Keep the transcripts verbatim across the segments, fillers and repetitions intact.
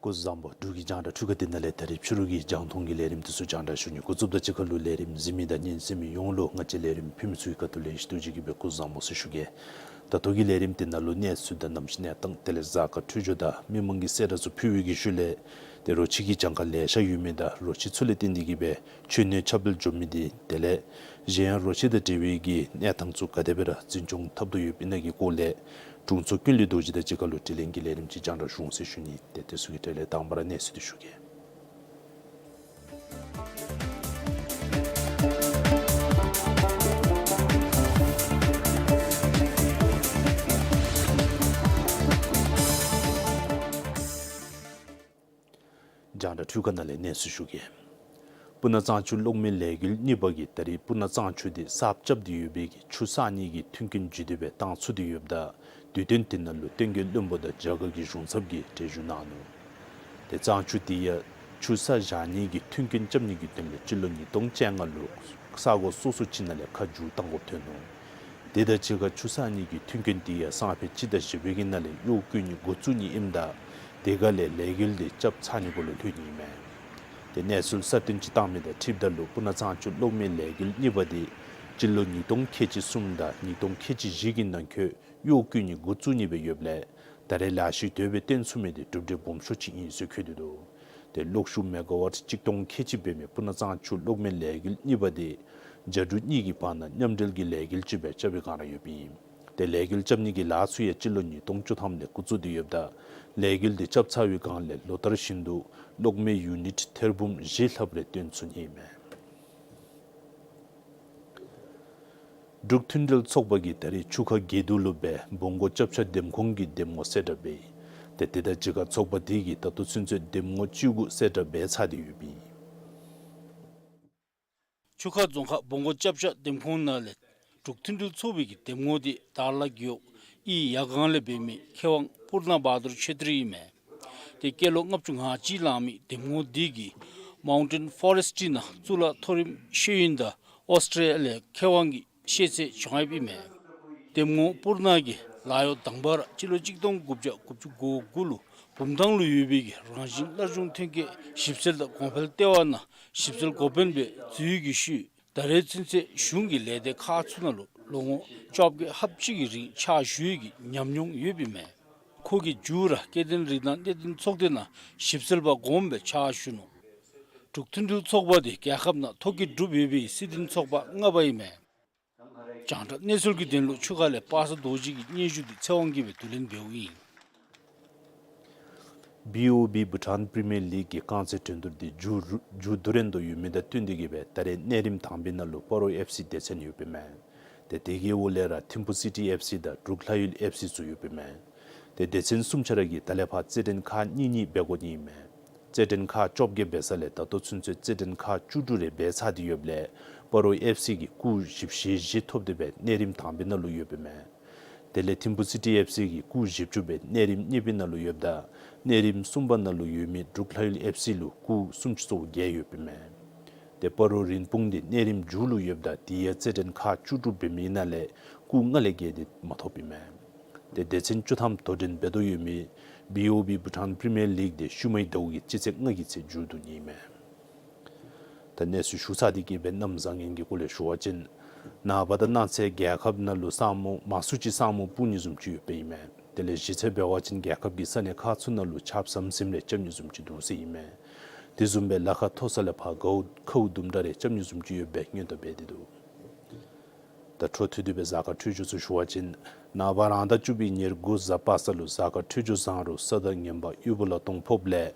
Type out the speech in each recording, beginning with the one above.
སྐུ་གཟུགས་བཟང་པོ། འབྲུག་གི་རྒྱང་བསྒྲགས་འཕྲུལ་ཁང་འདི་ནང་ལས་ད་རིས་ཕྱི་རུ་གི་རྒྱང་མཐོང་གི་ལས་རིམ་འདི་ཚུ་རྒྱང་བསྒྲགས་ཞུ་ནི། འགོ་བཙུགསཔ་དང་གཅིག་ཁར་ལུ་ལས་རིམ་གཟིགས་མི་དང་སྙན་གསན་མི་ཡོངས་ལུ་ང་བཅས་ལས་རིམ་ཕུལ་མི་ཚུ་གི་ཁ་ཐུག་ལས་ཞི་དུལ་གྱིས་སྦེ་སྐུ་གཟུགས་བཟང་པོ་ཟེར་ཞུ་གེ། ད་ལྟོ་གི་ལས་རིམ་འདི་ནང་ལུ་གནས་ཚུལ་དང་གནམ་གཤིས་གནས་སྟངས་དེ་ལས་གཟའ་སྐར་འཕྲོད་སྦྱོར་དང་མི་མང་གི་གསལ་བསྒྲགས་ཚུ་ཕུལ་བའི་གི་ཤུལ་ལས་ཏེ་རོ་ཁྱི་གི་གྱངས་ཁ་ལེ་ཤ་ཡོད་མི་དང་རོ་ཁྱི་ཚུ་ལས་བརྟེན་ཏེ་གིས་སྦེ་མཆོད་གནས་ཁྱབ་སྤེལ་འགྱོ་མི་འདི་དེ་ལས་གཞན་ཡང་རོ་ཁྱི་དང་འབྲེལ་བའི་གི་གནས་སྟངས་ཚུ་ག་དེ་སྦེ་ར་འཛིན་སྐྱོང་འཐབ་དོ་ཡོདཔ་ཨིན་ན་གི་སྐོར་ལས་དྲུང་འཚོ་ཀུན་ལེགས་རྡོ་རྗེ་དང་གཅིག་ཁར་ལུ་དྲི་ལན་གྱི་ལས་རིམ་ཅིག་རྒྱང་བསྒྲགས་ཞུ་འོང་ཟེར་ཞུ་ནི། ཏེ་དེ་ཚུ་གི་གྲས་ལས་དང་པ་ར་གནས་ཚུལ་འདི་ཞུ་གེ། རྒྱང་བསྒྲགས་འཕྲུལ་ཁང་ནང་ལས་གནས་ཚུལ་ཞུ་གེ། སྤུ་ན་གཙང་ཆུ་གློག་མེ་ལས་འགུལ་གཉིས་པ་གིས་ད་རིས་སྤུ་ན་གཙང་ཆུ་འདི་གསརཔ་རྐྱབ་སྟེ་ཡོད་པའི་གི་ཆུ་བསགས་ནི་གི་མཐུན་རྐྱེན་ལྗིད་དོ་སྦེ་བཏང་ཚུགས་ཏེ་ཡོདཔ་ད་དུས་སྟོན་འདི་ནང་ལུ་བསྟན་རྒྱས་བློན་པོ་དང་རྒྱ་གར་གྱི་གཞུང་ཚབ་ཀྱིས་གྲལ་བཞུགས་གནང་ནུག། ཏེ་གཙང་ཆུ་འདི་ཡང་ཆུ་བསགས་བཞག་ནི་གི་མཐུན་རྐྱེན་རྐྱབ་ནི་གི་དོན་ལས་སྤྱི་ལོ་ཉིས་སྟོང་བཅོ་ལྔ་ལུ་ས་གོ་སོ་སོ་ཅིག་ནང་ལས་ཁ་བསྒྱུར་བཏང་དགོཔ་ཐོན་ནུག། དེ་དང་གཅིག་ཁར་ཆུ་བསགས་ནི་གི་མཐུན་རྐྱེན་འདི་ཡང་སང་ཕོད་སྤྱི་ཟླ་བཞི་པའི་གི་ནང་ལས་གཡོག་བཀོལ་ནི་འགོ་བཙུགས་ནི་ཨིནམ་ད་དེ་ཁ་ལས་ལས་འགུལ་འདི་རྐྱབ་ཚར་ནི་གུ་ལུ་ལྷོད་ནི་ཨིན་མས། ཏེ་གནས་ཚུལ་གསར་བཏོན་ཅིག་བཏང་མི་དང་འཁྲིལཝ་ད་ལུ་སྤུ་ན་གཙང་ཆུ་གློག་མེ་ལས་འགུལ་གཉིས་པ་འདི་སྤྱི་ལོ་ཉིས་སྟོང་ཁལ་གཅིག་གསུམ་དང་ཉིས་སྟོང་ཁལ་གཅིག་བཞི་གི་ནང་འཁོད་གཡོག་བཀོལ་ནི་འགོ་བཙུགས་ནི་སྦེ་ཡོདཔ་ལས་ད་རེས་ལས་གཞི་དེ་སྦེ་བཏོན་ཚུགས་མི་འདི་གྲུབ་འབྲས་སྦོམ་ཤོས་ཅིག་ཨིན་ཟེར་འཁོད་དེ་འདུག། ཏེ་གློག་ཤུགས་མེ་ག་ཝཊ་གཅིག་སྟོང་ཁལ་གཅིག་འབད་མི་སྤུ་ན་གཙང་ཆུ་གློག་མེ་ལས་འགུལ་གཉིས་པ་འདི་རྒྱ་འབྲུག་གཉིས་ཀྱི་བར་ན་མཉམ་འབྲེལ་གྱི་ལས་འགུལ་ཅིག་སྦེ་རྐྱབ་པའི་བསྒང་ར་ཡོདཔ་ཨིན། ཏེ་ལས་འགུལ་རྐྱབ་ནི་གི་ལཱ་ཚུ་ཡང་སྤྱི་ལོ་ཉིས་སྟོང་བཅུ་ཐམ་ལས་འགོ་བཙུགས་ཏེ་ཡོདཔ་ད་ལས་འགུལ་འདི་རྐྱབ་ཚར་བའི་བསྒང་ལས་ལོ་ལྟར་བཞིན་དུ་གློག་མེ་ཡུ་ནིཊ་ཐེར་འབུམ་བཞི་ལྷགཔ་རེ་བཏོན་ཚུགས་ནི་ཨིན་མས། འབྲུག་མཐུན་སྒྲིལ་ཚོགས་པ་གིས་ད་རིས་ཆུ་ཁ་དགེ་འདུན་ལུ་སྦེ་བོང་གུ་སྐྱབས་ཆ་འདེམས་ཁོངས་ཀྱི་འདེམས་ངོ་གསལ་བསྒྲགས་འབད་ཡི། ཏེ་དེ་དང་གཅིག་ཁར་ཚོགས་པ་དེ་གིས་ད་ལྟོ་ཚུན་ཚོད་འདེམས་ངོ་བཅུ་དགུ་གསལ་བསྒྲགས་འབད་ཚར་ཏེ་ཡོདཔ་ཨིན། ཆུ་ཁ་རྫོང་ཁག་བོང་གུ་སྐྱབས་ཆ་འདེམས་ཁོངས་ནང་ལས་འབྲུག་མཐུན་སྒྲིལ་ཚོགས་པའི་གི་འདེམས་ངོ་འདི་དར་ལ་རྒེད་འོག་ཨི་ཡ་གང་ལས་འབད་མི་མཁས་དབང་པུར་ན་བྷ་དུར་ཆོས་སྒྲོན་ཨིན་མས། ཏེ་སྐྱེས་ལོ་ལྔ་བཅུ་ང་གཅིག་ལང་མི་འདེམས་ངོ་འདི་གིས་མའུན་ཊེན་ཕོ་རེསཊ་ནང་གཙུག་ལག་མཐོ་རིམ་ཤེས་ཡོན་དང་ཨོསི་ཊེ་ལི་ཡ་མཁས་དབང་གི་ཤེས་ཚད་བྱུང་ཡོདཔ་ཨིན་མས། འདེམས་ངོ་པུར་ན་གི་ལཱ་གཡོག་དང་པ་ར་སྤྱི་ལོ་གཅིག་སྟོང་དགུ་བརྒྱ་དགུ་བཅུ་གོ་དགུ་ལུ་བུམ་ཐང་ལུ་ཡོད་པའི་གི་རང་བཞིན་སླར་འབྱུང་ཐོན་སྐྱེད་ཞིབ་འཚོལ་དང་གོང་འཕེལ་ལྟེ་བ་ནང་ཞིབ་འཚོལ་འགོ་དཔོན་སྦེ་འཛུལ་ཡོད་ཀྱི་ཤུལ་ད་རེས་ཚུན་ཚོད་གཞུང་གི་ལས་སྡེ་ཁག་ཚུ་ནང་ལུ་ལོ་ངོ་བཅོ་བརྒྱད་ལྷགཔ་ཅིག་གི་རིང་ཕྱག་ཞུ་ཡོད་ཀྱི་ཉམས་མྱོང་ཡོདཔ་ཨིན་མས། ཁོ་གི་མཇུག་ར་སྐྱེ་ལྡན་རིགས་སྣ་གནད་དོན་ཚོགས་སྡེ་ནང་ཞིབ་འཚོལ་པ་གོངམ་སྦེ་ཕྱག་ཞུ་ནུག། འབྲུག་མཐུན་སྒྲིལ་ཚོགས་པ་འདི་རྒྱལ་ཁབ་ནང་ཐོ་བཀོད་གྲུབ་ཡོད་པའི་སྲིད་དོན་ཚོགས་པ་ལྔ་པ་ཨིན་མས། རྒྱང་བསྒྲགས་གནས་ཚུལ་གྱི་དོན་ལུ་ཆུ་ཁ་ལས་པ་སངས་རྡོ་རྗེ་གི་སྙན་ཞུ་འདི་ཚེ་དབང་གིས་སྦེ་བསྡུ་ལེན་འབདཝ་ཨིན། བི་ཨོ་བི་བྷུ་ཊཱན་པི་རི་མི་ཡར་ལིག་གི་རྐང་རྩེད་འགྲན་བསྡུར་འདི་མཇུག་རུ་མཇུག་བསྡུ་རན་དོ་ཡོད་མི་དང་བསྟུན་ཏེ་གིས་སྦེ་ད་རེས་གནས་རིམ་དང་པའི་ནང་ལུ་སྤ་རོ་ཨེཕ་སི་སྡེ་ཚན་ཡོདཔ་ཨིན་མས། ཏེ་དེ་གི་འོག་ལས་ར་ཐིམ་ཕུ་སི་ཊི་ཨེཕ་སི་དང་འབྲུག་ལྷ་ཡུལ་ཨེཕ་སི་ཚུ་ཡོདཔ་ཨིན་མས། ཏེ་སྡེ་ཚན་གསུམ་ཆ་ར་གིས་ད་ལས་ཕར་རྩེད་འགྲན་ཁག་གཉིས་གཉིས་འབད་དགོ་ནི་ཨིན་མས། རྩེད་འགྲན་ཁག་བཅོ་བརྒྱད་འབད་ས་ལས་ད་ལྟོ་ཚུན་ཚོད་རྩེད་འགྲན་ཁག་བཅུ་དྲུག་རེ་འབད་ཚར་ཏེ་ཡོདཔ་ལས་སྤ་རོ་ཨེཕ་སི་གིས་སྐུགས་བཞི་བཅུ་ཞེ་བཞི་ཐོབ་སྟེ་སྦེ་གནས་རིམ་དང་པའི་ནང་ལུ་ཡོདཔ་ཨིན་མས། དེ་ལས་ཐིམ་ཕུ་སི་ཊི་ཨེཕ་སི་གིས་སྐུགས་བཞི་བཅུ་སྦེ་གནས་རིམ་གཉིས་པའི་ནང་ལུ་ཡོདཔ་ད་གནས་རིམ་གསུམ་པ་ནང་ལུ་ཡོད་མི་འབྲུག་ལྷ་ཡུལ་ཨེཕ་སི་ལུ་སྐུགས་སུམ་ཅུ་སོ་བརྒྱད་ཡོདཔ་ཨིན་མས། ཏེ་སྤ་རོ་རིན་སྤུངས་འདི་གནས་རིམ་མཇུག་ལུ་ཡོདཔ་ད་དེ་ཡང་རྩེད་འགྲན་ཁག་བཅུ་དྲུག་འབད་མི་ནང་ལས་སྐུགས་ལྔ་ལས་བརྒལ་ཏེ་མ་ཐོབཔ་ཨིན་མས། ཏེ་སྡེ་ཚན་བཅུ་ཐམ་དོ་འགྲན་འབད་དོ་ཡོད་མི་བི་ཨོ་བི་བྷུ་ཊཱན་པི་རི་མི་ཡར་ལིག་འདི་ཤུལ་མའི་ཟླཝ་གི་སྤྱི་ཚེས་ལྔ་གི་ཚེ་མཇུག་བསྡུ་ནི་ཨིན་མས། ད་གནས་ཚུལ་ཞུ་ཚར་ཏེ་གིས་སྦེ་གནམ་བཟང་ངན་གྱི་སྐོར་ལས་ཞུ་བ་ཅིན་ནངས་པ་དང་གནངས་ཚེ་རྒྱལ་ཁབ་ནང་ལུ་ས་སྨུག་མང་སུ་ཅིག་ས་སྨུག་སྤུབ་ནི་བཟུམ་ཅིག་ཡོདཔ་ཨིན་མས། དེ་ལས་གཞི་རྩ་འབད་བ་ཅིན་རྒྱལ་ཁབ་ཀྱི་ས་གནས་ཁག་ཚུ་ནང་ལུ་ཆརཔ་ཟམ་ཟིམ་རེ་རྐྱབ་ནི་བཟུམ་ཅིག་འདུག་ཟེར་ཨིན་མས། དེ་བཟུམ་སྦེ་ལ་ཁ་མཐོ་ས་ལས་ཕར་གའུ་ཁཝ་དུམ་གྲ་རེ་རྐྱབ་ནི་བཟུམ་ཅིག་ཡོདཔ་སྦེ་སྔོན་དུ་འབད་དེ་འདུག། ད་འཕྲོ་མཐུད་དེ་སྦེ་གཟའ་སྐར་འཕྲོད་སྦྱོར་ཚུ་ཞུ་བ་ཅིན་ནངས་པ་རང་ཟླ་བཅུ་པའི་ཉེར་དགུ་གཟའ་པ་སངས་ལུ་གཟའ་སྐར་འཕྲོད་སྦྱོར་བཟང་རུང་ས་དང་ངན་པ་དབུལ་པོ་ལ་སྟོང་ཕོགཔ་ལས་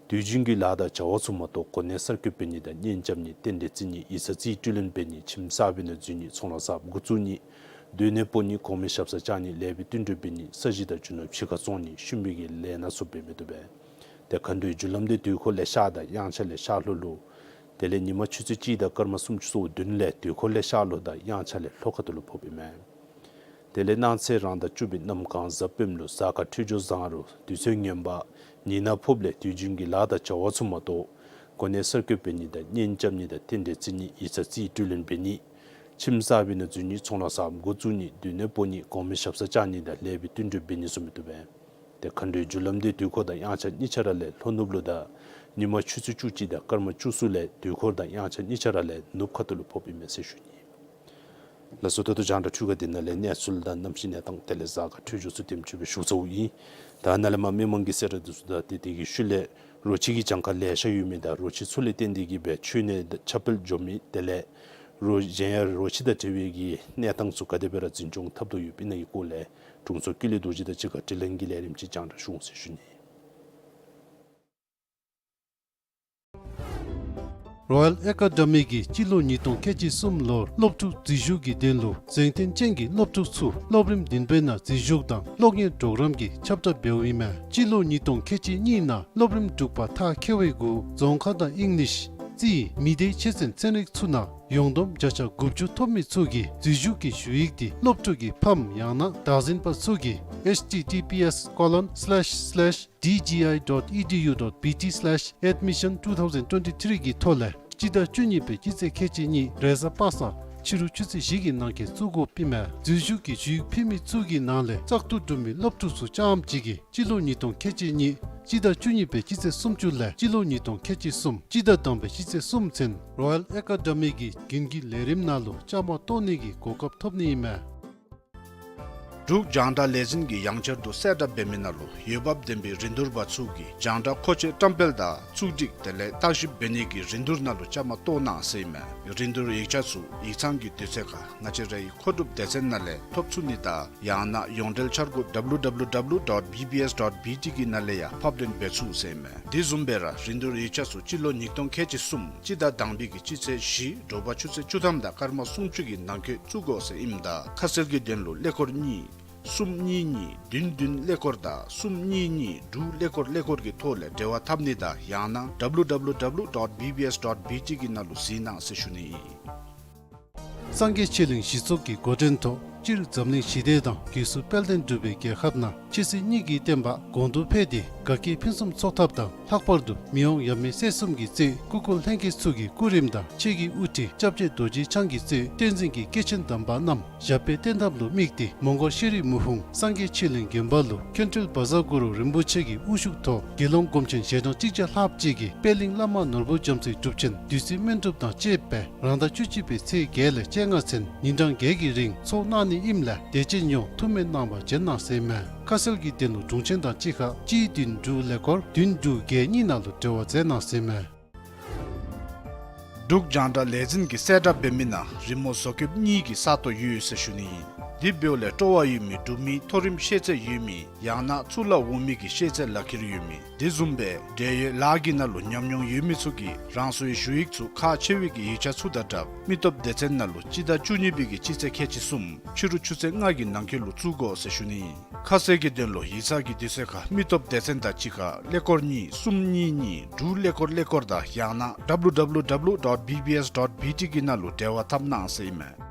དུས་རྒྱུན་གྱི་ལཱ་དང་བྱ་བ་ཚུ་མ་གཏོགས་གོ་གནས་གསར་བསྐོ་འབད་ནི་དང་གཉེན་རྐྱབ་ནི་རྟེན་འབྲེལ་བརྩི་ནི་ཡིག་ཚང་རྩིས་སྤྲོད་ལེན་འབད་ནི་ཁྱིམ་གསར་པའི་ནང་འཛུལ་ནི་ཚོང་ལཱ་གསརཔ་འགོ་བཙུགས་ནི་སྡོད་གནས་སྤོ་ནི་གོང་མའི་ཞབས་སར་བཅར་ནི་ལེགས་པའི་བསྟུན་གྲོས་འབད་ནི་ས་གཞི་དང་རྒྱུ་ནོར་ཕྱི་ཁར་བཙོང་ནི་ཤུལ་མའི་གི་ལས་སྣ་ཚུ་འབད་མི་བཏུབ་པས། ཏེ་མཁའ་འགྲོའི་རྒྱུ་ལམ་འདི་དུས་འཁོར་ལས་ཤར་དང་དབྱངས་འཆར་ལས་ཤར་ལྷོ་ལུ། དེ་ལས་ཉིན་མ་ཆུ་ཚོད་གཅིག་དང་སྐར་མ་སུམ་ཅུ་སོ་བདུན་ལས་དུས་འཁོར་ལས་ཤར་ལྷོ་དང་དབྱངས་འཆར་ལས་ལྷོ་ཁ་ཐུག་ལུ་ཕོགཔ་ཨིན་མས། དེ་ལས་གནངས་ཚེ་རང་ཟླ་བཅུ་པའི་གནམ་གང་གཟའ་སྤེནམ་ལུ་གཟའ་སྐར་འཕྲོད་སྦྱོར་བཟང་རུང་དུས་ཚོད་ངན་པ་ཉིན་ནག་ཕོགཔ་ལས་དུས་རྒྱུན་གྱི་ལཱ་དང་བྱ་བ་ཚུ་མ་གཏོགས་གོ་གནས་གསར་བསྐོ་འབད་ནི་དང་གཉེན་རྐྱབ་ནི་དང་རྟེན་འབྲེལ་བརྩི་ནི་ཡིག་ཚང་རྩིས་སྤྲོད་ལེན་འབད་ནི་ཁྱིམ་གསར་པའི་ནང་འཛུལ་ནི་ཚོང་ལཱ་གསརཔ་འགོ་བཙུགས་ནི་སྡོད་གནས་སྤོ་ནི་གོང་མའི་ཞབས་སར་བཅར་ནི་དང་ལེགས་པའི་བསྟུན་གྲོས་འབད་ནི་ཚུ་མི་བཏུབ་པས། ཏེ་མཁའ་འགྲོའི་རྒྱུ་ལམ་འདི་དུས་འཁོར་དང་དབྱངས་འཆར་གཉིས་ཆ་ར་ལས་ལྷོ་ནུབ་ལུ་དང་ཉིན་མ་ཆུ་ཚོད་བཅུ་གཅིག་དང་སྐར་མ་བཅུ་གསུམ་ལས་དུས་འཁོར་དང་དབྱངས་འཆར་གཉིས་ཆ་ར་ལས་ནུབ་ཁ་ཐུག་ལུ་ཕོགཔ་ཨིན་མས་ཟེར་ཞུ་ནི། ལགས་སོ། ད་ལྟོ་རྒྱང་བསྒྲགས་འཕྲུལ་ཁང་འདི་ནང་ལས་གནས་ཚུལ་དང་གནམ་གཤིས་གནས་སྟངས་དེ་ལས་གཟའ་སྐར་འཕྲོད་སྦྱོར་ཚུ་དེམ་ཅིག་སྦེ་ཞུ་ཚརཝ་ཨིན། ད་ནཱ་ལས་མར་མི་མང་གི་གསལ་བསྒྲགས་འདི་ཚུ་དང་ཏེ་དེ་གི་ཤུལ་ལས་རོ་ཁྱི་གི་གྱངས་ཁ་ལེ་ཤ་ཡོད་མི་དང་རོ་ཁྱི་ཚུ་ལས་བརྟེན་ཏེ་གིས་སྦེ་ཁྱོན་ནས་ཁྱབ་སྤེལ་འགྱོ་མི་དེ་ལས་རོ་གཞན་ཡང་རོ་ཁྱི་དང་འབྲེལ་བའི་གི་གནས་སྟངས་ཚུ་ག་དེ་སྦེ་ར་འཛིན་སྐྱོང་འཐབ་དོ་ཡོདཔ་ཨིན་ན་གི་སྐོར་ལས་དྲུང་འཚོ་ཀུན་ལེགས་རྡོ་རྗེ་དང་གཅིག་ཁར་དྲི་ལན་གྱི་ལས་རིམ་ཅིག་རྒྱང་བསྒྲགས་ཞུ་འོང་ཟེར་ཞུ་ནི། རོ་ཡལ་ཨེ་ཀ་ཌེ་མི་གིས་སྤྱི་ལོ་ཉིས་སྟོང་ཁལ་གཅིག་གསུམ་ལོར་སློབ་ཕྲུག་འཛུལ་ཞུགས་ཀྱི་དོན་ལུ་གཟེངས་རྟེན་ཅན་གྱི་སློབ་ཕྲུག་ཚུ་སློབ་རིམ་བདུན་པའི་ནང་འཛུལ་ཞུགས་དང་གློག་བརྙན་གྲོགས་རམ་གྱི་ཁྱབ་བསྒྲགས་འབདཝ་ཨིན་མས། སྤྱི་ལོ་ཉིས་སྟོང་ཁལ་གཅིག་གཉིས་ནང་སློབ་རིམ་དྲུག་པ་མཐར་འཁྱོལ་བའི་གུ་རྫོང་ཁ་དང་ཨིང་ལིཤ་རྩིས་མི་སྡེའི་ཆོས་ཚན་ཚན་རིག་ཚུ་ནང་ཡོངས་བསྡོམས་བརྒྱ་ཆ་དགུ་བཅུ་ཐོབ་མི་ཚུ་གིས་འཛུལ་ཞུགས་ཀྱི་ཞུ་ཡིག་དེ་སློབ་ཕྲུག་གི་ཕམ་ཡང་ན་བདག་འཛིན་པ་ཚུ་གིས་H T T P S colon slash slash D G I dot E D U dot B T slash admission two thousand twenty-three གི་ཐོག་ལས་སྤྱི་ཟླ་བཅུ་གཉིས་པའི་སྤྱི་ཚེས་ཁལ་གཅིག་གཉིས་རེས་གཟའ་པ་སངས་ཕྱི་རུ་ཆུ་ཚོད་བཞི་གི་ནང་འཁོད་བཙུགས་དགོཔ་ཨིན་མས། འཛུལ་ཞུགས་ཀྱི་ཞུ་ཡིག་ཕུལ་མི་ཚུ་གི་ནང་ལས་བཙག་འཐུ་གྲུབ་མི་སློབ་ཕྲུག་ཚུ་རྐྱངམ་གཅིག་གིས་སྤྱི་ལོ་ཉིས་སྟོང་ཁལ་གཅིག་གཉིས་སྤྱི་ཟླ་བཅུ་གཉིས་པའི་སྤྱི་ཚེས་སུམ་ཅུ་ལས་སྤྱི་ལོ་ཉིས་སྟོང་ཁལ་གཅིག་གསུམ་སྤྱི་ཟླ་དང་པའི་སྤྱི་ཚེས་གསུམ་ཚུན་རོ་ཡལ་ཨེ་ཀ་ཌེ་མི་གི་རྒྱུན་གྱི་ལས་རིམ་ནང་ལུ་བཅའ་མར་གཏོགས་ནི་གི་གོ་སྐབས་ཐོབ་ནི་ཨིན་མས། འབྲུག་རྒྱང་བསྒྲགས་ལས་འཛིན་གྱིས་ཡང་བསྐྱར་དུ་གསལ་བསྒྲགས་འབད་མི་ནང་ལུ་འོས་འབབ་ལྡན་པའི་རིན་བསྡུར་པ་ཚུ་གིས་རྒྱང་བསྒྲགས་མཁོ་ཆས་བཀྲམ་སྤེལ་དང་བཙུགས་སྒྲིག་དེ་ལས་བརྟག་ཞིབ་འབད་ནི་གི་རིན་བསྡུར་ནང་ལུ་བཅའ་མར་གཏོགས་གནང་ཟེར་ཨིན་མས། རིན་བསྡུར་ཡིག་ཆ་ཚུ་ཡིག་ཚང་གི་དུས་ཚོད་ཁར་ང་བཅས་རའི་མཁོ་སྒྲུབ་སྡེ་ཚན་ནང་ལས་ཐོབ་ཚུགས་ནི་དང་ཡང་ན་ཡོངས་འབྲེལ་འཆར་སྒོ་W W W dot B B S dot B T གི་ནང་ལས་ཡང་ཕབ་ལེན་འབད་ཚུགས་ཟེར་ཨིན་མས། དེ་བཟུམ་སྦེ་ར་རིན་བསྡུར་ཡིག་ཆ་ཚུ་སྤྱི་ལོ་ཉིས་སྟོང་ཁལ་གཅིག་གསུམ་སྤྱི་ཟླ་དང་པའི་གི་སྤྱི་ཚེས་བཞི་དྲོ་པ་ཆུ་ཚོད་བཅུ་ཐམ་དང་སྐར་མ་སུམ་ཅུ་གི་ནང་འཁོད་བཙུགས་དགོ་ཟེར་ཨིནམ་ད་ཁ་གསལ་གྱི་དོན་ལུ་ཀླད་ཀོར་གཉིས་གསུམ་གཉིས་གཉིས་བདུན་བདུན་ཀླད་ཀོར་དང་གསུམ་གཉིས་གཉིས་དྲུག་ཀླད་ཀོར་ཀླད་ཀོར་གྱི་ཐོག་ལས་འབྲེལ་བ་འཐབ་ནི་དང་ཡང་ན་W W W dot B B S dot B T གི་ནང་ལུ་གཟིགས་གནང་ཟེར་ཞུ་ནི་ཨིན། སངས་རྒྱས་ཆོས་གླིང་གཞི་ཚོགས་ཀྱི་འགོ་འདྲེན་ཐོག་སྤྱིར་འཛམ་གླིང་ཞི་བདེ་དང་རྒུད་གསོ་དཔལ་ལྡན་འབྲུག་པའི་རྒྱལ་ཁབ་ནང་ཆོས་སྲིད་གཉིས་ཀྱི་བསྟན་པ་གོང་དུ་འཕེལ་ཏེ་དགའ་སྐྱིད་ཕུན་སུམ་ཚོགས་ཐབས་དང་ལྷག་པར་དུ་མི་དབང་ཡབ་མེས་སྲས་གསུམ་གྱིས་གཙོས་སྐུ་འཁོར་ལྷན་རྒྱས་ཚུ་གི་སྐུ་རིམ་དང་ཆོས་ཀྱི་དབུ་ཁྲིད་སྐྱབས་རྗེ་རྡོ་རྗེ་འཆང་གིས་གཙོས་བསྟན་འཛིན་གྱི་སྐྱེས་ཆེན་དམ་པ་རྣམས་ཞབས་པད་བརྟན་ཐབས་ལུ་དམིགས་ཏེ་མོང་སྒར་ཤེས་རིག་མུག་ཕུང་སངས་རྒྱས་ཆོས་གླིང་དགོན་པ་ལུ་མཁན་ཁྲོད་བཛྲ་གུ་རུ་རིན་པོ་ཆེ་གི་དབུ་བཞུགས་ཐོག་དགེ་སློང་སྒོམ་ཆེན་ཞལ་གྲངས་གཅིག་བརྒྱ་ལྷགཔ་ཅིག་གིས་པད་གླིང་བླ་མ་ནོར་བུ་རྒྱ་མཚོའི་སྒྲུབ་ཆེན་བདུད་རྩི་སྨན་སྒྲུབ་དང་བཅས་པའི་རང་ཟླ་བཅུ་གཅིག་པའི་ཚེས་བརྒྱད་ལས་བཅོ་ལྔ་ཚུན་ཉིན་གྲངས་བརྒྱད་ཀྱི་རིང་ཚོགས་གནང་ནི་ཨིནམ་ལས་དད་ཅན་ཡོངས་ཐུགས་སྨོན་གནང་བར་བྱོན་གནང་ཟེར་ཨིན་མས། ཁ་གསལ་གྱི་དོན་ལུ་དྲུང་ཆེན་དང་གཅིག་ཁར་གཅིག་བདུན་དྲུག་ཀླད་ཀོར་བདུན་དྲུག་བརྒྱད་གཉིས་ནང་ལུ་འབྲེལ་བ་མཛད་གནང་ཟེར་ཨིན་མས། འབྲུག་རྒྱང་བསྒྲགས་ལས་འཛིན་གྱིས་གསལ་བསྒྲགས་འབད་མི་ནང་རི་མོ་བཟོ་བཀོདཔ་གཉིས་ཀྱི་ས་སྟོང་ཡོད་ཟེར་ཞུ་ནི་ཨིན། དེ་འབདཝ་ལས་སྤྲོ་བ་ཡོད་མི་འབྲུག་མི་མཐོ་རིམ་ཤེས་ཚད་ཡོད་མི་ཡང་ན་གཙུག་ལག་འོག་མའི་གི་ཤེས་ཚད་ལག་ཁྱེར་ཡོད་མི་དེ་བཟུམ་སྦེ་འབྲེལ་ཡོད་ལཱ་གི་ནང་ལུ་ཉམས་མྱོང་ཡོད་མི་ཚུ་གིས་རང་སོའི་ཞུ་ཡིག་ཚུ་ཁག་ཆེ་བའི་གི་ཡིག་ཆ་ཚུ་དང་སྦྲགས་མི་སྟོབས་སྡེ་ཚན་ནང་ལུ་སྤྱི་ཟླ་བཅུ་གཉིས་པའི་གི་སྤྱི་ཚེས་ཁལ་གཅིག་གསུམ་ཕྱི་རུ་ཆུ་ཚོད་ལྔ་གི་ནང་འཁོད་ལུ་བཙུགས་དགོ་ཟེར་ཞུ་ནི་ཨིན། ཁ་གསལ་གྱི་དོན་ལུ་ཡིག་ཚང་གི་དུས་ཚོད་ཁར་མི་སྟོབས་སྡེ་ཚན་དང་གཅིག་ཁར་ཀླད་ཀོར་གཉིས་གསུམ་གཉིས་གཉིས་དྲུག་ཀླད་ཀོར་ཀླད་ཀོར་དང་ཡང་ན་W W W dot B B S dot B T གི་ནང་ལུ་འབྲེལ་བ་འཐབ་གནང་ཟེར་ཨིན་མས།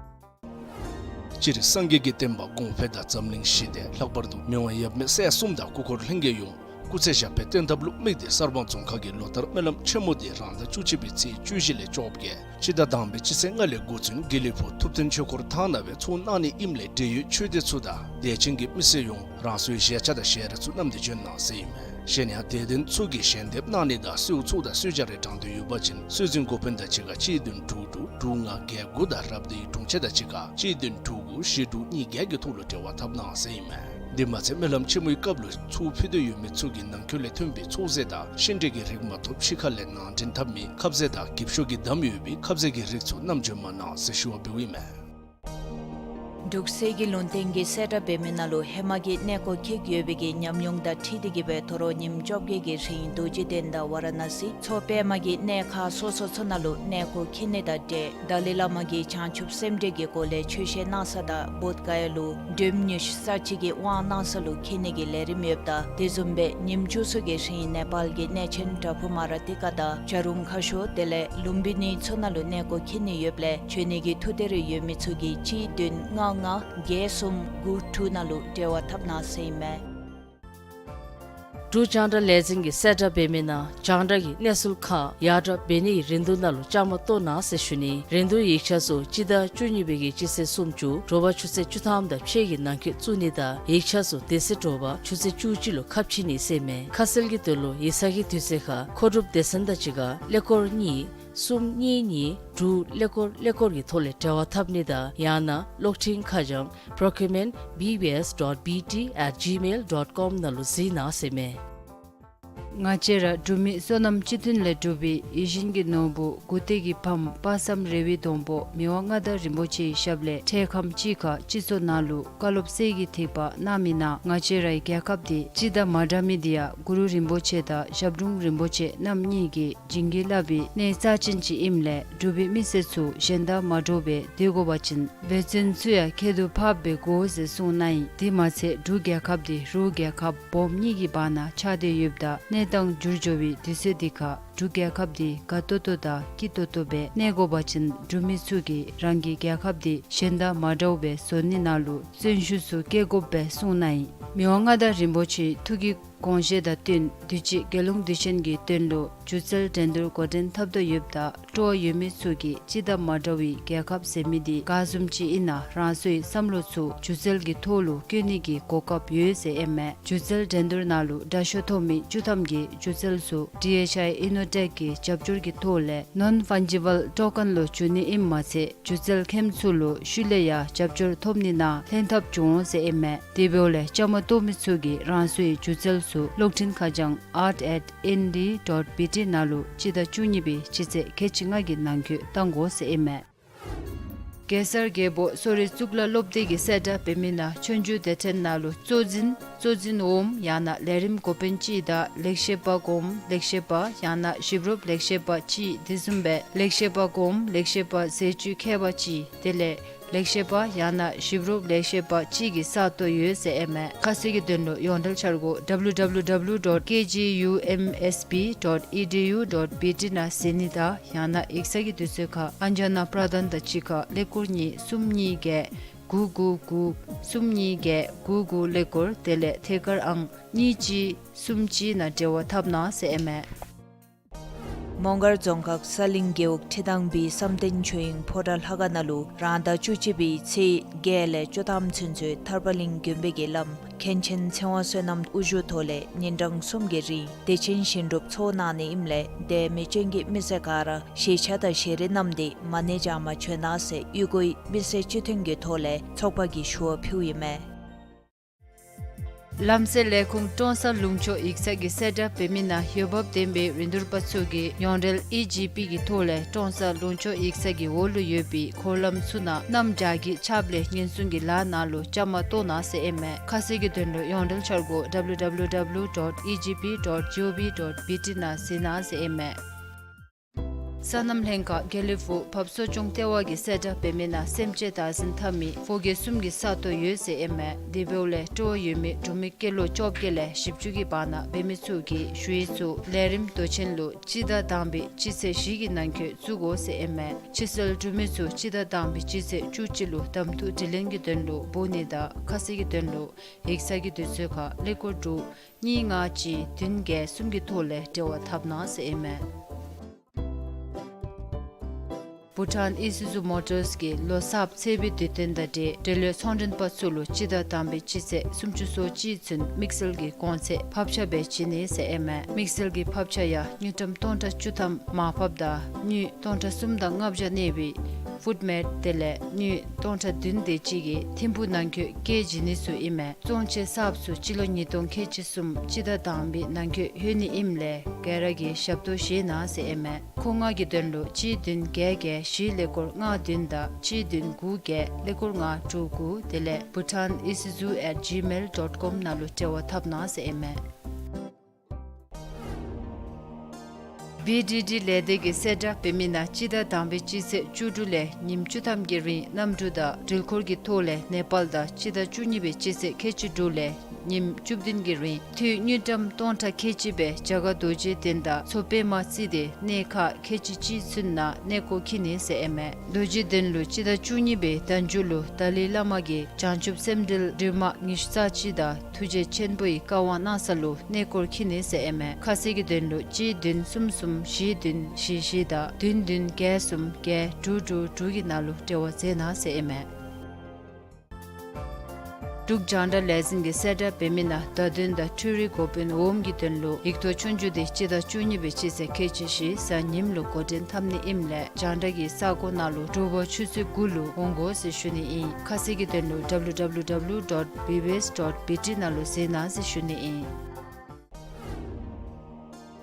སྤྱིར་སངས་རྒྱས་ཀྱི་བསྟན་པ་གོང་འཕེལ་དང་འཛམ་གླིང་ཞི་བདེ་ལྷག་པར་དུ་མི་དབང་ཡབ་མེས་སྲས་གསུམ་དང་སྐུ་འཁོར་ལྷན་རྒྱས་ཡོངས་སྐུ་ཚེ་ཞབས་པད་བརྟན་ཐབས་ལུ་དམིགས་ཏེ་གསར་སྤང་རྫོང་ཁག་གི་ལོ་ལྟར་སྨོན་ལམ་ཆེན་མོ་འདི་རང་ཟླ་བཅུ་གཅིག་པའི་ཚེས་བཅུ་བཞི་ལས་བཅོ་བརྒྱད་སྤྱི་ཟླ་དང་པའི་སྤྱི་ཚེས་ལྔ་ལས་འགོ་བཙུགས་དགེ་ལེགས་ཕུག་ཐུབ་བསྟན་ཆོས་འཁོར་ཐང་ནང་སྦེ་ཚོགས་གནང་ནི་ཨིནམ་ལས་འབྲེལ་ཡོད་ཆོས་སྡེ་ཚུ་དང་དད་ཅན་གྱི་མི་སེར་ཡོངས་རང་སོའི་བཞེས་ཆ་དང་ཞལ་རས་ཚུ་བསྣམས་ཏེ་བྱོན་གནང་ཟེར་ཨིན་མས། གཞན་ཡང་དད་ལྡན་ཚུ་གིས་ཞལ་འདེབས་གནང་ནི་དང་གསོལ་ཚོགས་དང་གསོལ་ཇ་རེ་དྲང་འདོད་ཡོད་པ་ཅིན་གསོལ་འཛིན་འགོ་དཔོན་དང་གཅིག་ཁར་གཅིག་བདུན་དྲུག་དྲུག་དྲུག་ལྔ་བརྒྱད་དགུ་དང་རབ་སྡེའི་དྲུང་ཆེ་དང་གཅིག་ཁར་གཅིག་བདུན་དྲུག་དགུ་བཞི་དྲུག་གཉིས་བརྒྱད་ཀྱི་ཐོག་ལུ་འབྲེལ་བ་འཐབ་གནང་ཟེར་ཨིན་མས། དེ་མ་ཚད་སྨོན་ལམ་ཆེན་མོའི་སྐབས་ལུ་ཚུར་ཕུལ་འདོད་ཡོད་མི་ཚུ་གིས་ནང་འཁོད་ལས་ཐོན་པའི་ཚོགས་རྫས་དང་ཤིང་འབྲས་ཀྱི་རིགས་མ་ཐོབ་ཕྱི་ཁ་ལས་ནང་འདྲེན་འཐབ་མི་ཁབ་ཟས་དང་འགེབས་ཤོག་གི་དམ་ཡོད་པའི་ཁབ་ཟས་ཀྱི་རིགས་ཚུ་བསྣམས་འབྱོན་མ་གནང་ཟེར་ཞུ་བ་འབདཝ་ཨིན་མས། འབྲུག་སྲིད་ཀྱི་ལུང་བསྟན་གྱི་གསལ་བསྒྲགས་འབད་མི་ནང་ལུ་ཧེ་མ་གི་གནས་སྐོར་འཁྱིད་ཡོད་པའི་གི་ཉམས་མྱོང་དང་འཁྲིལ་ཏེ་གི་སྦེ་དོ་རུང་ཉིནམ་བཅོ་བརྒྱད་ཀྱི་རིང་རྡོ་རྗེ་གདན་དང་ཝཱ་ར་ཎ་སི་མཚོ་པདྨ་གི་གནས་ཁག་སོ་སོ་ཚུ་ནང་ལུ་གནས་སྐོར་འཁྱིད་ནི་དང་འབྲེལ་ཏཱ་ལའི་བླ་མ་གིས་བྱང་ཆུབ་སེམས་འགྲེལ་གྱི་སྐོར་ལས་ཆོས་བཤད་གནང་ས་དང་བོདྷ་ག་ཡ་ལུ་འགྲེམས་ཉུལ་ས་ཅིག་གི་དབང་གནང་ས་ལུ་འཁྱིད་ནི་གི་ལས་རིམ་ཡོདཔ་ད་དེ་བཟུམ་སྦེ་ཉིནམ་བཅུ་གསུམ་གྱི་རིང་ནེ་པཱལ་གྱི་གནས་ཆེན་པྲ་བྷུ་མ་ར་ཏི་ཀ་དང་བྱ་རུང་ཁ་ཤོར་དེ་ལས་ལུམ་བི་ནི་ཚུ་ནང་ལུ་གནས་སྐོར་འཁྱིད་ནི་ཡོདཔ་ལས་འབྱོན་ནི་གི་ཐུགས་འདོད་རེ་ཡོད་མི་ཚུ་གིས་གཅིག་བདུན་ལྔ་ལྔ་བརྒྱད་གསུམ་དགུ་དྲུག་ནང་ལུ་འབྲེལ་བ་འཐབ་གནང་ཟེར་ཨིན་མས། འབྲུག་རྒྱང་བསྒྲགས་ལས་འཛིན་གྱི་གསལ་བསྒྲགས་འབད་མི་ནང་རྒྱང་བསྒྲགས་ཀྱི་གནས་ཚུལ་ཁག་ཡར་དྲག་འབད་ནི་གི་རིན་བསྡུར་ནང་ལུ་བཅའ་མར་གཏོགས་གནང་ཟེར་ཞུ་ནི། རིན་བསྡུར་ཡིག་ཆ་ཚུ་སྤྱི་ཟླ་བཅུ་གཉིས་པའི་གི་སྤྱི་ཚེས་སུམ་ཅུ་དྲོ་པ་ཆུ་ཚོད་བཅུ་ཐམ་དང་ཕྱེད་ཀྱི་ནང་འཁོད་བཙུགས་ནི་དང་ཡིག་ཆ་ཚུ་དེ་ཚེ་དྲོ་པ་ཆུ་ཚོད་བཅུ་གཅིག་ལུ་ཁ་ཕྱེ་ནི་ཟེར་ཨིན་མས། ཁ་གསལ་གྱི་དོན་ལུ་ཡིག་ཚང་གི་དུས་ཚོད་ཁར་མཁོ་སྒྲུབ་སྡེ་ཚན་དང་གཅིག་ཁར་ཀླད་ཀོར་གཉིས་གསུམ་གཉིས་གཉིས་དྲུག་ཀླད་ཀོར་ཀླད་ཀོར་གྱི་ཐོག་ལས་འབྲེལ་བ་འཐབ་ནི་དང་ཡང་ན་གློག་འཕྲིན་ཁ་བྱང་procurement B B S dot B T at gmail dot com ནང་ལུ་གཟིགས་གནང་ཟེར་ཨིན་མས། ང་བཅས་ར་འབྲུག་མི་བསོད་ནམས་སྤྱི་མཐུན་ལས་གྲུབ་པའི་ཡིད་བཞིན་གྱི་ནོར་བུ་མགུ་ཏོ་གི་ཕམ་དཔག་བསམ་རེ་བའི་སྡོང་པོ་མི་དབང་མངའ་བདག་རིན་པོ་ཆེའི་ཞབས་ལས་འཕྲལ་ཁམས་ཅིག་ཁར་སྤྱི་ཚོགས་ནང་ལུ་བཀའ་སློབ་གསེར་གྱི་ཐིགས་པ་གནང་མི་ནང་ང་བཅས་རའི་རྒྱལ་ཁབ་འདི་སྤྱི་དང་མ་འདྲ་མི་འདི་ཡང་གུ་རུ་རིན་པོ་ཆེ་དང་ཞབས་དྲུང་རིན་པོ་ཆེ་རྣམ་གཉིས་ཀྱིས་བྱིན་གྱིས་བརླབས་པའི་གནས་རྩ་ཆེན་ཅིག་ཨིནམ་ལས་འབྲུག་པའི་མི་སེར་ཚུ་གཞན་དང་མ་འདྲཝ་སྦེ་སྡོད་དགོ་པ་ཅིན་འབད་བརྩོན་ཚུ་ཡང་ཁྱད་དུ་འཕགསཔ་འབད་དགོ་ཟེར་གསུངས་གནང་ཡི། དེ་མ་ཚད་འབྲུག་རྒྱལ་ཁབ་འདི་རུ་རྒྱལ་ཁབ་སྦོམ་གཉིས་ཀྱི་བར་ན་ཆགས་ཏེ་ཡོདཔ་ད་གནས་སྟངས་འགྱུར་འགྱོ་བའི་དུས་ཚོད་འདི་ཁར་འབྲུག་རྒྱལ་ཁབ་འདི་དགའ་ཏོག་ཏོ་དང་སྐྱིད་ཏོག་ཏོ་སྦེ་གནས་དགོ་པ་ཅིན་འབྲུག་མི་ཚུ་གིས་རང་གི་རྒྱལ་ཁབ་འདི་གཞན་དང་མ་འདྲཝ་སྦེ་བཟོ་ནི་ནང་ལུ་བརྩོན་ཤུགས་ཚུ་བསྐྱེད་དགོཔ་སྦེ་གསུངས་གནང་ཡི། མི་དབང་མངའ་བདག་རིན་པོ་ཆེའི་ཐུགས་ཀྱི་དགོངས་བཞེད་དང་བསྟུན་དུས་ཅི་རྒྱལ་ཡོངས་དུས་ཆེན་གྱི་དོན་ལུ་སྒྱུ་རྩལ་འགྲན་བསྡུར་འགོ་འདྲེན་འཐབ་དོ་ཡོདཔ་ད་སྤྲོ་བ་ཡོད་མི་ཚུ་གིས་སྤྱི་དང་མ་འདྲ་བའི་རྒྱལ་ཁབ་ཟེར་མི་འདི་ག་བཟུམ་ཅིག་ཨིན་ན་རང་སོའི་བསམ་བློ་ཚུ་སྒྱུ་རྩལ་གྱི་ཐོག་ལུ་བཀོད་ནི་གི་གོ་སྐབས་ཡོད་ཟེར་ཨིན་མས། སྒྱུ་རྩལ་འགྲན་བསྡུར་ནང་ལུ་དྲག་ཤོས་ཐོབ་མི་བཅུ་ཐམ་གྱིས་སྒྱུ་རྩལ་ཚུ་ཌི་ཨེཆ་ཨའི་ཨི་ནོ་ཊེཀ་གི་རྒྱབ་སྐྱོར་གྱི་ཐོག་ལས་ནོན་ཕཱན་ཇི་བཱལ་ཊོ་ཀེན་ལུ་བསྒྱུར་ནི་ཨིནམ་མ་ཚད་སྒྱུ་རྩལ་མཁནམ་ཚུ་ལུ་ཤུལ་ལས་ཡང་རྒྱབ་སྐྱོར་ཐོབ་ནི་ནང་ལྷན་ཐབས་འབྱུང་འོང་ཟེར་ཨིན་མས། དེ་འབདཝ་ལས་བཅའ་མར་གཏོགས་མི་ཚུ་གིས་རང་སོའི་སྒྱུ་རྩལ་ཚུ་གློག་འཕྲིན་ཁ་བྱང་art at N D dot B T ནང་ལུ་སྤྱི་ཟླ་བཅུ་གཉིས་པའི་སྤྱི་ཚེས་ཁལ་གཅིག་ལྔ་གི་ནང་འཁོད་བཏང་དགོ་ཟེར་ཨིན་མས། གེ་སར་རྒྱལ་པོ་གསོ་རིག་གཙུག་ལག་སློབ་སྡེ་གི་གསལ་བསྒྲགས་འབད་མི་ནང་ཆོས་རྒྱུགས་སྡེ་ཚན་ནང་ལུ་གཙོ་འཛིན་གཙོ་འཛིན་འོགམ་ཡང་ན་ལས་རིམ་འགོ་དཔོན་ཅིག་དང་ལེགས་བཤད་པ་གོངམ་ལེགས་བཤད་པ་ཡང་ན་ཞིབ་རོབ་ལེགས་བཤད་པ་ཅིག་དེ་བཟུམ་སྦེ་ལེགས་བཤད་པ་གོངམ་ལེགས་བཤད་པ་ཟས་བཅུད་མཁས་པ་ཅིག་དེ་ལས་ལེགས་བཤད་པ་ཡང་ན་ཞིབ་རོབ་ལེགས་བཤད་པ་ཅིག་གི་ས་སྟོང་ཡོད་ཟེར་ཨིན་མས། ཁ་གསལ་གྱི་དོན་ལུ་ཡོངས་འབྲེལ་འཆར་སྒོ་W W W dot K G U M S B dot E D U dot B T ནང་གཟིགས་ནི་དང་ཡང་ན་ཡིག་ཚང་གི་དུས་ཚོད་ཁར་ཨན་ཇཱ་ན་པྲ་དཱན་དང་གཅིག་ཁར་ཀླད་ཀོར་གཉིས་གསུམ་གཉིས་བརྒྱད་དགུ་དགུ་དགུ་གསུམ་གཉིས་བརྒྱད་དགུ་དགུ་ཀླད་ཀོར་དེ་ལས་ཐད་ཀར་ཨང་གཉིས་གཅིག་གསུམ་གཅིག་ནང་འབྲེལ་བ་འཐབ་གནང་ཟེར་ཨིན་མས། མོང་སྒར་རྫོང་ཁག་ས་གླིང་རྒེད་འོག་ཁྲི་ཐང་པའི་བསམ་གཏན་ཆོས་དབྱིངས་ཕོ་བྲང་ལྷ་ཁང་ནང་ལུ་རང་ཟླ་བཅུ་གཅིག་པའི་ཚེས་བརྒྱད་ལས་བཅུ་ཐམ་ཚུན་ཚོད་ཐར་པ་གླིང་དགོན་པའི་དགེ་བླམ་མཁན་ཆེན་ཚེ་དབང་བསོད་ནམས་དབུ་བཞུགས་ཐོག་ལས་ཉིན་གྲངས་གསུམ་གྱི་རིང་བདེ་ཆེན་ཞིང་སྒྲུབ་ཚོགས་གནང་ནི་ཨིནམ་ལས་དེ་མི་སྐྱོན་གྱི་མི་སེར་ག་ར་ཞལ་ཆས་དང་ཞལ་རས་བསྣམས་ཏེ་མ་ཎི་བགྱང་མ་བྱོན་གནང་ཟེར་གཡུས་སྒོའི་མི་སེར་སྤྱི་མཐུན་གྱི་ཐོག་ལས་ཚོགས་པ་གིས་ཞུ་བ་ཕུལཝ་ཨིན་མས། ལམ་སེལ་ལས་ཁུངས་ཀྲོང་གསར་ལུང་ཕྱོགས་ཡིག་ཚང་གི་གསལ་བསྒྲགས་འབད་མི་ནང་འོས་འབབ་ལྡན་པའི་རིན་བསྡུར་པ་ཚུ་གིས་ཡོངས་འབྲེལ་ཨི་ཇི་པི་གི་ཐོག་ལས་ཀྲོང་གསར་ལུང་ཕྱོགས་ཡིག་ཚང་གི་འོག་ལུ་ཡོད་པའི་འཁོར་ལམ་ཚུ་ནང་གནམ་བྱཱར་གྱི་ཆརཔ་ལས་ཉེན་སྲུང་གི་ལཱ་ནང་ལུ་བཅའ་མར་གཏོགས་གནང་ཟེར་ཨིན་མས། ཁ་གསལ་གྱི་དོན་ལུ་ཡོངས་འབྲེལ་འཆར་སྒོ་W W W dot E G P dot G O V dot B T ནང་གཟིགས་གནང་ཟེར་ཨིན་མས། སོ་ནམ་ལྷན་ཁག་དགེ་ལེགས་ཕུག་བབས་གསོ་སྐྱོང་ལྟེ་བ་གིས་གསལ་བསྒྲགས་འབད་མི་ནང་སེམས་ཅན་བདག་འཛིན་འཐབ་མི་ཕོ་སྐྱེས་གསུམ་གྱི་ས་སྟོང་ཡོད་ཟེར་ཨིན་མས། དེ་འབདཝ་ལས་སྤྲོ་བ་ཡོད་མི་འབྲུག་མི་སྐྱེས་ལོ་བཅོ་བརྒྱད་ལས་བཞི་བཅུ་གི་བར་ན་འབད་མི་ཚུ་གིས་ཞུ་ཡིག་ཚུ་ལས་རིམ་མདོ་ཆེན་ལུ་སྤྱི་ཟླ་དང་པའི་སྤྱི་ཚེས་བཞི་གི་ནང་འཁོད་བཙུགས་དགོ་ཟེར་ཨིན་མས། ཕྱི་སེལ་འབྲུག་མི་ཚུ་སྤྱི་ཟླ་དང་པའི་སྤྱི་ཚེས་བཅུ་གཅིག་ལུ་གདམ་འཐུ་དྲི་ལན་གྱི་དོན་ལུ་འབོ་ནི་དང་ཁ་གསལ་གྱི་དོན་ལུ་ཡིག་ཚང་གི་དུས་ཚོད་ཁར་ཀླད་ཀོར་དྲུག་གཉིས་ལྔ་གཅིག་བདུན་བརྒྱད་གསུམ་གྱི་ཐོག་ལས་འབྲེལ་བ་འཐབ་གནང་ཟེར་ཨིན་མས། བྷུ་ཊཱན་ཨི་སུ་ཛུ་མོ་ཊརས་ཀྱིས་ལོ་གསརཔ་ཚེས་པའི་དུས་སྟོན་དང་འབྲེལ་འབྲེལ་ཡོད་ཚོང་མགྲོན་པ་ཚུ་ལུ་སྤྱི་ཟླ་དང་པའི་སྤྱི་ཚེས་སུམ་ཅུ་སོ་གཅིག་ཚུན་དམིགས་བསལ་གྱི་གོང་ཚད་ཕབ་ཆ་སྦེ་བྱིན་ནི་ཟེར་ཨིན་མས། དམིགས་བསལ་གྱི་ཕབ་ཆ་ཡང་དངུལ་ཀྲམ་སྟོང་ཕྲག་བཅུ་ཐམ་མར་ཕབ་དང་དངུལ་སྟོང་ཕྲག་གསུམ་དང་ལྔ་བརྒྱ་གནས་པའི་ ཕུཌ་མེཌ་དེ་ལས་དངུལ་སྟོང་ཕྲག་བདུན་དེ་ཅིག་གིས་ཐིམ་ཕུག་ནང་འཁོད་སྐྱེལ་བྱིན་ནི་ཚུ་ཨིན་མས། བཙོང་ཆས་གསརཔ་ཚུ་སྤྱི་ལོ་ཉིས་སྟོང་ཁལ་གཅིག་གསུམ་སྤྱི་ཟླ་དང་པའི་ནང་འཁོད་ལྷོད་ནི་ཨིནམ་ལས་ག་ར་གིས་ཞབས་ཏོག་བཞེས་གནང་ཟེར་ཨིན་མས། ཁོ་ང་གི་དོན་ལུ་གཅིག་བདུན་བརྒྱད་བརྒྱད་བཞི་ཀླད་ཀོར་ལྔ་བདུན་དང་གཅིག་བདུན་དགུ་བརྒྱད་ཀླད་ཀོར་ལྔ་དྲུག་དགུ་དེ་ལས་bhutan isuzu at gmail dot com ནང་ལུ་འབྲེལ་བ་འཐབ་གནང་ཟེར་ཨིན་མས། བི་ཌི་ཌི་ལས་སྡེ་གིས་གསལ་བསྒྲགས་འབད་མི་ནང་སྤྱི་ཟླ་དང་པའི་སྤྱི་ཚེས་བཅུ་དྲུག་ལས་ཉིནམ་བཅུ་ཐམ་གྱི་རིང་གནམ་གྲུ་དང་འགྲུལ་འཁོར་གྱི་ཐོག་ལས་ནེ་པཱལ་དང་སྤྱི་ཟླ་བཅུ་གཉིས་པའི་སྤྱི་ཚེས་ཁལ་གཅིག་དྲུག་ལས་ཉིནམ་བཅུ་བདུན་གྱི་རིང་འཐུས་དངུལ་ཀྲམ་སྟོང་ཕྲག་ཁལ་གཅིག་སྦེ་རྒྱ་གར་རྡོ་རྗེ་གདན་དང་མཚོ་པདྨ་རྩེ་གཏེར་གནས་ཁག་ཁལ་གཅིག་གཅིག་ཚུན་ནང་གནས་སྐོར་འཁྱིད་ནི་ཟེར་ཨིན་མས། རྡོ་རྗེ་གདན་ལུ་སྤྱི་ཟླ་བཅུ་གཉིས་པའི་ཟླ་མཇུག་ལུ་ཏཱ་ལའི་བླ་མ་གི་བྱང་ཆུབ་སེམས་འགྲེལ་འབྲུ་མར་ཉི་ཤུ་རྩ་གཅིག་དང་ཐུགས་རྗེ་ཆེན་པོའི་བཀའ་དབང་གནང་ས་ལུ་གནས་སྐོར་འཁྱིད་ནི་ཟེར་ཨིན་མས། ཁ་གསལ་གྱི་དོན་ལུ་གཅིག་བདུན་གསུམ་གསུམ་བཞི་བདུན་བཞི་བཞི་དང་བདུན་བདུན་བརྒྱད་གསུམ་བརྒྱད་དྲུག་དྲུག་དྲུག་གི་ནང་ལུ་འབྲེལ་བ་མཛད་གནང་ཟེར་ཨིན་མས། འབྲུག་རྒྱང་བསྒྲགས་ལས་འཛིན་གྱིས་གསལ་བསྒྲགས་འབད་མི་ནང་བརྡ་དོན་དང་འཕྲུལ་རིག་འགོ་དཔོན་འོགམ་གྱི་དོན་ལུ་ཡིག་ཐོག་ཆོས་རྒྱུགས་འདི་སྤྱི་ཟླ་བཅུ་གཉིས་པའི་སྤྱི་ཚེས་ཁལ་གཅིག་བཞི་གཟའ་ཉིམ་ལུ་འགོ་འདྲེན་འཐབ་ནི་ཨིནམ་ལས་རྒྱང་བསྒྲགས་ཀྱི་ས་གོ་ནང་ལུ་དྲོ་པ་ཆུ་ཚོད་དགུ་ལུ་འོང་དགོ་ཟེར་ཞུ་ནི་ཨིན། ཁ་གསལ་གྱི་དོན་ལུ་www dot bbs dot bt ནང་ལུ་གཟིགས་གནང་ཟེར་ཞུ་ནི་ཨིན།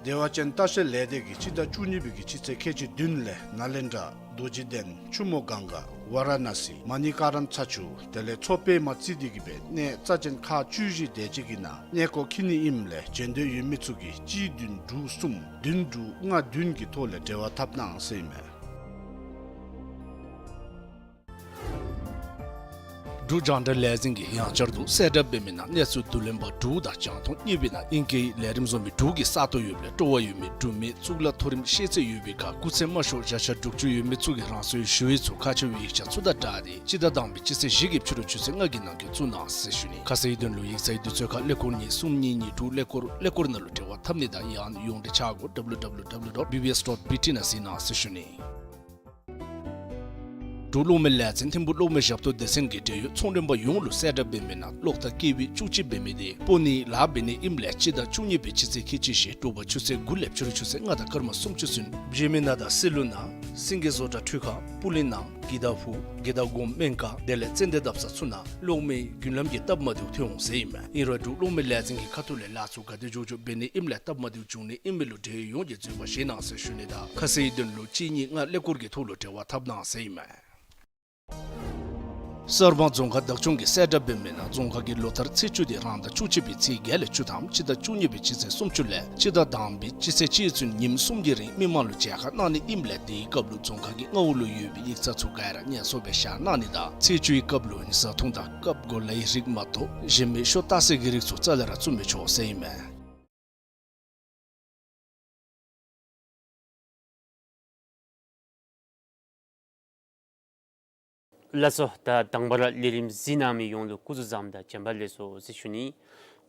བདེ་བ་ཅན་ལྟ་བཤལ་ལས་སྡེ་གིས་སྤྱི་ཟླ་བཅུ་གཉིས་པའི་གི་སྤྱི་ཚེས་ཁལ་གཅིག་བདུན་ལས་ནཱ་ལེནྡྲ་རྡོ་རྗེ་གདན་ཆུ་མོ་གངྒཱ་ཝཱ་ར་ཎཱ་སི་མ་ཎི་ཀ་རམ་ཚ་ཆུ་དེ་ལས་མཚོ་པདྨ་རྩེ་གཏེར་གྱི་སྦེ་གནས་རྩ་ཅན་ཁག་བཅུ་བཞི་དེ་ཅིག་གི་ནང་གནས་སྐོར་འཁྱིད་ནི་ཨིནམ་ལས་བྱོན་འདོད་ཡོད་མི་ཚུ་གིས་གཅིག་བདུན་དྲུག་གསུམ་བདུན་དྲུག་ལྔ་བདུན་གྱི་ཐོག་ལས་འབྲེལ་བ་འཐབ་གནང་ཟེར་ཨིན་མས། འབྲུག་རྒྱང་བསྒྲགས་ལས་འཛིན་གྱིས་ཡང་བསྐྱར་དུ་གསལ་བསྒྲགས་འབད་མི་ནང་གནས་ཚུལ་བསྡུ་ལེན་པ་དྲུག་དང་རྒྱང་མཐོང་གཉིས་པའི་ནང་ཨིང་སྐད་ལས་རིམ་བཟོ་མི་དྲུག་གི་ས་སྟོང་ཡོདཔ་ལས་སྤྲོ་བ་ཡོད་མི་འབྲུག་མི་གཙུག་ལག་མཐོ་རིམ་ཤེས་ཚད་ཡོད་པའི་ཁར་སྐུགས་ཚད་དམའ་ཤོས་བརྒྱ་ཆ་དྲུག་ཅུ་ཡོད་མི་ཚུ་གིས་རང་སོའི་ཞུ་ཡིག་ཚུ་ཁ་ཕྱེ་བའི་ཡིག་ཆ་ཚུ་དང་སྦྲགས་ཏེ་སྤྱི་ཟླ་དང་པའི་སྤྱི་ཚེས་བཞི་གི་ཕྱི་རུ་ཆུ་ཚོད་ལྔ་གི་ནང་འཁོད་བཙུགས་གནང་ཟེར་ཞུ་ནི། ཁ་གསལ་དོན་ལུ་ཡིག་ཚང་དུས་ཚོད་ཁར་ཀླད་ཀོར་གཉིས་གསུམ་གཉིས་གཉིས་དྲུག་ཀླད་ཀོར་ཀླད་ཀོར་ནང་ལུ་འབྲེལ་བ་འཐབ་ནི་དང་ཡང་ཡོངས་འབྲེལ་ཆ་སྒོ་www dot bbs dot bt ནང་གཟིགས་གནང་ཟེར་ཞུ་ནི། འབྲུག་གློག་མེ་ལས་འཛིན་ཐིམ་ཕུག་གློག་མེ་ཞབས་ཏོག་སྡེ་ཚན་གྱིས་འབྲེལ་ཡོད་ཚོང་མགྲོན་པ་ཡོངས་ལུ་གསལ་བསྒྲགས་འབད་མི་ནང་གློག་ཐག་ཀེ་བི་བཅུ་གཅིག་འབད་མི་དེ་སྤོ་ནིའི་ལཱ་འབད་ནི་ཨིནམ་ལས་སྤྱི་ཟླ་བཅུ་གཉིས་པའི་སྤྱི་ཚེས་ཁལ་གཅིག་བཞི་དྲོ་པ་ཆུ་ཚོད་དགུ་ལས་ཕྱི་རུ་ཆུ་ཚོད་ལྔ་དང་སྐར་མ་སུམ་ཅུ་ཚུན་བཞེས་མི་ནང་དང་སི་ལུ་ནང་སེང་གེ་བཟོ་གྲྭ་འཕྲུལ་ཁང་སྤུ་ལེན་ནང་དགེ་ཐང་ཕུག་དགེ་ཐང་གོང་སྨན་ཁང་དེ་ལས་ཙན་དན་འདབ་ས་ཚུ་ནང་གློག་མེའི་རྒྱུན་ལམ་གྱི་སྟབས་མ་བདེཝ་ཐོན་འོང་ཟེར་ཨིན་མས། ཨིན་རུང་འབྲུག་གློག་མེ་ལས་འཛིན་གྱི་ཁ་ཐུག་ལས་ལཱ་ཚུ་ག་དེ་མགྱོགས་མགྱོགས་འབད་ནི་ཨིནམ་ལས་སྟབས་མ་བདེཝ་བྱུང་ནི་ཨིན་མི་ལུ་འབྲེལ་ཡོད་ཡོངས་ཀྱིས་འཛོལ་བ་བཞེས་གནང་ཟེར་ཞུ་ནི་དང་ཁ་གསལ་དོན་ལུ་གཅིག་གཉིས་ལྔ་ཀླད་ཀོར་གྱི་ཐོག་ལུ་འབྲེལ་བ་འཐབ་གནང་ཟེར་ཨིན་མས། གསར་སྤང་རྫོང་ཁག་བདག་སྐྱོང་གིས་གསལ་བསྒྲགས་འབད་མི་ནང་རྫོང་ཁག་གི་ལོ་ལྟར་ཚེས་བཅུ་དེ་རང་ཟླ་བཅུ་གཅིག་པའི་ཚེས་བརྒྱད་ལས་བཅུ་ཐམ་སྤྱི་ཟླ་བཅུ་གཉིས་པའི་སྤྱི་ཚེས་སུམ་ཅུ་ལས་སྤྱི་ཟླ་དང་པའི་སྤྱི་ཚེས་གཅིག་ཚུན་ཉིནམ་གསུམ་གྱི་རིང་མི་མང་ལུ་མཇལ་ཁ་གནང་ནི་ཨིནམ་ལས་དེའི་སྐབས་ལུ་རྫོང་ཁག་གི་མངའ་འོག་ལུ་ཡོད་པའི་ཡིག་ཚང་ཚུ་ག་ར་ཉེན་སྲུང་སྦེ་བཞག་གནང་ནི་དང་ཚེས་བཅུའི་སྐབས་ལུ་ཉི་ཤུ་རྩ་ཐུང་དང་ཀབ་གོ་ལའི་རིགས་མ་གཏོགས་གཞན་མི་ཤོ་ལྟ་སའི་གི་རིགས་ཚུ་རྩ་ལས་ར་བཙུགས་མི་ཆོག་ཟེར་ཨིན་མས། ལགས་སོ། ད་དང་པ་ར་ལས་རིམ་གཟིགས་གནང་མི་ཡོངས་ལུ་སྐུ་གཟུགས་བཟང་དང་བྱོན་པ་ལེགས་སོ་ཟེར་ཞུ་ནི།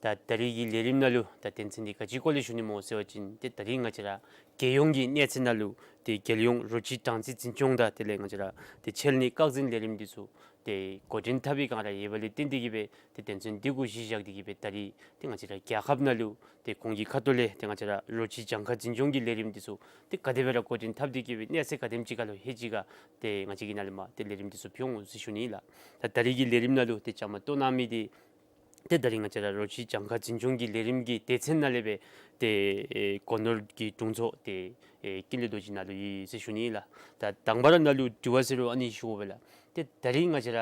ད་ད་རིས་ཀྱི་ལས་རིམ་ནང་ལུ་ད་དོན་ཚན་འདི་ག་ཅིའི་སྐོར་ལས་ཞུ་ནི་སྨོ་ཟེར་བ་ཅིན་ཏེ་ད་རིས་ང་བཅས་ར་རྒྱལ་ཡོངས་ཀྱི་གནས་ཚད་ནང་ལུ་ཏེ་རྒྱལ་ཡོངས་རོ་ཁྱི་གྲངས་རྩིས་འཛིན་སྐྱོང་དང་དེ་ལས་ང་བཅས་ར་ཏེ་ཆེད་ལས་ནི་བཀག་འཛིན་ལས་རིམ་འདི་ཚུ་ཏེ་འགོ་འདྲེན་འཐབ་པའི་སྒང་ར་ཡོད་པ་ལས་བརྟེན་ཏེ་གིས་སྦེ་ཏེ་དོན་ཚན་འདི་གུ་གཞི་བཞག་སྟེ་གིས་སྦེ་ད་རིས་ཏེ་ང་བཅས་ར་རྒྱལ་ཁབ་ནང་ལུ་ཏེ་ཁོང་གི་ཁ་ཐུག་ལས་ཏེ་ང་བཅས་ར་རོ་ཁྱི་གྱངས་ཁ་འཛིན་སྐྱོང་གི་ལས་རིམ་འདི་ཚུ་ཏེ་ག་དེ་སྦེ་ར་འགོ་འདྲེན་འཐབ་སྟེ་གིས་སྦེ་གནས་ཚད་ག་དེམ་ཅིག་ཁར་ལུ་ལྷོད་ཅི་ག་ཏེ་ང་བཅས་ཀྱི་ནཱ་ལས་མར་ཏེ་ལས་རིམ་འདི་ཚུ་ཕུལ་འོང་ཟེར་ཞུ་ནི་ལགས། ད་ད་རིས་ཀྱི་ལས་རིམ་ནང་ལུ་ཏེ་བཅའ་མར་གཏོགས་གནང་མི་འདི་ཏེ་ད་རིས་ང་བཅས་ར་རོ་ཁྱི་གྱངས་ཁ་འཛིན་སྐྱོང་གི་ལས་རིམ་གྱི་སྡེ་ཚན་ནང་ལས་སྦེ་ཏེ་ཨེ་སྒོ་ནོར་གྱི་དྲུང་འཚོ་ཏེ་ཨེ་ཀུན་ལེགས་རྡོ་རྗེ་ནཱ་ལུ་ཡོད་ཟེར་ཞུ་ནི་ལགས། ད་དང་པ་ར་ནཱ་ལུ་དྲི་བ་ཟེར་རུང་ཨ་ནི་ཞུ་དགོ་པས་ལགས། ཏེ་ད་རིས་ང་བཅས་ར་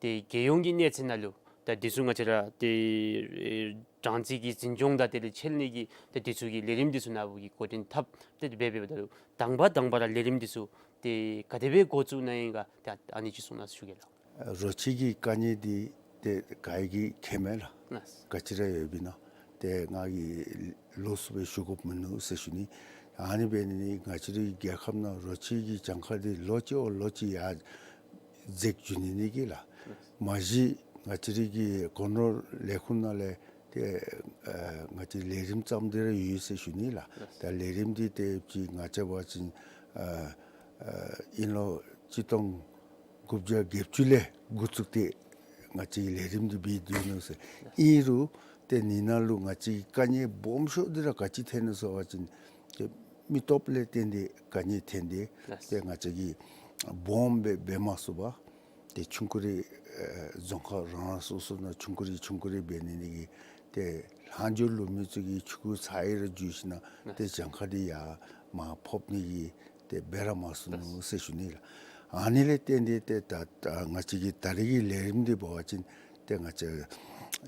ཏེ་རྒྱལ་ཡོངས་ཀྱི་གནས་ཚད་ནང་ལུ་ད་འདི་ཚུ་ང་བཅས་ར་ཏེ་ཨེ་གྲངས་རྩིས་ཀྱི་འཛིན་སྐྱོང་དང་དེ་ལས་ཆེད་ལས་ཀྱི་ད་འདི་ཚུ་གི་ལས་རིམ་འདི་ཚུ་ནཱ་བུ་གིས་འགོ་འདྲེན་འཐབ་སྟེ་འབད་འབདཝ་ད་ལུ་དང་པ་དང་པ་ར་ལས་རིམ་འདི་ཚུ་ཏེ་ག་དེ་སྦེ་འགོ་བཙུགས་གནང་ཡི་ག་ཏེ་ཨ་ནི་ཅིག་གསུང་གནང་ཟེར་ཞུ་གེ་ལགས། རོ་ཁྱི་གི་དཀའ་ངལ་འདི་ཏེ་ག་གིས་མཁྱེན་མས་ལགས། ལགས། ག་ཅི་ར་ཡོདཔ་ཨིན་ན་ཏེ་ང་གིས་ལོགས་སུ་སྦེ་ཞུ་དགོཔ་མིན་ནུག་ཟེར་ཞུ་ནི། ཨ་ནི་འབད་ནི་ང་བཅས་རའི་རྒྱལ་ཁབ་ནང་རོ་ཁྱི་གི་གྱངས་ཁ་འདི་ལོ་གཅིག་བ་ལོ་གཅིག་ཡར་འཛེགས་འགྱོ་ནི་ཨིན་གྱི་ལགས། མ་གཞི་ང་བཅས་རའི་གི་སྒོ་ནོར་ལས་ཁུངས་ནང་ལས་ཏེ་ཨ་ང་བཅས་ལས་རིམ་བརྩམས་ཏེ་ར་ཡོད་ཟེར་ཞུ་ནི་ལགས། ད་ལས་རིམ་འདི་ཏེ་ཅིག་ང་བཅས་འབད་བ་ཅིན་ཨ་ཨ་དབྱིན་ལོ་གཅིག་སྟོང་དགུ་བརྒྱ་བརྒྱད་ཅུ་ལས་འགོ་བཙུགས་ཏེ་ང་བཅས་ལས་རིམ་འདི་འབད་དེ་ནུག་ཟེར། ཨིན་རུང་ཏེ་ནི་ནང་ལུ་ང་བཅས་དཀའ་ངལ་སྦོམ་ཤོས་འདི་ར་ག་ཅི་ཐོན་ནུག་ཟེར་བ་ཅིན་ཏེ་མི་སྟོབས་ལས་བརྟེན་ཏེ་དཀའ་ངལ་ཐོན་ཏེ་ཏེ་ང་བཅས་ཀྱི་ སྦོམ་སྦེ་འབད་མ་ཚུགས་པར་ཏེ་ཆུང་ཀུ་རེ་ཨེ་རྫོང་ཁག་རང་རང་སོ་སོ་ནང་ཆུང་ཀུ་རེ་ཆུང་ཀུ་རེ་འབད་ནི་ནི་གི་ཏེ་ལྷག་འཕྲོ་ལུ་མི་ཚུ་གིས་ཆུང་ཀུ་ཚར་ཡི་ར་འགྱོ་ཞིན་ན་ཏེ་གྱངས་ཁ་འདི་ཡར་མར་ཕབ་ནི་གི་ཏེ་འབད་ར་མ་ཚུགས་ནུག་ཟེར་ཞུ་ནི་ལགས། ཨ་ནི་ལས་བརྟེན་ཏེ་ཏེ་ད་ད་ང་བཅས་ཀྱི་ད་རེས་ཀྱི་ལས་རིམ་འདི་འབད་བ་ཅིན་ཏེ་ང་བཅས་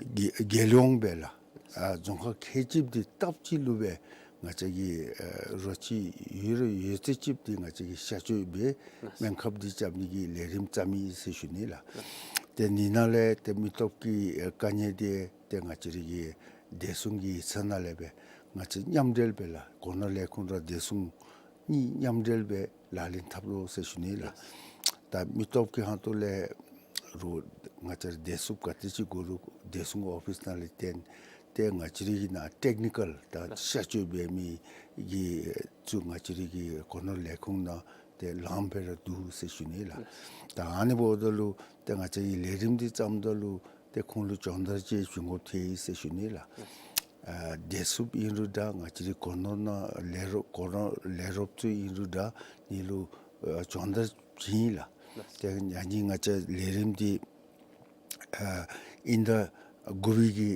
རྒྱལ་རྒྱལ་ཡོངས་སྦེ་ལགས། ཨ་རྫོང་ཁག་ཁལ་གཅིག་འདི་སྟབས་གཅིག་ལུ་སྦེ་ང་བཅས་ཀྱི་ཨ་རོ་ཁྱི་ཡོད་རུང་ཡོད་ཚད་ཅིག་འདི་ང་བཅས་ཀྱིས་གཤག་བཅོས་འབད་སྨན་ཁབ་འདི་རྐྱབ་ནི་གི་ལས་རིམ་བརྩམས་ཡི་ཟེར་ཞུ་ནི་ལགས། ཏེ་ཨ་ནི་ནང་ལས་ཏེ་མི་སྟོབས་ཀྱི་ཨ་དཀའ་ངལ་འདི་ཏེ་ང་བཅས་རའི་གི་བདེ་སྲུང་གི་ཚན་ནང་ལས་སྦེ་ང་བཅས་མཉམ་འབྲེལ་སྦེ་ལགས་གོ་ནོར་ལས་ཁུངས་དང་བདེ་སྲུང་གཉིས་མཉམ་འབྲེལ་སྦེ་ལག་ལེན་འཐབ་དོ་ཟེར་ཞུ་ནི་ལགས། ད་མི་སྟོབས་ཀྱི་ཧོངས་ལས་རུང་ང་བཅས་ར་བདེ་སྲུངཔ་ག་དེ་ཅིག་དགོ་རུང་བདེ་སྲུང་ཨོ་ཕིསི་ནང་ལས་བཏོན་ཏེ་ང་བཅས་རའི་གི་ནང་ཊེཀ་ནི་ཀཱལ་ད་གཤག་བཅོས་འབད་མི་གི་ཚུ་ང་བཅས་རའི་གི་གོ་ནོར་ལས་ཁུངས་ནང་ཏེ་ལངམ་སྦེ་ར་འདུག་ཟེར་ཞུ་ནི་ལགས། ད་ཨ་ནི་འབདཝ་ད་ལུ་ཏེ་ང་བཅས་ཀྱིས་ལས་རིམ་འདི་བརྩམ་ད་ལུ་ཏེ་ཁོང་ལུ་སྦྱོང་བརྡར་ཅིག་བྱིན་དགོཔ་ཐལ་ཡི་ཟེར་ཞུ་ནི་ལགས། ཨ་བདེ་སྲུངཔ་ཨིན་རུང་འདྲ་ང་བཅས་རའི་གོ་ནོར་ནང་ལས་རོགས་གོ་ནོར་ལས་རོགསཔ་ཚུ་ཨིན་རུང་འདྲ་ཨ་ནི་ལུ་ཨ་སྦྱོང་བརྡར་བྱིན་ཡི་ལགས། ཏེ་ཨ་ནི་ང་བཅས་ལས་རིམ་འདི་ཨ་དབྱིན་ཟླ་དགུ་པའི་གི་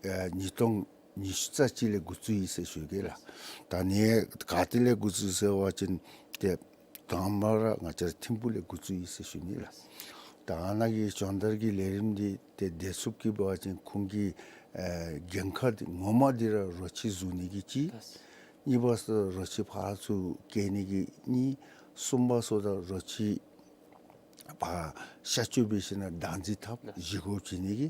ཨ་ཉིས་སྟོང་ཉི་ཤུ་རྩ་གཅིག་ལས་འགོ་བཙུགས་ཡི་ཟེར་ཞུ་གེ་ལགས། ད་ཨ་ནི་ག་ཏེ་ལས་འགོ་བཙུགས་ཟེར་བ་ཅིན་ཏེ་དང་པ་ར་ང་བཅས་ར་ཐིམ་ཕུག་ལས་འགོ་བཙུགས་ཡི་ཟེར་ཞུ་ནི་ལགས། ད་ཨ་ནཱ་གི་སྦྱོང་བརྡར་གྱི་ལས་རིམ་འདི་ཏེ་བདེ་སྲུངཔ་གིས་འབད་བ་ཅིན་ཁོང་གི་ཨ་འགན་ཁག་འདི་ངོ་མ་འདི་ར་རོ་ཁྱི་བཟུང་ནི་གི་གཅིག། གཉིས་པ་ཟེར་རོ་ཁྱི་ཕར་ཚུར་སྐྱེལ་ནི་གི་གཉིས། གསུམ་པ་ཟེར་རོ་ཁྱི་ཕར་གཤག་བཅོས་འབད་ཞིན་ན་བདག་འཛིན་འཐབ་ལགས། བཞེས་སྒོ་བྱིན་ནི་གི།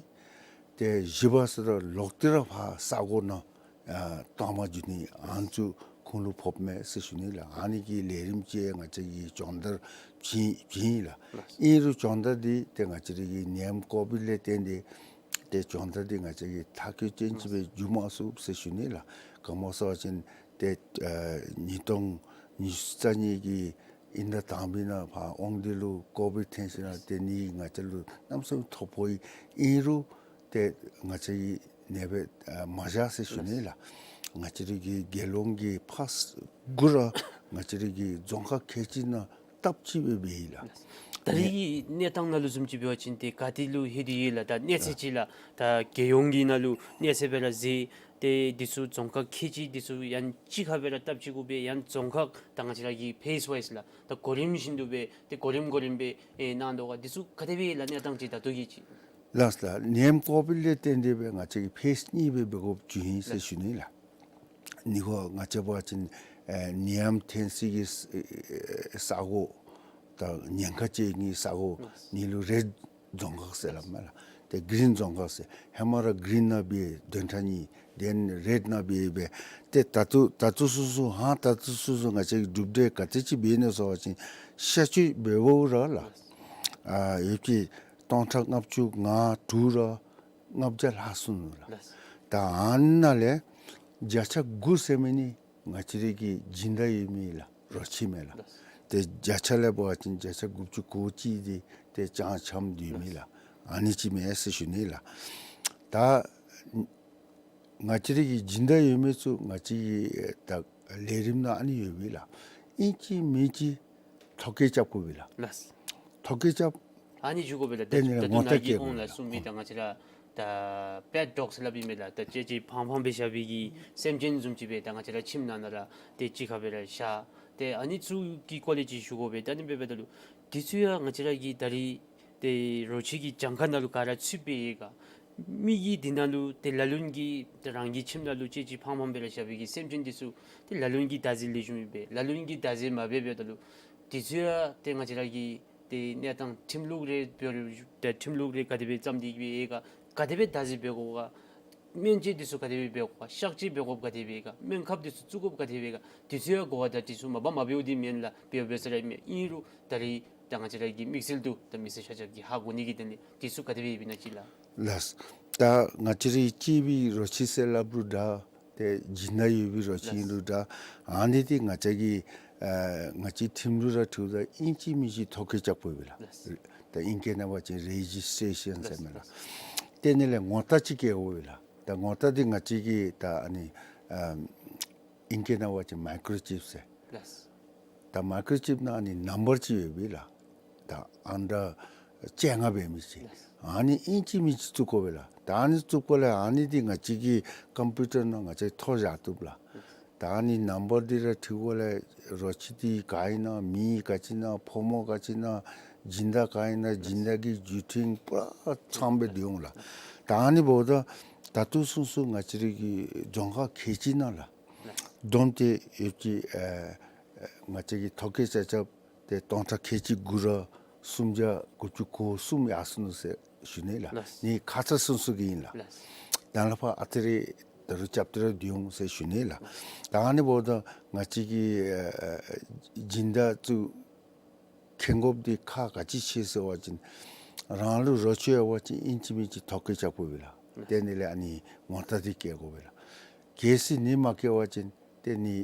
ཏེ་བཞི་པ་ཟེར་ལོག་སྟེ་ར་ཕར་ས་གོ་ནང་ཨ་གཏོར་མ་རྒྱུག་ནི་ཨ་ནི་ཚུ་ཁོང་ལུ་ཕོགཔ་མས་ཟེར་ཞུ་ནི་ལགས། ཨ་ནི་གི་ལས་རིམ་ཅིག་ང་བཅས་ཀྱིས་སྦྱོང་བརྡར་བྱིན་བྱིན་ཡི་ལགས། ལགས། ཨིན་རུང་སྦྱོང་བརྡར་འདི་ཏེ་ང་བཅས་རའི་གི་ནད་ཡམས་ཀོ་བིཌ་ལས་བརྟེན་ཏེ་ཏེ་སྦྱོང་བརྡར་འདི་ང་བཅས་ཀྱིས་མཐར་འཁྱོལ་ཅན་ཅིག་སྦེ་མཇུག་མ་བསྡུ་ཟེར་ཞུ་ནི་ལགས། ག་མོ་ཟེར་བ་ཅིན་ཏེ་ཨ་ཉིས་སྟོང་ཉི་ཤུ་རྩ་གཉིས་ཀྱི་དབྱིན་ཟླ་དང་པའི་ནང་ཕར་དབང་འདུས་ལུ་ཀོ་བིཌ་ཐོན་ཞིན་ན་ཏེ་ནི་ང་བཅས་ལུ་གནམ་མེད་ས་མེད་ཐོ་ཕོག་ཡི། ཨིན་རུང་ཏེ་ང་བཅས་ཀྱིས་ནེ་བེ་ཨ་མ་བཞག་ཟེར་ཞུ་ནི་ལགས། ང་བཅས་རའི་གི་རྒྱལ་ཡོངས་ཀྱི་ཕཱསཊ་དགུ་ར་ང་བཅས་རའི་གི་རྫོང་ཁག་ཁལ་གཅིག་ནང་སྟབས་གཅིག་སྦེ་འབད་ཡི་ལགས། ད་རེས་ཀྱི་གནས་སྟངས་ནང་ལུ་བཟུམ་ཅིག་འབད་བ་ཅིན་ཏེ་ག་ཏེ་ལུ་ལྷོད་དེ་ཡོད་ལགས། ད་གནས་ཚད་ཅིག་ལགས། ད་རྒྱལ་ཡོངས་ཀྱི་ནང་ལུ་གནས་ཚད་སྦེ་ར་གཟིགས་ཏེ་འདི་ཚུ་རྫོང་ཁག་ཁལ་གཅིག་འདི་ཚུ་ཡང་གཅིག་ཁར་སྦེ་ར་སྟབས་གཅིག་གུ་སྦེ་ཡང་རྫོང་ཁག་ད་ང་བཅས་ར་གི་ཕེསི་ཝའིསི་ལགས། ད་གོ་རིམ་བཞིན་དུ་སྦེ་ཏེ་གོ་རིམ་གོ་རིམ་སྦེ་ཨེ་གནང་དོ་ག། འདི་ཚུ་ག་དེ་སྦེ་ལགས་གནས་སྟངས་ཅིག་ད་ལྟོ་གི་ཅིག། ལགས་ལགས། ནད་ཡམས་ཀོ་བིཌ་ལས་བརྟེན་ཏེ་སྦེ་ང་བཅས་ཀྱིས་ཕེསི་གཉིས་སྦེ་འབད་དགོཔ་བྱུང་ཡི་ཟེར་ཞུ་ནི་ལགས། ཨ་ནི་ཁོ་ང་བཅས་འབད་བ་ཅིན་ཨེ་ནད་ཡམས་ཐོན་སའི་གི་ས་ས་གོ་དང་ཉེན་ཁ་ཅན་གྱི་ས་གོ་ཨ་ནི་ལུ་རེཌ་རྫོང་ཁག་ཟེར་སླབ་མས་ལགས། ཏེ་གིརིན་རྫོང་ཁག་ཟེར། ཧེ་མ་ར་གིརིན་ནང་འབད་བདུན་ཕྲག་གཉིས། དེ་ལས་རེཌ་ནང་འབད་འབད་ཏེ་ད་ལྟོ་ད་ལྟོ་སོ་སོ་ཧང་ད་ལྟོ་སོ་སོ་ང་བཅས་ཀྱིས་གྲུབ་འབྲས་ག་དེ་ཅིག་འབད་ནུག་ཟེར་བ་ཅིན་གཤག་བཅོས་འབདཝ་ར་ལགས། ཨ་ཡོད་ཀྱི་སྟོང་ཕྲག་ལྔ་བཅུ་ང་དྲུག་ར་ལྔ་བརྒྱ་ལྷག་སོང་ནུག་ལགས། ལགས། ད་ཨ་ནཱ་ལས་བརྒྱ་ཆ་དགུ་ཟེར་མི་ནི་ང་བཅས་རའི་གི་སྦྱིན་བདག་ཡོད་མི་ལགས་རོ་ཁྱི་མས་ལགས། ལགས། ཏེ་བརྒྱ་ཆ་ལས་འབད་བ་ཅིན་བརྒྱ་ཆ་དགུ་བཅུ་གོ་གཅིག་འདི་ཏེ་ཅང་ཆམ་སྡོད་མི་ལགས། ཨ་ནི་ཅིག་མས་ཟེར་ཞུ་ནི་ལགས། ད་ང་བཅས་རའི་གི་སྦྱིན་བདག་ཡོད་མི་ཚུ་ང་བཅས་ཀྱི་ད་ལས་རིམ་ནང་ཨ་ནི་ཡོད་པས་ལགས། ཨིན་ཅི་མིན་ཅི་ཐོ་བཀོད་རྐྱབ་དགོ་པས་ལགས། ལགས། ཐོ་བཀོད་རྐྱབ། ཨ་ནི་ཞུ་དགོ་པས་ལགས། ཏེ་ནི་ད་ངོ་ད་རྒྱལ་ཡོངས་ལས་གསུངས་མི་ད་ང་བཅས་ར་ད་པེཊ་ཌོག་ཟེར་སླབ་ཨིན་མས་ལགས། ད་ལྕེ་ལྕེ་ཕངས་ཕངས་སྦེ་བཞག་པའི་གི་སེམས་ཅན་བཟུམ་ཅིག་སྦེ་ད་ང་བཅས་ར་ཁྱིམ་ནང་ན་ར་ཏེ་གཅིག་ཁར་སྦེ་ར་བཞག། ཏེ་ཨ་ནི་ཚུ་གི་སྐོར་ལས་ཅིག་ཞུ་དགོ་པས། ད་ཨ་ནི་འབདཝ་ད་ལུ་འདི་ཚུ་ཡང་ང་བཅས་ར་གི་ད་རིས་ཏེ་རོ་ཁྱི་གི་གྱངས་ཁ་ནང་ལུ་ག་ར་ཚུད་པས་ཡོད་ག། མི་གིས་འདི་ནང་ལུ་ཏེ་ལ་ལུ་གིས་ཏེ་རང་གི་ཁྱིམ་ནང་ལུ་ལྕེ་ལྕེ་ཕངས་ཕངས་སྦེ་ར་བཞག་པའི་གི་སེམས་ཅན་འདི་ཚུ་ཏེ་ལ་ལུ་གིས་བདག་འཛིན་ལེགས་ཤོམ་མེད་པས། ལ་ལུ་གིས་བདག་འཛིན་མ་འབད་འབདཝ་ད་ལུ་འདི་ཚུ་ཡང་ཏེ་ང་བཅས་ར་གི་ཏེ་གནས་སྟངས་ཁྲིམས་ལུགས་རེ་འབད་རུང་ཏེ་ཁྲིམས་ལུགས་རེ་ག་དེ་སྦེ་བརྩམས་ཏེ་གི་སྦེ་ཡོད་ག། ག་དེ་སྦེ་བདག་འཛིན་འབད་དགོ་ག། སྨན་བཅོས་འདི་ཚུ་ག་དེ་སྦེ་འབད་དགོ་ག། གཤག་བཅོས་འབད་དགོཔ་ག་དེ་སྦེ་ག། སྨན་ཁབ་འདི་ཚུ་བཙུགས་དགོཔ་ག་དེ་སྦེ་ག། འདི་ཚུ་ཡང་གོ་བ་དང་འདི་ཚུ་མ་པ་མ་འབདཝ་འདི་མེན་ལགས། འབད་འབད་ས་ར་མེན། ཨིན་རུང་ད་རིས་ད་ང་བཅས་ར་གི་དམིགས་བསལ་དུ་ད་མི་སེར་ཤ་ཁྱབ་ཀྱིས་ཧ་གོ་ནི་གི་དོན་ལས་འདི་ཚུ་ག་དེ་སྦེ་ཡོདཔ་ཨིན་ན་ཅིག་ལགས། ལགས། ད་ང་བཅས་རའི་གཅེས་པའི་རོ་ཁྱི་ཟེར་སླབ་རུང་འདྲ། ཏེ་སྦྱིན་བདག་ཡོད་པའི་རོ་ཁྱི་ཨིན་རུང་འདྲ། ཨ་ནི་འདི་ང་བཅས་ཀྱི་ཨ་ང་བཅས་ཁྲིམས་ལུགས་ར་འཁྲིལཝ་ད་ཨིན་ཅི་མིན་ཅི་ཐོ་བཀོད་རྐྱབ་དགོ་པས་ལགས། ལགས། ད་ཨིང་སྐད་ནང་འབད་བ་ཅིན་རེ་ཇིསི་ཊེ་ཤཱན་ཟེར་མས་ལགས། ཏེ་ཨ་ནི་ལས་ངོ་རྟགས་ཅིག་བཀལ་དགོ་པས་ལགས། ད་ངོ་རྟགས་འདི་ང་བཅས་ཀྱིས་ད་ཨ་ནི་ཨ་ཨིང་སྐད་ནང་འབད་བ་ཅིན་མའི་ཀྲོ་ཅིབ་ཟེར། ལགས། ད་མའི་ཀོརོ་ཅིབ་ནང་ཨ་ནི་ནམ་བར་ཅིག་ཡོད་པས་ལགས། ད་ཨང་གྲངས་བཅོ་ལྔ་འབད་མི་ཅིག། ཨ་ནི་ཨིན་ཅི་མིན་ཅི་བཙུགས་དགོ་པས་ལགས། ད་ཨ་ནི་བཙུགས་པ་ལས་ཨ་ནི་འདི་ང་བཅས་ཀྱི་ཀམ་པིའུ་ཊར་ནང་ང་བཅས་མཐོ་བཞག་བཏུབ་ལགས། ད་ཨ་ནི་ནམ་བར་འདི་ར་འཁྲིལ་དགོ་ལས་རོ་ཁྱི་འདི་ག་ཨིན་ན་མི་ག་ཅི་ཨིན་ན་ཕོ་མོ་ག་ཅི་ཨིན་ན་སྦྱིན་བདག་ག་ཨིན་ན་སྦྱིན་བདག་གི་བརྒྱུད་འཕྲིན་པུ་ར་ཚངམ་སྦེ་སྡོད་འོང་ལགས། ད་ཨ་ནི་འབདཝ་ད་ད་ལྟོ་ཚུན་ཚོད་ང་བཅས་རའི་གི་རྫོང་ཁག་ཁལ་གཅིག་ནང་ལགས། བསྡོམས་ཏེ་ཡོད་ཀྱི་ཨ་ཨ་ང་བཅས་ཀྱི་ཐོ་བཀོད་ཆ་ཁྱབ་ཏེ་སྟོང་ཕྲག་ཁལ་གཅིག་དགུ་ར་སུམ་བརྒྱ་དགུ་བཅུ་གོ་གསུམ་ཡར་སོ་ནུག་ཟེར་ཞུ་ནི་ལགས། ལགས། ནི་ཁ་ཙ་ཚུན་ཚོད་ཀྱི་ཨིན་ལགས། ལགས། ད་ལས་ཕར་ཨ་ཙི་རེ་ད་རུང་རྐྱབ་སྟེ་ར་སྡོད་འོང་ཟེར་ཞུ་ནི་ལགས། ད་ཨ་ནི་འབདཝ་ད་ང་བཅས་ཀྱི་ཨ་ཨ་སྦྱིན་བདག་ཚུ་མཁན་འགོཔ་འདི་ཁག་ག་ཅི་ཆེ་ཟེར་བ་ཅིན་རང་ལུ་རོ་ཁྱི་ཡོད་པ་ཅིན་ཨིན་ཅི་མིན་ཅི་ཐོ་བཀོད་རྐྱབ་དགོ་པས་ལགས། དེ་ནི་ལས་ཨ་ནི་ངོ་རྟགས་འདི་བཀལ་དགོ་པས་ལགས། གལ་སྲིད་ནི་མ་བཀལ་བ་ཅིན་ཏེ་ནི་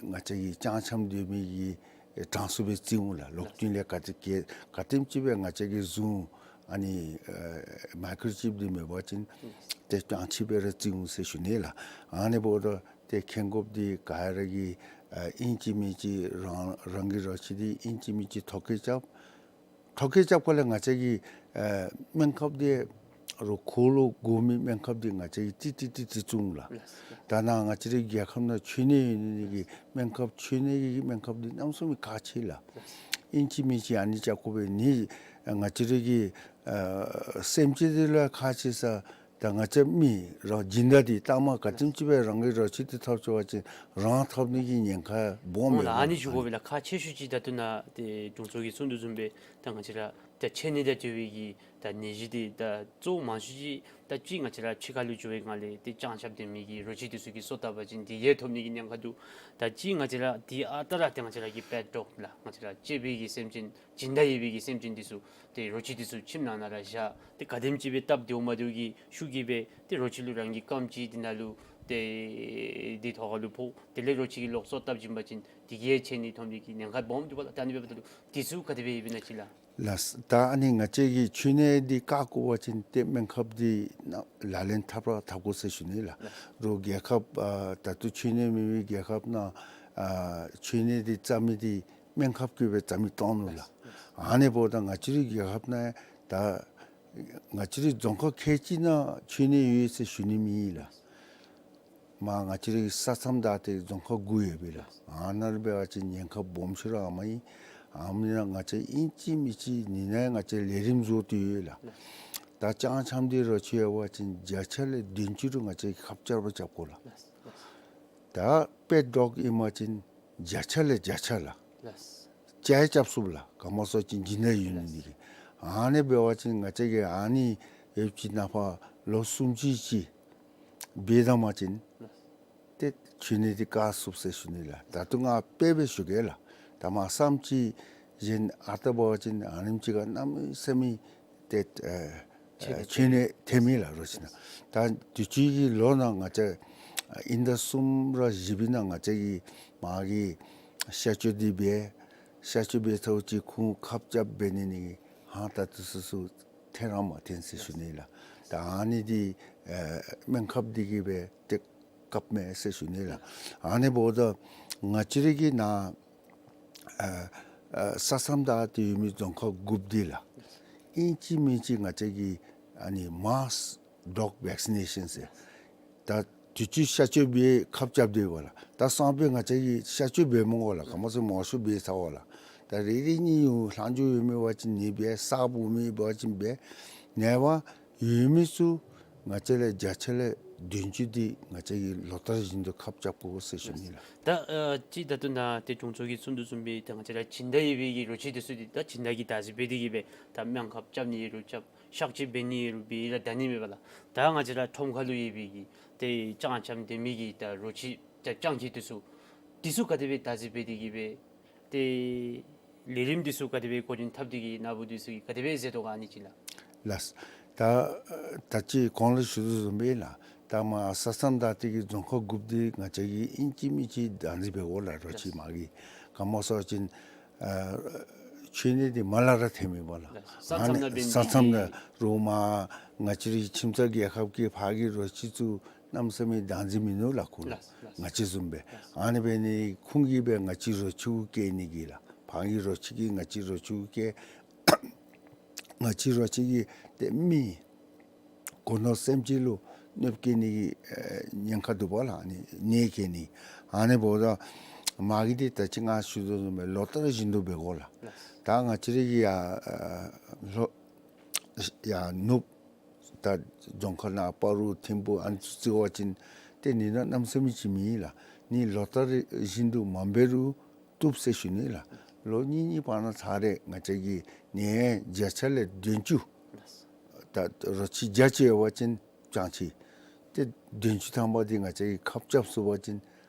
ང་བཅས་ཀྱི་ལྕང་འཁྱམས་སྡོད་མི་གི་གྲངས་སུ་སྦེ་བརྩི་འོང་ལགས། ལོག་རྟིང་ལས་ག་དེ་ག་ག་དེམ་ཅིག་སྦེ་ང་བཅས་ཀྱི་བཟུང་ཨ་ནི་ཨ་མའི་ཀོརོ་ཅིབ་འདི་མེད་པ་ཅིན་ཏེ་ལྕང་འཁྱམས་སྦེ་ར་བརྩི་འོང་ཟེར་ཞུ་ནི་ལགས། ཨ་ནི་འབདཝ་ད་ཏེ་མཁན་འགོཔ་འདི་ག་ར་གིས་ཨ་ཨིན་ཅི་མིན་ཅི་རང་རང་གི་རོ་ཁྱི་འདི་ཨིན་ཅི་མིན་ཅི་ཐོ་བཀོད་རྐྱབ། ཐོ་བཀོད་རྐྱབ་པ་ལས་ང་བཅས་ཀྱི་ཨ་སྨན་ཁབ་འདི་རོ་ཁོ་ལུ་དགོ་མི་སྨན་ཁབ་འདི་ང་བཅས་ཀྱིས་ཏི་ཏི་ཏི་ཏི་བཙུགས་འོང་ལགས། ལགས། ད་ནཱ་ང་བཅས་རའི་རྒྱལ་ཁབ་ནང་མཆོད་གནས་ཡོད་ནི་གི་སྨན་ཁབ་མཆོད་གནས་ཀྱི་སྨན་ཁབ་འདི་གནམ་མེད་ས་མེད་ཁག་ཆེ་ལགས། ལགས། ཨིན་ཅི་མིན་ཅི་ཨ་ནི་རྐྱབ་དགོ་པས། ནི་ང་བཅས་རའི་གི་ཨ་སེམས་ཅན་འདི་ལུ་ཁག་ཆེ་ས་ད་ང་བཅས་མི་རང་སྦྱིན་བདག་འདི་ལྟག་མ་ག་དེམ་ཅིག་སྦེ་རང་གི་རོ་ཁྱི་འདི་འཐབ་ཆོག་པ་ཅིན་རང་འཐབ་ནི་གི་ཉེན་ཁ་སྦོམ་ཨོ་ལགས། ཨ་ནི་ཞུ་དགོ་པས་ལགས། ཁག་ཆེ་ཤོས་ཅིག་ད་ལྟོ་ནཱ་ཏེ་དྲུང་འཚོ་གིས་གསུངས་དོ་བཟུམ་སྦེ་ད་ང་བཅས་ར་ད་མཆོད་གནས་དང་འབྲེལ་བའི་གི་ད་ནད་གཞི་འདི་ད་གཙོ་བོ་མང་ཤོས་ཅིག་ད་ཅིག་ང་བཅས་ར་ཕྱི་ཁ་ལུ་འགྱོ་བའི་སྒང་ལས་ཏེ་ལྕང་འཁྱམས་སྡོད་མི་གི་རོ་ཁྱི་འདི་ཚུ་གིས་སོ་བཏབ་པ་ཅིན་འདི་གིས་ཐོབ་ནི་གི་ཉེན་ཁ་འདུག། ད་ཅིག་ང་བཅས་ར་འདི་ཨ་རྟག་ར་ཏེ་ང་བཅས་ར་གི་པེཊ་ཌོག་ལགས། ང་བཅས་ར་གཅེས་པའི་གི་སེམས་ཅན་སྦྱིན་བདག་ཡོད་པའི་གི་སེམས་ཅན་འདི་ཚུ་ཏེ་རོ་ཁྱི་འདི་ཚུ་ཁྱིམ་ནང་ན་ར་བཞག་ཏེ་ག་དེམ་ཅིག་སྦེ་སྟབས་བདེཝ་མ་བདེཝ་གི་ཤུགས་ཀྱིས་སྦེ་ཏེ་རོ་ཁྱི་ལུ་རང་གི་རྐངམ་གཅིག་འདི་ནང་ལུ་ཏེ་འདི་ཐོག་ཁ་ལུ་ཕོག། དེ་ལས་རོ་ཁྱི་གིས་ལོག་སོ་བཏབ་བྱིན་པ་ཅིན་འདི་གིས་མཆོད་གནས་ཐོབ་ནི་གི་ཉེན་ཁ་སྦོམ་འདུག་པ་ལགས། ད་ཨ་ནི་འབདཝ་ད་ལུ་འདི་ཚུ་ག་དེ་སྦེ་ཡོདཔ་ཨིན་ན་ཅིག་ལགས། ལགས། ད་ཨ་ནི་ང་བཅས་ཀྱི་མཆོད་གནས་འདི་བཀག་དགོ་པ་ཅིན་ཏེ་སྨན་ཁབ་འདི་ནང་ལག་ལེན་འཐབ་ར་འཐབ་དགོ་ཟེར་ཞུ་ནི་ལགས། རོགས་རྒྱལ་ཁབ་ཨ་ད་ལྟོ་མཆོད་གནས་མེད་པའི་རྒྱལ་ཁབ་ནང་ཨ་མཆོད་གནས་འདི་རྩ་མི་འདི་སྨན་ཁབ་གིས་སྦེ་རྩ་མི་བཏང་ནུག་ལགས། ཨ་ནི་འབདཝ་ད་ང་བཅས་རའི་རྒྱལ་ཁབ་ནང་ད་ང་བཅས་རའི་རྫོང་ཁག་ཁལ་གཅིག་ནང་མཆོད་གནས་ཡོད་ཟེར་ཞུ་ནི་མེད་ལགས། མར་ང་བཅས་རའི་ས་མཚམས་བདའ་སྟེ་རྫོང་ཁག་དགུ་ཡོད་པས་ལགས། ཨ་ནཱ་ལུ་འབད་བ་ཅིན་ཉེན་ཁ་སྦོམ་ཤོས་ར་ཨ་མ་ཨིན། ཨ་མ་ཨིན་ན་ང་བཅས་ཨིན་ཅི་མིན་ཅི་ནི་ནཱ་ང་བཅས་ལས་རིམ་བཟོ་སྟེ་ཡོད་ལགས། ད་ལྕང་འཁྱམས་འདི་རོ་ཁྱི་ཡོད་པ་ཅིན་བརྒྱ་ཆ་ལས་བདུན་ཅུ་རུང་ང་བཅས་ཁབ་གཅར་བར་རྐྱབ་དགོ་ལགས། ད་པེཊ་ཌོག་ཨིན་པ་ཅིན་བརྒྱ་ཆ་ལས་བརྒྱ་ཆ་ལགས། ལགས། ཅ་ཡང་རྐྱབ་ཚུགས་ལགས། ག་སྨོ་ཟེར་བ་ཅིན་སྦྱིན་བདག་ཡོད་ནི་དེ་གིས། ཨ་ནི་འབད་བ་ཅིན་ང་བཅས་ཀྱིས་ཨ་ནི་ཡོདཔ་ཅིག་ནང་ཕར་ལོ་གསུམ་ཅིག་ཅིག་འབད་བཏང་པ་ཅིན་ཏེ་མཆོད་གནས་འདི་བཀག་ཚུགས་ཟེར་ཞུ་ནི་ལགས། ད་ལྟོ་ང་དཔེ་སྦེ་ཞུ་གེ་ལགས། ད་མར་བསམ་ཅིག་གཞན་ཨ་རྟག་འབད་བ་ཅིན་ཨ་ནེམ་ཅིག་ཁར་གནམ་མེད་ས་མེད་ཏེ་ཨ་མཆོད་གནས་ཨ་མཆོད་གནས་ཐོན་མི་ལགས་རོ་ཁྱི་ནང་། ད་དུས་ཅི་གི་ལོ་ནང་ང་བཅས་ཨ་དབྱིན་ཟླ་གསུམ་ར་བཞི་པའི་ནང་ང་བཅས་ཀྱིས་མར་གྱི་གཤག་བཅོས་འདི་འབད། གཤག་བཅོས་འབད་ཚརཝ་ཅིག་ཁོང་ཁབ་རྐྱབ་འབད་ནི་ནི་ཧང་ད་ལྟོ་ཚུན་ཚོད་ཐོན་ར་མ་ཐོན་ཟེར་ཞུ་ནི་ལགས། ད་ཨ་ནི་འདི་ཨ་སྨན་ཁབ་འདི་གིས་སྦེ་ཏེ་བཀགཔ་མས་ཟེར་ཞུ་ནི་ལགས། ཨ་ནི་འབདཝ་ད་ང་བཅས་རའི་གི་ནཱ་ཨ་ཨ་ས་མཚམས་བདའ་སྟེ་ཡོད་མི་རྫོང་ཁག་དགུཔོ་འདི་ལགས། ཨིན་ཅི་མིན་ཅི་ང་བཅས་ཀྱིས་ཨ་ནི་མཱསི་ཌོག་བེག་སི་ནེ་ཤཱན་ཟེར། ད་དུས་ཅི་གཤག་བཅོས་འབད་ཁབ་རྐྱབ་སྡོད་པས་ལགས། ད་སང་ཕོད་ང་བཅས་ཀྱིས་གཤག་བཅོས་འབད་མི་དགོ་ལགས། ག་སྨོ་ཟེར་མང་ཤོས་འབད་ཚརཝ་ལགས། ད་རེ་རེ་གཉིས་ཡོད་ལྷག་འགྱོ་ཡོད་མི་འབད་བ་ཅིན་ནི་འབད་ས་བུད་མི་འབད་བ་ཅིན་འབད་ནི་འབད་ཡོད་མི་ཚུ་ང་བཅས་ལས་བརྒྱ་ཆ་ལས་བདུན་ཅུ་འདི་ང་བཅས་ཀྱིས་ལོ་ལྟར་བཞིན་དུ་ཁབ་རྐྱབ་དགོ་ཟེར་ཞུ་ནི་ལགས། ད་ཨ་ཅིག་ད་ལྟོ་ནཱ་ཏེ་དྲུང་འཚོ་གིས་གསུངས་དོ་བཟུམ་སྦེ་ད་ང་བཅས་ར་སྦྱིན་བདག་ཡོད་པའི་གི་རོ་ཁྱི་འདི་ཚུ་འདི་ད་སྦྱིན་བདག་གིས་བདག་འཛིན་འབད་དེ་གིས་སྦེ་ད་སྨན་ཁབ་རྐྱབ་ནི་རུང་རྐྱབ། གཤག་བཅོས་འབད་ནི་རུང་འབད་ར་བདའ་ནི་མེད་པས་ལགས། ད་ང་བཅས་ར་ཁྲོམ་ཁ་ལུ་ཡོད་པའི་གི་ཏེ་ལྕང་འཁྱམས་སྡོད་མི་གི་ད་རོ་ཁྱི་ད་སྤྱང་ཁྱི་འདི་ཚུ་འདི་ཚུ་ག་དེ་སྦེ་བདག་འཛིན་འབད་དེ་གིས་སྦེ་ཏེ་ལས་རིམ་འདི་ཚུ་ག་དེ་སྦེ་འགོ་འདྲེན་འཐབ་སྟེ་གིས་ནཱ་བུ་འདི་ཚུ་གིས་ག་དེ་སྦེ་མཛད་དོ་ག་ཨ་ནི་ཅིག་ལགས། ལགས། ད་ད་ཅི་གོང་ལུ་ཞུ་དོ་བཟུམ་སྦེ་ལགས། ད་མར་ས་མཚམས་བདའ་སྟེ་གིས་རྫོང་ཁག་དགུཔོ་འདི་ང་བཅས་ཀྱིས་ཨིན་ཅི་མིན་ཅི་བདག་འཛིན་འབད་དགོ་ལགས། རོ་ཁྱི་མ་གི་ག་སྨོ་ཟེར་བ་ཅིན་ཨ་མཆོད་གནས་འདི་མར་ལས་ར་ཐོན་མི་འབད་ལགས། ལགས། ས་མཚམས་ནང་འབད་ནི་ས་མཚམས་ནང་རོགས་མར་ང་བཅས་རའི་ཁྱིམ་ཚང་རྒྱལ་ཁབ་ཀྱི་ཕར་གྱི་རོ་ཁྱི་ཚུ་ གནམ་མེད་ས་མེད་བདག་འཛིན་མིན་ནུག་ལགས་ཁོ་ལུ། ལགས་ལགས། ང་བཅས་བཟུམ་སྦེ། ལགས། ཨ་ནི་འབད་ནི་ཁོང་གིས་སྦེ་ང་བཅས་རོ་ཁྱི་གུ་བཀལ་ནི་གི་ལགས། ཕར་གྱི་རོ་ཁྱི་གིས་ང་བཅས་རོ་ཁྱི་གུ་བཀལ། ང་བཅས་རོ་ཁྱི་གིས་ཏེ་མི་སྒོ་ནོར་སེམས་ཅན་ལུ་གནོདཔ་བཀལ་ནི་གི་ཨེ་ཉེན་ཁ་འདུག་པ་ལགས། ཨ་ནི་ནད་བཀལ་ནི། ཨ་ནི་འབདཝ་ད་མ་གི་འདི་ད་ཅི་ང་ཞུ་དོ་བཟུམ་སྦེ་ལོ་ལྟར་བཞིན་དུ་འབད་དགོ་ལགས། ལགས། ད་ང་བཅས་རའི་གི་ཡར་ཨེ་ལྷོ་ཡར་ནུབ་ད་རྫོང་ཁག་ནང་སྤ་རོ་ཐིམ་ཕུ་ཨ་ནི་ཚུ་བརྩི་བ་ཅིན་ཏེ་ནད་གནམ་མེད་ས་མེད་ཅིག་མེད་ལགས། ནད་ལོ་ལྟར་བཞིན་དུ་མ་འབད་རུང་བཏུབ་ཟེར་ཞུ་ནི་ལགས། ལོ་གཉིས་གཉིས་བར་ན་ཚར་རེ་ང་བཅས་ཀྱིས་ནད་བརྒྱ་ཆ་ལས་བདུན་ཅུ། ད་རོ་ཁྱི་བརྒྱ་ཅིག་ཡོད་པ་ཅིན་བྱང་ཁྱི་ཏེ་བདུན་ཅུ་ཐམ་པ་འདི་ང་བཅས་ཀྱིས་ཁ་སྐྱབས་ཚུགས་པ་ཅིན་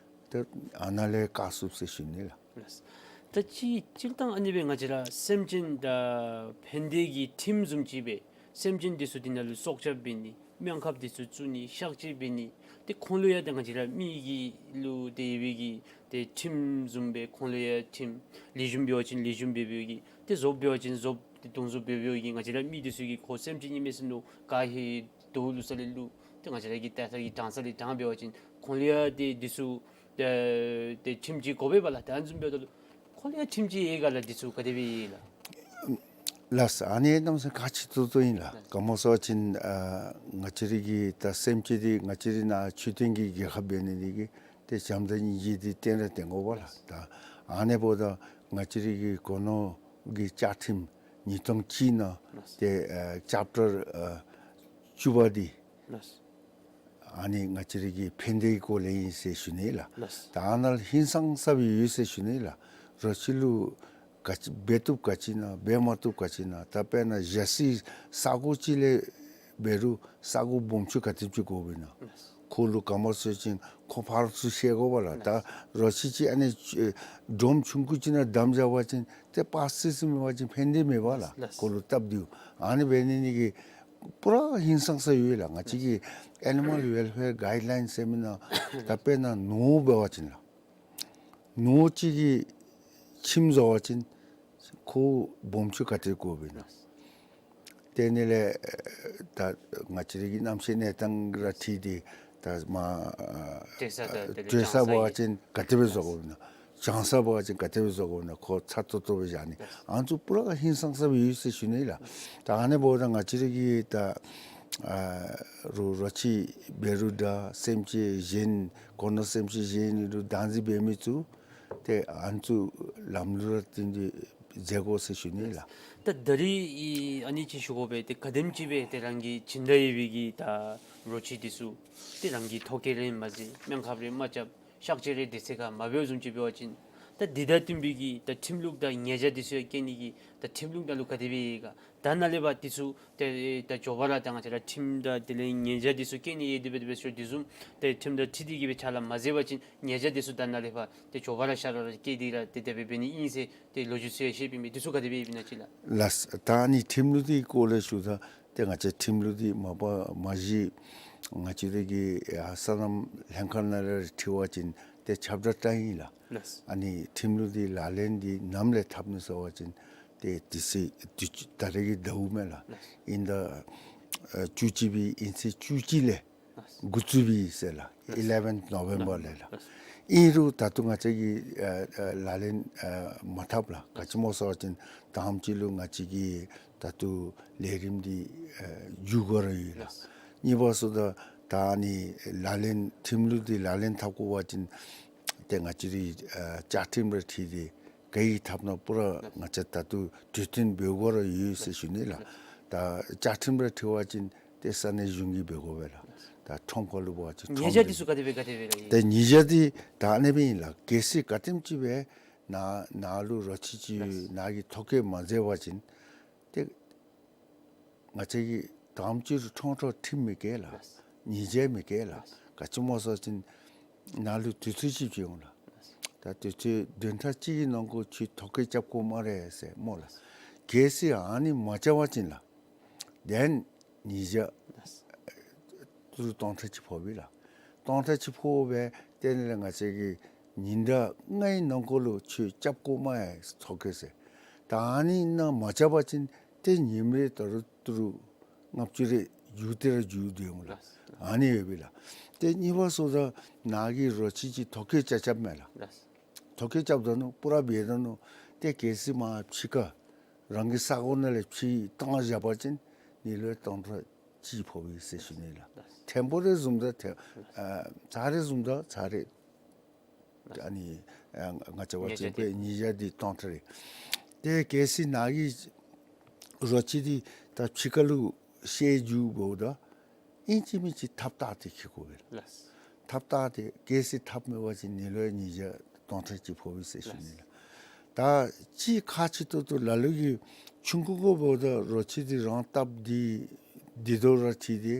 ཏེ་ཨ་ནཱ་ལས་བཀག་ཚུགས་ཟེར་ཞུ་ནི་ལགས། ལགས། ད་ཅི་སྤྱིར་བཏང་ཨ་ནི་སྦེ་ང་བཅས་ར་སེམས་ཅན་དང་ཕན་བདེ་གི་ཁྲིམས་བཟུམ་ཅིག་སྦེ་སེམས་ཅན་འདི་ཚུ་འདི་ནང་ལུ་སྲོག་སྐྱབས་འབད་ནི་སྨན་ཁབ་འདི་ཚུ་བཙུགས་ནི་གཤག་བཅོས་འབད་ནི་ཏེ་ཁོང་ལུ་ཡང་ཏེ་ང་བཅས་ར་མི་གི་ལུ་ཏེ་ཡོད་པའི་གི་ཏེ་ཁྲིམས་བཟུམ་སྦེ་ཁོང་ལུ་ཡང་ཁྲིམས་ལེགས་ཤོམ་འབད་བ་ཅིན་ལེགས་ཤོམ་འབད་བའི་གི་ཏེ་ཟོགཔ་འབད་བ་ཅིན་ཟོགཔ་ཏེ་དུང་ཟོགཔ་འབད་བའི་གི་ང་བཅས་ར་མི་འདི་ཚུ་གིས་ཁོ་སེམས་ཅན་ཨིན་མས་ཟེར་མནོ་ག་ཧེ་དོ་ལུ་ས་ལས་ལུ་ཏེ་ང་བཅས་ར་གིས་ཏེ་ད་གི་དྲང་ས་ལས་དྲང་འབད་བ་ཅིན་ཁོང་ལུ་ཡང་ཏེ་འདི་ཚུ་ཏེ་ཏེ་ཁྲིམས་ཅིག་དགོ་པས་པ་ལགས། ད་ཨ་ནི་བཟུམ་འབདཝ་ད་ལུ་ཁོང་ལུ་ཡང་ཁྲིམས་ཅིག་ཡོད་ག་ལགས། འདི་ཚུ་ག་དེ་སྦེ་ཡོད་ལགས། ལགས། ཨ་ནི་གནམ་མེད་ས་མེད་ཁག་ཆེ་ཏོག་ཏོ་ཨིན་ལགས། ག་སྨོ་ཟེར་བ་ཅིན་ཨ་ང་བཅས་རའི་གི་ད་སེམས་ཅན་འདི་ང་བཅས་རའི་ནང་མཆོད་རྟེན་གྱི་རྒྱལ་ཁབ་འབད་ནི་འདི་གིས་ཏེ་བྱམས་དང་སྙིང་རྗེ་འདི་བསྟན་ར་བསྟན་དགོ་པ་ལགས། ད་ཨ་ནི་འབདཝ་ད་ང་བཅས་རའི་གི་སྒོ་ནོར་གྱི་བཅའ་ཁྲིམས་ཉིས་སྟོང་གཅིག་ནང་ཏེ་ཨ་ཅེབ་ཊར་ཨ་བཅུ་པ་འདི་ལགས། ཨ་ནི་ང་བཅས་རའི་གི་ཕན་བདེའི་སྐོར་ལས་ཨིན་ཟེར་ཞུ་ནི་ལགས། ལགས། ད་ཨ་ནཱ་ཧིང་སངས་ས་སྦེ་ཡོད་ཟེར་ཞུ་ནི་ལགས། རོ་ཁྱི་ལུ་ག་ཅི་འབད་བཏུབ་ག་ཅི་ཨིན་ན་འབད་མ་བཏུབ་ག་ཅི་ཨིན་ན། ད་དཔེར་ན་བཞག་སའི་ས་གོ་ཅིག་ལས་འབད་རུང་ས་གོ་སྦོམ་ཆུང་ག་དེམ་ཅིག་དགོཔ་ཨིན་ན། ལགས། ཁོ་ལུ་ག་སྨོ་ཟེར་བ་ཅིན་ཁོ་ཕར་ཚུར་བཤལ་དགོ་པ་ལགས། ད་ལགས། རོ་ཁྱི་ཅིག་ཨ་ནི་ཨེ་སྒྲོམ་ཆུང་ཀུ་ཅིག་ནང་བསྡམས་བཞག་པ་ཅིན་ཏེ་པ་སི་སི་མེད་པ་ཅིན་ཕན་བདེ་མེད་པ་ལགས། ལགས། ཁོ་ལུ་སྟབས་བདེཝ། ཨ་ནི་འབད་ནི་འདི་གིས་པུ་ར་ཧིང་སངས་ས་ཡོད་ལགས། ང་བཅས་ཀྱི་Animal Welfare Guidelines ཟེར་མི་ནང་ད་དཔེར་ན་ནོར་འབད་བ་ཅིན་ལགས། ནོར་ཅིག་གི་ཁྱིམ་བཟོ་བ་ཅིན་ཁོ་སྦོམ་ཆུང་ག་དེ་དགོཔ་ཨིན་ན། དེ་ནི་ལས་ད་ང་བཅས་རའི་གི་གནམ་གཤིས་གནས་སྟངས་ར་འཁྲིལ་ཏེ་ད་མ་ཨ་བཀྲེས་ས་དང་དེ་ལས་བཀྲེས་ས་གྱང་ས་འབད་བ་ཅིན་ག་དེ་སྦེ་བཟོ་དགོཔ་ཨིན་ན། གྱང་ས་འབད་བ་ཅིན་ག་དེ་སྦེ་བཟོ་དགོཔ་ཨིན་ན། ཁོ་ཚ་ཏོག་ཏོ་སྦེ་བཞག་ནི། ཨ་ནི་ཚུ་པུ་ར་ཧིང་སངས་ས་སྦེ་ཡོད་ཟེར་ཞུ་ནི་ལགས། ད་ཨ་ནི་འབདཝ་ད་ང་བཅས་རའི་གི་ད་ཨ་རོ་རོ་ཁྱི་འབད་རུང་འདྲ་སེམས་ཅན་གཞན་སྒོ་ནོར་སེམས་ཅན་གཞན་ལུ་བདག་འཛིན་འབད་མི་ཚུ་ཏེ་ཨ་ནི་ཚུ་ལམ་ལུགས་ར་བསྟུན་ཏེ་མཛད་དགོ་ཟེར་ཞུ་ནི་ལགས། ད་ད་རིས་ཨ་ནི་ཅིག་ཞུ་དགོ་པས། ཏེ་ག་དེམ་ཅིག་སྦེ་ཏེ་རང་གི་སྦྱིན་བདག་ཡོད་པའི་གི་ད་རོ་ཁྱི་འདི་ཚུ་ཏེ་རང་གི་ཐོ་བཀོད་རེ་མ་མཛད། སྨན་ཁབ་རེ་མ་རྐྱབ། གཤག་བཅོས་རེ་དེ་ཚེ་ཁར་མ་འབད་བཟུམ་ཅིག་འབད་བ་ཅིན་ད་འདི་དང་བསྟུན་པའི་གི་ད་ཁྲིམས་ལུགས་དང་ཉེས་བྱ་འདི་ཚུ་ཡང་བཀལ་ནི་གི་ད་ཁྲིམས་ལུགས་ནང་ལུ་ག་དེ་སྦེ་ཡོད་ག། ད་ནཱ་ལས་ཕར་འདི་ཚུ་ཏེ་ད་མགྱོགས་པ་ར་ད་ང་བཅས་ར་ཁྲིམས་དང་དེ་ལས་ཉེས་བྱ་འདི་ཚུ་བཀལ་ནི་ཡོད་དེ་སྦེ་དེ་སྦེ་ཞུ་དེ་བཟུམ་ཏེ་ཁྲིམས་དང་འཁྲིལ་ཏེ་གི་སྦེ་ཕྱག་ལཱ་མ་མཛད་པ་ཅིན་ཉེས་བྱ་འདི་ཚུ་ད་ནཱ་ལས་ཕར་ཏེ་མགྱོགས་པ་ར་ཤར་ར་བཀལ་ཏེ་ར་ཏེ་དེ་སྦེ་འབད་ནི་ཨིན་ཟེར་ཏེ་ལོ་རྒྱུས་ཚུ་ཡང་བཤད་པའི་མི་འདི་ཚུ་ག་དེ་སྦེ་ཡོདཔ་ཨིན་ན་ཅིག་ལགས། ལགས། ད་ཨ་ནི་ཁྲིམས་ལུགས་འདི་སྐོར་ལས་ཞུཝ་ད་ཏེ་ང་བཅས་ཁྲིམས་ལུགས་འདི་མ་པ་མ་གཞི་ང་བཅས་ར་གི་ཨ་སོ་ནམ་ལྷན་ཁག་ནང་ལས་འཁྲིལ་བ་ཅིན་ཏེ་ཁྱབ་བསྒྲགས་བཏང་ཡི་ལགས། ལགས། ཨ་ནི་ཁྲིམས་ལུགས་འདི་ལག་ལེན་འདི་ནམ་ལས་འཐབ་ནི་ཟེར་བ་ཅིན་ཏེ་དུས་ཚོད་དུས་ཅི་ད་རེས་ཀྱི་ཟླཝ་མས་ལགས། ལགས། ཨིན་ཟླ་ཨ་བཅུ་གཅིག་པའི་ཨིན་ཚེས་བཅུ་གཅིག་ལས་ལགས། འགོ་བཙུགས་པས་ཟེར་ལགས། ལགས། eleventh November ལགས། ལས་ལགས། ཨིན་རུང་ད་ལྟོ་ང་བཅས་ཀྱིས་ཨ་ཨ་ལག་ལེན་ཨ་མ་འཐབ་ལགས། ག་ཅི་སྨོ་ཟེར་བ་ཅིན་དང་པ་ཅིག་ལུ་ང་བཅས་ཀྱི་ད་ལྟོ་ལས་རིམ་འདི་ཨ་མཇུག་བསྒྲིལ་ར་ཡོད་ལགས། ལགས། གཉིས་པ་ཟེརཝ་ད་ད་ཨ་ནི་ལག་ལེན་ཁྲིམས་ལུགས་འདི་ལག་ལེན་འཐབ་དགོ་པ་ཅིན་ཏེ་ང་བཅས་རའི་ཨ་བཅའ་ཁྲིམས་ར་འཁྲིལ་ཏེ་ག་ཡི་འཐབ་ན་པུ་ར་ང་བཅས་ད་ལྟོ་གྲོས་བསྟུན་འབད་དགོ་ར་ཡོད་ཟེར་ཞུ་ནི་ལགས། ད་བཅའ་ཁྲིམས་ར་འཁྲིལ་བ་ཅིན་ཏེ་ས་གནས་གཞུང་གིས་འབད་དགོ་པས་ལགས། ད་ཁྲོམ་ཁ་ལུ་འབད་བ་ཅིན་ཉེས་བྱ་འདི་ཚུ་ག་དེ་སྦེ་ག་དེ་སྦེ་ར་ཨིན། ཏེ་ཉེས་བྱ་འདི་ད་ཨ་ནེ་སྦེ་ཨིན་ལགས། གལ་སྲིད་ག་དེམ་ཅིག་སྦེ་ནཱ་ནཱ་ལུ་རོ་ཁྱི་ཅིག་ལགས། ནཱ་གིས་ཐོ་བཀོད་མ་མཛད་པ་ཅིན་ཏེ་ང་བཅས་ཀྱིས་དང་པ་ཅིག་ལུ་ཁྲོམ་ཁྲོམ་ཁྲིམས་མི་བཀལ་ལགས། ལགས། ཉེས་བྱ་མི་བཀལ་ལགས། ལགས། ག་ཅི་སྨོ་ཟེར་བ་ཅིན་ནཱ་ལུ་དུས་ཚོད་ཅིག་བྱིན་འོང་ལགས། ལགས། ད་དུས་ཚོད་བདུན་ཕྲག་གཅིག་གི་ནང་འཁོད་ཁྱོད་ཐོ་བཀོད་རྐྱབ་དགོ་སྨ་རེ་ཟེར་སྨོ་ལགས། གལ་སྲིད་ཨ་ནི་མ་རྐྱབ་པ་ཅིན་ལགས། དེ་ལས་ཉེས་བྱ་ཏི་རུ་སྟོང་ཕྲག་གཅིག་ཕོག་པས་ལགས། སྟོང་ཕྲག་གཅིག་ཕོག་སྦེ་དེ་ལས་ང་བཅས་ཀྱིས་ཉིན་གྲངས་ལྔའི་ནང་འཁོད་ལུ་ཁྱོད་རྐྱབ་དགོ་སྨ་རེ་ཐོ་བཀོད་ཟེར། ད་ཨ་ནི་ནང་མ་རྐྱབ་པ་ཅིན་ཏེ་ཉིནམ་རེ་ད་རུང་ཏི་རུ་ལྔ་བཅུ་རེ་ རྒྱུག་སྟེ་ར་རྒྱུག་སྡོད་འོང་ལགས། ལགས། ཨ་ནི་ཡོདཔ་ཨིན་ལགས། ཏེ་གཉིས་པ་སོང་ཙང་ནཱ་གི་རོ་ཁྱི་ཅིག་ཐོ་བཀོད་རྐྱབ་རྐྱབ་མས་ལགས། ལགས། ཐོ་བཀོད་རྐྱབ་ད་ནུག། པུ་ར་འབད་ད་ནུག། ཏེ་གལ་སྲིད་མར་ཕྱི་ཁར་རང་གི་ས་གོ་ནང་ལས་ཕྱིར་བཏང་བཞག་པ་ཅིན་ཉིས་ལོའི་སྟོང་ཕྲག་གཅིག་ཕོགཔ་ཨིན་ཟེར་ཞུ་ནི་ལགས། ལགས། ཐེངས་པོ་རེ་བཟུམ་ད་ཐེངས་ཨ་ཚར་རེ་བཟུམ་ད་ཚར་རེ། ཨ་ནི་ཨ་ང་བཅས་འབད་བ་ཅིན་ཉེས་བྱ་དེ་ཉེས་བྱ་དེ་སྟོང་ཕྲག་རེ། ཏེ་གལ་སྲིད་ནཱ་གི་རོ་ཁྱི་དེ་ད་ཕྱི་ཁ་ལུ་བཤལ་འགྱོཝ་ད་ཨིན་ཅི་མིན་ཅི་ཐགཔ་བཏགས་ཏེ་འཁྱིད་དགོ་པས་ལགས། ལགས། ཐགཔ་བཏགས་ཏེ་གལ་སྲིད་ཐགཔ་མེད་པ་ཅིན་ཉིས་ལོའི་ཉེས་བྱ་སྟོང་ཕྲག་གཅིག་ཕོགཔ་ཨིན་ཟེར་ཞུ་ནི་ལགས། ད་ཅིག་ཁག་ཆེ་ཏོག་ཏོ་ལ་ལུ་གིས་ཆུང་ཀུ་ཀུ་འབདཝ་ད་རོ་ཁྱི་དེ་རང་བཏབ་སྟེ་འདི་དོ་ར་ཁྲིད་དེ་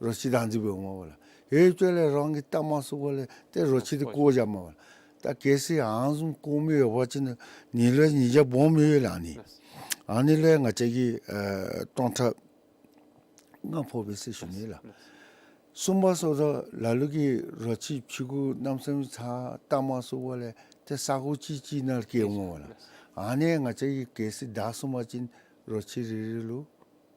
རོ་ཁྱི་བདག་འཛིན་འབད་འོང་མས་པ་ལགས། ཡོད་ཅོག་ལས་རང་གིས་བཏབ་མ་ཚུགས་པ་ལས་ཏེ་རོ་ཁྱི་དེ་བཀོ་བཞག་མས་པ་ལགས། ད་གལ་སྲིད་ཨ་ནི་བཟུམ་བཀོ་མི་ཡོད་པ་ཅིན་ཉིས་ལོའི་ཉེས་བྱ་སྦོམ་ཡོད་ལགས་ཨ་ནི། ཨ་ནི་ལས་ང་བཅས་ཀྱིས་ཨ་སྟོང་ཕྲག་ལྔ་ཕོགཔ་ཨིན་ཟེར་ཞུ་ནི་ལགས། གསུམ་པ་སོང་ཙང་ལ་ལུ་གིས་རོ་ཁྱི་ཕྱི་གུ་གནམ་མེད་ས་མེད་ཚ་བཏབ་མ་ཚུགས་པ་ལས་ཏེ་ས་གོ་ཅིག་ཅིག་ནང་སྐྱེལ་འོང་མས་པ་ལགས། ཨ་ནི་ང་བཅས་ཀྱིས་གལ་སྲིད་བདའ་སོང་པ་ཅིན་རོ་ཁྱི་རེ་རེ་ལུ་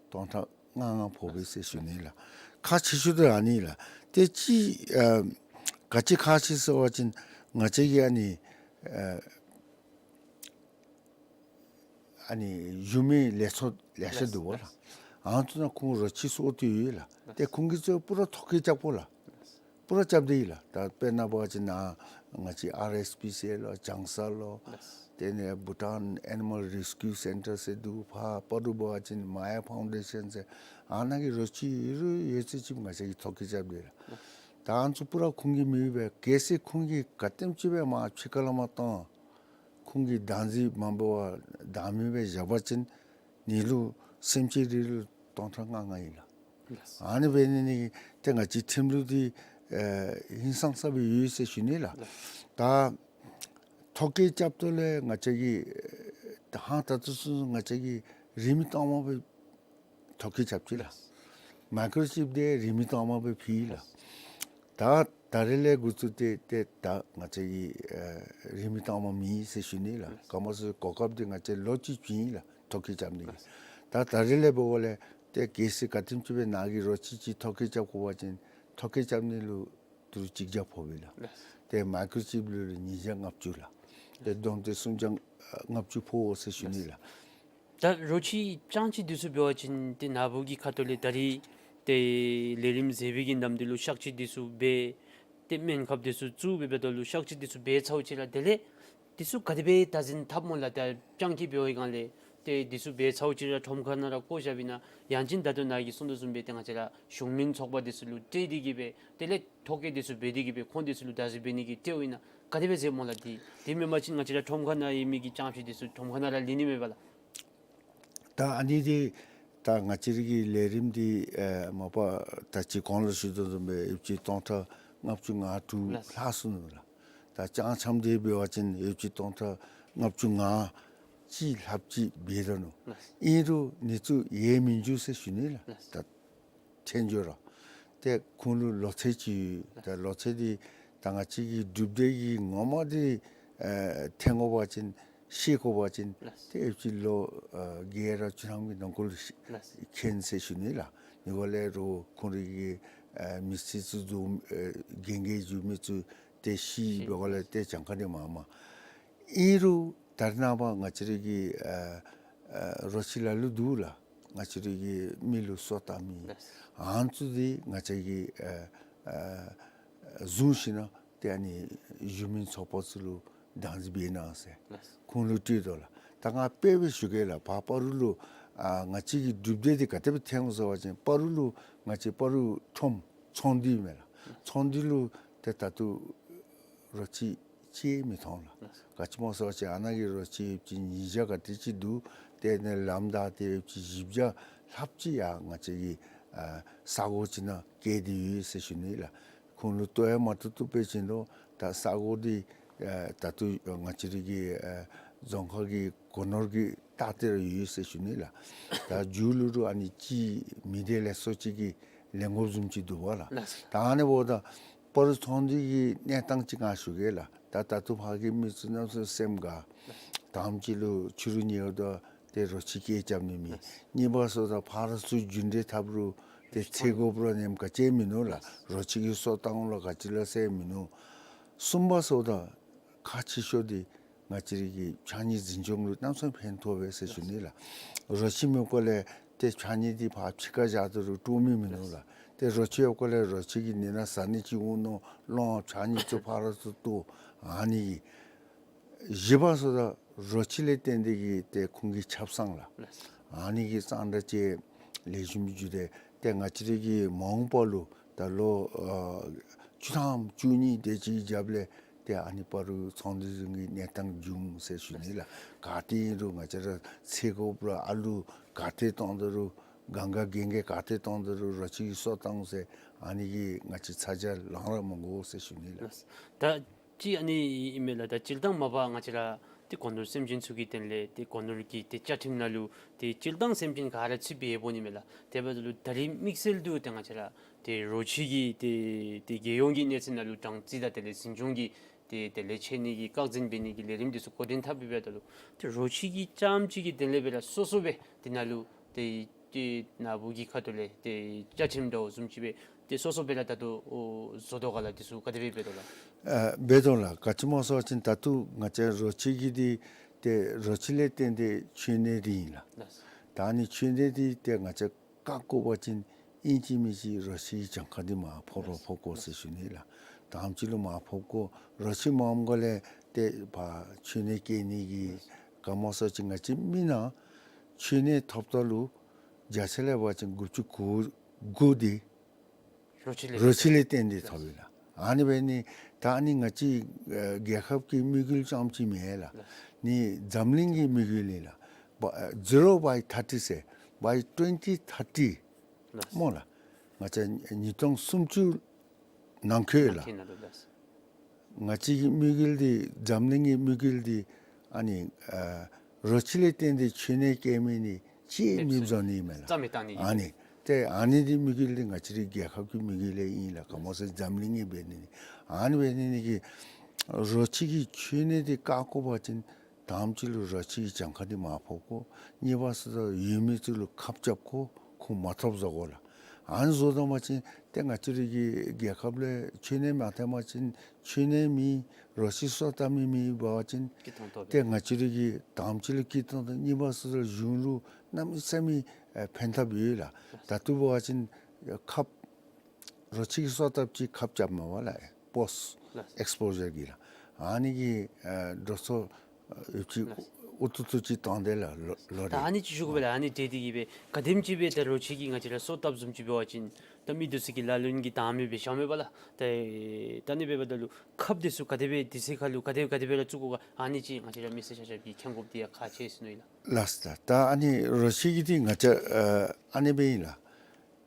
སྟོང་ཕྲག་ལྔ་ལྔ་ཕོགཔ་ཨིན་ཟེར་ཞུ་ནི་ལགས། ཁག་ཆེ་ཤོས་དེ་ཨ་ནི་ལགས། ཏེ་ཅིག་ཨ་ག་ཅི་ཁག་ཆེ་ཟེར་བ་ཅིན་ང་བཅས་ཀྱི་ཨ་ནི་ཨ་ཨ་ནི་ཡུལ་མི་ལས་ཚོགས་ལེ་ཤ་འདུག་པ་ལགས། ཨ་ནི་ཚུ་ནང་ཁོང་རོ་ཁྱི་གསོ་སྟེ་ཡོད་ལགས། ཏེ་ཁོང་གིས་ཚུ་པུ་ར་ཐོ་བཀོད་རྐྱབ་དགོ་ལགས། པུ་ར་རྐྱབ་སྟེ་ཡོད་ལགས། ད་དཔེར་ན་འབད་བ་ཅིན་ནཱ་ང་བཅས་ཨར་ཨེསི་པི་སི་ཨེལ་ལོ་ལྕང་གསར་ལོ་ཏེ་ནི་Bhutan Animal Rescue Centre ཟེར་འདུག། ཕར་པ་རུ་འབད་བ་ཅིན་Maya Foundation ཟེར་ཨ་ནཱ་གི་རོ་ཁྱི་ཡོད་རུང་ཡོད་ཚད་ཅིག་ང་བཅས་ཀྱིས་ཐོ་བཀོད་རྐྱབ་སྟེ་ཡོད་ལགས། ད་ཨ་ནི་ཚུ་པུ་ར་ཁོང་གི་མི་ཡུལ་སྦེ་གལ་སྲིད་ཁོང་གིས་ག་དེམ་ཅིག་སྦེ་མར་ཕྱི་ཁ་ལས་མར་བཏང་ཁོང་གིས་བདག་འཛིན་མ་འབད་བར་བདག་མེད་སྦེ་བཞག་པ་ཅིན་ཉིས་ལུ་སེམས་ཅན་རེ་ལུ་སྟོང་ཕྲག་ལྔ་ལྔ་ཨིན་ལགས། ཨ་ནི་འབད་ནི་ནི་ཏེ་ང་བཅས་ཁྲིམས་ལུགས་འདི་ཨེ་ཧིང་སངས་ས་སྦེ་ཡོད་ཟེར་ཞུ་ནི་ལགས། ད་ཐོ་བཀོད་རྐྱབ་ད་ལས་ང་བཅས་ཀྱིས་ད་ཧང་ད་ལྟོ་ཚུན་ང་བཅས་ཀྱིས་རིན་མེད་གཏའ་མ་སྦེ་ཐོ་བཀོད་རྐྱབ་ཅི་ལགས། མའི་ཀོརོ་ཅིབ་དེ་རིན་མེད་གཏའ་མ་སྦེ་ཕུལ་ཡི་ལགས། ད་ད་རེས་ལས་འགོ་བཙུགས་ཏེ་ཏེ་ད་ང་བཅས་ཀྱིས་ཨ་རིན་མེད་གཏའ་མ་མེད་ཟེར་ཞུ་ནི་ལགས། ག་མ་སུ་གོ་སྐབས་འདི་ང་བཅས་ལོ་གཅིག་བྱིན་ཡི་ལགས་ཐོ་བཀོད་རྐྱབ་ནི་གི། ད་ད་རེས་ལས་འབདཝ་ལས་ཏེ་གལ་སྲིད་ག་དེམ་ཅིག་སྦེ་ནཱ་གི་རོ་ཁྱི་ཅིག་ཐོ་བཀོད་རྐྱབ་དགོ་པ་ཅིན་ཐོ་བཀོད་རྐྱབ་ནི་ལུ་ཏི་རུ་གཅིག་བརྒྱ་ཕོགཔ་ཨིན་ལགས། ཏེ་མའི་ཀོརོ་ཅིབ་ལུ་ལུ་ཉིས་བརྒྱ་ལྔ་བཅུ་ལགས། ཏེ་བསྡོམས་ཏེ་སུམ་བརྒྱ་ལྔ་བཅུ་ཕོག་ཟེར་ཞུ་ནི་ལགས། ད་རོ་ཁྱི་སྤྱང་ཁྱི་འདི་ཚུ་འབད་བ་ཅིན་ཏེ་ནཱ་བུ་གི་ཁ་ཐུག་ལས་ད་རིས་ཏེ་ལས་རིམ་མཛད་པའི་གི་ནམ་དུས་ལུ་གཤག་བཅོས་འདི་ཚུ་འབད་ཏེ་སྨན་ཁབ་འདི་ཚུ་བཙུགས་འབདཝ་ད་ལུ་གཤག་བཅོས་འདི་ཚུ་འབད་ཚརཝ་ཅིག་ར་དེ་ལས་འདི་ཚུ་ག་དེ་སྦེ་བདག་འཛིན་འཐབ་སྨོ་ལགས། ད་སྤྱང་ཁྱི་འབད་བའི་སྒང་ལས་ཏེ་འདི་ཚུ་འབད་ཚརཝ་ཅིག་ར་ཁྲོམ་ཁ་ནང་ར་བཀོ་བཞག་པས་ན་ཡང་ཅིན་ད་ལྟོ་ནཱ་གིས་གསུངས་དོ་བཟུམ་སྦེ་ཏེ་ང་བཅས་ར་གཞུང་མིན་ཚོགས་པ་འདི་ཚུ་ལུ་སྤྲོད་དེ་གིས་སྦེ་དེ་ལས་ཐོ་བཀོད་འདི་ཚུ་འབད་དེ་གིས་སྦེ་ཁོང་འདི་ཚུ་ལུ་བདག་འཛིན་འབད་ནི་གི་སྤྲོདཔ་ཨིན་ན་ག་དེ་སྦེ་མཛདཔ་སྨོ་ལགས། དེ་དེ་མེན་པ་ཅིན་ང་བཅས་ར་ཁྲོམ་ཁ་ནང་ཡོད་མི་གི་སྤྱང་ཁྱི་འདི་ཚུ་ཁྲོམ་ཁ་ནང་ར་ལུས་ནི་མས་པ་ལགས། ད་ཨ་ནི་འདི་ད་ང་བཅས་ར་གི་ལས་རིམ་འདི་ཨེ་མ་པ་ད་ཅི་གོང་ལུ་ཞུ་དོ་བཟུམ་སྦེ་ཡོདཔ་ཅིག་སྟོང་ཕྲག་ལྔ་བཅུ་ང་དྲུག་ལྷག་སོ་ནུག་ལགས། ད་སྤྱང་འཁྱམ་འདི་འབད་བ་ཅིན་ཡོདཔ་ཅིག་སྟོང་ཕྲག་ལྔ་བཅུ་ང་གཅིག་ལྷགཔ་ཅིག་འབད་དོ་ནུག། ལགས། ཨིན་རུང་ཨ་ནི་ཚུ་ཡལ་མི་འགྱོ་ཟེར་ཞུ་ནི་ལགས། ལགས། ད་ཐོན་འགྱོ་རུང་ཏེ་ཁོང་ལུ་ལོ་ཚད་ཅིག་ཡོད། ད་ལོ་ཚད་འདི་ད་ང་བཅས་ཀྱི་གྲུབ་འབྲས་ཀྱི་ངོ་མ་འདི་ཨེ་ཐོན་དགོ་པ་ཅིན་ཤེས་དགོ་པ་ཅིན་ལགས། ཏེ་ཡོདཔ་ཅིག་ལོ་ཨ་བརྒྱད་ར་བཅུ་ཐམ་གྱི་ནང་འཁོད་ལུ་ཤེས་ལགས། མཁྱེན་ཟེར་ཞུ་ནི་ལགས། ཨ་ནི་འབདཝ་ལས་རོགས་ཁོང་རའི་གི་ཨེ་མི་ཚེ་ཚུ་བཟོ་ཨེ་རྒན་རྒས་བཞུགས་མི་ཚུ་ཏེ་ཤེས་ཤེས་འབདཝ་ལས་ཏེ་གྱངས་ཁ་འདི་མང་མང་། ཨིན་རུང་ད་རེས་ནངས་པ་ང་བཅས་རའི་གི་ཨ་ཨ་རོ་ཁྱི་ལ་ལུ་འདུག་ལགས། ང་བཅས་རའི་གི་མི་ལུ་སོ་བཏབ་མི་ལགས། ཨ་ནི་ཚུ་འདི་ང་བཅས་ཀྱིས་ཨ་ཨ་བཟུང་ཞིནམ་ལས་ཏེ་ཨ་ནི་གཞུང་མིན་ཚོགས་པ་ཚུ་ལུ་བདག་འཛིན་འབད་གནང་ཟེར་ལགས། ཁོང་ལུ་སྤྲོད་དོ་ལགས། ད་ང་དཔེ་སྦེ་ཞུ་གེ་ལགས། ཕར་སྤ་རོ་ལུ་ཨ་ང་བཅས་ཀྱི་གྲུབ་འབྲས་འདི་ག་དེ་སྦེ་ཐོན་འོང་ཟེར་བ་ཅིན་སྤ་རོ་ལུ་ང་བཅས་སྤ་རོ་ཁྲོམ་ཚོང་འདུས་མས་ལགས། ཚོང་འདུས་ལུ་ཏེ་ད་ལྟོ་རོ་ཁྱི་ཅིག་མི་མཐོང་ལགས། ག་ཅི་སྨོ་ཟེར་བ་ཅིན་ཨ་ནཱ་གི་རོ་ཁྱི་ཡོདཔ་ཅིག་ཉིས་བརྒྱ་ག་དེ་ཅིག་འདུག། དེ་ནང་ལས་ད་ཏེ་ཡོདཔ་ཅིག་བཞི་བརྒྱ་ལྷགཔ་ཅིག་ཡར་ང་བཅས་ཀྱི་ཨ་ས་གོ་ཅིག་ནང་བསྐྱལ་ཏེ་ཡོད་ཟེར་ཞུ་ནི་ལགས། ཁོང་ལུ་བཏུབ་ཡང་མ་བཏུབ་བཏུབ་པ་ཅིན་ལོ་ད་ས་གོ་འདི་ཨ་ད་ལྟོ་ང་བཅས་རའི་གི་ཨ་རྫོང་ཁག་གི་སྒོ་ནོར་གྱི་ལྟག་དེ་ར་ཡོད་ཟེར་ཞུ་ནི་ལགས། ད་མཇུག་ལུ་རུང་ཨ་ནི་ཅིག་མི་སྡེ་ལས་ཚོགས་ཅིག་གིས་ལེན་དགོཔ་བཟུམ་ཅིག་འདུག་པ་ལགས། ལགས། ད་ཨ་ནི་འབདཝ་ད་སྤ་རོ་ཚོང་འདུས་ཀྱི་གནས་སྟངས་ཅིག་ང་ཞུ་གེ་ལགས། ད་ད་ལྟོ་ཕར་གྱི་མི་ཚུ་གནམ་མེད་ས་མེད་སེམས་དགའ། དང་པ་ཅིག་ལུ་ཕྱི་རུ་ཉལཝ་ད་ཏེ་རོ་ཁྱི་སྐད་རྐྱབ་ནི་མེད། ལགས། གཉིས་པ་སོང་ཙང་ཕར་ཚུར་རྒྱུན་འགྲུལ་འཐབ་རུང་ ཏེ་ཚེ་དགོཔ་ར་ནེམ་ག་ཅི་མིན་ནུག་ལགས། རོ་ཁྱི་གིས་སོ་བཏང་ལོ་ག་ཅི་ལ་ཟེར་མིན་ནུག། གསུམ་པ་སོ་ད་ཁག་ཆེ་ཤོས་འདི་ང་བཅས་རའི་གི་ཕྱགས་སྙིགས་འཛིན་སྐྱོང་ལུ་གནམ་མེད་ས་མེད་ཕན་ཐོགས་པས་ཟེར་ཞུ་ནི་ལགས། རོ་ཁྱི་མེད་པ་ལས་ཏེ་ཕྱགས་སྙིགས་འདི་ཕར་ཕྱི་ཁར་བཞག་ད་རུང་བཀྲུ་མི་མིན་ནུག་ལགས། ཏེ་རོ་ཁྱི་ཡོད་པ་ལས་རོ་ཁྱི་གིས་ནི་ན་ཟ་ནི་ཅིག་འོང་མནོ་ལོང་ཕྱགས་སྙིགས་ཚུ་ཕར་ར་ཚུར་གཏོར། ཨ་ནི་གི་བཞི་པ་སོ་ད་རོ་ཁྱི་ལས་བརྟེན་ཏེ་གི་ཏེ་ཁོང་གི་ཆབ་གསང་ལགས། ལགས། ཨ་ནི་གི་གཙང་སྦྲ་ཅིག་ལེགས་ཤོམ་རྒྱུ་ཏེ་ཏེ་ང་བཅས་རའི་གི་མ་འོངས་པ་ལུ་ད་ལོ་ཨ་བཅུ་ཐམ་བཅུ་གཉིས་དེ་ཅིག་རྒྱབ་ལས་ཏེ་ཨ་ནི་བར་རུ་ཚོང་འབྲེལ་གྱི་གནས་སྟངས་འབྱུང་ཟེར་ཞུ་ནི་ལགས། ག་ཏེ་ཨིན་རུང་ང་བཅས་ར་ཚེ་དགོཔ་ར་ཨ་ལུ་ག་ཏེ་བཏང་ད་རུང་གང་ག་རྒན་རྒས་ག་ཏེ་བཏང་ད་རུང་རོ་ཁྱི་གིས་སོ་བཏང་ཟེར་ཨ་ནི་གི་ང་བཅས་ཚ་གྱང་ལང་ར་མི་དགོ་ཟེར་ཞུ་ནི་ལགས། ལགས། ད་ཅི་ཨ་ནི་ཨིན་མས་ལགས། ད་སྤྱིར་བཏང་མ་པ་ང་བཅས་ར་ཏེ་སྒོ་ནོར་སེམས་ཅན་ཚུ་གི་དོན་ལས་ཏེ་སྒོ་ནོར་གྱི་ཏེ་བཅའ་ཁྲིམས་ནང་ལུ་ཏེ་སྤྱིར་བཏང་སེམས་ཅན་ག་ར་ཚུད་པའི་ཡོདཔ་ཨིན་མས་ལགས། དེ་འབདཝ་ད་ལུ་ད་རིས་དམིགས་བསལ་དུ་ཏེ་ང་བཅས་ར་ཏེ་རོ་ཁྱི་གི་ཏེ་ཏེ་རྒྱལ་ཡོངས་ཀྱི་གནས་ཚད་ནང་ལུ་སྦྲང་རྩི་དང་དེ་ལས་འཛིན་སྐྱོང་གི་ཏེ་དེ་ལས་ཆད་ནི་གི་བཀག་འཛིན་འབད་ནི་གི་ལས་རིམ་འདི་ཚུ་འགོ་འདྲེན་འཐབ་སྦེ་འབདཝ་ད་ལུ་ཏེ་རོ་ཁྱི་གི་རྐྱངམ་ཅིག་གི་དོན་ལས་སྦེ་ར་སོ་སོ་སྦེ་དེ་ནང་ལུ་ཏེ་ཏེ་ནཱ་བུ་གི་ཁ་ཐུག་ལས་ཏེ་བཅའ་ཁྲིམས་འདྲཝ་བཟུམ་ཅིག་སྦེ་ཏེ་སོ་སོ་སྦེ་ར་ད་ལྟོ་ཨོ་བཟོ་དོ་ག་ལགས། འདི་ཚུ་ག་དེ་སྦེ་འབད་དོ་ལགས། ཨ་འབད་དོ་ལགས། ག་ཅི་སྨོ་ཟེར་བ་ཅིན་ད་ལྟོ་ང་བཅས་རོ་ཁྱི་གི་འདི་ཏེ་རོ་ཁྱི་ལས་བརྟེན་ཏེ་འཆོལ་ནད་འདི་ཨིན་ལགས། ལགས། ད་ཨ་ནི་འཆོལ་ནད་འདི་ཏེ་ང་བཅས་བཀག་དགོ་པ་ཅིན་ཨིན་ཅི་མིན་ཅི་རོ་ཁྱི་གི་གྱངས་ཁ་འདི་མར་ཕབ་ར་ཕབ་དགོ་ཟེར་ཞུ་ནི་ལགས། དང་པ་ཅིག་ལུ་མར་ཕབ་དགོ། རོ་ཁྱི་མངམ་ག་ལས་ཏེ་ཕར་འཆོལ་ནད་སྐྱེ་ནི་གི་ག་སྨོ་ཟེར་བ་ཅིན་ང་བཅས་མི་ནང་འཆོལ་ནད་ཐོབ་ད་ལུ་བརྒྱ་ཆ་ལས་འབད་བ་ཅིན་དགུ་བཅུ་གོ་དགུ་འདི་རོ་ཁྱི་ལས་རོ་ཁྱི་ལས་བརྟེན་ཏེ་ཐོབ་ཨིན་ལགས། ཨ་ནི་འབད་ནི་ད་ཨ་ནི་ང་བཅས་ཨེ་རྒྱལ་ཁབ་ཀྱི་དམིགས་ཡུལ་རྐྱངམ་ཅིག་མེན་ལགས། ནི་འཛམ་གླིང་གི་དམིགས་ཡུལ་ཨིན་ལགས། ཨེ་zero by thirty ཟེར་by twenty thirty ལགས། སྨོ་ལགས། ང་བཅས་ཉིས་སྟོང་སུམ་ཅུ་ནང་འཁོད་ལགས། ནང་འཁོད་ནང་ལུ་ལགས། ང་བཅས་ཀྱི་དམིགས་ཡུལ་འདི་འཛམ་གླིང་གི་དམིགས་ཡུལ་འདི་ཨ་ནི་ཨ་རོ་ཁྱི་ལས་བརྟེན་ཏེ་འཆོལ་ནད་སྐྱེ་མི་འདི་ཅིག་མེདཔ་བཟོ་ནི་མེན་ལགས། རྩ་མེད་བཏང་ནི། ཨ་ནི་ཏེ་ཨ་ནི་འདི་དམིགས་ཡུལ་འདི་ང་བཅས་རའི་རྒྱལ་ཁབ་ཀྱི་དམིགས་ཡུལ་ལས་ཨིན་ལགས། ག་སྨོ་ཟེར་འཛམ་གླིང་གི་འབད་ནི་འདི་ཨ་ནི་འབད་ནི་འདི་གིས་རོ་ཁྱི་གི་འཆོལ་ནད་འདི་བཀག་དགོ་པ་ཅིན་དང་པ་ཅིག་ལུ་རོ་ཁྱི་གི་གྱངས་ཁ་འདི་མར་ཕབ་དགོ། གཉིས་པ་སོ་ད་ཡོད་མི་ཚུ་ལུ་ཁབ་རྐྱབ་དགོ། ཁོང་མ་ཐོབ་བཟོ་དགོ་ལགས། ཨ་ནི་བཟོ་བཏང་པ་ཅིན་ཏེ་ང་བཅས་རའི་གི་རྒྱལ་ཁབ་ལས་འཆོལ་ནད་མ་ཐོན་པ་ཅིན་འཆོལ་ནད་མེད་རོ་ཁྱི་སོ་བཏབ་མི་མེད་པ་ཅིན་སྐྱིད་ཏོང་ཏོ་སྦེ་ཏེ་ང་བཅས་རའི་གི་དང་པ་ཅིག་ལུ་སྐྱིད་ཏོང་ཏོ། གཉིས་པ་སོ་ད་གཞུང་ལུ་གནམ་མེད་ས་མེད་ཨེ་ཕན་ཐབས་ཡོད་ལགས། ད་ལྟོ་འབད་བ་ཅིན་ཁབ་རོ་ཁྱི་གི་སོ་བཏབ་ཅིག་ཁབ་རྐྱབ་མས་པ་ལགས། པོསཊ་ལགས། ཨེགསི་པོ་ཞར་གྱི་ལགས། ཨ་ནི་གི་ཨ་འགྲོ་སོང་ཨ་ཡོདཔ་ཅིག་ལགས། ཨུ་ཐུ་ཐུ་ཅིག་བཏང་སྟེ་ལགས་ལོ་ལོ་ད་རེ། ཨ་ནི་ཅིག་ཞུ་དགོ་པས་ལགས། ཨ་ནི་འབད་དེ་གིས་སྦེ་ག་དེམ་ཅིག་སྦེ་ད་རོ་ཁྱི་གིས་ང་བཅས་ར་སོ་བཏབ་བཟུམ་ཅིག་འབད་བ་ཅིན་ད་མི་འདི་ཚུ་གིས་ལ་ལུ་གིས་དང་མི་སྦེ་བཞག་མས་པ་ལགས། ད་ད་ཨ་ནི་འབདཝ་ད་ལུ་ཁབ་འདི་ཚུ་ག་དེ་སྦེ་དུས་ཚོད་ཁར་ལུ་ག་དེ་ག་དེ་སྦེ་ར་བཙུགས་དགོ་ག། ཨ་ནི་ཅིག་ང་བཅས་ར་མི་སེར་ཆ་ཁྱབ་ཀྱིས་མཁྱེན་དགོཔ་འདི་ཡང་ཁག་ཆེ་ཟེར་མནོ་ཡི་ལགས། ལགས་སོ། ད་ད་ཨ་ནི་རོ་ཁྱི་གི་འདི་ང་བཅས་ཨ་ཨ་ནི་སྦེ་ཨིན་ལགས།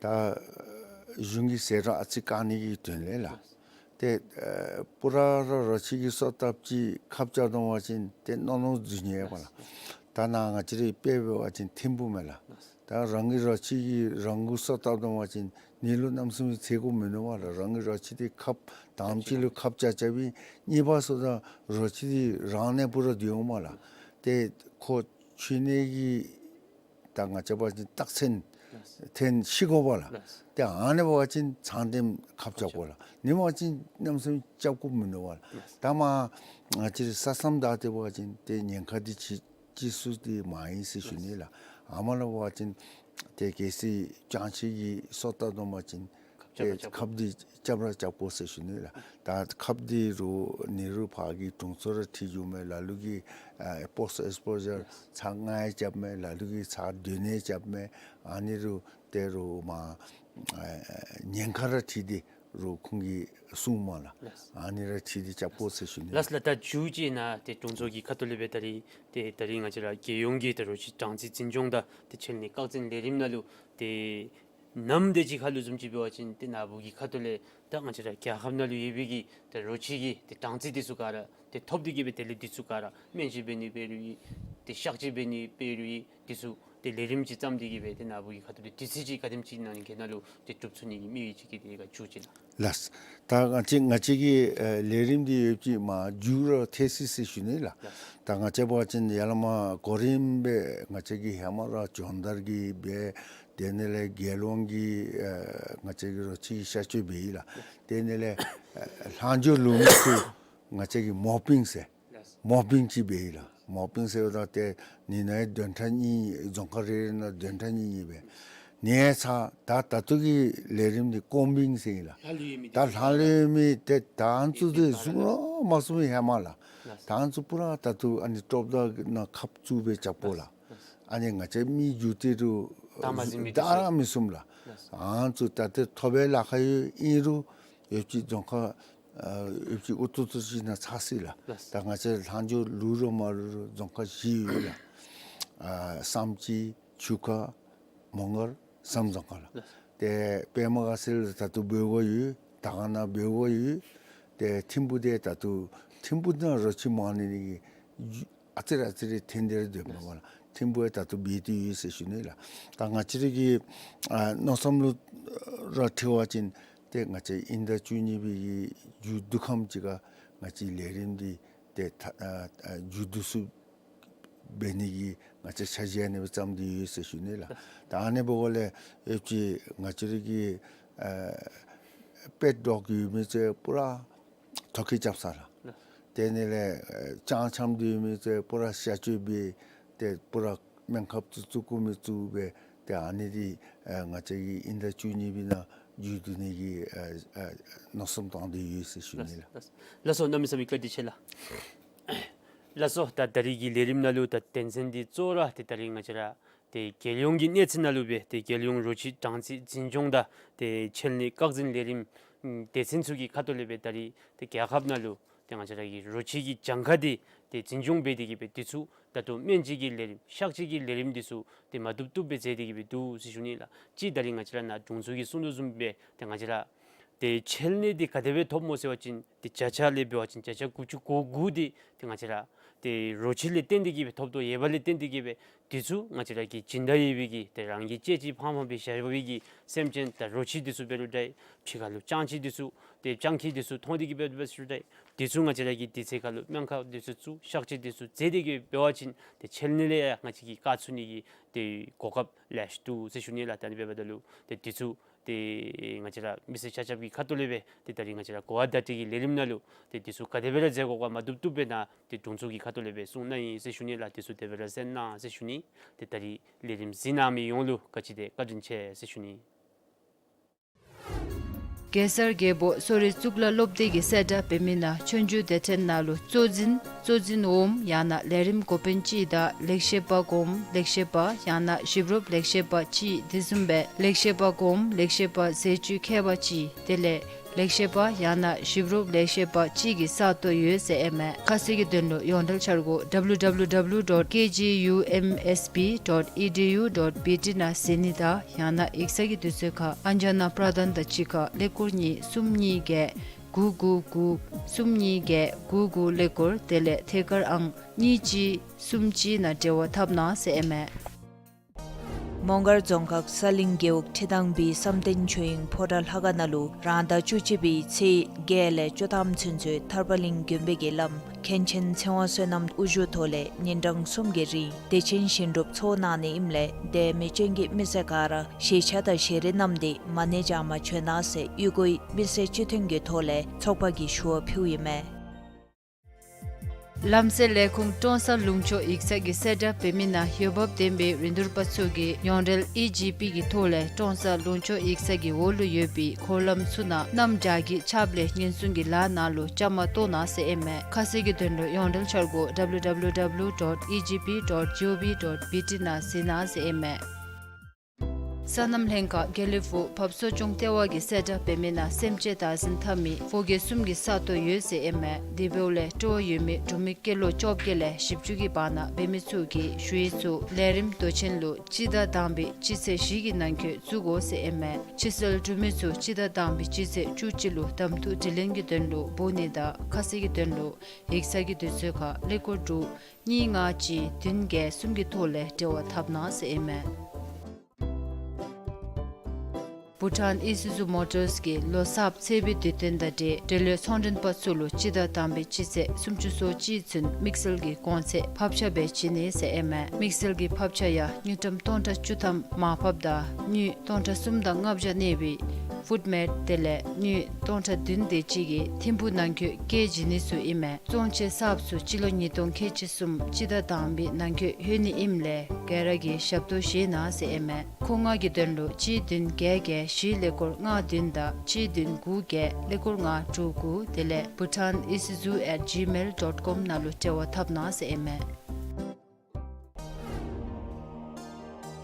ད་གཞུང་གི་ཟད་འགྲོ་ཨ་ཙི་བཀག་ནི་གི་དོན་ལས་ལགས། ཏེ་ཨ་པུ་ར་ར་རོ་ཁྱི་གི་སོ་བཏབ་ཅིག་ཁབ་རྐྱབ་བཏང་པ་ཅིན་ཏེ་མནོ་མནོ་འཛུལ་ནི་ཡོད་པ་ལགས། ད་ནཱ་ང་བཅས་རའི་དཔེ་འབད་བ་ཅིན་ཐིམ་ཕུག་མས་ལགས། ད་རང་གི་རོ་ཁྱི་གིས་རང་གུ་སོ་བཏབ་བཏང་པ་ཅིན་ནི་ལུ་གནམ་མེད་ས་མེད་ཚེ་དགོཔ་མིན་ནུག་པ་ལགས། རང་གི་རོ་ཁྱི་འདི་ཁབ་དང་པ་ཅིག་ལུ་ཁབ་རྐྱབ་རྐྱབ་ཨིན། གཉིས་པ་སོ་ད་རོ་ཁྱི་འདི་རང་ནང་པུ་ར་སྡོད་འོང་མས་ལགས། ཏེ་ཁོ་འཆོལ་ནད་ཀྱི་ད་ང་བཅས་འབད་བ་ཅིན་རྟགས་མཚན་ལགས། ཐོན་ཤི་དགོ་པ་ལགས། ལགས། ཏེ་ཨ་ནི་འབད་བ་ཅིན་ཚང་འདེམས་ཁབ་རྐྱབ་དགོ་ལགས། ནི་མེན་པ་ཅིན་གནམ་མེད་ས་མེད་རྐྱབ་དགོཔ་མིན་ནུག་པ་ལགས། ལགས། ད་མ་ང་བཅས་ར་ས་མཚམས་བདའ་སྟེ་འབད་བ་ཅིན་ཏེ་ཉེན་ཁ་འདི་ཅིག་ཅིག་སུ་འདི་མ་ཨིན་ཟེར་ཞུ་ནི་ལགས། ཨ་མ་ལུ་འབད་བ་ཅིན་ཏེ་གལ་སྲིད་སྤྱང་ཁྱི་གིས་སོ་བཏབ་བཏང་པ་ཅིན་ཏེ་ཁབ་རྐྱབ་ར་རྐྱབ་དགོ། ཁབ་འདི་རྐྱབ་ར་རྐྱབ་དགོ་ཟེར་ཞུ་ནི་ལགས། ད་ཁབ་འདི་རུང་ནི་རུང་ཕར་གྱི་དྲུང་འཚོ་ར་འཁྲིད་འགྱོ་མས། ལ་ལུ་གིས་ཨ་པོསཊ་ཨེགསི་པོ་ཞར་ཚར་ལྔ་ཡང་རྐྱབ་མས། ལ་ལུ་གིས་ཚར་བདུན་ཡང་རྐྱབ་མས། ཨ་ནི་རུང་ཏེ་རུང་མ་ཨ་ཉེན་ཁ་ར་འཁྲིད་དེ་རུང་ཁོང་གིས་གསུངམ་མས་ལགས། ལགས། ཨ་ནི་ར་འཁྲིད་དེ་རྐྱབ་དགོ་ཟེར་ཞུ་ནི། ལགས་ལགས། ད་མཇུག་ཅིག་ནང་ཏེ་དྲུང་འཚོ་གི་ཁ་ཐུག་ལས་སྦེ་ད་རིས་ཏེ་ད་རིས་ང་བཅས་ར་རྒྱལ་ཡོངས་ཀྱི་ཏེ་རོ་ཁྱི་སྦྲང་རྩི་འཛིན་སྐྱོང་དང་ཏེ་འཆོལ་ནད་བཀག་འཛིན་ལས་རིམ་ནང་ལུ་ཏེ་ནམ་དེ་ཅིག་ཁར་ལུ་བཟུམ་ཅིག་འབད་བ་ཅིན་ཏེ་ནཱ་བུ་གི་ཁ་ཐུག་ལས་ད་ང་བཅས་ར་རྒྱལ་ཁབ་ནང་ལུ་ཡོད་པའི་གི་ཏེ་རོ་ཁྱི་གི་ཏེ་སྦྲང་རྩི་འདི་ཚུ་ག་ར་ཏེ་ཐོབ་སྟེ་གི་སྦེ་དེ་ལས་འདི་ཚུ་ག་ར་སྨན་བཅོས་འབད་ནི་འབད་རུང་ཨིན། ཏེ་གཤག་བཅོས་འབད་ནི་འབད་རུང་ཨིན། འདི་ཚུ་ཏེ་ལས་རིམ་ཅིག་བརྩམས་ཏེ་གི་སྦེ་ཏེ་ནཱ་བུ་གི་ཁ་ཐུག་ཏེ་དུས་ཚོད་ཅིག་ག་དེམ་ཅིག་ནང་གི་ནང་ལུ་ཏེ་གྲུབ་ཚུགས་ནི་གི་དམིགས་ཡུལ་ཅིག་གི་ཏེ་ག་མཇུག་ཅིག་ལགས། ལགས། ད་ང་བཅས་ང་བཅས་ཀྱི་ཨ་ལས་རིམ་འདི་ཡོདཔ་ཅིག་མ་མཇུག་ར་ཐལ་སོ་ཡི་ཟེར་ཞུ་ནི་ལགས། ལགས། ད་ང་བཅས་འབད་བ་ཅིན་ཡར་ལས་མར་གོ་རིམ་སྦེ་ང་བཅས་ཀྱིས་ཧེ་མ་ར་སྦྱོང་བརྡར་གྱིས་སྦེ་ དེ་ནང་ལས་རྒྱལ་ཡོངས་ཀྱི་ཨ་ང་བཅས་ཀྱི་རོ་ཁྱི་གི་གཤག་བཅོས་འབད་ཡི་ལགས། དེ་ནང་ལས་ཨ་ལྷག་འཕྲོ་ལུས་མི་ཚུ་ང་བཅས་ཀྱིས་མོ་པིང་ཟེར་མོ་པིང་ཅིག་འབད་ཡི་ལགས། མོ་པིང་ཟེརཝ་ད་ཏེ་ཨ་ནི་ནང་བདུན་ཕྲག་གཉིས་རྫོང་ཁག་རེ་རེ་ནང་བདུན་ཕྲག་གཉིས་གཉིས་སྦེ་ཨ་ནི་ཚར། ད་ད་ལྟོ་གི་ལས་རིམ་འདི་ཀོམ་བིང་ཟེར་ཨིན་ལགས། ད་ལྷག་ལུས་མི་ཏེ་ད་ཨ་ནི་ཚུ་ཏེ་བཟུང་ར་མ་བཟུང་ཧེ་མ་ལགས། ད་ཨ་ནི་ཚུ་པུ་ར་ད་ལྟོ་ཨ་ནི་ཊོབ་ད་ནང་ཁབ་བཙུགས་སྦེ་རྐྱབ་དགོ་ལགས། ཨ་ནི་ང་བཅས་མི་རྒྱུག་སྟེ་རུང་ད་ར་མི་བཟུང་ལགས། ཨ་ནི་ཚུ་ད་ཏེ་ཐོབ་པའི་ལཱ་ཁག་ཡོད། ཨིན་རུང་ཡོདཔ་ཅིག་རྫོང་ཁག་ཨ་ཡོདཔ་ཅིག་ཨུ་ཐུ་ཐུ་ཅིག་ནང་ཚར་ཅི་ལགས། ད་ང་བཅས་ལྷག་འཕྲོ་ལུས་རུང་མ་ལུས་རུང་རྫོང་ཁག་བཞི་ཡོད་ལགས། ཨ་བསམ་སྤྱིལ་ཆུ་ཁ་མོང་སྒར་བསམ་རྫོང་ཁག་ལགས། ཏེ་པདྨ་དགའ་ཚལ་ད་ལྟོ་འབད་དགོཔ་ཡོད། དར་དཀར་ནང་འབད་དགོཔ་ཡོད། ཏེ་ཐིམ་ཕུ་འདི་ད་ལྟོ་ཐིམ་ཕུ་ནང་རོ་ཁྱི་མང་ནི་གི་ཨ་ཙི་རེ་ཨ་ཙི་རེ་ཐོན་ཏེ་ར་སྡོདཔ་མས་ལགས། ཐིམ་ཕུ་ཡང་ད་ལྟོ་འབད་དེ་ཡོད་ཟེར་ཞུ་ནི་ལགས། ད་ང་བཅས་ར་གི་ཨ་མནོ་བསམ་ལུ་ར་འཁྲིལ་བ་ཅིན་ཏེ་ང་བཅས་དབྱིན་ཟླ་བཅུ་གཉིས་པའི་གི་མཇུག་བསྡུ་ཁམས་ཅིག་ཁར་ང་བཅས་ལས་རིམ་འདི་ཏེ་ད་ཨ་ཨ་མཇུག་བསྡུ་ཚུགསཔ་འབད་ནི་གི་ང་བཅས་འཆར་གཞི་ཨ་ནི་སྦེ་བརྩམས་ཏེ་ཡོད་ཟེར་ཞུ་ནི་ལགས། ད་ཨ་ནི་འབདཝ་ལས་ཡོདཔ་ཅིག་ང་བཅས་ར་གི་ཨ་པེཊ་ཌོག་ཡོད་མི་ཚུ་པུ་ར་ཐོ་བཀོད་རྐྱབ་ཚར་ལགས། དེ་ནང་ལས་ཨ་སྤྱང་འཁྱམས་སྡོད་མི་ཚུ་པུ་ར་གཤག་བཅོས་འབད་ཏེ་པུ་ར་སྨན་ཁབ་ཚུ་བཙུགས་དགོ་མི་བཙུགས་སྦེ་ཏེ་ཨ་ནི་འདི་ཨ་ང་བཅས་ཀྱིས་དབྱིན་ཟླ་བཅུ་གཉིས་པའི་ནང་མཇུག་བསྡུ་ནི་གི་ཨ་ཨ་མནོ་བསམ་བཏང་སྟེ་ཡོད་ཟེར་ཞུ་ནི་ལགས། ལགས་སོ། གནམ་མེད་ས་མེད་བཀའ་དྲིན་ཆེ་ལགས། ལགས་སོ། ད་ད་རིས་ཀྱི་ལས་རིམ་ནང་ལུ་ད་དོན་ཚན་འདི་གཙོ་བོ་ར་ཏེ་ད་རིས་ང་བཅས་ར་ཏེ་རྒྱལ་ཡོངས་ཀྱི་གནས་ཚད་ནང་ལུ་སྦེ་ཏེ་རྒྱལ་ཡོངས་རོ་ཁྱི་གྲངས་རྩིས་འཛིན་སྐྱོང་དང་ཏེ་ཁྱད་ནད་བཀག་འཛིན་ལས་རིམ་སྡེ་ཚན་ཚུ་གི་ཁ་ཐུག་ལས་སྦེ་ད་རིས་ཏེ་རྒྱལ་ཁབ་ནང་ལུ་ཏེ་ང་བཅས་ར་གི་རོ་ཁྱི་གི་གྱངས་ཁ་འདི་ཏེ་འཛིན་སྐྱོང་འབད་དེ་གི་སྦེ་དུས་ཚོད་ད་ལྟོ་སྨན་བཅོས་ཀྱི་ལས་རིམ་གཤག་བཅོས་ཀྱི་ལས་རིམ་འདི་ཚུ་ཏེ་མ་བཏུབ་བཏུབ་སྦེ་མཛད་དེ་གི་སྦེ་འདུག་ཟེར་ཞུ་ནི་ལགས། གཅིག་ད་རིས་ང་བཅས་ར་ནཱ་དྲུང་འཚོ་གིས་གསུང་དོ་བཟུམ་སྦེ་ཏེ་ང་བཅས་ར་ཏེ་ཁྱད་ནད་འདི་ག་དེ་སྦེ་ཐོབ་སྨོ་ཟེར་བ་ཅིན་ཏེ་བརྒྱ་ཆ་ལས་འབད་བ་ཅིན་བརྒྱ་ཆ་དགུ་བཅུ་གོ་དགུ་འདི་ཏེ་ང་བཅས་ར་ཏེ་རོ་ཁྱི་ལས་བརྟེན་ཏེ་གི་སྦེ་ཐོབ་དོ་ཡོདཔ་ལས་བརྟེན་ཏེ་གི་སྦེ་དུས་ཚོད་ང་བཅས་ར་གི་སྦྱིན་བདག་ཡོད་པའི་གི་ཏེ་རང་གི་གཅེས་ཅིག་ཕངས་ཕངས་སྦེ་བཞག་པའི་གི་སེམས་ཅན་ད་རོ་ཁྱི་འདི་ཚུ་འབད་རུང་འདྲ་ཕྱི་ཁ་ལུ་སྤྱང་ཁྱི་འདི་ཚུ་ཏེ་སྤྱང་ཁྱི་འདི་ཚུ་མཐོང་སྟེ་གི་སྦེ་འབད་རུང་འདྲ་དུས་ཚོད་ང་བཅས་ར་གིས་དུས་ཚོད་ཁ་ལུ་སྨན་ཁབ་འདི་ཚུ་བཙུགས་གཤག་བཅོས་འདི་ཚུ་མཛད་དེ་གི་འབད་བ་ཅིན་ཏེ་ཁྱད་ནད་ལས་ཡང་ང་བཅས་ཀྱིས་བཀག་ཚུགས་ནི་གི་ཏེ་གོ་སྐབས་ལེ་ཤ་འདུག་ཟེར་ཞུ་ནི་ལགས། ད་ཨ་ནི་འབདཝ་ད་ལུ་ཏེ་དུས་ཚོད་ཏེ་ང་བཅས་ར་མི་སེར་ཆ་ཁྱབ་ཀྱི་ཁ་ཐུག་ལས་སྦེ་ཏེ་ད་རིས་ང་བཅས་ར་གོ་བ་བརྡ་སྤྲོད་ཀྱི་ལས་རིམ་ནང་ལུ་ཏེ་དུས་ཚོད་ག་དེ་སྦེ་ར་མཛད་དགོ་ག་མ་བཏུབ་བཏུབ་སྦེ་ནཱ་ཏེ་དྲུང་འཚོ་གི་ཁ་ཐུག་ལས་སྦེ་གསུང་གནང་ཡི་ཟེར་ཞུ་ནི་ལགས། དུས་ཚོད་དེ་སྦེ་ར་གསན་གནང་ཟེར་ཞུ་ནི། ཏེ་ད་རིས་ལས་རིམ་གཟིགས་གནང་མི་ཡོངས་ལུ་ག་ཅི་དེ་བཀའ་དྲིན་ཆེ་ཟེར་ཞུ་ནི། གེ་སར་རྒྱལ་པོ་སོ་རི་གཙུག་ལག་སློབ་སྡེ་གི་གསལ་བསྒྲགས་འབད་མི་ནང་ཆོས་རྒྱུགས་སྡེ་ཚན་ནང་ལུ་གཙོ་འཛིན་གཙོ་འཛིན་འོགམ་ཡང་ན་ལས་རིམ་འགོ་དཔོན་ཅིག་དང་ལེགས་བཤད་པ་གོངམ་ལེགས་བཤད་པ་ཡང་ན་ཞིབ་རོབ་ལེགས་བཤད་པ་ཅིག་དེ་བཟུམ་སྦེ་ལེགས་བཤད་པ་གོངམ་ལེགས་བཤད་པ་ཟས་བཅུད་མཁས་པ་ཅིག་དེ་ལས་ལེགས་བཤད་པ་ཡང་ན་ཞིབ་རོབ་ལེགས་བཤད་པ་ཅིག་གི་ས་སྟོང་ཡོད་ཟེར་ཨིན་མས། ཁ་གསལ་གྱི་དོན་ལུ་ཡོངས་འབྲེལ་འཆར་སྒོ་W W W dot K G U M S B dot E D U dot B T ནང་གཟིགས་ནི་དང་ཡང་ན་ཡིག་ཚང་གི་དུས་ཚོད་ཁར་ཨན་ཇཱ་ན་པྲ་དཱན་དང་གཅིག་ཁར་ཀླད་ཀོར་གཉིས་གསུམ་གཉིས་བརྒྱད་དགུ་དགུ་དགུ་གསུམ་གཉིས་བརྒྱད་དགུ་དགུ་ཀླད་ཀོར་དེ་ལས་ཐད་ཀར་ཨང་གཉིས་གཅིག་གསུམ་གཅིག་ནང་འབྲེལ་བ་འཐབ་གནང་ཟེར་ཨིན་མས། མོང་སྒར་རྫོང་ཁག་ས་གླིང་རྒེད་འོག་ཁྲི་ཐང་པའི་བསམ་གཏན་ཆོས་དབྱིངས་ཕོ་བྲང་ལྷ་ཁང་ནང་ལུ་རང་ཟླ་བཅུ་གཅིག་པའི་ཚེས་བརྒྱད་ལས་བཅུ་ཐམ་ཚུན་ཚོད་ཐར་པ་གླིང་དགོན་པའི་གི་བླམ་མཁན་ཆེན་ཚེ་དབང་བསོད་ནམས་དབུ་བཞུགས་ཐོག་ལས་ཉིན་གྲངས་གསུམ་གྱི་རིང་བདེ་ཆེན་ཞིང་སྒྲུབ་ཚོགས་གནང་ནི་ཨིནམ་ལས་དེ་མི་ཆེན་གྱི་མི་སེར་ག་ར་ཞལ་ཆས་དང་ཞལ་རས་བསྣམས་ཏེ་མ་ཎི་བགྱང་པར་བྱོན་གནང་ཟེར་གཡུས་སྒོའི་མི་སེར་སྤྱི་མཐུན་གྱི་ཐོག་ལས་ཚོགས་པ་གིས་ཞུ་བ་ཕུལཝ་ཨིན་མས། ལམ་སེལ་ལས་ཁུངས་ཀྲོང་གསར་ལུང་ཕྱོགས་ཡིག་ཚང་གི་གསལ་བསྒྲགས་འབད་མི་ནང་འོས་འབབ་ལྡན་པའི་རིན་བསྡུར་པ་ཚུ་གིས་ཡོངས་འབྲེལ་ཨི་ཇི་པི་གི་ཐོག་ལས་ཀྲོང་གསར་ལུང་ཕྱོགས་ཡིག་ཚང་གི་འོག་ལུ་ཡོད་པའི་འཁོར་ལམ་ཚུ་ནང་གནམ་བྱཱར་གྱི་ཆརཔ་ལས་ཉེན་སྲུང་གི་ལཱ་ནང་ལུ་བཅའ་མར་གཏོགས་གནང་ཟེར་ཨིན་མས། ཁ་གསལ་གྱི་དོན་ལུ་ཡོངས་འབྲེལ་འཆར་སྒོ་W W W dot E G P dot G O V dot B T ནང་གཟིགས་གནང་ཟེར་ཨིན་མས། སོ་ནམ་ལྷན་ཁག་དགེ་ལེགས་ཕུག་བབས་གསོ་སྐྱོང་ལྟེ་བ་གི་གསལ་བསྒྲགས་འབད་མི་ནང་སེམས་ཅན་བདག་འཛིན་འཐབ་མི་ཕོ་སྐྱེས་གསུམ་གྱི་ས་སྟོང་ཡོད་ཟེར་ཨིན་མས། དེ་འབདཝ་ལས་སྤྲོ་བ་ཡོད་མི་འབྲུག་མི་སྐྱེས་ལོ་བཅོ་བརྒྱད་ལས་བཞི་བཅུ་གི་བར་ན་འབད་མི་ཚུ་གིས་ཞུ་ཡིག་ཚུ་ལས་རིམ་མདོ་ཆེན་ལུ་སྤྱི་ཟླ་དང་པའི་སྤྱི་ཚེས་བཞི་གི་ནང་འཁོད་བཙུགས་དགོ་ཟེར་ཨིན་མས། ཕྱིར་སེལ་གྲུབ་མི་ཚུ་སྤྱི་ཟླ་དང་པའི་སྤྱི་ཚེས་བཅུ་གཅིག་ལུ་གདམ་འཐུ་དྲི་ལན་གྱི་དོན་ལུ་འབོ་ནི་དང་ཁ་གསལ་གྱི་དོན་ལུ་ཡིག་ཚང་གི་དུས་ཚོད་ཁར་ཀླད་ཀོར་དྲུག་གཉིས་ལྔ་གཅིག་བདུན་བརྒྱད་གསུམ་གྱི་ཐོག་ལས་འབྲེལ་བ་འཐབ་གནང་ཟེར་ཨིན་མས། བྷུ་ཊཱན་ཨི་སུ་ཛུ་མོ་ཊརས་ཀྱིས་ལོ་གསརཔ་ཚེས་པའི་དུས་སྟོན་དང་འབྲེལ་འབྲེལ་ཡོད་ཚོང་མགྲོན་པ་ཚུ་ལུ་སྤྱི་ཟླ་དང་པའི་སྤྱི་ཚེས་སུམ་ཅུ་སོ་གཅིག་ཚུན་དམིགས་བསལ་གྱི་གོང་ཚད་ཕབ་ཆ་སྦེ་བྱིན་ནི་ཟེར་ཨིན་མས། དམིགས་བསལ་གྱི་ཕབ་ཆ་ཡང་དངུལ་ཀྲམ་སྟོང་ཕྲག་བཅུ་ཐམ་མར་ཕབ་དང་དངུལ་སྟོང་ཕྲག་གསུམ་དང་ལྔ་བརྒྱ་གནས་པའི་ཕུཌ་མེཊ་དེ་ལས་དངུལ་སྟོང་ཕྲག་བདུན་དེ་ཅིག་གིས་ཐིམ་ཕུག་ནང་འཁོད་སྐྱེལ་བྱིན་ནི་ཚུ་ཨིན་མས། བཙོང་ཆས་གསརཔ་ཚུ་སྤྱི་ལོ་ཉིས་སྟོང་ཁལ་གཅིག་གསུམ་སྤྱི་ཟླ་དང་པའི་ནང་འཁོད་ལྷོད་ནི་ཨིནམ་ལས་ག་ར་གིས་ཞབས་ཏོག་བཞེས་གནང་ཟེར་ཨིན་མས། ཁོ་ང་གི་དོན་ལུ་གཅིག་བདུན་བརྒྱད་བརྒྱད་བཞི་ཀླད་ཀོར་ལྔ་བདུན་དང་གཅིག་བདུན་དགུ་བརྒྱད་ཀླད་ཀོར་ལྔ་དྲུག་དགུ་དེ་ལས་bhutan isuzu at gmail dot com ནང་ལུ་འབྲེལ་བ་འཐབ་གནང་ཟེར་ཨིན་མས།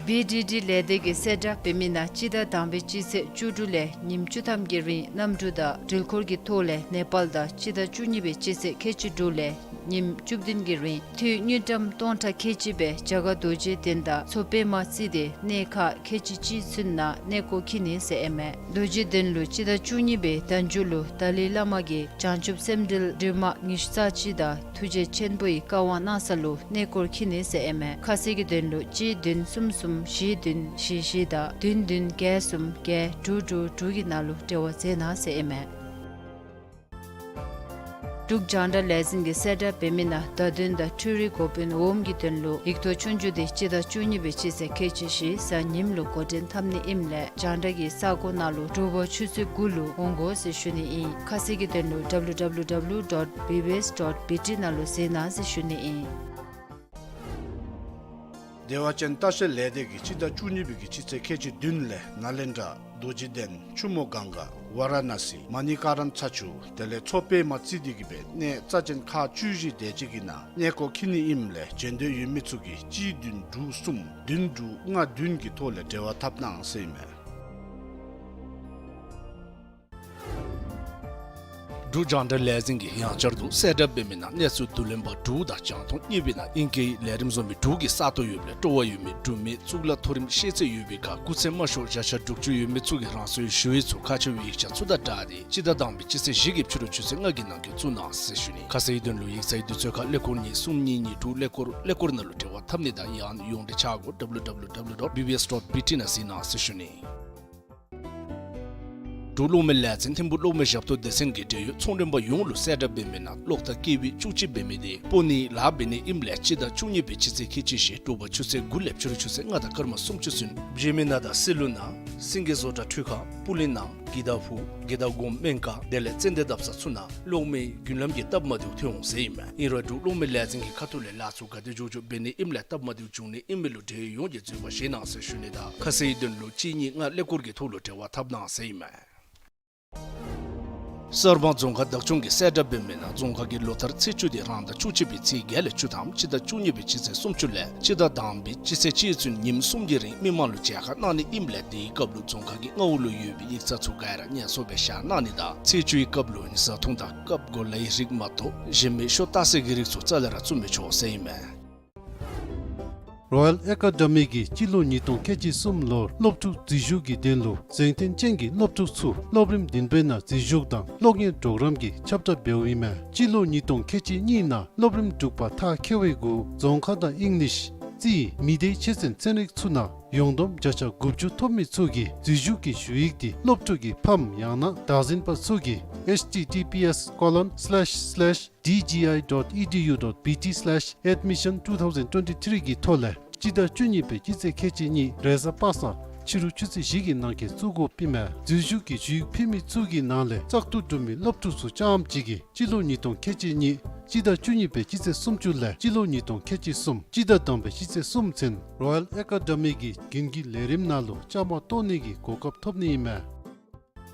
བི་ཌི་ཌི་ལས་སྡེ་གིས་གསལ་བསྒྲགས་འབད་མི་ནང་སྤྱི་ཟླ་དང་པའི་སྤྱི་ཚེས་བཅུ་དྲུག་ལས་ཉིནམ་བཅུ་ཐམ་གྱི་རིང་གནམ་གྲུ་དང་འགྲུལ་འཁོར་གྱི་ཐོག་ལས་ནེ་པཱལ་དང་སྤྱི་ཟླ་བཅུ་གཉིས་པའི་སྤྱི་ཚེས་ཁལ་གཅིག་དྲུག་ལས་ཉིནམ་བཅུ་བདུན་གྱི་རིང་འཐུས་དངུལ་ཀྲམ་སྟོང་ཕྲག་ཁལ་གཅིག་སྦེ་རྒྱ་གར་རྡོ་རྗེ་གདན་དང་མཚོ་པདྨ་རྩེ་གདན་གནས་ཁག་ཁལ་གཅིག་གཅིག་ཚུན་ནང་གནས་སྐོར་འཁྱིད་ནི་ཟེར་ཨིན་མས། རྡོ་རྗེ་གདན་ལུ་སྤྱི་ཟླ་བཅུ་གཉིས་པའི་ཟླ་མཇུག་ལུ་ཏཱ་ལའི་བླ་མ་གི་བྱང་ཆུབ་སེམས་འགྲེལ་སྒྲོན་མ་ཉི་ཤུ་རྩ་གཅིག་དང་ཐུགས་རྗེ་ཆེན་པོའི་བཀའ་དབང་གནང་ས་ལུ་གནས་སྐོར་འཁྱིད་ནི་ཟེར་ཨིན་མས། ཁ་གསལ་གྱི་དོན་ལུ་གཅིག་བདུན་གསུམ་གསུམ་བཞི་བདུན་བཞི་བཞི་དང་བདུན་བདུན་བརྒྱད་གསུམ་བརྒྱད་དྲུག་དྲུག་དྲུག་གི་ནང་ལུ་འབྲེལ་བ་མཛད་གནང་ཟེར་ཨིན་མས། འབྲུག་རྒྱང་བསྒྲགས་ལས་འཛིན་གྱིས་གསལ་བསྒྲགས་འབད་མི་ནང་བརྡ་དོན་དང་འཕྲུལ་རིག་འགོ་དཔོན་འོགམ་གྱི་དོན་ལུ་ཡིག་ཐོག་ཆོས་རྒྱུགས་དེ་སྤྱི་ཟླ་བཅུ་གཉིས་པའི་སྤྱི་ཚེས་ཁལ་གཅིག་བཞི་གཟའ་ཉིམ་ལུ་འགོ་འདྲེན་འཐབ་ནི་ཨིནམ་ལས་རྒྱང་བསྒྲགས་ཀྱི་ས་གོ་ནང་ལུ་དྲོ་པ་ཆུ་ཚོད་དགུ་ལུ་འོང་དགོ་ཟེར་ཞུ་ནི་ཨིན། ཁ་གསལ་གྱི་དོན་ལུ་W W W dot B B S dot B T ནང་ལུ་གཟིགས་གནང་ཟེར་ཞུ་ནི་ཨིན། བདེ་བ་ཅན་ལྟ་བཤལ་ལས་སྡེ་གིས་སྤྱི་ཟླ་བཅུ་གཉིས་པའི་གི་སྤྱི་ཚེས་ཁལ་གཅིག་བདུན་ལས་ནཱ་ལེནྡྲ་རྡོ་རྗེ་གདན་ཆུ་མོ་གངྒཱ་ཝཱ་ར་ཎ་སི་མ་ཎི་ཀ་རམ་ཚ་ཆུ་དེ་ལས་མཚོ་པདྨ་རྩེ་གདན་གྱི་སྦེ་གནས་རྩ་ཅན་ཁག་བཅུ་བཞི་དེ་ཅིག་གི་ནང་གནས་སྐོར་འཁྱིད་ནི་ཨིནམ་ལས་བྱོན་འདོད་ཡོད་མི་ཚུ་གིས་གཅིག་བདུན་དྲུག་གསུམ་བདུན་དྲུག་ལྔ་བདུན་གྱི་ཐོག་ལས་འབྲེལ་བ་འཐབ་གནང་ཟེར་ཨིན་མས། འབྲུག་རྒྱང་བསྒྲགས་ལས་འཛིན་གྱིས་ཡང་བསྐྱར་དུ་གསལ་བསྒྲགས་འབད་མི་ནང་གནས་ཚུལ་བསྡུ་ལེན་པ་དྲུག་དང་རྒྱང་མཐོང་གཉིས་པའི་ནང་ཨིང་སྐད་ལས་རིམ་བཟུམ་སྦེ་དྲུག་གི་ས་སྟོང་ཡོདཔ་ལས་སྤྲོ་བ་ཡོད་མི་འབྲུག་མི་གཙུག་ལག་མཐོ་རིམ་ཤེས་ཚད་ཡོད་པའི་ཁར་སྐུགས་ཚད་དམའ་ཤོས་བརྒྱ་ཆ་དྲུག་ཅུ་ཡོད་མི་ཚུ་གིས་རང་སོའི་ཞུ་ཡིག་ཚུ་ཁག་ཆེ་བའི་ཡིག་ཆ་ཚུ་དང་སྦྲགས་ཏེ་སྤྱི་ཟླ་དང་པའི་སྤྱི་ཚེས་བཞི་གི་ཕྱི་རུ་ཆུ་ཚོད་ལྔ་གི་ནང་འཁོད་བཙུགས་གནང་ཟེར་ཞུ་ནི། ཁ་གསལ་གྱི་དོན་ལུ་ཡིག་ཚང་གི་དུས་ཚོད་ཁར་ཀླད་ཀོར་གཉིས་གསུམ་གཉིས་གཉིས་དྲུག་ཀླད་ཀོར་ཀླད་ཀོར་ནང་ལུ་འབྲེལ་བ་འཐབ་ནི་དང་ཡང་ན་ཡོངས་འབྲེལ་ཆ་སྒོ་W W W dot B B S dot B T ནང་གཟིགས་གནང་ཟེར་ཞུ་ནི། འབྲུག་གློག་མེ་ལས་འཛིན་ཐིམ་ཕུག་གློག་མེ་ཞབས་ཏོག་སྡེ་ཚན་གྱིས་འབྲེལ་ཡོད་ཚོང་མགྲོན་པ་ཡོངས་ལུ་གསལ་བསྒྲགས་འབད་མི་ནང་གློག་དང་ཀེ་ཝི་བཅུ་གཅིག་འབད་མི་དེ་སྤོ་ནིའི་ལཱ་འབད་ནི་ཨིནམ་ལས་སྤྱི་ཟླ་བཅུ་གཉིས་པའི་སྤྱི་ཚེས་ཁལ་གཅིག་བཞི་དྲོ་པ་ཆུ་ཚོད་དགུ་ལས་ཕྱི་རུ་ཆུ་ཚོད་ལྔ་དང་སྐར་མ་སུམ་ཅུ་ཚུན་འཇིགས་མེད་ན་དང་སྲིད་ལུ་ན་སེང་གེ་བཟོ་གྲྭ་འཕྲུལ་ཁང་སྤུ་ལེན་ནང་དགེ་ལྡག་ཕུག་དགེ་ལྡག་སྒོམ་སྨན་ཁང་དེ་ལས་ཙན་དན་འདབས་ས་ཚུ་ནང་གློག་མེའི་རྒྱུན་ལམ་གྱི་སྟབས་མ་བདེཝ་ཐོན་འོང་ཟེར་ཨིན་མས། ཨིན་རུང་འབྲུག་གློག་མེ་ལས་འཛིན་གྱི་ཁ་ཐུག་ལས་ལཱ་ཚུ་ག་དེ་མགྱོགས་མགྱོགས་འབད་ནི་ཨིནམ་ལས་སྟབས་མ་བདེཝ་འབྱུང་ནི་ཨིན་མི་ལུ་འབྲེལ་ཡོད་ཡོངས་ཀྱིས་འཛོལ་བ་བཞེས་གནང་ཟེར་ཞུ་ནི་དང་ཁ་གསལ་གྱི་དོན་ལུ་གཅིག་གཉིས་ལྔ་ཀླད་ཀོར་གྱི་ཐོག་ལུ་འབྲེལ་བ་འཐབ་གནང་ཟེར་ཨིན་མས། གསར་སྤང་རྫོང་ཁག་བདག་སྐྱོང་གིས་གསལ་བསྒྲགས་འབད་མི་ནང་རྫོང་ཁག་གི་ལོ་ལྟར་ཚེས་བཅུ་དེ་རང་ཟླ་བཅུ་གཅིག་པའི་ཚེས་བརྒྱད་ལས་བཅུ་ཐམ་སྤྱི་ཟླ་བཅུ་གཉིས་པའི་སྤྱི་ཚེས་སུམ་ཅུ་ལས་སྤྱི་ཟླ་དང་པའི་སྤྱི་ཚེས་གཅིག་ཚུན་ཉིནམ་གསུམ་གྱི་རིང་མི་མང་ལུ་མཇལ་ཁ་གནང་ནི་ཨིནམ་ལས་དེའི་སྐབས་ལུ་རྫོང་ཁག་གི་མངའ་འོག་ལུ་ཡོད་པའི་ཡིག་ཚང་ཚུ་ག་ར་ཉེན་སྲུང་སྦེ་བཞག་གནང་ནི་དང་ཚེས་བཅུའི་སྐབས་ལུ་ཉི་ཤུ་རྩ་ཐུང་དང་རྐབ་གོ་ལའི་རིགས་མ་གཏོགས་གཞན་མི་ཤོ་ཏ་སེ་གི་རིགས་ཚུ་རྩ་ལས་ར་བཙུགས་མི་ཆོག་ཟེར་ཨིན་མས། རོ་ཡལ་ཨེ་ཀ་ཌ་མི་གིས་སྤྱི་ལོ་ཉིས་སྟོང་ཁལ་གཅིག་གསུམ་ལོར་སློབ་ཕྲུག་འཛུལ་ཞུགས་ཀྱི་དོན་ལུ་གཟེངས་རྟེན་ཅན་གྱི་སློབ་ཕྲུག་ཚུ་སློབ་རིམ་བདུན་པའི་ནང་འཛུལ་ཞུགས་དང་སློབ་གཉེར་གྲོགས་རམ་གྱི་ཁྱབ་བསྒྲགས་འབདཝ་ཨིན་མས། སྤྱི་ལོ་ཉིས་སྟོང་ཁལ་གཅིག་གཉིས་ནང་སློབ་རིམ་དྲུག་པ་མཐར་འཁྱོལ་བའི་གུ་རྫོང་ཁ་དང་ཨིང་ལིཤ་རྩིས་མི་སྡེའི་ཆོས་ཚན་ཚན་རིག་ཚུ་ནང་ཡོངས་བསྡོམས་བརྒྱ་ཆ་དགུ་བཅུ་ཐོབ་མི་ཚུ་གིས་འཛུལ་ཞུགས་ཀྱི་ཞུ་ཡིག་དེ་སློབ་ཕྲུག་གི་ཕམ་ཡང་ན་བདག་འཛིན་པ་ཚུ་གིས་H T T P S colon slash slash D G I dot E D U dot B T slash admission two thousand twenty-three གི་ཐོག་ལས་སྤྱི་ཟླ་བཅུ་གཉིས་པའི་སྤྱི་ཚེས་ཁལ་གཅིག་གཉིས་རེས་གཟའ་པ་སངས་ཕྱི་རུ་ཆུ་ཚོད་བཞི་གི་ནང་འཁོད་བཙུགས་དགོཔ་ཨིན་མས། འཛུལ་ཞུགས་ཀྱི་ཞུ་ཡིག་ཕུལ་མི་ཚུ་གི་ནང་ལས་བཙག་འཐུ་གྲུབ་མི་སློབ་ཕྲུག་ཚུ་རྐྱངམ་གཅིག་གིས་སྤྱི་ལོ་ཉིས་སྟོང་ཁལ་གཅིག་གཉིས་སྤྱི་ཟླ་བཅུ་གཉིས་པའི་སྤྱི་ཚེས་སུམ་ཅུ་ལས་སྤྱི་ལོ་ཉིས་སྟོང་ཁལ་གཅིག་གསུམ་སྤྱི་ཟླ་དང་པའི་སྤྱི་ཚེས་གསུམ་ཚུན་རོ་ཡལ་ཨེ་ཀ་ཌ་མི་གི་དགུན་གྱི་ལས་རིམ་ནང་ལུ་བཅའ་མར་གཏོགས་ནི་གི་གོ་སྐབས་ཐོབ་ནི་ཨིན་མས།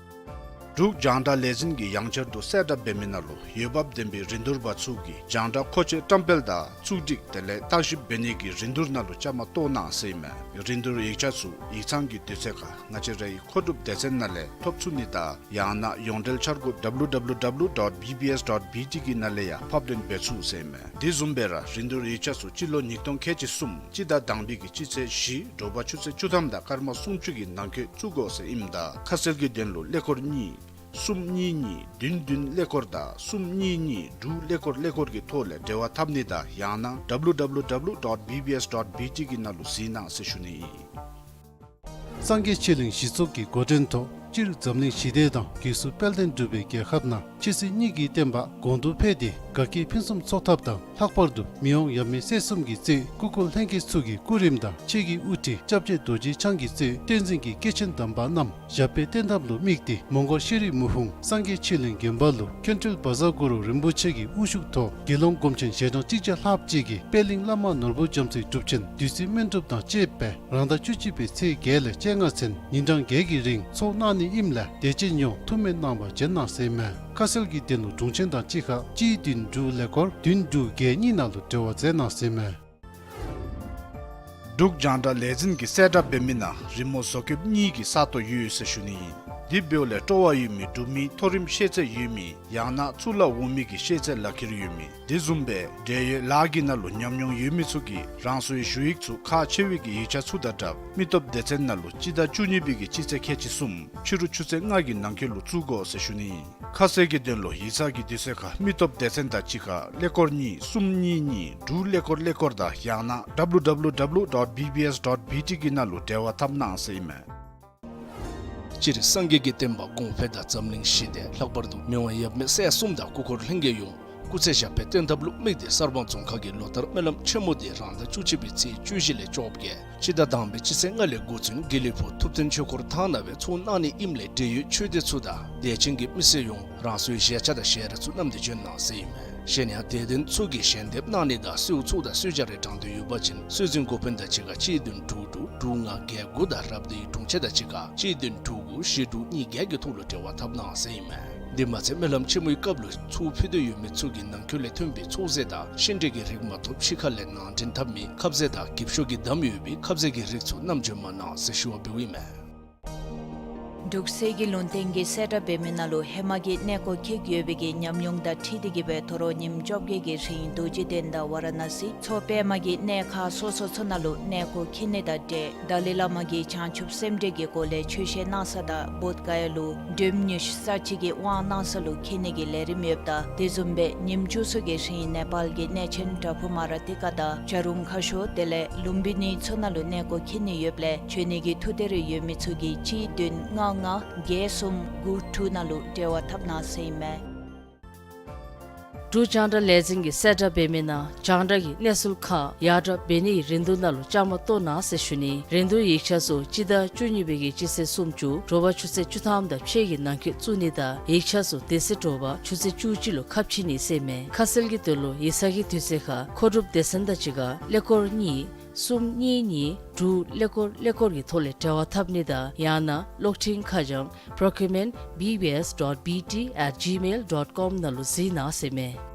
འབྲུག་རྒྱང་བསྒྲགས་ལས་འཛིན་གྱིས་ཡང་བསྐྱར་དུ་གསལ་བསྒྲགས་འབད་མི་ནང་ལུ་འོས་འབབ་ལྡན་པའི་རིན་བསྡུར་པ་ཚུ་གིས་རྒྱང་བསྒྲགས་མཁོ་ཆས་བཀྲམ་སྤེལ་དང་བཙུགས་སྒྲིག་དེ་ལས་བརྟག་ཞིབ་འབད་ནི་གི་རིན་བསྡུར་ནང་ལུ་བཅའ་མར་གཏོགས་གནང་ཟེར་ཨིན་མས། རིན་བསྡུར་ཡིག་ཆ་ཚུ་ཡིག་ཚང་གི་དུས་ཚོད་ཁར་ང་བཅས་རའི་མཁོ་སྒྲུབ་སྡེ་ཚན་ནང་ལས་ཐོབ་ཚུགས་ནི་དང་ཡང་ན་ཡོངས་འབྲེལ་འཆར་སྒོ་W W W dot B B S dot B T གི་ནང་ལས་ཡང་ཕབ་ལེན་འབད་ཚུགས་ཟེར་ཨིན་མས། དེ་བཟུམ་སྦེ་ར་རིན་བསྡུར་ཡིག་ཆ་ཚུ་སྤྱི་ལོ་ཉིས་སྟོང་ཁལ་གཅིག་གསུམ་སྤྱི་ཟླ་དང་པའི་གི་སྤྱི་ཚེས་བཞི་དྲོ་པ་ཆུ་ཚོད་བཅུ་ཐམ་དང་སྐར་མ་སུམ་ཅུ་གི་ནང་འཁོད་བཙུགས་དགོ་ཟེར་ཨིནམ་ད་ཁ་གསལ་གྱི་དོན་ལུ་ཀླད་ཀོར་གཉིས་གསུམ་གཉིས་གཉིས་བདུན་བདུན་ཀླད་ཀོར་དང་གསུམ་གཉིས་གཉིས་དྲུག་ཀླད་ཀོར་ཀླད་ཀོར་གྱི་ཐོག་ལས་འབྲེལ་བ་འཐབ་ནི་དང་ཡང་ན་W W W dot B B S dot B T གི་ནང་ལུ་གཟིགས་གནང་ཟེར་ཞུ་ནི་ཨིན། སངས་རྒྱས་ཆོས་གླིང་གཞི་ཚོགས་ཀྱི་འགོ་འདྲེན་ཐོག་སྤྱིར་འཛམ་གླིང་ཞི་བདེ་དང་སྒོས་སུ་དཔལ་ལྡན་འབྲུག་པའི་རྒྱལ་ཁབ་ནང་ཆོས་སྲིད་གཉིས་ཀྱི་བསྟན་པ་གོང་དུ་འཕེལ་ཏེ་དགའ་སྐྱིད་ཕུན་སུམ་ཚོགས་ཐབས་དང་། ལྷག་པར་དུ་མི་དབང་ཡབ་མེས་སྲས་གསུམ་གྱིས་གཙོས་སྐུ་འཁོར་ལྷན་རྒྱས་ཚུ་གི་སྐུ་རིམ་དང་ཆོས་ཀྱི་དབུ་ཁྲིད་སྐྱབས་རྗེ་རྡོ་རྗེ་འཆང་གིས་གཙོས་བསྟན་འཛིན་གྱི་སྐྱེས་ཆེན་དམ་པ་རྣམས་ཞབས་པད་བརྟན་ཐབས་ལུ་དམིགས་ཏེ་མོང་སྒར་ཤེས་རིག་མུ་ཕུང་སངས་རྒྱས་ཆོས་གླིང་དགོན་པ་ལུ་མཁན་ཁྲོད་བཛྲ་གུ་རུ་རིན་པོ་ཆེ་གི་དབུ་བཞུགས་ཐོག་དགེ་སློང་སྒོམ་ཆེན་ཞལ་གྲངས་གཅིག་བརྒྱ་ལྷགཔ་ཅིག་གིས་པད་གླིང་བླ་མ་ནོར་བུ་རྒྱ་མཚོའི་སྒྲུབ་ཆེན་བདུད་རྩི་སྨན་སྒྲུབ་དང་བཅས་པའི་རང་ཟླ་བཅུ་གཅིག་པའི་ཚེས་བརྒྱད་ལས་བཅོ་ལྔ་ཚུན་ཉིན་གྲངས་བརྒྱད་ཀྱི་རིང་ཚོགས་གནང་ནི་ཨིནམ་ལས་དད་ཅན་ཡོངས་ཐུགས་སྨོན་གནང་བར་བྱོན་གནང་ཟེར་ཨིན་མས། ཁ་གསལ་གྱི་དོན་ལུ་དྲུང་ཆེན་དང་གཅིག་ཁར་གཅིག་བདུན་དྲུག་ཀླད་ཀོར་བདུན་དྲུག་བརྒྱད་གཉིས་ནང་ལུ་འབྲེལ་བ་མཛད་གནང་ཟེར་ཨིན་མས། འབྲུག་རྒྱང་བསྒྲགས་ལས་འཛིན་གྱིས་གསལ་བསྒྲགས་འབད་མི་ནང་རི་མོ་བཟོ་བཀོདཔ་གཉིས་ཀྱི་ས་སྟོང་ཡོད་ཟེར་ཞུ་ནི་ཨིན། དེ་འབདཝ་ལས་སྤྲོ་བ་ཡོད་མི་འབྲུག་མི་མཐོ་རིམ་ཤེས་ཚད་ཡོད་མི་ཡང་ན་གཙུག་ལག་འོག་མའི་གི་ཤེས་ཚད་ལག་ཁྱེར་ཡོད་མི་དེ་བཟུམ་སྦེ་འབྲེལ་ཡོད་ལཱ་གི་ནང་ལུ་ཉམས་མྱོང་ཡོད་མི་ཚུ་གིས་རང་སོའི་ཞུ་ཡིག་ཚུ་ཁག་ཆེ་བའི་གི་ཡིག་ཆ་ཚུ་དང་སྦྲགས་མི་སྟོབས་སྡེ་ཚན་ནང་ལུ་སྤྱི་ཟླ་བཅུ་གཉིས་པའི་གི་སྤྱི་ཚེས་ཁལ་གཅིག་གསུམ་ཕྱི་རུ་ཆུ་ཚོད་ལྔ་གི་ནང་འཁོད་ལུ་བཙུགས་དགོ་ཟེར་ཞུ་ནི་ཨིན། ཁ་གསལ་གྱི་དོན་ལུ་ཡིག་ཚང་གི་དུས་ཚོད་ཁར་མི་སྟོབས་སྡེ་ཚན་དང་གཅིག་ཁར་ཀླད་ཀོར་གཉིས་གསུམ་གཉིས་གཉིས་དྲུག་ཀླད་ཀོར་ཀླད་ཀོར་དང་ཡང་ན་W W W dot B B S dot B T གི་ནང་ལུ་འབྲེལ་བ་འཐབ་གནང་ཟེར་ཨིན་མས། སྤྱིར་སངས་རྒྱས་ཀྱི་བསྟན་པ་གོང་འཕེལ་དང་འཛམ་གླིང་ཞི་བདེ་ལྷག་པར་དུ་མི་དབང་ཡབ་མེས་སྲས་གསུམ་དང་སྐུ་འཁོར་ལྷན་རྒྱས་ཡོངས་སྐུ་ཚེ་ཞབས་པད་བརྟན་ཐབས་ལུ་དམིགས་ཏེ་གསར་སྤང་རྫོང་ཁག་གི་ལོ་ལྟར་སྨོན་ལམ་ཆེན་མོ་འདི་རང་ཟླ་བཅུ་གཅིག་པའི་ཚེས་བཅུ་བཞི་ལས་བཅོ་བརྒྱད་སྤྱི་ཟླ་དང་པའི་སྤྱི་ཚེས་ལྔ་ལས་འགོ་བཙུགས་དགེ་ལེགས་ཕུག་ཐུབ་བསྟན་ཆོས་འཁོར་ཐང་ནང་སྦེ་ཚོགས་གནང་ནི་ཨིནམ་ལས་འབྲེལ་ཡོད་ཆོས་སྡེ་ཚུ་དང་དད་ཅན་གྱི་མི་སེར་ཡོངས་རང་སོའི་བཞེས་ཆ་དང་ཞལ་རས་ཚུ་བསྣམས་ཏེ་བྱོན་གནང་ཟེར་ཨིན་མས། གཞན་ཡང་དད་ལྡན་ཚུ་གིས་ཞལ་འདེབས་གནང་ནི་དང་གསོལ་ཚོགས་དང་གསོལ་ཇ་རེ་དྲང་འདོད་ཡོད་པ་ཅིན་གསོལ་འཛིན་འགོ་དཔོན་དང་གཅིག་ཁར་གཅིག་བདུན་དྲུག་དྲུག་དྲུག་ལྔ་བརྒྱད་དགུ་དང་རབ་སྡེའི་དྲུང་ཆེ་དང་གཅིག་ཁར་གཅིག་བདུན་དྲུག་དགུ་བཞི་དྲུག་གཉིས་བརྒྱད་ཀྱི་ཐོག་ལུ་འབྲེལ་བ་འཐབ་གནང་ཟེར་ཨིན་མས། འདི་མ་ཚད་སྨོན་ལམ་ཆེན་མོའི་སྐབས་ལུ་ཚོགས་ཕུལ་འདོད་ཡོད་མི་ཚུ་གིས་ནང་འཁོད་ལས་ཐོན་པའི་ཚོགས་རྫས་དང་ཤིང་འབྲས་ཀྱི་རིགས་མ་གཏོགས་ཕྱི་ཁ་ལས་ནང་འདྲེན་འཐབ་མི་ཁབ་ཟས་དང་འགེབས་ཤོག་གིས་བསྡམས་ཡོད་པའི་ཁབ་ཟས་ཀྱི་རིགས་ཚུ་བསྣམས་བྱོན་མ་གནང་ཟེར་ཞུ་བ་འབདཝ་ཨིན་མས། འབྲུག་གསེར་གྱི་ལུང་བསྟན་གྱིས་གསལ་བསྒྲགས་འབད་མི་ནང་ལུ་ཧེ་མ་གི་གནས་སྐོར་འཁྱིད་ཡོད་པའི་གི་ཉམས་མྱོང་དང་འཁྲིལ་ཏེ་གིས་སྦེ་དོ་རུང་ཉིནམ་བཅོ་བརྒྱད་ཀྱི་རིང་རྡོ་རྗེ་གདན་དང་ཝ་ར་ཎ་སི་མཚོ་པདྨ་གི་གནས་ཁག་སོ་སོ་ཚུ་ནང་ལུ་གནས་སྐོར་འཁྱིད་ནི་དང་འབྲེལ་ཏཱ་ལའི་བླ་མ་གིས་བྱང་ཆུབ་སེམས་འགྲེལ་གྱི་སྒོ་ལས་ཆོས་བཤད་གནང་ས་དང་བོདྷ་ག་ཡ་ལུ་སྒྲོལ་མ་ཉི་ཤུ་རྩ་གཅིག་གི་དབང་གནང་ས་ལུ་འཁྱིད་ནི་གི་ལས་རིམ་ཡོདཔ་ད་དེ་བཟུམ་སྦེ་ཉིནམ་བཅུ་གསུམ་གྱི་རིང་ནེ་པཱལ་གྱི་གནས་ཆེན་བྲག་ཕུག་མ་ར་ཏི་ཀ་དང་བྱ་རུང་ཁ་ཤོར་དེ་ལས་ལུམ་བི་ནི་ཚུ་ནང་ལུ་གནས་སྐོར་འཁྱིད་ནི་ཡོདཔ་ལས་བྱོན་ནི་གི་ཐུགས་འདོད་རེ་ཡོད་མི་ཚུ་གིས་གཅིག་བདུན་ལྔ་ལྔ་བརྒྱད་གསུམ་དགུ་དྲུག་ནང་ལུ་འབྲེལ་བ་འཐབ་གནང་ཟེར་ཨིན་མས། འབྲུག་རྒྱང་བསྒྲགས་ལས་འཛིན་གྱིས་གསལ་བསྒྲགས་འབད་མི་ནང་རྒྱང་བསྒྲགས་ཀྱི་གནས་ཚུལ་ཁག་ཡར་དྲག་འབད་ནིའི་རིན་བསྡུར་ནང་ལུ་བཅའ་མར་གཏོགས་གནང་ཟེར་ཞུ་ནི། རིན་བསྡུར་ཡིག་ཆ་ཚུ་སྤྱི་ཟླ་བཅུ་གཉིས་པའི་གི་སྤྱི་ཚེས་སུམ་ཅུ་དྲོ་པ་ཆུ་ཚོད་བཅུ་ཐམ་དང་ཕྱེད་ཀྱི་ནང་འཁོད་བཙུགས་ནི་དང་ཡིག་ཆ་ཚུ་དེ་ཚེ་དྲོ་པ་ཆུ་ཚོད་བཅུ་གཅིག་ལུ་ཁ་ཕྱེ་ནི་ཟེར་ཨིན་མས། ཁ་གསལ་གྱི་དོན་ལུ་ཡིག་ཚང་གི་དུས་ཚོད་ཁར་མཁོ་སྒྲུབ་སྡེ་ཚན་དང་གཅིག་ཁར་ཀླད་ཀོར་གཉིས་གསུམ་གཉིས་གཉིས་དྲུག་ཀླད་ཀོར་ཀླད་ཀོར་གྱི་ཐོག་ལས་འབྲེལ་བ་འཐབ་ནི་དང་ཡང་ན་གློག་འཕྲིན་ཁ་བྱང་procurement B B S dot B T at gmail dot com ནང་ལུ་གཟིགས་གནང་ཟེར་ཨིན་མས།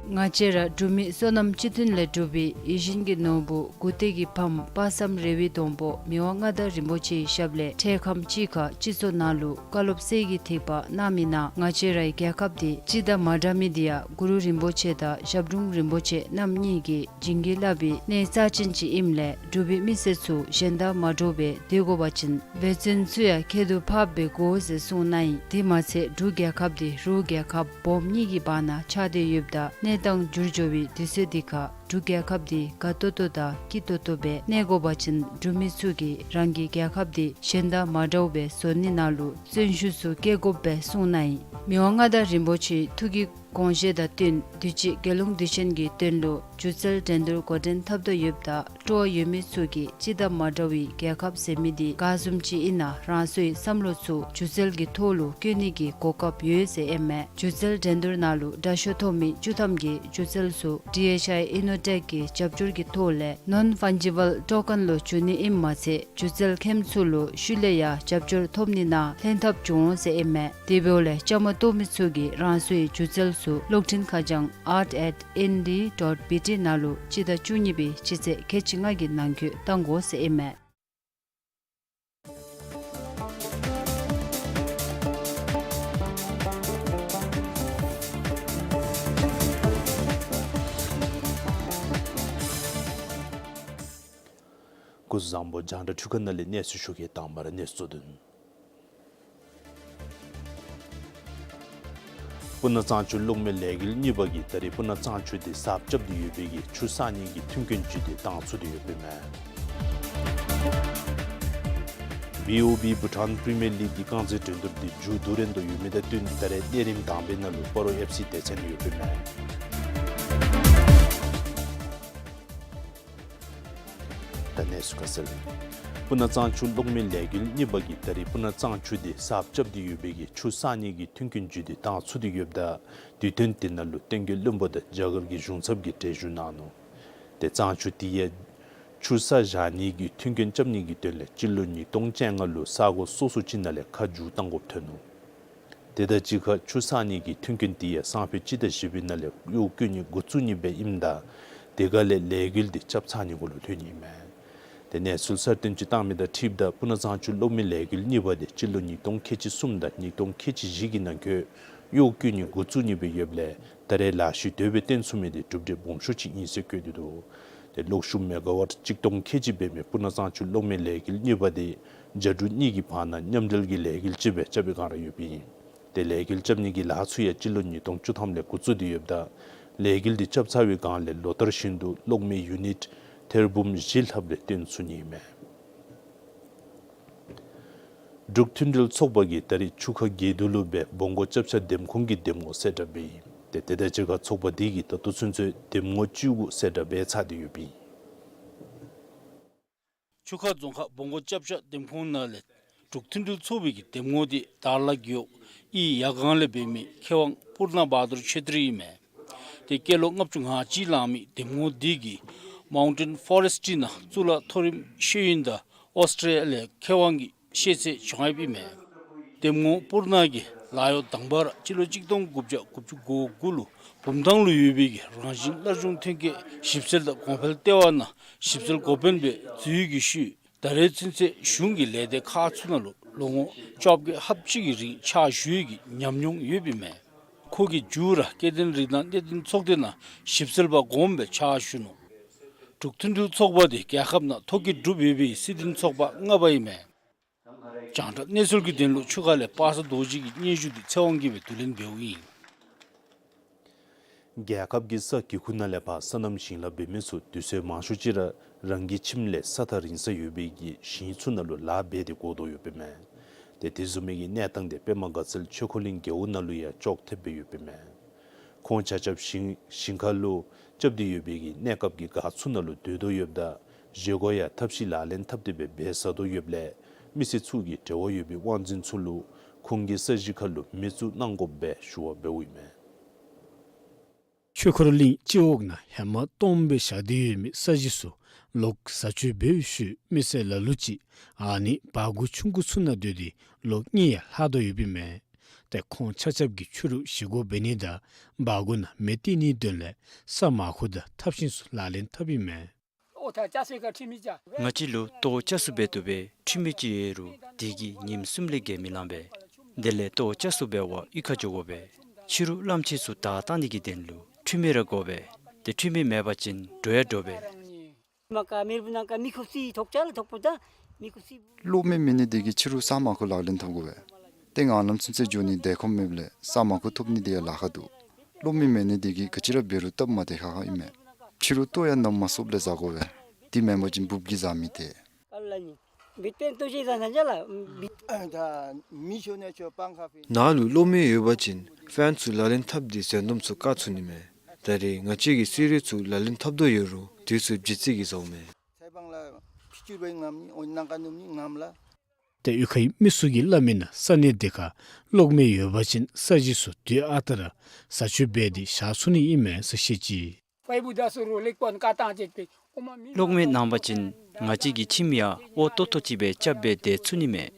ང་བཅས་ར་འབྲུག་མི་སོ་ནམ་སྤྱི་མཐུན་ལས་གྲུབ་པའི་ཡིད་བཞིན་གྱི་ནོར་བུ་མགུ་ཏོག་གི་ཕམ་དཔག་བསམ་རི་བོའི་སྡོང་པོ་མི་དབང་མངའ་བདག་རིན་པོ་ཆེའི་ཞབས་ལས་འཕྲལ་ཁམས་ཅིག་ཁར་སྤྱི་ཚོགས་ནང་ལུ་བཀའ་སློབ་གསེར་གྱི་ཐིགས་པ་གནང་མི་ནང་ང་བཅས་རའི་རྒྱལ་ཁབ་འདི་སྤྱི་དང་མ་འདྲ་མི་འདི་ཡང་གུ་རུ་རིན་པོ་ཆེ་དང་ཞབས་དྲུང་རིན་པོ་ཆེ་རྣམ་གཉིས་ཀྱིས་བྱིན་གྱིས་བརླབས་པའི་གནས་རྩ་ཅན་ཅིག་ཨིནམ་ལས་འབྲུག་པའི་མི་སེར་ཚུ་གཞན་དང་མ་འདྲཝ་སྦེ་སྡོད་དགོ་པ་ཅིན་འབད་བརྩོན་ཚུ་ཡང་ཁྱད་དུ་འཕགསཔ་སྦེ་དགོ་ཟེར་གསུངས་གནང་ཡི། དེ་མ་ཚད་འབྲུག་རྒྱལ་ཁབ་འདི་རུ་རྒྱལ་ཁབ་སྦོམ་གཉིས་ཀྱི་བར་ན་ཆགས་ཏེ་ཡོདཔ་ད་གནས་སྟངས་འགྱུར་འགྱོ་བའི་དུས་ཚོད་འདི་ཁར་འབྲུག་རྒྱལ་ཁབ་འདི་དགའ་ཏོག་ཏོ་དང་སྐྱིད་ཏོག་ཏོ་སྦེ་གནས་དགོ་པ་ཅིན་འབྲུག་མི་ཚུ་གིས་རང་གི་རྒྱལ་ཁབ་འདི་གཞན་དང་མ་འདྲཝ་སྦེ་བཟོ་ནི་ནང་ལུ་བརྩོན་ཤུགས་ཚུ་བསྐྱེད་དགོཔ་སྦེ་གསུངས་གནང་ཡི། མི་དབང་མངའ་བདག་རིན་པོ་ཆེའི་ཐུགས་ཀྱི་དགོངས་བཞེད་དང་བསྟུན་དུས་ཅི་རྒྱལ་ཡོངས་དུས་ཆེན་གྱི་དོན་ལུ་སྒྱུ་རྩལ་འགྲན་བསྡུར་འགོ་འདྲེན་འཐབ་དོ་ཡོདཔ་ད་སྤྲོ་བ་ཡོད་མི་ཚུ་གིས་སྤྱི་དང་མ་འདྲ་བའི་རྒྱལ་ཁབ་ཟེར་མི་འདི་ག་བཟུམ་ཅིག་ཨིན་ན་རང་སོའི་བསམ་བློ་ཚུ་སྒྱུ་རྩལ་གྱི་ཐོག་ལུ་བཀོད་ནི་གི་གོ་སྐབས་ཡོད་ཟེར་ཨིན་མས། སྒྱུ་རྩལ་འགྲན་བསྡུར་ནང་ལུ་དྲག་ཤོས་ཐོབ་མི་བཅུ་ཐམ་གྱི་སྒྱུ་རྩལ་ཚུ་ཌི་ཨེཆ་ཨའི་ཨི་ནོ་ཊེཀ་གི་རྒྱབ་སྐྱོར་གྱི་ཐོག་ལས་ནོན་ཕཱན་ཇི་བཱལ་ཊོ་ཀེན་ལུ་བསྒྱུར་ནི་ཨིནམ་མ་ཚད་སྒྱུ་རྩལ་མཁནམ་ཚུ་ལུ་ཤུལ་ལས་ཡང་རྒྱབ་སྐྱོར་ཐོབ་ནི་ནང་ལྷན་ཐབས་འབྱུང་འོང་ཟེར་ཨིན་མས། དེ་འབདཝ་ལས་བཅའ་མར་གཏོགས་མི་ཚུ་གིས་རང་སོའི་སྒྱུ་རྩལ་ཚུ་གློག་འཕྲིན་ཁ་བྱང་art at N D dot B T ནང་ལུ་སྤྱི་ཟླ་བཅུ་གཉིས་པའི་སྤྱི་ཚེས་ཁལ་གཅིག་ལྔ་གི་ནང་འཁོད་བཏང་དགོ་ཟེར་ཨིན་མས། སྐུ་གཟུགས་བཟང་པོ། རྒྱང་བསྒྲགས་འཕྲུལ་ཁང་ནང་ལས་གནས་ཚུལ་ཞུ་གེ། དང་པ་ར་གནས་ཚུལ་གཙོ་དོན། སྤུ་ན་གཙང་ཆུ་གློག་མེ་ལས་འགུལ་གཉིས་པ་གིས་ད་རེས་སྤུ་ན་གཙང་ཆུ་དེ་གསརཔ་རྐྱབ་སྟེ་ཡོད་པའི་གི་ཆུ་བསགས་ནི་གི་མཐུན་རྐྱེན་ཅིག་དེ་བཏང་ཚུགས་ཏེ་ཡོདཔ་ཨིན་མས། བི་ཨོ་བི་བྷུ་ཊཱན་པི་རི་མི་ཡར་ལིག་གི་རྐང་རྩེད་འགྲན་བསྡུར་འདི་མཇུག་བསྡུ་རན་དོ་ཡོད་མི་དང་བསྟུན་ད་རེས་གནས་རིམ་དང་པའི་ནང་ལུ་སྤ་རོ་ཨེཕ་སི་སྡེ་ཚན་ཡོདཔ་ཨིན་མས། ད་གནས་ཚུལ་ཁ་གསལ། སྤུ་ན་གཙང་ཆུ་གློག་མེ་ལས་འགུལ་གཉིས་པ་གིས་ད་རེས་སྤུ་ན་གཙང་ཆུ་འདི་གསརཔ་རྐྱབ་སྟེ་ཡོད་པའི་གི་ཆུ་བསག་ནི་གི་མཐུན་རྐྱེན་བརྒྱུད་དེ་བཏང་ཚུགས་ཏེ་ཡོདཔ་ད་དུས་སྟོན་དེ་ནང་ལུ་བསྟན་རྒྱས་བློན་པོ་དང་རྒྱ་གར་གྱི་གཞུང་ཚབ་ཀྱིས་གྲལ་བཞུགས་གནང་ནུག། ཏེ་གཙང་ཆུ་དེ་ཡང་ཆུ་བསག་བཞག་ནི་གི་མཐུན་རྐྱེན་རྐྱབ་ནི་གི་དོན་ལས་སྤྱི་ལོ་ཉིས་སྟོང་བཅོ་ལྔ་ལུ་ས་གོ་སོ་སོ་ཅིག་ནང་ལས་ཁ་མཇུག་བཏང་དགོཔ་ཐོན་ནུག། དེ་དང་གཅིག་ཁར་ཆུ་བསག་ནི་གི་མཐུན་རྐྱེན་དེ་ཡང་སང་ཕོད་སྤྱི་ཟླ་བཞི་པའི་ནང་ལས་གཡོག་བཀོལ་ནི་འགོ་བཙུགས་ནི་སྦེ་ཨིནམ་ད་དེ་ཁ་ལས་ལས་འགུལ་དེ་རྐྱབ་ཚར་ནི་གུ་ལུ་ལྷོད་ནི་ཨིན་མས། ཏེ་གནས་ཚུལ་གསར་བཏོན་ཅིག་བཏང་མི་དང་འཁྲིལཝ་ད་སྤུ་ན་གཙང་ཆུ་གློག་མེ་ལས་འགུལ་གཉིས་པ་དེ་སྤྱི་ལོ་ཉིས་སྟོང་ཁལ་གཅིག་གསུམ་དང་ཉིས་སྟོང་ཁལ་གཅིག་བཞི་གི་ནང་འཁོད་གཡོག་བཀོལ་ནི་འགོ་བཙུགས་ནི་སྦེ་ཡོདཔ་ལས་ད་རེས་ལཱ་གཞི་དེ་སྦེ་བཏོན་ཚུགས་མི་དེ་གྲུབ་འབྲས་སྦོམ་ཤོས་ཅིག་ཨིན་ཟེར་བཀོད་དེ་འདུག། ཏེ་གློག་ཤུགས་མེ་ག་ཝཊ་གཅིག་སྟོང་ཁལ་གཅིག་འབད་མི་སྤུ་ན་གཙང་ཆུ་གློག་མེ་ལས་འགུལ་གཉིས་པ་དེ་རྒྱ་འབྲུག་གཉིས་ཀྱི་བར་ན་མཉམ་འབྲེལ་གྱི་ལས་འགུལ་ཅིག་སྦེ་རྐྱབ་པའི་བསྒང་ར་ཡོདཔ་ཨིན། ཏེ་ལས་འགུལ་རྐྱབ་ནི་གི་ལཱ་ཚུ་ཡང་སྤྱི་ལོ་ཉིས་སྟོང་བཅུ་ཐམ་ལས་འགོ་བཙུགས་ཏེ་ཡོདཔ་ད་ལས་འགུལ་དེ་རྐྱབ་ཚར་བའི་བསྒང་ལས་ལོ་ལྟར་བཞིན་དུ་གློག་མེ་ཡུ་ནིཊ་ཐེར་འབུམ་བཞི་ལྷགཔ་རེ་བཏོན་ཚུགས་ནི་ཨིན་མས། འབྲུག་མཐུན་སྒྲིལ་ཚོགས་པ་གིས་ད་རེས་ཆུ་ཁ་དགེ་འདུན་ལུ་སྦེ་སྦོམ་སྒོ་སྐྱབས་ཆ་འདེམས་ཁོངས་ཀྱི་འདེམས་ངོ་གསལ་བསྒྲགས་འབད་ཡི། ཏེ་དེ་དང་གཅིག་ཁར་ཚོགས་པ་དེ་གིས་ད་ལྟོ་ཚུན་ཚོད་འདེམས་ངོ་བཅུ་དགུ་གསལ་བསྒྲགས་འབད་ཚར་ཏེ་ཡོདཔ་ཨིན། ཆུ་ཁ་རྫོང་ཁག་སྦོམ་སྒོ་སྐྱབས་ཆ་འདེམས་ཁོངས་ནང་ལས་འབྲུག་མཐུན་སྒྲིལ་ཚོགས་པའི་གི་འདེམས་ངོ་དེ་དར་ལ་རྒེད་འོག་ཨི་ཡ་གང་ལས་འབད་མི་མཁས་དབང་སྤུར་ན་བ་དུར་ཆོས་སྒྲོན་ཨིན་མས། ཏེ་སྐྱེས་ལོ་ལྔ་བཅུ་ང་གཅིག་ལང་མི་འདེམས་ངོ་དེ་གིས་མའུན་ཊེན་ཕོ་རེསཊ་ནང་གཙུག་ལག་མཐོ་རིམ་ཤེས་ཡོན་དང་ཨོསི་ཊེ་ལི་ཡ་མཁས་དབང་གི་ཤེས་ཚད་བྱུང་ཡོདཔ་ཨིན་མས། འདེམས་ངོ་སྤུར་ན་གིས་ལཱ་གཡོག་དང་པ་ར་སྤྱི་ལོ་གཅིག་སྟོང་དགུ་བརྒྱ་དགུ་བཅུ་གོ་དགུ་ལུ་བུམ་ཐང་ལུ་ཡོད་པའི་གི་རང་བཞིན་སླར་འབྱུང་ཐོན་སྐྱེད་ཞིབ་འཚོལ་དང་གོང་འཕེལ་ལྟེ་བ་ནང་ཞིབ་འཚོལ་འགོ་དཔོན་སྦེ་འཛུལ་ཡོད་ཀྱི་ཤུལ་ད་རེས་ཚུན་ཚོད་གཞུང་གི་ལས་སྡེ་ཁག་ཚུ་ནང་ལུ་ལོ་ངོ་བཅོ་བརྒྱད་ལྷགཔ་ཅིག་གི་རིང་ཕྱག་ཞུ་ཡོད་ཀྱི་ཉམས་མྱོང་ཡོདཔ་ཨིན་མས། ཁོ་གིས་མཇུག་ར་སྐྱེ་ལྡན་རིགས་དང་གནས་བརྟན་ཚོགས་སྡེ་ནང་ཞིབ་འཚོལ་པ་གོངམ་སྦེ་ཕྱག་ཞུ་ནུག། འབྲུག་མཐུན་སྒྲིལ་ཚོགས་པ་དེ་རྒྱལ་ཁབ་ནང་ཐོ་བཀོད་གྲུབ་ཡོད་པའི་སྲིད་དོན་ཚོགས་པ་ལྔ་པ་ཨིན་མས། རྒྱང་བསྒྲགས་གནས་ཚུལ་གྱི་དོན་ལུ་ཆུ་ཁ་ལས་པ་སངས་རྡོ་རྗེ་གི་སྙན་ཞུ་དེ་ཚེ་དབང་གིས་སྦེ་བསྡུ་ལེན་འབདཝ་ཨིན། རྒྱལ་ཁབ་ཀྱི་ས་གི་ཁུངས་ནང་ལས་ཕར་སོ་ནམ་ཞིང་ལཱ་འབད་མི་ཚུ་དུས་ཚོད་མང་ཤོས་ཅིག་ར་རང་གི་ཁྱིམ་ལས་ས་ཐག་རིང་ས་ཡོད་པའི་གི་ཞིང་ཚུ་ནང་ལུ་ལཱ་འབད་དེ་འགོར་དོ་ཡོདཔ་ཨིན་མས། ཏེ་དེ་བཟུམ་མའི་གི་གནས་སྟངས་དེ་པདྨ་དགའ་ཚལ་ཆོས་འཁོར་གླིང་རྒེད་འོག་ནང་ལུ་ཡང་ཅོག་འཐདཔ་སྦེ་ཡོདཔ་ཨིན་མས། ཁོང་ཆ་ཁྱབ་ཞིང་ཞིང་ཁ་ལུ་རྐྱབ་སྟེ་ཡོད་པའི་གི་གནས་སྐབས་ཀྱི་སྒར་ཚུ་ནང་ལུ་སྡོད་དོ་ཡོདཔ་ད་བཞེས་སྒོ་ཡང་ཐབས་ཤེས་ལག་ལེན་འཐབ་སྟེ་སྦེ་འབད་ཚར་དོ་ཡོདཔ་ལས་མི་སེར་ཚུ་གིས་འབྲེལ་བ་ཡོད་པའི་དབང་འཛིན་ཚུ་ལུ་ཁོང་གི་ས་གཞི་ཁར་ལུ་མེ་བཙུགས་གནང་དགོཔ་སྦེ་ཞུ་བ་འབདཝ་ཨིན་མས། ཆོས་འཁོར་གླིང་སྤྱི་འོག་ནང་ཧེ་མ་སྟོངམ་སྦེ་བཞག་སྟེ་ཡོད་མི་ས་གཞི་ཚུ་ལོག་བཟའ་སྤྱོད་འབད་བའི་ཤུལ་མི་སེར་ལ་ལུ་ཅིག་ཨ་ནི་སྦ་གུར་ཆུང་ཀུ་ཚུ་ནང་སྡོད་དེ་ལོ་གཉིས་ཡང་ལྷག་དོ་ཡོདཔ་ཨིན་མས། ཏེ་ཁོང་ཆ་ཁྱབ་ཀྱིས་ཕྱི་རུ་བཞེས་སྒོ་འབད་ནི་དང་སྦ་གུར་ནང་མེ་བཏེག་ནིའི་དོན་ལས་ས་མར་ཁུ་དང་ཐབ་ཤིང་ཚུ་ལག་ལེན་འཐབ་ཨིན་མས། ང་བཅས་ལུ་ལྟོ་བཅའ་སུ་འབད་དོ་སྦེ་ཁྲུས་མེ་ཅིག་ཡོད་རུང་དེ་གིས་ཉིནམ་གསུམ་ལས་བརྒལ་མི་ལང་པས། དེ་ལས་ལྟོ་བཅའ་སུ་འབད་བར་གཡུས་ཁར་འགྱོ་དགོ་པས། ཕྱི་རུ་གླངམོ་ཆེ་ཚུ་བདའ་བཏང་ནི་གི་དོན་ལུ་ཁྲུས་མེ་ར་དགོ་པས། ཏེ་ཁྲུས་མེ་མེད་པ་ཅིན་འགྲོ་ཡང་འགྲོ་བས། གློག་མེ་མེད་ནི་དེ་གིས་ཕྱི་རུ་ས་མར་ཁུ་ལག་ལེན་འཐབ་དགོ་པས། ཏེ་ངང་ལམ་ཚུན་ཚོད་འགྱོ་ནི་དེ་ཁོམ་མེདཔ་ལས་ས་མར་ཁུ་ཐོབ་ནི་དེ་ཡང་ལཱ་ཁག་འདུག། གློག་མེ་མེད་ནི་དེ་གིས་ག་ཅི་ར་འབད་རུང་སྟབས་མ་བདེ་ཁག་ཁ་ཨིན་མས། ཕྱི་རུ་ལྟོ་ཡང་ནམ་མ་སོངམ་ལས་བཟའ་དགོ་པས། དེ་མེན་པ་ཅིན་འབུབ་ཀྱིས་བཟའ་མི་སྟེར། ནང་ལུ་གློག་མེ་ཡོད་པ་ཅིན་ཕེན་ཚུ་ལག་ལེན་འཐབ་སྟེ་ཟས་སྡོམ་ཚུ་བཀག་ཚུགས་ནི་མས། ད་རེས་ང་བཅས་ཀྱིས་སི་རི་ཚུ་ལག་ལེན་འཐབ་དོ་ཡོད་རུང་དུས་ཚོད་བརྗེད་ཚད་ཀྱིས་བཟའཝ་མས། ཏེ་གཡུས་ཁའི་མི་ཚུ་གིས་སླབ་མི་ནང་ས་གནས་དེ་ཁར་གློག་མེ་ཡོད་པ་ཅིན་ས་གཞི་ཚུ་དུས་ཨ་རྟག་ར་བཟའ་སྤྱོད་འབད་དེ་བཞག་ཚུགས་ནི་ཨིན་མས་ཟེར་བཤད་ཅི། གློག་མེ་གནང་པ་ཅིན་ང་བཅས་ཀྱི་ཁྱིམ་ཡང་འོག་ཏོག་ཏོ་ཅིག་སྦེ་རྐྱབ་སྦེ་སྡོད་ཚུགས་ནི་མས།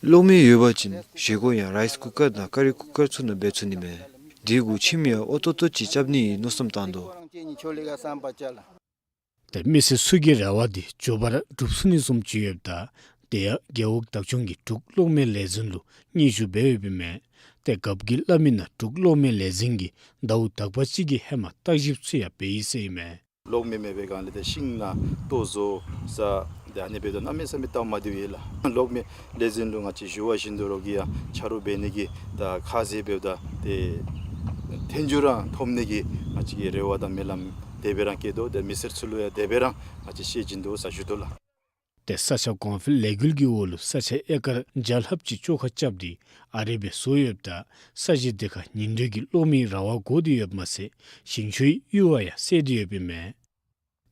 གློག་མེ་ཡོད་པ་ཅིན་བཞེས་སྒོ་ཡང་རའིསི་ཀུ་ཀར་དང་ཀ་རི་ཀུ་ཀར་ཚུ་ནང་འབད་ཚུགས་ནི་མས། དེ་གུ་ཁྱིམ་ཡང་འོག་ཏོག་ཏོ་ཅིག་རྐྱབ་ནི་ཨིན་མནོ་བསམ་བཏང་དོ། ཏེ་མི་སེར་ཚུ་གི་རེ་བ་དེ་མགྱོགས་པ་ར་འགྲུབ་ཚུགས་ནི་བཟུམ་ཅིག་ཡོདཔ་ད་དེ་ཡང་རྒེད་འོག་བདག་སྐྱོང་གིས་འབྲུག་གློག་མེ་ལས་འཛིན་ལུ་སྙན་ཞུ་འབད་ཡོདཔ་ཨིན་མས། ཏེ་རྒཔོ་གིས་སླབ་མི་ནང་འབྲུག་གློག་མེ་ལས་འཛིན་གྱིས་ཟླཝ་དག་པ་ཅིག་གི་ཧེ་མ་བརྟག་ཞིབ་ཚུ་ཡང་འབད་ཡི་ཟེར་ཨིན་མས། གློག་མེ་མེད་པའི་སྒང་ལས་ཏེ་ཤིང་ནང་ལྟོ་བཟོ་ས་ཏེ་ཨ་ནི་འབད་དོ་གནམ་མེད་ས་མེད་སྟབས་མ་བདེཝ་ཡོད་ལགས། གློག་མེ་ལས་འཛིན་ལུ་ང་བཅས་ཞུ་བ་བཞིན་དུ་རོགས་ཀྱིས་ཡང་ཆ་རོགས་འབད་ནི་གི་ད་ཁ་ཟས་འབདཝ་ད་ཏེ་ཐོན་རྒྱུ་ར་ཐོབ་ནི་གི་ང་བཅས་ཀྱིས་རེ་བ་དང་སྨོན་ལམ་ དེ་སྦེ་ར་སྐྱེས་དོ། ཏེ་མི་སེར་ཚུ་ལུ་ཡང་དེ་སྦེ་ར་ང་བཅས་ཤེས་བཞིན་དུ་ཟེར་ཞུ་དོ་ལགས། ཏེ་ས་ཆ་གོང་འཕེལ་ལས་འགུལ་གྱི་འོག་ལུ་ས་ཆ་ཨེ་ཀར་བརྒྱ་ལྷགཔ་ཅིག་བཅོ་ཁ་རྐྱབ་སྟེ་ཨ་རི་སྦེ་བཟོ་ཡོདཔ་ད་ས་གཞི་དེ་ཁར་ཉིན་དུས་ཀྱི་གློག་མེའི་ར་བ་བསྒོར་ཏེ་ཡོདཔ་མ་ཚད་ཞིང་ཆུའི་གཡུར་བ་ཡང་བསལ་ཏེ་ཡོདཔ་ཨིན་མས།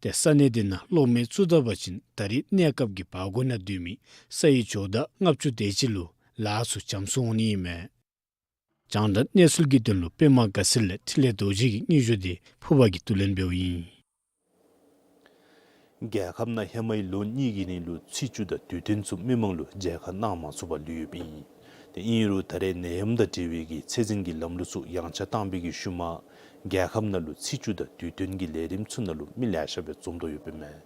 ཏེ་ས་གནས་དེ་ནང་གློག་མེ་བཙུགས་ད་པ་ཅིན་ད་རིས་གནས་སྐབས་ཀྱི་བར་སྐོར་ནང་སྡོད་མི་ས་ཡི་ཇོ་བདག་ལྔ་བཅུ་དེ་ཅིག་ལུ་ལཱ་ཚུ་བྱམས་སོང་ནི་ཨིན་མས། རྒྱང་བསྒྲགས་གནས་ཚུལ་གྱི་དོན་ལུ་པདྨ་དགའ་ཚལ་ལས་འཕྲིན་ལས་རྡོ་རྗེ་གི་སྙན་ཞུ་དེ་ཕུར་པ་གིས་བསྡུ་ལེན་འབདཝ་ཨིན། རྒྱལ་ཁབ་ནང་ཧེ་མའི་ལོ་གཉིས་ཀྱི་རིང་ལུ་ཚེས་བཅུ་དང་དུས་སྟོན་ཚུ་མི་མང་ལུ་མཇལ་ཁ་གནང་མ་ཚུགས་པར་ལུས་ཡོདཔ་ཨིན། ཏེ་ཨིན་རུང་ད་རེས་ནད་ཡམས་དང་འབྲེལ་བའི་གི་ཚེས་འཛིན་གྱི་ལམ་ལུགས་ཚུ་ཡངས་ཆག་བཏང་བའི་གི་ཤུལ་མ་རྒྱལ་ཁབ་ནང་ལུ་ཚེས་བཅུ་དང་དུས་སྟོན་གྱི་ལས་རིམ་ཚུ་ནང་ལུ་མི་ལེ་ཤ་སྦེ་འཛོམས་དོ་ཡོདཔ་ཨིན་མས།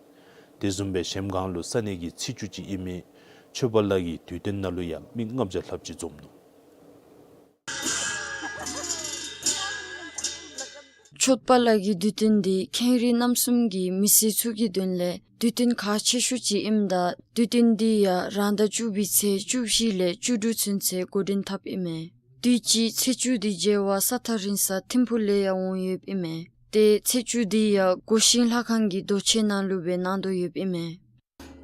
དེ་བཟུམ་སྦེ་གཞལམ་སྒང་ལུ་ས་གནས་ཀྱི་ཚེས་བཅུ་ཅིག་ཨིན་མི་མཆོད་པ་ལ་གི་དུས་སྟོན་ནང་ལུ་ཡང་མི་ལྔ་བརྒྱ་ལྷགཔ་ཅིག་འཛོམས་ནུག། མཆོད་པ་ལ་གི་དུས་སྟོན་འདི་ཁེངས་རིགས་རྣམ་གསུམ་གྱི་མི་སེར་ཚུ་གི་དོན་ལས་དུས་སྟོན་ཁག་ཆེ་ཤོས་ཅིག་ཨིནམ་ད་དུས་སྟོན་འདི་ཡང་རང་ཟླ་བཅུ་པའི་ཚེས་བཅུ་བཞི་ལས་བཅུ་དྲུག་ཚུན་ཚོད་འགོ་འདྲེན་འཐབ་ཨིན་མས། དུས་ཅི་ཚེས་བཅུ་འདི་མཇལ་བར་ས་ཐག་རིང་ས་ཐིམ་ཕུག་ལས་ཡང་འོང་ཡོདཔ་ཨིན་མས། ཏེ་ཚེས་བཅུ་འདི་ཡང་སྒོ་ཤིང་ལྷ་ཁང་གི་རྡོ་གཅལ་ནང་ལུ་སྦེ་གནང་དོ་ཡོདཔ་ཨིན་མས།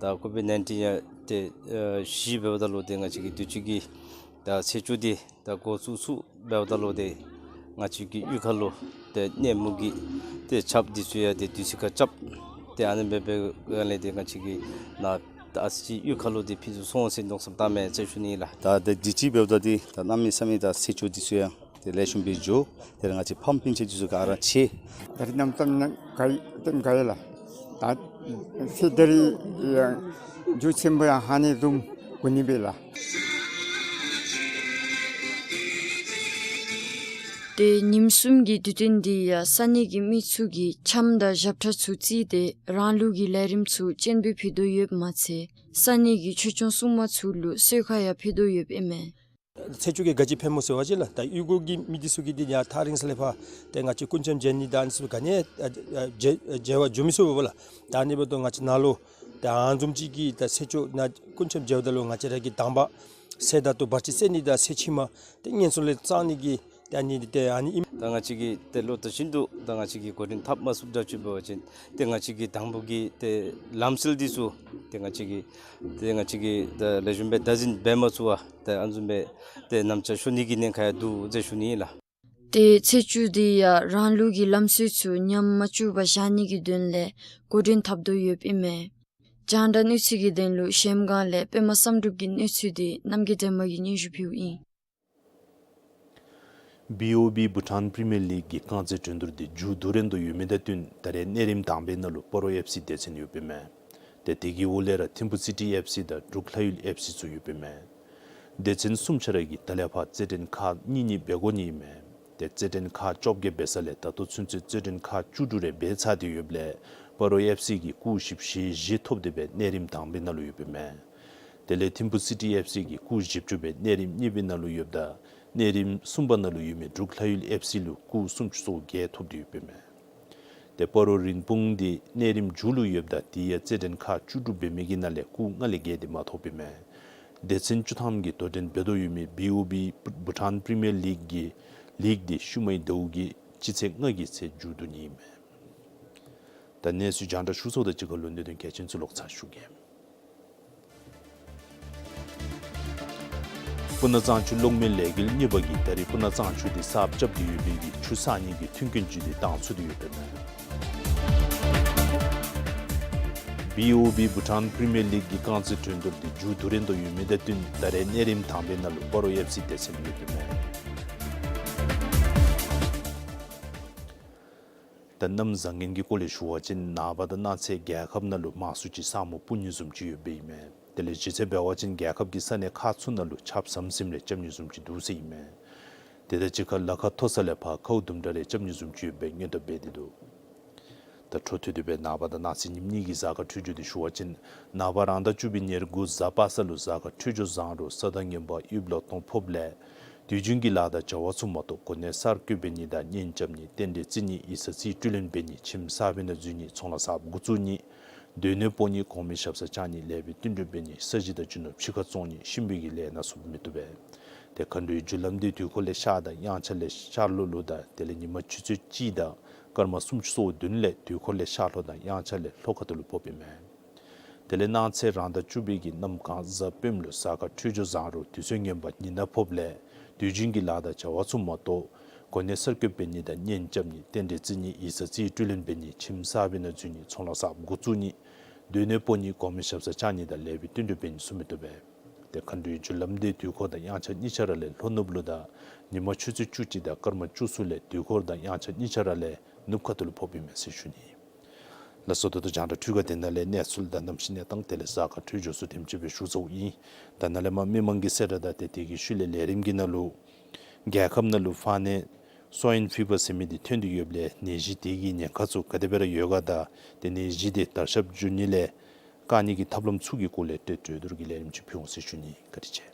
ད་ཀོ་བིཌ་ནའིན་ཊིན་ཡང་ཏེ་ཨ་ཞི་འབདཝ་ད་ལུ་ཏེ་ང་བཅས་ཀྱི་དུས་ཅི་གི་ད་ཚེས་བཅུ་འདི་ད་འགོ་བཙུགས་ཚུགས་འབདཝ་ད་ལུ་ཏེ་ང་བཅས་ཀྱི་གཡུས་ཁ་ལུ་ཏེ་གནས་མོ་གི་ཏེ་ཆརཔ་འདི་ཚུ་ཡང་ཏེ་དུས་ཅི་ཁར་རྐྱབ་སྟེ་ཨ་ནི་སྦེ་འབད་བའི་སྒང་ལས་ཏེ་ང་བཅས་ཀྱི་ནཱ་ད་ཨ་ཙི་ཅིག་གཡུས་ཁ་ལུ་ཏེ་ཕུད་ཚུགས་སོང་ཟེར་མནོ་བསམ་བཏངམ་མས་ཟེར་ཞུ་ནི་ལགས། ད་ཏེ་དུས་ཅི་འབདཝ་ད་འདི་ད་གནམ་མེད་ས་མེད་ད་ཚེས་བཅུ་འདི་ཚུ་ཡང་ཏེ་ལེགས་ཤོམ་སྦེ་འགྱོ། ཏེ་ང་བཅས་ཕམ་སྤུན་ཆ་འདི་ཚུ་ག་ར་ཆེ། ད་རིས་གནམ་སྟངས་ནང་དགའ་ཡི་ཏེ་དགའ་ཡི་ལགས། ད་ཚེས་ད་རིས་ཡང་མཇུག་ཆེན་པོ་ཡང་ཧ་ནི་བཟུམ་གོ་ནི་སྦེ་ལགས། ཏེ་ཉིནམ་གསུམ་གྱི་དུས་སྟོན་འདི་ཡང་ས་གནས་ཀྱི་མི་ཚུ་གིས་འཆམ་དང་ཞབས་ཁྲ་ཚུ་བརྩིས་ཏེ་རང་ལུགས་ཀྱི་ལས་རིམ་ཚུ་སྤྱན་འབུལ་ཕུལ་དོ་ཡོདཔ་མ་ཚད་ས་གནས་ཀྱི་ཆོས་སྐྱོང་སྲུང་མ་ཚུ་ལུ་གསོལ་ཁ་ཡང་ཕུལ་དོ་ཡོདཔ་ཨིན་མས། ཚེས་བཅུ་གི་དགའ་སྐྱིད་ཕེབས་སྨོ་ཟེར་བ་ཅིན་ལགས། ད་གཡུས་སྒོ་གི་མི་འདི་ཚུ་གིས་འདི་ཡང་ཐག་རིང་ས་ལས་ཕར་ཏེ་ང་བཅས་སྐུ་འཆམ་མཇལ་ནི་དང་ཨ་ནི་ཚུ་ག་ནི་ཡང་ཨ་ཨ་མཇལ་མཇལ་བར་འགྱོ་མི་ཚུགས་པས་ལགས། ད་ཨ་ནི་འབདཝ་ད་ང་བཅས་ནཱ་ལུ་ད་ཨ་ནི་བཟུམ་ཅིག་གི་ད་ཚེས་བཅུ་ནང་སྐུ་འཆམ་མཇལཝ་ད་ལུ་ང་བཅས་ར་གི་དང་པ་ཚེ་ད་ལྟོ་བར་ཆད་སེལ་ནི་དང་ཚེ་ཕྱི་མ་ཏེ་ངན་སོང་ལས་སྐྱོང་ནི་གི་ད་ཨ་ནི་འདི་ཏེ་ཨ་ནི་ཨིན། ད་ང་བཅས་ཀྱིས་ཏེ་ལོ་ལྟར་བཞིན་དུ་ད་ང་བཅས་ཀྱིས་འགོ་འདྲེན་འཐབ་མ་ཚུགསཔ་འདྲཝ་ཅིག་འབད་བ་ཅིན་ཏེ་ང་བཅས་ཀྱི་དང་པོ་གི་ཏེ་ལམ་སྲོལ་འདི་ཚུ་ཏེ་ང་བཅས་ཀྱིས་ཏེ་ང་བཅས་ཀྱིས་ད་ལེགས་ཤོམ་སྦེ་བདག་འཛིན་འབད་མ་ཚུགས་པར་ཏེ་ཨ་ནི་བཟུམ་སྦེ་ཏེ་ནམ་ཆ་ཤོར་ནི་གི་ཉེན་ཁ་ཡང་འདུག་ཟེར་ཞུ་ནི་ཨིན་ལགས། ཏེ་ཚེས་བཅུ་འདི་ཡང་རང་ལུགས་ཀྱི་ལམ་སྲོལ་ཚུ་ཉམས་མ་བཅུག་པར་བཞག་ནི་གི་དོན་ལས་འགོ་འདྲེན་འཐབ་དོ་ཡོདཔ་ཨིན་མས། རྒྱང་བསྒྲགས་གནས་ཚུལ་གྱི་དོན་ལུ་གཞལམ་སྒང་ལས་པདྨ་བསམ་གྲུབ་ཀྱི་གནས་ཚུལ་འདི་རྣམ་རྒྱལ་སྒྲོལ་མ་གིས་སྙན་ཞུ་ཕུལཝ་ཨིན། བི་ཨོ་བི་བྷུ་ཊཱན་པི་རི་མི་ཡར་ལིག་གི་རྐང་རྩེད་འགྲན་བསྡུར་འདི་མཇུག་བསྡུ་རན་དུ་ཡོད་མི་དང་བསྟུན་ད་རེས་གནས་རིམ་དང་པའི་ནང་ལུ་སྤ་རོ་ཨེཕ་སི་སྡེ་ཚན་ཡོདཔ་ཨིན་མས། ཏེ་དེ་གི་འོག་ལས་ར་ཐིམ་ཕུ་སི་ཊི་ཨེཕ་སི་དང་འབྲུག་ལྷ་ཡུལ་ཨེཕ་སི་ཚུ་ཡོདཔ་ཨིན་མས། སྡེ་ཚན་གསུམ་ཆ་ར་གིས་ད་ལས་ཕར་རྩེད་འགྲན་ཁག་གཉིས་གཉིས་འབད་དགོ་ནི་ཨིན་མས། ཏེ་རྩེད་འགྲན་ཁག་བཅོ་བརྒྱད་འབད་ས་ལས་ད་ལྟོ་ཚུན་ཚོད་རྩེད་འགྲན་ཁག་བཅུ་དྲུག་རེ་འབད་ཚར་ཏེ་ཡོདཔ་ལས་སྤ་རོ་ཨེཕ་སི་གིས་སྐུགས་བཞི་བཞི་བཞི་ཐོབ་སྟེ་སྦེ་གནས་རིམ་དང་པའི་ནང་ལུ་ཡོདཔ་ཨིན་མས། དེ་ལས་ཐིམ་ཕུ་སི་ཊི་ཨེཕ་སི་གིས་སྐུགས་བཞི་བཅུ་སྦེ་གནས་རིམ་གཉིས་པའི་ནང་ལུ་ཡོདཔ་ད་གནས་རིམ་གསུམ་པ་ནང་ལུ་ཡོད་མི་འབྲུག་ལྷ་ཡུལ་ཨེཕ་སི་ལུ་སྐུགས་སུམ་ཅུ་སོ་བརྒྱད་ཐོབ་སྟེ་ཡོདཔ་ཨིན་མས། ཏེ་སྤ་རོ་རིན་སྤུངས་འདི་གནས་རིམ་མཇུག་ལུ་ཡོདཔ་ད་དེ་ཡང་རྩེད་འགྲན་ཁག་བཅུ་དྲུག་འབད་མི་གི་ནང་ལས་སྐུགས་ལྔ་ལས་བརྒལ་ཏེ་མ་ཐོབ་ཨིན་མས། སྡེ་ཚན་བཅུ་ཐམ་གྱིས་དོ་འགྲན་འབད་དོ་ཡོད་མི་བི་ཨོ་བི་བྷུ་ཊཱན་པི་རི་མི་ཡར་ལིག་གི་ལིག་འདི་ཤུལ་མའི་ཟླཝ་གི་སྤྱི་ཚེས་ལྔ་གི་ཚེ་མཇུག་བསྡུ་ནི་ཨིན་མས། ད་གནས་ཚུལ་རྒྱང་བསྒྲགས་ཞུ་ཚརཝ་དང་གཅིག་ཁར་ལུ་གནད་དོན་གལ་ཆེན་ཚུ་ལོག་ཚར་ཞུ་གེ། སྤུ་ན་གཙང་ཆུ་གློག་མེ་ལས་འགུལ་གཉིས་པ་གིས་ད་རེས་སྤུ་ན་གཙང་ཆུ་འདི་གསརཔ་རྐྱབ་སྟེ་ཡོད་པའི་གི་ཆུ་བསགས་ནི་གི་མཐུན་རྐྱེན་ཅིག་འདི་བཏང་ཚུགས་ཏེ་ཡོདཔ་ཨིན་མས། བི་ཨོ་བི་བྷུ་ཊཱན་པི་རི་མི་ཡར་ལིག་གི་རྐང་རྩེད་འགྲན་བསྡུར་འདི་མཇུག་བསྡུ་རན་དུ་ཡོད་མི་དང་བསྟུན་ད་རེས་གནས་རིམ་དང་པའི་ནང་ལུ་སྤ་རོ་ཨེཕ་སི་སྡེ་ཚན་ཡོདཔ་ཨིན་མས། ད་གནམ་བཟང་ངན་གྱི་སྐོར་ལས་ཞུ་བ་ཅིན་ནངས་པ་དང་གནངས་ཚེ་རྒྱལ་ཁབ་ནང་ལུ་མང་སུ་ཅིག་ས་སྨུག་སྤུབ་ནི་བཟུམ་ཅིག་ཡོདཔ་ཨིན་མས། དེ་ལས་གཞི་རྩ་འབད་བ་ཅིན་རྒྱལ་ཁབ་ཀྱི་ས་གནས་ཁག་ཚུ་ནང་ལུ་ཆརཔ་ཟམ་ཟིམ་རེ་རྐྱབ་ནི་བཟུམ་ཅིག་འདུག་ཟེར་ཨིན་མས། དེ་དང་གཅིག་ཁར་ལ་ཁ་མཐོ་ས་ལས་ཕར་ཁཝ་དུམ་གྲ་རེ་རྐྱབ་ནི་བཟུམ་ཅིག་ཡོདཔ་སྦེ་སྔོན་བརྡ་འབད་དེ་འདུག། ད་འཕྲོ་མཐུད་དེ་སྦེ་ནངས་པ་དང་གནངས་ཚེ་ཉིནམ་གཉིས་ཀྱི་གཟའ་སྐར་འཕྲོད་སྦྱོར་འདི་ཞུ་བ་ཅིན་ནངས་པ་རང་ཟླ་བཅུ་པའི་ཉེར་དགུ་གཟའ་པ་སངས་ལུ་གཟའ་སྐར་འཕྲོད་སྦྱོར་བཟང་རུང་ས་དང་ངན་པ་ཡུལ་ལོ་སྟོང་ཕོགཔ་ལས་དུས་རྒྱུན་གྱི་ལཱ་དང་བྱ་བ་ཚུ་མ་གཏོགས་གོ་གནས་གསར་བསྐོ་འབད་ནི་དང་གཉེན་རྐྱབ་ནི་རྟེན་འབྲེལ་བརྩི་ནི་ཡིག་ཚང་རྩིས་སྤྲོད་ལེན་འབད་ནི་ཁྱིམ་གསར་པའི་ནང་འཛུལ་ནི་ཚོང་ལཱ་གསརཔ་འགོ་བཙུགས་ནི་སྡོད་གནས་སྤོ་ནི་གོང་མའི་ཞབས་སར་བཅར་ནི་ལེགས་པའི་བསྟུན་གྲོས་འབད་ནི་ས་གཞི་དང་རྒྱུ་ནོར་ཕྱི་ཁར་བཙོང་ནི་གཤིན་པོའི་གི་ལས་སྣ་ཚོགས་མི་བཏུབ་པས། ཏེ་མཁའ་འགྲོའི་རྒྱུ་ལམ་འདི་དུས་འཁོར་ལས་ཤར་དང་དབྱངས་འཆར་ལས་ཤར་ལྷོ་ལུ་དང་དེ་ལས་ཉི་མ་ཆུ་ཚོད་གཅིག་དང་ སྐར་མ་སུམ་ཅུ་སོ་བདུན་ལས་དུས་འཁོར་ལས་ཤར་ལྷོ་དང་དབྱངས་འཆར་ལས་ལྷོ་ཁ་ཐུག་ལུ་ཕོགཔ་ཨིན་མས། དེ་ལས་གནངས་ཚེ་རང་ཟླ་བཅུ་པའི་གི་གནམ་གང་གཟའ་སྤེནམ་ལུ་གཟའ་སྐར་འཕྲོད་སྦྱོར་བཟང་རུང་དུས་ཚོད་ངན་པ་ཉི་ཟླ་ཕོགཔ་ལས་དུས་རྒྱུན་གྱི་ལཱ་དང་བྱ་བ་ཚུ་མ་གཏོགས་གོ་གནས་གསར་བསྐོ་འབད་ནི་དང་གཉེན་རྐྱབ་ནི་རྟེན་འབྲེལ་བརྩི་ནི་ཡིག་ཚང་རྩིས་སྤྲོད་ལེན་འབད་ནི་ཁྱིམ་གསར་པའི་ནང་འཛུལ་ནི་ཚོང་ལཱ་གསརཔ་འགོ་བཙུགས་ནི་སྡོད་གནས་སྤོ་ནི་གོང་མའི་ཞབས་སར་བཅར་ནི་དང་ལེགས་པའི་བསྟུན་གྲོས་འབད་ནི་ཚུ་མི་བཏུབ་པས། ཏེ་མཁའ་འགྲོའི་རྒྱུ་ལམ་འདི་དུས་འཁོར་དང་དབྱངས་འཆར་གཉིས་ཆ་ར་ལས་ལྷོ་ནུབ་ལུ་དང་ཉིན་མ་ཆུ་ཚོད་བཅུ་གཅིག་དང་སྐར་མ་བཅུ་གསུམ་ལས་དུས་འཁོར་དང་དབྱངས་འཆར་གཉིས་ཆ་ར་ལས་ནུབ་ཁ་ཐུག་ལུ་ཕོགཔ་ཨིན་མས་ཟེར་ཞུ་ནི། ལགས་སོ། ད་ལྟོ་རྒྱང་བསྒྲགས་འཕྲུལ་ཁང་འདི་ནང་ལས་གནས་ཚུལ་དང་གནམ་གཤིས་གནས་སྟངས་དེ་ལས་གཟའ་སྐར་འཕྲོད་སྦྱོར་ཚུ་དེམ་ཅིག་སྦེ་ཞུ་ཚརཝ་ཨིན། ད་ནཱ་ལས་མར་མི་མང་གི་གསལ་བསྒྲགས་དང་ཏེ་དེ་གི་ཤུལ་ལས་ལས་རིམ་གྱི་ནང་ལུ་རྒྱལ་ཁབ་ནང་ལུ་ཕར་ནས་སོ་ཝའིན་ཕི་བར་ཟེར་མི་འདི་ཐོན་ཏེ་ཡོདཔ་ལས་ནད་གཞི་དེ་གི་ཉེན་ཁ་ཚུ་ག་དེ་སྦེ་ར་ཡོད་ག་དང་ཏེ་ནད་གཞི་དེ་དར་ཁྱབ་འགྱོ་ནི་ལས་བཀག་ནི་གི་ཐབས་ལམ་ཚུ་གི་སྐོར་ལས་ཏེ་གྲོས་བསྡུར་གྱི་ལས་རིམ་ཅིག་ཕུལ་འོང་ཟེར་ཞུ་ནི། བཀའ་དྲིན་ཆེ།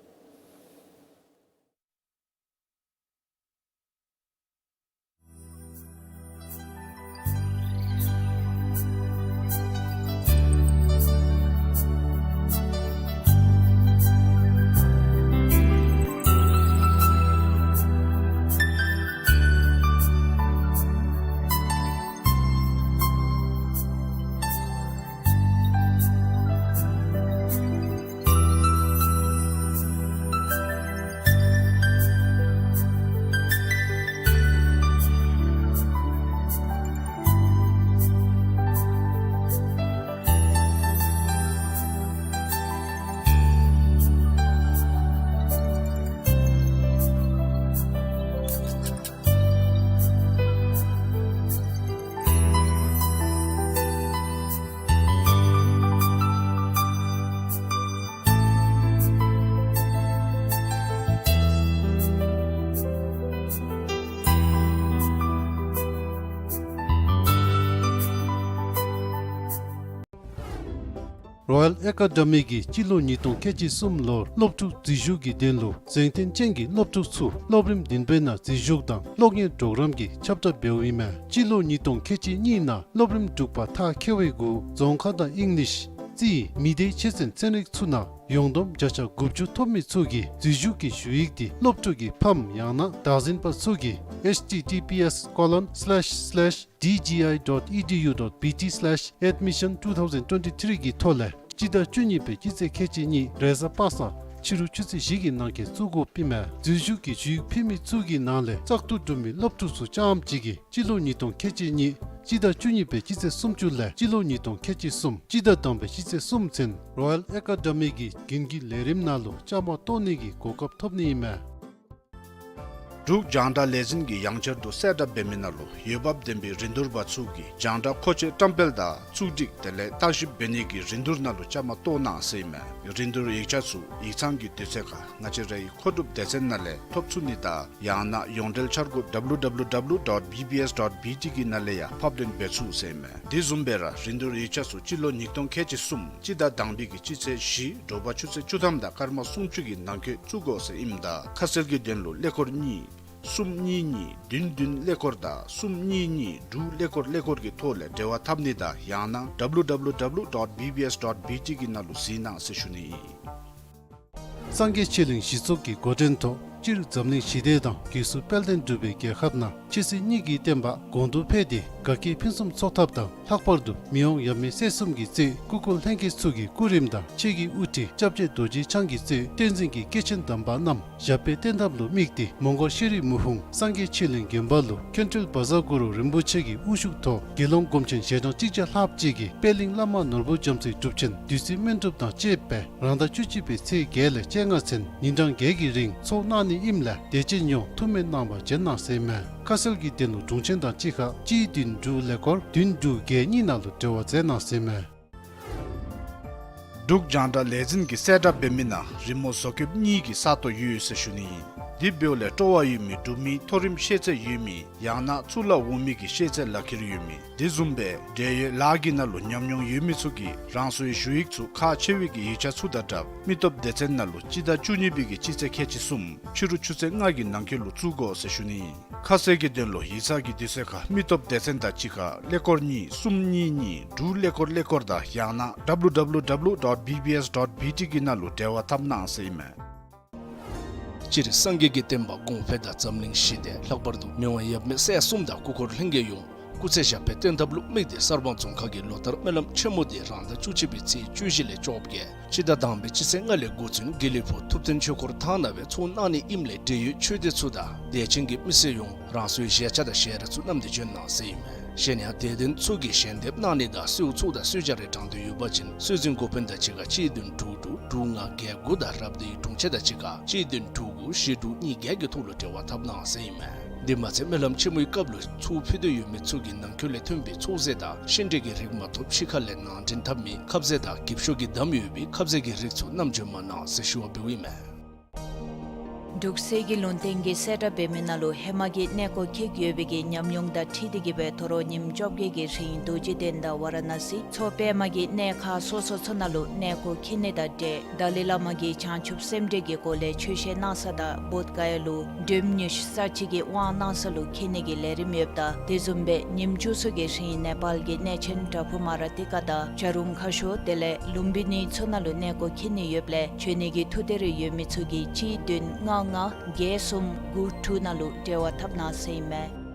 རོ་ཡལ་ཨེ་ཀ་ཌེ་མི་གིས་སྤྱི་ལོ་ཉིས་སྟོང་ཁལ་གཅིག་གསུམ་ལོར་སློབ་ཕྲུག་འཛུལ་ཞུགས་ཀྱི་དོན་ལུ་གཟེངས་ཐོན་ཅན་གྱི་སློབ་ཕྲུག་ཚུ་སློབ་རིམ་བདུན་པའི་ནང་འཛུལ་ཞུགས་དང་སློབ་གཉེར་གྲོགས་རམ་གྱི་ཁྱབ་བསྒྲགས་འབདཝ་ཨིན་མས། སྤྱི་ལོ་ཉིས་སྟོང་ཁལ་གཅིག་གཉིས་ནང་སློབ་རིམ་དྲུག་པ་མཐར་འཁྱོལ་བའི་གུ་རྫོང་ཁ་དང་ཨིང་ལིཤ་རྩིས་མི་སྡེའི་ཆོས་ཚན་ཚན་རིག་ཚུ་ནང་ཡོངས་བསྡོམས་བརྒྱ་ཆ་དགུ་བཅུ་ཐོབ་མི་ཚུ་གིས་འཛུལ་ཞུགས་ཀྱི་ཞུ་ཡིག་དེ་སློབ་ཕྲུག་གི་ཕམ་ཡང་ན་བདག་འཛིན་པ་ཚུ་གིས་ཨེཆ་ཊི་ཊི་པི་ཨེསི་ཀོ་ལོན་སི་ལེཤ་སི་ལེཤ་ཌི་ཇི་ཨའི་ཌོཊ་ཨི་ཌི་ཡུ་ཌོཊ་བི་ཊི་སི་ལེཤ་ཨེཌ་མི་ཤཱན་ཊུ་ཐའུ་ཟེན་ཊུ་ཝེན་ཊི་ཐི་རི་གི་ཐོག་ལས་སྤྱི་ཟླ་བཅུ་གཉིས་པའི་སྤྱི་ཚེས་ཁལ་གཅིག་གཉིས་རེས་གཟའ་པ་སངས་ཕྱི་རུ་ཆུ་ཚོད་བཞི་གི་ནང་འཁོད་བཙུགས་དགོཔ་ཨིན་མས། འཛུལ་ཞུགས་ཀྱི་ཞུ་ཡིག་ཕུལ་མི་ཚུ་གི་ནང་ལས་བཙག་འཐུ་གྲུབ་མི་སློབ་ཕྲུག་ཚུ་རྐྱངམ་གཅིག་གིས་སྤྱི་ལོ་ཉིས་སྟོང་ཁལ་གཅིག་གཉིས་སྤྱི་ཟླ་བཅུ་གཉིས་པའི་སྤྱི་ཚེས་སུམ་ཅུ་ལས་སྤྱི་ལོ་ཉིས་སྟོང་ཁལ་གཅིག་གསུམ་སྤྱི་ཟླ་དང་པའི་སྤྱི་ཚེས་གསུམ་ཚུན་རོ་ཡལ་ཨེ་ཀ་ཌེ་མི་གི་རྒྱུན་གྱི་ལས་རིམ་ནང་ལུ་བཅའ་མར་གཏོགས་ནི་གི་གོ་སྐབས་ཐོབ་ནི་ཨིན་མས། འབྲུག་རྒྱང་བསྒྲགས་ལས་འཛིན་གྱིས་ཡང་བསྐྱར་དུ་གསལ་བསྒྲགས་འབད་མི་ནང་ལུ་འོས་འབབ་ལྡན་པའི་རིན་བསྡུར་པ་ཚུ་གིས་རྒྱང་བསྒྲགས་མཁོ་ཆས་བཀྲམ་སྤེལ་དང་བཙུགས་སྒྲིག་དེ་ལས་བརྟག་ཞིབ་འབད་ནི་གི་རིན་བསྡུར་ནང་ལུ་བཅའ་མར་གཏོགས་གནང་ཟེར་ཨིན་མས། རིན་བསྡུར་ཡིག་ཆ་ཚུ་ཡིག་ཚང་གི་དུས་ཚོད་ཁར་ང་བཅས་རའི་མཁོ་སྒྲུབ་སྡེ་ཚན་ནང་ལས་ཡང་ཐོབ་ཚུགས་ནི་དང་ཡང་ན་ཡོངས་འབྲེལ་འཆར་སྒོ་W W W dot B B S dot B T གི་ནང་ལས་ཡང་ཕབ་ལེན་འབད་ཚུགས་ཟེར་ཨིན་མས། དེ་བཟུམ་སྦེ་ར་རིན་བསྡུར་ཡིག་ཆ་ཚུ་སྤྱི་ལོ་ཉིས་སྟོང་ཁལ་གཅིག་གསུམ་སྤྱི་ཟླ་དང་པའི་གི་སྤྱི་ཚེས་བཞི་དྲོ་པ་ཆུ་ཚོད་བཅུ་ཐམ་དང་སྐར་མ་སུམ་ཅུ་གི་ནང་འཁོད་བཙུགས་དགོ་ཟེར་ཨིནམ་ད་ཁ་གསལ་གྱི་དོན་ལུ་ཀླད་ཀོར་གཉིས་གསུམ་གཉིས་གཉིས་བདུན་བདུན་ཀླད་ཀོར་དང་གསུམ་གཉིས་གཉིས་དྲུག་ཀླད་ཀོར་ཀླད་ཀོར་གྱི་ཐོག་ལས་འབྲེལ་བ་འཐབ་ནི་དང་ཡང་ན་W W W dot B B S dot B T གི་ནང་ལུ་གཟིགས་གནང་ཟེར་ཞུ་ནི་ཨིན། སངས་རྒྱས་ཆོས་གླིང་གཞི་ཚོགས་ཀྱི་འགོ་འདྲེན་ཐོག་སྤྱིར་འཛམ་གླིང་ཞི་བདེ་དང་སྒོས་སུ་དཔལ་ལྡན་འབྲུག་པའི་རྒྱལ་ཁབ་ནང་ཆོས་སྲིད་གཉིས་ཀྱི་བསྟན་པ་གོང་དུ་འཕེལ་ཏེ་དགའ་སྐྱིད་ཕུན་སུམ་ཚོགས་ཐབས་དང་ལྷག་པར་དུ་མི་དབང་ཡབ་མེས་སྲས་གསུམ་གྱིས་གཙོས་སྐུ་འཁོར་ལྷན་རྒྱས་ཚུ་གི་སྐུ་རིམ་དང་ཆོས་ཀྱི་དབུ་ཁྲིད་སྐྱབས་རྗེ་རྡོ་རྗེ་འཆང་གིས་གཙོས་བསྟན་འཛིན་གྱི་སྐྱེས་ཆེན་དམ་པ་རྣམས་ཞབས་པད་བརྟན་ཐབས་ལུ་དམིགས་ཏེ་མོང་སྒར་ཤེས་རིག་མུག་དཔུང་སངས་རྒྱས་ཆོས་གླིང་དགོན་པ་ལུ་མཁན་ཁྲོད་བཛྲ་གུ་རུ་རིན་པོ་ཆེ་གི་དབུ་བཞུགས་ཐོག་དགེ་སློང་སྒོམ་ཆེན་ཞལ་གྲངས་གཅིག་བརྒྱ་ལྷགཔ་ཅིག་གིས་པད་གླིང་བླ་མ་ནོར་བུ་རྒྱ་མཚོའི་སྒྲུབ་ཆེན་བདུད་རྩི་སྨན་སྒྲུབ་དང་བཅས་པའི་རང་ཟླ་བཅུ་གཅིག་པའི་ཚེས་བརྒྱད་ལས་བཅོ་ལྔ་ཚུན་ཉིན་གྲངས་བརྒྱད་ཀྱི་རིང་ཚོགས་གནང་ནི་ཨིནམ་ལས་དད་ཅན་ཡོངས་ཐུགས་སྨོན་གནང་བར་བྱོན་གནང་ཟེར་ཨིན་མས། ཁ་གསལ་གྱི་དོན་ལུ་དྲུང་ཆེན་དང་གཅིག་ཁར་གཅིག་བདུན་དྲུག་ཀླད་ཀོར་བདུན་དྲུག་བརྒྱད་གཉིས་ནང་ལུ་འབྲེལ་བ་མཛད་གནང་ཟེར་ཨིན་མས། འབྲུག་རྒྱང་བསྒྲགས་ལས་འཛིན་གྱིས་གསལ་བསྒྲགས་འབད་མི་ནང་རི་མོ་བཟོ་བཀོདཔ་གཉིས་ཀྱི་ས་སྟོང་ཡོད་ཟེར་ཞུ་ནི་ཨིན། དེ་འབདཝ་ལས་སྤྲོ་བ་ཡོད་མི་འབྲུག་མི་མཐོ་རིམ་ཤེས་ཚད་ཡོད་མི་ཡང་ན་གཙུག་ལག་འོག་མའི་གི་ཤེས་ཚད་ལག་ཁྱེར་ཡོད་མི་དེ་བཟུམ་སྦེ་འབྲེལ་ཡོད་ལཱ་གི་ནང་ལུ་ཉམས་མྱོང་ཡོད་མི་ཚུ་གིས་རང་སོའི་ཞུ་ཡིག་ཚུ་ཁག་ཆེ་བའི་གི་ཡིག་ཆ་ཚུ་དང་སྦྲགས་མི་སྟོབས་སྡེ་ཚན་ནང་ལུ་སྤྱི་ཟླ་བཅུ་གཉིས་པའི་གི་སྤྱི་ཚེས་ཁལ་གཅིག་གསུམ་ཕྱི་རུ་ཆུ་ཚོད་ལྔ་གི་ནང་འཁོད་ལུ་བཙུགས་དགོ་ཟེར་ཞུ་ནི་ཨིན། ཁ་གསལ་གྱི་དོན་ལུ་ཡིག་ཚང་གི་དུས་ཚོད་ཁར་མི་སྟོབས་སྡེ་ཚན་དང་གཅིག་ཁར་ཀླད་ཀོར་གཉིས་གསུམ་གཉིས་གཉིས་དྲུག་ཀླད་ཀོར་ཀླད་ཀོར་དང་ཡང་ན་W W W dot B B S dot B T གི་ནང་ལུ་འབྲེལ་བ་འཐབ་གནང་ཟེར་ཨིན་མས། སྤྱིར་སངས་རྒྱས་ཀྱི་བསྟན་པ་གོང་འཕེལ་དང་འཛམ་གླིང་ཞི་བདེ་ལྷག་པར་དུ་མི་དབང་ཡབ་མེས་སྲས་གསུམ་དང་སྐུ་འཁོར་ལྷན་རྒྱས་ཡོངས་ སྐུ་ཚེ་ཞབས་པད་བརྟན་ཐབས་ལུ་དམིགས་ཏེ་གསར་སྤང་རྫོང་ཁག་གིས་ལོ་ལྟར་སྨོན་ལམ་ཆེན་མོ་འདི་རང་ཟླ་བཅུ་གཅིག་པའི་ཚེས་བཅུ་བཞི་ལས་བཅོ་བརྒྱད་སྤྱི་ཟླ་དང་པའི་སྤྱི་ཚེས་ལྔ་ལས་འགོ་བཙུགས་དགེ་ལེགས་ཕུག་ཐུབ་བསྟན་ཆོས་འཁོར་ཐང་ནང་སྦེ་ཚོགས་གནང་ནི་ཨིནམ་ལས་འབྲེལ་ཡོད་ཆོས་སྡེ་ཚུ་དང་དད་ཅན་གྱི་མི་སེར་ཡོངས་རང་སོའི་བཞེས་ཆ་དང་ཞལ་རས་ཚུ་བསྣམས་ཏེ་བྱོན་གནང་ཟེར་ཨིན་མས། གཞན་ཡང་དད་ལྡན་ཚུ་གིས་ཞལ་འདེབས་གནང་ནི་དང་གསོལཝ་ཚོགས་དང་གསོལ་ཇ་རེ་དྲང་དོན་ཡོད་པ་ཅིན་སྲོལ་འཛིན་འགོ་དཔོན་དང་གཅིག་ཁར་གཅིག་བདུན་དྲུག་དྲུག་དྲུག་ལྔ་བརྒྱད་དགུ་དང་རབ་སྡེའི་དྲུང་ཆེ་དང་གཅིག་ཁར་གཅིག་བདུན་དྲུག་དགུ་བཞི་དྲུག་གཉིས་བརྒྱད་ཀྱི་ཐོག་ལུ་འབྲེལ་བ་འཐབ་གནང་ཟེར་ཨིན་མས། འདི་མ་ཚད་སྨོན་ལམ་ཆེན་མོའི་སྐབས་ལུ་ཚུར་ཕུལ་འདོད་ཡོད་མི་ཚུ་གིས་ནང་འཁོད་ལས་ཐོན་པའི་ཚོགས་རྫས་དང་ཤིང་འབྲས་ཀྱི་རིགས་མ་གཏོགས་ཕྱི་ཁ་ལས་ནང་འདྲེན་འཐབ་མི་ཁབ་ཟས་དང་འགེབས་ཤོག་གིས་བསྡམས་ཡོད་པའི་ཁབ་ཟས་ཀྱི་རིགས་ཚུ་བསྣམས་བྱོན་མ་གནང་ཟེར་ཞུ་བ་འབདཝ་ཨིན་མས། འབྲུག་སྲིད་ཀྱི་ལུང་བསྟན་གྱི་གསལ་བསྒྲགས་འབད་མི་ནང་ལུ་ཧེ་མ་གི་གནས་སྐོར་འཁྱིད་ཡོད་པའི་གི་ཉམས་མྱོང་དང་འཁྲིལ་ཏེ་གི་སྦེ་དོ་རུང་ཉིནམ་བཅོ་བརྒྱད་ཀྱི་རིང་རྡོ་རྗེ་གདན་དང་ཝ་ར་ཎ་སི་མཚོ་པདྨ་གི་གནས་ཁག་སོ་སོ་ཚུ་ནང་ལུ་གནས་སྐོར་འཁྱིད་ནི་དང་འབྲེལ་ཏཱ་ལའི་བླ་མ་གིས་བྱང་ཆུབ་སེམས་འགྲེལ་གྱི་སྐོར་ལས་ཆོས་བཤད་གནང་ས་དང་བོདྷ་ག་ཡ་ལུ་སྒྲོལ་མ་དངོས་གསལ་བྱེད་ཀྱི་དབང་གནང་ས་ལུ་འཁྱིད་ནི་གི་ལས་རིམ་ཡོདཔ་ད་དེ་བཟུམ་སྦེ་ཉིནམ་བཅུ་གསུམ་གྱི་རིང་ནེ་པཱལ་གྱི་གནས་ཆེན་བྲག་ཕུག་མ་ར་ཏི་ཀ་དང་བྱ་རུང་ཁ་ཤོར་དེ་ལས་ལུམ་བི་ནི་ཚུ་ནང་ལུ་གནས་སྐོར་འཁྱིད་ནི་ཡོདཔ་ལས་བྱོན་ནི་གི་ཐུགས་འདོད་རེ་ཡོད་མི་ཚུ་གིས་གཅིག་བདུན་ལྔ་ལྔ་བརྒྱད་གསུམ་དགུ་དྲུག་ནང་ལུ་འབྲེལ་བ་འཐབ་གནང་ཟེར་ཨིན་མས།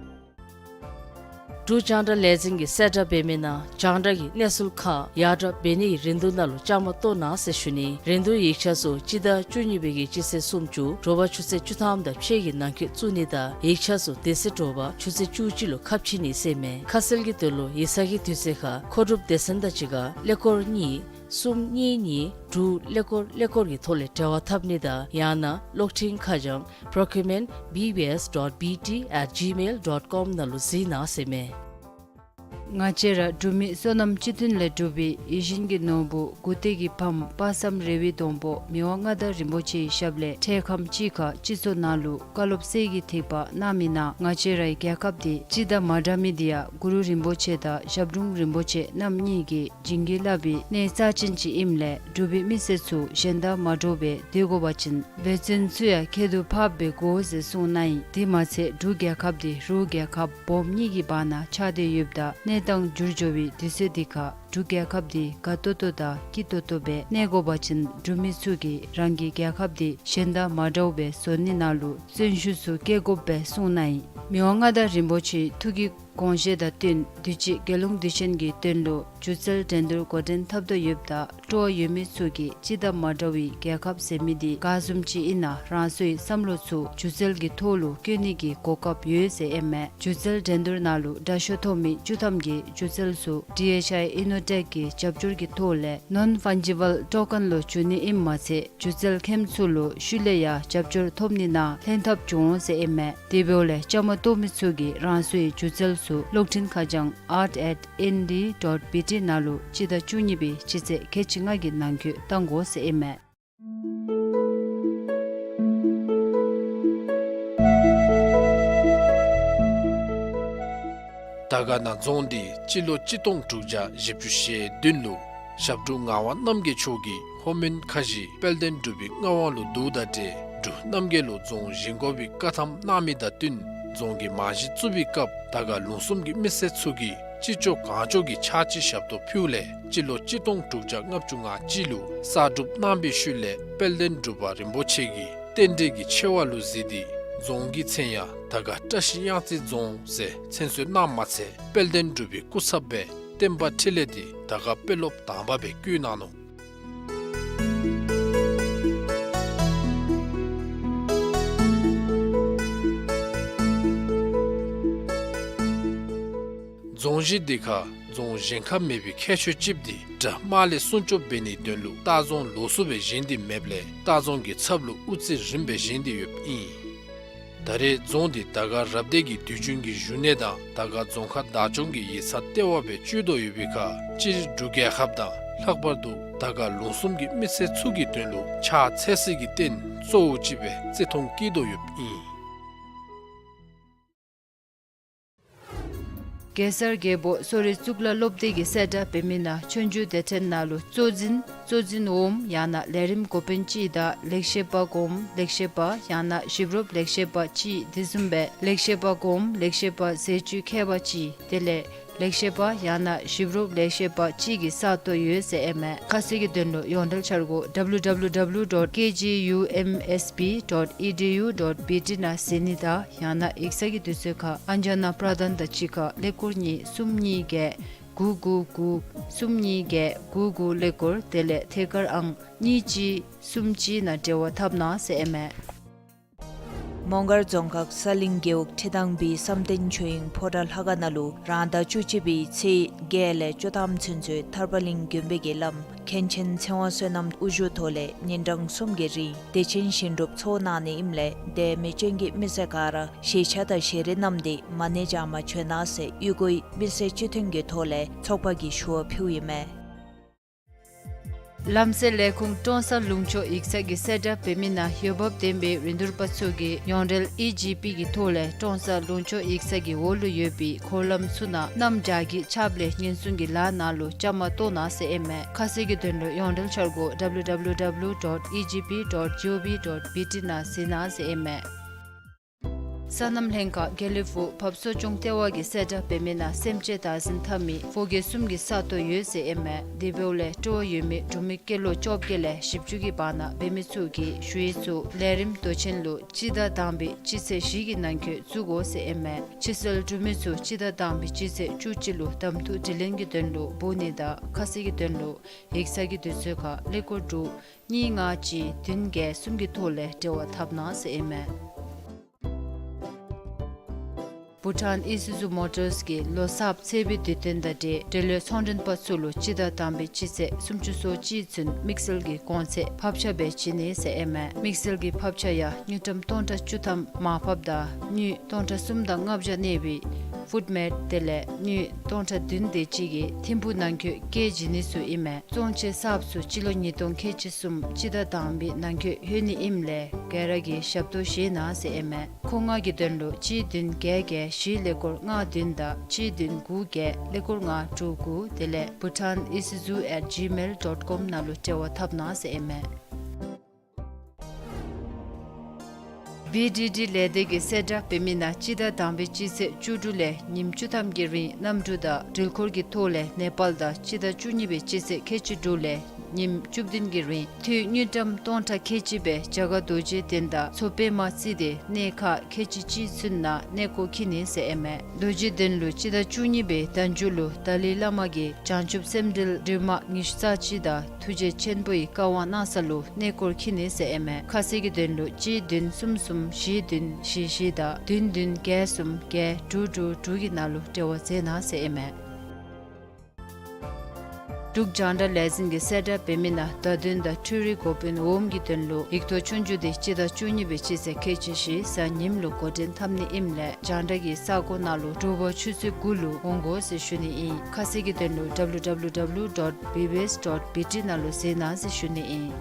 འབྲུག་རྒྱང་བསྒྲགས་ལས་འཛིན་གྱི་གསལ་བསྒྲགས་འབད་མི་ནང་རྒྱང་བསྒྲགས་ཀྱི་གནས་ཚུལ་ཁག་ཡར་དྲག་འབད་ནི་གི་རིན་བསྡུར་ནང་ལུ་བཅའ་མར་གཏོགས་གནང་ཟེར་ཞུ་ནི། རིན་བསྡུར་ཡིག་ཆ་ཚུ་སྤྱི་ཟླ་བཅུ་གཉིས་པའི་གི་སྤྱི་ཚེས་སུམ་ཅུ་དྲོ་པ་ཆུ་ཚོད་བཅུ་ཐམ་དང་ཕྱེད་ཀྱི་ནང་འཁོད་བཙུགས་ནི་དང་ཡིག་ཆ་ཚུ་དེ་ཚེ་དྲོ་པ་ཆུ་ཚོད་བཅུ་གཅིག་ལུ་ཁ་ཕྱེ་ནི་ཟེར་ཨིན་མས། ཁ་གསལ་གྱི་དོན་ལུ་ཡིག་ཚང་གི་དུས་ཚོད་ཁར་མཁོ་སྒྲུབ་སྡེ་ཚན་དང་གཅིག་ཁར་ཀླད་ཀོར་གཉིས་གསུམ་གཉིས་གཉིས་དྲུག་ཀླད་ཀོར་ཀླད་ཀོར་གྱི་ཐོག་ལས་འབྲེལ་བ་འཐབ་ནི་དང་ཡང་ན་གློག་འཕྲིན་ཁ་བྱང་procurement B B S dot B T at gmail dot com ནང་ལུ་གཟིགས་གནང་ཟེར་ཨིན་མས། ང་བཅས་ར་འབྲུག་མི་བསོད་ནམས་སྤྱི་མཐུན་ལས་གྲུབ་པའི་ཡིད་བཞིན་གྱི་ནོར་བུ་མགུ་ཏོག་གི་ཕམ་དཔག་བསམ་རེ་བའི་སྡོང་པོ་མི་དབང་མངའ་བདག་རིན་པོ་ཆེའི་ཞབས་ལས་འཕྲལ་ཁམས་ཅིག་ཁར་སྤྱི་ཚོགས་ནང་ལུ་བཀའ་སློབ་གསེར་གྱི་ཐིགས་པ་གནང་མི་ནང་ང་བཅས་རའི་རྒྱལ་ཁབ་འདི་སྤྱི་དང་མ་འདྲ་མི་འདི་ཡང་གུ་རུ་རིན་པོ་ཆེ་དང་ཞབས་དྲུང་རིན་པོ་ཆེ་རྣམ་གཉིས་ཀྱིས་བྱིན་གྱིས་བརླབས་པའི་གནས་རྩ་ཅན་ཅིག་ཨིནམ་ལས་འབྲུག་པའི་མི་སེར་ཚུ་གཞན་དང་མ་འདྲཝ་སྦེ་སྡོད་དགོ་པ་ཅིན་འབད་བརྩོན་ཚུ་ཡང་ཁྱད་དུ་འཕགསཔ་སྦེ་དགོ་ཟེར་གསུངས་གནང་ཡི། དེ་མ་ཚད་འབྲུག་རྒྱལ་ཁབ་འདི་རུ་རྒྱལ་ཁབ་སྦོམ་གཉིས་ཀྱི་བར་ན་ཆགས་ཏེ་ཡོདཔ་ད་གནས་སྟངས་འགྱུར་འགྱོ་བའི་དུས་ཚོད་འདི་ཁར་འབྲུག་རྒྱལ་ཁབ་འདི་དགའ་ཏོག་ཏོ་དང་སྐྱིད་ཏོག་ཏོ་སྦེ་གནས་དགོ་པ་ཅིན་འབྲུག་མི་ཚུ་གིས་རང་གི་རྒྱལ་ཁབ་འདི་གཞན་དང་མ་འདྲཝ་སྦེ་བཟོ་ནི་ནང་ལུ་བརྩོན་ཤུགས་ཚུ་བསྐྱེད་དགོཔ་སྦེ་གསུངས་གནང་ཡི། མི་དབང་མངའ་བདག་རིན་པོ་ཆེའི་ཐུགས་ཀྱི་དགོངས་བཞེད་དང་བསྟུན་དུས་ཅི་རྒྱལ་ཡོངས་དུས་ཆེན་གྱི་དོན་ལུ་སྒྱུ་རྩལ་འགྲན་བསྡུར་འགོ་འདྲེན་འཐབ་དོ་ཡོདཔ་ད་སྤྲོ་བ་ཡོད་མི་ཚུ་གིས་སྤྱི་དང་མ་འདྲ་བའི་རྒྱལ་ཁབ་ཟེར་མི་འདི་ག་བཟུམ་ཅིག་ཨིན་ན་རང་སོའི་བསམ་བློ་ཚུ་སྒྱུ་རྩལ་གྱི་ཐོག་ལུ་བཀོད་ནི་གི་གོ་སྐབས་ཡོད་ཟེར་ཨིན་མས། སྒྱུ་རྩལ་འགྲན་བསྡུར་ནང་ལུ་དྲག་ཤོས་ཐོབ་མི་བཅུ་ཐམ་གྱི་སྒྱུ་རྩལ་ཚུ་ཌི་ཨེཆ་ཨའི་ཨི་ནོ་ཊེཀ་གི་རྒྱབ་སྐྱོར་གྱི་ཐོག་ལས་ནོན་ཕཱན་ཇི་བཱལ་ཊོ་ཀེན་ལུ་བསྒྱུར་ནི་ཨིནམ་མ་ཚད་སྒྱུ་རྩལ་མཁནམ་ཚུ་ལུ་ཤུལ་ལས་ཡང་རྒྱབ་སྐྱོར་ཐོབ་ནི་ནང་ལྷན་ཐབས་འབྱུང་འོང་ཟེར་ཨིན་མས། དེ་འབདཝ་ལས་བཅའ་མར་གཏོགས་མི་ཚུ་གིས་རང་སོའི་སྒྱུ་རྩལ་ཚུ་གློག་འཕྲིན་ཁ་བྱང་art at N D dot B T ནང་ལུ་སྤྱི་ཟླ་བཅུ་གཉིས་པའི་སྤྱི་ཚེས་ཁལ་གཅིག་ལྔ་གི་ནང་འཁོད་བཏང་དགོ་ཟེར་ཨིན་མས། དར་དཀར་ན་རྫོང་འདི་སྤྱི་ལོ་གཅིག་སྟོང་དྲུག་བརྒྱ་བཞི་བཅུ་ཞེ་བདུན་ལུ་ཞབས་དྲུང་ངག་དབང་རྣམ་རྒྱལ་མཆོག་གིས་ལྷོ་མོན་ཁ་བཞི་དཔལ་ལྡན་འབྲུག་པའི་མངའ་དབང་ལུ་བསྡུཝ་དང་འབྲེལ་འབྲུག་རྣམ་རྒྱལ་ལུ་རྫོང་བཞེངས་དགོ་པའི་བཀའ་ཐམ་གནང་མི་དང་བསྟུན་རྫོང་གི་རྨང་གཞི་བཙུགས་པའི་སྐབས་དར་དཀར་ལུང་གསུམ་གྱི་མི་སེར་ཚུ་གིས་ཅི་ལྕོགས་གང་ལྕོགས་ཀྱི་ཕྱག་ཕྱི་ཞབས་ཏོག་ཕུལཝ་ལས་སྤྱི་ལོ་གཅིག་སྟོང་དྲུག་བརྒྱ་ལྔ་བཅུ་ང་གཅིག་ལུ་གསར་སྒྲུབ་གནང་བའི་ཤུལ་ལས་དཔལ་ལྡན་འབྲུག་པ་རིན་པོ་ཆེ་གིས་རྟེན་འབྲེལ་གྱི་ཆེ་བ་ལུ་གཟིགས་ཏེ་རྫོང་གི་མཚན་ཡང་དར་དཀར་བཀྲ་ཤིས་གཡང་རྩེ་རྫོང་ཟེར་མཚན་གསོལ་གནངམ་མ་ཚད་དཔལ་ལྡན་འབྲུག་པའི་སྐུ་ཚབ་སྦེ་བསྟན་པ་འཕྲིན་ལས་འདི་དར་དཀར་དཔོན་སློབ་དང་པ་སྦེ་བསྐོ་གནང་ནུག། རྫོང་གཞི་འདི་ཁར་རྫོང་གཞན་ཁར་མེད་པའི་ཁྱད་ཆོས་ཅིག་འདི་དགྲ་དམག་ལས་སྲུང་སྐྱོབ་འབད་ནིའི་དོན་ལུ་ལྟ་རྫོང་ལོགས་སུ་སྦེ་བཞེངས་ཏེ་མེདཔ་ལས་ལྟ་རྫོང་གི་ཚབ་ལུ་དབུ་རྩེ་རིངམ་སྦེ་བཞེངས་ཏེ་ཡོདཔ་ཨིན། ད་རེས་རྫོང་འདི་དར་དཀར་རབ་སྡེ་གི་དུས་རྒྱུན་གྱི་བཞུགས་གནས་དང་དར་དཀར་རྫོང་ཁག་བདག་སྐྱོང་གི་ཡིག་ཚང་ལྟེ་བ་སྦེ་སྤྱོད་དོ་ཡོད་པའི་ཁར་སྤྱིར་འབྲུག་རྒྱལ་ཁབ་དང་ལྷག་པར་དུ་དར་དཀར་ལུང་གསུམ་གྱི་མི་སེར་ཚུ་གི་དོན་ལུ་ཕྱག་འཚལ་སའི་རྟེན་གཙོ་བོ་ཅིག་སྦེ་བརྩི་མཐོང་བསྐྱེད་དོ་ཡོདཔ་ཨིན། གེ་སར་རྒྱལ་པོ་སོ་རི་གཙུག་ལག་སློབ་སྡེ་གི་གསལ་བསྒྲགས་འབད་མི་ནང་ཆོས་རྒྱུགས་སྡེ་ཚན་ནང་ལུ་གཙོ་འཛིན་གཙོ་འཛིན་འོགམ་ཡང་ན་ལས་རིམ་འགོ་དཔོན་ཅིག་དང་ལེགས་བཤད་པ་གོངམ་ལེགས་བཤད་པ་ཡང་ན་ཞིབ་རོབ་ལེགས་བཤད་པ་ཅིག་དེ་བཟུམ་སྦེ་ལེགས་བཤད་པ་གོངམ་ལེགས་བཤད་པ་ཟས་བཅུད་མཁས་པ་ཅིག་དེ་ལས་ ལེགས་བཤད་པ་ཡང་ན་ཞིབ་རོགས་ལེགས་བཤད་པ་གཅིག་གི་ས་སྟོང་ཡོད་ཟེར་ཨིན་མས། ཁ་གསལ་གྱི་དོན་ལུ་ཡོངས་འབྲེལ་འཆར་སྒོ་W W W dot K G U M S B dot E D U dot B T ནང་གཟིགས་ནི་དང་ཡང་ན་ཡིག་ཚང་གི་དུས་ཚོད་ཁར་ཨན་ཇཱ་ན་པྲ་དཱན་དང་གཅིག་ཁར་ཀླད་ཀོར་གཉིས་གསུམ་གཉིས་བརྒྱད་དགུ་དགུ་དགུ་གསུམ་གཉིས་བརྒྱད་དགུ་དགུ་ཀླད་ཀོར་དེ་ལས་ཐད་ཀར་ཨང་གཉིས་གཅིག་གསུམ་གཅིག་ནང་འབྲེལ་བ་འཐབ་གནང་ཟེར་ཨིན་མས། མོང་སྒར་རྫོང་ཁག་ས་གླིང་རྒེད་འོག་ཁྲི་ཐང་པའི་བསམ་གཏན་ཆོས་དབྱིངས་ཕོ་བྲང་ལྷ་ཁང་ནང་ལུ་རང་ཟླ་བཅུ་གཅིག་པའི་ཚེས་བརྒྱད་ལས་བཅུ་ཐམ་ཚུན་ཚོད་ཐར་པ་གླིང་དགོན་པའི་བརྒྱུད་ལམ་མཁན་ཆེན་ཚེ་དབང་བསོད་ནམས་དབུ་བཞུགས་ཐོག་ལས་ཉིན་གྲངས་གསུམ་གྱི་རིང་བདེ་ཆེན་ཞིང་སྒྲུབ་ཚོགས་གནང་ནི་ཨིནམ་ལས་དད་མོས་ཅན་གྱི་མི་སེར་ག་ར་ཞལ་ཆས་དང་ཞལ་རས་བསྣམས་ཏེ་མ་ཎི་བགྱང་མ་བྱོན་གནང་ཟེར་གཡུས་སྒོའི་མི་སེར་སྤྱི་མཐུན་གྱི་ཐོག་ལས་ཚོགས་པ་གིས་ཞུ་བ་ཕུལཝ་ཨིན་མས། ལམ་སེལ་ལས་ཁུངས་ཀྲོང་གསར་ལུང་ཕྱོགས་ཡིག་ཚང་གིས་གསལ་བསྒྲགས་འབད་མི་ནང་འོས་འབབ་ལྡན་པའི་རིན་བསྡུར་པ་ཚུ་གིས་ཡོངས་འབྲེལ་ཨི་ཇི་པི་གི་ཐོག་ལས་ཀྲོང་གསར་ལུང་ཕྱོགས་ཡིག་ཚང་གི་འོག་ལུ་ཡོད་པའི་འཁོར་ལམ་ཚུ་ནང་གནམ་བྱཱར་གྱི་ཆརཔ་ལས་ཉེན་སྲུང་གི་ལཱ་ནང་ལུ་བཅའ་མར་གཏོགས་གནང་ཟེར་ཨིན་མས། ཁ་གསལ་གྱི་དོན་ལུ་ཡོངས་འབྲེལ་འཆར་སྒོ་W W W dot E G P dot G O V dot B T ནང་གཟིགས་གནང་ཟེར་ཨིན་མས། སོ་ནམ་ལྷན་ཁག་དགེ་ལེགས་ཕུག་བབས་གསོ་སྐྱོང་ལྟེ་བ་གིས་གསལ་བསྒྲགས་འབད་མི་ནང་སེམས་ཅན་བདག་འཛིན་འཐབ་མི་ཕོ་སྐྱེས་གསུམ་གྱི་ས་སྟོང་ཡོད་ཟེར་ཨིན་མས། དེ་འབདཝ་ལས་སྤྲོ་བ་ཡོད་མི་འབྲུག་མི་སྐྱེས་ལོ་བཅོ་བརྒྱད་ལས་བཞི་བཅུ་གི་བར་ན་འབད་མི་ཚུ་གིས་ཞུ་ཡིག་ཚུ་ལས་རིམ་མདོ་ཆེན་ལུ་སྤྱི་ཟླ་དང་པའི་སྤྱི་ཚེས་བཞི་གི་ནང་འཁོད་བཙུགས་དགོ་ཟེར་ཨིན་མས། ཕྱི་སེལ་གྲུབ་མི་ཚུ་སྤྱི་ཟླ་དང་པའི་སྤྱི་ཚེས་བཅུ་གཅིག་ལུ་གདམ་འཐུ་དྲི་ལན་གྱི་དོན་ལུ་འབོ་ནི་དང་ཁ་གསལ་གྱི་དོན་ལུ་ཡིག་ཚང་གི་དུས་ཚོད་ཁར་ཀླད་ཀོར་དྲུག་གཉིས་ལྔ་གཅིག་བདུན་བརྒྱད་གསུམ་གྱི་ཐོག་ལས་འབྲེལ་བ་འཐབ་གནང་ཟེར་ཨིན་མས། བྷུ་ཊཱན་ཨི་སུ་ཛུ་མོ་ཊརས་ཀྱིས་ལོ་གསརཔ་ཚེས་པའི་དུས་སྟོན་དང་འབྲེལ་འབྲེལ་ཡོད་ཚོང་མགྲོན་པ་ཚུ་ལུ་སྤྱི་ཟླ་དང་པའི་སྤྱི་ཚེས་སུམ་ཅུ་སོ་གཅིག་ཚུན་དམིགས་བསལ་གྱི་གོང་ཚད་ཕབ་ཆ་སྦེ་བྱིན་ནི་ཟེར་ཨིན་མས། དམིགས་བསལ་གྱི་ཕབ་ཆ་ཡང་དངུལ་ཀྲམ་སྟོང་ཕྲག་བཅུ་ཐམ་མར་ཕབ་དང་དངུལ་སྟོང་ཕྲག་གསུམ་དང་ལྔ་བརྒྱ་གནས་པའི་ཕུཌ་མེཊ་དེ་ལས་དངུལ་སྟོང་ཕྲག་བདུན་དེ་ཅིག་གིས་ཐིམ་ཕུག་ནང་འཁོད་བསྐྱལ་བྱིན་ནི་ཚུ་ཨིན་མས། བཙོང་ཆས་གསརཔ་ཚུ་སྤྱི་ལོ་ཉིས་སྟོང་ཁལ་གཅིག་གསུམ་སྤྱི་ཟླ་དང་པའི་ནང་འཁོད་ལྷོད་ནི་ཨིནམ་ལས་ག་ར་གིས་ཞབས་ཏོག་བཞེས་གནང་ཟེར་ཨིན་མས། མཁོ་མངགས་ཀྱི་དོན་ལུ་གཅིག་བདུན་བརྒྱད་བརྒྱད་བཞི་ཀླད་ཀོར་ལྔ་བདུན་དང་གཅིག་བདུན་དགུ་བརྒྱད་ཀླད་ཀོར་ལྔ་དྲུག་དགུ་དེ་ལས་bhutan isuzu at gmail dot com ནང་ལུ་འབྲེལ་བ་འཐབ་གནང་ཟེར་ཨིན་མས། བི་ཌི་ཌི་ལས་སྡེ་གིས་གསལ་བསྒྲགས་འབད་མི་ནང་སྤྱི་ཟླ་དང་པའི་སྤྱི་ཚེས་བཅུ་དྲུག་ལས་ཉིནམ་བཅུ་ཐམ་གྱི་རིང་གནམ་གྲུ་དང་འགྲུལ་འཁོར་གྱི་ཐོག་ལས་ནེ་པཱལ་དང་སྤྱི་ཟླ་བཅུ་གཉིས་པའི་སྤྱི་ཚེས་ཁལ་གཅིག་དྲུག་ལས་ཉིནམ་བཅུ་བདུན་གྱི་རིང་འཐུས་དངུལ་ཀྲམ་སྟོང་ཕྲག་ཁལ་གཅིག་སྦེ་རྒྱ་གར་རྡོ་རྗེ་གདན་དང་མཚོ་པདྨ་རྩེ་གཏེར་གནས་ཁག་ཁལ་གཅིག་གཅིག་ཚུན་ནང་གནས་སྐོར་འཁྱིད་ནི་ཟེར་ཨིན་མས། རྡོ་རྗེ་གདན་ལུ་སྤྱི་ཟླ་བཅུ་གཉིས་པའི་ཟླ་མཇུག་ལུ་ཏཱ་ལའི་བླ་མ་གི་བྱང་ཆུབ་སེམས་འགྲེལ་འབྲུ་མ་ཉི་ཤུ་རྩ་གཅིག་དང་ཐུགས་རྗེ་ཆེན་པོའི་བཀའ་དབང་གནང་ས་ལུ་གནས་སྐོར་འཁྱིད་ནི་ཟེར་ཨིན་མས། ཁ་གསལ་གྱི་དོན་ལུ་གཅིག་བདུན་གསུམ་གསུམ་བཞི་བདུན་བཞི་བཞི་དང་བདུན་བདུན་བརྒྱད་གསུམ་བརྒྱད་དྲུག་དྲུག་དྲུག་གི་ནང་ལུ་འབྲེལ་བ་མཛད་གནང་ཟེར་ཨིན་མས། འབྲུག་རྒྱང་བསྒྲགས་ལས་འཛིན་གྱིས་གསལ་བསྒྲགས་འབད་མི་ནང་བརྡ་དོན་དང་འཕྲུལ་རིག་འགོ་དཔོན་འོགམ་གྱི་དོན་ལུ་ཡིག་ཐོག་ཆོས་རྒྱུགས་དེ་སྤྱི་ཟླ་བཅུ་གཉིས་པའི་སྤྱི་ཚེས་ཁལ་གཅིག་བཞི་གཟའ་ཉིམ་ལུ་འགོ་འདྲེན་འཐབ་ནི་ཨིནམ་ལས་རྒྱང་བསྒྲགས་ཀྱི་ས་གོ་ནང་ལུ་དྲོ་པ་ཆུ་ཚོད་དགུ་ལུ་འོང་དགོ་ཟེར་ཞུ་ནི་ཨིན། ཁ་གསལ་གྱི་དོན་ལུ་W W W dot B B S dot B T ནང་ལུ་གཟིགས་གནང་ཟེར་ཞུ་ནི་ཨིན།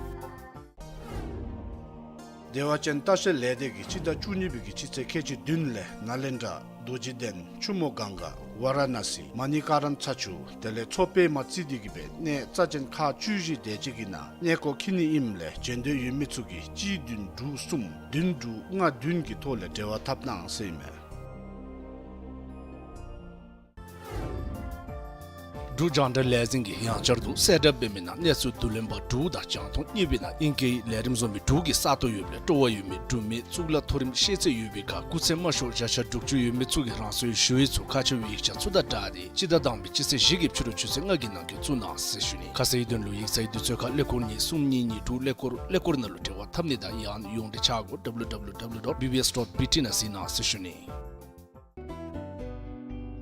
བདེ་བ་ཅན་ལྟ་བཤལ་ལས་སྡེ་གིས་སྤྱི་ཟླ་བཅུ་གཉིས་པའི་གི་སྤྱི་ཚེས་ཁལ་གཅིག་བདུན་ལས་ནཱ་ལེནྡྲ་རྡོ་རྗེ་གདན་ཆུ་མོ་གངྒཱ་ཝཱ་ར་ཎ་སི་མ་ཎི་ཀ་རན་ཚ་ཆུ་དེ་ལས་མཚོ་པདྨ་རྩེ་གཏེར་གྱི་སྦེ་གནས་རྩ་ཅན་ཁག་བཅུ་བཞི་དེ་ཅིག་གི་ནང་གནས་སྐོར་འཁྱིད་ནི་ཨིནམ་ལས་འབྱོན་འདོད་ཡོད་མི་ཚུ་གིས་གཅིག་བདུན་དྲུག་གསུམ་བདུན་དྲུག་ལྔ་བདུན་གྱི་ཐོག་ལས་འབྲེལ་བ་འཐབ་གནང་ཟེར་ཨིན་མས། འབྲུག་རྒྱང་བསྒྲགས་ལས་འཛིན་གྱིས་ཡང་བསྐྱར་དུ་གསལ་བསྒྲགས་འབད་མི་ནང་གནས་ཚུལ་བསྡུ་ལེན་པ་དྲུག་དང་རྒྱང་མཐོང་གཉིས་པའི་ནང་ཨིང་སྐད་ལས་རིམ་བཟོ་མི་དྲུག་གི་ས་སྟོང་ཡོདཔ་ལས་སྤྲོ་བ་ཡོད་མི་འབྲུག་མི་གཙུག་ལག་མཐོ་རིམ་ཤེས་ཚད་ཡོད་པའི་ཁར་སྐུགས་ཚད་དམའ་ཤོས་བརྒྱ་ཆ་དྲུག་ཅུ་ཡོད་མི་ཚུ་གིས་རང་སོའི་ཞུ་ཡིག་ཚུ་ཁ་ཕྱེ་བའི་ཡིག་ཆ་ཚུ་དང་སྦྲགས་ཏེ་སྤྱི་ཟླ་དང་པའི་སྤྱི་ཚེས་བཞི་གི་ཕྱི་རུ་ཆུ་ཚོད་ལྔ་གི་ནང་འཁོད་བཙུགས་གནང་ཟེར་ཞུ་ནི། ཁ་གསལ་ཡི་དོན་ལུ་ཡིག་ཚང་གི་དུས་ཚོད་ཁར་ཀླད་ཀོར་གཉིས་གསུམ་གཉིས་གཉིས་དྲུག་ཀླད་ཀོར་ཀླད་ཀོར་ནང་ལུ་འབྲེལ་བ་འཐབ་ནི་དང་ཡང་ཡོངས་འབྲེལ་ཆ་སྒོ W W W dot B B S dot B T ནང་གཟིགས་གནང་ཟེར་ཞུ་ནི།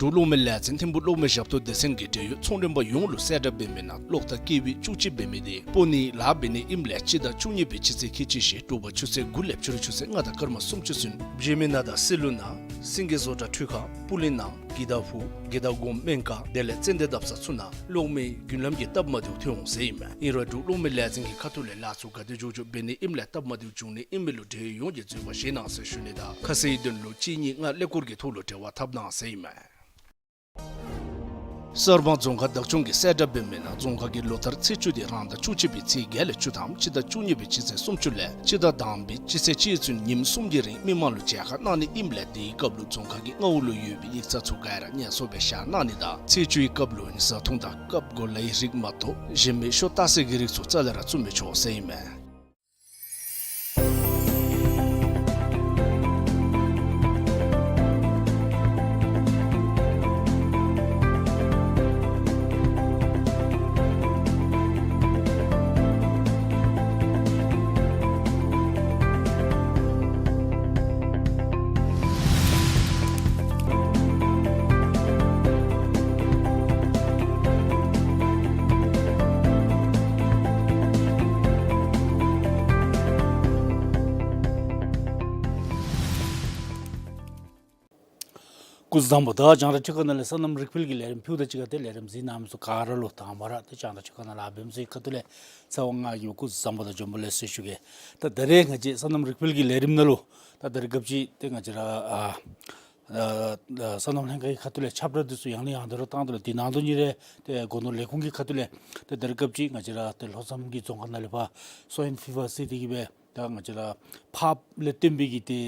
འབྲུག་གློག་མེ་ལས་ཚན་ཐིམ་ཕུག་གློག་མེ་ཞབས་ཏོག་སྡེ་ཚན་གྱིས་འབྲེལ་ཡོད་ཚོང་མགྲོན་པ་ཡོངས་ལུ་གསལ་བསྒྲགས་འབད་མི་ནང་གློག་དང་ཀེ་ཝི་བཅུ་གཅིག་འབད་མི་དེ་སྤོ་ནི་ལཱ་འབད་ནི་ཨིནམ་ལས་སྤྱི་ཟླ་བཅུ་གཉིས་པའི་སྤྱི་ཚེས་ཁལ་གཅིག་བཞི་དྲོ་པ་ཆུ་ཚོད་དགུ་ལས་ཕྱི་རུ་ཆུ་ཚོད་ལྔ་དང་སྐར་མ་སུམ་ཅུ་ཚུན་བཞེས་མི་ནང་དང་སི་ལུ་ནང་སེང་གེ་བཟོ་གྲྭ་འཕྲུལ་ཁང་སྤུ་ལིང་ནང་དགེ་ལྡག་ཕུག་དགེ་ལྡག་དགོན་སྨན་ཁང་དེ་ལས་ཙན་དན་བརྡབ་ས་ཚུ་ནང་གློག་མེའི་རྒྱུན་ལམ་གྱི་སྟབས་མ་བདེཝ་ཐོན་འོང་ཟེར་ཨིན་མས། ཨིན་རུང་འབྲུག་གློག་མེ་ལས་ཚན་གྱི་ཁ་ཐུག་ལས་ལཱ་ཚུ་ག་དེ་མགྱོགས་མགྱོགས་འབད་ནི་ཨིནམ་ལས་སྟབས་མ་བདེཝ་འབྱུང་ནི་ཨིན་མི་ལུ་འབྲེལ་ཡོད་ཡོངས་ཀྱིས་འཛོལ་བ་བཞེས་གནང་ཟེར་ཞུ་ནི་དང་ཁ་གསལ་ཡི་དོན་ལུ་གཅིག་གཉིས་ལྔ་ཀླད་ཀོར་གྱི་ཐོག་ལུ་འབྲེལ་བ་འཐབ་གནང་ཟེར་ཨིན་མས། གསར་སྤང་རྫོང་ཁག་བདག་སྐྱོང་གིས་གསལ་བསྒྲགས་འབད་མི་ནང་རྫོང་ཁག་གི་ལོ་ལྟར་ཚེས་བཅུ་དེ་རང་ཟླ་བཅུ་གཅིག་པའི་ཚེས་བརྒྱད་ལས་བཅུ་ཐམ་སྤྱི་ཟླ་བཅུ་གཉིས་པའི་སྤྱི་ཚེས་སུམ་ཅུ་ལས་སྤྱི་ཟླ་དང་པའི་སྤྱི་ཚེས་གཅིག་ཚུན་ཉིནམ་གསུམ་གྱི་རིང་མི་མང་ལུ་མཇལ་ཁ་གནང་ནི་ཨིནམ་ལས་དེའི་སྐབས་ལུ་རྫོང་ཁག་གི་མངའ་འོག་ལུ་ཡོད་པའི་ཡིག་ཚང་ཚུ་ག་ར་ངལ་གསོ་སྦེ་བཞག་གནང་ནི་དང་ཚེས་བཅུའི་སྐབས་ལུ་ནི་བཟའ་འཐུང་དང་སྐབས་གོ་ལའི་རིགས་མ་གཏོགས་གཞན་མི་ཤོ་ཏ་སེ་གི་རིགས་ཚུ་རྩ་ལས་ར་བཙུགས་མི་ཆོག་ཟེར་ཨིན་མས། སྐུ་གཟུགས་བཟང་པོ། ད་རྒྱང་བསྒྲགས་ཁྲི་ཀ་ནང་ལས་སོ་ནམ་རིག་འཕེལ་གྱི་ལས་རིམ་ཕུལཝ་དང་གཅིག་ཁར་ཏེ་ལས་རིམ་གཟིགས་གནང་མི་ཚུ་ག་ར་ལུ་དང་པ་ར་ཏེ་རྒྱང་བསྒྲགས་ཁྲི་ཀ་ནང་ལཱ་འབད་མི་ཚུ་གི་ཁ་ཐུག་ལས་ཚེ་དབང་ང་གིས་སྐུ་གཟུགས་བཟང་པོ་དང་འབྱོན་པ་ལེགས་སོ་ཞུ་གེ། ད་ད་རེས་ང་བཅས་སོ་ནམ་རིག་འཕེལ་གྱི་ལས་རིམ་ནང་ལུ་ད་ད་རེས་སྐབས་ཅིག་ཏེ་ང་བཅས་ར་ཨ་ཨ་ཨ་སོ་ནམ་ལྷན་ཁག་གི་ཁ་ཐུག་ལས་ཁྱབ་བསྒྲགས་འདི་ཚུ་ཡང་ནས་ཡང་དུ་ར་བཏང་དོ་ལགས། དེ་ནང་དོན་ཉིད་ར་ཏེ་སྒོ་ནོར་ལས་ཁུངས་ཀྱི་ཁ་ཐུག་ལས་ཏེ་ད་རེས་སྐབས་ཅིག་ང་བཅས་ར་ཏེ་ལྷོ་མཚམས་ཀྱི་རྫོང་ཁག་ནང་ལས་ཕར་སོའིན་ཕི་བར་ཟེར་ཏེ་གི་སྦེ་ད་ང་བཅས་ར་ཕགཔ་ལས་བརྟེན་པའི་གི་ཏེ་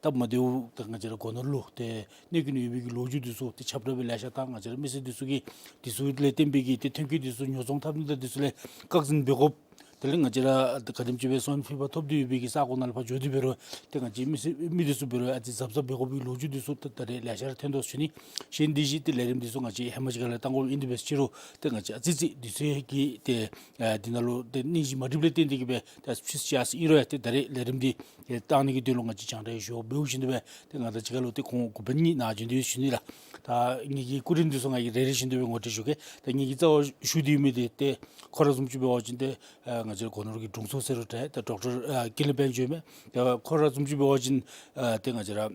སྟབས་མ་བདེཝ་ད་ང་བཅས་ར་སྒོ་ནོར་ལུ་ཏེ་གནོད་སྐྱོན་ཡོད་པའི་གི་ལོ་རྒྱུས་འདི་ཚུ་ཏེ་ཁྱབ་བསྒྲགས་སྦེ་ལེ་ཤ་བཏང་། ང་བཅས་ར་མི་སེར་འདི་ཚུ་གིས་འདི་ཚུ་ལས་བརྟེན་པའི་གི་ཏེ་ཐོན་སྐྱེད་འདི་ཚུ་ཉོ་ཚོང་འཐབ་ནི་དང་འདི་ཚུ་ལས་བཀག་འཛིན་འབད་དགོཔ། དེ་ལས་ང་བཅས་ར་ག་དེམ་ཅིག་སྦེ་སོའིན་ཕི་བར་ཐོབ་སྟེ་ཡོད་པའི་གི་ས་གོ་ནང་ལས་ཕར་འགྱོ་སྟེ་འབད་རུང་ཏེ་ང་བཅས་མི་སེར་མི་འདི་ཚུ་འབད་རུང་ཨ་ཙི་གཟབ་གཟབ་འབད་དགོ་པའི་གི་ལོ་རྒྱུས་འདི་ཚུ་ད་ད་རེས་ལེ་ཤ་ར་ཐོན་དོ་ཞུ་ནི། གཞན་འདི་བཞིན་ཏེ་ལས་རིམ་འདི་ཚུ་ང་བཅས་ཧེ་མ་ཅིག་ཁ་ལས་བཏང་དགོཔ་ཨིན། དེ་འབད་ཕྱི་རུ་ཏེ་ང་བཅས་ཨ་ཙི་ཙི་འདི་ཚུ་གི་ཏེ་ཨ་འདི་ནང་ལུ་ཏེ་གནས་གཞི་མ་འགྲིགཔ་ལས་བརྟེན་ཏེ་གི་སྦེ་ད་ཕྱིས་ཅིག་ཨ་ཙི་ཨིན་རུང་ཡང་ཏེ་ད་རེས་ལས་རིམ་འདི་ཏེ་བཏང་ནི་གི་དོན་ལུ་ང་བཅས་རྒྱང་བསྒྲགས་ཞུ་བ་འབདཝ་བཞིན་དུ་སྦེ་ཏེ་ང་དང་གཅིག་ཁར་ལུ་ཏེ་ཁོང་འགོ་དཔོན་གཉིས་ནཱ་བྱོན་ཏེ་ཡོད་ཞུ་ནི་ལགས། ད་ངེ་གི་སྐུ་མགྲོན་འདི་ཚུ་ང་གིས་རེ་རེ་བཞིན་དུ་སྦེ་ངོ་སྤྲོད་ཞུ་གེ། ད་ངེ་གི་རྩ་བ་ཞུ་སྟེ་ཡོད་མི་འདི་ཏེ་ཁོ་ར་བཟུམ་ཅིག་འབད་བ་ཅིན་ཏེ་ཨ་ང་བཅས་ར་སྒོ་ནོར་གྱི་དྲུང་འཚོ་ཟེར་རུང་འདྲ་ད་ཌོག་ཊར་ཨ་ཀི་ལི་པེན་ཇོ་མས། ད་ཁོ་ར་བཟུམ་ཅིག་འབད་བ་ཅིན་ཨ་ཏེ་ང་བཅས་ར་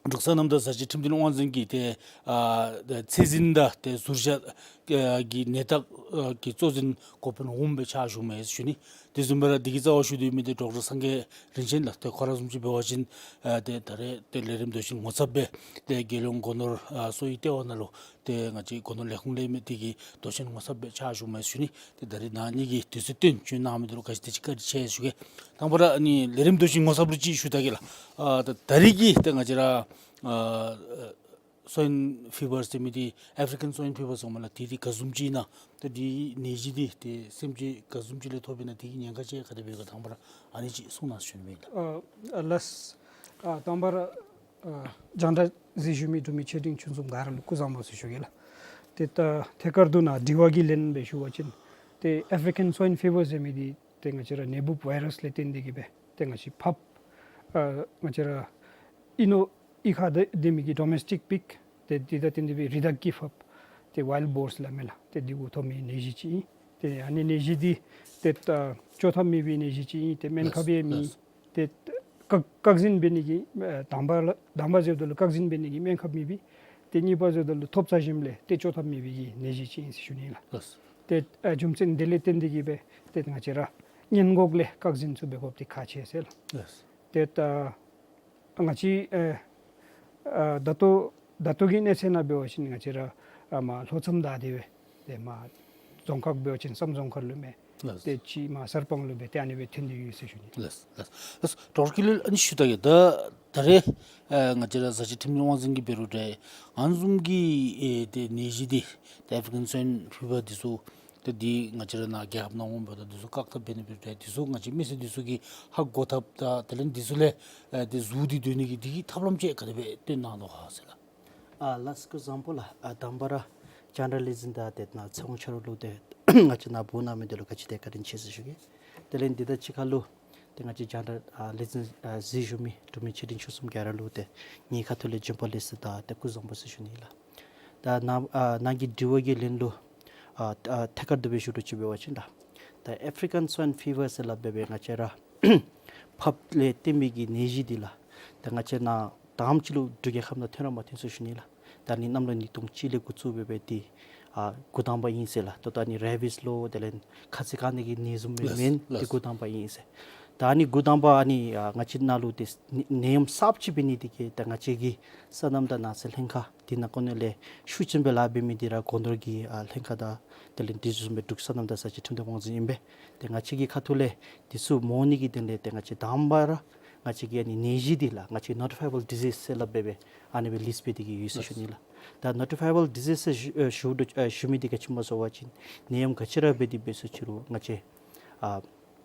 འབྲུག་སོ་ནམ་དང་བཟའ་ཆས་ཁྲིམས་འཛིན་དབང་འཛིན་གྱི་ཏེ་ཨ་ཚད་འཛིན་དང་ཏེ་ཟུར་བཞག་ཨ་གི་ནད་བརྟག་ཨ་གི་གཙོ་འཛིན་འགོ་དཔོན་འོགམ་སྦེ་ཕྱག་ཞུཝ་མས་ཞུ་ནི། དེ་བཟུམ་སྦེ་ར་འདི་གི་རྩ་བ་ཞུ་སྟེ་ཡོད་མི་འདི་ཌོག་ཊར་སངས་རྒྱས་རིན་ཆེན་ལགས། ཏེ་ཁོ་ར་བཟུམ་ཅིག་འབད་བ་ཅིན་ཨ་ཏེ་ད་རེས་ཏེ་ལས་རིམ་དུས་ཆེན་ངོ་མཚརཔ་སྦེ་ཏེ་རྒྱལ་ཡོངས་སྒོ་ནོར་ཨ་གསོ་བའི་ལྟེ་བ་ནང་ལུ་ཏེ་ང་བཅས་སྒོ་ནོར་ལས་ཁུངས་ལས་མི་འདི་གིས་དུས་ཆེན་ངོ་མཚརཔ་སྦེ་ཕྱག་ཞུཝ་མས་ཞུ་ནི། ཏེ་ད་རེས་ནཱ་ངེ་གི་དུས་ཚོད་བཏོན་བྱོན་གནང་མི་འདི་ལུ་ག་ཅི་དེ་ཅིག་བཀའ་དྲིན་ཆེ་ཞུ་གེ། དང་པ་ར་ཨ་ནི་ལས་རིམ་དུས་ཆེན་ངོ་མཚརཔ་ལུ་ཅིག་ཞུ་ད་གེ་ལགས། ཨ་ད་ད་རེས་ཀྱི་ཏེ་ང་བཅས་ར་ཨ་སོའིན་ཕི་བར་ཟེར་མི་འདི་ཨེཕ་རི་ཀན་སོའིན་ཕི་བར་ཟེར་མས་ལགས། དེ་འདི་ག་བཟུམ་ཅིག་ཨིན་ན། ཏེ་འདི་ནད་གཞི་འདི་ཏེ་སེམས་ཅན་ག་བཟུམ་ཅིག་ལས་ཐོབ་ཨིན་ན། དེ་གི་ཉེན་ཁ་ཅིག་ག་དེ་སྦེ་ག་དང་པ་ར་ཨ་ནི་ཅིག་གསུང་གནང་ཞུ་ནི་ཨིན་ལགས། ཨ་ལགས། ཨ་དང་པ་ར་ཨ་རྒྱང་བསྒྲགས་གཟིགས་བཞུགས་མི་འབྲུག་མི་ཆེ་འབྲིང་ཆུང་གསུམ་ག་ར་ལུ་སྐུ་གཟུགས་བཟང་པོ་ཟེར་ཞུ་གེ་ལགས། ཏེ་ད་ཐད་ཀར་དུ་ནཱ་དྲི་བ་གི་ལན་སྦེ་ཞུ་བ་ཅིན་ཏེ་ཨེཕ་རི་ཀན་སོའིན་ཕི་བར་ཟེར་མི་འདི་ཏེ་ང་བཅས་ར་ནད་འབུཔ་ཝའི་རཱསི་ལས་བརྟེན་ཏེ་གི་སྦེ་ཏེ་ང་བཅས་ཕགཔ་ཨ་ང་བཅས་ར་ཨིན་ནོ་ཨི་ཁ་ཏེ་འདི་མི་གི་ཌོ་མེསི་ཊིཀ་པིག་ཏེ་འདི་དང་བསྟུན་ཏེ་སྦེ་རི་དྭགས་ཀྱི་ཕགཔ་ཏེ་ཝའིལཌ་བོར་སི་སླབ་མས་ལགས། ཏེ་འདི་གུ་ཐོབ་མི་ནད་གཞི་ཅིག་ཨིན། ཏེ་ཨ་ནི་ནད་གཞི་འདི་ཏེ་ད་བཅོ་ཐབས་མེད་པའི་ནད་གཞི་ཅིག་ཨིན། ཏེ་སྨན་ཁབ་ཡང་མེད། ཏེ་བཀག་བཀག་འཛིན་འབད་ནི་གི་ཨ་དང་པ་ལ་དང་པ་ཟེརཝ་ད་ལུ་བཀག་འཛིན་འབད་ནི་གི་སྨན་ཁབ་མེད་པས། ཏེ་གཉིས་པ་ཟེརཝ་ད་ལུ་ཐོབ་ཚར་ཞིནམ་ལས་ཏེ་བཅོ་ཐབས་མེད་པའི་གི་ནད་གཞི་ཅིག་ཨིན་ཟེར་ཞུ་ནི་ལགས། ལགས། ཏེ་ཨ་རྒྱུ་མཚན་འདི་ལས་བརྟེན་ཏེ་གི་སྦེ་ཏེ་ང་བཅས་ར་སྔོན་འགོག་ལས་བཀག་འཛིན་ཚུ་འབད་དགོཔ་འདི་ཁག་ཆེ་ཟེར་ལགས། ལགས། ཏེ་ད་ང་བཅས་ཨེ་ཨ་ད་ལྟོ་ད་ལྟོ་གི་གནས་ཚད་ནང་འབད་བ་ཅིན་ང་བཅས་ར་ཨ་མར་ལྷོ་མཚམས་དང་དེ་སྦེ་ཏེ་མར་རྫོང་ཁག་འབད་བ་ཅིན་བསམ་རྫོང་ཁག་ལུ་མས། ལགས། ཏེ་ཅིག་མར་གསར་སྤང་ལུ་སྦེ་ཏེ་ཨ་ནི་སྦེ་ཐོན་ཏེ་ཡོད་ཟེར་ཞུ་ནི། ལགས་ལགས་ལགས། ཌོག་ཊར་ཀུན་ལེགས་ཨ་ནི་ཞུ་ད་གེ། ད་ད་རེས་ཨ་ང་བཅས་ར་བཟའ་ཆས་ཁྲིམས་ལུགས་དབང་འཛིན་གྱིས་འབད་རུང་འདྲ་ཨ་ནི་བཟུམ་གྱི་ཨེ་ཏེ་ནད་གཞི་འདི་ཏེ་ཨེཕ་རི་ཀན་སོའིན་ཕི་བར་འདི་ཚུ་ཏེ་འདི་ང་བཅས་ར་ནཱ་རྒྱལ་ཁབ་ནང་འོངམ་ད་འདི་ཚུ་བཀག་ཐབས་འབད་ནི་འབད་རུང་འདྲ་ཨ་ནི་འདི་ཚུ་ང་བཅས་མི་སེར་འདི་ཚུ་གིས་ཧ་གོ་ཐབས་དང་དེ་ལས་འདི་ཚུ་ལས་ཨེ་ཏེ་འཛུལ་ཏེ་སྡོད་ནི་གི་འདི་གི་ཐབས་ལམ་ཅིག་ག་དེ་སྦེ་སྟོན་གནང་དོ་ག་ཟེར་ལགས། ཨ་ལགས་སོ་སྐུ་གཟུགས་བཟང་པོ་ལགས། ཨ་དང་པ་ར་རྒྱང་བསྒྲགས་ལས་འཛིན་དང་ཏེ་ནཱ་ཚེ་དབང་ཆ་རོགས་ལུ་ཏེ་ང་བཅས་ནཱ་འབོ་གནང་མི་འདི་ལུ་ག་ཅི་དེ་བཀའ་དྲིན་ཆེ་ཟེར་ཞུ་གེ། དེ་ལས་འདི་དང་གཅིག་ཁར་ལུ་ཏེ་ང་བཅས་རྒྱང་བསྒྲགས་ཨ་ལས་འཛིན་ཨ་གཟིགས་བཞུགས་མི་འབྲུག་མི་ཆེ་འབྲིང་ཆུང་གསུམ་ག་ར་ལུ་ཏེ་ངེའི་ཁ་ཐུག་ལས་བྱོན་པ་ལེགས་སོ་དང་ཏེ་སྐུ་གཟུགས་བཟང་པོ་ཟེར་ཞུ་ནི་ལགས། ད་ནཱ་ཨ་ནཱ་གི་དྲི་བ་གི་ལན་ལུ་ཨ་ཨ་ཐད་ཀར་དུ་སྦེ་ཞུ་རུང་ཅིག་འབད་བ་ཅིན་ད་ད་ཨེཕ་རི་ཀན་སོའིན་ཕི་བར་ཟེར་སླབ་སྦེ་ང་བཅས་ར་ཕགཔ་ལས་བརྟེན་པའི་གི་ནད་གཞི་འདི་ལགས། ད་ང་བཅས་ནཱ་དང་པ་ཅིག་ལུ་འབྲུག་རྒྱལ་ཁབ་ནང་ཐོན་ར་མ་ཐོན་ཟེར་ཞུ་ནི་ལགས། ད་ནི་གནམ་ལོ་ཉིས་སྟོང་གཅིག་ལས་འགོ་བཙུགས་སྦེ་སྦེ་འདི་ཨ་འགོ་དང་པ་ཨིན་ཟེར་ལགས། ད་ད་ནི་རེ་བིས་ལོ་དེ་ལས་ཁ་ཚིག་གང་ནི་གི་ནད་བཟུམ་མེན་ལགས་མེན་ལགས། འདི་འགོ་དང་པ་ཨིན་ཟེར། ད་ཨ་ནི་འགོ་དང་པ་ཨ་ནི་ཨ་ང་བཅས་ནང་ལུ་ཏེ་ནད་ནད་ཡམས་གསརཔ་ཅིག་འབད་ནི་འདི་གིས་ད་ང་བཅས་ཀྱི་སོ་ནམ་དང་ནགས་ཚལ་ལྷན་ཁག་འདི་ནང་འཁོད་ནང་ལས་ཤུགས་ཆེན་སྦེ་ལཱ་འབད་མི་འདི་ར་སྒོ་ནོར་གྱི་ཨ་ལྷན་ཁག་དང་དེ་ལས་དེ་བཟུམ་སྦེ་འབྲུག་སོ་ནམ་དང་ས་ཆ་ཁྲིམས་སྡེ་དབང་འཛིན་ཨིན་པས། ཏེ་ང་བཅས་ཀྱི་ཁ་ཐུག་ལས་འདི་ཚུ་མ་འོང་ནི་གི་དོན་ལས་ཏེ་ང་བཅས་དང་པ་ར་ང་བཅས་ཀྱི་ཨ་ནི་ནད་གཞི་འདི་ལགས་ང་བཅས་notifiable disease ཟེར་སླབ་སྦེ་ཨ་ནི་སྦེ་ལིསཊ་འབད་དེ་གི་ཡོད་ཟེར་ཞུ་ནི་ལགས། ད་notifiable disease ཟེར་ཞུ་ཨེ་ཞུ་དོ་ཨེ་ཞུ་མི་འདི་ག་ཅི་སྨོ་ཟེར་བ་ཅིན་ནད་ཡམས་ག་ཅི་ར་འབད་དེ་འབད་སོང་ཅི་རུང་ང་བཅས་ཨ་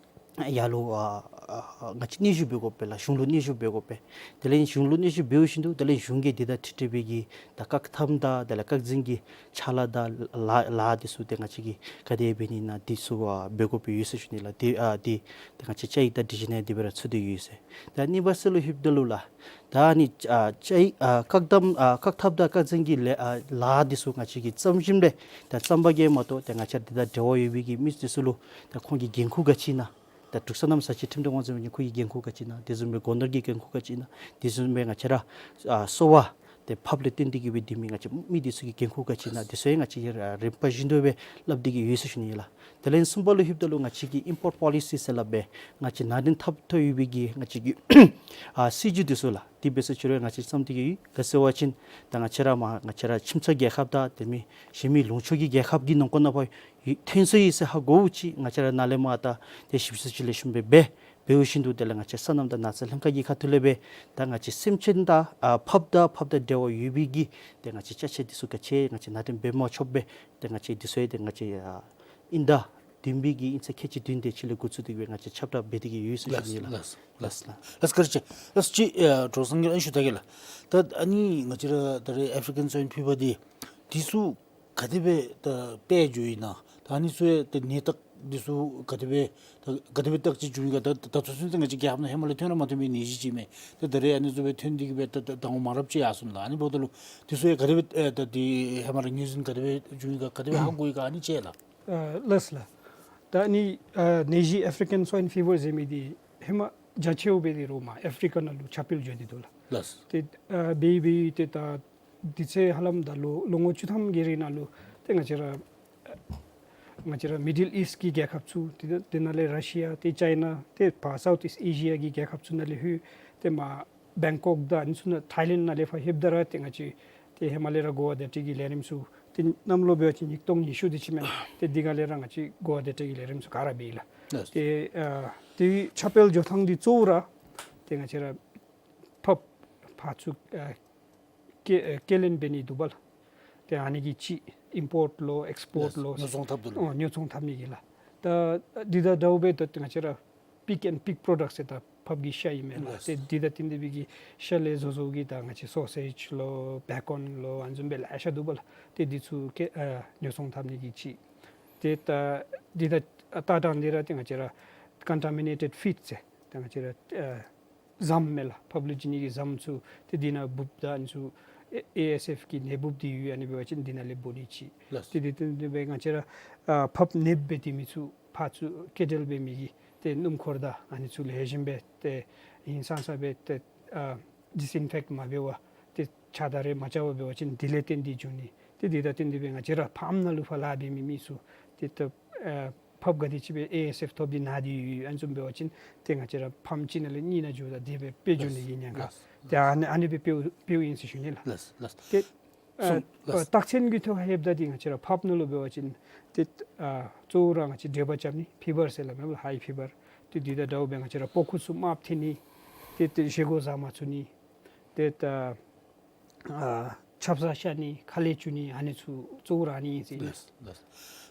ཡར་ལུ་ཨ་ཨ་ང་བཅས་སྙན་ཞུ་འབད་དགོ་པས་ལགས། གཞུང་ལུ་སྙན་ཞུ་འབད་དགོ་པས། དེ་ལས་གཞུང་ལུ་སྙན་ཞུ་འབད་བའི་ཤུལ་དུ་དེ་ལས་གཞུང་གིས་འདི་དང་འཁྲིལ་འཁྲིལ་བའི་གི་ད་བཀག་ཐབས་དང་དེ་ལས་བཀག་འཛིན་གྱི་ཕྱག་ལཱ་དང་ལཱ་ལཱ་འདི་ཚུ་ཏེ་ང་བཅས་ཀྱིས་ག་དེ་འབད་ནི་ཨིན་ན་འདི་ཚུ་ཨ་འབད་དགོཔ་ཡོད་ཟེར་ཞུ་ནི་ལགས། འདི་ཨ་འདི་ཏེ་ང་བཅས་བཅའ་ཡིག་དང་སྒྲིག་གཞི་ནང་འདི་སྦེ་ར་ཚུད་དེ་ཡོད་ཟེར། ད་གཉིས་པ་ཟེར་ལུ་ལྷོདཔ་ད་ལུ་ལགས། ད་ཨ་ནི་ཨ་བཅའ་ཡིག་ཨ་བཀག་དམ་ཨ་བཀག་ཐབས་དང་བཀག་འཛིན་གྱི་ལས་ཨ་ལཱ་འདི་ཚུ་ང་བཅས་ཀྱིས་བརྩམས་ཞིནམ་ལས་ད་བརྩམས་པ་གིས་མ་གཏོགས་ཏེ་ང་བཅས་འདི་དང་འབྲེལ་བ་ཡོད་པའི་གི་མི་འདི་ཚུ་ལུ་ད་ཁོང་གི་འགན་ཁུར་ག་ཅི་ཨིན་ན། ད་འབྲུག་སོ་ནམ་ས་ཆ་ཁྲིམས་སྡེ་དབང་འཛིན་པ་གི་ཁོང་གི་འགན་ཁུར་ག་ཅི་ཨིན་ན། དེ་བཟུམ་སྦེ་སྒོ་ནོར་གྱི་འགན་ཁུར་ག་ཅི་ཨིན་ན། དེ་བཟུམ་སྦེ་ང་བཅས་ར་ཨ་གསོ་བ་ཏེ་ཕབ་ལས་བརྟེན་ཏེ་གི་སྦེ་སྡོད་མི་ང་བཅས་མི་འདི་ཚུ་གི་འགན་ཁུར་ག་ཅི་ཨིན་ན། དེ་ཚུ་ཡང་ང་བཅས་ཀྱིས་ར་རིམ་པ་བཞིན་དུ་སྦེ་སླབ་སྟེ་གི་ཡོད་ཟེར་ཞུ་ནི་ལགས། དེ་ལས་གསུམ་པ་ལུ་ལྷོདཔ་ད་ལུ་ང་བཅས་ཀྱི་ཨིམ་པོརཊ་པོ་ལི་སི་ཟེར་སླབ་སྦེ་ང་བཅས་ནང་འདྲེན་འཐབ་འཐབ་ཡོད་པའི་གི་ང་བཅས་ཀྱི་ཨ་སྲིད་བྱུས་འདི་ཚུ་ལགས། དེ་འབད་སོང་ཅི་རུང་ང་བཅས་བརྩམས་ཏེ་གི་ཡོད། ག་ཅི་ཟེར་བ་ཅིན་ད་ང་བཅས་ར་མར་ང་བཅས་ར་ཁྱིམ་ཚང་རྒྱལ་ཁབ་དང་དེ་མིན་གཞན་མི་ལུང་ཕྱོགས་ཀྱི་རྒྱལ་ཁབ་ཀྱི་ནང་འཁོད་ནང་ཕར་ཐོན་སོ་ཡི་ཟེར་ཧ་གོཝ་ཅིག་ང་བཅས་ར་ནཱ་ལས་མར་ད་ཏེ་ཞིབ་འཚོལ་ཅིག་ལེགས་ཤོམ་སྦེ་འབད་འབད་བའི་ཤུལ་དུ་དེ་ལས་ང་བཅས་སོ་ནམ་དང་ནགས་ཚལ་ལྷན་ཁག་གི་ཁ་ཐུག་ལས་སྦེ་ད་ང་བཅས་སེམས་ཅན་དང་ཨ་ཕགཔ་དང་ཕགཔ་དང་འབྲེལ་བ་ཡོད་པའི་གི་ཏེ་ང་བཅས་ཅ་ཆས་འདི་ཚུ་ག་ཅི་ང་བཅས་ནང་འདྲེན་འབད་མ་ཆོགཔ་སྦེ་ཏེ་ང་བཅས་འདི་ཚུ་ཡང་ཏེ་ང་བཅས་ཨ་དབྱིན་ཟླ་བདུན་པའི་གི་དབྱིན་ཚེས་ཁལ་གཅིག་བདུན་དེ་ཅིག་ལས་འགོ་བཙུགས་ཏེ་སྦེ་ང་བཅས་ཁྱབ་བསྒྲགས་འབད་དེ་གི་ཡོད་ཟེར་ཞུ་ནི་ལགས། ལགས་ལགས་ལགས། ལགས་ལགས། ལགས་བཀའ་དྲིན་ཆེ། ལགས་ཅིག་ཨ་ཌོག་ཊར་སངས་རྒྱས་ཨ་ནི་ཞུ་ད་གེ་ལགས། ད་ཨ་ནི་ང་བཅས་ར་ད་རེས་ཨེཕ་རི་ཀན་སྭའིན་ཕི་བར་འདི་འདི་ཚུ་ག་དེ་སྦེ་ད་དཔེ་འགྱོ་ཡི་ན། ད་ཨ་ནི་ཚུ་ཡང་ད་ནད་རྟགས་འདི་ཚུ་ག་དེ་སྦེ་ད་ག་དེ་སྦེ་བརྟག་དཔྱད་འབྱུང་ཡི་ག། ད་ད་ཚུན་ཚོད་ད་ང་བཅས་རྒྱལ་ཁབ་ནང་ཧེ་མ་ལས་ཐོན་ར་མ་ཐོན་པའི་ནད་གཞི་ཅིག་མས། ད་ད་རེས་ཨ་ནི་ཚུ་སྦེ་ཐོན་ཏེ་གི་སྦེ་ད་ད་ཟླཝ་མང་རབས་ཅིག་ཡར་སོང་ལགས། ཨ་ནི་འབདཝ་ད་ལུ་འདི་ཚུ་ཡང་ག་དེ་སྦེ་ད་འདི་ཧེ་མ་ར་ངོས་འཛིན་ག་དེ་སྦེ་འབྱུང་ཡི་ག་ག་དེ་སྦེ་ཧ་གོ་ཡི་ག་ཨ་ནི་ཅིག་ལགས། ཨ་ལགས་ལགས། ད་ཨ་ནི་ཨ་ནད་གཞི་ཨེཕ་རི་ཀན་སྭའིན་ཕི་བར་ཟེར་མི་འདི་ཧེ་མ་རྒྱ་ཆེཝ་སྦེ་འདི་རུང་མར་ཨེཕ་རི་ཀ་ནང་ལུ་ཁྱབ་སྤེལ་འགྱོ་སྟེ་འདུག་ལགས། ལགས། ཏེ་ཨ་འབད་འབད་ཏེ་ད་དུས་ཚོད་ཧ་ལམ་ད་ལོ་ལོ་ངོ་བཅུ་ཐམ་གྱི་རིང་ནང་ལུ་ཏེ་ང་བཅས་ར་ང་བཅས་ར་མི་ཌལ་ཨིསཊ་ཀྱི་རྒྱལ་ཁབ་ཚུ་ཏེ་དེ་ནང་ལས་ར་ཤི་ཡ་ཏེ་ཅའི་ན་ཏེ་ཕར་སའུཐ་ཨིསཊ་ཨེ་ཤི་ཡ་གི་རྒྱལ་ཁབ་ཚུ་ནང་ལས་ལྷོད་ཏེ་མར་བེང་ཀོག་དང་ཨ་ནི་ཚུ་ནང་ཐའི་ལེནཌ་ནང་ལས་ཕར་ལྷོདཔ་ད་ར་ཏེ་ང་བཅས་ཏེ་ཧེ་མ་ལས་ར་གོ་བ་དེ་ཏེ་གི་ལས་རིམ་ཚུ་ཏེ་གནམ་ལོ་འབད་བ་ཅིན་ཉིས་སྟོང་ཉི་ཤུ་དེ་ཅིག་མས། ཏེ་འདི་ག་ལས་ར་ང་བཅས་གོ་བ་དེ་ཏེ་གི་ལས་རིམ་ཚུ་ག་ར་འབད་ཡི་ལགས། ལགས། ཏེ་ཨ་ཏེ་ཁྱབ་སྤེལ་འགྱོ་ཐངས་འདི་གཙོ་བོ་ར་ཏེ་ང་བཅས་ར་ཕགཔ་ཕར་ཚུར་ཨ་སྐྱེ་ཨ་སྐྱེ་ལེན་འབད་ནི་འདུག་པ་ལགས། ཏེ་ཨ་ནི་གི་ཅིག་ཨིམ་པོརཊ་ལོ་ཨེགསི་པོརཊ་ལོ་ཉོ་ཚོང་འཐབ་འདུག་ལགས། ཨོ་ཉོ་ཚོང་འཐབ་ནི་གི་ལགས། ད་འདི་དང་འདྲཝ་སྦེ་ད་ཏེ་ང་བཅས་ར་པིག་ཨེནཌ་པིག་པྲོ་ཌཀཊ་ཟེར་ད་ཕགཔ་གི་ཤ་ཨིན་མས་ལགས། ལགས། ཏེ་འདི་དང་བསྟུན་ཏེ་སྦེ་གི་ཤ་ལས་བཟོ་བཟོཝ་གི་ད་ང་བཅས་སོ་སེཇ་ལོ་བེ་ཀོན་ལོ་ཨ་ནི་བཟུམ་སྦེ་ལེ་ཤ་འདུག་པ་ལགས། ཏེ་འདི་ཚུ་ཀེ་ཨ་ཉོ་ཚོང་འཐབ་ནི་གི་ཅིག། ཏེ་ད་འདི་དང་ད་ད་འདི་ར་ཏེ་ང་བཅས་ར་ཀོན་ཊ་མི་ནེ་ཊེཌ་ཕིཌ་ཟེར་ད་ང་བཅས་ར་ཨ་ཟམ་མས་ལགས། ཕགཔ་ལུ་བྱིན་ནི་གི་ཟམ་ཚུ་ཏེ་འདི་ནང་འབུཔ་དང་ཨ་ནི་ཚུ་ཨེ་ཨེ་ཨེསི་ཨེཕ་གི་ནདཔ་འདི་ཡོད། ཨ་ནི་འབད་བ་ཅིན་འདི་ནང་ལས་འབོ་ནི་ཅིག། ལགས། ཏེ་འདི་བསྟུན་ཏེ་སྦེ་ང་བཅས་ར་ཨ་ཕགཔ་ནདཔ་འབད་དེ་མི་ཚུ་ཕར་ཚུར་སྐྱེ་འབྲེལ་འབད་མི་གི་ཏེ་སྣུམ་འཁོར་དང་ཨ་ནི་ཚུ་ལེགས་ཤོམ་སྦེ་ཏེ་ཧིང་སངས་ས་སྦེ་ཏེ་ཨ་ཌིསི་ཨིན་ཕེཀཊ་མ་འབད་བར་ཏེ་ཕྱགས་བདའ་རེས་མ་རྐྱབ་པར་འབད་བ་ཅིན་འདི་ལས་བརྟེན་ཏེ་འབྱུང་ནི། ཏེ་འདི་དང་བསྟུན་ཏེ་སྦེ་ང་བཅས་ར་ཕཱརམ་ནང་ལུ་ཕར་ལཱ་འབད་མི་མི་ཚུ་ཏེ་ད་ཨ་ཕགཔ་ག་དེ་ཅིག་སྦེ་ཨེ་ཨེསི་ཨེཕ་ཐོབ་སྟེ་ན་སྟེ་ཡོད་ཨ་ནི་བཟུམ་འབད་བ་ཅིན་ཏེ་ང་བཅས་ར་ཕཱརམ་གཅིག་ནང་ལས་གཉིས་ནང་འགྱོ་ད་དེ་སྦེ་སྤེལ་འགྱོ་ནི་གི་ཉེན་ཁ། ལགས། ཏེ་ཨ་ནི་ཨ་ནི་སྦེ་སྤེལཝ་སྤེལཝ་ཨིན་ཟེར་ཞུ་ནི་ལགས། ལགས་ལགས། ཏེ་ཨ་གསུམ་ལགས། རྟགས་མཚན་གྱི་ཐོག་ལྷོདཔ་ད་འདི་ང་བཅས་ར་ཕགཔ་ནང་ལུ་འབད་བ་ཅིན་ཏེ་ཨ་གཙོ་བོ་ར་ང་བཅས་དྲོད་འབར་རྐྱབ་ནི་ཕི་བར་ཟེར་སླབ་མས་ལགས། ཧའི་ཕི་བར། ཏེ་འདི་དང་འདྲཝ་སྦེ་ང་བཅས་ར་པགས་ཀོ་ཚུ་དམརཔོ་ཐོན་ནི། ཏེ་ཏེ་བཞེས་སྒོ་བཟའ་མ་ཚུགས་ནི། ཏེ་ད་ཨ་ཆབ་གསང་ཤར་ནི་ཁ་ལས་བཅུག་ནི་ཨ་ནི་ཚུ་གཙོ་བོ་ར་ཨ་ནི་ཨིན་ཟེར་ཨིན། ལགས་ལགས།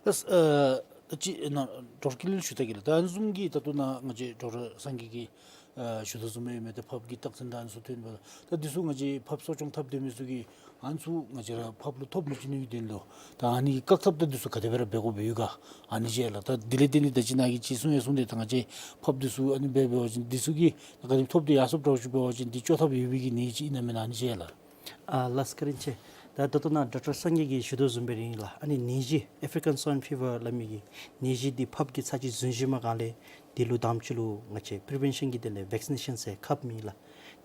ལགས། ཨ་ད་ཅི་ཨ་ནཱ་ཌོག་ཊར་ཀི་ལིན་ཞུ་ད་གེ་ལགས། ད་ཨ་ནི་བཟུམ་གྱི་ད་ལྟོ་ནཱ་ང་བཅས་ཌོག་ཊར་སངས་རྒྱས་ཀྱིས་ཨ་ཞུ་དོ་བཟུམ་སྦེ་ཨིན་མས། ཏེ་ཕགཔ་གི་རྟགས་མཚན་དང་ཨ་ནི་ཚུ་ཐོན་པ་ད་འདི་ཚུ་ང་བཅས་ཕགཔ་གསོ་སྐྱོང་འཐབ་སྡོད་མི་ཚུ་གིས་ཨ་ནི་ཚུ་ང་བཅས་ར་ཕགཔ་ལུ་ཐོབ་མི་བཅུག་ནི་གི་དོན་ལུ་ད་ཨ་ནི་གི་བཀག་ཐབས་ད་འདི་ཚུ་ག་དེ་སྦེ་ར་འབད་དགོཔ་ཡོད་ག་ཨ་ནི་ཅིག་ལགས། ད་དེ་ལས་བརྟེན་ཏེ་ད་ཅི་ནཱ་གིས་ཅིག་གསུང་ཡང་གསུངས་ཏེ་ད་ང་བཅས་ཕགཔ་འདི་ཚུ་ཨ་ནི་སྦེ་འབད་བ་ཅིན་འདི་ཚུ་གིས་ག་དེ་ཐོབ་སྟེ་ཡར་སོངམ་འདྲཝ་ཅིག་འབད་བ་ཅིན་འདི་བཅོ་ཐབས་ཡོད་པའི་གི་ནད་ཅིག་ཨིན་ན་མེན་ན་ཨ་ནི་ཅིག་ལགས། ཨ་ལགས་བཀའ་དྲིན་ཆེ། ད་ད་ལྟོ་ནཱ་ཌོག་ཊར་སངས་རྒྱས་ཀྱིས་ཞུ་དོ་བཟུམ་སྦེ་ར་ཨིན་ལགས། ཨ་ནི་ནད་གཞི་ཨེཕ་རི་ཀན་སྭའིན་ཕི་བར་སླབ་མི་གི་ནད་གཞི་འདི་ཕགཔ་གིས་ཚར་གཅིག་བཟུང་ཞིནམ་སྒང་ལས་འདི་ལུ་དང་པ་ཅིག་ལུ་ང་བཅས་པི་རི་ཝེན་ཤཱན་གྱི་དོན་ལས་ཝེག་སི་ནེ་ཤཱན་ཟེར་ཁབ་མེད་ལགས།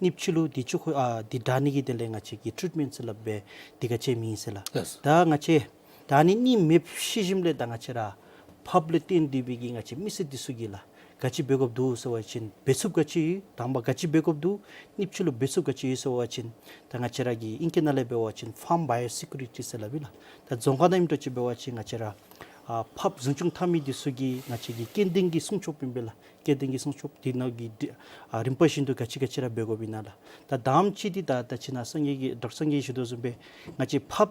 གཉིས་པ་ཅིག་ལུ་འདི་ཅིག་ཁོ་ཨ་འདི་དྲག་ནི་གི་དོན་ལས་ང་བཅས་ཀྱིས་ཊྲིཊ་མེནཊ་ཟེར་སླབ་སྦེ་འདི་ག་ཅི་མེད་ཟེར་ལགས། ལགས། ད་ང་བཅས་ད་ཨ་ནི་གཉིས་མེདཔ་ཤེས་ཞིནམ་ལས་ད་ང་བཅས་ར་ཕགཔ་ལུ་བརྟེན་ཏེ་སྦེ་གི་ང་བཅས་མི་སེར་འདི་ཚུ་གིས་ལགས་ ག་ཅི་འབད་དགོཔ་འདུག་ཟེར་བ་ཅིན་འབད་ཚུགསཔ་ག་ཅི་ཡོད། དང་པ་ག་ཅི་འབད་དགོཔ་འདུག། གཉིས་པ་ལུ་འབད་ཚུགསཔ་ག་ཅི་ཡོད་ཟེར་བ་ཅིན་ད་ང་བཅས་ར་གི་ཨིང་སྐད་ནང་ལས་འབད་བ་ཅིན་farm biosecurity ཟེར་སླབ་ཨིན་ལགས། ད་རྫོང་ཁ་ནང་ཨིནམ་འདྲཝ་ཅིག་འབད་བ་ཅིན་ང་བཅས་ར་ཨ་ཕགཔ་འཛིན་སྐྱོང་འཐབ་མི་འདི་ཚུ་གི་ང་བཅས་ཀྱི་སྐྱེ་ལྡན་གྱི་སྲུང་སྐྱོབ་ཨིན་པས་ལགས། སྐྱེ་ལྡན་གྱི་སྲུང་སྐྱོབ་འདི་ནང་གི་འདི་ཨ་རིམ་པ་བཞིན་དུ་ག་ཅི་ག་ཅི་ར་འབད་དགོཔ་ཨིན་ན་ལགས། ད་དང་པ་ཅིག་འདི་ད་ད་ཅི་ནཱ་སངས་རྒྱས་ཀྱིས་ཌོག་ཊར་སངས་རྒྱས་ཞུ་དོ་བཟུམ་སྦེ་ང་བཅས་ཕགཔ་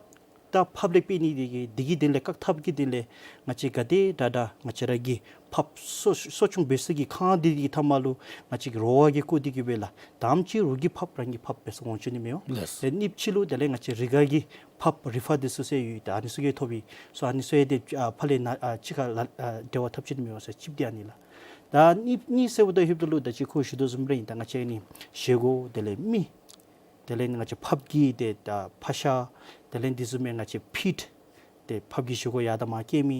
ད་ཕགཔ་ལས་འབད་ནི་འདི་གིས་འདི་གི་དོན་ལས་བཀག་ཐབས་ཀྱི་དོན་ལས་ང་བཅས་ག་དེ་དྲག་དྲག་ང་བཅས་ར་གིས་ཕགཔ་གསོ་གསོ་སྐྱོང་འབད་ས་གི་ཁང་འདི་གི་མཐའ་མ་ལུ་ང་བཅས་ཀྱིས་རོགས་ཀྱིས་བརྐོ་སྟེ་གི་སྦེ་ལགས། དང་པ་ཅིག་རོགས་ཀྱི་ཕགཔ་རང་གི་ཕགཔ་འབད་སར་འོང་བཅུག་ནི་མི་འོང་། ལགས། ཏེ་གཉིས་པ་ལུ་དེ་ལས་ང་བཅས་རི་ཁ་གི་ཕགཔ་རི་ཕར་འདི་ཚུ་ཟེར་ཡོད། ད་ཨ་ནི་ཚུ་གིས་ཐོབ་ཨིན་སོ། ཨ་ནི་ཚུ་ཡང་ཏེ་ཨ་ཕར་ལས་ནཱ་ཨ་གཅིག་ཁར་ལཱ་ཨ་འབྲེལ་བ་འཐབ་བཅུག་ནི་མི་འོང་ཟེར། གཅིག་འདི་ཨ་ནི་ལགས། ད་གཉིས་གཉིས་ཟེརཝ་ད་ལྷོདཔ་ད་ལུ་ད་ཅི་ཁོ་ཞུ་དོ་བཟུམ་ར་ཨིན། ད་ང་བཅས་ཨ་ནི་བཞེས་སྒོ་དེ་ལས་མི་དེ་ལས་ང་བཅས་ཕགཔ་གི་ཏེ་ད་ཕག་ཤ་དེ་ལས་འདི་བཟུམ་མའི་ང་བཅས་ཕིཌ་ཏེ་ཕགཔ་གི་བཞེས་སྒོ་ཡར་དང་མར་སྐྱེལ་མི་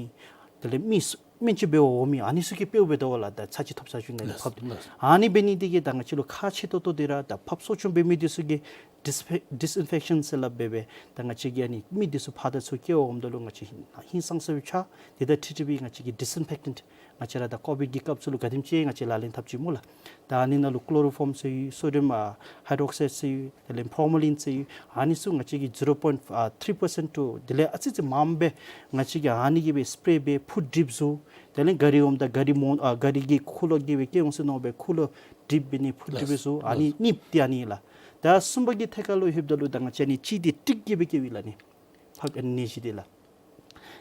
དེ་ལས་མི་སྨན་བཅོས་འབད་བར་འོང་མི་ཨ་ནི་ཚུ་གིས་དཔེ་འབདཝ་ད་ལུ་ད་ཚར་གཅིག་ཐོབ་ཚར་བཅུག་ནི་ལགས། ཕགཔ་ལགས། ཨ་ནི་འབད་ནི་འདི་གིས་ད་ང་བཅས་ལུ་ཁག་ཆེ་ཏོག་ཏོ་འདི་ར་ད་ཕགཔ་གསོ་སྐྱོང་འབད་མི་འདི་ཚུ་གིས་ཌིས་ཌིས་ཨིན་ཕེག་ཤཱན་ཟེར་སླབ་སྦེ་སྦེ་ད་ང་བཅས་ཀྱིས་ཨ་ནི་མི་འདི་ཚུ་ཕར་དང་ཚུར་སྐྱེལ་བར་འོངམ་ད་ལུ་ང་བཅས་ཧིང་སངས་ས་སྦེ་ཆགས། དེ་དང་འཁྲིལ་འཁྲིལ་སྦེ་ང་བཅས་ཀྱིས་ཌིས་ཨིན་ཕེག་ཊེནཊ་ང་བཅས་ར་ད་ཀོ་བིཌ་ཀྱི་སྐབས་སུ་ལུ་ག་དེམ་ཅིག་ང་བཅས་ལག་ལེན་འཐབ་ཅི་སྨོ་ལགས། ད་ཨ་ནི་ནང་ལུ་ཀློ་རོ་ཕོརམ་ཟེར་ཡོད། སོ་ཌི་ཡམ་ཨ་ཧའི་ཌྲོ་ཨོག་སའིཌ་ཟེར་ཡོད། དེ་ལས་ཕོར་མ་ལིན་ཟེར་ཡོད། ཨ་ནི་ཚུ་ང་བཅས་ཀྱིས་ཛི་རོ་པོའིནཊ་ཨ་ཐི་རི་པར་སེནཊ་ཊུ་དེ་ལས་ཨ་ཙི་ཙི་མངམ་སྦེ་ང་བཅས་ཀྱིས་ཨ་ནི་གིས་སྦེ་སི་པེ་རེ་འབད་ཕུ་ཌིབ་བཟོ། དེ་ལས་ག་རི་འོངམ་ད་ག་རི་མོ་ཨ་ག་རི་གི་ཁུག་ལོག་གིས་སྦེ་སྐྱེ་འོང་ཟེར་མནོ་སྦེ་ཁུག་ལོག་ཌིབ་འབད་ནི་ཕུ་ཌིབ་བཟོ། ཨ་ནི་གཉིས་པ་འདི་ཨ་ནི་ལགས། ད་གསུམ་པ་གི་ཐད་ཁར་ལུ་ལྷོདཔ་ད་ལུ་ད་ང་བཅས་ཨ་ནི་གཅིག་འདི་ཊིག་གིས་སྦེ་སྐྱེཝ་ཨིན་ལགས། ཨ་ནི་ཕགཔ་ཨ་ནི་ནད་གཞི་འདི་ལགས།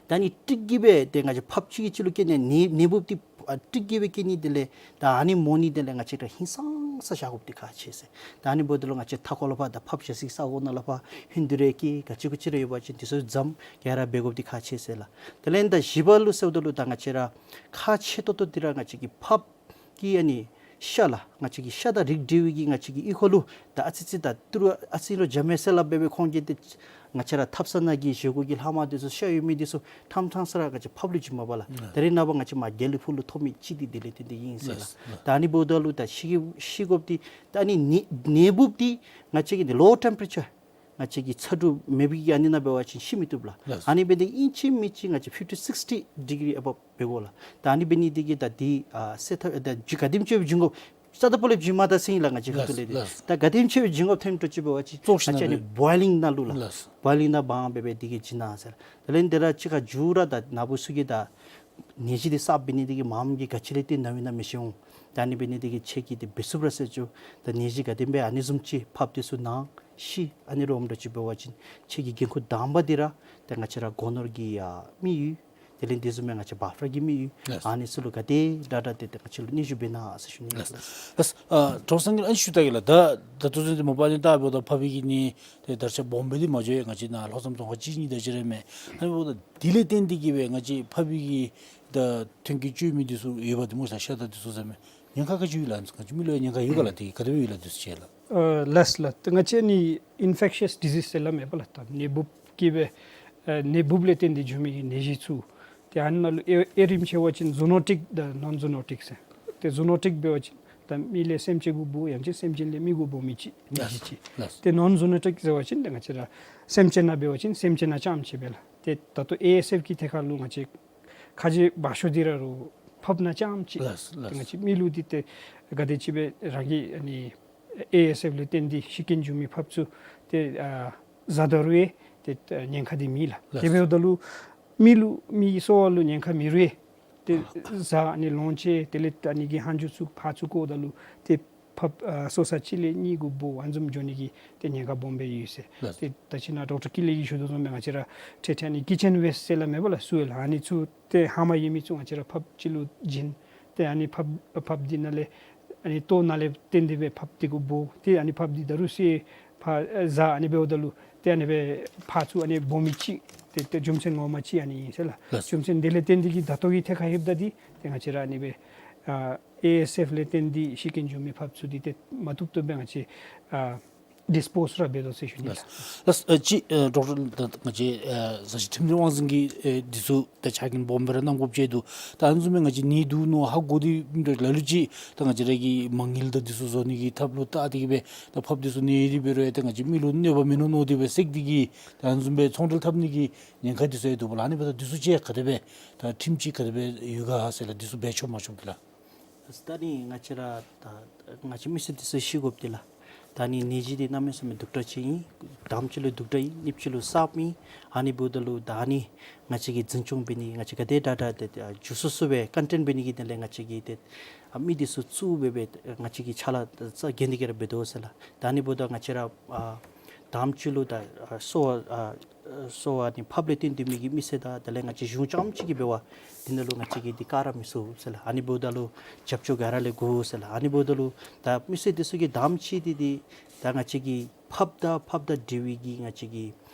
ད་ཨ་ནི་ཊིག་གིས་སྦེ་ཏེ་ང་བཅས་ཕགཔ་གཅིག་གིས་གཅིག་ལུ་སྐྱེ་ནི་ནད་ནད་འབུཔ་འདི་ཨ་ཊིག་གིས་སྦེ་སྐྱེ་ནི་དེ་ལས་ད་ཨ་ནི་སྨོ་ནི་དེ་ལས་ང་བཅས་ར་ཧིང་སངས་ས་བཞག་དགོཔ་འདི་ཁག་ཆེ་ཟེར། ད་ཨ་ནི་འབདཝ་ད་ལུ་ང་བཅས་མཐའ་འཁོར་ལུ་ཕར་ད་ཕགཔ་བཞག་སའི་ས་གོ་ནང་ལུ་ཕར་ཧིང་དུ་རེ་སྐྱེ་ག་ཅི་གུ་ཅི་རེ་ཡོད་པ་ཅིན་དེ་ཚུ་འཇམ་ག་ར་འབད་དགོཔ་འདི་ཁག་ཆེ་ཟེར་ལགས། དེ་ལས་ད་བཞི་པ་ལུ་ཟེརཝ་ད་ལུ་ད་ང་བཅས་ར་ཁག་ཆེ་ཏོག་ཏོ་འདི་ར་ང་བཅས་ཀྱི་ཕགཔ་ཀྱི་ཨ་ནི་ཤ་ལགས། ང་བཅས་ཀྱི་ཤ་དང་རིགས་འདྲ་བའི་གི་ང་བཅས་ཀྱི་ཨི་ཁོ་ལུ་ད་ཨ་ཙི་ཙི་ད་ཏི་རུ་ཨ་ཙི་རུ་འཇམ་མས་ཟེར་སླབ་སྦེ་སྦེ་ཁོང་གིས་ཏེ་ང་བཅས་ར་ཐབ་ཚང་ནང་གི་བཞེས་སྒོ་གི་ལྷག་མ་འདི་ཚུ་ཤ་ཡོད་མི་འདི་ཚུ་ཐམས་ཅད་ར་ང་བཅས་ཕགཔ་ལུ་བྱིན་མས་པ་ལགས། ད་རེས་ནངས་པ་ང་བཅས་མར་དགེ་ལེགས་ཕུག་ལུ་ཐོབ་མི་ཅིག་འདི་དེ་ལས་བརྟེན་ཏེ་ཨིན་ཟེར་ལགས། ད་ཨ་ནི་འབདཝ་ད་ལུ་ད་ཤི་ཤི་དགོཔ་འདི་ད་ཨ་ནི་ནད་ནད་འབུཔ་འདི་ང་བཅས་ཀྱི་ལོ་ཊེམ་པེ་རེ་ཅར་ང་བཅས་ཀྱི་ཚ་དྲོད་མེད་པའི་གི་ཨ་ནི་ནང་འབད་བ་ཅིན་ཤི་མི་བཏུབ་ལགས། ལགས། ཨ་ནི་འབད་ནི་ཨིན་ཅི་མིན་ཅི་ང་བཅས་ཕིཕ་ཊི་སིགསི་ཊི་ཌི་གི་རི་ཨ་བབ་འབད་དགོ་ལགས། ད་ཨ་ནི་འབད་ནི་འདི་གིས་ད་འདི་ཨ་སེལ་ཐབས་ད་ཇུ་ག་དེམ་ཅིག་སྦེ་བྱིན་དགོཔ་རྩ་དང་པོ་ལས་བྱིན་མ་ད་ཟེར་ཨིན་ལགས། ང་བཅས་ཁ་ཐུག་ལས་འདི་ལགས། ད་ག་དེམ་ཅིག་སྦེ་བྱིན་དགོཔ་ཐོནམ་འདྲཝ་ཅིག་འབད་བ་ཅིན་ཙོགས་ང་བཅས་ཨ་ནི་བོའི་ལིང་ནང་ལུ་ལགས། བོའི་ལིང་ནང་སྦང་སྦེ་སྦེ་འདི་གིས་བྱིན་གནང་ཟེར། དེ་ལས་འདི་ར་གཅིག་ཁར་འགྱོ་ར་ད་ནཱ་བུ་ཚུ་གིས་ད་ནད་གཞི་འདི་གསརཔ་འབད་ནི་འདི་གིས་མངམ་གིས་ག་ཅི་ལས་བརྟེན་ན་ཨིན་ན་མི་ཤེས་འོང་། ད་ཨ་ནི་འབད་ནི་འདི་གིས་ཁྱེད་ཀྱིས་འདི་འབད་ཚུགས་པ་ཟེར་ཞུ། ད་ནད་གཞི་ག་དེམ་སྦེ་ཨ་ནི་བཟུམ་ཅིག་ཕགཔ་འདི་ཚུ་ན་ཤི་ཨ་ནི་ར་འོངམ་འདྲཝ་ཅིག་འབད་བ་ཅིན་ཁྱེད་ཀྱི་འགན་ཁུར་དང་པ་འདི་ར་ཏེ་ང་བཅས་ར་སྒོ་ནོར་གྱི་ཡ་མི་ཡུལ་དེ་ལས་འདི་བཟུམ་མའི་ང་བཅས་བཱཕ་ཕར་གྱི་མི་ཡུལ་ལགས། ཨ་ནི་ཚུ་ལུ་ག་དེ་དྲག་དྲག་ཏེ་ཏེ་ང་བཅས་ལུ་སྙན་ཞུ་འབད་གནང་ཟེར་ཞུ་ནི་ལགས། ལགས། ཨ་ཌོག་ཊར་སངས་རྒྱས་ལགས་ཨ་ནི་ཞུ་ད་གེ་ལགས། ད་ད་ལྟོ་ཚུན་ཚོད་མ་པ་ནི་ད་འབདཝ་ད་ཕགཔ་གི་ནད་དེ་ད་རེས་ཆ་སྦོམ་སྦེ་འདི་མ་འགྱོ་ཡང་ང་བཅས་ནཱ་ལྷོ་མཚམས་རྫོང་ཁག་གཅིག་གཉིས་དེ་ཅིག་ར་མས། ཨ་ནི་འབདཝ་ད་དེ་ལས་བརྟེན་ཏེ་གི་སྦེ་ང་བཅས་ཕགཔ་གི་ད་ཐོན་སྐྱེད་སྤྱོད་མི་འདི་ཚུ་ཡོདཔ་འདི་སྨོ་ཟེར་ཤ་དང་འདི་ཚུ་ཟེར་མས། ཉེན་ཁ་ག་ཅི་ཡོད་ལགས། ང་བཅས་མི་ལུ་ཡང་ཉེན་ཁ་ཡོད་ག་ལགས། དེ་ག་དེ་སྦེ་ཡོད་ལགས་དུས་ཚོད་ཅིག་ལགས། ཨ་ལགས་ལགས། ད་ང་བཅས་ནི་ཨིན་ཕེག་ཤཱས་ཌི་ཟིསི་ཟེར་སླབ་མས་པ་ལགས། ད་ནད་འབུཔ་གིས་སྦེ་ཨ་ནད་འབུཔ་ལས་བརྟེན་ཏེ་འབྱུང་མི་ནད་གཞི་ཚུ། ཏེ་ཨ་ནཱ་ལུ་དབྱེ་དབྱེ་རིམ་ཕྱེ་བ་ཅིན་ཛུ་ནོ་ཊིཀ་དང་ནོན་ཛུ་ནོ་ཊིཀ་ཟེར། ཏེ་ཛུ་ནོ་ཊིཀ་འབད་བ་ཅིན་ད་མི་ལས་སེམས་ཅན་གུ་འབོ་ཡང་ཅིན་སེམས་ཅན་ལས་མི་གུ་འབོ་མི་ཅིག་ནད་གཞི་ཅིག། ལགས། ཏེ་ནོན་ཛུ་ནོ་ཊིཀ་ཟེར་བ་ཅིན་ཏེ་ང་བཅས་ར་སེམས་ཅན་ནང་འབད་བ་ཅིན་སེམས་ཅན་ནང་རྐྱངམ་ཅིག་སྦེ་ལགས། ཏེ་ད་ལྟོ་ཨེ་ཨེསི་ཨེཕ་གི་ཐད་ཁར་ལུ་ང་བཅས་ཁ་རྗེ་བ་ཤོ་འདི་ར་རུང་ཕགཔ་ནང་རྐྱངམ་ཅིག། ལགས་ལགས། ཏེ་ང་བཅས་མི་ལུ་འདི་ཏེ་ག་དེ་ཅིག་སྦེ་རང་གི་ཨ་ནི་ཨེ་ཨེསི་ཨེཕ་ལས་བརྟེན་ཏེ་ཤི་རྐྱེན་འབྱུང་མི་ཕགཔ་ཚུ་ཏེ་ཨ་བཟའ་ད་རུང་ཡང་ཏེ་ཉེན་ཁ་འདི་མེད་ལགས། ལགས། དེ་འབདཝ་ད་ལུ་མི་ལུ་མི་གི་གསོ་བ་ལུ་ཉེན་ཁ་མེད་རུང་ཡང་ཏེ་བཟའ་ཨ་ནི་ལོངས་སྤྱོད་དེ་ལས་ཨ་ནི་གི་ཧན་ཇུ་ཚུ་ཕགཔ་ཚུ་བཀོཝ་ད་ལུ་ཏེ་ཕགཔ་ཨ་གསོ་ས་གཅིག་ལས་གཉིས་གུ་འབོ་ཨ་ནི་བཟུམ་འགྱོ་ནི་གི་ཏེ་ཉེན་ཁ་སྦོམ་སྦེ་ཡོད་ཟེར། ལགས། ཏེ་ད་ཅི་ནཱ་ཌོག་ཊར་ཀིན་ལེ་གིས་ཞུ་དོ་བཟུམ་སྦེ་ང་བཅས་ར་འཕྲལ་འཕྲལ་ཨ་ནི་ཀི་ཅེན་ཝེསཊ་ཟེར་སླབ་མས་པ་ལགས། སོའིལ་ཨ་ནི་ཚུ་ཏེ་ལྷག་མ་ཡོད་མི་ཚུ་ང་བཅས་ར་ཕགཔ་ཅིག་ལུ་བྱིན། ཏེ་ཨ་ནི་ཕགཔ་ཕགཔ་འདི་ནང་ལས་ཨ་ནི་ལྟོ་ནང་ལས་བཏོན་ཏེ་སྦེ་ཕགཔ་འདི་གུ་འབོ། ཏེ་ཨ་ནི་ཕགཔ་འདི་ད་རུང་སོའི་ཕགཔ་བཟའ་ཨ་ནི་འབདཝ་ད་ལུ་ཏེ་ཨ་ནི་སྦེ་ཕགཔ་ཚུ་ཨ་ནི་སྦོམ་མི་ཅིག་ཏེ་ཏེ་རྒྱུ་མཚན་ངོ་མ་ཅིག་ཨ་ནི་ཨིན་ཟེར་ལགས། ལགས། རྒྱུ་མཚན་དེ་ལས་བརྟེན་ཏེ་གིས་ད་ལྟོ་གི་ཐད་ཁར་ལྷོདཔ་ད་འདི་ཏེ་ང་བཅས་ར་ཨ་ནི་སྦེ་ཨ་ཨེ་ཨེསི་ཨེཕ་ལས་བརྟེན་ཏེ་ཤི་རྐྱེན་འབྱུང་མི་ཕགཔ་ཚུ་འདི་ཏེ་མ་བཏུབ་བཏུབ་སྦེ་ང་བཅས་ཨ་ཌིས་པོསི་ར་འབད་དོ་ཟེར་ཞུ་ནི་ལགས། ལགས། ལགས། ཨ་ཅི་ཨ་ཌོག་ཊར་ད་ང་བཅས་ཨ་ས་གཞི་ཁྲིམས་སྒྲིག་དབང་འཛིན་གྱི་ཨེ་འདི་ཚུ་ད་ཕྱག་འགན་སྦོམ་སྦེ་ར་གནང་དགོཔ་ཅིག་འདུག། ད་ཨ་ནི་བཟུམ་སྦེ་ང་བཅས་ནད་འདུག་མནོ་ཧ་གོ་སྟེ་འབད་ལ་ལུ་ཅིག་ད་ང་བཅས་ར་གིས་མ་དངུལ་དང་འདི་ཚུ་བཟོ་ནི་གི་ཐབས་ལུ་བལྟ་སྟེ་གིས་སྦེ་ད་ཕགཔ་འདི་ཚུ་ནད་རིགས་འབད་རུང་ཡང་ད་ང་བཅས་མི་ལུ་གནོད་པ་མིན་ནུག་མནོ་སྟེ་སྦེ་བསད་དེ་གིས་ད་ཨ་ནི་བཟུམ་སྦེ་ཚོང་འབྲེལ་འཐབ་ནི་གི་ཉེན་ཁ་འདི་ཚུ་ཡང་འདུག་པ་ལགས། ཨ་ནི་འབདཝ་ད་འདི་ཚུ་ཅིག་ག་དེ་སྦེ་ད་ཁྲིམས་ཅིག་ག་དེ་སྦེ་ཡོད་ག་ཟེར་ལགས། འདི་ཚུ་འབད་ཆོག་མ་ཆོག་འདི་ལགས། ད་ནི་ང་བཅས་ར་ད་ང་བཅས་མི་སེར་འདི་ཚུ་ཤེས་དགོཔ་འདི་ལགས། ད་ནི་ནད་གཞི་འདི་གནམ་མེད་ས་མེད་སྡུག་དྲགས་ཅིག་ཨིན། དང་པ་ཅིག་ལུ་སྡུག་དྲགས་ཨིན། གཉིས་པ་ཅིག་ལུ་གསརཔ་ཨིན། ཨ་ནི་འབདཝ་ད་ལུ་ད་ནི་ང་བཅས་ཀྱིས་འཛིན་སྐྱོང་འབད་ནི་ང་བཅས་ག་དེ་དྲག་དྲག་ཏེ་ཨ་འགྱོ་ཚུགས་ཚུགས་སྦེ་ཀོན་ཊེན་འབད་ནི་གི་དོན་ལས་ང་བཅས་ཀྱིས་ཏེ་ཨ་མི་འདི་ཚུ་བཙུགས་སྦེ་སྦེ་ང་བཅས་ཀྱིས་ཕྱག་ལཱ་རྩ་འགེངས་ཏེ་གི་ར་འབད་དོ་ཟེར་ལགས། ད་ནི་འབདཝ་ད་ང་བཅས་ར་ཨ་དང་པ་ཅིག་ལུ་ད་ཨ་གསོ་བ་ཨ་གསོ་བ་ནི་ཕགཔ་ལས་བརྟེན་ཏེ་མི་གི་མི་སེར་དང་དེ་ལས་ང་བཅས་གཞུང་རྐྱངམ་ཅིག་གིས་འབད་བ་འདི་ནང་ལུ་ང་བཅས་ཀྱིས་འདི་བཀག་ར་མི་ཚུགས་ཟེར་ལགས། ཨ་ནི་འབདཝ་ད་ལུ་རྒྱབ་སྐྱོར་ག་ར་ལས་དགོ་ཟེར་ལགས། ཨ་ནི་འབདཝ་ད་ལུ་ད་མི་སེར་འདི་ཚུ་གིས་དང་པ་ཅིག་འདི་འདི་ད་ང་བཅས་ཀྱི་ཕགཔ་དང་ཕགཔ་དང་འབྲེལ་བའི་གི་ང་བཅས་ཀྱི་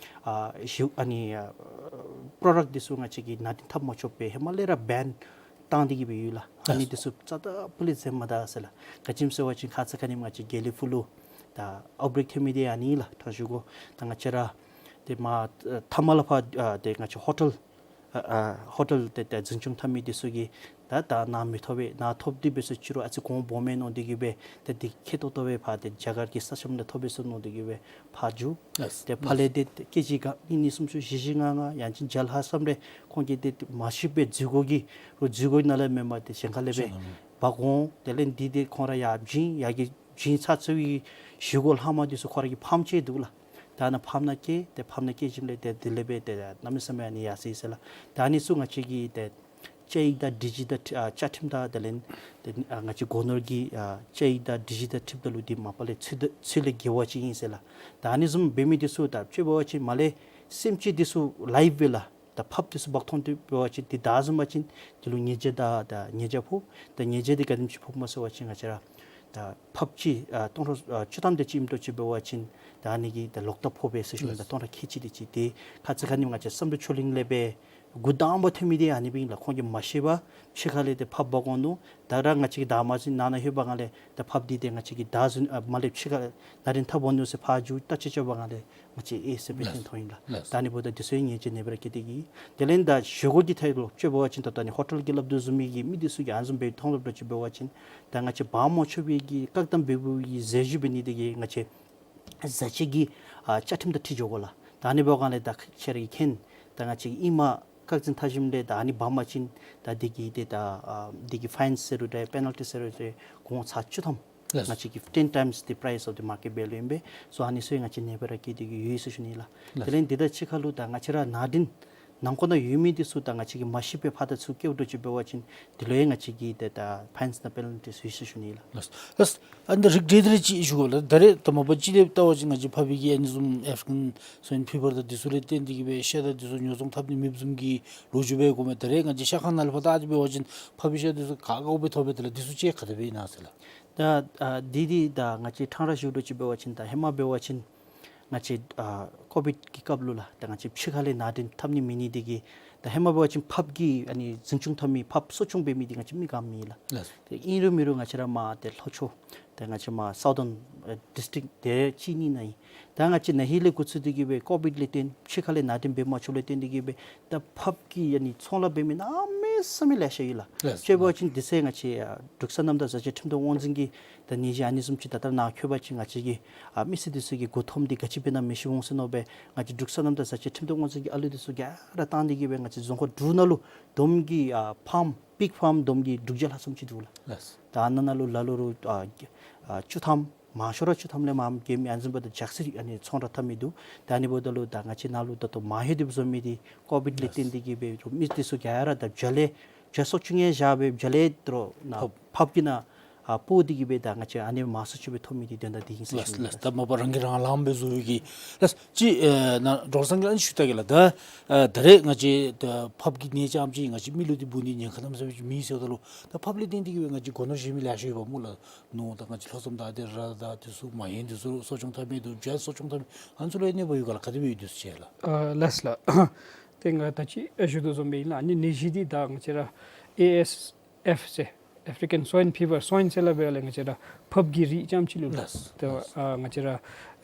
ཨ་ཞུ་ཨ་ནི་ཨ་པྲོ་ཌཀཊ་འདི་ཚུ་ང་བཅས་ཀྱིས་ནང་འདྲེན་འཐབ་མ་ཆོགཔ་སྦེ་ཧེ་མ་ལས་ར་བེན་བཏང་སྟེ་གི་སྦེ་ཡོད་ལགས། ཨ་ནི་འདི་ཚུ་རྩ་དང་པོ་ལས་འཛེམ་མ་ད་ཟེར་ལགས། ག་ཅི་སྨོ་ཟེར་བ་ཅིན་ཁ་ཙ་ཁ་ཉིནམ་ང་བཅས་དགེ་ལེགས་ཕུག་ལུ་ད་ཨའུཊ་བྲེག་ཐོན་མི་འདི་ཨ་ནི་ལགས། ཐག་ཞུ་དགོ། ད་ང་བཅས་ར་ཏེ་མ་ཐ་མ་ལས་ཕར་ཨ་ཏེ་ང་བཅས་ཧོ་ཊེལ་ཨ་ཨ་ཧོ་ཊེལ་ཏེ་ཏེ་འཛིན་སྐྱོང་འཐབ་མི་འདི་ཚུ་གིས་ད་ད་ནང་མི་ཐོབ་པས། ནང་ཐོབ་སྟེ་འབད་སོང་ཅི་རུང་ཨ་ཙི་གོང་སྦོམ་མས་མནོ་སྟེ་གི་སྦེ་ཏེ་འདི་ཁེ་ཏོག་ཏོ་སྦེ་ཕར་ཏེ་རྒྱ་གར་གྱི་ས་མཚམས་ལས་ཐོབ་པས་ཟེར་མནོ་སྟེ་གི་སྦེ་ཕར་འགྱོ། ལགས། ཏེ་ཕར་ལས་ཏེ་ཀེ་ཇི་ག་གཉིས་གཉིས་གསུམ་གསུམ་བཞི་བཞི་ལྔ་ལྔ་ཡང་ཅིན་བརྒྱ་ལྷག་ཙམ་རེ་ཁོང་གིས་ཏེ་མ་ཤེས་པར་འཛུལ་སྒོ་གི་རོགས་འཛུལ་སྒོ་ནང་ལས་མེན་པར་ཏེ་གཞན་ཁ་ལས་སྦེ་འབག་འོང་། དེ་ལས་འདི་ཏེ་ཁོང་ར་ཡར་བྱིན་ཡར་གྱི་བྱིན་ཚར་ཚར་བའི་བཞེས་སྒོ་ལྷག་མ་འདི་ཚུ་ཁོང་ར་གིས་ཕམ་བཅད་འདུག་ལགས། ད་ནཱ་ཕམ་ནང་བཀལ་ཏེ་ཕམ་ནང་བཀལ་ཞིནམ་ལས་ཏེ་དེ་ལས་སྦེ་ཏེ་གནམ་མེད་ས་མེད་ཨ་ནི་ཡར་སོ་ཡི་ཟེར་ལགས། ད་ཨ་ནི་ཚུ་ང་བཅས་ཀྱིས་ཏེ་བཅའ་ཡིག་དང་སྒྲིག་གཞི་དང་ཨ་བཅའ་ཁྲིམས་དང་དེ་ལས་ཏེ་ཨ་ང་བཅས་སྒོ་ནོར་གྱི་ཨ་བཅའ་ཡིག་དང་སྒྲིག་གཞི་དང་ཁྲིམས་དང་ལུ་འདི་མ་པ་ལས་ཚུལ་དང་ཚུལ་ལས་འགལ་བ་ཅིག་ཨིན་ཟེར་ལགས། ད་ཨ་ནི་བཟུམ་འབད་མི་འདི་ཚུ་ད་དཔྱེ་འབད་བ་ཅིན་མར་ལས་སེམས་ཅན་འདི་ཚུ་ལའིབ་སྦེ་ལགས། ད་ཕགཔ་འདི་ཚུ་འབག་འཐོན་ཏེ་འབད་བ་ཅིན་འདི་བདའ་བཟུང་པ་ཅིན་འདི་ལུ་ཉེས་བྱ་དང་ད་ཉེས་བྱ་ཕོག། ད་ཉེས་བྱ་འདི་ག་དེམ་ཅིག་ཕོགཔ་སྨོ་ཟེར་བ་ཅིན་ང་བཅས་ར་ད་ཕགཔ་ཅིག་ཨ་སྟོང་ཕྲག་ཨ་བཅུ་ཐམ་དེ་ཅིག་ཨིནམ་འདྲཝ་ཅིག་འབད་བ་ཅིན་ད་ཨ་ནི་གི་ད་ལོག་ལྟབ་ཕོག་པས་ཟེར་ཞུ་ནི། ད་སྟོང་ཕྲག་ཁལ་གཅིག་དེ་ཅིག་ཏེ་ཁ་ཙ་ཁ་ཉིནམ་ང་བཅས་བསམ་གྲུབ་ཆོས་གླིང་ལས་སྦེ་འགོ་དང་པ་ཐོན་མི་འདི་ཨ་ནི་སྦེ་ཨིན་ལགས། ཁོང་གིས་མ་ཤེས་པར་ཕྱི་ཁ་ལས་ཏེ་ཕགཔ་འབག་འོང་ནུག། ད་ར་ང་བཅས་ཀྱིས་བདའ་མ་ཚུགས། ནང་ན་ལྷོད་པའི་སྒང་ལས་ད་ཕགཔ་འདི་ཏེ་ང་བཅས་ཀྱིས་བདའ་བཟུང་ཨ་མར་ལས་ཕྱི་ཁ་ནང་འདྲེན་འཐབ་འོང་ནུག་ཟེར་ཕར་འགྱོ་བརྟག་དཔྱད་རྐྱབ་པའི་སྒང་ལས་ང་བཅས་ཨེ་ཟེར་སྦེ་ལགས། བཏོན་ཐོན་ཡི་ལགས། ལགས། ད་ཨ་ནི་འབདཝ་ད་འདི་ཚུ་ཡང་ཉེས་བྱ་ནེ་པ་ར་སྐྱེད་དེ་གི། དེ་ལས་ད་བཞེས་སྒོ་གི་ཐད་ལུ་དཔྱེ་འབད་བ་ཅིན་ད་ད་ནི་ཧོ་ཊེལ་གྱི་སླབ་དོ་བཟུམ་མའི་གི་མི་འདི་ཚུ་གིས་ཨ་ནི་བཟུམ་སྦེ་མཐོང་སླབ་དོ་ཅིག་འབད་བ་ཅིན་ད་ང་བཅས་འབག་མ་ཆོག་པའི་གི་བཀག་དམ་འབད་བའི་གི་རྫས་བཞེས་འབད་ནི་དེ་གིས་ང་བཅས་རྫས་ཆས་ཀྱི་ཨ་བཅའ་ཁྲིམས་དང་འཁྲིལ་འགྱོ་དགོ་ལགས། ད་ཨ་ནི་འབདཝ་སྒང་ལས་ད་ཁྱེད་ར་གིས་མཁྱེན། ད་ང་བཅས་ཀྱིས་ཨིནམ་བཀག་འཛིན་འཐབ་ཞིནམ་ལས་ད་ཨ་ནི་འབག་མ་བྱིན་ད་འདི་གི་ཏེ་ད་ཨ་འདི་གི་ཕའིན་ཟེར་རུང་འདྲ་པེ་ནལ་ཊི་ཟེར་རུང་འདྲ་གོང་ཚད་བཅུ་ཐམ། ལགས། ང་བཅས་ཀྱིས་ten times the price of the market value ཨིན་པས། སོ་ཨ་ནི་ཚུ་ཡང་ང་བཅས་ནེ་པ་ར་སྐྱེད་དེ་གི་ཡོད་ཟེར་ཞུ་ནི་ལགས། ལགས། དེ་ལས་འདི་དང་གཅིག་ཁར་ལུ་ད་ང་བཅས་ར་ནང་འདྲེན་ནང་འཁོད་ནང་ཡོད་མི་འདི་ཚུ་ད་ང་བཅས་ཀྱིས་མ་ཤེས་པར་ཕར་དང་ཚུར་བསྐྱལཝ་འདྲཝ་ཅིག་འབད་བ་ཅིན་འདི་ལུ་ཡང་ང་བཅས་ཀྱིས་ཏེ་ད་ཕའིན་དང་པེ་ནལ་ཊི་ཡོད་ཟེར་ཞུ་ནི་ལགས། ལགས། ལགས། ཨ་ནི་རིགས་འགྲེ་འདི་རེ་ཅིག་ཞུ་དགོ་ལགས། ད་རེས་ད་མ་པ་ཅིག་ལས་བལྟ་བ་ཅིན་ང་བཅས་ཕགཔ་གི་ཨ་ནི་བཟུམ་ཨེཕ་རི་ཀན་སོའིན་ཕི་བར་དང་འདི་ཚུ་ལས་བརྟེན་ཏེ་གི་སྦེ་ཤ་དང་འདི་ཚུ་ཉོ་ཚོང་འཐབ་ནི་མེདཔ་བཟུམ་གྱི་ལོ་རྒྱུས་སྦེ་གོཝ་མས། ད་རེས་ང་བཅས་ཤ་ཁང་ནང་ལས་ཕར་བལྟ་སྟེ་འབད་བ་ཅིན་ཕགཔ་གི་ཤ་འདི་ཚུ་ག་ག་སྦེ་ཐོབ་པས། དེ་ལས་འདི་ཚུ་ཅིག་ག་དེ་སྦེ་ཨིན་ན་ཟེར་ལགས། ད་ཨ་འདི་འདི་ད་ང་བཅས་ཕྲང་ར་ཞུ་འདྲཝ་ཅིག་འབད་བ་ཅིན་ད་ཧེ་མ་འབད་བ་ཅིན་ང་བཅས་ཨ་ཀོ་བིཌ་ཀྱི་སྐབས་ལུ་ལགས་ད་ང་བཅས་ཕྱི་ཁ་ལས་ནང་འདྲེན་འཐབ་ནི་མེད་ནི་དེ་གིས་ད་ཧེ་མ་འབད་བ་ཅིན་ཕགཔ་གི་ཨ་ནི་འཛིན་སྐྱོང་འཐབ་མི་ཕགཔ་གསོ་སྐྱོང་འབད་མི་འདི་ང་བཅས་མི་ག་མེད་ལགས། ལགས། ཏེ་ཨིན་རུང་མེན་རུང་ང་བཅས་ར་མར་ཏེ་ལྷོ་ཕྱོགས་ཏེ་ང་བཅས་མར་སའུ་ཐརན་ཨ་ཌིསི་ཊིཀ་དེ་ཅིག་གཉིས་ནང་ཨིན། ད་ང་བཅས་ན་ཧིང་ལས་འགོ་བཙུགས་ཏེ་གི་སྦེ་ཀོ་བིཌ་ལས་བརྟེན་ཕྱི་ཁ་ལས་ནང་འདྲེན་འབད་མ་ཆོགཔ་ལས་བརྟེན་ཏེ་གི་སྦེ་ད་ཕགཔ་གི་ཨ་ནི་ཚོང་ལཱ་འབད་མི་གནམ་མེད་ས་མེད་ལེ་ཤ་ཡོད་ལགས། ལགས། དཔྱེ་འབད་བ་ཅིན་དེ་ཚེ་ང་བཅས་ཨ་འབྲུག་སོ་ནམ་དང་བཟའ་སྤྱོད་ཁྲིམས་དོན་དབང་འཛིན་གྱིས་ད་ནད་གཞི་ཨ་ནི་བཟུམ་ཅིག་ད་ལྟོ་ནཱ་འཁོད་པ་ཅིན་ང་བཅས་ཀྱི་ཨ་མི་སེར་འདི་ཚུ་གི་མགུ་འཐོམ་འདི་ག་ཅི་འབད་ན་མི་ཤེས་འོང་ཟེར་མནོ་སྦེ་ང་བཅས་འབྲུག་སོ་ནམ་དང་བཟའ་སྤྱོད་ཁྲིམས་དོན་དབང་འཛིན་གྱི་ཨ་ལུ་འདི་ཚུ་ག་ར་བཏང་སྟེ་གི་སྦེ་ང་བཅས་རྫོང་ཁག་དྲུག་ནང་ལུ་བསྡོམས་ཀྱིས་ཨ་ཕཱརམ་པིག་ཕཱརམ་བསྡོམས་ཀྱིས་དྲུག་བརྒྱ་ལྷག་ཙམ་ཅིག་འདུག་ལགས། ལགས། ད་ཨ་ནཱ་ནང་ལུ་ལ་ལུ་རུང་ཨ་ཨ་བཅུ་ཐམ་མང་ཤོས་ར་བཅུ་ཐམ་ལས་མངམ་རྐྱབ་མི་ཨ་ནི་བཟུམ་སྦེ་ད་ཇག་སི་ཨ་ནི་ཚོང་ར་འཐབ་མི་འདུག། ད་ཨ་ནི་འབདཝ་ད་ལུ་ད་ང་བཅས་ནང་ལུ་ད་ལྟོ་མང་ཧེ་འདི་བཟོ་མི་འདི་ཀོ་བིཌ་ལས་བརྟེན་ཏེ་གི་སྦེ་རུང་མི་འདི་ཚུ་ག་ར་ད་བྱ་ལས་བྱ་སྲོག་སྐྱོང་ཡང་བཞག་སྦེ་བྱ་ལས་དོ་རུང་ནཱ་ཕགཔ་ཕགཔ་གི་ནང་ཨ་སྤོ་སྟེ་གི་སྦེ་ད་ང་བཅས་ཨ་ནི་མང་སུ་ཅིག་སྦེ་ཐོབ་མི་འདི་དོན་དག་འདི་ཨིན་ཟེར་ཞུ་ནི། ལགས། ལགས། ད་མ་པ་རང་གིས་རང་ལངམ་སྦེ་བཟོ་བའི་གི་ལགས་ཅིག་ཨེ་ནཱ་འབྲོག་སངས་རྒྱས་ལགས་ནི་ཞུ་ད་གེ་ལགས། ད་ཨེ་ད་རེས་ང་བཅས་ད་ཕགཔ་གི་ནད་ཙམ་ཅིག་ང་བཅས་མི་ལུ་འདི་འབུ་ནི་ཉེན་ཁ་གནམ་མེད་ས་མེད་ཅིག་མེད་ཟེརཝ་ད་ལུ་ད་ཕགཔ་ལས་བརྟེན་ཏེ་གི་སྦེ་ང་བཅས་སྒོ་ནོར་བཞེས་མི་ལེ་ཤ་ཡོདཔ་སྨོ་ལགས། ནོར་ད་ང་བཅས་ལྷོ་མཚམས་ད་ཏེ་ར་ད་འདི་ཚུ་མ་ཧེ་འདི་ཚུ་གསོ་སྐྱོང་འཐབ་མི་འདུག། བྱ་གསོ་སྐྱོང་འཐབ་མི་ཨ་ནི་ཚུ་ལུ་ཡང་གནོད་པ་ཡོད་ག་ལགས། ག་དེ་སྦེ་ཡོད་འདི་ཚུ་ཅིག་ལགས། ཨ་ལགས་ལགས། ཏེ་ང་ད་ཅི་ཞུ་དོ་བཟུམ་སྦེ་ཨིན་ལགས། ཨ་ནི་ནད་གཞི་འདི་ད་ང་བཅས་ར་ཨེ་ཨེསི་ཨེཕ་ཟེར་African Swine Fever སོའིན་ཟེར་སླབ་པས་ལགས། ང་བཅས་ར་ཕགཔ་གི་རིགས་རྐྱངམ་ཅིག་ལུ་ལགས། ལགས། ཏེ་ཨ་ང་བཅས་ར་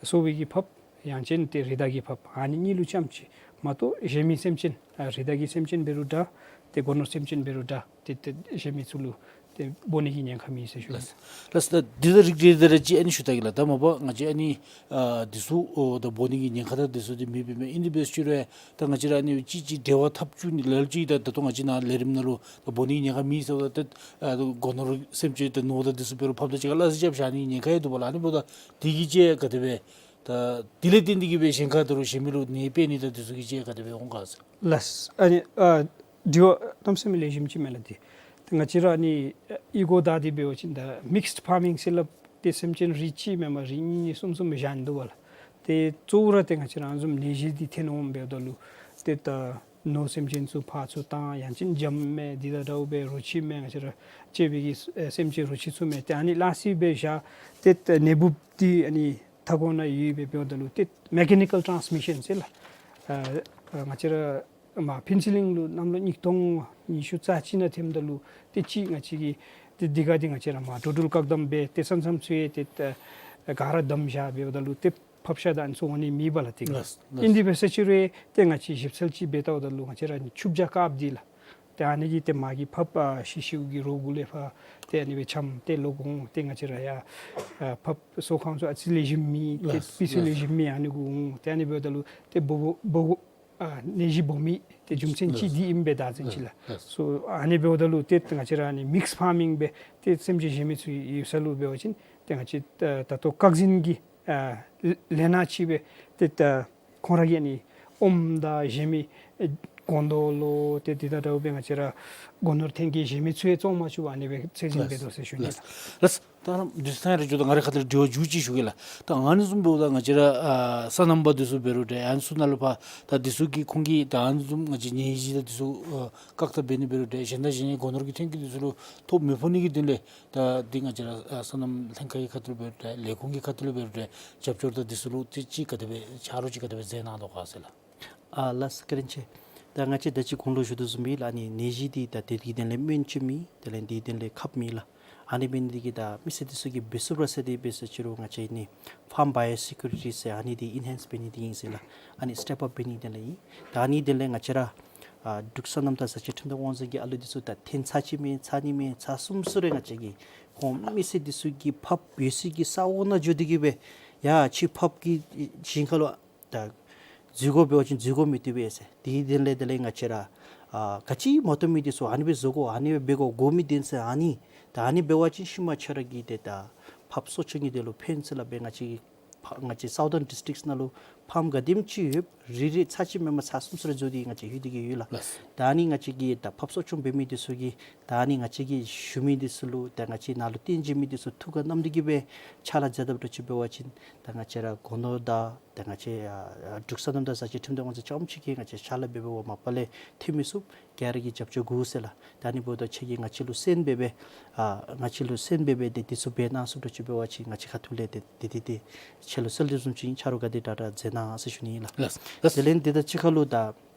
གསོ་བའི་གི་ཕགཔ་ཡང་ཅིན་ཏེ་རི་དྭགས་ཀྱི་ཕགཔ་ཨ་ནི་གཉིས་ལུ་རྐྱངམ་ཅིག་མ་གཏོགས་གཞན་མི་སེམས་ཅན་ཨ་རི་དྭགས་ཀྱི་སེམས་ཅན་འབད་རུང་འདྲ་ཏེ་སྒོ་ནོར་སེམས་ཅན་འབད་རུང་འདྲ་ཏེ་ཏེ་གཞན་མི་ཚུ་ལུ་ ཏེ་འབོ་ནི་གི་ཉེན་ཁ་མེད་ཟེར་ཞུ་ནི། ལགས། ལགས། ད་འདི་ད་རིགས་རིགས་ད་ར་ཅིག་ཨ་ནི་ཞུ་ད་གེ་ལགས། ད་མ་པ་ང་བཅས་ཨ་ནི་ཨ་འདི་ཚུ་ཨོ་ད་འབོ་ནི་གི་ཉེན་ཁ་ད་འདི་ཚུ་འདི་མེདཔ་ཨིན་མས། ཨིན་དེ་འབད་ཞུ་རུང་ད་ང་བཅས་ར་ཨ་ནི་ཅིག་ཅིག་འབྲེལ་བ་འཐབ་བཅུག་ནི་ལ་ལུ་ཅིག་ད་ད་ལྟོ་ང་བཅས་ནཱ་ལས་རིམ་ནང་ལུ་ད་འབོ་ནི་གི་ཉེན་ཁ་མེད་ཟེརཝ་ད་ཏེ་ཨ་སྒོ་ནོར་སེམས་ཅན་ད་ནོར་ད་འདི་ཚུ་འབད་རུང་ཕབ་ད་ཅིག་ཁར་སླ་བསྲེ་རྐྱབ་བཞག་ནི་གི་ཉེན་ཁ་ཡང་འདུག་པ་ལགས། ཨ་ནི་འབདཝ་ད་འདི་གིས་ཅིག་ག་དེ་སྦེ་ད་དེ་ལས་བརྟེན་ཏེ་གིས་སྦེ་གཞན་ཁ་ད་རུང་གཞན་མི་ལུ་ནད་འཕེལ་ནི་ད་འདི་ཚུ་གིས་ཅིག་ག་དེ་སྦེ་འོང་ག་ཟེར། ལགས། ཨ་ནི་ཨ་དྲི་བ་གནམ་མེད་ས་མེད་ལེགས་ཤོམ་ཅིག་མས་ལགས། ཏེ་ཏེ་ང་བཅས་ར་ཨ་ནི་ཨ་ཨི་གོ་ད་འདི་འབད་བ་ཅིན་ད་མིགསཌ་ཕར་མིང་ཟེར་སླབ་སྟེ་སེམས་ཅན་རིགས་གཅིག་མེན་པར་རིགས་གཉིས་གསུམ་གསུམ་སྦེ་བཞག་ནི་འདུག་པ་ལགས། ཏེ་གཙོ་བོ་ར་ཏེ་ང་བཅས་ར་ཨ་ནི་བཟུམ་ནད་གཞི་འདི་ཐོན་འོངམ་འབདཝ་ད་ལུ་ཏེ་ད་ནོར་སེམས་ཅན་ཚུ་ཕར་ཚུར་བཏང་ཡང་ཅིན་འཇམ་མེད་འདི་དང་འདྲཝ་སྦེ་རོ་ཁྱི་མེད་ང་བཅས་ར་གཅེས་པའི་གི་ཨེ་སེམས་ཅན་རོ་ཁྱི་ཚུ་མེད། ཏེ་ཨ་ནི་སླ་བསྲེ་སྦེ་བཞག་སྟེ་ཏེ་ནད་འབུཔ་འདི་ཨ་ནི་མཐའ་འཁོར་ནང་ཡོདཔ་སྦེ་འབདཝ་ད་ལུ་ཏེ་མེ་ཀེ་ནི་ཀཱལ་ཊཱནས་མི་ཤཱན་ཟེར་ལགས། ཨ་ཨ་ང་བཅས་ར་མ་ཕེན་སི་ལིན་ལུ་གནམ་ལོ་ཉིས་སྟོང་ཉི་ཤུ་རྩ་གཅིག་ནང་ཐོནམ་ད་ལུ་ཏེ་ཅིག་ང་བཅས་ཀྱིས་ཏེ་འདི་ག་འདི་ང་བཅས་ར་མ་འགྲོ་འགྲུལ་བཀག་དམ་འབད་དེ་ས་མཚམས་ཚུ་ཡང་ཏེ་ཨ་ག་ར་བསྡམས་བཞག་འབདཝ་ད་ལུ་ཏེ་ཕགཔ་ཤ་དང་ཨ་ནི་ཚུ་འོང་ནི་མེད་པ་ལགས། ཏེ་ལགས། ཨིན་དེ་འབད་ཟེར་ཅི་རུང་ཏེ་ང་བཅས་ཞིབ་འཚོལ་ཅིག་འབད་བལྟཝ་ད་ལུ་ང་བཅས་ར་ཨ་ནི་ཆུ་བྱ་དཀརཔོ་འདི་ལགས། ཏེ་ཨ་ནི་གིས་ཏེ་མ་གི་ཕགཔ་ཨ་ཤི་ཤིཝ་གི་རོགས་གུ་ལས་ཕར་ཏེ་ཨ་ནི་སྦེ་འཁྱམས་ཏེ་ལོག་འོང་། ཏེ་ང་བཅས་ར་ཡར་ཨ་ཕགཔ་གསོ་ཁང་ཚུ་ཨ་ཙི་ལེགས་ཤོམ་མེད། ཏེ་ལགས། སྤུས་ཚད་ལེགས་ཤོམ་མེད། ཨ་ནི་གུ་འོང་། ཏེ་ཨ་ནི་འབདཝ་ད་ལུ་ཏེ་འབོ་འབོ་ཨ་ནད་གཞི་འབོ་མི་ཏེ་རྒྱུ་མཚན་ཅིག་འདི་ཨིན་པས་ད་ཅི་ལགས། ལགས། སོ་ཨ་ནི་འབདཝ་ད་ལུ་ཏེ་ང་བཅས་ར་ཨ་ནི་མིགསཌ་ཕར་མིང་འབད་དེ་སེམས་ཅན་གཞན་མི་ཚུ་ཡོད་ས་ལུ་འབད་བ་ཅིན་ཏེ་ང་བཅས་ད་ད་ལྟོ་བཀག་འཛིན་གྱི་ཨ་ལས་སྣ་ཅིག་སྦེ་ཏེ་ད་ཁོང་ར་གིས་ཨ་ནི་ཨོམ་དང་གཞན་མི་ཨེ་སྒོང་རྡོག་ལོ་ཏེ་འདི་དང་འདྲཝ་སྦེ་ང་བཅས་ར་སྒོ་ནོར་ཐོན་སྐྱེད་གཞན་མི་ཚུ་ཡང་བཙོང་མ་བཅུག་པར་ཨ་ནི་སྦེ་ཚད་འཛིན་འབད་དོ་ཟེར་ཞུ་ནི་ལགས། ལགས། ད་རུང་འདི་ཚུ་ཐད་རི་ཇོ་ད་ང་རའི་ཁ་ཐུག་ལས་དྲི་བ་མཇུག་ཅིག་ཞུ་གེ་ལགས། ད་ཨ་ནི་བཟུམ་འབདཝ་ད་ང་བཅས་ར་ཨ་སོ་ནམ་པ་འདི་ཚུ་འབད་རུང་འདྲ་ཨ་ནི་ཚུ་ནང་ལུ་ཕར་ད་འདི་ཚུ་གིས་ཁོང་གིས་ད་ཨ་ནི་བཟུམ་ང་བཅས་ནད་གཞི་ད་འདི་ཚུ་ཨ་བཀག་ཐབས་འབད་ནི་འབད་རུང་འདྲ་གཞན་དང་གཞན་གྱི་སྒོ་ནོར་གྱི་ཐོན་སྐྱེད་འདི་ཚུ་ལུ་ཐོ་མི་ཕོག་ནི་གི་དོན་ལས་ད་འདི་ང་བཅས་ར་ཨ་སོ་ནམ་ལྷན་ཁག་གི་ཁ་ཐུག་ལུ་འབད་རུང་འདྲ་ལས་ཁུངས་ཀྱི་ཁ་ཐུག་ལུ་འབད་རུང་འདྲ་རྒྱབ་སྐྱོར་ད་འདི་ཚུ་ལུ་ཏེ་ཅིག་ག་དེ་སྦེ་ཆ་རོགས་ཅིག་ག་དེ་སྦེ་མཛད་གནང་དོ་ག་ཟེར་ལགས། ཨ་ལགས་བཀའ་དྲིན་ཆེ། ད་ང་བཅས་ད་ཅི་གོང་ལུ་ཞུ་དོ་བཟུམ་སྦེ་ལགས་ཨ་ནི་ནད་གཞི་འདི་ད་དེ་གི་དོན་ལས་སྨན་བཅོས་མེད། དེ་ལས་འདི་དོན་ལས་ཁབ་མེད་ལགས། ཨ་ནི་འབད་ནི་འདི་གིས་ད་མི་སེར་འདི་ཚུ་གིས་འབད་ཚུགས་ར་ཟེར་ཏེ་འབད་ཟེར་ཅི་རུང་ང་བཅས་ཨ་ནི་ཕཱརམ་བའི་ཨོ་སི་ཀུ་རི་ཊི་ཟེར་ཨ་ནི་འདི་ཨིན་ཧེནསི་འབད་ནི་འདི་ཨིན་ཟེར་ལགས། ཨ་ནི་སི་ཊེབ་ཨཔ་འབད་ནི་དོན་ལས་ཨིན། ད་ཨ་ནི་དོན་ལས་ང་བཅས་ར་ཨ་འབྲུག་སོ་ནམ་དང་བཟའ་སྤྱོད་ཁྲིམས་དང་དབང་འཛིན་གྱི་ཨ་ལུ་འདི་ཚུ་ད་ཐོན་ཚར་ཅིག་མས་ཚར་ནི་མས་ཚར་སོངམ་སོང་རུང་ང་བཅས་ཀྱིས་ཁོང་མི་སེར་འདི་ཚུ་གིས་ཕགཔ་ཡོད་སའི་གི་ས་འོག་ནང་འགྱོ་སྟེ་གིས་སྦེ་ཡ་ཁྱོད་ཕགཔ་གི་ཞིང་ཁ་ལུ་ད་འཛུལ་དགོ་འབད་བ་ཅིན་འཛུལ་དགོ་མི་བཏུབ་པས་ཟེར། དེ་དོན་ལས་དེ་ལས་ང་བཅས་ར་ཨ་ག་ཅི་མ་བཏུབ་མི་འདི་ཚུ་ཨ་ནི་སྦེ་བཟོ་དགོ་ཨ་ནི་སྦེ་འབད་དགོ་དགོ་མི་དོན་ཟེར་ཨ་ནི་ད་ཨ་ནི་འབད་བ་ཅིན་ཤུལ་མ་ཁྱོད་ར་གི་ཏེ་ད་ཕགཔ་གསོ་སྐྱོང་གི་དོན་ལུ་ཕན་ཟེར་སླབ་སྦེ་ང་བཅས་ཀྱིས་ཕ་ང་བཅས་སའུ་ཐརན་ཌིསི་ཊིཀསི་ནང་ལུ་ཕཱརམ་ག་དེམ་ཅིག་ཡོད་རེ་རེ་ཚར་ཅིག་མེན་པར་ཚར་གསུམ་ཚར་བཟོ་སྟེ་ང་བཅས་ལྷོད་དེ་གིས་ཡོད་ལགས། ལགས། ད་ཨ་ནི་ང་བཅས་ཀྱིས་ད་ཕགཔ་གསོ་སྐྱོང་འབད་མི་འདི་ཚུ་གིས་ད་ཨ་ནི་ང་བཅས་ཀྱིས་ཞུ་མི་འདི་ཚུ་ལུ་ད་ང་བཅས་ནཱ་ལུ་བསྟེན་བྱིན་མི་འདི་ཚུ་ཐུགས་ཁར་བསྣམས་ཏེ་གིས་སྦེ་ཕྱག་ལཱ་མཛད་དཔ་འདྲཝ་ཅིག་འབད་བ་ཅིན་ད་ང་བཅས་ར་སྒོ་ནོར་དང་ད་ང་བཅས་ཨ་ཨ་འབྲུག་སོ་ནམ་དང་བཟའ་སྤྱོད་ཁྲིམས་དང་དབང་འཛིན་རྐྱངམ་ཅིག་གིས་ང་བཅས་ཕྱག་ལཱ་འབད་འབདཝ་མ་པ་ལས་ཐོན་མི་ཚུགས། ག་ར་གིས་རྒྱབ་སྐྱོར་དགོ་ཟེར་ལགས། ད་ཨ་ནི་འབདཝ་ད་ཁྱོད་ཀྱིས་ང་བཅས་ལུ་གསན་འབད་འབད་ཨ་ང་བཅས་ལུ་གསན་འབད་འབད་ཏེ་འདི་ཚུ་འབད་གནང་ཚུགསཔ་འདྲཝ་ཅིག་འབད་བ་ཅིན་ང་བཅས་ཁ་ཐུག་ལས་ཏེ་ཏེ་ཏེ་ཏེ་ཁྱོད་ལུ་གསོལ་འདེབས་བཟུམ་ཅིག་ཨིན། ཆ་རོགས་ག་དེ་དྲག་དྲག་མཛད་གནང་ཟེར་ཞུ་ནི་ཨིན་ལགས། ལགས། ལགས། དེ་ལས་འདི་ད་ཅི་ཁ་ལུ་ད་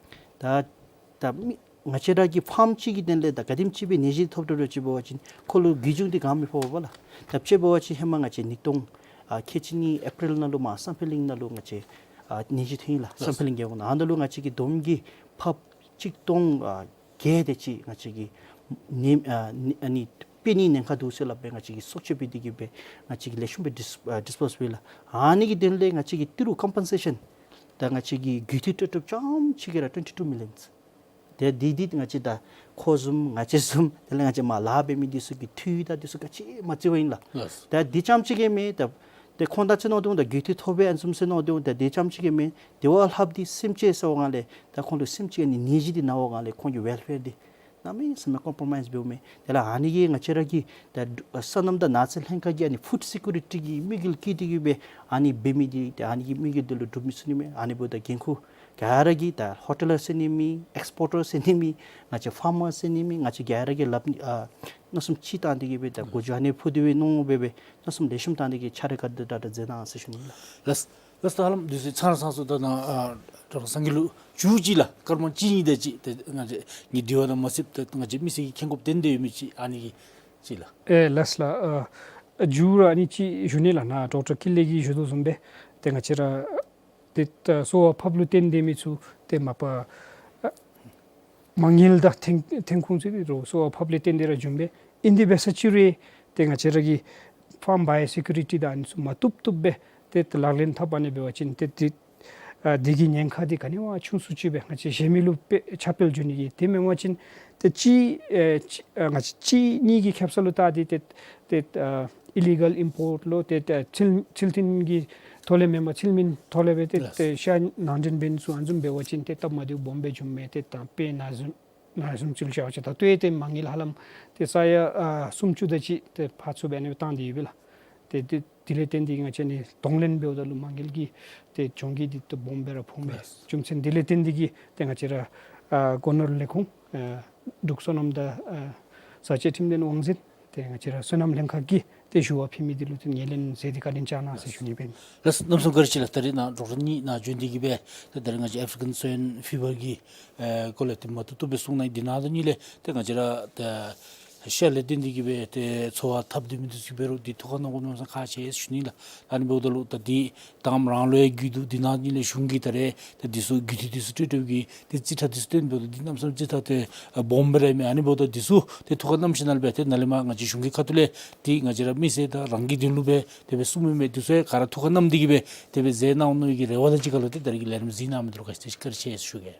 ད་ད་མི་ང་བཅས་ར་གི་ཕཱརམ་ཅིག་གི་དོན་ལས་ད་ག་དེམ་ཅིག་སྦེ་ནད་གཞི་ཐོབ་འདྲཝ་འདྲཝ་ཅིག་འབད་བ་ཅིན་ཁོ་ལུ་རྒུད་གྱོང་འདི་ག་མི་ཕོག་པས་ལགས། ད་དཔྱེ་འབད་བ་ཅིན་ཧེ་མ་ང་བཅས་ཉིས་སྟོང་ཨ་ཁལ་གཅིག་གཉིས་ཨེ་པི་རིལ་ནང་ལུ་མར་སམ་ཕི་ལིང་ནང་ལུ་ང་བཅས་ཨ་ནད་གཞི་ཐོན་ཡི་ལགས། ལགས། སམ་ཕི་ལིང་རྒེད་འོག་ནང་ཨ་ནཱ་ལུ་ང་བཅས་ཀྱི་བསྡོམས་ཀྱི་ཕགཔ་གཅིག་སྟོང་ཨ་བརྒྱད་དེ་ཅིག་ང་བཅས་ཀྱིས་ནད་ཨ་ནི་ཨ་ནི་ཨ་ནི་དཔེ་ནི་ཉེན་ཁ་འདུག་ཟེར་སླབ་སྦེ་ང་བཅས་ཀྱིས་སྲོག་སྐྱོབ་འབད་དེ་གིས་སྦེ་ང་བཅས་ཀྱིས་ལེགས་ཤོམ་སྦེ་ཌིས་ཨ་ཌིས་པོས་འབད་ལགས། ཨ་ནི་གི་དོན་ལས་ང་བཅས་ཀྱིས་ཏི་རུ་ཀམ་པེན་སེ་ཤཱན་ད་ང་བཅས་ཀྱིས་རྒུད་འཐུས་སྤྲོད་སྤྲོདཔ་རྐྱངམ་ཅིག་གིས་ར་ཊུ་ཝེན་ཊི་ཊུ་མི་ལི་ཡཱན་ཟེར། ཏེ་འདི་འདི་ང་བཅས་ད་ཁོ་བཟུམ་ང་བཅས་བཟུམ་དེ་ལས་ང་བཅས་མར་ལཱ་འབད་མི་འདི་ཚུ་གི་འཐུས་ད་འདི་ཚུ་ག་ཅི་མ་བརྩི་བ་ཨིན་ལགས། ལགས། ད་འདི་རྐྱངམ་ཅིག་གིས་མེན། ད་ཏེ་ཁོང་ད་ཅི་མནོ་དོ་ད་རྒུད་འཐུས་ཐོབ་པས་ཨ་ནི་བཟུམ་ཟེར་མནོ་དོ། ད་འདི་རྐྱངམ་ཅིག་གིས་མེན། དེ་བ་ལྷགཔ་འདི་སེམས་ཅན་ཟེར་བ་ལས་ད་ཁོང་ལུ་སེམས་ཅན་ནད་གཞི་འདི་ན་བ་ལས་ཁོང་གི་ཝེལ་ཕེར་འདི་གནམ་མེད་ས་མེད་ཀོམ་པྲོ་མའིས་འབདཝ་མས། དེ་ལས་ཨ་ནི་གིས་ང་བཅས་ར་གི་ད་སོ་ནམ་དང་ནགས་ཚལ་ལྷན་ཁག་གིས་ཨ་ནི་ཕུཌ་སི་ཀུ་རི་ཊི་གི་དམིགས་ཡུལ་བསྐྱེད་དེ་གིས་སྦེ་ཨ་ནི་འབད་མི་འདི་ད་ཨ་ནི་གི་དམིགས་ཡུལ་འདི་ལུ་འགྲུབ་མི་ཚུགས་ནི་མས། ཨ་ནི་འབདཝ་ད་འགན་ཁུར་ག་ར་གིས་ད་ཧོ་ཊེ་ལར་ཟེར་ནི་མེན། ཨེགསི་པོར་ཊར་ཟེར་ནི་མེན། ང་བཅས་ཕཱར་མར་ཟེར་ནི་མེན། ང་བཅས་ག་ར་གིས་སླབ་ནི་ཨ་མནོ་བསམ་གཅིག་བཏང་སྟེ་གིས་སྦེ་ད་གོ་རྒྱུ་ཨ་ནི་ཕུལ་ཏེ་སྦེ་མནོ་སྦེ་སྦེ་མནོ་བསམ་ལེགས་ཤོམ་བཏང་སྟེ་གིས་ཕྱག་ལཱ་ག་དེ་དྲག་དྲག་མཛད་གནང་ཟེར་ཞུ་ནི་ལགས། ལགས། ལགས། ད་ཧ་ལམ་འདི་ཚུ་ཚར་སོང་སོང་། ད་ནཱ་ཨ་གྲོགས་སངས་རྒྱས་ལུ་མཇུག་ཅིག་ལགས། སྐར་མ་གཅིག་གཉིས་དེ་ཅིག་ཏེ་ང་བཅས་ངེའི་དྲི་བ་ནང་མ་ཚུདཔ་ད་ང་བཅས་མི་སེར་གྱིས་མཁྱེན་དགོཔ་དོན་དག་ཡོད་མི་ཅིག་ཨ་ནི་གི་ཅིག་ལགས། ཨེ་ལགས་ལགས། ཨ་མཇུག་ར་ཨ་ནི་ཅིག་ཞུ་ནི་ལགས། ནཱ་ཌོག་ཊར་ཀིན་ལེ་གིས་ཞུ་དོ་བཟུམ་སྦེ་ཏེ་ང་བཅས་ར་ཏེ་ད་གསོ་བ་ཕགཔ་ལུ་བརྟེན་ཏེ་མི་ཚུ་ཏེ་མ་པ་ཨ་མ་དངུལ་དང་ཐོན་ཐོན་ཁུངས་ཚུ་འདི་ར་གསོ་བ་ཕགཔ་ལས་བརྟེན་ཏེ་ར་བྱུངམ་སྦེ་ ཨིན་དེ་འབད་ས་ཅིག་རུང་ཏེ་ང་བཅས་ར་གི་ཕཱརམ་བཱ་ཡོ་སི་ཀུ་རི་ཊི་དང་ཨ་ནི་ཚུ་མ་བཏུབ་བཏུབ་སྦེ་ཏེ་ལག་ལེན་འཐབ་ཨ་ནི་འབད་བ་ཅིན་ཏེ་ཏེ་ཨ་དེ་གི་ཉེན་ཁ་འདི་ག་ནི་བ་ཆུང་སུ་ཅིག་སྦེ་ང་བཅས་གཞན་མི་ལུ་དཔེ་ཁྱབ་སྤེལ་འགྱོ་ནི་གི། དེ་མེན་པ་ཅིན་ཏེ་གཅིག་ཨེ་གཅིག་ཨ་ང་བཅས་གཅིག་གཉིས་ཀྱི་ཁེབ་ས་ལུ་བལྟ་སྟེ་ཏེ་ཏེ་ཨ་ཨི་ལི་གཱལ་ཨིམ་པོརཊ་ལོ་ཏེ་ཏེ་ཕྱི་ཕྱི་ལྟེམ་གྱི་ཐོག་ལས་མེན་པར་ཕྱི་མིན་ཐོག་ལས་སྦེ་ཏེ་ལགས། ཏེ་ཤ་ནང་འདྲེན་འབད་ནི་ཚུ་ཨ་ནི་བཟུམ་འབད་བ་ཅིན་ཏེ་སྟབས་མ་བདེཝ་སྦོམ་སྦེ་འབྱུངམ་མས། ཏེ་ད་དཔེར་ན་བཟུམ་ན་བཟུམ་ཅིག་ལུ་བཞག་པ་ཅིན་ད་ལྟོ་ཡང་ཏེ་མ་དངུལ་ཧ་ལམ་ཏེ་ས་ཡ་ཨ་སུམ་ཅུ་དེ་ཅིག་ཏེ་ཕར་ཚུར་འབད་ནི་བཏང་སྟེ་ཡོད་པས་ལགས། ཏེ་དེ་དེ་ལས་བརྟེན་ཏེ་ང་བཅས་ནི་གདོང་ལེན་འབདཝ་ད་ལུ་མ་དངུལ་གྱི་ཏེ་གྱོང་གུད་འདི་ཏེ་སྦོམ་སྦེ་ར་ཕོགཔ་མས། ལགས། རྒྱུ་མཚན་དེ་ལས་བརྟེན་ཏེ་གིས་ཏེ་ང་བཅས་ར་ཨ་སྒོ་ནོར་ལས་ཁུངས་ཨ་འབྲུག་སོ་ནམ་དང་ཨ་བཟའ་བཅའ་ཁྲིམས་དོན་དབང་འཛིན་ཏེ་ང་བཅས་ར་སོ་ནམ་ལྷན་ཁག་གིས་ཏེ་ཞུ་བ་ཕུལ་མི་འདི་ལུ་ཏེ་ངོས་ལེན་མཛད་དེ་བཀའ་དྲིན་བསྐྱང་གནང་ཟེར་ཞུ་ནི་སྦེ་ཨིན། ལགས། གནམ་མེད་ས་མེད་བཀའ་དྲིན་ཆེ་ལགས། ད་རིས་ནཱ་ཌོག་ཊར་གཉིས་ནཱ་བྱོན་ཏེ་གིས་སྦེ་ད་ད་རིས་ང་བཅས་ཨེཕ་རི་ཀན་སོ་ཡན་ཕི་བར་གྱི་ཨེ་སྐོར་ལས་ཏེ་མ་བཏུབ་བཏུབ་སྦེ་གསུངས་གནང་། དེ་ནང་དོན་ཉིད་ལས་ཏེ་ང་བཅས་ར་ད་ཤ་ལས་བརྟེན་ཏེ་གིས་སྦེ་ཏེ་འཚོ་བ་འཐབ་སྡོད་མི་འདི་ཚུ་འབད་རུང་འདི་ཐུགས་ཁར་བསྣམ་དགོ་མནོ་བསམ་ཁག་ཆེ་ཟེར་ཞུ་ནི་ལགས། ཨ་ནི་འབདཝ་ད་ལུ་ད་འདི་དང་པ་རང་ལུ་ཡང་རྒུད་འདུག། དེ་ནང་དོན་ལས་གཞུང་གིས་ད་རེས་ད་འདི་ཚུ་རྒུད་འཐུས་འདི་ཚུ་སྤྲོད་སྤྲོདཔ་གི་ཏེ་རྩིས་ཁྲ་འདི་ཚུ་སྟོན་འབདཝ་ད་འདི་གནམ་མེད་ས་མེད་རྩིས་ཁྲ་ཏེ་ཨ་སྦོམ་སྦེ་ར་ཨིན་མས། ཨ་ནི་འབདཝ་ད་འདི་ཚུ་ཏེ་ཐུགས་ཁར་བསྣམས་ཞིནམ་ལས་སྦེ་ཏེ་ནཱ་ལས་མར་ང་བཅས་གཞུང་གི་ཁ་ཐུག་ལས་ཏེ་ང་བཅས་ར་མི་སེར་དང་རང་གི་དོན་ལུ་སྦེ་དེ་སྦེ་གསུངམ་ཨིན་མས། འདི་ཚུ་ཡང་ག་ར་ཐུགས་ཁར་བསྣམས་ཏེ་གིས་སྦེ་དེ་སྦེ་མཛད་གནང་ནི་གི་རེ་བ་དང་གཅིག་ཁར་ལུ་ཏེ་ད་རིས་ཀྱི་ལས་རིམ་གཟིགས་གནང་མི་འདི་ལུ་ག་ཅི་ཏེ་བཀའ་དྲིན་ཆེ་ཟེར་ཞུ་གེ།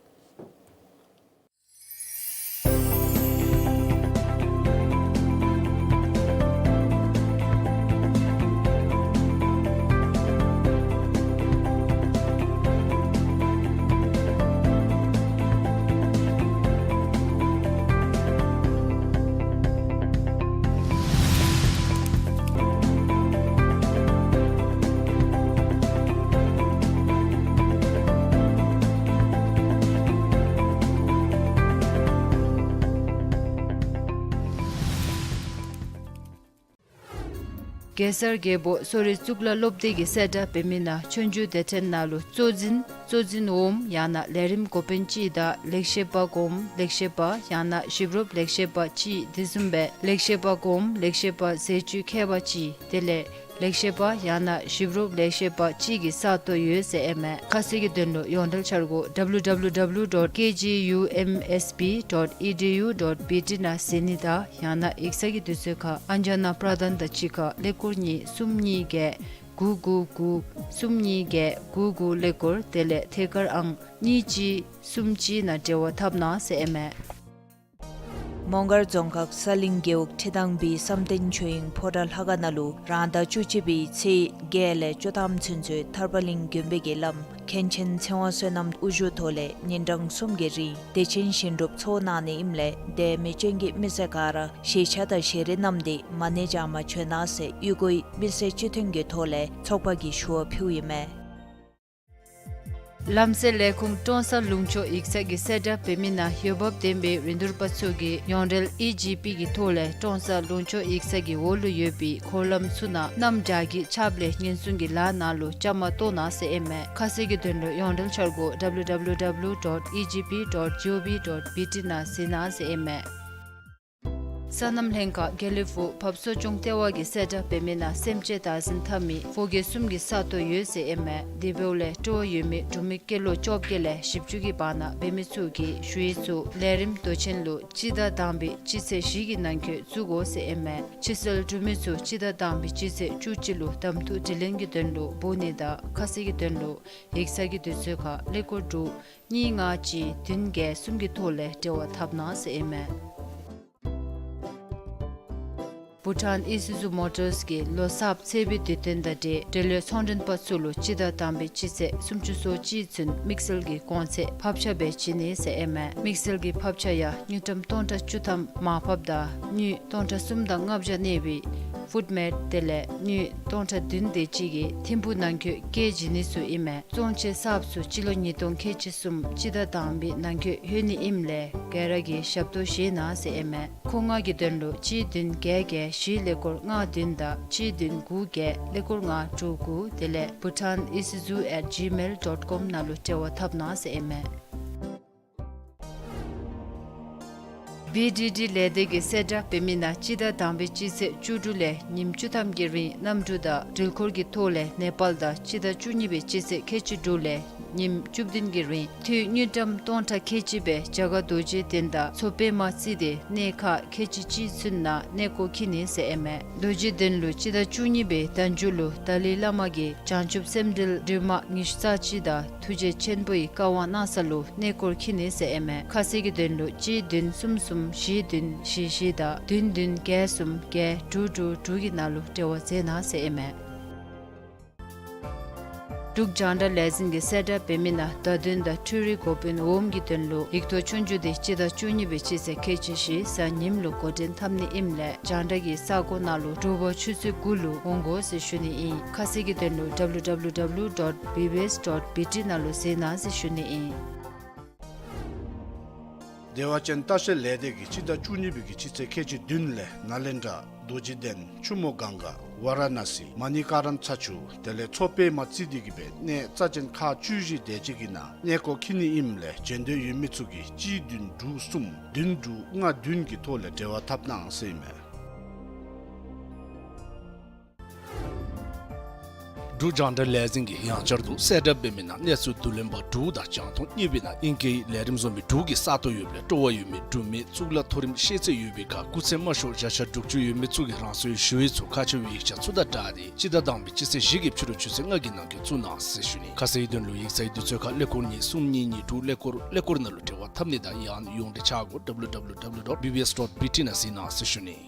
གེ་སར་རྒྱལ་པོ་གསོ་རིག་གཙུག་ལག་སློབ་སྡེ་གི་གསལ་བསྒྲགས་འབད་མི་ནང་ཆོས་རྒྱུགས་སྡེ་ཚན་ནང་ལུ་གཙོ་འཛིན་གཙོ་འཛིན་འོགམ་ཡང་ན་ལས་རིམ་འགོ་དཔོན་གཅིག་དང་ལེགས་བཤད་པ་གོངམ་ལེགས་བཤད་པ་ཡང་ན་ཞིབ་རོབ་ལེགས་བཤད་པ་གཅིག། དེ་བཟུམ་སྦེ་ལེགས་བཤད་པ་གོངམ་ལེགས་བཤད་པ་ཟས་བཅུད་མཁས་པ་གཅིག། དེ་ལས་ལེགས་བཤད་པ་ཡང་ན་ཞིབ་རོབ་ལེགས་བཤད་པ་གཅིག་གི་ས་སྟོང་ཡོད་ཟེར་ཨིན་མས། ཁ་གསལ་གྱི་དོན་ལུ་ཡོངས་འབྲེལ་འཆར་སྒོ་W W W dot K G U M S B dot E D U dot B T ནང་གཟིགས་ནི་དང་ཡང་ན་ཡིག་ཚང་གི་དུས་ཚོད་ཁར་ཨན་ཇ་ན་པྲ་དཱན་དང་གཅིག་ཁར་ཀླད་ཀོར་གཉིས་གསུམ་གཉིས་བརྒྱད་དགུ་དགུ་དགུ་གསུམ་གཉིས་བརྒྱད་དགུ་དགུ་ཀླད་ཀོར་དེ་ལས་ཐད་ཀར་ཨང་གཉིས་གཅིག་གསུམ་གཅིག་ནང་འབྲེལ་བ་འཐབ་གནང་ཟེར་ཨིན་མས། མོང་སྒར་རྫོང་ཁག་ས་གླིང་རྒེད་འོག་ཁྲི་ཐང་པའི་བསམ་གཏན་ཆོས་དབྱིངས་ཕོ་བྲང་ལྷ་ཁང་ནང་ལུ་རང་ཟླ་བཅུ་གཅིག་པའི་ཚེས་བརྒྱད་ལས་བཅུ་ཐམ་ཚུན་ཚོད་ཐར་པ་གླིང་དགོན་པའི་བླམ་མཁན་ཆེན་ཚེ་དབང་བསོད་ནམས་དབུ་བཞུགས་ཐོག་ལས་ཉིན་གྲངས་གསུམ་གྱི་རིང་བདེ་ཆེན་ཞིང་སྒྲུབ་ཚོགས་གནང་ནི་ཨིནམ་ལས་དེ་མི་སྐྱོན་གྱི་མི་སེར་ག་ར་ཤེས་བྱ་དང་ཤེས་རིག་རྣམས་ཏེ་མ་ཎི་བགྱང་མ་བྱོན་གནང་ཟེར་གཡུས་སྒོའི་མི་སེར་སྤྱི་མཐུན་གྱི་ཐོག་ལས་ཚོགས་པ་གིས་ཞུ་བ་ཕུལཝ་ཨིན་མས། ལམ་སེལ་ལས་ཁུངས་ཀྲོང་གསར་ལུང་ཕྱོགས་ཡིག་ཚང་གི་གསལ་བསྒྲགས་འབད་མི་ནང་འོས་འབབ་ལྡན་པའི་རིན་བསྡུར་པ་ཚུ་གིས་ཡོངས་འབྲེལ་ཨི་ཇི་པི་གི་ཐོག་ལས་ཀྲོང་གསར་ལུང་ཕྱོགས་ཡིག་ཚང་གི་འོག་ལུ་ཡོད་པའི་འཁོར་ལམ་ཚུ་ནང་གནམ་བྱཱར་གྱི་ཆརཔ་ལས་ཉེན་སྲུང་གི་ལཱ་ནང་ལུ་བཅའ་མར་གཏོགས་གནང་ཟེར་ཨིན་མས། ཁ་གསལ་གྱི་དོན་ལུ་ཡོངས་འབྲེལ་འཆར་སྒོ་W W W dot E G P dot G O V dot B T ནང་གཟིགས་གནང་ཟེར་ཨིན་མས། སོ་ནམ་ལྷན་ཁག་དགེ་ལེགས་ཕུག་བར་གསོ་སྐྱོང་ལྟེ་བ་གིས་གསལ་བསྒྲགས་འབད་མི་ནང་སེམས་ཅན་བདག་འཛིན་འཐབ་མི་ཕོ་སྐྱེས་གསུམ་གྱི་ས་སྟོང་ཡོད་ཟེར་ཨིན་མས། དེ་འབདཝ་ལས་སྤྲོ་བ་ཡོད་མི་འབྲུག་མི་སྐྱེས་ལོ་བཅོ་བརྒྱད་ལས་བཞི་བཅུ་གི་བར་ན་འབད་མི་ཚུ་གིས་ཞུ་ཡིག་ཚུ་ལས་རིམ་མདོ་ཆེན་ལུ་སྤྱི་ཟླ་དང་པའི་སྤྱི་ཚེས་བཞི་གི་ནང་འཁོད་བཙུགས་དགོ་ཟེར་ཨིན་མས། ཕྱིར་སེལ་འབྲུག་མི་ཚུ་སྤྱི་ཟླ་དང་པའི་སྤྱི་ཚེས་བཅུ་གཅིག་ལུ་གདམ་འཐུ་དྲི་ལན་གྱི་དོན་ལུ་འབོ་ནི་དང་ཁ་གསལ་གྱི་དོན་ལུ་ཡིག་ཚང་གི་དུས་ཚོད་ཁར་ཀླད་ཀོར་དྲུག་གཉིས་ལྔ་གཅིག་བདུན་བརྒྱད་གསུམ་གྱི་ཐོག་ལས་འབྲེལ་བ་འཐབ་གནང་ཟེར་ཨིན་མས། བྷུ་ཊཱན་ཨི་སུ་ཛུ་མོ་ཊརས་ཀྱིས་ལོ་གསརཔ་ཚེས་པའི་དུས་སྟོན་དང་འབྲེལ་འབྲེལ་ཡོད་ཚོང་མགྲོན་པ་ཚུ་ལུ་སྤྱི་ཟླ་དང་པའི་སྤྱི་ཚེས་སུམ་ཅུ་སོ་གཅིག་ཚུན་དམིགས་བསལ་གྱི་གོང་ཚད་ཕབ་ཆག་སྦེ་བྱིན་ནི་ཟེར་ཨིན་མས། དམིགས་བསལ་གྱི་ཕབ་ཆག་ཡང་དངུལ་ཀྲམ་སྟོང་ཕྲག་བཅུ་ཐམ་མར་ཕབ་དང་དངུལ་སྟོང་ཕྲག་གསུམ་དང་ལྔ་བརྒྱ་གནས་པའི་ཕུཌ་མེཊ་དེ་ལས་དངུལ་སྟོང་ཕྲག་བདུན་དེ་ཅིག་གི་ཐིམ་ཕུག་ནང་འཁོད་བསྐྱལ་བྱིན་ནི་ཚུ་ཨིན་མས། བཙོང་ཆས་གསརཔ་ཚུ་སྤྱི་ལོ་ཉིས་སྟོང་ཁལ་གཅིག་གསུམ་སྤྱི་ཟླ་དང་པའི་ནང་འཁོད་ལྷོད་ནི་ཨིནམ་ལས་ག་ར་གིས་ཞབས་ཏོག་བཞེས་གནང་ཟེར་ཨིན་མས། མཁོ་མངགས་ཀྱི་དོན་ལུ་གཅིག་བདུན་བརྒྱད་བརྒྱད་བཞི་ཀླད་ཀོར་ལྔ་བདུན་དང་གཅིག་བདུན་དགུ་བརྒྱད་ཀླད་ཀོར་ལྔ་དྲུག་དགུ་དེ་ལས་bhutanisuzu at gmail dot com ནང་ལུ་འབྲེལ་བ་འཐབ་གནང་ཟེར་ཨིན་མས། བི་ཌི་ཌི་ལས་སྡེ་གིས་གསལ་བསྒྲགས་འབད་མི་ནང་སྤྱི་ཟླ་དང་པའི་སྤྱི་ཚེས་བཅུ་དྲུག་ལས་ཉིནམ་བཅུ་ཐམ་གྱི་རིང་གནམ་གྲུ་དང་འགྲུལ་འཁོར་གྱི་ཐོག་ལས་ནེ་པཱལ་དང་སྤྱི་ཟླ་བཅུ་གཉིས་པའི་སྤྱི་ཚེས་ཁལ་གཅིག་དྲུག་ལས་ ཉིནམ་བཅུ་བདུན་གྱི་རིང་དངུལ་ཀྲམ་སྟོང་ཕྲག་ཁལ་གཅིག་སྦེ་རྒྱ་གར་རྡོ་རྗེ་གདན་དང་མཚོ་པདྨ་རྩེ་སྡེ་གནས་ཁག་ཁལ་གཅིག་གཅིག་ཚུན་ནང་གནས་སྐོར་འཁྱིད་ནི་ཟེར་ཨིན་མས། རྡོ་རྗེ་གདན་ལུ་སྤྱི་ཟླ་བཅུ་གཉིས་པའི་ཟླ་མཇུག་ལུ་ཏཱ་ལའི་བླ་མ་གིས་བྱང་ཆུབ་སེམས་འགྲེལ་འགྲིག་མ་ཉི་ཤུ་རྩ་གཅིག་དང་ཐུགས་རྗེ་ཆེན་པོའི་བཀའ་དབང་གནང་ས་ལུ་གནས་སྐོར་འཁྱིད་ནི་ཟེར་ཨིན་མས། ཁ་གསལ་གྱི་དོན་ལུ་གཅིག་བདུན་གསུམ་གསུམ་བཞི་བདུན་བཞི་བཞི་དང་བདུན་བདུན་བརྒྱད་གསུམ་བརྒྱད་དྲུག་དྲུག་དྲུག་གི་ནང་ལུ་འབྲེལ་བ་མཛད་གནང་ཟེར་ཨིན་མས། འབྲུག་རྒྱང་བསྒྲགས་ལས་འཛིན་གྱིས་གསལ་བསྒྲགས་འབད་མི་ནང་བརྡ་དོན་དང་འཕྲུལ་རིག་འགོ་དཔོན་འོགམ་གྱི་དོན་ལུ་ཡིག་ཐོག་ཆོས་རྒྱུགས་དེ་སྤྱི་ཟླ་བཅུ་གཉིས་པའི་སྤྱི་ཚེས་ཁལ་གཅིག་བཞི་གཟའ་ཉིམ་ལུ་འགོ་འདྲེན་འཐབ་ནི་ཨིནམ་ལས་རྒྱང་བསྒྲགས་ཀྱི་ས་གོ་ནང་ལུ་དྲོ་པ་ཆུ་ཚོད་དགུ་ལུ་འོང་དགོ་ཟེར་ཞུ་ནི་ཨིན། ཁ་གསལ་གྱི་དོན་ལུ་W W W dot B B S dot B T ནང་ལུ་གཟིགས་གནང་ཟེར་ཞུ་ནི་ཨིན། བདེ་བ་ཅན་ལྟ་བཤལ་ལས་སྡེ་གིས་སྤྱི་ཟླ་བཅུ་གཉིས་པའི་གི་སྤྱི་ཚེས་ཁལ་གཅིག་བདུན་ལས་ནཱ་ལེནྡྲ་རྡོ་རྗེ་གདན་ཆུ་མོ་གངྒཱ་ཝཱ་ར་ཎ་སི་མ་ཎི་ཀ་རམ་ཚ་ཆུ་དེ་ལས་མཚོ་པདྨ་རྩེ་སྡེ་གི་སྦེ་གནས་རྩ་ཅན་ཁག་བཅུ་བཞི་དེ་ཅིག་གི་ནང་གནས་སྐོར་འཁྱིད་ནི་ཨིནམ་ལས་འབྱོན་འདོད་ཡོད་མི་ཚུ་གིས་གཅིག་བདུན་དྲུག་གསུམ་བདུན་དྲུག་ལྔ་བདུན་གྱི་ཐོག་ལས་འབྲེལ་བ་འཐབ་གནང་ཟེར་ཨིན་མས། འབྲུག་རྒྱང་བསྒྲགས་ལས་འཛིན་གྱིས་ཡང་བསྐྱར་དུ་གསལ་བསྒྲགས་འབད་མི་ནང་གནས་ཚུལ་བསྡུ་ལེན་པ་དྲུག་དང་རྒྱང་མཐོང་གཉིས་པའི་ནང་ཨིང་སྐད་ལས་རིམ་བཟོ་མི་དྲུག་གི་ས་སྟོང་ཡོདཔ་ལས་སྤྲོ་བ་ཡོད་མི་འབྲུག་མི་གཙུག་ལག་མཐོ་རིམ་ཤེས་ཚད་ཡོད་པའི་ཁར་སྐུགས་ཚད་དམའ་ཤོས་བརྒྱ་ཆ་དྲུག་ཅུ་ཡོད་མི་ཚུ་གིས་རང་སོའི་ཞུ་ཡིག་ཚུ་ཁ་ཕྱེ་བའི་ཡིག་ཆ་ཚུ་དང་སྦྲགས་ཏེ་སྤྱི་ཟླ་དང་པའི་སྤྱི་ཚེས་བཞི་གི་ཕྱི་རུ་ཆུ་ཚོད་ལྔ་གི་ནང་འཁོད་བཙུགས་གནང་ཟེར་ཞུ་ནི། ཁ་གསལ་དོན་ལུ་ཡིག་ཚང་དུས་ཚོད་ཁར་ཀླད་ཀོར་གཉིས་གསུམ་གཉིས་གཉིས་དྲུག་ཀླད་ཀོར་ཀླད་ཀོར་ནང་ལུ་འབྲེལ་བ་འཐབ་ནི་དང་ཡང་ན་ཡོངས་འབྲེལ་ཆ་སྒོ་W W W dot B B S dot B T ནང་གཟིགས་གནང་ཟེར་ཞུ་ནི།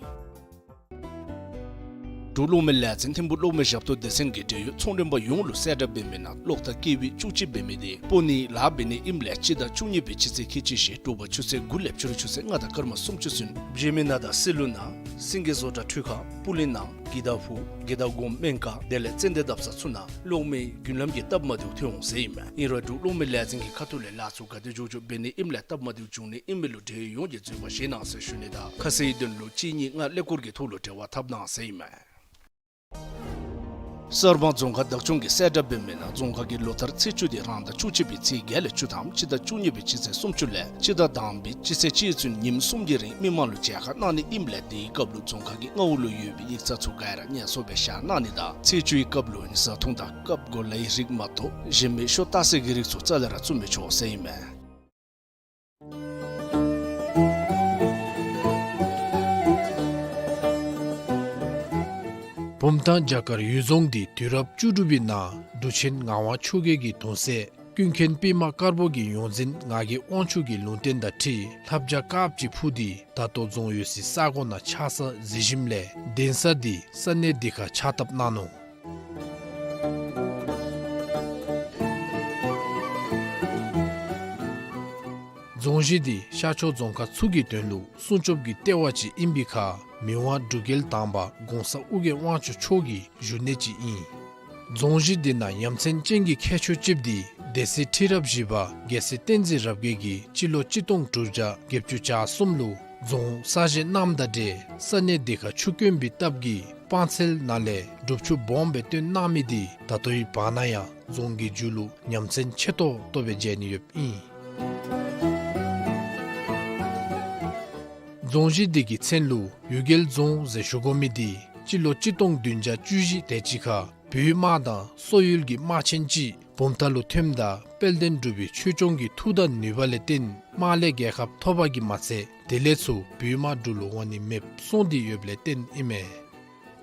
འབྲུག་གློག་མེ་ལས་འཛིན་ཐིམ་ཕུག་གློག་མེ་ཞབས་ཏོག་སྡེ་ཚན་གྱིས་འབྲེལ་ཡོད་ཚོང་མགྲོན་པ་ཡོངས་ལུ་གསལ་བསྒྲགས་འབད་མི་ནང་གློག་དང་ཀེ་བི་བཅུ་གཅིག་འབད་མི་དེ་སྤོ་ནིའི་ལཱ་འབད་ནི་ཨིནམ་ལས་སྤྱི་ཟླ་བཅུ་གཉིས་པའི་སྤྱི་ཚེས་ཁལ་གཅིག་བཞི་དྲོ་པ་ཆུ་ཚོད་དགུ་ལས་ཕྱི་རུ་ཆུ་ཚོད་ལྔ་དང་སྐར་མ་སུམ་ཅུ་ཚུན་འཇིགས་མེད་ན་དང་སྲིད་ལུ་ནང་སེང་གེ་བཟོ་གྲྭ་འཕྲུལ་ཁང་སྤུ་ལིང་ནང་དགེ་ཐང་ཕུག་དགེ་ཐང་སྒོམ་སྨན་ཁང་དེ་ལས་ཙན་དན་བརྡབ་ས་ཚུ་ནང་གློག་མེའི་རྒྱུན་ལམ་གྱི་སྟབས་མ་བདེཝ་ཐོན་འོང་ཟེར་ཨིན་མས། ཨིན་རུང་འབྲུག་གློག་མེ་ལས་འཛིན་གྱི་ཁ་ཐུག་ལས་ལཱ་ཚུ་ག་དེ་མགྱོགས་མགྱོགས་འབད་ནི་ཨིནམ་ལས་སྟབས་མ་བདེཝ་འབྱུང་ནི་ཨིན་མི་ལུ་འབྲེལ་ཡོད་ཡོངས་ཀྱིས་འཛོལ་བ་བཞེས་གནང་ཟེར་ཞུ་ནི་དང་ཁ་གསལ་དོན་ལུ་གཅིག་གཉིས་ལྔ་ཀླད་ཀོར་གྱི་ཐོག་ལུ་འབྲེལ་བ་འཐབ་གནང་ཟེར་ཨིན་མས། གསར་སྤང་རྫོང་ཁག་བདག་སྐྱོང་གིས་གསལ་བསྒྲགས་འབད་མི་ནང་རྫོང་ཁག་གི་ལོ་ལྟར་ཚེས་བཅུ་དེ་རང་ཟླ་བཅུ་གཅིག་པའི་ཚེས་བརྒྱད་ལས་བཅུ་ཐམ་སྤྱི་ཟླ་བཅུ་གཉིས་པའི་སྤྱི་ཚེས་སུམ་ཅུ་ལས་སྤྱི་ཟླ་དང་པའི་སྤྱི་ཚེས་གཅིག་ཚུན་ཉིནམ་གསུམ་གྱི་རིང་མི་མང་ལུ་མཇལ་ཁ་གནང་ནི་ཨིནམ་ལས་དེའི་སྐབས་ལུ་རྫོང་ཁག་གི་མངའ་འོག་ལུ་ཡོད་པའི་ཡིག་ཚང་ཚུ་ག་ར་ངལ་གསོ་སྦེ་བཞག་གནང་ནི་དང་ཚེས་བཅུའི་སྐབས་ལུ་བཟའ་འཐུང་དང་རྐབ་གོ་ལའི་རིགས་མ་གཏོགས་གཞན་མི་ཤོ་ལྟ་ས་གི་རིགས་ཚུ་རྩ་ལས་ར་བཙུགས་མི་ཆོག་ཟེར་ཨིན་མས། བུམ་ཐང་རྒྱ་གར་ཡུལ་རྫོང་འདི་དུས་རབས་བཅུ་དྲུག་པའི་ནང་འབྲུག་ཆེན་ངག་དབང་ཆོས་རྒྱལ་གྱི་གདུང་སྲས་ཀུན་མཁྱེན་པདྨ་དཀར་པོ་གི་ཡོངས་འཛིན་ངག་གི་དབང་ཕྱུག་གི་ལུང་བསྟན་དང་འཁྲིལ་ལྷ་བྱ་དཀརཔོ་ཅིག་འཕུར་ཏེ་ད་ལྟོ་རྫོང་ཡོད་སའི་ས་གོ་ནང་ཆགས་ས་གཟིགས་ཞིནམ་ལས་གདན་ས་འདི་ས་གནས་འདི་ཁར་ཕྱག་བཏབ་གནང་ནུག། རྫོང་གཞི་འདི་ཤར་ཕྱོགས་རྫོང་ཁག་ཚུ་གི་དོན་ལུ་སྲུང་སྐྱོབ་ཀྱི་ལྟེ་བ་ཅིག་ཨིན་པའི་ཁར་མི་དབང་འབྲུག་རྒྱལ་དང་པ་གོང་ས་ཨོ་རྒྱན་དབང་ཕྱུག་མཆོག་གི་བཞུགས་གནས་ཅིག་ཨིན། རྫོང་གཞི་འདི་ནང་ཡ་མཚན་ཅན་གྱི་ཁྱད་ཆོས་ཅིག་འདི་སྡེ་སྲིད་ཁྲི་རབས་བཞི་པ་རྒྱལ་སྲས་བསྟན་འཛིན་རབ་རྒྱས་ཀྱིས་སྤྱི་ལོ་གཅིག་སྟོང་དྲུག་བརྒྱ་བརྒྱད་ཅུ་གྱ་གསུམ་ལུ་རྫོང་གསར་བཞེངས་གནངམ་དང་འབྲེལ་ས་གནས་འདི་ཁར་ཆུ་དཀོན་པའི་སྟབས་ཀྱིས་སྤང་ཚལ་ནང་ལས་སྒྲུབ་ཆུ་སྦོམ་སྦེ་བཏོན་གནང་མི་འདི་ད་ལྟོའི་བར་ན་ཡང་རྫོང་གི་མཇུག་ལུ་ཡ་མཚན་ཆེ་ཏོག་ཏོ་སྦེ་མཇལ་ནི་ཡོདཔ་ཨིན། རྫོང་གཞི་འདི་གི་མཚན་ལུ་གཡུལ་རྒྱལ་རྫོང་ཟེར་ཞུ་དགོ་མི་འདི་སྤྱི་ལོ་གཅིག་སྟོང་བདུན་བརྒྱ་བཅུ་བཞི་དེ་ཅིག་ཁར་བོད་དམག་དང་སོག་ཡུལ་གྱི་དམག་ཆེན་ཅིག་བུམ་ཐང་ལུ་ཐོནམ་ད་དཔལ་ལྡན་འབྲུག་པའི་ཆོས་སྐྱོང་གི་མཐུ་དང་ནུས་པ་ལས་བརྟེན་དམག་ལས་རྒྱལ་ཁ་ཐོབ་པ་གིས་མ་ཚད་དེ་ལས་ཚུར་བོད་དམག་འབྲུག་ལུ་འོང་ནི་མེདཔ་སོང་སྟེ་ཡོདཔ་ལས་བརྟེན་ཨིན་མས།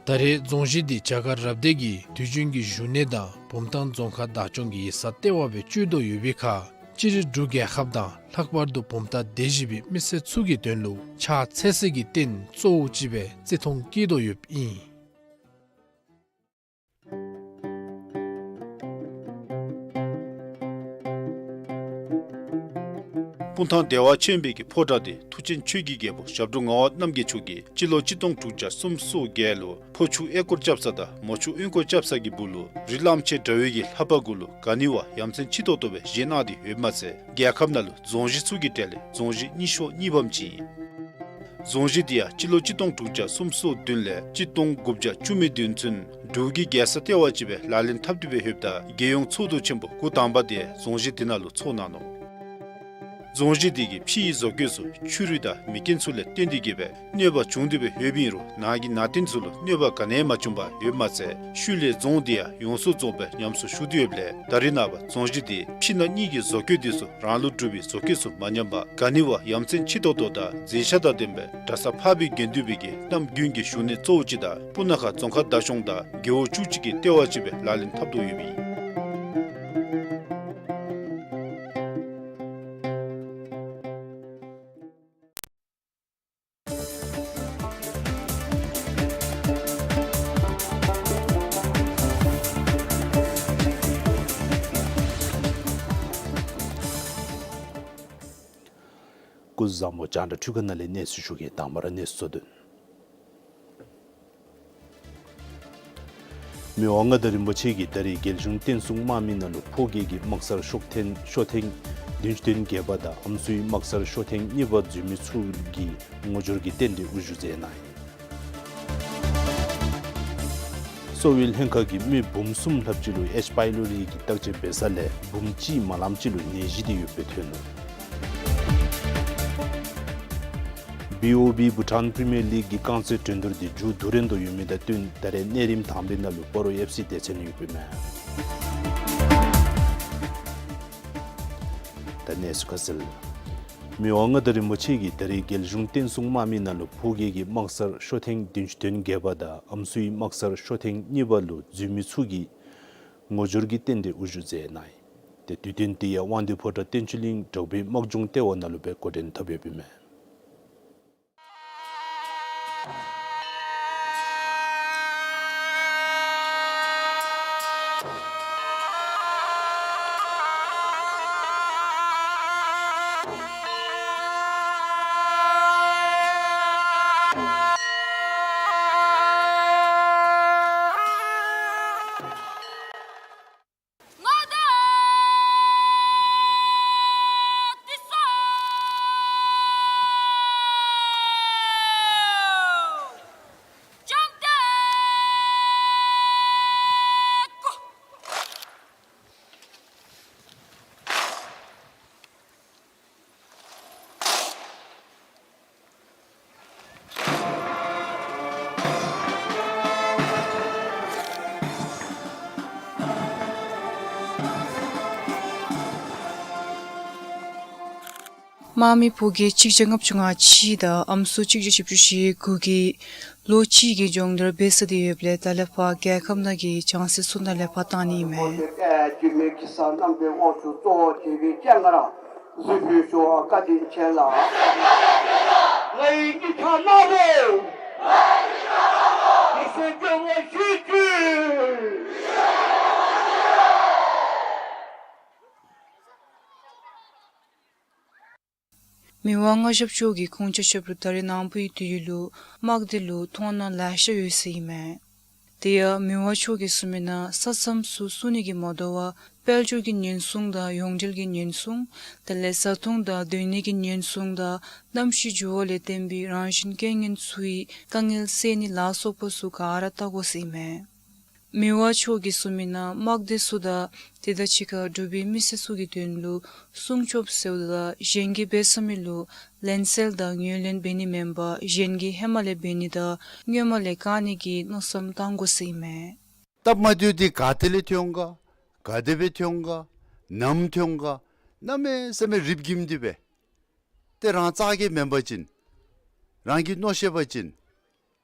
ད་རེས་རྫོང་གཞི་འདི་རྒྱ་གར་རབ་སྡེ་གི་དུས་རྒྱུན་གྱི་བཞུགས་གནས་དང་བུམ་ཐང་རྫོང་ཁག་བདག་སྐྱོང་གི་ཡིག་ཚང་ལྟེ་བ་སྦེ་སྤྱོད་དོ་ཡོད་པའི་ཁར་སྤྱིར་འབྲུག་རྒྱལ་ཁབ་དང་ལྷག་པར་དུ་བུམ་ཐང་སྡེ་བཞི་པའི་མི་སེར་ཚུ་གི་དོན་ལུ་ཕྱག་འཚལ་ས་གི་རྟེན་གཙོ་བོ་ཅིག་སྦེ་བརྩི་མཐོང་བསྐྱེད་དོ་ཡོདཔ་ཨིན། སྤུངས་ཐང་བདེ་བ་ཆེན་པོའི་གི་ཕོ་བྲང་འདི་མཐུ་ཆེན་ཆོས་ཀྱི་རྒྱལ་པོ་ཞབས་དྲུང་ངག་དབང་རྣམ་རྒྱལ་མཆོག་གིས་སྤྱི་ལོ་གཅིག་སྟོང་དྲུག་བརྒྱ་སུམ་ཅུ་སོ་བརྒྱད་ལུ་ཕོ་ཆུ་ཨེ་སྐོར་རྐྱབ་ས་དང་མོ་ཆུ་ཨེན་སྐོར་རྐྱབ་ས་གི་སྦུག་ལུ་རི་གླང་ཆེན་འདྲ་བའི་གི་ལྷ་པ་གུ་ལུ་ག་ནི་བ་ཡ་མཚན་ཆེ་ཏོག་ཏོ་སྦེ་བཞེངས་གནང་སྟེ་ཡོདཔ་མ་ཚད་རྒྱལ་ཁབ་ནང་ལུ་རྫོང་གཞི་ཚུ་གི་གྲས་ལས་རྫོང་གཞི་རྙིང་ཤོས་གཉིས་པམ་ཅིག་ཨིན། རྫོང་གཞི་འདི་ཡང་སྤྱི་ལོ་གཅིག་སྟོང་དྲུག་བརྒྱ་སུམ་ཅུ་སོ་བདུན་ལས་གཅིག་སྟོང་དགུ་བརྒྱ་བཅུ་མེད་བདུན་ཚུན་འབྲུག་གི་རྒྱལ་ས་ལྟེ་བ་ཅིག་སྦེ་ལག་ལེན་འཐབ་སྟེ་སྦེ་ཡོདཔ་ད་རྒྱལ་ཡོངས་ཚོགས་འདུ་ཆེན་པོ་འགོ་དང་པ་དེ་རྫོང་གཞི་འདི་ནང་ལུ་ཚོགས་གནང་ནུག། རྫོང་གཞི་དེ་གིས་ཕྱིའི་བཟོ་བཀོད་ཚུ་ཕྱི་རོལ་དང་མེ་རྐྱེན་ཚུ་ལས་བརྟེན་ཏེ་གིས་སྦེ་གནོད་པ་བྱུང་སྟེ་སྦེ་ཡོདཔ་ཨིན་རུང་ནང་གི་ནང་རྟེན་ཚུ་ལུ་གནོད་པ་ག་ནི་ཡང་མ་བྱུང་པར་ཡོདཔ་མ་ཚད་ཤུལ་ལས་རྫོང་དེ་ཡང་ཡོངས་སུ་རྫོགས་སྦེ་ཉམས་གསོ་ཞུ་སྟེ་ཡོདཔ་ལས་ད་རེས་ནངས་པ་རྫོང་གཞི་དེ་ཕྱི་ནང་གཉིས་ཀྱི་བཟོ་བཀོད་དེ་ཚུ་རང་ལུགས་གྲུབ་པའི་བཟོ་བཀོད་ཚུ་མ་ཉམས་པར་ག་ནི་བ་ཡ་མཚན་ཆེ་ཏོག་ཏོ་དང་མཛེས་ཆ་དང་ལྡན་པའི་གྲྭ་ས་འཕགས་པའི་དགེ་འདུན་པའི་གི་གནམ་དགུན་གྱི་བཞུགས་གནས་གཙོ་བོ་ཅིག་དང་སྤུ་ན་ཁ་རྫོང་ཁག་བདག་སྐྱོང་དང་རྒེད་འོག་བཅུ་གཅིག་གི་ལྟེ་བ་ཅིག་སྦེ་ལག་ལེན་འཐབ་དོ་ཡོདཔ་ཨིན། སྐུ་གཟུགས་བཟང་པོ། རྒྱང་བསྒྲགས་འཕྲུལ་ཁང་ནང་ལས་གནས་ཚུལ་ཞུ་གེ། དང་པ་ར་གནས་ཚུལ་གཙོ་དོན། མི་དབང་མངའ་བདག་རིན་པོ་ཆེ་གིས་ད་རེས་རྒྱལ་གཞུང་བསྟན་སྲུང་དམག་མི་ནང་ལུ་ཕོ་སྐྱེས་ཀྱི་དམག་སར་ཤོག་ཐེངས་ཤོག་ཐེངས་བདུན་ཅུ་དོན་བརྒྱད་པ་དང་ཨམ་སྲུའི་དམག་སར་ཤོག་ཐེངས་གཉིས་པ་འཛུལ་མི་ཚུ་གི་ངོ་སྦྱོར་གྱི་རྟེན་འབྲེལ་དབུ་བཞུགས་མཛད་གནང་ཡི། གསོ་བའི་ལྷན་ཁག་གིས་མི་འབུམ་གསུམ་ལྷགཔ་ཅིག་ལུ་ཨེཆ་པའི་ལོ་རི་གི་བརྟག་དཔྱད་འབད་ས་ལས་འབུམ་གཅིག་མ་ལངམ་ཅིག་ལུ་ནད་གཞི་དེ་ཡོདཔ་སྦེ་ཐོན་ནུག། བི་ཨོ་བི་བྷུ་ཊཱན་པི་རི་མི་ཡར་ལིག་གི་རྐང་རྩེད་འགྲན་བསྡུར་དེ་མཇུག་བསྡུ་རན་དོ་ཡོད་མི་དང་བསྟུན་ད་རེས་གནས་རིམ་དང་པའི་ནང་ལུ་སྤ་རོ་ཨེཕ་སི་སྡེ་ཚན་ཡོདཔ་ཨིན་མས། ད་གནས་ཚུལ་ཁ་གསལ། མི་དབང་མངའ་བདག་རིན་པོ་ཆེ་གིས་ད་རེས་རྒྱལ་གཞུང་བསྟན་སྲུང་དམག་མི་ནང་ལུ་ཕོ་སྐྱེས་ཀྱི་དམག་སར་ཤོག་ཐེངས་བདུན་ཅུ་དོན་བརྒྱད་པ་དང་ཨམ་སྲུའི་དམག་སར་ཤོག་ཐེངས་གཉིས་པ་ལུ་འཛུལ་མི་ཚུ་གི་ངོ་སྦྱོར་གྱི་རྟེན་འབྲེལ་དབུ་བཞུགས་མཛད་གནང་ཡི། ཏེ་དུས་སྟོན་དེ་ཡང་དབང་འདུས་ཕོ་བྲང་བསྟན་ཆོས་གླིང་དྲག་པོའི་དམག་སྦྱོང་ལྟེ་བ་ནང་ལུ་སྦེ་འགོ་འདྲེན་འཐབ་ཡོདཔ་ཨིན་མས། དམག་མི་ཕོ་སྐྱེས་གཅིག་བརྒྱ་ལྔ་བཅུ་ང་གཅིག་དང་ཨམ་སྲུ་གཅིག་བརྒྱ་བཞི་བཅུ་ཞེ་དགུ་གིས་ལོ་གཅིག་གི་སྦྱོང་བརྡར་འབད་ཚར་ཏེ་ཡོདཔ་ལས་ད་ལས་ཕར་རྒྱལ་ཁབ་ནང་གི་བྱང་སའི་ཚོང་རྟགས་ལས་ཕར་བཏང་ནི་ཨིན་མས། མི་དབང་མངའ་ཞབས་མཆོག་གིས་ཁོང་ཆ་ཁྱབ་ལུ་ད་རེས་ནངས་པའི་དུས་ལུ་དམག་སྡེ་ལུ་མཐོང་སྣང་ལེ་ཤ་ཡོད་ཟེར་ཨིན་མས། དེ་ཡང་མི་དབང་མཆོག་གིས་གསུངས་མི་ནང་ས་མཚམས་ཚུ་བསུ་ནི་གི་མ་དོ་བར་དཔལ་འབྱོར་གྱི་ཉེན་སྲུང་དང་ཡོངས་འབྲེལ་གྱི་ཉེན་སྲུང་དེ་ལས་བཟའ་འཐུང་དང་སྡོད་གནས་ཀྱི་ཉེན་སྲུང་དང་གནམ་གཤིས་འགྱུར་བ་ལས་བརྟེན་པའི་རང་བཞིན་རྐྱེན་ངན་ཚུ་གི་དཀའ་ངལ་སེལ་ནི་ལ་སོགས་པ་ཚུ་ག་ར་བལྟ་དགོ་ཟེར་ཨིན་མས། མི་དབང་མཆོག་གིས་གསུངས་མི་ནང་དམག་སྡེ་ཚུ་དང་དེ་དང་གཅིག་ཁར་འབྲུག་པའི་མི་སེར་ཚུ་གི་དོན་ལུ་སྲུང་སྐྱོབ་ཟེརཝ་ད་གཞན་གྱིས་འབད་ཚར་མི་ལུ་ལན་གསལ་དང་ངོས་ལེན་འབད་ནི་མེན་པར་གཞན་གྱིས་ཧེ་མ་ལས་འབད་ནི་དང་སྔོན་མ་ལས་བཀག་ནི་གི་མནོ་བསམ་བཏང་དགོ་ཟེར་ཨིན་མས། སྟབས་མ་བདེཝ་འདི་ག་ཏེ་ལས་ཐོན་ག་ག་དེ་སྦེ་ཐོན་ག་ནམ་ཐོན་ག་གནམ་མེད་ས་མེད་རིབ་རྒྱུསམ་འདི་སྦེ་ཏེ་རང་རྩ་གི་མེན་པ་ཅིན་རང་གིས་མནོ་ཤེས་པ་ཅིན་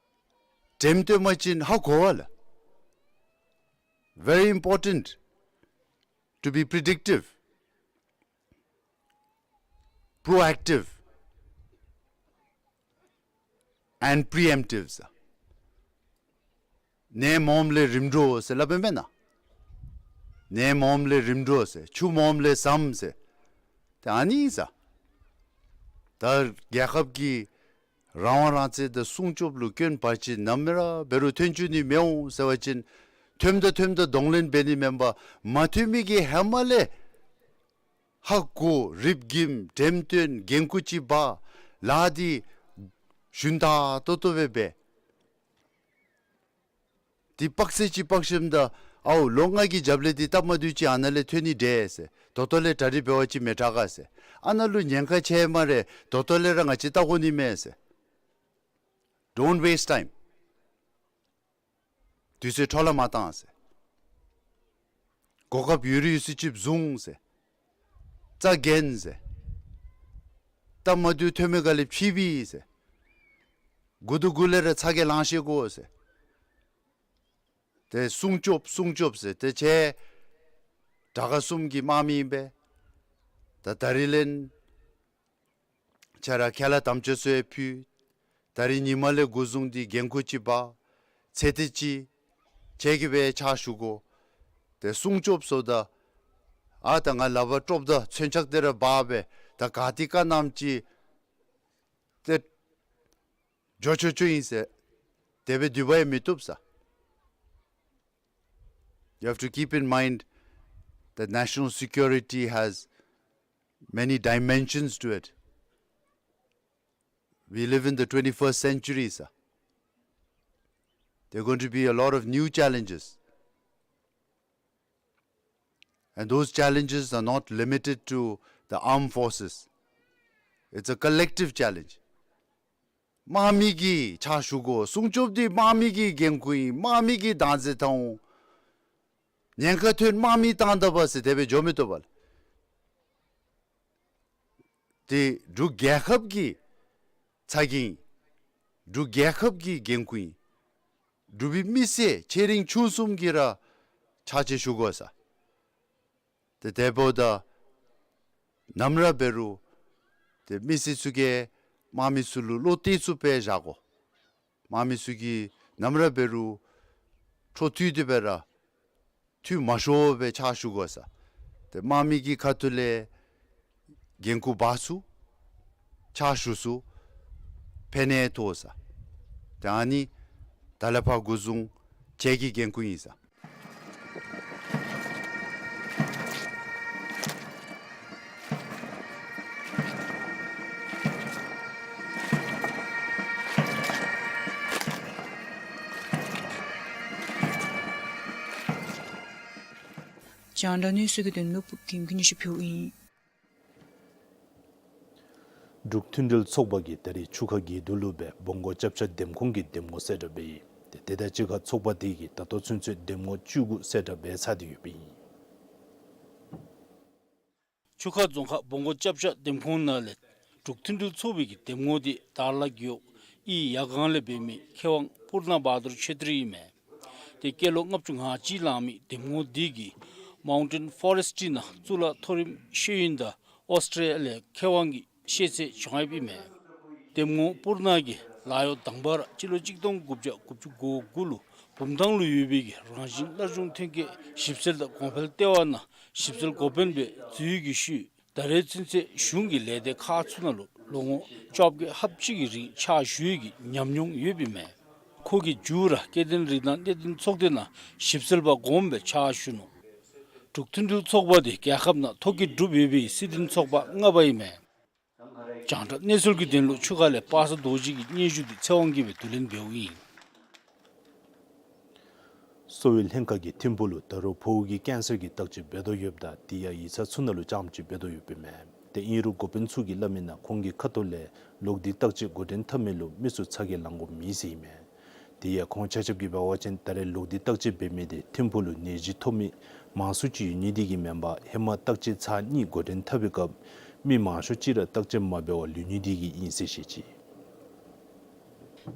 འགྲེམས་སྟོན་པ་ཅིན་ཧ་གོ་བ་ལགས། Very important to be predictive, proactive and preemptive ཟེར། ནད་མངམ་ལས་རིམ་གྲོ་ཟེར་སླབ་པས་མེན་ན། ནད་མངམ་ལས་རིམ་གྲོ་ཟེར་ཆུ་མངམ་ལས་ཟམ་ཟེར། ཏེ་ཨ་ནི་ཟེར། ད་རྒྱལ་ཁབ་ཀྱི་རང་དབང་རང་བཙན་དང་སྲུང་སྐྱོབ་ལུ་སྐྱོན་འབག་ཅིག་ནམ་ར་འབད་རུང་ཐོན་བཅུག་ནི་མི་འོང་ཟེར་བ་ཅིན་ཐོནམ་ད་ཐོནམ་ད་གདོང་ལེན་འབད་ནི་མེན་པར་མ་ཐོན་མི་གི་ཧེ་མ་ལས་ཧ་གོ་རིབ་རྒྱུསམ་འགྲེམས་སྟོན་འགན་ཁུར་ཅིག་འབག་ལཱ་འདི་ཞུན་དག་ཏོག་ཏོ་སྦེ་འབད། འདི་དཔག་ཚད་ཅིག་དཔག་ཞིནམ་ད་ ཨའོ་ལོ་ལྔ་གི་རྒྱབ་ལས་འདི་སྟབས་མ་བདེཝ་ཅིག་ཨ་ནཱ་ལས་ཐོན་ནི་འདྲས་ཟེར། ད་ལྟོ་ལས་གྲ་སྒྲིག་འབད་བ་ཅིན་མི་དྲག་ག་ཟེར། ཨ་ནཱ་ལུ་ཉེན་ཁ་ཆེ་སྨ་རེ། ད་ལྟོ་ལས་ར་ང་བཅས་བལྟ་དགོ་ནི་མས་ཟེར། Don't waste time. དུས་ཚོད་འཕྲོ་བརླག་མ་བཏང་ཟེར། གོ་སྐབས་ཡོད་རིགས་ཡོད་ཚད་ཅིག་བཟུང་ཟེར། རྩ་འགེངས་ཟེར། སྟབས་མ་བདེཝ་ཐོན་མི་ག་ལས་ཕྱི་པས་ཟེར། མགུ་ཏོ་གུ་ལས་ར་ཚ་གྱང་ལང་ཤེས་དགོ་ཟེར། ཏེ་སྲུང་སྐྱོབ་སྲུང་སྐྱོབ་ཟེར། ཏེ་ཁྱེད་དྲག་ཁག་གསུམ་གྱི་དམག་མི་ཨིན་པས། ད་ད་རིས་ལས་ཁྱེད་ར་ཁས་བླངས་དམ་བཅའ་ཚུ་ཡང་ཕུལ། ད་རིས་ཉིནམ་ལས་འགོ་བཟུང་སྟེ་འགན་ཁུར་ཅིག་འབག། ཚེ་འདི་ཅིག་ཁྱེད་ཀྱིས་སྦེ་ཕྱག་ཞུ་དགོ། ཏེ་སྲུང་སྐྱོབ་ཟེརཝ་ད་ཨ་ད་ང་ལག་པར་ཀྲོབ་དང་མཚོན་ཆ་དེ་ར་འབག་སྦེ་ད་ག་ཏེ་ག་ནམ་ཅིག་ཏེ་འགྱོ་ཆོག་ཆོག་ཨིན་ཟེར་དེ་སྦེ་སྡོད་པ་ཡང་མི་བཏུབ་ས། You have to keep in mind that national security has many dimensions to it. We live in the twenty-first century, sir. There are going to be a lot of new challenges. And those challenges are not limited to the armed forces. It's a collective challenge. དམག་མི་གིས་ཕྱག་ཞུ་དགོ། སྲུང་སྐྱོབ་འདི་དམག་མི་གི་འགན་ཁུར་ཨིན། དམག་མི་གིས་བདག་འཛིན་འཐབ་འོང་། ཉེན་ཁ་ཐོན་དམག་མི་བཏང་ད་པ་ཟེར་དེ་སྦེ་འགྱོ་མི་བཏུབ་པས་ལགས། ཏེ་འབྲུག་རྒྱལ་ཁབ་ཀྱི་ཚ་གྱང་ཨིན། འབྲུག་རྒྱལ་ཁབ་ཀྱི་འགན་ཁུར་ཨིན། འབྲུག་པའི་མི་སེར་ཆེ་འབྲིང་ཆུང་གསུམ་གྱིས་ར་ཕྱག་ཕྱིད་ཞུ་དགོ་ས། ཏེ་དེ་འབདཝ་ད་ནམ་ར་འབད་རུང་ཏེ་མི་སེར་ཚུ་གིས་དམག་མི་ཚུ་ལུ་བློ་གཏད་ཚུགསཔ་སྦེ་བཞག་དགོ། དམག་མི་ཚུ་གིས་ནམ་ར་འབད་རུང་འཕྲོ་མཐུད་དེ་སྦེ་ར་འཐུས་མ་ཤོར་བར་ཕྱག་ཞུ་དགོ་ས། ཏེ་དམག་མི་གི་ཁ་ཐུག་ལས་འགན་ཁུར་འབག་ཚུགས་ཕྱག་ཞུ་ཚུགས་ཕན་ནུས་ཐོགས་ས། ཏེ་ཨ་ནི་ད་ལས་ཕར་འགོ་བཟུང་ཁྱེད་ཀྱི་འགན་ཁུར་ཨིན་ས། རྒྱང་བསྒྲགས་གནས་ཚུལ་གྱི་དོན་ལུ་ཕུབ་ཀྱིས་སྙན་ཞུ་ཕུལཝ་ཨིན། འབྲུག་མཐུན་སྒྲིལ་ཚོགས་པ་གིས་ད་རིས་ཆུ་ཁ་དགེ་འདུན་ལུ་སྦེ་བོང་གུ་སྐྱབས་ཆ་འདེམས་ཁོངས་ཀྱི་འདེམས་ངོ་གསལ་བསྒྲགས་འབད་ཡི། ཏེ་དེ་དང་གཅིག་ཁར་ཚོགས་པ་དེ་གིས་ད་ལྟོ་ཚུན་ཚོད་འདེམས་ངོ་བཅུ་དགུ་གསལ་བསྒྲགས་འབད་ཚར་ཏེ་ཡོདཔ་ཨིན། ཆུ་ཁ་རྫོང་ཁག་བོང་གུ་སྐྱབས་ཆ་འདེམས་ཁོངས་ནང་ལས་འབྲུག་མཐུན་སྒྲིལ་ཚོགས་པའི་གི་འདེམས་ངོ་དེ་དར་ལ་རྒེད་འོག་ཡར་སྒང་ལས་འབད་མི་མཁས་དབང་པུར་ན་བྷ་དུར་ཆོས་སྒྲོན་ཨིན་མས། དེ་སྐྱེས་ལོ་ལྔ་བཅུ་ང་གཅིག་ལང་མི་འདེམས་ངོ་དེ་གིས་མའུན་ཊེན་ཕོ་རེསཊི་ནང་གཙུག་ལག་མཐོ་རིམ་ཤེས་ཡོན་དང་ཨོསི་ཊེ་ལི་ཡ་མཁས་དབང་གི་ཤེས་ཚད་བྱུང་ཡོདཔ་ཨིན་མས། འདེམས་ངོ་པུར་ན་གི་ལཱ་གཡོག་དང་པ་ར་སྤྱི་ལོ་གཅིག་སྟོང་དགུ་བརྒྱ་དགུ་བཅུ་གོ་དགུ་ལུ་བུམ་ཐང་ལུ་ཡོད་པའི་གི་རང་བཞིན་སླར་འབྱུང་ཐོན་སྐྱེད་ཞིབ་འཚོལ་དང་གོང་འཕེལ་ལྟེ་བ་ནང་ཞིབ་འཚོལ་འགོ་དཔོན་སྦེ་འཛུལ་ཡོད་ཀྱི་ཤུལ་ད་རེས་ཚུན་ཚོད་གཞུང་གི་ལས་སྡེ་ཁག་ཚུ་ནང་ལུ་ལོ་ངོ་བཅོ་བརྒྱད་ལྷགཔ་ཅིག་གི་རིང་ཕྱག་ཞུ་ཡོད་ཀྱི་ཉམས་མྱོང་ཡོདཔ་ཨིན་མས། ཁོ་གིས་མཇུག་ར་སྐྱེ་ལྡན་རིགས་སྣ་གནད་དོན་ཚོགས་སྡེ་ནང་ཞིབ་འཚོལ་པ་གོངམ་སྦེ་ཕྱག་ཞུ་ནུག། འབྲུག་མཐུན་སྒྲིལ་ཚོགས་པ་དེ་རྒྱལ་ཁབ་ནང་ཐོ་བཀོད་གྲུབ་ཡོད་པའི་སྲིད་དོན་ཚོགས་པ་ལྔ་པ་ཨིན་མས། རྒྱང་བསྒྲགས་གནས་ཚུལ་གྱི་དོན་ལུ་ཆུ་ཁ་ལས་པ་སངས་རྡོ་རྗེ་གི་སྙན་ཞུ་དེ་ཚེ་དབང་གིས་སྦེ་བསྡུ་ལེན་འབདཝ་ཨིན། གསོ་བའི་ལྷན་ཁག་གིས་ཐིམ་ཕུག་ལུ་ད་རུང་ཕོཝ་གི་ཀེན་སར་གྱི་བརྟག་དཔྱད་འབད་དོ་ཡོདཔ་ད་དེ་ཡང་ཡིག་ཚང་ཚུ་ནང་ལུ་རྐྱངམ་ཅིག་འབད་དོ་ཡོདཔ་ཨིན་མས། དེ་ཨིན་རུང་འགོ་དཔོན་ཚུ་གིས་སླབ་མི་ནང་ཁོང་གི་ཁ་ཐུག་ལས་ལོག་སྟེ་བརྟག་དཔྱད་འགོ་འདྲེན་འཐབ་མི་ལུ་མི་ཚུ་ཚ་གྱང་ལང་དགོཔ་མེད་ཟེར་ཨིན་མས། དེ་ཡང་ཁོང་ཆ་ཁྱབ་ཀྱིས་འབད་བ་ཅིན་ད་རེས་ལོག་སྟེ་བརྟག་དཔྱད་འབད་མི་དེ་ཐིམ་ཕུག་ལུ་ནད་གཞི་ཐོབ་མི་མང་སུ་ཅིག་ཡོད་ནི་དེ་གིས་མེན་པར་ཧེ་མ་བརྟག་དཔྱད་ཚར་གཉིས་འགོ་འདྲེན་འཐབ་པའི་སྐབས་མི་མང་ཤོས་ཅིག་ར་བརྟག་དཔྱད་མ་འབད་བར་ལུས་ནི་དེ་གིས་ཨིན་ཟེར་བཤད་ཅི།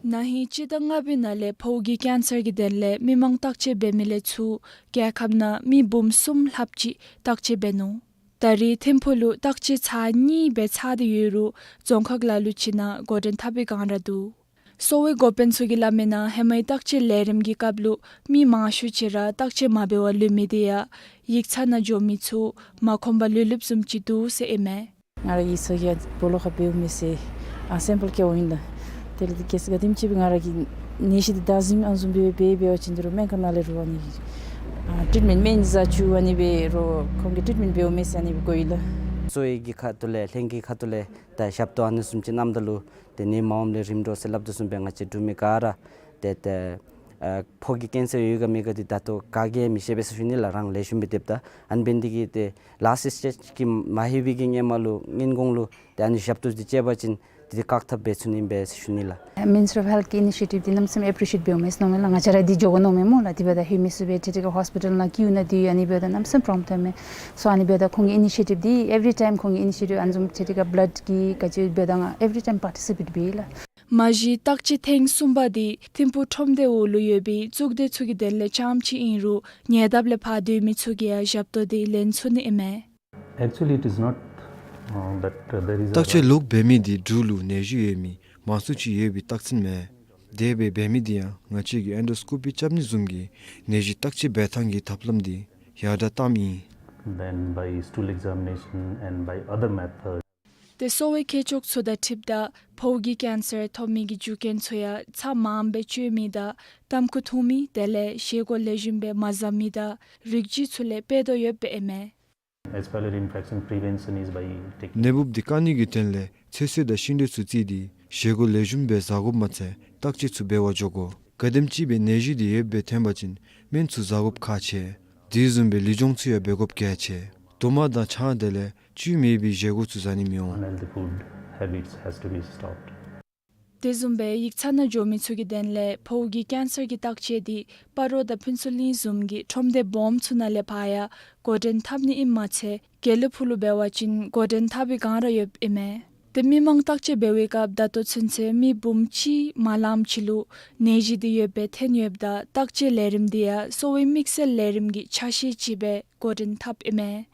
ན་ཧིང་སྤྱི་ཟླ་ལྔ་པའི་ནང་ལས་ཕོཝ་གི་ཀེན་སར་གྱི་དོན་ལས་མི་མང་བརྟག་དཔྱད་འབད་མི་ལས་ཚུར་རྒྱལ་ཁབ་ནང་མི་འབུམ་གསུམ་ལྷགཔ་ཅིག་བརྟག་དཔྱད་འབད་ནུག། ད་རེས་ཐིམ་ཕུག་ལུ་བརྟག་དཔྱད་ཚར་གཉིས་འབད་ཚར་ཏེ་ཡོད་རུང་རྫོང་ཁག་ལ་ལུ་ཅིག་ནང་འགོ་འདྲེན་འཐབ་པའི་བསྒང་ར་འདུག། གསོ་བའི་འགོ་དཔོན་ཚུ་གིས་སླབ་མི་ནང་ཧེ་མའི་བརྟག་དཔྱད་ལས་རིམ་གྱི་སྐབས་ལུ་མི་མང་ཤོས་ཅིག་ར་བརྟག་དཔྱད་མ་འབད་བར་ལུས་མི་དེ་ཡང་ཡིག་ཚང་ནང་འགྱོ་མི་ཚུ་མ་ཁོམ་པར་ལུས་ལུསཔ་བཟུམ་ཅིག་འདུག་ཟེར་ཨིན་མས། ང་ར་ཡིག་ཚང་གི་སྦོ་ལོགས་ཁར་འབདཝ་མས་ཟེར་ཨ་སེམ་པལ་བཀལཝ་ཨིན་ལགས། དེ་ལས་དེ་གེ་སར་ག་དེམ་ཅིག་སྦེ་ང་ར་གི་ནད་གཞི་དེ་བདའ་ཟུན་ཨ་ནི་བཟུམ་སྦེ་འབད་འབད་བ་ཅིན་དོ་རུང་སྨན་ཁང་ནང་ལས་རུང་ཨ་ནི་ཨ་ཊིཊ་མེནཊ་སྨན་བཟའ་བཅུག་ཨ་ནི་འབད་རུང་ཁོང་གིས་ཊིཊ་མེནཊ་འབདཝ་མས་ཟེར་ཨ་ནི་སྦེ་གོ་ཡི་ལགས། གསོ་བའི་གི་ཁ་ཐུག་ལས་ལྷན་རྒྱས་ཁ་ཐུག་ལས་ད་ཞབས་ཏོག་ཨ་ནི་བཟུམ་ཅིག་གནངམ་ད་ལུ་ཏེ་ནད་མ་འོངམ་ལས་རིམ་གྲོ་ཟེར་སླབ་དོ་བཟུམ་སྦེ་ང་བཅས་འབྲུག་མི་ག་ར་ཏེ་ཏེ་ ཨ་ཕོཝ་གི་ཀེན་སར་ཡོད་ག་མེད་ག་འདི་ད་ལྟོ་ག་གིས་མི་ཤེས་པས་ཟེར་ཞུ་ནི་ལགས། རང་ལེགས་ཤོམ་སྦེ་སྡོདཔ་ད། ཨ་ནི་འབད་ནི་འདི་གིས་ཏེ་ལཱསཊ་སི་ཊེཇ་གི་མ་ལྷོད་པའི་གི་ཧེ་མ་ལུ་སྔོན་གོང་ལུ་ཏེ་ཨ་ནི་ཞབས་ཏོག་འདི་སྤྱོད་པ་ཅིན་འདི་བཀག་ཐབས་འབད་ཚུགས་ནི་ཨིན་པས་ཟེར་ཞུ་ནི་ལགས། Ministry of Health གི་ཨི་ནི་ཤི་ཡེ་ཊིབ་འདི་གནམ་མེད་ས་མེད་ཨེ་པི་རི་ཤི་ཡེཊ་འབདཝ་མས་ཟེར་མནོཝ་མས་ལགས། ང་བཅས་ར་འདི་འགྱོ་དགོ་མནོཝ་མས་སྨོ་ལགས། དེ་འབདཝ་ད་ལྷོད་མི་ཚུ་སྦེ་ཏེ་ཏེ་ག་ཧོསི་པི་ཊལ་ནང་སྐྱེལ་ནི་འདི་ཨ་ནི་འབདཝ་ད་གནམ་མེད་ས་མེད་པོརོབ་ལེམ་ཐོན་མས། སོ་ཨ་ནི་འབདཝ་ད་ཁོང་གི་ཨི་ནི་ཤི་ཡེ་ཊིབ་འདི་ཨེ་བི་རི་ཊའིམ་ཁོང་གི་ཨི་ནི་ཤི་ཡེ་ཊིབ་ཨ་ནི་བཟུམ་ཏེ་ཏེ་ག་བི་ལཌ་གི་ག་ཅི་འབདཝ་ད་ང་ཨེ་བི་རི་ཊའིམ་པར་ཊི་སི་པེཊ་འབད་ཡི་ལགས། མ་གཞི་བརྟག་དཔྱད་ཐེངས་གསུམ་པ་འདི་ཐིམ་ཕུག་ཁྲོམ་སྡེ་འོག་ལུ་ཡོད་པའི་གཙུག་སྡེ་ཚུ་གི་དོན་ལས་རྐྱངམ་ཅིག་ཨིན་རུང་ཉེ་འདབས་ལས་ཕར་སྡོད་མི་ཚུ་གིས་ཡང་ཞབས་ཏོག་འདི་ལེན་ཚུགས་ནི་ཨིན་མས། Actually, it is not, uh, that, uh, there is a བརྟག་དཔྱད་ལོག་འབད་མི་འདི་འབྲུག་ལུ་ནད་གཞི་ཡོད་མི་མང་སུ་ཅིག་ཡོད་པའི་རྟགས་མཚན་མེན། དེ་སྦེ་འབད་མི་འདི་ཡང་ང་བཅས་ཀྱིས་ཨེན་ཌོ་སི་ཀོ་པི་རྐྱབ་ནི་བཟུམ་གྱི་ནད་གཞི་བརྟག་དཔྱད་འབད་ཐངས་ཀྱི་ཐབས་ལམ་འདི་ཡར་དྲགས་བཏངམ་ཨིན། Then by stool examination and by other methods. ཏེ་གསོ་བའི་མཁས་མཆོག་ཚུ་དང་འཁྲིལཝ་ད་ཕོཝ་གི་ཀེན་སར་ཐོབ་མི་གི་རྒྱུ་རྐྱེན་ཚུ་ཡང་ཚབ་མངམ་སྦེ་སྤྱོད་མི་དང་ཏམ་ཁུ་འཐུང་མི་དེ་ལས་བཞེས་སྒོ་ལེགས་ཤོམ་སྦེ་མ་བཟའ་མི་དང་རིགས་རྒྱུད་ཚུ་ལས་སྤེལ་དོ་ཡོདཔ་ཨིན་མས། As pylori infection prevention is by taking ནད་འབུབ་འདི་བཀག་ནི་གི་དོན་ལས་ཚོད་བསྲེ་དང་ཤིང་འབྲས་ཚུ་བརྩིས་ཏེ་བཞེས་སྒོ་ལེགས་ཤོམ་སྦེ་བཟའ་དགོཔ་མ་ཚད་བརྟག་དཔྱད་ཚུ་འབད་བར་འགྱོ་དགོ། གལ་སྲིད་ཅིག་སྦེ་ནད་གཞི་འདི་ཡོདཔ་སྦེ་ཐོན་པ་ཅིན་སྨན་ཚུ་བཟའ་དགོཔ་ཁག་ཆེ། དེ་བཟུམ་སྦེ་ལུས་སྦྱོང་ཚུ་ཡང་འབད་དགོཔ་གལ་ཆེ། དོ་མ་དང་ཆང་དེ་ལས་བཅུད་མེད་པའི་བཞེས་སྒོ་ཚུ་བཟའ་ནི་མི་འོང་། Unhealthy food habits has to be stopped. དེ་བཟུམ་སྦེ་ཡིག་ཚང་ནང་འགྱོ་མི་ཚུ་གི་དོན་ལས་ཕོཝ་གི་ཀེན་སར་གྱི་བརྟག་དཔྱད་འདི་སྤ་རོ་དང་ཕུན་ཚོགས་གླིང་བཟུམ་གྱི་ཁྲོམ་སྡེ་སྦོམ་ཚུ་ནང་ལས་ཕར་ཡང་འགོ་འདྲེན་འཐབ་ནི་ཨིནམ་མ་ཚད་དགེ་ལེགས་ཕུག་ལུ་འབད་བ་ཅིན་འགོ་འདྲེན་འཐབ་པའི་བསྒང་ར་ཡོདཔ་ཨིན་མས། ཏེ་མི་མང་བརྟག་དཔྱད་འབད་བའི་སྐབས་ད་ལྟོ་ཚུན་ཚོད་མི་འབུམ་གཅིག་མ་ལངམ་ཅིག་ལུ་ནད་གཞི་འདི་ཡོདཔ་སྦེ་ཐོན་ཡོདཔ་ད་བརྟག་དཔྱད་ལས་རིམ་འདི་ཡང་གསོ་བའི་དམིགས་བསལ་ལས་རིམ་གྱི་ཆ་ཤས་ཅིག་སྦེ་འགོ་འདྲེན་འཐབ་ཨིན་མས།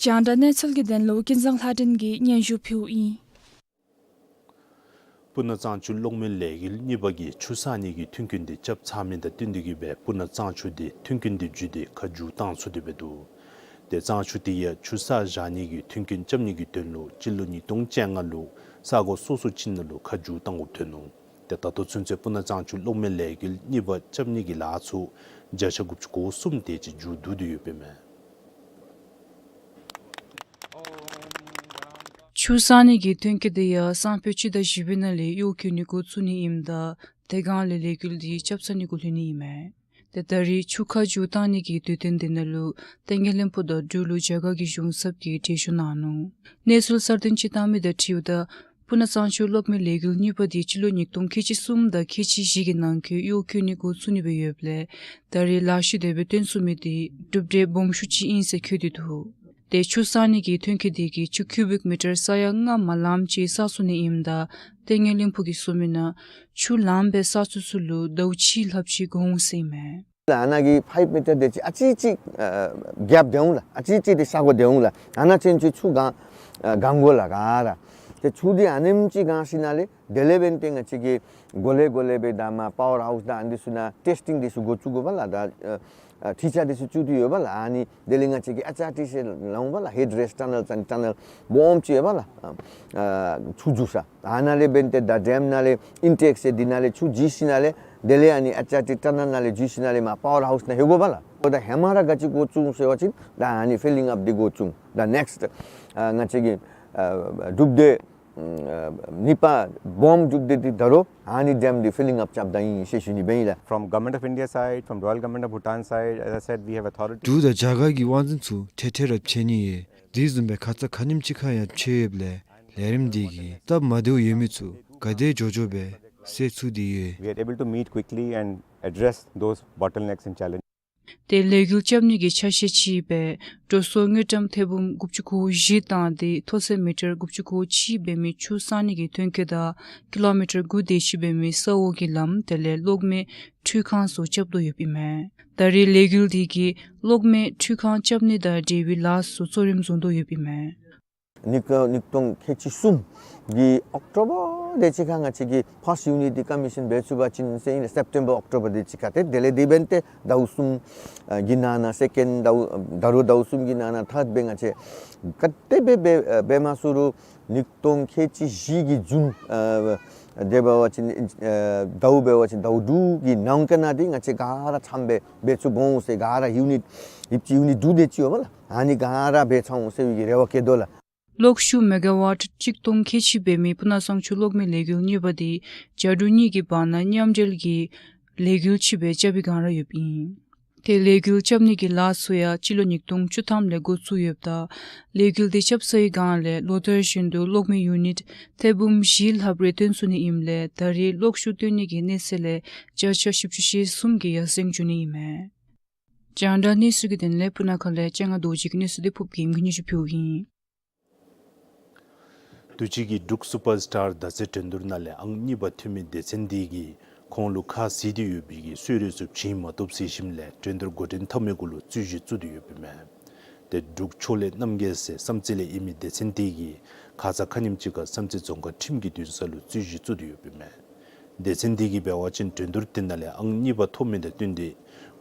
རྒྱང་བསྒྲགས་གནས་ཚུལ་གྱི་དོན་ལུ་ཀུན་བཟང་ལྷ་སྒྲོན་གྱིས་སྙན་ཞུ་ཕུལཝ་ཨིན། སྤུ་ན་གཙང་ཆུ་གློག་མེ་ལས་འགུལ་གཉིས་པ་གིས་ཆུ་བསགས་ནི་གི་མཐུན་རྐྱེན་འདི་རྐྱབ་ཚར་མི་དང་བསྟུན་ཏེ་གིས་སྦེ་སྤུ་ན་གཙང་ཆུ་འདི་མཐུན་རྐྱེན་འདི་བརྒྱུད་དེ་ཁ་བསྒྱུར་བཏང་ཚུགས་ཏེ་འབད་འདུག། ཏེ་གཙང་ཆུ་འདི་ཡང་ཆུ་བསགས་བཞག་ནི་གི་མཐུན་རྐྱེན་རྐྱབ་ནི་གི་དོན་ལུ་སྤྱི་ལོ་ཉིས་སྟོང་བཅོ་ལྔ་ལུ་ས་གོ་སོ་སོ་ཅིག་ནང་ལུ་ཁ་བསྒྱུར་བཏང་དགོཔ་ཐོན་ནུག། ཏེ་ད་ལྟོ་ཚུན་ཚོད་སྤུ་ན་གཙང་ཆུ་གློག་མེ་ལས་འགུལ་གཉིས་པ་རྐྱབ་ནི་གི་ལཱ་ཚུ་བརྒྱ་ཆ་དགུ་བཅུ་གོ་གསུམ་དེ་ཅིག་མཇུག་བསྡུ་སྟེ་ཡོདཔ་ཨིན་མས། ཆུ་བསགས་ནི་གི་མཐུན་རྐྱེན་འདི་ཡང་སང་ཕོད་སྤྱི་ཟླ་བཞི་པའི་ནང་ལས་གཡོག་བཀོལ་ནི་འགོ་བཙུགས་ནི་ཨིནམ་ད་དེ་སྒང་ལས་ལས་འགུལ་འདི་རྐྱབ་ཚར་ནི་གུ་ལྷོད་ནི་ཨིན་མས། ཏེ་ད་རེས་ཆུ་ཁ་བསྒྱུར་བཏང་ནི་གི་དུས་སྟོན་འདི་ནང་ལུ་ཏེ་ངན་ལྷུན་ཕུག་དང་འབྲུག་ལུ་རྒྱ་གར་གྱི་གཞུང་ཚབ་ཀྱིས་གྲལ་བཞུགས་གནང་ནུག། གནས་ཚུལ་གསར་བཏོན་ཅིག་བཏང་མི་དང་འཁྲིལཝ་ད་སྤུ་ན་གཙང་ཆུ་གློག་མེ་ལས་འགུལ་གཉིས་པ་འདི་སྤྱི་ལོ་ཉིས་སྟོང་ཁལ་གཅིག་གསུམ་དང་ཁལ་གཅིག་བཞི་གི་ནང་འཁོད་གཡོག་བཀོལ་ནི་འགོ་བཙུགས་ནི་སྦེ་ཡོདཔ་ལས་ད་རེས་ལཱ་ཤུལ་དེ་སྦེ་བཏོན་ཚུགས་མི་འདི་གྲུབ་འབྲས་སྦོམ་ཤོས་ཅིག་ཨིན་ཟེར་བཀོད་དེ་འདུག། ཏེ་ཆུ་བསགས་ནི་གི་མཐུན་རྐྱེན་འདི་གིས་ཆུ་ཀུ་བིག་མི་ཊར་ས་ཡ་ལྔ་མ་ལངམ་ཅིག་བསགས་ཚུགས་ནི་ཨིནམ་ད་ཏེ་ངན་ལྷུན་ཕུག་གིས་གསུངས་མི་ནང་ཆུ་ལངམ་སྦེ་བསགས་ཚུགས་ཚུ་ལུ་ཟླཝ་གཅིག་ལྷགཔ་ཅིག་འགོར་འོང་ཟེར་ཨིན་མས། ལགས་ཨ་ནཱ་གི་ཕའིཔ་མི་ཊར་དེ་ཅིག་ཨ་ཙི་ཅིག་ཨ་གེབ་སྡོད་འོང་ལགས། ཨ་ཙི་ཅིག་དེ་ཤ་གོ་སྡོད་འོང་ལགས། ཨ་ནཱ་ཚུན་ཚོད་ཆུ་གང་ཨ་གང་དགོ་ལགས་ག་ར། ཏེ་ཆུ་འདི་ཨ་ནེམ་ཅིག་གང་ཞིནམ་ལས་དེ་ལས་འབདན་ཏེ་ང་བཅས་ཀྱིས་གོ་ལེ་གོ་ལེ་སྦེ་ད་མར་པ་ཝར་ཧའུསི་དང་ཨ་ནི་འདི་ཚུ་ནང་ཊེསི་ཊིང་འདི་ཚུ་འགོ་བཙུགས་དགོ་པས་ལགས། ད་ཨ་ཨ་ཁྲི་ཆ་འདི་ཚུ་བཙུགས་ཏེ་ཡོད་པས་ལགས། ཨ་ནི་དེ་ལས་ང་བཅས་ཀྱིས་ཨེཆ་ཨར་ཊི་ཟེར་སླབ་འོང་པས་ལགས། ཧེཌ་རེསི་ཊ་ནཱལ་ཟེར་ཊ་ནཱལ་སྦོམ་ཅིག་ཡོད་པས་ལགས། ཨ་ཨ་ཆུ་བསྒྱུར་ས། ཨ་ནཱ་ལས་འབདན་ཏེ་ད་ཌེམ་ནང་ལས་ཨིན་ཊེཀ་ཟེར་འདི་ནང་ལས་ཆུ་བསྒྱིར་ཞིནམ་ལས་དེ་ལས་ཨ་ནི་ཨེཆ་ཨར་ཊི་ཊ་ནཱལ་ནང་ལས་བསྒྱིར་ཞིནམ་ལས་མར་པ་ཝར་ཧའུསི་ནང་ལྷོད་དགོ་པས་ལགས། ད་ཧེ་མ་ར་ག་ཅི་འགོ་བཙུགས་ཟེར་བ་ཅིན་ད་ཨ་ནི་ཕི་ལིང་ཨཔ་འདི་འགོ་བཙུགས། ད་ནེགསིཊ་ཨ་ང་བཅས་ཀྱི་ཨ་གྲུབ་སྡེ་ཨ་གཉིས་པ་སྦོམ་གྲུབ་སྡེ་འདི་ད་རུང་ཨ་ནི་ཌེམ་འདི་ཕི་ལིང་ཨཔ་རྐྱབ་ད་ཨིན་ཟེར་ཞུ་ནི་སྦེ་ཨིན་ལགས། From Government of India side, from Royal Government of Bhutan side, as I said, we have authority. འབྲུག་དང་རྒྱ་གར་གྱི་དབང་འཛིན་ཚུ་འཕྲལ་འཕྲལ་ར་ཕྱད་ནི་ཡོད། དེ་བཟུམ་སྦེ་ཁ་ཙ་ཁ་ཉིནམ་ཅིག་ཁར་ཡང་ཕྱད་ཡོདཔ་ལས་ལས་རིམ་འདི་གིས་སྟབས་མ་བདེཝ་ཡོད་མི་ཚུ་ག་དེ་མགྱོགས་མགྱོགས་སྦེ་སེལ་ཚུགས་ཏེ་ཡོད། We are able to meet quickly and address those bottlenecks and challenges. ཏེ་ལས་འགུལ་རྐྱབ་ནི་གི་ཆ་ཤས་ཅིག་སྦེ་འགྲོ་སོང་དངུལ་ཀྲམ་ཐེར་འབུམ་དགུ་བཅུ་གོ་བཞི་བཏང་སྟེ་མཐོ་ཚད་མི་ཊར་དགུ་བཅུ་གོ་གཅིག་འབད་མི་ཆུ་བསགས་ནི་གི་མཐུན་རྐྱེན་དང་ཀི་ལོ་མི་ཊར་དགུ་དེ་ཅིག་འབད་མི་ས་འོག་གི་ལམ་དེ་ལས་གློག་མེ་འཕྲུལ་ཁང་ཚུ་རྐྱབ་དོ་ཡོདཔ་ཨིན་མས། ད་རེས་ལས་འགུལ་འདི་གིས་གློག་མེ་འཕྲུལ་ཁང་རྐྱབ་ནི་དང་འབྲེལ་བའི་ལཱ་ཚུ་གཙོ་རིམ་བཟུང་དོ་ཡོདཔ་ཨིན་མས། ཉིས་སྟོང་ཉིས་སྟོང་ཁལ་གཅིག་གསུམ་གྱི་ཨོག་ཊོ་བར་དེ་ཅིག་ཁར་ང་བཅས་ཀྱིས་ཕརསཊ་ཡུ་ནིཊ་འདི་ཀོ་མི་ཤཱན་འབད་ཚུགས་པ་ཅིན་ཟེར་ཨིན། སེབ་ཊེམ་བར་ཨོག་ཊོ་བར་དེ་ཅིག་ཁར་ཏེ་དེ་ལས་དེ་འབདན་ཏེ་ཟླཝ་གསུམ་ཨ་གི་ནང་ན་སེ་ཀེནཌ་ཟླཝ་ད་རུང་ཟླཝ་གསུམ་གྱི་ནང་ན་ཐཱརཌ་སྦེ་ང་བཅས་ག་དེ་སྦེ་འབད་འབད་མ་ཚུགས་རུང་ཉིས་སྟོང་ཁལ་གཅིག་བཞི་གི་ཇུན་ཨ་དེ་འབད་བ་ཅིན་ཨ་ཟླཝ་འབད་བ་ཅིན་ཟླཝ་དྲུག་གི་ནང་འཁོད་ནང་འདི་ང་བཅས་ག་ར་ཚངམ་སྦེ་འབད་ཚུགས་འོང་ཟེར། ག་ར་ཡུ་ནིཊ་ཧིབ་ཅིག་ཡུ་ནིཊ་དྲུག་དེ་ཅིག་ཡོད་པས་ལགས། ཨ་ནི་ག་ར་འབད་ཚར་འོང་ཟེར་བའི་གི་རེ་བ་བསྐྱེད་དོ་ལགས། གློག་ཤུགས་མེ་ག་ཝཊ་གཅིག་སྟོང་ཁལ་གཅིག་འབད་མི་སྤུ་ན་གཙང་ཆུ་གློག་མེ་ལས་འགུལ་གཉིས་པ་འདི་བྱ་འབྲུག་གཉིས་ཀྱི་བར་ན་མཉམ་འབྲེལ་གྱི་ ལས་འགུལ་ཅིག་སྦེ་རྐྱབ་པའི་བསྒང་ར་ཡོདཔ་ཨིན། ཏེ་ལས་འགུལ་རྐྱབ་ནི་གི་ལཱ་ཚུ་ཡང་སྤྱི་ལོ་ཉིས་སྟོང་བཅུ་ཐམ་ལས་འགོ་བཙུགས་ཡོདཔ་ད་ལས་འགུལ་དེ་རྐྱབ་ཚར་བའི་བསྒང་ལས་ལོ་ལྟར་བཞིན་དུ་གློག་མེ་ཡུ་ནིཊ་ཐེར་འབུམ་བཞི་ལྷགཔ་རེ་བཏོན་ཚུགས་ནི་ཨིནམ་ལས་ད་རེས་གློག་ཤུགས་བཏོན་ནི་གི་གནས་ཚད་ལས་བརྒྱ་ཆ་བཞི་བཅུ་ཞེ་གསུམ་གྱི་ཡར་སེང་འགྱོ་ནི་ཨིན་མས། རྒྱང་བསྒྲགས་གནས་ཚུལ་གྱི་དོན་ལས་སྤུ་ན་ཁ་ལས་ལྕང་ང་རྡོ་རྗེ་གི་གནས་ཚུལ་དེ་ཕུབ་རྒྱལམོ་གིས་སྙན་ཞུ་ཕུལཝ་ཨིན། དུས་ཅི་གི་འབྲུག་སུ་པར་སི་ཊར་མདའ་རྩེད་འགྲན་བསྡུར་ནང་ལས་ཨང་གཉིས་པ་ཐོན་མི་སྡེ་ཚན་འདི་གིས་ཁོང་ལུ་ཁ་གསལ་ཏེ་ཡོད་པའི་གི་གསོལ་རས་ཚུ་བྱིན་མ་ཐོབ་ཟེར་ཞིནམ་ལས་འགྲན་བསྡུར་འགོ་འདྲེན་འཐབ་མི་གུ་ལུ་རྩོད་གཞི་བཙུགས་ཏེ་ཡོདཔ་ཨིན་མས། ཏེ་འབྲུག་ཕྱོགས་ལས་རྣམ་རྒྱལ་ཟེར་བསམ་རྩེ་ལས་ཨིན་མི་སྡེ་ཚན་འདི་གིས་ཁ་ཙ་ཁ་ཉིནམ་ཅིག་ཁར་བསམ་རྩེ་རྫོང་ཁག་ཁྲིམས་ཀྱི་འདུན་ས་ལུ་རྩོད་གཞི་བཙུགས་ཏེ་ཡོདཔ་ཨིན་མས། སྡེ་ཚན་འདི་གིས་འབད་བ་ཅིན་འགྲན་བསྡུར་དེ་ནང་ལས་ཨང་གཉིས་པ་ཐོབ་མི་དང་བསྟུན་ཏེ་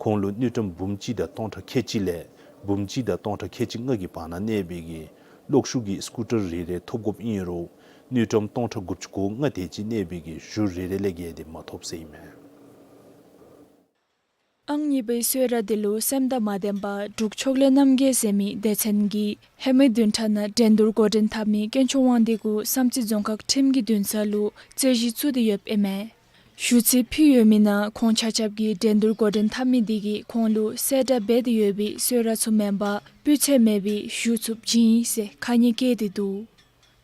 ཁོང་ལུ་དངུལ་ཀྲམ་འབུམ་གཅིག་དང་སྟོང་ཕྲག་ཁལ་གཅིག་ལས་འབུམ་གཅིག་དང་སྟོང་ཕྲག་ཁལ་གཅིག་ལྔ་གི་བར་ན་གནས་པའི་གི་གློག་ཤུགས་ཀྱི་སི་ཀུ་ཊར་རེ་རེ་ཐོབ་དགོཔ་ཨིན་རུང་དངུལ་ཀྲམ་སྟོང་ཕྲག་དགུ་བཅུ་གོ་ལྔ་དེ་ཅིག་གནས་པའི་གི་གཞུ་རེ་རེ་ལས་བརྒལ་ཏེ་མ་ཐོབ་ཟེར་ཨིན་མས། ཨང་གཉིས་པའི་གསོལ་རས་དེ་ལུ་སེམས་དང་མ་ལྡན་པར་འབྲུག་ཕྱོགས་ལས་རྣམ་རྒྱལ་ཟེར་མི་སྡེ་ཚན་གྱིས་ཧེ་མའི་བདུན་ཕྲག་ནང་འགྲན་བསྡུར་འགོ་འདྲེན་འཐབ་མི་དཀོན་མཆོག་དབང་འདུས་གུ་བསམ་རྩེ་རྫོང་ཁག་ཁྲིམས་ཀྱི་འདུན་ས་ལུ་རྩོད་གཞི་བཙུགས་ཏེ་ཡོདཔ་ཨིན་མས། ཞུ་ཚིག་ཕུལ་ཡོད་མི་ནང་ཁོང་ཆ་ཁྱབ་ཀྱིས་འགྲན་བསྡུར་འགོ་འདྲེན་འཐབ་མི་དེ་གིས་ཁོང་ལུ་གསལ་བསྒྲགས་འབད་དེ་ཡོད་པའི་གསོལ་རས་ཚུ་མེན་པར་སྤུས་ཚད་མེད་པའི་གཞུ་ཚུ་བྱིན་ཡི་ཟེར་ཁ་ཉེས་བཀལ་ཏེ་འདུག།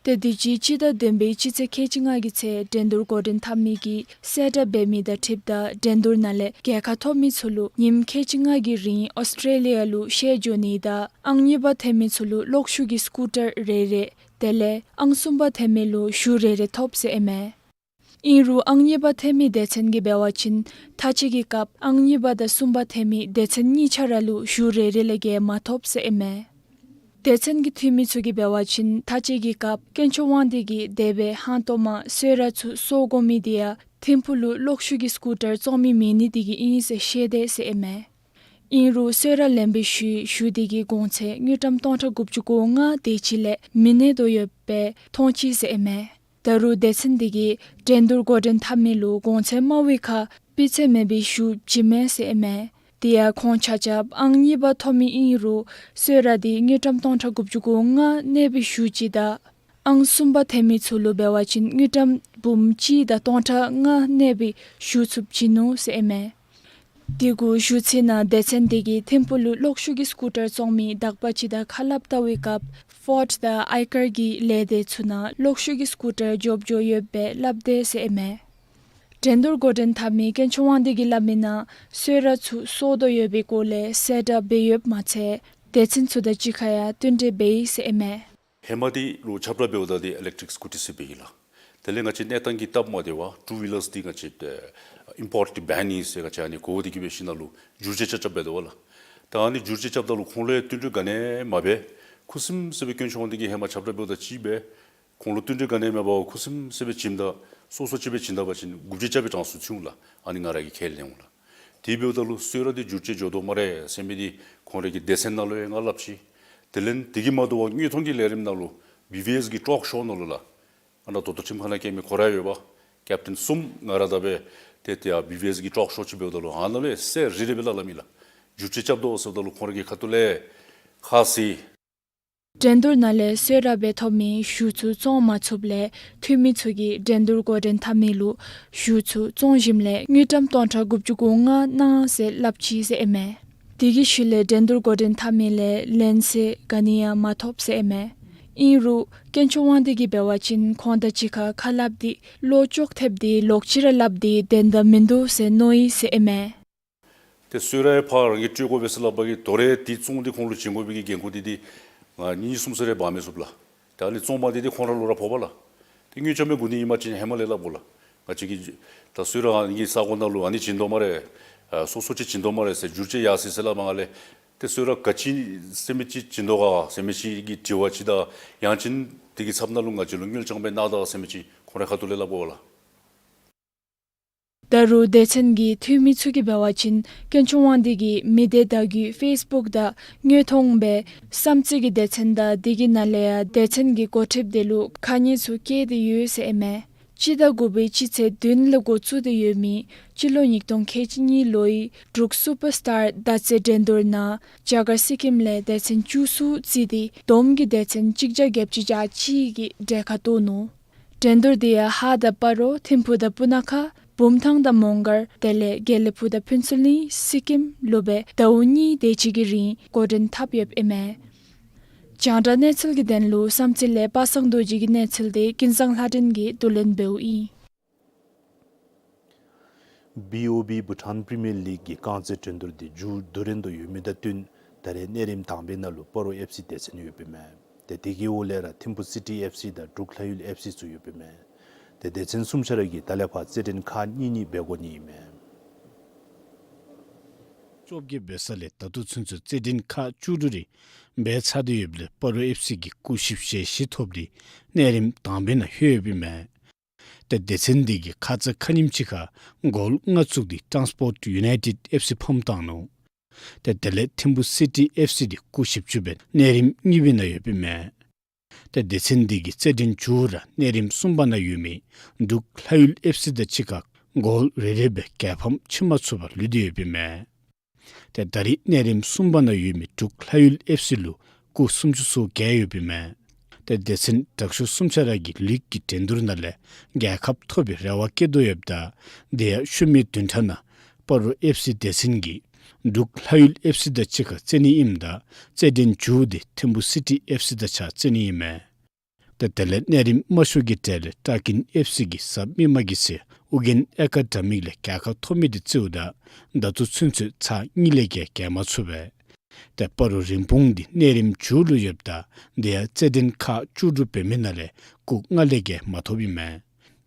ཏེ་དུས་ཅི་སྤྱི་ཟླ་བདུན་པའི་སྤྱི་ཚེས་ཁལ་གཅིག་ལྔ་གི་ཚེས་འགྲན་བསྡུར་འགོ་འདྲེན་འཐབ་མི་གི་གསལ་བསྒྲགས་འབད་མི་དང་འཁྲིལཝ་ད་འགྲན་བསྡུར་ནང་ལས་རྒྱལ་ཁ་ཐོབ་མི་ཚུ་ལུ་ཉིནམ་ཁལ་གཅིག་ལྔ་གི་རིང་ཨོསི་ཊྲེ་ལི་ཡ་ལུ་བཤལ་འགྱོ་ནི་དང་ཨང་གཉིས་པ་ཐོན་མི་ཚུ་ལུ་གློག་ཤུགས་ཀྱི་སི་ཀུ་ཊར་རེ་རེ་དེ་ལས་ཨང་གསུམ་པ་ཐོན་མི་ལུ་གཞུ་རེ་རེ་ཐོབ་ཟེར་ཨིན་མས། ཨིན་རུང་ཨང་གཉིས་པ་ཐོན་མི་སྡེ་ཚན་གྱིས་འབད་བ་ཅིན་མཐའ་དཔྱད་ཀྱི་སྐབས་ཨང་གཉིས་པ་དང་གསུམ་པ་ཐོན་མི་སྡེ་ཚན་གཉིས་ཆ་ར་ལུ་གཞུ་རེ་རེ་ལས་བརྒལ་མ་ཐོབ་ཟེར་ཨིན་མས། སྡེ་ཚན་གྱི་འཐུས་མི་ཚུ་གིས་འབད་བ་ཅིན་མཐའ་དཔྱད་ཀྱི་སྐབས་དཀོན་མཆོག་དབང་འདུས་ཀྱིས་དེ་སྦེ་ཧང་སྟོང་མ་གསོལ་རས་ཚུ་གསོག་དགོ་མི་དེ་ཡང་ཐིམ་ཕུག་ལུ་གློག་ཤུགས་ཀྱི་སི་ཀུ་ཊར་བཙོང་མི་མེད་ནི་དེ་གིས་ཨིན་ཟེར་བཤད་དེས་ཟེར་ཨིན་མས། ཨིན་རུང་གསོལ་རས་ལེན་པའི་ཤུལ་གཞུ་དེ་གི་གོང་ཚད་དངུལ་ཀྲམ་སྟོང་ཕྲག་དགུ་བཅུ་གོ་ལྔ་དེ་ཅིག་ལས་མི་གནས་དོ་ཡོདཔ་སྦེ་མཐོང་ཅི་ཟེར་ཨིན་མས། ད་རུང་སྡེ་ཚན་དེ་གིས་འགྲན་བསྡུར་འགོ་འདྲེན་འཐབ་མི་ལུ་གོང་ཚད་དམའ་བའི་ཁར་སྤུས་ཚད་མེད་པའི་གཞུ་བྱིན་མས་ཟེར་ཨིན་མས། དེ་ཡང་ཁོང་ཆ་ཁྱབ་ཨང་གཉིས་པ་ཐོབ་མི་ཨིན་རུང་གསོལ་རས་དེ་དངུལ་ཀྲམ་སྟོང་ཕྲག་དགུ་བཅུ་གོ་ལྔ་གནས་པའི་གཞུ་ཅིག་དང་ཨང་གསུམ་པ་ཐོན་མི་ཚུ་ལུ་འབད་བ་ཅིན་དངུལ་ཀྲམ་འབུམ་གཅིག་དང་སྟོང་ཕྲག་ལྔ་གནས་པའི་གཞུ་ཚུ་བྱིན་ནུག་ཟེར་ཨིན་མས། དེ་གུ་ཞུ་ཚིག་ནང་སྡེ་ཚན་དེ་གིས་ཐིམ་ཕུག་ལུ་གློག་ཤུགས་ཀྱི་སི་ཀུ་ཊར་བཙོང་མི་དག་པ་ཅིག་དང་ཁ་སླབ་བལྟ་བའི་སྐབས་ཕོརཌ་དང་ཨའི་ཀར་གྱི་ལས་སྡེ་ཚུ་ནང་གློག་ཤུགས་ཀྱི་སི་ཀུ་ཊར་འབྱོར་འབྱོར་ཡོདཔ་སྦེ་སླབ་དེས་ཟེར་ཨིན་མས། འགྲན་བསྡུར་འགོ་འདྲེན་འཐབ་མི་དཀོན་མཆོག་དབང་འདུས་ཀྱིས་སླབ་མི་ནང་གསོལ་རས་ཚུ་གསོག་དོ་ཡོད་པའི་སྐོར་ལས་གསལ་བསྒྲགས་འབད་ཡོདཔ་མ་ཚད་སྡེ་ཚན་ཚུ་དང་གཅིག་ཁར་ཡང་བསྟུན་གྲོས་འབད་ཡི་ཟེར་ཨིན་མས། ཧེ་མ་འདི་ལུ་ཁྱབ་བསྒྲགས་འབདཝ་ད་འདི་ཨི་ལེག་ཊིག་སི་ཀུ་ཊི་ཟེར་འབད་ཡི་ལགས། དེ་ལས་ང་བཅས་གནས་སྟངས་ཀྱི་སྟབས་མ་བདེ་བར་ཊུ་ཝི་ལརས་འདི་ང་བཅས་ཨེམ་པོརཊ་འདི་བེན་ཨིན་ཟེར་ང་བཅས་ཨ་ནི་གོ་བ་འདི་གིས་འབད་ཞིནམ་ལས་བསྒྱུར་བཅོས་རྐྱབ་རྐྱབ་འབད་དོ་བ་ལགས། ད་ཨ་ནི་བསྒྱུར་བཅོས་རྐྱབ་ད་ལུ་ཁོང་ལུ་བསྟུན་གྲོས་ག་ནི་ཡང་མ་འབད། ཁུ་སིམ་སི་སྦེ་དཀོན་མཆོག་དབང་འདུས་ཀྱིས་ཧེ་མ་ཁྱབ་བསྒྲགས་འབདཝ་ད་ཅིག་སྦེ་ཁོང་ལུ་བསྟུན་གྲོས་ག་ནི་ཡང་མ་འབད་བར་ཁུ་སིམ་སི་སྦེ་བྱིནམ་ད་སོ་སོ་ཅིག་སྦེ་བྱིན་ད་པ་ཅིན་འགོ་བཙུགས་རྐྱབ་པའི་གྲངས་སུ་ཚུད་འོང་ལགས། ཨ་ནི་ང་ར་གིས་ཁས་ལེན་འོང་ལགས། དེ་འབདཝ་ད་ལུ་གསོལ་རས་འདི་བསྒྱུར་བཅོས་འགྱོ་དོ་སྨ་རེ་ཟེར་མི་འདི་ཁོང་རའི་གི་སྡེ་ཚན་ནང་ལུ་ཡང་ང་སླབ་ཅི། དེ་ལས་དེ་གིས་མ་དོ་བར་དངོས་མཐོང་གི་ལས་རིམ་ནང་ལུ་བི་བི་ཨེསི་གི་ཊོག་ཤོ་ནང་ལུ་ལགས། ཨ་ནཱ་དོ་དོ་ཁྲིམས་ཁང་ནང་བཀལ་མི་ཁོ་ར་ཡོད་པ། ཀེབ་ཊེན་གསུམ་ང་ར་དང་སྦེ་ཏེ་ཏེ་ཡར་བི་བི་ཨེསི་གི་ཊོག་ཤོ་ཅིག་འབདཝ་ད་ལུ་ཨ་ནཱ་ལས་གསལ་རི་རི་སྦེ་སླབ་སླབ་མི་ལགས། བསྒྱུར་བཅོས་རྐྱབ་དོ་ཟེརཝ་ད་ལུ་ཁོང་རའི་གི་ཁ་ཐུག་ལས་ཁ་བཟེད། འགྲན་བསྡུར་ནང་ལས་གསོལ་རས་སྦེ་ཐོབ་མི་གཞུ་ཚུ་བཙོང་མ་ཚུགསཔ་ལས་འཐུས་མི་ཚུ་གིས་འགྲན་བསྡུར་འགོ་འདྲེན་འཐབ་མི་ལུ་གཞུ་ཚུ་བཙོང་ཞིནམ་ལས་དངུལ་ཀྲམ་སྟོང་ཕྲག་དགུ་བཅུ་གོ་ལྔ་གནང་ཟེར་སླབ་ཅི་ཟེར་ཨིན་མས། དེ་གི་ཤུལ་ལས་འགྲན་བསྡུར་འགོ་འདྲེན་འཐབ་མི་ལས་ལན་གསལ་ག་ནི་ཡང་མ་ཐོབ་ཟེར་ཨིན་མས། ཨིན་རུང་དཀོན་མཆོག་དབང་འདུས་ཀྱིས་འབད་བ་ཅིན་ཁོང་དང་གཅིག་ཁར་ཁ་སླབ་སྟེ་བློ་ཅོག་འཐདཔ་དེ་ལོག་ཅི་ར་སླབ་སྟེ་དོན་དག་མིན་འདུག་ཟེར་མནོ་ཡི་ཟེར་ཨིན་མས། ཏེ་གསོལ་རས་ཡང་ཕར་རང་གིས་སྤྲོད་དགོ་པས་ཟེར་སླབ་པ་གིས་དོ་རུང་དེ་བཙོང་སྟེ་ཁོང་ལུ་བྱིན་དགོ་པའི་གི་འགན་ཁུར་འདི་འདི་ང་གཉིས་གསུམ་ཚར་རེ་འབག་མི་ཚུགས་ལགས། ད་ཨ་ནི་བཙོང་མི་འདི་འདི་ཁོང་ར་ལུ་ར་ཕོག་པས་ལགས། ཏེ་དངུལ་རྐྱབ་མི་གུ་ནི་ཨིན་པ་ཅིན་ཧེ་མ་ལས་སླབ་དགོ་ལགས། ང་བཅས་ཀྱིས་ད་གསོལ་རས་ཨ་ནི་གི་ས་གོ་ནང་ལུ་ཨ་ནི་བྱིན་དོ་སྨ་རེ། ཨ་སོ་སོ་ཅིག་བྱིན་དོ་སྨ་རེ་ཟེར་བསྒྱུར་བཅོས་ཡར་སོང་ཟེར་སླབ་མ་ལས། ཏེ་གསོལ་རས་ག་ཅི་ཟེར་མི་ཅིག་བྱིན་དོ་ག་ཟེར་མི་ཅིག་གི་དྲི་བ་ཅིག་དང་ཡང་ཅིན་དེ་གི་ཚབ་ནང་ལུ་ང་བཅས་ལུ་དངུལ་རྐྱབ་སྦེ་གནང་ད་ཟེར་མི་ཅིག་ཁོང་རའི་ཁ་ཐུག་ལས་སླབ་དགོ་ལགས། ད་རུང་སྡེ་ཚན་གྱི་འཐུས་མི་ཚུ་གིས་འབད་བ་ཅིན་དཀོན་མཆོག་དབང་འདུས་ཀྱིས་མི་སྡེ་བརྡ་བརྒྱུད་ཕེསི་བུཀ་དང་དངོས་མཐོང་སྦེ་བསམ་རྩེ་གི་སྡེ་ཚན་དང་དེ་གི་ནང་ལས་ཡང་སྡེ་ཚན་གྱི་འགོ་ཁྲིདཔ་དེ་ལུ་ཁ་ཉེས་ཚུ་བཀལ་ཏེ་ཡོད་ཟེར་ཨིན་མས། སྤྱི་ཟླ་དགུ་པའི་སྤྱི་ཚེས་བདུན་ལས་འགོ་བཙུགས་ཏེ་ཡོད་མི་སྤྱི་ལོ་ཉིས་སྟོང་ཁལ་གཅིག་གཉིས་ལོའི་འབྲུག་སུ་པར་སི་ཊར་མདའ་རྩེད་འགྲན་བསྡུར་ནང་རྒྱ་གར་སི་ཀིམ་ལས་སྡེ་ཚན་བཅུ་གསུམ་རྩིས་ཏེ་བསྡོམས་ཀྱིས་སྡེ་ཚན་གཅིག་བརྒྱ་བརྒྱད་ཅུ་གྱ་གཅིག་གིས་གྲལ་ཁར་གཏོགས་ནུག། འགྲན་བསྡུར་དེ་ཡང་ཧཱ་དང་སྤ་རོ་ཐིམ་ཕུག་དང་སྤུ་ན་ཁ་ བུམ་ཐང་དང་མོང་སྒར་དེ་ལས་དགེ་ལེགས་ཕུག་དང་ཕུན་ཚོགས་གླིང་སི་ཀིམ་ལུ་སྦེ་ཟླཝ་གཉིས་དེ་ཅིག་གི་རིང་འགོ་འདྲེན་འཐབ་ཡོདཔ་ཨིན་མས། རྒྱང་བསྒྲགས་གནས་ཚུལ་གྱི་དོན་ལུ་བསམ་རྩེ་ལས་པ་སངས་རྡོ་རྗེ་གི་གནས་ཚུལ་དེ་ཀུན་བཟང་ལྷ་སྒྲོན་གྱིས་བསྡུ་ལེན་འབདཝ་ཨིན། བི་ཨོ་བི་བྷུ་ཊཱན་པི་རི་མི་ཡར་ལིག་གི་རྐང་རྩེད་འགྲན་བསྡུར་དེ་མཇུག་བསྡུ་རན་དོ་ཡོད་མི་དང་བསྟུན་ད་རེས་གནས་རིམ་དང་པའི་ནང་ལུ་སྤ་རོ་ཨེཕ་སི་སྡེ་ཚན་ཡོདཔ་ཨིན་མས། ཏེ་དེ་གི་འོག་ལས་ར་ཐིམ་ཕུ་སི་ཊི་ཨེཕ་སི་དང་འབྲུག་ལྷ་ཡུལ་ཨེཕ་སི་ཚུ་ཡོདཔ་ཨིན་མས། ཏེ་སྡེ་ཚན་གསུམ་ཆ་ར་གིས་ད་ལས་ཕར་རྩེད་འགྲན་ཁག་གཉིས་གཉིས་འབད་དགོ་ནི་ཨིན་མས། བཅོ་བརྒྱད་འབད་ས་ལས་ད་ལྟོ་ཚུན་ཚོད་རྩེད་འགྲན་ཁག་བཅུ་དྲུག་རེ་འབད་ཚར་ཏེ་ཡོདཔ་ལས་སྤ་རོ་ཨེཕ་སི་གིས་སྐུགས་བཞི་བཞེས་བཞི་ཐོབ་སྟེ་གནས་རིམ་དང་པའི་ནང་ལྷོད་ཡོདཔ་ཨིན་མས། ཏེ་སྡེ་ཚན་འདི་གིས་ཁ་ཙ་ཁ་ཉིནམ་ཅིག་ཁར་གོལ་ལྔ་བཙུགས་ཏེ་ཊཱན་སི་པོརཊ་ཡུ་ནའི་ཊེཌ་ཨེཕ་སི་ཕམ་བཏང་ནུག། ཏེ་དེ་ལས་ཐིམ་ཕུ་སི་ཊི་ཨེཕ་སི་འདི་སྐུགས་བཞི་བཅུ་སྦེ་གནས་རིམ་གཉིས་པའི་ནང་ཡོདཔ་ཨིན་མས། ཏེ་སྡེ་ཚན་འདི་གིས་རྩེད་འགྲན་མཇུག་ར་གནས་རིམ་གསུམ་པ་ནང་ཡོད་མི་འབྲུག་ལྷ་ཡུལ་ཨེཕ་སི་དང་གཅིག་ཁར་གོལ་རེ་རེ་སྦེ་རྒྱལ་ཕམ་ཕྱེ་མ་ཚུགས་པར་ལུས་ཏེ་ཡོདཔ་ཨིན་མས། ཏེ་ད་རེས་གནས་རིམ་གསུམ་པ་ནང་ཡོད་མི་འབྲུག་ལྷ་ཡུལ་ཨེཕ་སི་ལུ་སྐུགས་སུམ་ཅུ་སོ་བརྒྱད་ཡོདཔ་ཨིན་མས། ཏེ་སྡེ་ཚན་དྲག་ཤོས་གསུམ་ཆ་ར་གིས་ལིག་གི་འགྲན་བསྡུར་ནང་ལས་རྒྱལ་ཁ་ཐོབ་པའི་རེ་བ་བསྐྱེད་དོ་ཡོདཔ་ད་དེ་ཡང་ཤུལ་མའི་བདུན་ཕྲག་ནང་སྤ་རོ་ཨེཕ་སི་སྡེ་ཚན་གྱིས་འབྲུག་ལྷ་ཡུལ་ཨེཕ་སི་དང་གཅིག་ཁར་རྩེད་ནི་ཨིནམ་ད་རྩེད་འགྲན་མཇུག་དེ་ཐིམ་ཕུ་སི་ཊི་ཨེཕ་སི་དང་གཅིག་ཁར་རྩེད་ནི་ཨིན་མས། ཏེ་དེ་ལས་གནས་རིམ་དམའ་ཤོས་ཀྱི་གྲས་ལས་ཏྲ་ཀིན་ཨེཕ་སི་གིས་གཟའ་མིག་དམར་གྱི་ཚེ་ཨུ་རྒྱན་ཨེ་ཀ་ཌེ་མིག་ལས་རྒྱལ་ཁ་ཐོབ་མི་དེ་རྩེཝ་ད་ད་ལྟོ་ཚུན་ཚོད་ཚར་གཉིས་ལས་བརྒལ་རྒལ་མ་ཚུགས་པས། ཏེ་སྤ་རོ་རིན་སྤུངས་འདི་གནས་རིམ་མཇུག་ལུ་ཡོདཔ་ད་དེ་ཡང་རྩེད་འགྲན་ཁག་བཅུ་དྲུག་འབད་མི་ནང་ལས་སྐུགས་ལྔ་ལས་བརྒལ་མ་ཐོབ་ཨིན་མས།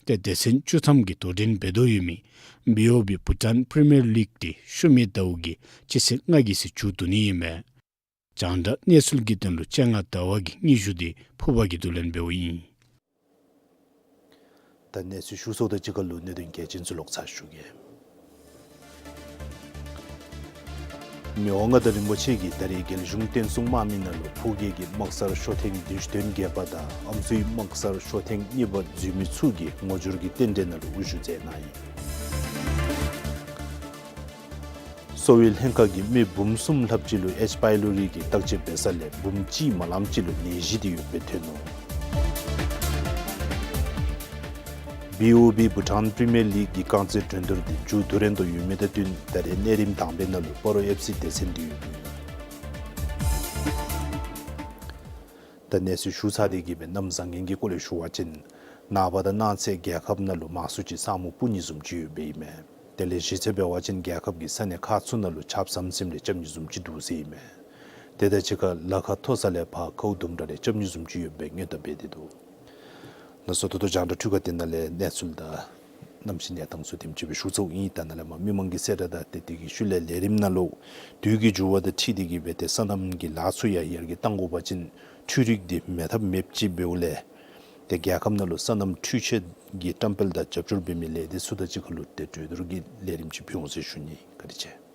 ཏེ་སྡེ་ཚན་བཅུ་ཐམ་གྱིས་དོ་འགྲན་འབད་དོ་ཡོད་མི་བི་ཨོ་བི་བྷུ་ཊཱན་པི་རི་མི་ཡར་ལིག་འདི་ཤུལ་མའི་ཟླཝ་གི་སྤྱི་ཚེས་ལྔ་གི་ཚེ་མཇུག་བསྡུ་ནི་ཨིན་མས། རྒྱང་བསྒྲགས་གནས་ཚུལ་གྱི་དོན་ལུ་སྤྱན་སྔ་ཟླ་བ་གི་སྙན་ཞུ་དེ་ཕུརཔ་གིས་བསྡུ་ལེན་འབདཝ་ཨིན། ད་གནས་ཚུལ་ཞུ་ཚརཝ་དང་གཅིག་ཁར་ལུ་གནད་དོན་གལ་ཆེན་ཚུ་ལོག་ཚར་ཞུ་གེ། མི་དབང་མངའ་བདག་རིན་པོ་ཆེ་གིས་ད་རེས་རྒྱལ་གཞུང་བསྟན་སྲུང་དམག་མི་ནང་ལུ་ཕུགས་རྒྱལ་གྱི་དམག་སར་ཤོག་ཐེངས་བདུན་ཅུ་དོན་བརྒྱད་པ་དང་ཨམ་སྲུའི་དམག་སར་ཤོག་ཐེངས་གཉིས་པ་འཛུལ་མི་ཚུ་གིས་ངོ་སྦྱོར་གྱི་རྟེན་འབྲེལ་ནང་ལུ་དབུ་བཞུགས་མཛད་གནང་ཡི། གསོ་བའི་ལྷན་ཁག་གིས་མི་འབུམ་གསུམ་ལྷགཔ་ཅིག་ལུ་ཨེཆ་པའི་ལོ་རི་གི་བརྟག་དཔྱད་འབད་ས་ལས་འབུམ་གཅིག་མ་ལངམ་ཅིག་ལུ་ནད་གཞི་དེ་ཡོདཔ་སྦེ་ཐོན་ནུག། བི་ཨོ་བི་བྷུ་ཊཱན་པི་རི་མི་ཡར་ལིག་གི་རྐང་རྩེད་འགྲན་བསྡུར་དེ་མཇུག་བསྡུ་རན་དོ་ཡོད་མི་དང་བསྟུན་ད་རེས་གནས་རིམ་དང་པའི་ནང་ལུ་སྤ་རོ་ཨེཕ་སི་སྡེ་ཚན་དེ་ཡོདཔ་ཨིན། ད་གནས་ཚུལ་ཞུ་ཚར་ཏེ་གི་སྦེ་གནམ་བཟང་ངན་གྱི་སྐོར་ལས་ཞུ་བ་ཅིན་ནངས་པ་དང་གནངས་ཚེ་རྒྱལ་ཁབ་ནང་ལུ་མང་སུ་ཅིག་ས་སྨུག་སྤུབ་ནི་བཟུམ་ཅིག་ཡོདཔ་ཨིན་མས། དེ་ལས་གཞེས་ཚེ་འབད་བ་ཅིན་རྒྱལ་ཁབ་ཀྱི་ས་གནས་ཁག་ཚུ་ནང་ལུ་ཆརཔ་ཟམ་ཟིམ་རེ་རྐྱབ་ནི་བཟུམ་ཅིག་འདུག་ཟེར་ཨིན་མས། དེ་དང་གཅིག་ཁར་ལ་ཁ་མཐོ་ས་ལས་ཕར་ཁཝ་དུམ་གྲ་རེ་རྐྱབ་ནི་བཟུམ་ཅིག་ཡོདཔ་སྦེ་སྔོན་བརྡ་འབད་དེ་འདུག། ལགས་སོ། ད་ལྟོ་རྒྱང་བསྒྲགས་འཕྲུལ་ཁང་འདི་ནང་ལས་གནས་ཚུལ་དང་གནམ་གཤིས་གནས་སྟངས་ཚུ་དེམ་ཅིག་སྦེ་ཞུ་ཚརཝ་ཨིན། ད་ནཱ་ལས་མར་མི་མང་གི་གསལ་བསྒྲགས་དང་དེ་དེ་གི་ཤུལ་ལས་ལས་རིམ་ནང་ལུ་དུས་ཀྱི་འགྱུར་བ་དང་འཁྲིལ་ཏེ་གི་སྦེ་ཏེ་སོ་ནམ་གྱི་ལཱ་ཚུ་ཡང་ཡར་རྒྱས་གཏང་དགོ་པ་ཅིན་འཕྲུལ་རིག་འདི་མེད་ཐབས་མེདཔ་ཅིག་འབདཝ་ལས་ཏེ་རྒྱལ་ཁབ་ནང་ལུ་སོ་ནམ་འཕྲུལ་ཆས་ཀྱི་བཀྲམ་སྤེལ་དང་རྒྱབ་སྐྱོར་འབད་མི་ལས་སྡེ་ཚུ་དང་གཅིག་ཁར་ལུ་ཏེ་གྲོས་བསྡུར་གྱི་ལས་རིམ་ཅིག་ཕུལ་འོང་ཟེར་ཞུ་ནི། བཀའ་དྲིན་ཆེ།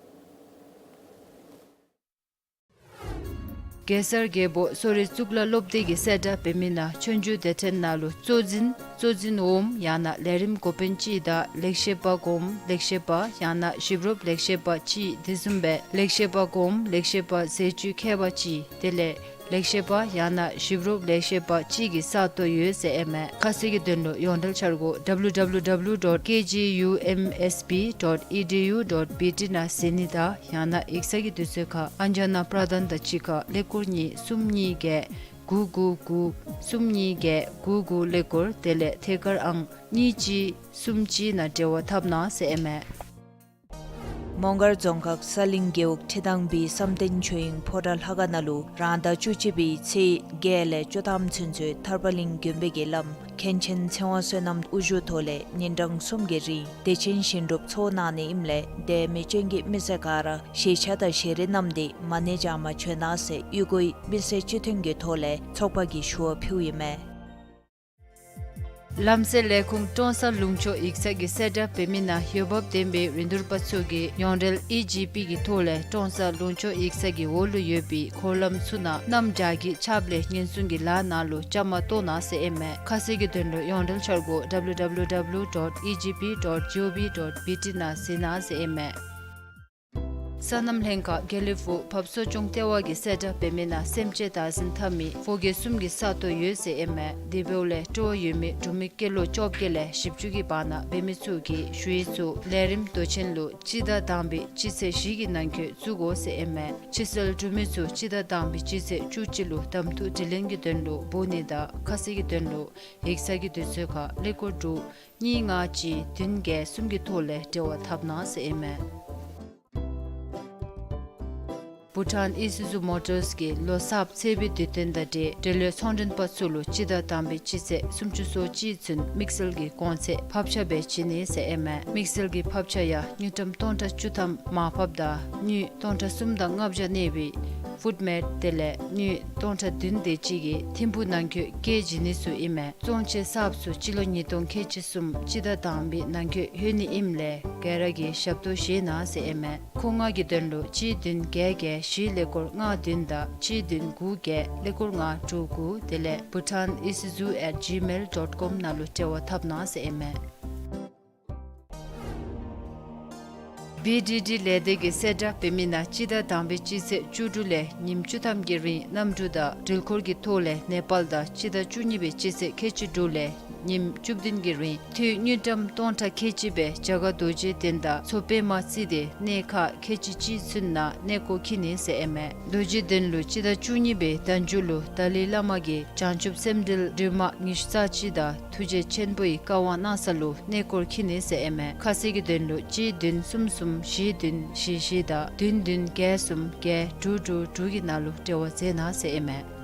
གེ་སར་རྒྱལ་པོ་གསོ་རིག་གཙུག་ལག་སློབ་སྡེ་གིས་གསལ་བསྒྲགས་འབད་མི་ནང་ཆོས་རྒྱུགས་སྡེ་ཚན་ནང་ལུ་གཙོ་འཛིན་གཙོ་འཛིན་འོགམ་ཡང་ན་ལས་རིམ་འགོ་དཔོན་ཅིག་དང་ལེགས་བཤད་པ་གོངམ་ལེགས་བཤད་པ་ཡང་ན་ཞིབ་རོབ་ལེགས་བཤད་པ་ཅིག་དེ་བཟུམ་སྦེ་ལེགས་བཤད་པ་གོངམ་ལེགས་བཤད་པ་ཟས་བཅུད་མཁས་པ་ཅིག་དེ་ལས་ལེགས་བཤད་པ་ཡང་ན་ཞིབ་རོབ་ལེགས་བཤད་པ་ཅིག་གི་ས་སྟོང་ཡོད་ཟེར་ཨིན་མས། ཁ་གསལ་གྱི་དོན་ལུ་ཡོངས་འབྲེལ་འཆར་སྒོ་W W W dot K G U M S B dot E D U dot B T ནང་གཟིགས་ནི་དང་ཡང་ན་ཡིག་ཚང་གི་དུས་ཚོད་ཁར་ཨན་ཇ་ན་པྲ་དཱན་དང་གཅིག་ཁར་ཀླད་ཀོར་གཉིས་གསུམ་གཉིས་བརྒྱད་དགུ་དགུ་དགུ་གསུམ་གཉིས་བརྒྱད་དགུ་དགུ་ཀླད་ཀོར་དེ་ལས་ཐད་ཀར་ཨང་གཉིས་གཅིག་གསུམ་གཅིག་ནང་འབྲེལ་བ་འཐབ་གནང་ཟེར་ཨིན་མས། མོང་སྒར་རྫོང་ཁག་ས་གླིང་རྒེད་འོག་ཁྲི་ཐང་པའི་བསམ་གཏན་ཆོས་དབྱིངས་ཕོ་བྲང་ལྷ་ཁང་ནང་ལུ་རང་ཟླ་བཅུ་གཅིག་པའི་ཚེས་བརྒྱད་ལས་བཅུ་ཐམ་ཚུན་ཚོད་ཐར་པ་གླིང་དགོན་པའི་དགེ་བླམ་མཁན་ཆེན་ཚེ་དབང་བསོད་ནམས་དབུ་བཞུགས་ཐོག་ལས་ཉིན་གྲངས་གསུམ་གྱི་རིང་བདེ་ཆེན་ཞིང་སྒྲུབ་ཚོགས་གནང་ནི་ཨིནམ་ལས་དེ་མི་སྐྱོན་གྱི་མི་སེར་ག་ར་ཞལ་ཆས་དང་ཞལ་རས་བསྣམས་ཏེ་མ་ཎི་བགྱང་མ་བྱོན་གནང་ཟེར་གཡུས་སྒོའི་མི་སེར་སྤྱི་མཐུན་གྱི་ཐོག་ལས་ཚོགས་པ་གིས་ཞུ་བ་ཕུལཝ་ཨིན་མས། ལམ་སེལ་ལས་ཁུངས་ཀྲོང་གསར་ལུང་ཕྱོགས་ཡིག་ཚང་གིས་གསལ་བསྒྲགས་འབད་མི་ནང་འོས་འབབ་ལྡན་པའི་རིན་བསྡུར་པ་ཚུ་གིས་ཡོངས་འབྲེལ་ཨི་ཇི་པི་གི་ཐོག་ལས་ཀྲོང་གསར་ལུང་ཕྱོགས་ཡིག་ཚང་གི་འོག་ལུ་ཡོད་པའི་འཁོར་ལམ་ཚུ་ནང་གནམ་བྱཱར་གྱི་ཆརཔ་ལས་ཉེན་སྲུང་གི་ལཱ་ནང་ལུ་བཅའ་མར་གཏོགས་གནང་ཟེར་ཨིན་མས། ཁ་གསལ་གྱི་དོན་ལུ་ཡོངས་འབྲེལ་འཆར་སྒོ་W W W dot E G P dot G O V dot B T ནང་གཟིགས་གནང་ཟེར་ཨིན་མས། སོ་ནམ་ལྷན་ཁག་དགེ་ལེགས་ཕུག་བབས་གསོ་སྐྱོང་ལྟེ་བ་གིས་གསལ་བསྒྲགས་འབད་མི་ནང་སེམས་ཅན་བདག་འཛིན་འཐབ་མི་ཕོ་སྐྱེས་གསུམ་གྱི་ས་སྟོང་ཡོད་ཟེར་ཨིན་མས། དེ་འབདཝ་ལས་སྤྲོ་བ་ཡོད་མི་འབྲུག་མི་སྐྱེས་ལོ་བཅོ་བརྒྱད་ལས་བཞི་བཅུ་གི་བར་ན་འབད་མི་ཚུ་གིས་ཞུ་ཡིག་ཚུ་ལས་རིམ་མདོ་ཆེན་ལུ་སྤྱི་ཟླ་དང་པའི་སྤྱི་ཚེས་བཞི་གི་ནང་འཁོད་བཙུགས་དགོ་ཟེར་ཨིན་མས། ཕྱི་སེལ་འབྲུག་མི་ཚུ་སྤྱི་ཟླ་དང་པའི་སྤྱི་ཚེས་བཅུ་གཅིག་ལུ་གདམ་འཐུ་དྲི་ལན་གྱི་དོན་ལུ་འབོ་ནི་དང་ཁ་གསལ་གྱི་དོན་ལུ་ཡིག་ཚང་གི་དུས་ཚོད་ཁར་ཀླད་ཀོར་དྲུག་གཉིས་ལྔ་གཅིག་བདུན་བརྒྱད་གསུམ་གྱི་ཐོག་ལས་འབྲེལ་བ་འཐབ་གནང་ཟེར་ཨིན་མས། བྷུ་ཊཱན་ཨི་སུ་ཛུ་མོ་ཊརས་ཀྱིས་ལོ་གསརཔ་ཚེས་པའི་དུས་སྟོན་དང་འབྲེལ་འབྲེལ་ཡོད་ཚོང་མགྲོན་པ་ཚུ་ལུ་སྤྱི་ཟླ་དང་པའི་སྤྱི་ཚེས་སུམ་ཅུ་སོ་གཅིག་ཚུན་དམིགས་བསལ་གྱི་གོང་ཚད་ཕབ་ཆ་སྦེ་བྱིན་ནི་ཟེར་ཨིན་མས། དམིགས་བསལ་གྱི་ཕབ་ཆ་ཡང་དངུལ་ཀྲམ་སྟོང་ཕྲག་བཅུ་ཐམ་མར་ཕབ་དང་དངུལ་སྟོང་ཕྲག་གསུམ་དང་ལྔ་བརྒྱ་གནས་པའི་ཕུཌ་མེཊ་དེ་ལས་དངུལ་སྟོང་ཕྲག་བདུན་དེ་ཅིག་གིས་ཐིམ་ཕུག་ནང་འཁོད་སྐྱེལ་བྱིན་ནི་ཚུ་ཨིན་མས། བཙོང་ཆས་གསརཔ་ཚུ་སྤྱི་ལོ་ཉིས་སྟོང་ཁལ་གཅིག་གསུམ་སྤྱི་ཟླ་དང་པའི་ནང་འཁོད་ལྷོད་ནི་ཨིནམ་ལས་ག་ར་གིས་ཞབས་ཏོག་བཞེས་གནང་ཟེར་ཨིན་མས། མཁོ་མངགས་ཀྱི་དོན་ལུ་གཅིག་བདུན་བརྒྱད་བརྒྱད་བཞི་ཀླད་ཀོར་ལྔ་བདུན་དང་གཅིག་བདུན་དགུ་བརྒྱད་ཀླད་ཀོར་ལྔ་དྲུག་དགུ་དེ་ལས་bhutan isuzu at gmail dot com ནང་ལུ་འབྲེལ་བ་འཐབ་གནང་ཟེར་ཨིན་མས། བི་ཌི་ཌི་ལས་སྡེ་གིས་གསལ་བསྒྲགས་འབད་མི་ནང་སྤྱི་ཟླ་དང་པའི་སྤྱི་ཚེས་བཅུ་དྲུག་ལས་ཉིནམ་བཅུ་ཐམ་གྱི་རིང་གནམ་གྲུ་དང་འགྲུལ་འཁོར་གྱི་ཐོག་ལས་ནེ་པཱལ་དང་སྤྱི་ཟླ་བཅུ་གཉིས་པའི་སྤྱི་ཚེས་ཁལ་གཅིག་དྲུག་ལས་ཉིནམ་བཅུ་བདུན་གྱི་རིང་དངུལ་ཀྲམ་སྟོང་ཕྲག་ཁལ་གཅིག་སྦེ་རྒྱ་གར་རྡོ་རྗེ་གདན་དང་མཚོ་པདྨ་རྩེ་གདན་གནས་ཁག་ཁལ་གཅིག་གཅིག་ཚུན་ནང་གནས་སྐོར་འཁྱིད་ནི་ཟེར་ཨིན་མས། རྡོ་རྗེ་གདན་ལུ་སྤྱི་ཟླ་བཅུ་གཉིས་པའི་ཟླ་མཇུག་ལུ་ཏཱ་ལའི་བླ་མ་གིས་བྱང་ཆུབ་སེམས་འགྲེལ་འགྲོས་མ་ཉི་ཤུ་རྩ་གཅིག་དང་ཐུགས་རྗེ་ཆེན་པོའི་བཀའ་དབང་གནང་ས་ལུ་གནས་སྐོར་འཁྱིད་ནི་ཟེར་ཨིན་མས། ཁ་གསལ་གྱི་དོན་ལུ་གཅིག་བདུན་གསུམ་གསུམ་བཞི་བདུན་བཞི་བཞི་དང་བདུན་བདུན་བརྒྱད་གསུམ་བརྒྱད་དྲུག་དྲུག་དྲུག་གི་ནང་ལུ་འབྲེལ་བ་མཛད་གནང་ཟེར་ཨིན་མས།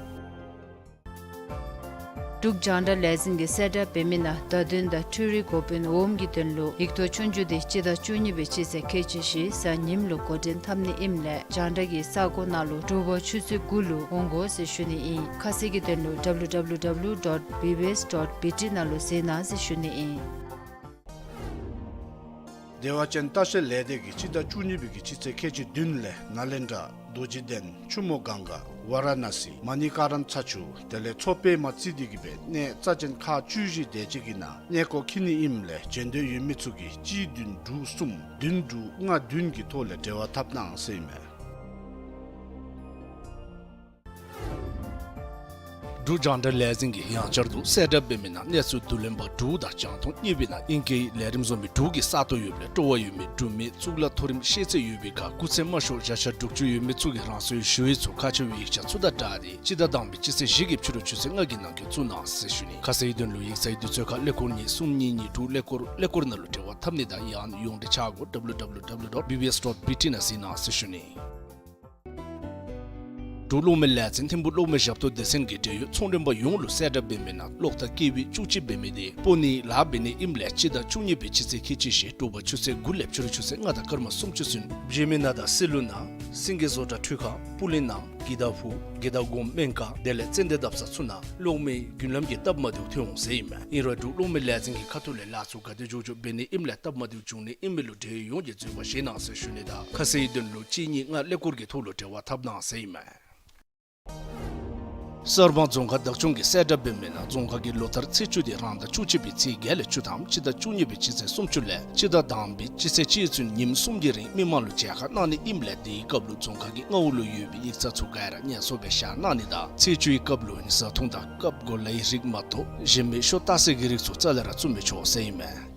འབྲུག་རྒྱང་བསྒྲགས་ལས་འཛིན་གྱིས་གསལ་བསྒྲགས་འབད་མི་ནང་བརྡ་དོན་དང་འཕྲུལ་རིག་འགོ་དཔོན་འོགམ་གྱི་དོན་ལུ་ཡིག་ཐོག་ཆོས་རྒྱུགས་འདི་སྤྱི་ཟླ་བཅུ་གཉིས་པའི་སྤྱི་ཚེས་ཁལ་གཅིག་བཞི་གཟའ་ཉིམ་ལུ་འགོ་འདྲེན་འཐབ་ནི་ཨིནམ་ལས་རྒྱང་བསྒྲགས་ཀྱི་ས་གོ་ནང་ལུ་དྲོ་པ་ཆུ་ཚོད་དགུ་ལུ་འོང་དགོ་ཟེར་ཞུ་ནི་ཨིན། ཁ་གསལ་གྱི་དོན་ལུ་W W W dot B B S dot B T ནང་ལུ་གཟིགས་གནང་ཟེར་ཞུ་ནི་ཨིན། བདེ་བ་ཅན་ལྟ་བཤལ་ལས་སྡེ་གིས་སྤྱི་ཟླ་བཅུ་གཉིས་པའི་གི་སྤྱི་ཚེས་ཁལ་གཅིག་བདུན་ལས་ནཱ་ལེནྡྲ་རྡོ་རྗེ་གདན་ཆུ་མོ་གངྒཱ་ཝཱ་ར་ཎ་སི་མ་ཎི་ཀ་རམ་ཚ་ཆུ་དེ་ལས་མཚོ་པདྨ་རྩེ་གདན་གྱི་སྦེ་གནས་རྩ་ཅན་ཁག་བཅུ་བཞི་དེ་ཅིག་གི་ནང་གནས་སྐོར་འཁྱིད་ནི་ཨིནམ་ལས་འབྱོན་འདོད་ཡོད་མི་ཚུ་གིས་གཅིག་བདུན་དྲུག་གསུམ་བདུན་དྲུག་ལྔ་བདུན་གྱི་ཐོག་ལས་འབྲེལ་བ་འཐབ་གནང་ཟེར་ཨིན་མས། འབྲུག་རྒྱང་བསྒྲགས་ལས་འཛིན་གྱིས་ཡང་བསྐྱར་དུ་གསལ་བསྒྲགས་འབད་མི་ནང་གནས་ཚུལ་བསྡུ་ལེན་པ་དྲུག་དང་རྒྱང་མཐོང་གཉིས་པའི་ནང་ཨིང་སྐད་ལས་རིམ་བཟོ་མི་དྲུག་གི་ས་སྟོང་ཡོདཔ་ལས་སྤྲོ་བ་ཡོད་མི་འབྲུག་མི་གཙུག་ལག་མཐོ་རིམ་ཤེས་ཚད་ཡོད་པའི་ཁར་སྐུགས་ཚད་དམའ་ཤོས་བརྒྱ་ཆ་དྲུག་ཅུ་ཡོད་མི་ཚུ་གིས་རང་སོའི་ཞུ་ཡིག་ཚུ་ཁ་ཕྱེ་བའི་ཡིག་ཆ་ཚུ་དང་སྦྲགས་ཏེ་སྤྱི་ཟླ་དང་པའི་སྤྱི་ཚེས་བཞི་གི་ཕྱི་རུ་ཆུ་ཚོད་ལྔ་གི་ནང་འཁོད་བཙུགས་གནང་ཟེར་ཞུ་ནི། ཁ་གསལ་དོན་ལུ་ཡིག་ཚང་གི་དུས་ཚོད་ཁར་ཀླད་ཀོར་གཉིས་གསུམ་གཉིས་གཉིས་དྲུག་ཀླད་ཀོར་ཀླད་ཀོར་ནང་ལུ་འབྲེལ་བ་འཐབ་ནི་དང་ཡང་ཡོངས་འབྲེལ་ཆ་སྒོ་W W W dot B B S dot B T ནང་གཟིགས་གནང་ཟེར་ཞུ་ནི། འབྲུག་གློག་མེ་ལས་འཛིན་ཐིམ་ཕུག་གློག་མེ་ཞབས་ཏོག་སྡེ་ཚན་གྱིས་འབྲེལ་ཡོད་ཚོང་མགྲོན་པ་ཡོངས་ལུ་གསལ་བསྒྲགས་འབད་མི་ནང་གློག་ཐག་ཀེ་ཝི་བཅུ་གཅིག་འབད་མི་དེ་སྤོ་ནི་ལཱ་འབད་ནི་ཨིནམ་ལས་སྤྱི་ཟླ་བཅུ་གཉིས་པའི་སྤྱི་ཚེས་ཁལ་གཅིག་བཞི་དྲོ་པ་ཆུ་ཚོད་དགུ་ལས་ཕྱི་རུ་ཆུ་ཚོད་ལྔ་དང་སྐར་མ་སུམ་ཅུ་ཚུན་བཞེས་མི་ནང་དང་སི་ལུ་ནང་སེང་གེ་བཟོ་གྲྭ་འཕྲུལ་ཁང་སྤུ་ལེན་ནང་དགེ་ཐང་ཕུག་དགེ་ཐང་སྒོམ་སྨན་ཁང་དེ་ལས་ཙན་དན་འདབ་ས་ཚུ་ནང་གློག་མེའི་རྒྱུན་ལམ་གྱི་སྟབས་མ་བདེཝ་ཐོན་འོང་ཟེར་ཨིན་མས། ཨིན་རུང་འབྲུག་གློག་མེ་ལས་འཛིན་གྱི་ཁ་ཐུག་ལས་ལཱ་ཚུ་ག་དེ་མགྱོགས་མགྱོགས་འབད་ནི་ཨིནམ་ལས་སྟབས་མ་བདེཝ་བྱུང་ནི་ཨིན་མི་ལུ་འབྲེལ་ཡོད་ཡོངས་ཀྱིས་འཛོལ་བ་བཞེས་གནང་ཟེར་ཞུ་ནི་དང་ཁ་གསལ་དོན་ལུ་གཅིག་གཉིས་ལྔ་ཀླད་ཀོར་གྱི་ཐོག་ལུ་འབྲེལ་བ་འཐབ་གནང་ཟེར་ཨིན་མས། གསར་སྤང་རྫོང་ཁག་བདག་སྐྱོང་གིས་གསལ་བསྒྲགས་འབད་མི་ནང་རྫོང་ཁག་གི་ལོ་ལྟར་ཚེས་བཅུ་དེ་རང་ཟླ་བཅུ་གཅིག་པའི་ཚེས་བརྒྱད་ལས་བཅུ་ཐམ་སྤྱི་ཟླ་བཅུ་གཉིས་པའི་སྤྱི་ཚེས་སུམ་ཅུ་ལས་སྤྱི་ཟླ་དང་པའི་སྤྱི་ཚེས་གཅིག་ཚུན་ཉིནམ་གསུམ་གྱི་རིང་མི་མང་ལུ་མཇལ་ཁ་གནང་ནི་ཨིནམ་ལས་དེའི་སྐབས་ལུ་རྫོང་ཁག་གི་མངའ་འོག་ལུ་ཡོད་པའི་ཡིག་ཚང་ཚུ་ག་ར་ངལ་གསོ་སྦེ་བཞག་གནང་ནི་དང་ཚེས་བཅུའི་སྐབས་ལུ་བཟའ་འཐུང་དང་ཀབ་གོ་ལའི་རིགས་མ་གཏོགས་གཞན་མི་ཤོ་ལྟ་སའི་གི་རིགས་ཚུ་རྩ་ལས་ར་བཙུགས་མི་ཆོག་ཟེར་ཨིན་མས།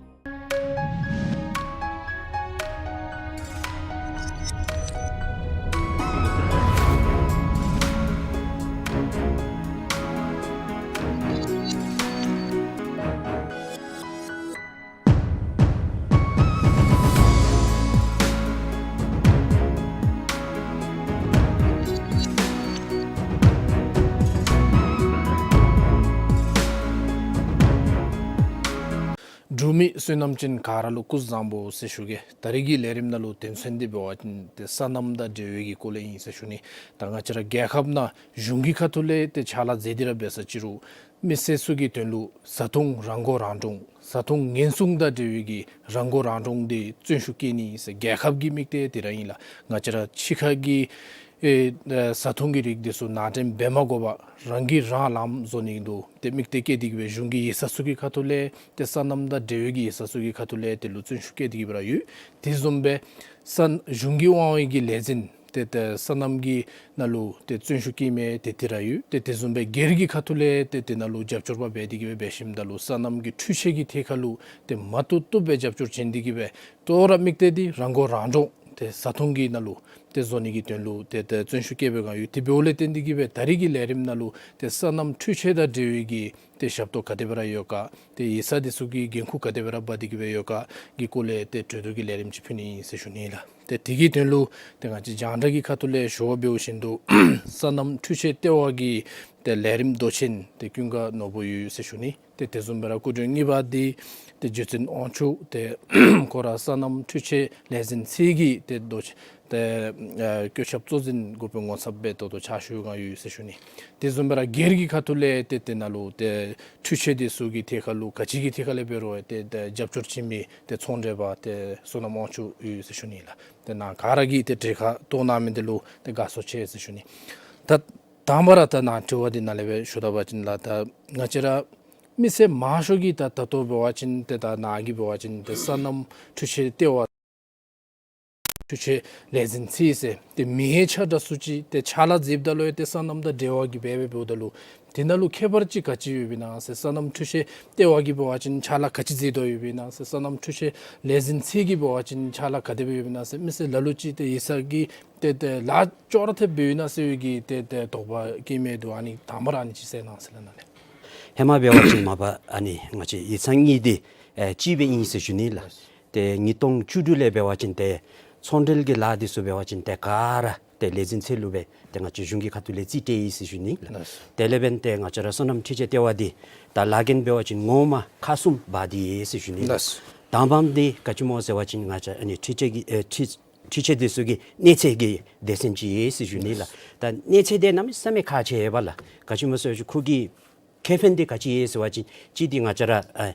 འབྲུག་མི་བསོད་ནམས་ཅན་ག་ར་ལུ་སྐུ་གཟུགས་བཟང་པོ་ཟེར་ཞུ་གེ། ད་རིས་ཀྱི་ལས་རིམ་ནང་ལུ་དོན་ཚན་འདི་འབད་བ་ཅིན་ཏེ་སོ་ནམ་དང་འབྲེལ་བའི་གི་སྐོར་ལས་ཨིན་ཟེར་ཞུ་ནི། ད་ང་བཅས་ར་རྒྱལ་ཁབ་ནང་གཞུང་གི་ཁ་ཐུག་ལས་ཏེ་ཕྱག་ལཱ་མཛད་དེ་ར་འབད་ས་ཅིག་རུང་མི་སེར་ཚུ་གི་དོན་ལུ་བཟའ་འཐུང་རང་མགོ་རང་འདྲོངས་བཟའ་འཐུང་ཉེན་སྲུང་དང་འབྲེལ་བའི་གི་རང་མགོ་རང་འདྲོངས་འདི་བརྩོན་ཤུགས་བསྐྱེད་ནི་ཟེར་རྒྱལ་ཁབ་ཀྱི་དམིགས་གཏད་དེ་ར་ཨིན་ལགས། ང་བཅས་ར་ཕྱི་ཁ་གི་ དཔེ་ཨེ་བཟའ་འཐུང་གི་རིགས་འདི་ཚུ་ནང་འདྲེན་འབད་མ་དགོ་པར་རང་གིས་རང་ལངམ་བཟོ་ནི་འདུག། ཏེ་དམིགས་གཏད་བསྐྱེད་དེ་གི་སྦེ་གཞུང་གི་ཡིག་ཚང་ཚུ་གི་ཁ་ཐུག་ལས་ཏེ་སོ་ནམ་དང་འབྲེལ་བའི་གི་ཡིག་ཚང་ཚུ་གི་ཁ་ཐུག་ལས་དེ་ལུ་བརྩོན་ཤུགས་བསྐྱེད་དེ་གི་སྦེ་ར་ཡོད། དེ་བཟུམ་སྦེ་ས་གཞུང་གིས་དབང་བའི་གི་ལས་འཛིན་ཏེ་ཏེ་སོ་ནམ་གྱི་ནང་ལུ་ཏེ་བརྩོན་ཤུགས་བསྐྱེད་མི་ཏེ་དེ་ར་ཡོད། ཏེ་དེ་བཟུམ་སྦེ་སྒེར་གྱི་ཁ་ཐུག་ལས་ཏེ་དེ་ནང་ལུ་རྒྱབ་སྐྱོར་འབད་དེ་གི་སྦེ་འབད་ཞིནམ་ད་ལུ་སོ་ནམ་གྱི་འཕྲུལ་ཆས་ཀྱི་ཐད་ཁར་ལུ་ཏེ་མ་བཏུབ་བཏུབ་སྦེ་རྒྱབ་སྐྱོར་བྱིན་ཏེ་གི་སྦེ་ཏེ་ར་དམིགས་གཏད་འདི་རང་མགོ་རང་འདྲོངས་ཏེ་བཟའ་འཐུང་གི་ནང་ལུ་ཏེ་བཟོ་ནི་གི་དོན་ལུ་ཏེ་ཏེ་བརྩོན་ཤུགས་བསྐྱེད་པའི་སྒང་ཡོད། དེ་འབདཝ་ལས་བརྟེན་ཏེ་གི་སྦེ་ད་རིས་ཀྱི་ལས་རིམ་ནང་ལུ་ཏེ་སོ་ནམ་འཕྲུལ་ཆས་དང་འབྲེལ་བའི་གི་ཏེ་ཞབས་ཏོག་ག་དེ་སྦེ་ར་ཡོད་ག། ཏེ་ཡིག་ཚང་འདི་ཚུ་གི་འགན་ཁུར་ག་དེ་སྦེ་ར་འབག་སྟེ་གི་སྦེ་ཡོད་ག་གི་སྐོར་ལས་ཏེ་གྲོས་བསྡུར་གྱི་ལས་རིམ་ཅིག་ཕུལ་ནི་ཨིན་ཟེར་ཞུ་ནི་ལགས། ཏེ་དེ་གི་དོན་ལུ་ཏེ་ང་བཅས་རྒྱང་བསྒྲགས་ཀྱི་ཁ་ཐུག་ལས་ཞུ་བ་འབདཝ་བཞིན་དུ་སོ་ནམ་འཕྲུལ་ཆས་ལྟེ་བ་གི་ཏེ་ལས་རིམ་མདོ་ཆེན་ཏེ་ཀུན་དགའ་ནོར་བུ་ཡོད་ཟེར་ཞུ་ནི། ཏེ་དེ་བཟུམ་སྦེ་ར་སྐུ་མགྲོན་གཉིས་པ་འདི་ཏེ་རྗེ་བཙུན་དབང་ཕྱུག་ཏེ་ཁོ་ར་སོ་ནམ་འཕྲུལ་ཆས་ལས་འཛིན་ཚད་ཀྱི་ཏེ་མདོ་ཆེན་ཏེ་ཨ་བཀོད་ཁྱབ་གཙོ་འཛིན་འགོ་དཔོན་ངོ་ཚབ་སྦེ་ད་ལྟོ་ཕྱག་ཞུ་བའི་སྒང་ཡོད་ཟེར་ཞུ་ནི། དེ་བཟུམ་སྦེ་ར་སྒེར་གྱི་ཁ་ཐུག་ལས་ཏེ་དེ་ནང་ལུ་ཏེ་འཕྲུལ་ཆས་འདི་ཚུ་གི་ཐད་ཁར་ལུ་ག་ཅི་གི་ཐད་ཁར་ལས་འབད་རུང་ཏེ་ཏེ་རྒྱབ་སྐྱོར་བྱིན་མི་ཏེ་ཚོང་འབྲེལ་པ་ཏེ་བསོད་ནམས་དབང་ཕྱུག་ཡོད་ཟེར་ཞུ་ནི་ལགས། ཏེ་ནཱ་ག་ར་གིས་ཏེ་གྲལ་ཁར་གཏོགས་གནང་མི་འདི་ལུ་ཏེ་དགའ་ཚོར་ཆེ་ཟེར་ཞུ་ནི། ད་དང་པ་ར་ད་ནཱ་དྲི་བ་འདི་ནཱ་ལས་སྦེ་ཞུ་ད་པ་ཅིན་ལགས། ད་ང་བཅས་ར་མི་སེར་མང་ཤོས་ཀྱིས་ད་ད་ལྟོ་འབད་བ་ཅིན་ཏེ་ད་ནཱ་གི་འབད་བ་ཅིན་ཏེ་སོ་ནམ་འཕྲུལ་ཆས་ལྟེ་བ་འཕྲུལ་ཆས་ལས་འཛིན་ཚད་ཟེར་ཏེ་མིང་ཡང་ཆ་འདྲ་སུ་ཅིག་ཏེ་ཕྱག་ལཱ་མཛདཔ་ད་ལུ་ཡང་ཏེ་སོ་ནམ་དང་འབྲེལ་བ་གི་འབད་འབདཝ་ད་ལུ་དེ་ནང་ལུ་ཁྱད་པར་ཅིག་ག་ཅི་ཡོདཔ་ཨིན་ན་ཟེར། སོ་ནམ་འཕྲུལ་ཆས་ལྟེ་བ་གི་འབད་བ་ཅིན་ཕྱག་ལཱ་ག་ཅི་མཛད་དོ་ཡོདཔ་ཨིན་ན་ཟེར། སོ་ནམ་འཕྲུལ་ཆས་ལས་འཛིན་ཚད་ཀྱི་འབད་བ་ཅིན་ཕྱག་ལཱ་ག་དེ་སྦེ་ཡོདཔ་ཨིན་ན་ཟེར། མི་སེར་ལ་ལུ་ཅིག་ཏེ་ཡིག་ཚང་གི་ཏེ་ཏེ་ལཱ་ཅོག་ར་འཐདཔ་སྦེ་ཡོད་ན་ཟེར་བའི་གི་ཏེ་ཏེ་དོགས་པ་བསྐྱེད་མི་འདུག། ཨ་ནི་དང་པ་ར་ཨ་ནི་ཅིག་གསལ་གནང་ཟེར་ལགས་ནཱ་ལས། ཧེ་མ་འབད་བ་ཅིན་མ་པ་ཨ་ནི་ང་བཅས་ཡིག་ཚང་གཉིས་འདི་ཨེ་གཅིག་སྦེ་ཨིན་ཟེར་ཞུ་ནི་ལགས། ཏེ་ཉིས་སྟོང་བཅུ་དྲུག་ལས་འབད་བ་ཅིན་ཏེ་ཚོང་འབྲེལ་གྱི་ལཱ་འདི་ཚུ་འབད་བ་ཅིན་ཏེ་ག་ར་ཏེ་ལས་འཛིན་ཚད་ལུ་སྦེ་ཏེ་ང་བཅས་གཞུང་གི་ཁ་ཐུག་ལས་རྩིས་སྤྲོད་ཡི་ཟེར་ཞུ་ནི་ལགས། ལགས། དེ་ལས་འབདན་ཏེ་ང་བཅས་ར་སོ་ནམ་འཕྲུལ་ཆས་ལྟེ་བ་འདི་ད་ལཱ་འགན་འབད་བ་ཅིན་ངོ་མ་ཁག་གསུམ་འབག་སྟེ་ཡོད་ཟེར་ཞུ་ནི་ལགས། ལགས། དང་པམ་འདི་ག་ཅི་སྨོ་ཟེར་བ་ཅིན་ང་བཅས་ཨ་ནི་འཕྲུལ་ཆས་ཀྱི་ཨེ་འཕྲུལ་འཕྲུལ་ཆས་འདི་ཚུ་གི་གནས་ཚད་ཀྱི་སྡེ་ཚན་ཅིག་ཡོད་ཟེར་ཞུ་ནི་ལགས། ད་གནས་ཚད་འདི་གནམ་མེད་ས་མེད་ཁག་ཆེ་བས་ལགས། ག་ཅི་སྨོ་ཟེར་བ་ཅིན་ཁོ་གི་ཁེ་ཕན་འདི་ག་ཅི་ཡོད་ཟེར་བ་ཅིན་གཅིག་འདི་ང་བཅས་ར་ཨ་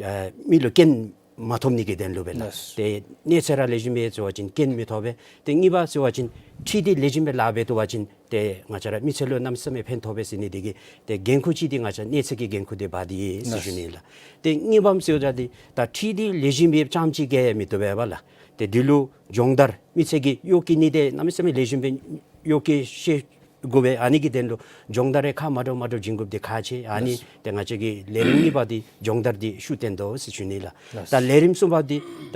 ཨ་མི་ལུ་རྐྱེན་མ་ཐོབ་ནི་གི་དོན་ལུ་སྦེ་ལགས། ལགས། ཏེ་གནས་ཚད་ར་ལེགས་ཤོམ་མེད་ཟེར་བ་ཅིན་རྐྱེན་མི་ཐོབ་པས། ཏེ་གཉིས་པ་ཟེར་བ་ཅིན་འཕྲུལ་འདི་ལེགས་ཤོམ་སྦེ་ལཱ་འབད་བཏུབ་པ་ཅིན་ཏེ་ང་བཅས་ར་མི་སེར་ལུ་གནམ་མེད་ས་མེད་ཕན་ཐོགས་པས་ཟེར་ནི་འདི་གིས་ཏེ་འགན་ཁུར་གཅིག་འདི་ང་བཅས་གནས་ཚད་ཀྱི་འགན་ཁུར་འདི་འབག་སྟེ་ཡོད་ཟེར་ཞུ་ནི་ལགས། ཏེ་གཉིས་པམ་ཟེར་བ་ཅིན་ད་འཕྲུལ་འདི་ལེགས་ཤོམ་སྦེ་རྐྱངམ་ཅིག་གིས་མི་བཏུབ་པས་ལགས། ཏེ་འདི་ལུ་སྦྱོང་བརྡར་མི་སེར་གྱིས་གཡོག་བཀོལ་ནི་འདི་གནམ་མེད་ས་མེད་ལེགས་ཤོམ་སྦེ་གཡོག་བཀོལ་ཤེས་དགོ་པས། ཨ་ནི་གི་དོན་ལུ་སྦྱོང་བརྡར་རེ་ཁག་མ་འདྲཝ་མ་འདྲཝ་བྱིན་དགོཔ་འདི་ཁག་ཆེ། ཨ་ནི་ལགས། ཏེ་ང་བཅས་ཀྱི་ལས་རིམ་གཉིས་པ་འདི་སྦྱོང་བརྡར་འདི་ཤུགས་བཏོན་དོ་ཟེར་ཞུ་ནི་ལགས། ལགས། ད་ལས་རིམ་གསུམ་པ་འདི་ད་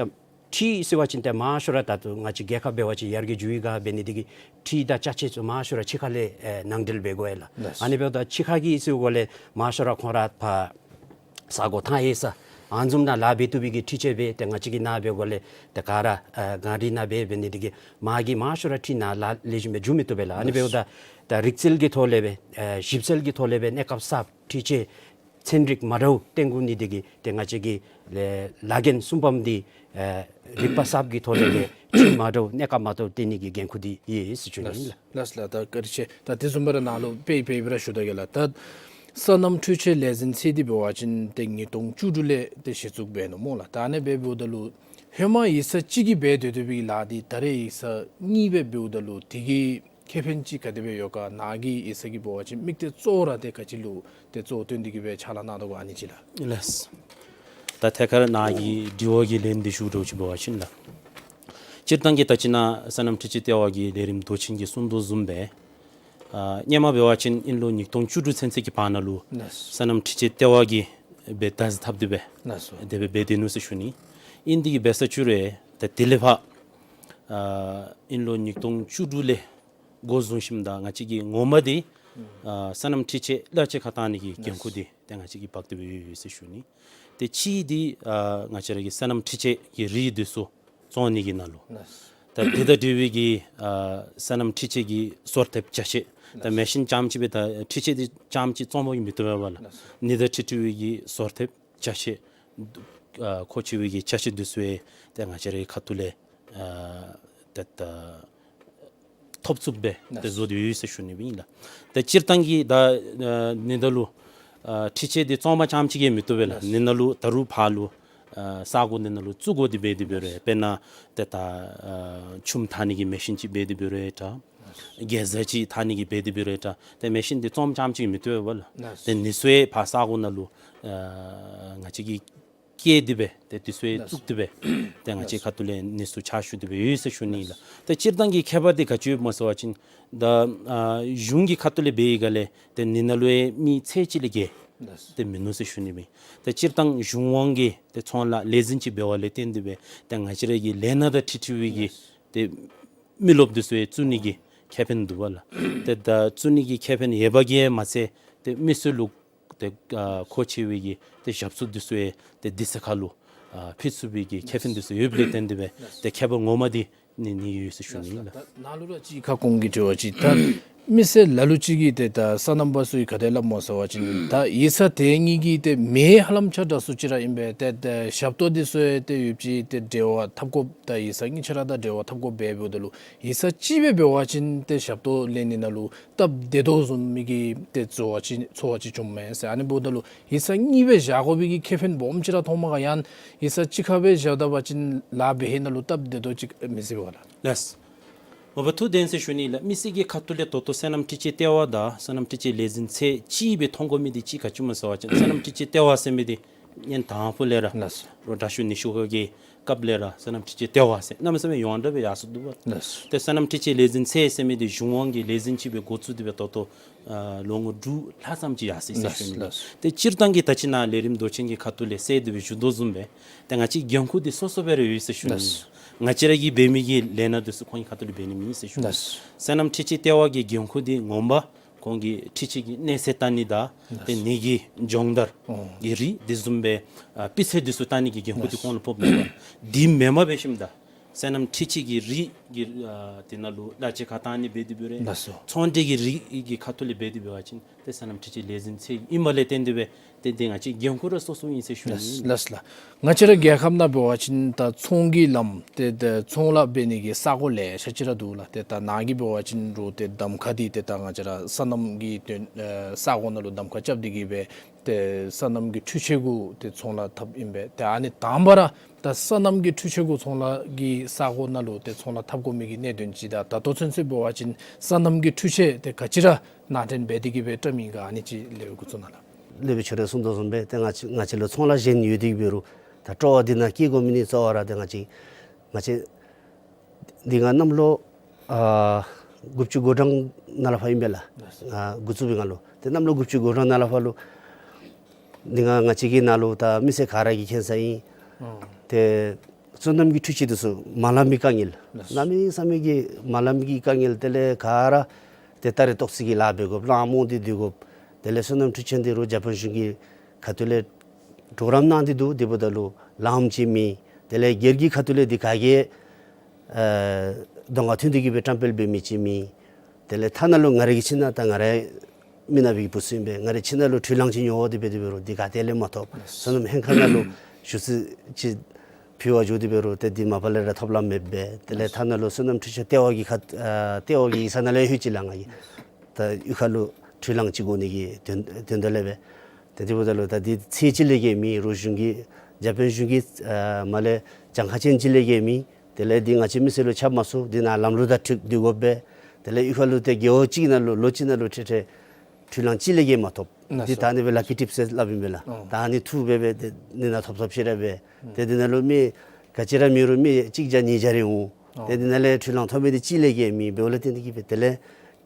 འཕྲུལ་ཟེར་བ་ཅིན་ཏེ་མང་ཤོས་ར་ད་ལྟོ་ང་བཅས་རྒྱལ་ཁབ་འབད་བ་ཅིན་ཡར་རྒྱས་འགྱོ་བའི་སྒང་འབད་ནི་འདི་གིས་འཕྲུལ་དང་ཅ་ཆས་ཚུ་མང་ཤོས་ར་ཕྱི་ཁ་ལས་ཨེ་ནང་འདྲེན་འབད་དགོ་ཡི་ལགས། ལགས། ཨ་ནི་འབདཝ་ད་ཕྱི་ཁ་གི་ཟེར་དགོཔ་ལས་མང་ཤོས་ར་ཁོང་ར་ཕར་ས་གོ་ཐང་ཡོད་ས་ཨ་ནི་བཟུམ་ནང་ལཱ་འབད་བཏུབ་པའི་གི་འཕྲུལ་ཆས་སྦེ་ཏེ་ང་བཅས་ཀྱི་ནཱ་འབད་དགོཔ་ལས་ཏེ་ག་ར་ཨེ་གངས་རི་ནང་འབད་འབད་ནི་འདི་གིས་མ་གི་མང་ཤོས་ར་འཕྲུལ་ནང་ལཱ་ལེགས་ཤོམ་སྦེ་འགྱོ་མི་བཏུབ་པས་ལགས། ཨ་ནི་འབདཝ་ད་ད་རིག་རྩལ་གྱི་ཐོག་ལས་སྦེ་ཨེ་ཞིབ་འཚོལ་གྱི་ཐོག་ལས་སྦེ་གནས་སྐབས་གསརཔ་འཕྲུལ་ཆས་ཚན་རིག་མ་འདྲཝ་བཏོན་དགོ་ནི་འདི་གིས་ཏེ་ང་བཅས་ཀྱི་ལས་ལཱ་འགན་གསུམ་པམ་འདི་ཨེ་རིག་པ་གསརཔ་གི་ཐོག་ལས་སྦེ་འཕྲུལ་མ་འདྲཝ་གནས་སྐབས་མ་འདྲཝ་བཏོན་ནི་གི་འགན་ཁུར་འདི་ཡོད་ཟེར་ཞུ་ནི་ལགས། ལགས་ལགས། ད་བཀའ་དྲིན་ཆེ། ད་དེ་བཟུམ་སྦེ་ར་ནཱ་ལུ་དཔེ་དཔེ་སྦེ་ར་ཞུ་ད་གེ་ལགས། ད་སོ་ནམ་འཕྲུལ་ཆས་ལས་འཛིན་ཚད་འདི་འབད་བ་ཅིན་ཏེ་ཉིས་སྟོང་བཅུ་དྲུག་ལས་ཏེ་གཞི་བཙུགས་འབད་ནུག་སྨོ་ལགས། ད་ཨ་ནི་སྦེ་འབདཝ་ད་ལུ་ཧེ་མ་ཡིག་ཚང་གཅིག་གིས་འབད་སྡོད་སྡོད་པའི་ལཱ་འདི་ད་རེས་ཡིག་ཚང་གཉིས་སྦེ་འབདཝ་ད་ལུ་དེ་གི་ཁེ་ཕན་ཅིག་ག་དེ་སྦེ་ཡོད་ག། ནཱ་གི་ཡིག་ཚང་གི་འབད་བ་ཅིན་དམིགས་གཏད་གཙོ་བོ་ར་ཏེ་ག་ཅི་ལུ་ཏེ་གཙོ་བོ་བཏོན་ཏེ་གི་སྦེ་ཕྱག་ལཱ་གནང་དོ་ག་ཨ་ནི་ཅིག་ལགས། ལགས། ད་ཐད་ཀར་ནཱ་གི་དྲི་བ་གི་ལན་འདི་ཞུ་འདྲཝ་ཅིག་འབད་བ་ཅིན་ལགས། སྤྱིར་བཏང་གི་ད་ཅི་ནཱ་སོ་ནམ་འཕྲུལ་ཆས་ལྟེ་བ་གི་ལས་རིམ་མདོ་ཆེན་གྱིས་གསུངས་དོ་བཟུམ་སྦེ་ཨ་སྔོན་མ་འབད་བ་ཅིན་ཨིན་ལོ་ཉིས་སྟོང་བཅུ་དྲུག་ཚུན་ཚོད་ཀྱི་བར་ན་ལུ་ལགས། སོ་ནམ་འཕྲུལ་ཆས་ལྟེ་བ་གིས་སྦེ་བདག་འཛིན་འཐབ་སྟེ་སྦེ་ལགས་སོ། དེ་སྦེ་འབད་དེ་ནུག་ཟེར་ཞུ་ནི། ཨིན་དེ་གིས་འབད་ས་བཅུག་རུང་ད་དེ་ལས་ཕར་ཨ་ཨིན་ལོ་ཉིས་སྟོང་བཅུ་དྲུག་ལས་འགོ་བཟུང་ཞིནམ་ད་ང་བཅས་ཀྱི་ངོ་མ་འདི་ཨ་སོ་ནམ་འཕྲུལ་ཆས་གླ་ཆ་ཁར་བཏང་ནི་གི་འགན་ཁུར་འདི་ཏེ་ང་བཅས་ཀྱིས་འབག་སྟེ་སྦེ་ཡོད་ཡོད་ཟེར་ཞུ་ནི། ཏེ་གཅིག་འདི་ཨ་ང་བཅས་ར་གི་སོ་ནམ་འཕྲུལ་ཆས་ཀྱི་རིགས་འདི་ཚུ་བཙོང་ནི་གི་ནང་ལུ་ད་དེ་དང་འབྲེལ་བའི་གི་ཨ་སོ་ནམ་འཕྲུལ་ཆས་ཀྱི་སོར་ཐེབས་ཅ་ཆས་ད་མེ་ཤིན་རྐྱངམ་ཅིག་སྦེ་ད་འཕྲུལ་ཆས་འདི་རྐྱངམ་ཅིག་བཙོང་པ་གིས་མི་བཏུབ་པས་ལགས། ཨ་ནི་དང་འཁྲིལ་འཁྲིལ་བའི་གི་སོར་ཐེབས་ཅ་ཆས་ཨ་མཁོ་ཆེ་བའི་གི་ཅ་ཆས་འདི་ཚུ་ཡང་ཏེ་ང་བཅས་རའི་ཁ་ཐུག་ལས་ཨ་ཏེ་ད་ཐོབ་ཚུགསཔ་སྦེ་ཏེ་བཟོ་སྟེ་ཡོད་ཟེར་ཞུ་ནི་ཨིན་ལགས། ཏེ་སྤྱིར་བཏང་གི་ད་ཨ་ནི་ད་ལུ་ཨ་འཕྲུལ་ཆས་འདི་བཙོང་པ་རྐྱངམ་ཅིག་གིས་མི་བཏུབ་པས་ལགས། ཨ་ནི་ནང་ལུ་ད་རུང་ཕར་ལུ་ཨ་ས་གོ་འདི་ནང་ལུ་བཙུགས་དགོ་སྟེ་འབད་དེ་འབད་རུང་དཔེར་ན་ཏེ་ད་ཨ་ཆུམ་འཐག་ནི་གི་མེ་ཤིན་ཅིག་འབད་དེ་འབད་རུང་ད་ གེ་ཛ་ཅིག་འཐག་ནི་གི་འབད་དེ་འབད་རུང་ད་ཏེ་མེ་ཤིན་འདི་རྩོམ་རྐྱངམ་ཅིག་མི་བཏུབ་པས་ལགས། ལགས། ཏེ་ནི་ཚུ་ཡང་ཕར་ས་གོ་ནང་ལུ་ཨ་ང་བཅས་ཀྱིས་བསྐྱལ་ཏེ་སྦེ་ཏེ་དེ་ཚུ་ཡང་ལགས། བཙུགས་ཏེ་སྦེ་ཏེ་ང་བཅས་ལགས། ཁ་ཐུག་ལས་ནི་ཚུ་ཕྱག་ཞུ་སྟེ་སྦེ་ཡོད་ཟེར་ཞུ་ནི་ལགས། ཏེ་སྤྱིར་བཏང་གི་ཁྱད་པར་འདི་ག་ཅི་ཡོདཔ་སྨོ་ཟེར་བ་ཅིན་ད་ཨ་གཞུང་གི་ཁ་ཐུག་ལས་འབད་བའི་སྒང་ལས་ཏེ་ནི་ནང་ལུ་ཡང་མི་ཚད་ཅིག་ལས་བརྒལ་ལགས། ཏེ་མིན་ནུག་ཟེར་ཞུ་ནི་ཨིན། ཏེ་སྤྱིར་བཏང་གཞུང་དབང་གི་ཏེ་ཚོང་ལཱ་ལས་འཛིན་ཅིག་འབད་བ་ལས་བརྟེན་ཏེ་སྦེ་ཏེ་ང་བཅས་ར་གི་ལས་སྣ་དང་འཁྲིལ་འཁྲིལ་བའི་གི་ལགས། ཏེ་མི་རློབས་འདི་ཚུ་ཡང་བཙུགས་ནི་གི་ཁེ་ཕན་འདུག་པ་ལགས། ཏེ་ད་བཙུགས་ནི་གི་ཁེ་ཕན་ཡོད་པ་གིས་མ་ཚད་ཏེ་མི་སེར་ལུ་ཏེ་ཨ་མཁོ་ཆེ་བའི་གི་ཏེ་ཞབས་ཏོག་འདི་ཚུ་ཡང་ཏེ་དུས་ཚོད་ཁར་ལུ་ཨ་ཕུལ་ཚུགས་པའི་གི་ཁེ་ཕན་འདི་ཚུ་ཡོདཔ་ལས་བརྟེན་ཏེ་སྦེ་ཏེ་ཁྱད་པར་ངོ་མ་འདི་ནི་ནི་ཡོད་ཟེར་ཞུ་ནི་ལགས། ད་ནཱ་ལུ་ར་ཅིག་ཁ་སྐོང་གི་དྲི་བ་ཅིག་ད་མི་སེར་ལ་ལུ་ཅིག་གིས་ཏེ་ད་སོ་ནམ་པ་ཚུ་གིས་ག་དེ་སླབ་སྨོ་ཟེར་བ་ཅིན་ད་ཡིག་ཚང་དེ་གཉིས་ཀྱི་ཏེ་མེ་ཧ་ལམ་ཆ་འདྲ་སུ་ཅིག་ར་ཨིན་པས། ཏེ་ད་ཞབས་ཏོག་འདི་ཚུ་ཡང་ཏེ་ཡོད་ཅི་ཏེ་འབྲེལ་བ་འཐབ་དགོཔ་ད་ཡིག་ཚང་གཉིས་ཆ་ར་དང་འབྲེལ་བ་འཐབ་དགོཔ་འབདཝ་ད་ལུ་ཡིག་ཚང་གཅིག་སྦེ་འབད་བ་ཅིན་ཏེ་ཞབས་ཏོག་ལེན་ནི་ནང་ལུ་སྟབས་བདེ་དོ་བཟུམ་མའི་གི་ཏེ་ཚོར་བ་ཅིག་ཚོར་བ་ཅིག་བྱུངམ་མས་ཟེར། ཨ་ནི་འབདཝ་ད་ལུ་ཡིག་ཚང་གཉིས་སྦེ་བཞག་དགོ་པའི་གི་ཁེ་ཕན་སྦོམ་ཅིག་ར་མཐོངམ་ག། ཡང་ཡིག་ཚང་གཅིག་ཁར་སྦེ་བཞག་ད་པ་ཅིན་ལཱ་འབད་ནི་ནང་ལུ་སྟབས་བདེ་དོ་ཅིག་མི་སྲིད་པས་ག་ལགས། ལགས། མ་པ་ཐུགས་བདེན་ཟེར་ཞུ་ནི་ལགས། མི་སེར་གྱི་ཁ་ཐུག་ལས་ད་ལྟོ་སོ་ནམ་འཕྲུལ་ཆས་ལྟེ་བ་དང་སོ་ནམ་འཕྲུལ་ཆས་ལས་འཛིན་ཚད་གཅིག་སྦེ་མཐོང་དགོ་མི་འདི་གཅིག་ག་ཅི་སྨོ་ཟེར་བ་ཅིན་སོ་ནམ་འཕྲུལ་ཆས་ལྟེ་བ་ཟེར་མི་འདི་ཨ་ནི་དང་ཕུ་ལས་ར་ལགས། རོགས་དྲག་ཤོས་ནུས་ཤུགས་ཁ་གི་སྐབས་ལས་ར་སོ་ནམ་འཕྲུལ་ཆས་ལྟེ་བ་ཟེར་གནམ་མེད་ས་མེད་ཡོངས་གྲགས་སྦེ་ཡར་སོ་འདུག་པ། ལགས། ཏེ་སོ་ནམ་འཕྲུལ་ཆས་ལས་འཛིན་ཚད་ཟེར་མི་འདི་གཞུང་དབང་གི་ལས་འཛིན་ཅིག་སྦེ་འགོ་བཙུགས་ཏེ་སྦེ་ད་ལྟོ་ཨ་ལོ་ངོ་དྲུག་ལྷག་ཙམ་ཅིག་ཡར་སོ་ཡི་ཟེར་ཞུ་ནི། ལགས། ཏེ་སྤྱིར་བཏང་གི་ད་ཅི་ནཱ་ལས་རིམ་མདོ་ཆེན་གྱི་ཁ་ཐུག་ལས་གསལ་ཏེ་སྦེ་ཞུ་དོ་བཟུམ་སྦེ་ཏེ་ང་བཅས་འགན་ཁུར་འདི་སོ་སོ་སྦེ་ར་ཡོད་ཟེར་ཞུ་ནི། ལགས། ང་བཅས་ར་གིས་འབད་མི་གི་ལས་སྣ་འདི་ཚུ་ཁོང་གི་ཁ་ཐུག་ལས་འབད་ནི་མེད་ཟེར་ཞུ་ནི། ལགས། སོ་ནམ་འཕྲུལ་ཆས་ལྟེ་བ་གི་འགན་ཁུར་འདི་ངོ་མ་ཁོང་གིས་འཕྲུལ་ཆས་ཀྱི་གནས་ཚད་བལྟ་ནི་དང་ཏེ་ནི་གི་སྦྱོང་བརྡར་ཨོ་གྱི་རིགས་དེ་བཟུམ་སྦེ་ཨ་སྤུས་ཚད་འདི་ཚུ་བལྟ་ནི་གི་འགན་ཁུར་འདི་ཁོང་ལུ་ཕོགཔ་མས་པ། དེ་མེན་པར་འབད་ཞིནམ་ད་སོ་ནམ་འཕྲུལ་ཆས་ཀྱི་རིགས་ཀྱི་ཨ་དེ་ནང་ལུ་གླ་ཆ་ཁ་བཏང་ནི་འབད་དེ་འབད་རུང་ལགས་སོ། ཚོང་འབྲེལ་གྱི་རིགས་ཀྱི་ཁ་ཐུག་ལས་འབད་དེ་འབད་བ་ཅིན་ཏེ་སོ་ནམ་འཕྲུལ་ཆས་ལས་འཛིན་ཚད་ཨིནམ་ལས་བརྟེན་ཏེ་སྦེ་ཏེ་ཏེ་ང་བཅས་འགན་ཁུར་ར་སོ་སོ་ཨིན་ཟེར་ཞུ་ནི། ལགས་ལགས་ལགས། ང་བཅས་ར་རྒྱལ་ཁབ་ནང་འབད་བ་ཅིན་ད་ཚོང་གི་ལམ་ཏེ་ད་ཚོང་ལཱ་འབད་ནི་གི་ས་གོ་ལེ་ཤ་ཅིག་ར་འདུག་ལགས། ཏེ་ད་ནཱ་གིས་འབད་བ་ཅིན་རོགས་ཏེ་གདམ་ཁ་འདི་ཏེ་ད་ང་བཅས་ར་སོ་ནམ་གྱི་དོན་ཨེ་ས་གོ་ནང་ལུ་གདམ་ཁ་རྐྱབ་སྟེ་གིས་སྦེ་ཏེ་སོ་ནམ་གྱི་འཕྲུལ་ཆས་གུ་ཏེ་ཚོང་ལཱ་འཐབ་ཨིན་པས། ཏེ་ཨ་ནི་དང་པ་ར་ད་སོ་ནམ་གྱི་འཕྲུལ་ཆས་གུ་ཚོང་ལཱ་གི་ས་གོ་ནང་ལུ་ཏེ་ཚོང་ལཱ་འཐབ་དགོ་མི་གི་གནད་དོན་ཅིག་དང་ད་ལྟོ་ཚུན་ཚོད་འབད་བ་ཅིན་སོ་ནམ་གྱི་འཕྲུལ་ཆས་ཏེ་ག་ཅི་ར་ནང་འདྲེན་འབད་དེ་གིས་སྦེ་བཀྲམ་ཡི་ག། ཨ་ནི་ཅིག་ལེགས་པའི་འགོ་བཙུགས་གནང་ལགས། ལེགས་པའི་ཆ་ར་གསུངས་དོ་བཟུམ་སྦེ་ཏེ་ང་བཅས་ང་བཅས་ལུ་ཚོང་ལཱ་གཞན་ཡོད་དེ་གིས་འབད་རུང་ད་སྤྲོ་བ་འདི་ནང་བསྐྱེད་དགོ་མི་འདི་གཙོ་བོ་ར་ཏེ་ང་བཅས་ང་བཅས་འདི་ང་གནམ་ལོ་ཨ་དགུ་བཅུ་གོ་གྲངས་ནང་ལས་ཕར་ཨིན་པས་ལགས། ལགས་སོ། ཨ་འགོ་བཙུགས་པའི་སྒང་ལུ་ཏེ་གནམ་ལོ་དགུ་བཅུ་གོ་གྲངས་ནང་ལས་ཕར་ལུ་འདི་ང་ང་བཅས་ཀྱི་ནང་ལུ་ད་མི་སེར་ག་ར་གིས་མཁྱེན་ས་ཨིན། ཨོ། ཏེ་སོ་ནམ་གྱི་འཕྲུལ་ཆས་འདི་ཚུ་མ་ལང་པའི་དཀའ་ངལ། ལགས་སོ། གནམ་མེད་ས་མེད་ཀྱི་མ་ལང་པའི་དཀའ་ངལ། དེ་ལས་ག་ར་ཏེ་ད་རེས་ཏོག་ཙི་གི་ལཱ་འབད་དགོཔ་ལང་མོ་འདི་སྡོད་དགོཔ། དེ་ལས་སོ་ནམ་འཕྲུལ་ཆས་འདི་རུང་ཇ་པཱན་གཞུང་གི་ཁ་ཐུག་ལས་གྲོགས་རམ་གནང་སྟེ་འདུག། དེ་འབདཝ་ད་ལུ་ལངམ་ཅིག་མེད། དེ་ལས་སྒེར་གྱི་ཁ་ཐུག་ལས་འདི་ག་གིས་ཨེ་གདོང་ཁར་ཐོན་ཏེ་གིས་སྦེ་བཀྲམ་སྤེལ་འབད་མི་ཅིག་མེད། དེ་ལས་ཐ་ན་ལུ་ང་རའི་གི་ཁྱིམ་ནང་ད་ང་རའི་མི་ནག་པའི་བུ་ཚུ་ཨིན་པས། ང་རའི་ཁྱིམ་ནང་ལུ་འཕྲུལ་གླང་ཅིག་ཉོ་དགོ་དེ་འབད་དེ་འབད་རུང་འདི་ག་ཏེ་ལས་མ་ཐོབ། སོ་ནམ་ཧེང་ཁ་ནང་ལུ་ཞུ་ཚིག་ཅིག་ཕུལ་བར་འགྱོ་དེ་འབད་རུང་ཏེ་འདི་མ་པ་ལས་ར་ཐོབ་ལམ་མེད་པས། དེ་ལས་ཐ་ན་ལུ་སོ་ནམ་འཕྲུལ་ཆས་ལྟེ་བ་གི་ཁ་ཨ་ལྟེ་བ་གི་ས་ནང་ལས་ལྷོད་ཅི་ལགས། ང་གིས་ད་གཡུས་ཁ་ལུ་འཕྲུལ་གླང་ཅིག་དགོ་ནི་གི་དོན་དོན་དག་ལས་སྦེ། ཏེ་དེ་འབདཝ་ད་ལུ་ད་འདི་ཚད་ཅིག་ལས་བརྒལ་མེད། རོགས་གཞུང་གི་ཇ་པཱན་གཞུང་གི་ཨ་མར་ལས་གྱངས་ཁ་ཅན་ཅིག་ལས་བརྒལ་མེད། དེ་ལས་འདི་ང་བཅས་མི་སེར་ལུ་ཁྱབ་མ་ཚུགས། འདི་ནང་ལམ་ལུགས་དང་འཁྲིལ་སྡོད་དགོ་པས། དེ་ལས་གཡུས་ཁ་ལུ་ཏེ་རྒེད་འོག་གཅིག་ནང་ལུ་ལོ་གཅིག་ནང་ལུ་ཁྲིག་ཁྲི་འཕྲུལ་གླང་གཅིག་ལས་བརྒལ་མ་ཐོབ། ལགས་སོ། འདི་ད་ཨ་ནི་སྦེ་ལ་ཀི་ཊིཔ་ཟེར་སླབ་ཨིན་པས་ལགས། ཨོ། ད་ཨ་ནི་ཐུག་སྦེ་སྦེ་ཏེ་འདི་ནང་ཐོབ་ཐོབ་ཅིག་ར་སྦེ། ཨུམ། ཏེ་འདི་ནང་ལུ་མི་ག་ཅི་ར་མེད་རུང་མི་གཅིག་བརྒྱ་ཉིས་བརྒྱ་རེ་འོང་། ཨོ། ཏེ་འདི་ནང་ལས་འཕྲུལ་གླང་ཐོབ་མི་འདི་གཅིག་ལས་བརྒལ་མེད། འབདཝ་ལས་བརྟེན་ཏེ་གིས་སྦེ་དེ་ལས་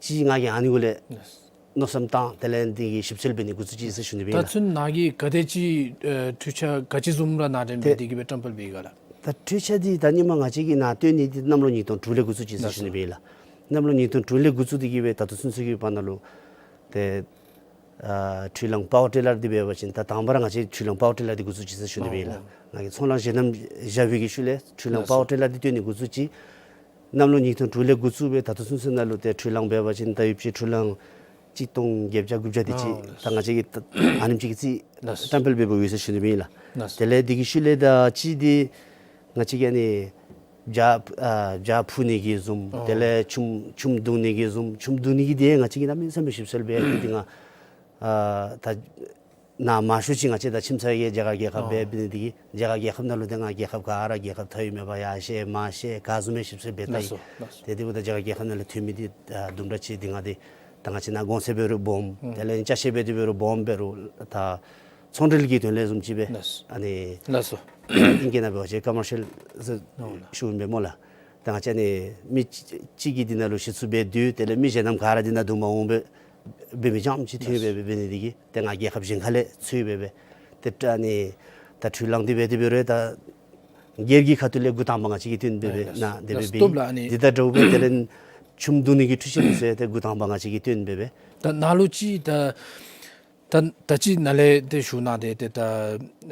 ཅིག་ང་གིས་ཨ་ནི་གུ་ལས་ལགས་སོ། མནོ་བསམ་བཏང་། དེ་ལས་འདི་གི་ཞིབ་འཚོལ་འབད་ནི་འགོ་བཙུགས་ཅི་ཟེར་ཞུ་ནི་སྦེ་ད་ལགས། ཚུན་ནཱ་གིས་ག་དེ་ཅིག་ཨེ་འཕྲུལ་ཆས་ག་ཅི་བཟུམ་ར་ནང་འདྲེན་འབད་དེ་གིས་སྦེ་བཀྲམ་སྤེལ་འབད་ཡི་ག་ལགས། ད་འཕྲུལ་ཆས་འདི་ད་ཉིནམ་ང་བཅས་ཀྱིས་ནཱ་སྟོན་ནི་འདི་གནམ་ལོ་ཉིས་སྟོང་དྲུག་ལས་འགོ་བཙུགས་ཅི་ཟེར་ཞུ་ནི་སྦེ་ལགས། གནམ་ལོ་ཉིས་སྟོང་དྲུག་ལས་འགོ་བཙུགས་ཏེ་གིས་སྦེ་ད་ལྟོ་ཚུན་ཚོད་ཀྱི་བར་ན་ལུ་ཏེ་ཨ་འཕྲུལ་གླང་པ་ཝར་ཊི་ལར་འདི་འབད་བ་ཅིན་ད་དང་པ་ར་ང་བཅས་འཕྲུལ་གླང་པ་ཝར་ཊི་ལར་འདི་འགོ་བཙུགས་ཅི་ཟེར་ཞུ་ནི་སྦེ་ལགས། ཨོ། ང་གིས་ཚོང་ལཱ་གཞན་རྣམས་བཞག་པའི་གི་ཤུལ་ལས་འཕྲུལ་གླང་ལགས་པ་ཝར་ཊི་ལར་འདི་སྟོན་ནི་འགོ་བཙུགས་ཅི། གནམ་ལོ་ཉིས་སྟོང་དྲུག་ལས་འགོ་བཙུགས་སྦེ་ད་ལྟོ་ཚུན་ཚོད་ནང་ལུ་ཏེ་འཕྲུལ་གླང་འབད་བ་ཅིན་ད་ཡོད་པ་ཅིན་འཕྲུལ་གླང་གཅིག་སྟོང་བརྒྱད་བརྒྱ་དགུ་བརྒྱ་དེ་ཅིག་ཨོ་ད་ང་བཅས་ཀྱིས་ད་ཨ་ནེམ་ཅིག་གི་རྩིས་ལགས་བཀྲམ་སྤེལ་འབད་འབདཝ་ཡོད་ཟེར་ཞུ་ནི་སྦེ་ལགས། ལགས། དེ་ལས་འདི་གི་ཤུལ་ལས་ད་ཅི་འདི་ང་བཅས་ཀྱིས་ཨ་ནི་བྱག་ཨ་བྱག་ཕུ་ནི་གི་བཟུམ། ཨོ། དེ་ལས་ཆུམ་ཆུམ་བརྡུང་ནི་གི་བཟུམ། ཆུམ་བརྡུང་ནི་གི་འདི་ང་བཅས་ཀྱིས་གནམ་མེད་ས་མེད་ཞིབ་འཚོལ་འབད་ཡི། འདི་ང་ཨ་ད་ ནཱ་མང་ཤོས་ཅིག་ང་བཅས་ད་ཁྱིམ་ཚང་གི་རྒྱ་གར་རྒྱལ་ཁབ་འབད་འབད་ནི་དེ་གིས་རྒྱ་གར་རྒྱལ་ཁབ་ནང་ལུ་ཏེ་ང་རྒྱལ་ཁབ་ག་ར་རྒྱལ་ཁབ་ཐལ་ཡོདཔ་མས་པ། ཡར་བཤལ་མར་བཤལ་ག་བཟུམ་སྦེ་ཞིབ་འཚོལ་འབད་ལགས་སོ། ལགས་སོ། ཏེ་དེ་འབདཝ་ད་རྒྱ་གར་རྒྱལ་ཁབ་ནང་ལུ་ཐོན་མི་འདི་ཨ་དུམ་གྲ་ཅིག་འདི་ང་འདི་ད་ང་བཅས་ནཱ་གོང་ཚད་འབད་རུང་སྦོམ། དེ་ལས་ཅ་ཆས་འབད་དེ་འབད་རུང་སྦོམ་འབད་རུང་ད་ཚོང་འབྲེལ་གྱི་དོན་ལས་བཟུམ་ཅིག་སྦེ། ལགས་སོ། ཨ་ནི་ལགས་སོ། ཨིང་སྐད་ནང་འབད་བ་ཅིན་ཀོ་མར་ཤལ་ཟེར་ཞུཝ་ཨིན་པས་སྨོ་ལགས། ད་ང་བཅས་ནི་མི་གཅིག་གིས་འདི་ནང་ལུ་ཞིབ་འཚོལ་འབད་དེ་དེ་ལས་མི་གཞན་རྣམས་ག་ར་འདི་ནང་འདུ་མ་འོང་པས། འབད་མི་ཙམ་ཅིག་ཐོན་སྦེ་འབད་ནི་དེ་གིས་ཏེ་ང་རྒྱལ་ཁབ་གཞན་ཁ་ལས་འཚོལ་སྦེ་འབད། ཏེ་ད་ཨ་ནི་ད་འཕྲུལ་གླང་འདི་འབད་དེ་འབད་རུང་ད་སྒེར་གྱི་ཁ་ཐུག་ལས་འགོ་དང་པ་ང་བཅས་ཀྱིས་བཏོན་སྦེ་འབད་ནཱ་དེ་སྦེ་འབད་ཡི། འདི་ད་འདྲཝ་སྦེ་དེ་ལས་ཆུམ་བརྡུང་ནི་གི་འཕྲུལ་ཆས་འདི་ཚུ་ཡང་ཏེ་འགོ་དང་པ་ང་བཅས་ཀྱིས་བཏོན་སྦེ་འབད། ད་ནཱ་ལུ་ཅིག་ད་ད་ད་ཅི་ནཱ་ལས་ཏེ་ཞུ་གནང་སྟེ་ཏེ་ད་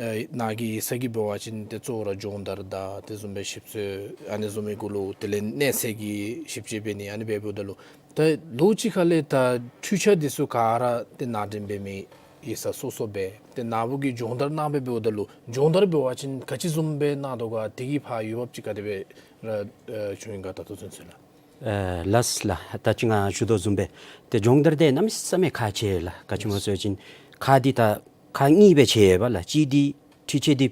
ཨེ་ནཱ་གི་ཡིག་ཚང་གི་འབད་བ་ཅིན་ཏེ་གཙོ་བོ་ར་སྦྱོང་བརྡར་དང་དེ་བཟུམ་སྦེ་ཞིབ་འཚོལ་ཨ་ནི་བཟུམ་མའི་གུ་ལུ་དེ་ལས་གནས་ཚད་ཀྱི་ཞིབ་དཔྱད་འབད་ནི་ཨ་ནི་འབདཝ་ད་ལུ་ད་ལོ་གཅིག་ཁ་ལས་ད་འཕྲུལ་ཆས་འདི་ཚུ་ག་ར་ཏེ་ནང་འདྲེན་འབད་མི་ཡིག་ཚང་སོ་སོ་སྦེ་ཏེ་ནཱ་བུ་གིས་སྦྱོང་བརྡར་གནང་སྦེ་འབདཝ་ད་ལུ་སྦྱོང་བརྡར་འབད་བ་ཅིན་ག་ཅི་བཟུམ་སྦེ་གནང་དོ་ག་དེ་གི་ཕར་འོས་འབབ་ཅིག་ག་དེ་སྦེ་ར་ཨེ་བྱུང་ཡི་ག་ད་ལྟོ་ཚུན་ཚོད་ལགས། ཨེ་ལགས་ལགས། ད་ཅི་ང་ཞུ་དོ་བཟུམ་སྦེ་ཏེ་སྦྱོང་བརྡར་འདི་གནམ་མེད་ས་མེད་ཁག་ཆེ་ལགས། ག་ཅི་སྨོ་ཟེར་བ་ཅིན་ཁག་འདི་ད་ཁག་གཉིས་སྦེ་ཕྱེ་ཡོད་པ་ལགས། གཅིག་འདི་འཕྲུལ་ཆས་འདི་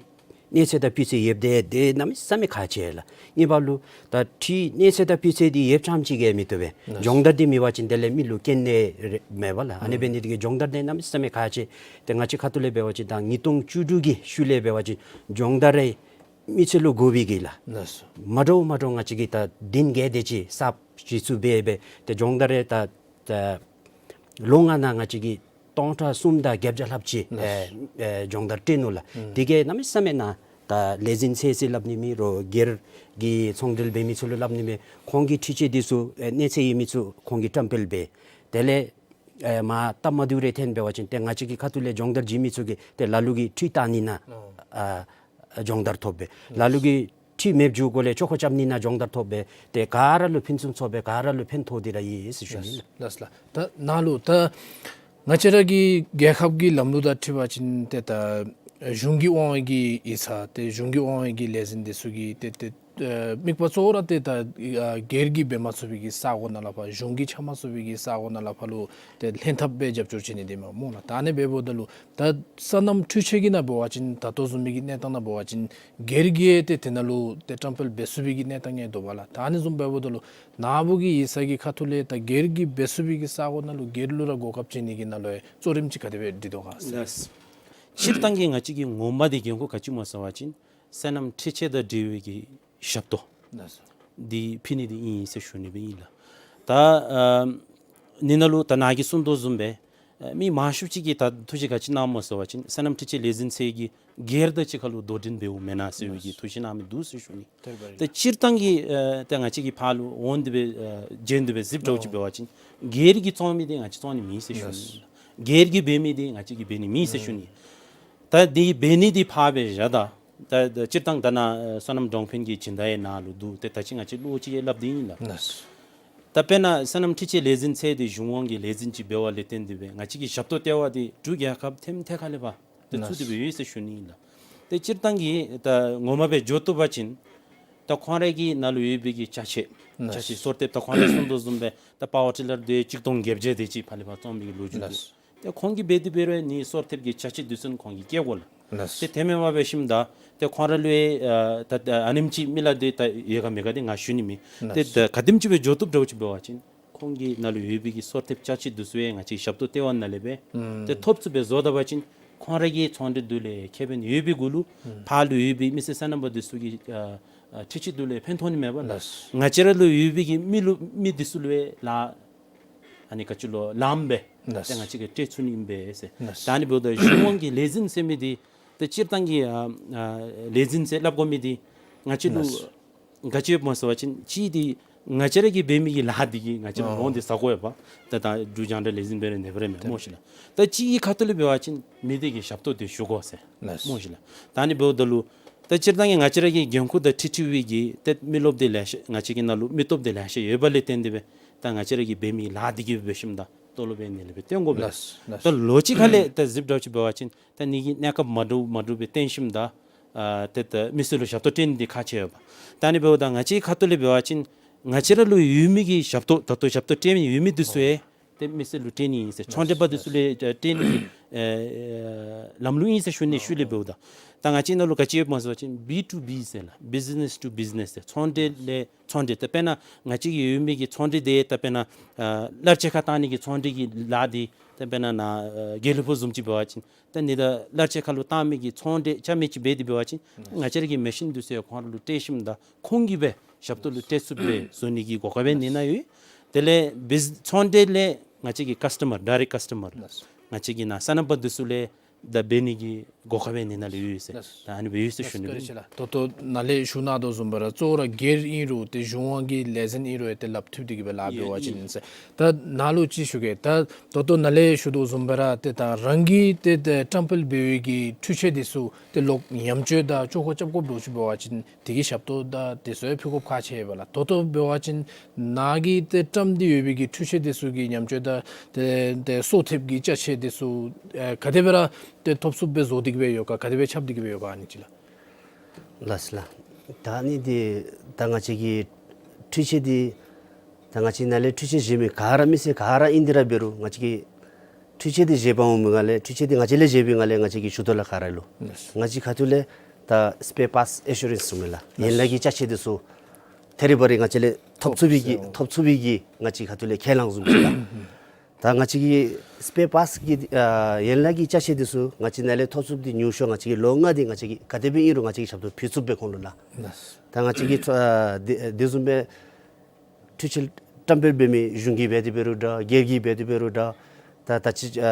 གནས་ཚད་དང་སྤུས་ཚད་ཡོདཔ་འདི་འདི་གནམ་མེད་ས་མེད་ཁག་ཆེ་ལགས། གཉིས་པ་ལུ་ད་འཕྲུལ་གནས་ཚད་དང་སྤུས་ཚད་འདི་ཡོདཔ་ཙམ་ཅིག་གིས་མི་བཏུབ་པས། སྦྱོང་བརྡར་འདི་མེད་པ་ཅིན་དེ་ལས་མི་ལུ་སྐྱོན་ནི་རེ་མེད་པ་ལགས། ཨ་ནི་འབད་ནི་དེ་གིས་སྦྱོང་བརྡར་འདི་གནམ་མེད་ས་མེད་ཁག་ཆེ། ཏེ་ང་བཅས་ཁ་ཐུག་ལས་འབད་བ་ཅིན་ད་ཉིས་སྟོང་བཅུ་དྲུག་གི་ཤུལ་ལས་འབད་བ་ཅིན་སྦྱོང་བརྡར་རེ་མི་ཚུ་ལུ་དགོ་པའི་གི་ལགས། ལགས་སོ། མ་འདྲཝ་མ་འདྲཝ་ང་བཅས་ཀྱིས་ད་བདུན་བརྒྱད་དེ་ཅིག་གསརཔ་གཞི་བཙུགས་འབད་འབད་ཏེ་སྦྱོང་བརྡར་རེ་ད་ད་ལོ་ལྔ་ནང་ང་བཅས་ཀྱིས་སྟོང་ཕྲག་གསུམ་དང་བརྒྱད་བརྒྱ་ལྷགཔ་ཅིག་ལགས་སོ། ཨེ་ཨེ་སྦྱོང་བརྡར་སྤྲོད་ནུག་ལགས། ཨུམ། དེ་གིས་གནམ་མེད་ས་མེད་ནཱ་ད་ལས་འཛིན་ཚུ་ཟེར་སླབ་ནི་མེད་རུང་སྒེར་གྱི་ཚོང་འབྲེལ་འབད་མི་ཚུ་ལུ་སླབ་ནི་མེད། ཁོང་གིས་འཕྲུལ་ཆས་འདི་ཚུ་ཨེ་གནས་ཚད་ཡོད་མི་ཚུ་ཁོང་གིས་བཀྲམ་སྤེལ་འབད། དེ་ལས་ཨེ་མར་སྟབས་མ་བདེཝ་རེ་ཐོན་འབད་བ་ཅིན་ཏེ་ང་བཅས་ཀྱི་ཁ་ཐུག་ལས་སྦྱོང་བརྡར་བྱིན་མི་ཚུ་གིས་ཏེ་ལ་ལུ་གིས་འཕྲུལ་བཏང་ནི་ནང་ཨོ་ཨ་སྦྱོང་བརྡར་ཐོབ་པས། ལ་ལུ་གིས་འཕྲུལ་མེདཔ་འགྱོ་དགོཔ་ལས་ཆོ་ག་རྐྱབ་ནི་ནང་སྦྱོང་བརྡར་ཐོབ་པས། ཏེ་ག་ར་ལུ་ཕུན་སུམ་ཚོགས་པས། ག་ར་ལུ་ཕན་ཐོགས་ཏེ་ར་ཡོད་ཟེར་ཞུ་ནི་ལགས། ལགས་ལགས། ད་ནཱ་ལུ་ད་ང་བཅས་ར་གི་རྒྱལ་ཁབ་ཀྱི་ལམ་ལུགས་དང་འཁྲིལ་བ་ཅིན་ཏེ་ད་གཞུང་གི་དབང་འོག་གི་ཡིག་ཚང་ཏེ་གཞུང་གི་དབང་འོག་གི་ལས་འཛིན་འདི་ཚུ་གིས་ཏེ་ཏེ་ཨ་དམིགས་པ་གཙོ་བོ་ར་ཏེ་ད་ཨ་སྒེར་གྱིས་འབད་མ་ཚུགས་པའི་གི་ས་གོ་ནང་ལས་ཕར་གཞུང་གིས་རྐྱབ་མ་ཚུགས་པའི་གི་ས་གོ་ནང་ལས་ཕར་ལུ་ཏེ་ལྷན་ཐབས་སྦེ་རྒྱབ་སྐྱོར་བྱིན་ནི་འདི་མས་སྨོ་ལགས། ད་ཨ་ནི་འབདཝ་ད་ལུ་ད་སོ་ནམ་འཕྲུལ་ཆས་ཀྱི་ནང་འབད་བ་ཅིན་ད་ལྟོ་བཟུམ་མའི་གི་གནས་སྟངས་ནང་འབད་བ་ཅིན་སྒེར་གྱིས་ཏེ་དེ་ནང་ལུ་ཏེ་བཀྲམ་སྤེལ་འབད་ཚུགས་པའི་གི་གནས་སྟངས་ཡང་འདུག་པ་ལགས། ད་ཨ་ནི་བཟུམ་འབདཝ་ད་ལུ་ནཱ་བུ་གི་ཡིག་ཚང་གི་ཁ་ཐུག་ལས་ད་སྒེར་གྱིས་འབད་ཚུགས་པའི་གི་ས་གོ་ནང་ལུ་སྒེར་ལུ་ར་གོ་སྐབས་བྱིན་ནི་གི་ནང་ལུ་གཙོ་རིམ་ཅིག་ག་དེ་སྦེ་སྒྲིག་དོ་ག་ཟེར། ལགས། སྤྱིར་བཏང་གི་ང་བཅས་ཀྱི་ངོ་མ་འདི་འགན་ཁུར་ག་ཅི་སྨོ་ཟེར་བ་ཅིན་སོ་ནམ་འཕྲུལ་ཆས་དང་འབྲེལ་བའི་གི་ཞབས་ཏོག་ལགས་སོ། འདི་ཕུལ་ནི་འདི་ཨིན་ཟེར་ཞུ་ནི་སྦེ་ཨིན་ལགས། ད་ཨ་ནི་ནང་ལུ་ད་ནཱ་གིས་གསུངས་དོ་བཟུམ་སྦེ་ཨ་མི་མང་ཤོས་ཅིག་གིས་ད་ཐུགས་རྗེ་ག་ཅི་གནངམ་སྨོ་ཟེར་བ་ཅིན་སོ་ནམ་འཕྲུལ་ཆས་ལས་འཛིན་ཚུ་གིས་སྒེར་དང་གཅིག་ཁར་ལུ་དོ་འགྲན་འབདཝ་མེན་ན་ཟེར་བའི་གི་ཐུགས་བཞེད་གནང་མི་འདུག་ཟེར་ཞུ་ནི། ད་སྤྱིར་བཏང་གི་ཨ་ད་ང་བཅས་ཀྱི་ཕར་ལུ་འོང་སྟེ་སྦེ་ཨ་བྱོན་ཏེ་སྦེ་གཟིགསཔ་འདྲཝ་ཅིག་འབད་བ་ཅིན་སྒེར་གྱིས་བཙོང་མི་འདི་ང་བཅས་བཙོང་ནི་མེད་ཟེར་ཞུ་ནི། སྒེར་གྱིས་འབད་མི་འདི་ང་བཅས་ཀྱིས་འབད་ནི་མེད་ཟེར་ཞུ་ནི། ད་འདི་འབད་ནི་འདི་ཕར་སྦེ་བཞག་ད། ད་ད་སྤྱིར་བཏང་ད་ནཱ་ཨ་སོ་ནམ་འབྲོག་ཕན་གྱི་སྦྱིན་བདག་ཡང་ནཱ་ལུ་འདུག། ཏེ་ད་ཅི་ང་བཅས་ལོག་ཅིག་ཡང་སླབ་སྟེ་ཨིན་ལགས། ད་དཔེར་ན་སོ་ནམ་འཕྲུལ་ཆས་ལས་འཛིན་ཚུ་འདི་གཞུང་དབང་གི་ལས་འཛིན་ཅིག་འབདཝ་ལས་བརྟེན་ཏེ་སྦེ་ང་བཅས་ཀྱི་ཞབས་ཏོག་སྟེར་བ་འདི་འབྲུག་རྒྱལ་ཁབ་ཐེམ་ཐད་ཁ་ལས་ཕར་ཏེ་ཚུད་དེ་སྦེ་ཡོད་ཟེར་ཞུ་ནི་ཨིན་ལགས། ཏེ་སྤྱིར་བཏང་གི་ད་ངོ་མ་སྦེ་འགྱོ་བཏུབ་པ་ཅིན་ད་ཁོང་ར་གི་ནང་ལུ་ཡོད་པའི་གི་ཅ་ཆས་ཅ་ཆས་སོར་ཐེབས་ད་ཁོང་ར་གསུངས་དོ་བཟུམ་སྦེ་ད་པ་ཝར་ཊི་ལར་འདི་གཅིག་སྟོང་བརྒྱད་བརྒྱ་དེ་ཅིག་ཕར་ལས་ཕར་བཙོང་མི་གི་ལོ་རྒྱུས་འདུག། ཏེ་ཁོང་གིས་འབད་དེ་འབད་རུང་ནི་སོར་ཐེབས་ཀྱི་ཅ་ཆས་འདི་ཚུ་ཁོང་གིས་བསྐྱལ་དགོ་ལགས། ཏེ་དེ་མེན་པར་འབད་ཞིནམ་ད་ཏེ་ཁོང་ར་ལུ་ཨ་ད་ད་ཨ་ནེམ་ཅིག་མི་ལག་འདི་ད་ཡོད་ག་མེད་ག་འདི་ང་ཞུ་ནི་མེད། ཏེ་ད་ག་དེམ་ཅིག་སྦེ་འགྱོ་བཏུབ་འདྲཝ་ཅིག་འབད་བ་ཅིན་ཁོང་གི་ནང་ལུ་ཡོད་པའི་གི་སོར་ཐེབས་ཅ་ཆས་འདི་ཚུ་ཡང་ང་བཅས་ཞབས་ཏོག་སྟེར་བ་ནང་ལས་སྦེ་ཏེ་ཐོབ་ཚུགསཔ་སྦེ་བཟོ་ད་པ་ཅིན་ཁོང་ར་གི་ཚོང་འབྲེལ་འདི་ལུ་ཁེ་ཕན་ཡོད་པའི་གུ་ལུ་ཕར་ལུ་ཡོད་པའི་མི་སེར་སོ་ནམ་པ་འདི་ཚུ་གི་ཨ་ཨ་འཕྲུལ་ཆས་འདི་ལུ་ཕན་ཐོགས་ནི་མས་པ་ལགས། ང་བཅས་ར་ལུ་ཡོད་པའི་གི་མི་ལུ་མི་འདི་ཚུ་ལུ་ལཱ་ཨ་ནི་ག་ཅི་ལོ་ལངམ་སྦེ་ཏེ་ང་བཅས་ཀྱིས་སྤྲོད་ཚུགས་ནི་ཨིན་པས་ཟེར། ད་ཨ་ནི་འབདཝ་ད་གཞུང་དབང་གི་ལས་འཛིན་ཟེར་མི་འདི་ཏེ་སྤྱིར་བཏང་གི་ཨ་ཨ་ལས་འཛིན་ཟེར་སླབ་དགོ་མི་འདི་ང་བཅས་ལུ་ག་ཅི་ཡོདཔ་སྨོ་ཟེར་བ་ཅིན་གཅིག་འདི་ང་བཅས་ར་གིས་འབད་མི་གི་ལཱ་འདི་གིས་ང་བཅས་ལུ་ཨོ་ལོང་འདི་ཟ་དགོ་ཡོདཔ། ད་ད་འབྲུག་རྒྱང་བསྒྲགས་ལས་འཛིན་འབད་རུང་ནེ་འབད་རུང་མེན་སྨོ་ཤིག་ལགས། ད་གཅིག་གི་ཁ་ཐུག་ལས་འབད་བ་ཅིན་མི་འདི་གི་ཞབས་ཏོག་འདི་ཞུ་དགོ་ཟེར་སྨོ་ཤིག་ལགས། ད་ཨ་ནི་འབདཝ་ད་ལུ་ད་སྤྱིར་བཏང་གི་ང་བཅས་ར་གི་འགན་ཁུར་དང་འཁྲིལ་འཁྲིལ་བའི་གི་ཏེ་མི་རློབས་འདི་ལེ་ཤ་ང་བཅས་ཀྱི་ནང་ལུ་མི་སྟོབས་འདི་ལེ་ཤ་ཡོད་པ་ལས་བརྟེན་ཏེ་སྦེ་ད་ང་བཅས་ར་གིས་འབད་མི་གི་ལཱ་འདི་གིས་འབད་ཞིནམ་ད་ཏོ་ལོ་བའི་ནི་ལས་སྦེ་བཏོན་དགོ་པས། ད་ལོགས་ཅིག་ཁ་ལས་ད་གཟིགསཔ་འདྲཝ་ཅིག་འབད་བ་ཅིན་ད་ནི་གི་གནས་སྐབས་མ་འདྲཝ་མ་འདྲཝ་སྦེ་བརྟེན་ཞིནམ་ད་ཨ་ཏེ་ད་མི་སེར་ལུ་ཞབས་ཏོག་སྤྲོད་ནི་འདི་ཁག་ཆེ་ཡོདཔ། ད་ཨ་ནི་འབདཝ་ད་ང་བཅས་ཁ་ཐུག་ལས་འབད་བ་ཅིན་ང་བཅས་ར་ལུ་ཡོད་མི་གི་ཞབས་ཏོག་ད་ལྟོ་ཞབས་ཏོག་སྤྲོད་མི་ཡོད་མི་འདི་ཚུ་ཡང་ ཏེ་མི་སེར་ལུ་སྤྲོད་ནི་ཨིན་ཟེར། ཚོང་འབྲེལ་པ་འདི་ཚུ་ལས་ཨ་སྤྲོད་ནི་གི་ཨེ་ལམ་ལུགས་ཨིན་ཟེར་ཞུ་ནི་ཤུལ་ལས་འབདཝ་ད། ད་ང་བཅས་ནང་ལུ་ག་ཅི་ཡོདཔ་སྨོ་ཟེར་བ་ཅིན་བི་ཊུ་བི་ཟེར་ལགས། བིཛ་ནེས་ཊུ་བིཛ་ནེས་ཟེར། ཚོང་འབྲེལ་ལས་ཚོང་འབྲེལ། ད་དཔེར་ན་ང་བཅས་ཀྱི་ཡོད་མི་གི་ཚོང་འབྲེལ་འདི་ད་དཔེར་ན་ཨ་གླར་ཆས་ཁར་བཏང་ནི་གི་ཚོང་འབྲེལ་གྱི་ལཱ་འདི་ད་དཔེར་ན་ནཱ་ཨ་དགེ་ལེགས་ཕུག་བཟུམ་ཅིག་འབད་བ་ཅིན་ད་ནི་ད་གླར་ཆས་ཁར་ལུ་བཏང་མི་གི་ཚོང་འབྲེལ་རྐྱབ་མི་ཅིག་འབད་དེ་འབད་བ་ཅིན་ང་བཅས་ར་གི་མེ་ཤིན་འདི་ཚུ་ཡང་ཁོང་ར་ལུ་སྤྲོད་ཞིནམ་ད་ཁོང་གིས་སྦེ་ཞབས་ཏོག་ལུ་སྤྲོད་ཚུགསཔ་སྦེ་བཟོ་ནི་གི་གོ་སྐབས་ཡང་ཨ་ནི་ནང་ཡོད། དེ་ལས་བིཛ་ཚོང་འབྲེལ་ལས་ང་བཅས་ཀྱི་ཀཱས་ཊ་མར་ཌའི་རེཀཊ་ཀཱས་ཊ་མར་ལགས། ང་བཅས་ཀྱི་ནཱ་སོ་ནམ་པ་འདི་ཚུ་ལས་ད་འབད་ནི་གི་གོ་སྐབས་ཡང་ཨ་ནི་ནང་ལུ་ཡོད་ཟེར། ལགས། ད་ཨ་ནི་སྦེ་ཡོད་ཟེར་ཞུ་ནི་ལགས། ད་ལྟོ་ནཱ་ལས་ཞུ་གནང་དོ་བཟུམ་སྦེ་ར་གཙོ་བོ་ར་སྒེར་ཨིན་རུང་ཏེ་གཞུང་དབང་གི་ལས་འཛིན་ཨིན་རུང་ཏེ་ལག་བསྟར་འདི་གིས་སྦེ་ལཱ་འབད་བ་ཅིན་ཨིན་ཟེར། ད་ནཱ་ལུ་ཅིག་ཞུ་གེ། ད་ད་ལྟོ་ནཱ་ལས་ཞུ་དོ་བཟུམ་སྦེ་ར་ཏེ་ད་རང་གིས་ཏེ་ཏེ་བཀྲམ་སྤེལ་འབད་བའི་གི་འཕྲུལ་ཆས་འདི་ཚུ་ཏེ་ལོག་ཉམས་བཅོས་དང་ཆོག་ཁ་རྐྱབ་དགོཔ་ལོག་ཅིག་འབད་བ་ཅིན་དེ་གི་ཞབས་ཏོག་དང་དེ་ཚུ་ཡང་ཕུལ་དགོཔ་ཁག་ཆེ་བས་ལགས། ད་ལྟོ་འབད་བ་ཅིན་ནཱ་གིས་ཏེ་བཀྲམ་སྟེ་ཡོད་པའི་གི་འཕྲུལ་ཆས་འདི་ཚུ་གི་ཉམས་བཅོས་དང་ཏེ་ཏེ་གསོག་ཐེབས་ཀྱི་ཅ་ཆས་འདི་ཚུ་ཨེ་ག་དེ་སྦེ་ར་ཏེ་ཐོབ་ཚུགསཔ་སྦེ་བཟོ་སྟེ་གི་སྦེ་ཡོད་ག། ག་དེ་སྦེ་ཁྱབ་སྟེ་གི་སྦེ་ཡོད་ག་ཨ་ནི་ཅིག་ལགས། ལགས་སོ་ལགས། ད་ཨ་ནི་འདི་ད་ང་བཅས་ཀྱི་འཕྲུལ་ཆས་འདི་ད་ང་བཅས་ནཱ་ལས་འཕྲུལ་ཆས་བཞེས་མི་ག་ར་མི་སེར་ག་ར་ཨིན་ཏེ་ར་འབད་རུང་ང་བཅས་ཀྱིས་འཕྲུལ་ཆས་འདི་བཞེས་པར་འོང་མི་ནང་ལས་འཕྲུལ་ཆས་འདི་ང་བཅས་ལས་བཞེས་པའི་ནང་ལས་ང་བཅས་ཀྱི་ཞུ་དོ་ལགས་ག་ར་ལུ། ལགས། ང་བཅས་ཁ་ཐུག་ལས་ད་སྤེར་པཱརཊསི་ཨེ་ཤུ་རེནསི་ཟེར་མི་ལགས། ཡན་ལག་གི་ཅ་ཆས་འདི་ཚུ་ཐད་རི་བ་རི་ང་བཅས་ལས་ཐོབ་ཚུགས་པའི་གི་ཐོབ་ཚུགས་པའི་གི་ང་བཅས་ཁ་ཐུག་ལས་ཁས་བླངས་བཟུམ་ཅིག་ལགས། ད་ང་བཅས་ཀྱི་སྤེར་པཱརཊསི་གི་ཨ་ཡན་ལག་གི་ཅ་ཆས་འདི་ཚུ་ང་བཅས་ནཱ་ལས་ཐོབ་ཚུགསཔ་འདི་ཉུང་ཤོས་ང་བཅས་ཀྱིས་ལོ་ལྔ་འདི་ང་བཅས་ཀྱིས་ག་དེ་སྦེ་ཨིན་རུང་ང་བཅས་ཀྱིས་ཞབས་ཏོག་ཕུལ་ཚུགསཔ་སྦེ་ཁོང་ལུ་ལགས། ལགས། ད་ང་བཅས་ཀྱིས་ཚོ་ཨ་དེ་དེ་བཟུམ་སྦེ་འཕྲུལ་ཆས་བཀྲམ་སྤེལ་འབད་མི་གཞུང་གིས་འབད་དེ་འབད་རུང་འདྲ་སྒེར་གྱིས་འབད་དེ་འབད་རུང་འདྲ་ད་ད་ཅི་ཨ་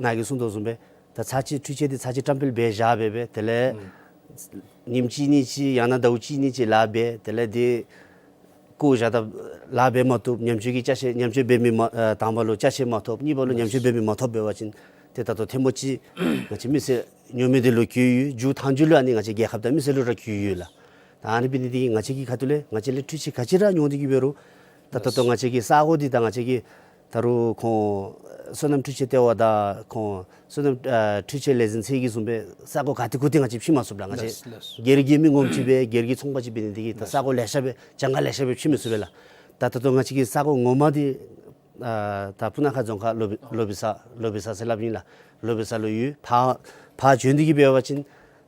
ནཱ་གིས་གསུངས་དོ་བཟུམ་སྦེ་ད་ཚར་གཅིག་འཕྲུལ་ཆས་འདི་ཚར་གཅིག་བཀྲམ་སྤེལ་འབད་བཞག་སྦེ་སྦེ་དེ་ལས་ཨུམ་ཉིནམ་གཅིག་གཉིས་ཅིག་ཡང་ན་ཟླཝ་གཅིག་གཉིས་ཅིག་ལཱ་འབད་དེ་ལས་འདི་བཀོ་བཞག་ད་ལཱ་འབད་མ་བཏུབ། ཉམས་བཅོས་ཀྱི་ཅ་ཆས་ཉམས་བཅོས་འབད་མི་མ་ཨ་དང་པ་ལུ་ཅ་ཆས་མ་ཐོབ། གཉིས་པ་ལུ་ཉམས་བཅོས་འབད་མི་མ་ཐོབ་འབད་བ་ཅིན་ཏེ་ད་ལྟོ་ཐེངས་མ་ཅིག་ང་བཅས་མི་སེར་ཉོ་མི་འདི་ལུ་རྒུད་ཡོད། མཇུག་མཐའ་མཇུག་ལུ་ཨ་ནི་ང་བཅས་རྒྱལ་ཁབ་དང་མི་སེར་ལུ་ར་རྒུད་ཡོད་ལགས། ད་ཨ་ནི་འབད་ནི་འདི་གིས་ང་བཅས་ཀྱི་ཁ་ཐུག་ལས་ང་བཅས་ལས་འཕྲུལ་ཆས་ག་ཅི་ར་ཉོ་སྟེ་གི་འབད་རུང་ད་ད་ལྟོ་ང་བཅས་ཀྱི་ས་གོ་འདི་དང་ང་བཅས་ཀྱི་ད་རུང་ཁོང་སོ་ནམ་འཕྲུལ་ཆས་ལྟེ་བ་དང་ཁོང་སོ་ནམ་ཨ་འཕྲུལ་ཆས་ལས་འཛིན་ཚད་ཀྱི་བཟུམ་སྦེ་ས་གོ་ག་ཏེ་གུ་ཏེ་ང་བཅས་ཕྱེ་མ་ཚུགས་ལགས། ང་བཅས་ལགས་ལགས། སྒེར་གྱི་མི་ངོམ་ཅིག་སྦེ་སྒེར་གྱི་ཚོང་པ་ཅིག་འབད་ནི་འདི་གིས་ད་ལགས། ས་གོ་ལེ་ཤ་སྦེ་གྱངས་ཁ་ལེ་ཤ་སྦེ་ཕྱེ་མི་ཚུགས་པས་ལགས། ད་ད་ལྟོ་ང་བཅས་ཀྱི་ས་གོ་ངོ་མ་འདི་ཨ་ད་སྤུ་ན་ཁ་རྫོང་ཁག་ལོ་བི་ལོ་བི་ས་ལོ་བི་ས་ཟེར་སླབ་ཨིན་ལགས། ལོ་བི་ས་ལུ་ཡོད། ཕར་ཕར་བྱོན་ཏེ་གི་འབད་བ་ཅིན་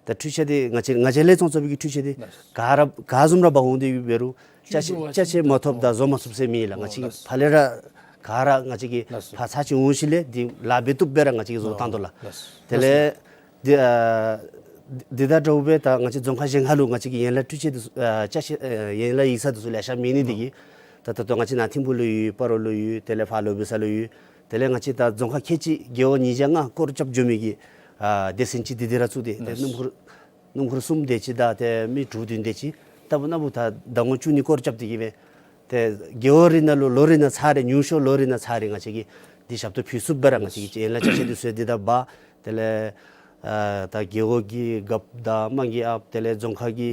ད་འཕྲུལ་ཆས་འདི་ང་བཅས་ང་བཅས་ལས་ཚོང་བཙོང་པའི་གི་འཕྲུལ་ཆས་འདི་ལགས། ག་ར་ག་བཟུམ་ར་འབག་འོང་སྟེ་འབད་རུང་ཅ་ཆས་ཅ་ཆས་མ་ཐོབ་དང་བཟོ་མ་ཚུགས་ཟེར་མེད་ལགས། ང་བཅས་ལགས། ཕར་ལས་ར་ག་ར་ང་བཅས་ཀྱིས་ལགས། ཕར་ཚར་གཅིག་འོང་ཞིནམ་ལས་འདི་ལཱ་འབད་བཏུབ་སྦེ་ར་ང་བཅས་ཀྱིས་བཟོ་བཏང་དོ་ལགས། ལགས། དེ་ལས་འདི་ཨ་འདི་དང་འདྲཝ་སྦེ་ད་ང་བཅས་རྫོང་ཁག་གཞན་ཁ་ལུ་ང་བཅས་ཀྱི་ཡན་ལག་འཕྲུལ་ཆས་འདི་ཚུ་ཨ་ཅ་ཆས་ཨ་ཡན་ལག་ཡིག་ཚང་འདི་ཚུ་ལེ་ཤ་མེད་ནི་འདི་གིས་ད་ད་ལྟོ་ང་བཅས་ནཱ་ཐིམ་ཕུག་ལུ་ཡོད། སྤ་རོ་ལུ་ཡོད། དེ་ལས་ཕར་ལོ་བི་ས་ལུ་ཡོད། དེ་ལས་ང་བཅས་ད་རྫོང་ཁག་ཁལ་གཅིག་རྒེད་འོག་ཉིས་བརྒྱ་ལྔ་སྐོར་ར་རྐྱབ་འགྱོ་མི་གི་ཨ་སྡེ་ཚན་ཅིག་འདི་འདི་ར་བཙུགས་ཏེ་ཏེ་ལགས། སྣུམ་འཁོར་སྣུམ་འཁོར་གསུམ་དེ་ཅིག་དང་ཏེ་མི་དྲུག་བདུན་དེ་ཅིག་ལྟ་བུ་ན་བུ་ད་ཟླ་ངོ་བཅུ་གཉིས་སྐོར་ར་རྐྱབ་སྟེ་གི་སྦེ་ཏེ་རྒེད་འོག་རེ་ནང་ལུ་ལོ་རེ་ནང་ཚར་རེ་ཉུང་ཤོས་ལོ་རེ་ནང་ཚར་རེ་ང་བཅས་ཀྱིས་འདི་ཞབས་ཏོག་ཕུལ་ཚུགསཔ་སྦེ་ར་ང་བཅས་ཀྱིས་ཡན་ལག་ཅ་ཆས་འདི་ཚུ་འདི་དང་འབག། དེ་ལས་ཨ་ད་རྒེད་འོག་གི་རྒཔོ་དང་དམངས་ཀྱི་ཨཔ་དེ་ལས་རྫོང་ཁག་གི་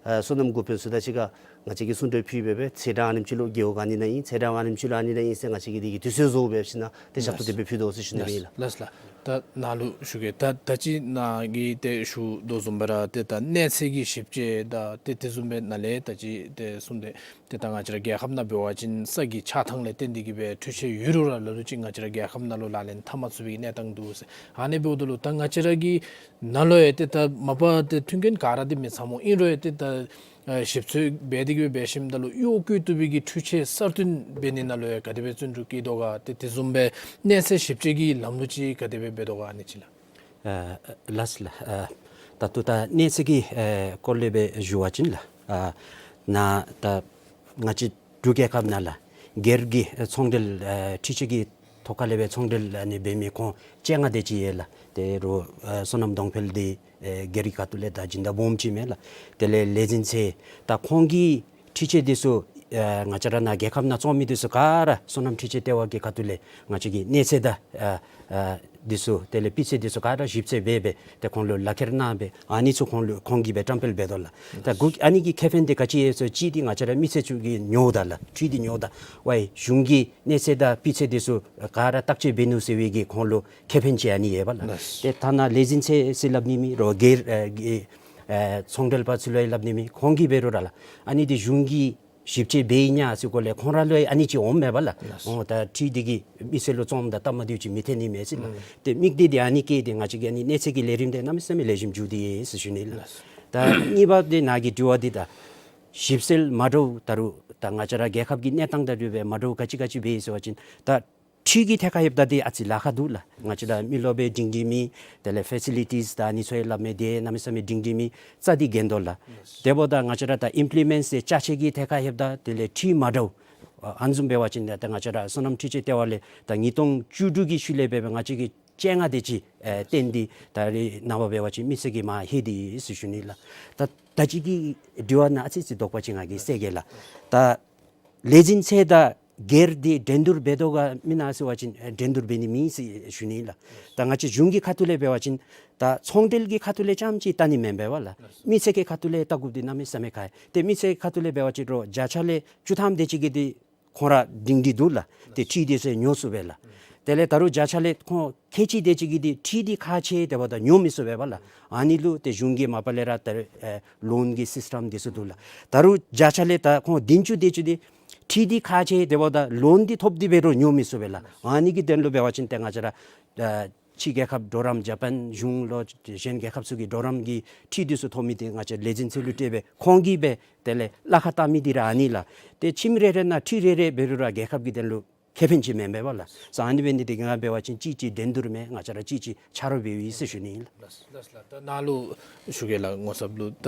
ཨ་སོ་ནམ་འགོ་དཔོན་ཚུ་དང་གཅིག་ཁར་ང་བཅས་ཀྱིས་གསུང་གྲོས་ཕུལ་སྦེ་སྦེ་ཚེས་གྲངས་ཨ་ནེམ་ཅིག་ལུ་རྒེད་འོག་ཨ་ནི་ནང་ཨིན། ཚེས་གྲངས་ཨ་ནེམ་ཅིག་ལུ་ཨ་ནི་ནང་ཨིན་ཟེར་ང་བཅས་ཀྱིས་འདི་གི་དུས་ཚོད་བཟོ་སྦེ་ཞིནམ་ལས་ཏེ་ཞབས་ཏོག་དེ་སྦེ་ཕུལ་དོ་ཟེར་ཞུ་ནི་ཨིན་ལགས། ལགས་ལགས། ད་ནཱ་ལུ་ཞུ་གེ། ད་ད་ཅི་ནཱ་གིས་ཏེ་ཞུ་དོ་བཟུམ་སྦེ་ར་ཏེ་ད་གནས་ཚད་ཀྱི་ཞིབ་དཔྱད་དང་ཏེ་དེ་བཟུམ་སྦེ་ནཱ་ལས་ད་ཅི་ཏེ་གསུངས་ཏེ་ཏེ་ད་ང་བཅས་ར་རྒྱལ་ཁབ་ནང་འབད་བ་ཅིན་ས་གི་ཆགས་ཐངས་ལས་བརྟེན་ཏེ་གི་སྦེ་འཕྲུལ་ཆས་ཡོད་རུང་ར་ལ་ལུ་ཅིག་ང་བཅས་ར་རྒྱལ་ཁབ་ནང་ལུ་ལག་ལེན་འཐབ་མ་ཚུགས་པའི་གནས་སྟངས་འདུག་ཟེར། ཨ་ནི་འབདཝ་ད་ལུ་ད་ང་བཅས་ར་གི་ནང་ལུ་ཡང་ཏེ་ད་མ་པ་ཏེ་མཐུན་རྐྱེན་ག་ར་འདི་མི་ཚངམ་ཨིན་རུང་ཡང་ཏེ་ད་ཨ་ཞིབ་འཚོལ་འབད་དེ་གི་སྦེ་འབད་ཞིནམ་ད་ལུ་གཡོག་བཀོལ་བཏུབ་པའི་གི་འཕྲུལ་ཆས་གསར་བཏོན་འབད་ནི་ནང་ལུ་ཡང་ག་དེ་སྦེ་བརྩོན་འགྲུས་བསྐྱེད་དོ་ག། ཏེ་དེ་བཟུམ་སྦེ་གནས་ཚད་ཞིབ་དཔྱད་ཀྱི་ལམ་ལུགས་ཅིག་ག་དེ་སྦེ་འབད་དོ་ག་ཨ་ནི་ཅིག་ལགས། ཨ་ལགས་ལགས། ཨ་ད་ལྟོ་ད་གནས་ཚད་ཀྱི་ཨ་སྐོར་ལས་སྦེ་ཞུ་བ་ཅིན་ལགས། ཨ་ནཱ་ད་ང་བཅས་འབྲུག་རྒྱལ་ཁབ་ནང་ལུ་སྒེར་གྱི་ཨ་ཚོང་འབྲེལ་ཨ་འཕྲུལ་ཆས་ཀྱི་ཐོག་ཁ་ལས་སྦེ་ཚོང་འབྲེལ་ཨ་ནི་འབད་མི་ཁོང་བཅོ་ལྔ་དེ་ཅིག་ཡོད་ལགས། ཏེ་རུང་ཨ་སོ་ནམ་གདོང་འཕེལ་འདི་ཨེ་སྒེར་གྱི་ཁ་ཐུག་ལས་ད་སྦྱིན་བདག་སྦོམ་ཅིག་མས་ལགས། དེ་ལས་ལས་འཛིན་ཚད་ད་ཁོང་གི་འཕྲུལ་ཆས་འདི་ཚུ་ཨེ་ང་བཅས་ར་ནཱ་རྒྱལ་ཁབ་ནང་བཙོང་མི་འདི་ཚུ་ག་ར་སོ་ནམ་འཕྲུལ་ཆས་ལྟེ་བ་གི་ཁ་ཐུག་ལས་ང་བཅས་ཀྱིས་གནས་ཚད་དང་ཨ་ཨ་འདི་ཚུ་དེ་ལས་སྤུས་ཚད་འདི་ཚུ་ག་ར་ཞིབ་འཚོལ་འབད་སྦེ་ཏེ་ཁོང་ལུ་ལག་ཁྱེར་གནང་སྦེ་ཨ་ནི་ཚུ་ཁོང་ལུ་ཁོང་གིས་སྦེ་བཀྲམ་སྤེལ་འབད་དོ་ལགས། ད་གུ་ཨ་ནི་གི་ཁེ་ཕན་འདི་ག་ཅི་ཡོད་ཟེར་ཅིག་འདི་ང་བཅས་ར་མི་སེར་ཚུ་གིས་ཉོཝ་ད་ལགས། འཕྲུལ་འདི་ཉོཝ་ད་ཝའི་གཞུང་གི་གནས་ཚད་དང་སྤུས་ཚད་འདི་ཚུ་ག་ར་བརྟག་དཔྱད་འབད་ནུག་ཟེར་བའི་གི་ཁོང་ལུ་ཁེ་ཕན་ཅིག་ཨ་ནི་ཡོད་པ་ལགས། ལགས། ཏེ་ཐ་ན་ལས་འཛིན་ཚད་ཟེར་སླབ་ནི་མེད་རུང་སྒེར་ཨེ་ཨེ་ཚོང་འབྲེལ་པ་ཚུ་ལུ་ཡང་སླབ་ནི་མེད། ཁོང་གིས་འབད་རུང་ར་ལགས། ཨ་ནི་འདི་གཞུང་གི་ ཞིབ་དཔྱད་འབད་ཡི་ཉ་ཟེར་གོ་ལས་ཁོང་ར་ལུ་ཡང་ཨ་ནི་ཅིག་འོངམ་མས་པ་ལགས། ལགས། འོ་ད་འཕྲུལ་འདི་གིས་མི་སེར་ལུ་བཙོངམ་དང་སྟབས་མ་བདེཝ་ཅིག་མི་ཐོན་ནི་མས་ཟེར་ལགས། ཨུམ། ཏེ་དམིགས་གཏད་འདི་ཨ་ནི་བསྐྱེད་དེ་ང་བཅས་ཀྱིས་ཨ་ནི་གནས་ཚད་ཀྱི་ལས་རིམ་འདི་གནམ་མེད་ས་མེད་ལེགས་ཤོམ་མཇུག་བསྡུ་ཡི་ཟེར་ཞུ་ནི་ལགས། ལགས། ད་གཉིས་པ་འདི་ནཱ་གི་དྲི་བ་འདི་ད་ཞིབ་འཚོལ་མ་འདྲཝ་ད་རུང་ད་ང་བཅས་ར་རྒྱལ་ཁབ་ཀྱི་གནས་སྟངས་དང་འབྲེལ་བའི་མ་འདྲཝ་ག་ཅི་ག་ཅི་འབད་ཡི་ཟེར་བ་ཅིན་ད་འཕྲུལ་གྱི་ཐད་ཁར་ལྷོདཔ་ད་འདི་ཨ་ཙི་ལཱ་ཁག་འདུག་ལགས། ང་བཅས་ར་མི་རློབས་སྦེ་སྒྲིང་སྒྲིང་མེད། དེ་ལས་ཕེ་སི་ལི་ཊིས་དང་ཨ་ནི་ཚུ་ཡང་སླབ་མི་འདི་གནམ་མེད་ས་མེད་སྒྲིང་སྒྲིང་མེད། རྩ་འདི་འགལ་འདུག་ལགས། དེ་འབདཝ་ད་ང་བཅས་ར་ད་ཨིམ་པི་ལི་མེནཊ་ཟེར་ཅ་ཆས་ཀྱི་ཐད་ཁར་ལྷོདཔ་ད་དེ་ལས་འཕྲུལ་མ་འདྲཝ་ཨ་ཨ་ནི་བཟུམ་འབད་བ་ཅིན་ད་ང་བཅས་ར་སོ་ནམ་འཕྲུལ་ཆས་ལྟེ་བ་ལས་ད་ཉིས་སྟོང་བཅུ་དྲུག་གི་ཤུལ་ལས་འབད་བའི་ང་བཅས་ཀྱིས་བཅོ་ལྔ་དེ་ཅིག་ཨེ་བཏོན་ཏེ་ད་རེས་ནངས་པ་འབད་བ་ཅིན་མི་སེར་གྱི་མར་ལྷོད་དེ་ཡོད་ཟེར་ཞུ་ནི་ལགས། ད་ད་ཅི་གི་དྲི་བ་ནང་ཨ་ཙི་ཙི་དོགས་པ་ཅིག་ང་གིས་སེལ་གེ་ལགས། ད་ལས་འཛིན་ཚད་དང་སྒེར་འདི་འགྲན་བསྡུར་འབད་དོ་ག་མེན་ན་ཟེར་བ་ཅིན་ཨེ་འགྲན་བསྡུར་འབད་ནི་མེད་ཟེར་ཞུ་ནི་ལགས། ད་ང་བཅས་གཞུང་གི་ཁ་ཐུག་ལས་འབད་བ་ཅིན་ད་ཚོང་འབྲེལ་གྱི་ཁ་ཐུག་ལས་རྐྱངམ་ཅིག་བལྟ་ནི་མེན་པས་པ་ལགས། མི་སེར་གྱི་ཁ་ཐུག་ལས་བལྟ་དགོཔ་འདི་གནམ་མེད་ས་མེད་ཁག་ཡོད། ཏེ་མི་སེར་གྱི་ཁ་ཐུག་ལས་འབད་བ་ཅིན་རོགས་བརྒྱ་ཆ་ལས་བཅུ་ཐམ་དེ་ཅིག་གིས་འདི་ཁོང་ར་སྒྲིང་སྒྲི་འདུག་ལགས། ཏེ་འཕྲུལ་འདི་ཚུ་ཉོ་ཚུགས་པས་ལགས། དེ་ལས་ད་རུང་བརྒྱ་ཆ་ལས་ཁོང་ཁལ་གཅིག་དེ་ཅིག་གིས་འདི་འཕྲུལ་འདི་ཁག་ཆེ་དེ་འབདཝ་ད་ཉོ་མི་ཚུགས་པས་པ་ལགས། ཨ་ནི་ལུ་ཏེ་གཞུང་གིས་མ་པ་ལས་ར་ད་ཨེ་ལོན་གྱི་སིསི་ཊམ་འདི་ཚུ་འདུག་ལགས། ད་རུང་བརྒྱ་ཆ་ལས་ད་ཁོང་བདུན་ཅུ་དེ་ཅིག་འདི་འཕྲུལ་འདི་ཁག་ཆེ་དེ་འབདཝ་ད་ལོན་འདི་ཐོབ་སྟེ་འབད་རུང་ཉོ་མི་ཚུགས་པས་ལགས། ཨ་ནི་གི་དོན་ལུ་འབད་བ་ཅིན་ཏེ་ང་བཅས་ར་ཨ་ཕྱི་རྒྱལ་ཁབ་གྲོགས་རམ་ཇ་པཱན་གཞུང་ལོ་གཞན་རྒྱལ་ཁབ་ཚུ་གི་གྲོགས་རམ་གྱི་འཕྲུལ་འདི་ཚུ་ཐོབ་མི་འདི་ང་བཅས་ལས་འཛིན་ཚུ་ལུ་སྤྲོད་སྦེ་ཁོང་གིས་སྦེ་དེ་ལས་གླ་ཁར་བཏང་མི་འདི་ར་ཨ་ནི་ལགས། ཏེ་ཁྱིམ་རེ་རེ་ནང་འཕྲུལ་རེ་རེ་འབད་རུང་ར་རྒྱལ་ཁབ་ཀྱི་དོན་ལུ་ཁེ་ཕན་ཅིག་མེན་པས་པ་ལགས། ས་ཨ་ནི་འབད་ནི་འདི་གིས་ང་འབད་བ་ཅིན་གཅིག་གཅིག་འགྲན་བསྡུར་མེད། ང་བཅས་ར་གཅིག་གཅིག་ཆ་རོགས་འབདཝ་ཨིན་ཟེར་ཞུ་ནི་ཨིན་ལགས། ལགས་ལགས། ད་ནཱ་ལུ་ཞུ་གེ་ལགས། ངོ་ཚབ་ལུ་ད་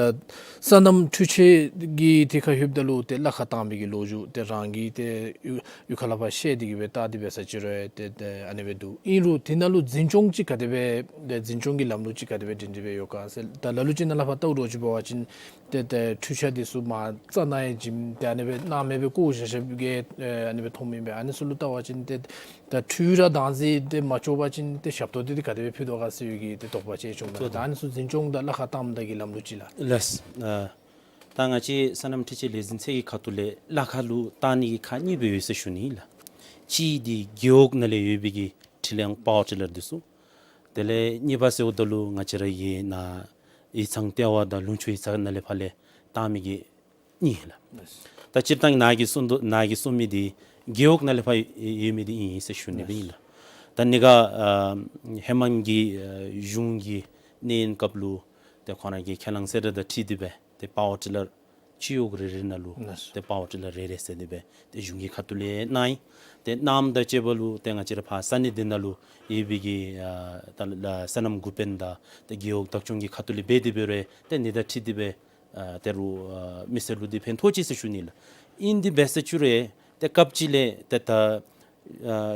སོ་ནམ་འཕྲུལ་ཆས་ཀྱི་ཐད་ཁར་ལྷོདཔ་ད་ལུ་ཏེ་གླ་ཁར་བཏང་མི་གི་ལོ་རྒྱུས་ཏེ་རང་གིས་ཏེ་གཡུས་གཡུས་ཁ་ལས་ཕར་ཤེས་ཏེ་གིས་སྦེ་བལྟ་སྟེ་འབད་ས་ཅིག་རུང་ཏེ་ཏེ་ཨ་ནི་སྦེ་འདུག། ཨིན་རུང་དེ་ནང་ལུ་འཛིན་སྐྱོང་ཅིག་ག་དེ་སྦེ་ཏེ་འཛིན་སྐྱོང་གི་ལམ་ལུགས་ཅིག་ག་དེ་སྦེ་སྒྲིང་སྒྲི་སྦེ་ཡོད་ག་ཟེར། ད་ལ་ལུ་ཅིག་ནང་ལས་ཕར་བལྟཝ་འདྲཝ་ཅིག་འབད་བ་ཅིན་ཏེ་ཏེ་འཕྲུལ་ཆས་འདི་ཚུ་མར་རྩ་ནང་ཡང་བྱིནམ་ཏེ་ཨ་ནི་སྦེ་ནང་མེད་པར་བཀོ་བཞག་བཞགཔ་གི་ཨ་ནི་སྦེ་མཐོངམ་ཨིན་པས། ཨ་ནི་ཚུ་ལུ་བལྟ་བ་ཅིན་ཏེ་ད་འཕྲུལ་ར་བདག་འཛིན་འདི་མ་ལྕོགས་པ་ཅིན་ཏེ་ཞབས་ཏོག་འདི་ཏེ་ག་དེ་སྦེ་ཕུལ་དོ་ག་ཟེར་བའི་གི་ཏེ་དོགས་པ་ཅིག་བྱུངམ་མས། ད་ཨ་ནི་ཚུ་འཛིན་སྐྱོང་དང་གླ་ཁར་བཏངམ་ད་གི་ལམ་ལུགས་ཅིག་ལགས། ལགས། ཨ་ད་ང་བཅས་སོ་ནམ་འཕྲུལ་ཆས་ལས་འཛིན་ཚད་ཀྱི་ཁ་ཐུག་ལས་གླ་ཁར་ལུ་བཏང་ནི་གི་ཁག་གཉིས་སྦེ་ཡོད་ཟེར་ཞུ་ནི་ལགས། གཅིག་འདི་རྒེད་འོག་ནང་ལས་ཡོད་པའི་གི་འཕྲུལ་གླང་པ་ཝར་ཊི་ལར་འདི་ཚུ། དེ་ལས་གཉིས་པ་ཟེརཝ་ད་ལུ་ང་བཅས་ར་གི་ནཱ་ཡིག་ཚང་ལྟེ་བ་དང་ལུང་ཕྱོགས་ཡིག་ཚང་ནང་ལས་ཕར་ལས་བཏང་མི་གི་གཉིས་ལགས། ད་སྤྱིར་བཏང་ནཱ་གིས་གསུངས་དོ་ནཱ་གིས་གསུངས་མི་འདི་རྒེད་འོག་ནང་ལས་ཕར་ཡོད་མི་འདི་ཨིན་ཟེར་ཞུ་ནི་སྦེ་ཨིན་ལགས། ད་ནི་ག་ཨ་ཧེ་མ་གི་ཨ་གཞུང་གི་གནས་ཡུན་སྐབས་ལུ་ཏེ་ཁོང་ར་གིས་ཁས་བླངས་ཟེར་ར་ད་འཁྲིལ་ཏེ་སྦེ་ཏེ་པ་ཝར་ཊི་ལར་སྤྱི་འོག་རེ་རེ་ནང་ལུ་ལགས། ཏེ་པ་ཝར་ཊི་ལར་རེ་རེ་ཟེར་ཏེ་སྦེ་ཏེ་གཞུང་གི་ཁ་ཐུག་ལས་གནང་ཡི། ཏེ་གནངམ་དང་བཅས་པ་ལུ་ཏེ་ང་བཅས་ར་ཕར་ས་གནས་འདི་ནང་ལུ་ཡོད་པའི་གི་ཨ་ད་ལ་སོ་ནམ་འགོ་དཔོན་དང་ཏེ་རྒེད་འོག་བདག་སྐྱོང་གི་ཁ་ཐུག་ལས་འབད་དེ་འབད་རུང་ཏེ་ཨ་ནི་དང་འཁྲིལ་ཏེ་སྦེ་ཨ་ད་རུང་ཨ་མི་སེར་ལུ་འདི་ཕན་ཐོགས་ཅི་ཟེར་ཞུ་ནི་ལགས། ཨིན་དེ་འབད་ཟེར་ཞུ་རུང་ཏེ་སྐབས་ཅིག་ལས་ཏེ་ད་ཨ་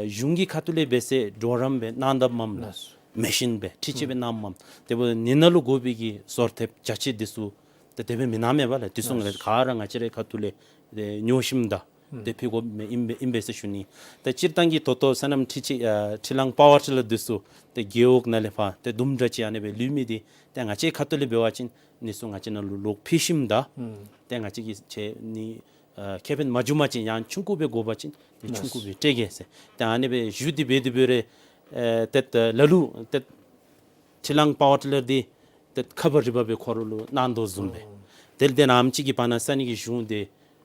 གཞུང་གི་ཁ་ཐུག་ལས་འབད་ཟེར་གྲོགས་རམ་སྦེ་གནང་དཔ་མས་ལགས། ལགས། མེ་ཤིན་སྦེ་འཕྲུལ་ཆས་སྦེ་གནངམ་མས། དེ་འབདཝ་ད་ཨ་ནི་ནང་ལུ་དགོ་པའི་གི་སོར་ཐེབས་ཅ་ཆས་འདི་ཚུ་ཏེ་དེ་སྦེ་མེན་ན་མེན་པ་ལགས། འདི་ཚུ་ལགས། ག་ར་ང་བཅས་རའི་ཁ་ཐུག་ལས་ཏེ་ཉོ་ཞིནམ་ད་ཏེ་ཕུལ་དགོཔ་ཨིན་པས་ཨིན་པས་ཟེར་ཞུ་ནི། ཏེ་སྤྱིར་བཏང་གི་ད་ལྟོ་སོ་ནམ་འཕྲུལ་ཆས་ཨ་འཕྲུལ་གླང་པ་ཝར་ཊི་ལར་འདི་ཚུ་ཏེ་རྒེད་འོག་ནང་ལས་ཕར་ཏེ་དུམ་གྲ་ཅིག་ཨ་ནི་སྦེ་ལུས་མི་འདི་ཏེ་ང་བཅས་ཁ་ཐུག་ལས་འབད་བ་ཅིན་ཨ་ནི་ཚུ་ང་བཅས་ནང་ལུ་ལོག་ཕུལ་ཞིནམ་ད་ཨུམ་ཏེ་ང་བཅས་ཀྱིས་ཁྱེད་ཨ་ནི་ཨ་ཁེ་ཕན་མ་བྱུང་པ་ཅིན་ཡང་ཆུང་ཀུ་སྦེ་དགོ་པ་ཅིན་ཏེ་ཆུང་ཀུ་སྦེ་སྤྲོད་གེ་ཟེར། ཏེ་ཨ་ནི་སྦེ་ཞུ་སྟེ་འབད་དེ་འབད་རུང་ཨེ་ཏེ་ལ་ལུ་ཏེ་འཕྲུལ་གླང་པ་ཝར་ཊི་ལར་འདི་ཏེ་ཁ་བ་རི་བ་སྦེ་ཁོ་ར་ལུ་གནང་དོ་བཟུམ་སྦེ། ཨོ། དེ་ལས་ཏེ་ནམ་ཅིག་གི་བར་ན་ས་གནས་ཀྱི་གཞུང་འདི་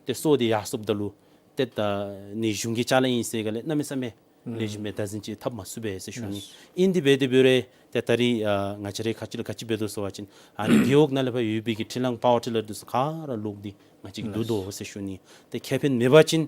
ཏེ་སོར་ཏེ་ཡར་སོངམ་ད་ལུ་ཏེ་ད་ཨ་ནི་གཞུང་གི་ཅ་ལ་ཨིན་ཟེར་ག་ལས་གནམ་མེད་ས་མེད་ཨུམ་ལེགས་ཤོམ་སྦེ་བདག་འཛིན་ཅིག་འཐབ་མ་ཚུགས་པས་ཟེར་ཞུ་ནི། ལགས། ཨིན་དེ་འབད་དེ་འབད་རུང་ཏེ་ད་རིས་ཨ་ང་བཅས་རའི་ཁ་ཐུག་ལས་ག་ཅི་འབད་དོ་ཟེར་བ་ཅིན་ཨ་ནི་རྒེད་འོག་ནང་ལས་ཕར་ཡོད་པའི་གི་འཕྲུལ་གླང་པ་ཝར་ཊི་ལར་འདི་ཚུ་ག་ར་ལོག་སྟེ་ང་བཅས་ཀྱིས་བསྡུ་དོ་ཟེར་ཞུ་ནི། ཏེ་ཁེ་ཕན་མེད་པ་ཅིན་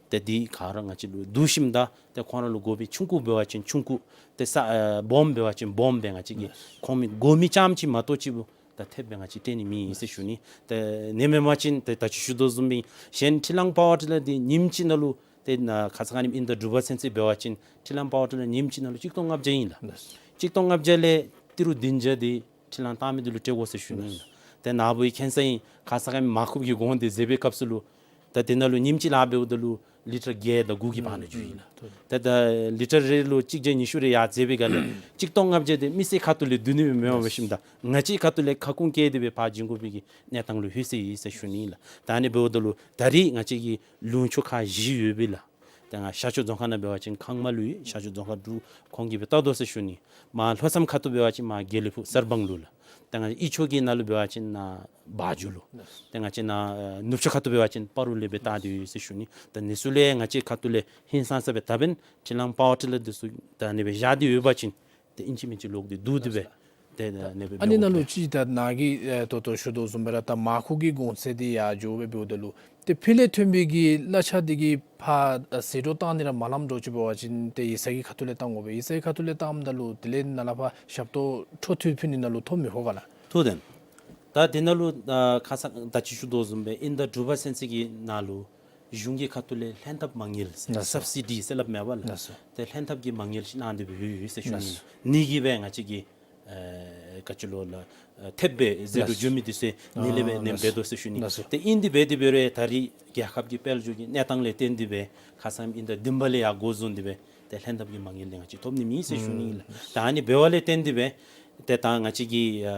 ཏེ་འདི་ག་ར་ང་བཅས་ལུ་བསྡུ་ཞིནམ་ད་ཏེ་ཁོང་ར་ལུ་དགོ་པའི་ཆུང་ཀུ་འབད་བ་ཅིན་ཆུང་ཀུ་ཏེ་ས་ཨ་སྦོམ་འབད་བ་ཅིན་སྦོམ་སྦེ་ང་བཅས་ཀྱིས་ལགས། ཁོང་མི་དགོ་མི་རྐྱངམ་ཅིག་མ་གཏོགས་ཅིག་ད་ཐེབས་སྦེ་ང་བཅས་སྤྲོད་ནི་མེད་ཟེར་ཞུ་ནི། ཏེ་ཨ་ནི་མེན་པ་ཅིན་ཏེ་ད་ཅི་ཞུ་དོ་བཟུམ་སྦེ་གཞན་འཕྲུལ་གླང་པ་ཝར་ཊི་ལར་འདི་ཉིནམ་གཅིག་ནང་ལུ་ཏེ་ནཱ་ཁ་ཙ་ཁ་ཉིནམ་ཨིན་ད་འབྲུག་པ་ཚུན་ཚོད་འབད་བ་ཅིན་འཕྲུལ་གླང་པ་ཝར་ཊི་ལར་ཉིནམ་གཅིག་ནང་ལུ་གཅིག་སྟོང་ལྔ་བརྒྱ་ཨིན་ལགས། ལགས། གཅིག་སྟོང་ལྔ་བརྒྱ་ལས་ཏི་རུ་བདུན་བརྒྱ་འདི་འཕྲུལ་གླང་བཏང་མི་འདི་ལུ་སྤྲོད་དགོ་ཟེར་ཞུ་ནི་ཨིན་ལགས། ཏེ་ནཱ་བུ་ཡི་ཁྱེད་ས་ཨིན་ཁ་ཙ་ཁ་ཉིནམ་མར་ཁུ་བ་གི་གོང་འདི་མཛད་པའི་སྐབས་སུ་ལུ་ད་དེ་ནང་ལུ་ཉིནམ་གཅིག་ལཱ་འབདཝ་ད་ལུ་ལི་ཊར་བརྒྱད་དང་དགུ་གི་བར་ན་འགྱོ་ཡི་ལགས། ད་ད་ལི་ཊར་རེ་ལུ་གཅིག་བརྒྱ་ཉི་ཤུ་རེ་ཡར་འཛེགས་པའི་སྒང་ལས་གཅིག་སྟོང་ལྔ་བརྒྱ་འདི་མི་སེར་ཁ་ཐུག་ལས་བསྡུ་ནི་མེན་པ་མེན་ཞིནམ་ད་ང་བཅས་ཁ་ཐུག་ལས་ཁ་སྐོང་བཀལ་ཏེ་སྦེ་ཕར་བྱིན་དགོ་པའི་གི་གནས་སྟངས་ལུ་ལྷོད་སོ་ཡི་ཟེར་ཞུ་ནི་ཨིན་ལགས། ད་ཨ་ནི་འབདཝ་ད་ལུ་ད་རིས་ང་བཅས་ཀྱི་ལུང་ཕྱོགས་ཁག་བཞི་ཡོད་པས་ལགས། ད་ང་ཤར་ཕྱོགས་རྫོང་ཁག་ནང་འབད་བ་ཅིན་ཁང་མ་ལུ་ཡོད། ཤར་ཕྱོགས་རྫོང་ཁག་འབྲུག་ཁོང་གིས་སྦེ་བལྟ་དོ་ཟེར་ཞུ་ནི། མར་ལྷོ་མཚམས་ཁ་ཐུག་འབད་བ་ཅིན་མར་དགེ་ལེགས་ཕུག་གསར་སྤང་ལུ་ལགས། ཏེ་ང་བཅས་ཨི་ཆོས་ཀྱི་ནང་ལུ་འབད་བ་ཅིན་ནཱ་བ་འཇུ་ལུ། ལགས། ཏེ་ང་བཅས་ནཱ་ནུབ་ཕྱོགས་ཁ་ཐུག་འབད་བ་ཅིན་སྤ་རོ་ལས་སྦེ་བཏང་སྟེ་ཡོད་ཟེར་ཞུ་ནི། ད་ཨ་ནི་ཚུ་ལས་ང་བཅས་ཁ་ཐུག་ལས་ཧིང་སངས་ས་སྦེ་ད་འབདན་ཁྲི་ལང་པ་ཝར་ཊི་ལར་འདི་ཚུ་ད་ཨ་ནི་སྦེ་བཞག་སྟེ་ཡོད་པ་ཅིན་ཏེ་ཨིན་ཅི་མིན་ཅི་ལོག་སྟེ་བསྡུ་སྟེ་སྦེ་ཏེ་ཨ་ནི་སྦེ་ཨ་ནི་ནང་ལུ་འབད་དགོ་པས། ཅིག་ད་ནཱ་གིས་ཨེ་ད་ལྟོ་ཞུ་དོ་བཟུམ་སྦེ་ར་ད་མར་ཁུ་གི་གོང་ཚད་འདི་ཡར་འགྱོ་སྦེ་འབདཝ་ད་ལུ་ཏེ་ཕྱི་ལས་ཐོན་པའི་གི་གླ་ཆ་འདི་གིས་ཕར་ཨ་ཟད་འགྲོ་བཏང་ནི་ར་མ་ལང་འགྱོ་ཅིག་འབད་བ་ཅིན་ཏེ་ཡིག་ཚང་གི་ཁ་ཐུག་ལས་བཏང་དགོ་པས། ཡིག་ཚང་གི་ཁ་ཐུག་ལས་བཏངམ་ད་ལུ་དེ་ལས་ནཱ་ལས་ཕར་ཞབས་ཏོག་འཕྲོ་མཐུད་ཕུལ་ནི་ནང་ལུ་ཐོ་མི་ཧོ་ག་ལགས། ཐོ་དེན། ད་དེ་ནང་ལུ་ཨ་ཁ་ཙ་ད་ཅི་ཞུ་དོ་བཟུམ་སྦེ་ཨིན་ཟླ་དྲུག་པ་ཚུན་ཚོད་ཀྱི་ནང་ལུ་གཞུང་གི་ཁ་ཐུག་ལས་ལྷན་ཐབས་མ་དངུལ་ཟེར་ལགས་སོ། སབ་སི་ཌི་ཟེར་སླབ་མས་པ་ལགས། ལགས་སོ། ཏེ་ལྷན་ཐབས་ཀྱི་མ་དངུལ་ཅིག་གནང་སྟེ་སྦེ་ཡོད་ཡོད་ཟེར་ཞུ་ནི། ལགས་སོ། ཨ་ནི་གིས་སྦེ་ང་བཅས་ཀྱི་ཨེ་ག་ཅི་ལོ་ལགས་ཨེ་ཐེབས་སྦེ་ཟད་འགྲོ་ལགས་སོ། འགྱོ་མི་འདི་ཚུ་ཨ་ནི་ལས་སྦེ་ཨ་ཨ་ལགས་སོ། འབད་དོ་ཟེར་ཞུ་ནི། ལགས་སོ། ཏེ་ཨིན་དེ་འབད་དེ་འབད་རུང་ད་རིས་རྒྱལ་ཁབ་ཀྱི་དཔལ་འབྱོར་གྱི་གནས་སྟངས་ལས་བརྟེན་ཏེ་སྦེ་ཁ་ཙ་ཨིན་ཟླ་བདུན་པ་ལས་ཡར་འགོ་བཟུང་སྟེ་སྦེ་ཏེ་ལྷན་ཐབས་ཀྱི་མ་དངུལ་འདི་ང་བཅས་ཐོབ་ནི་མེད་ཟེར་ཞུ་ནི་ཨིན་ལགས། ཨུམ། ད་ཨ་ནི་འབདཝ་ལས་བརྟེན་ཏེ་སྦེ་ཏེ་ད་ང་བཅས་ཀྱི་ཨ་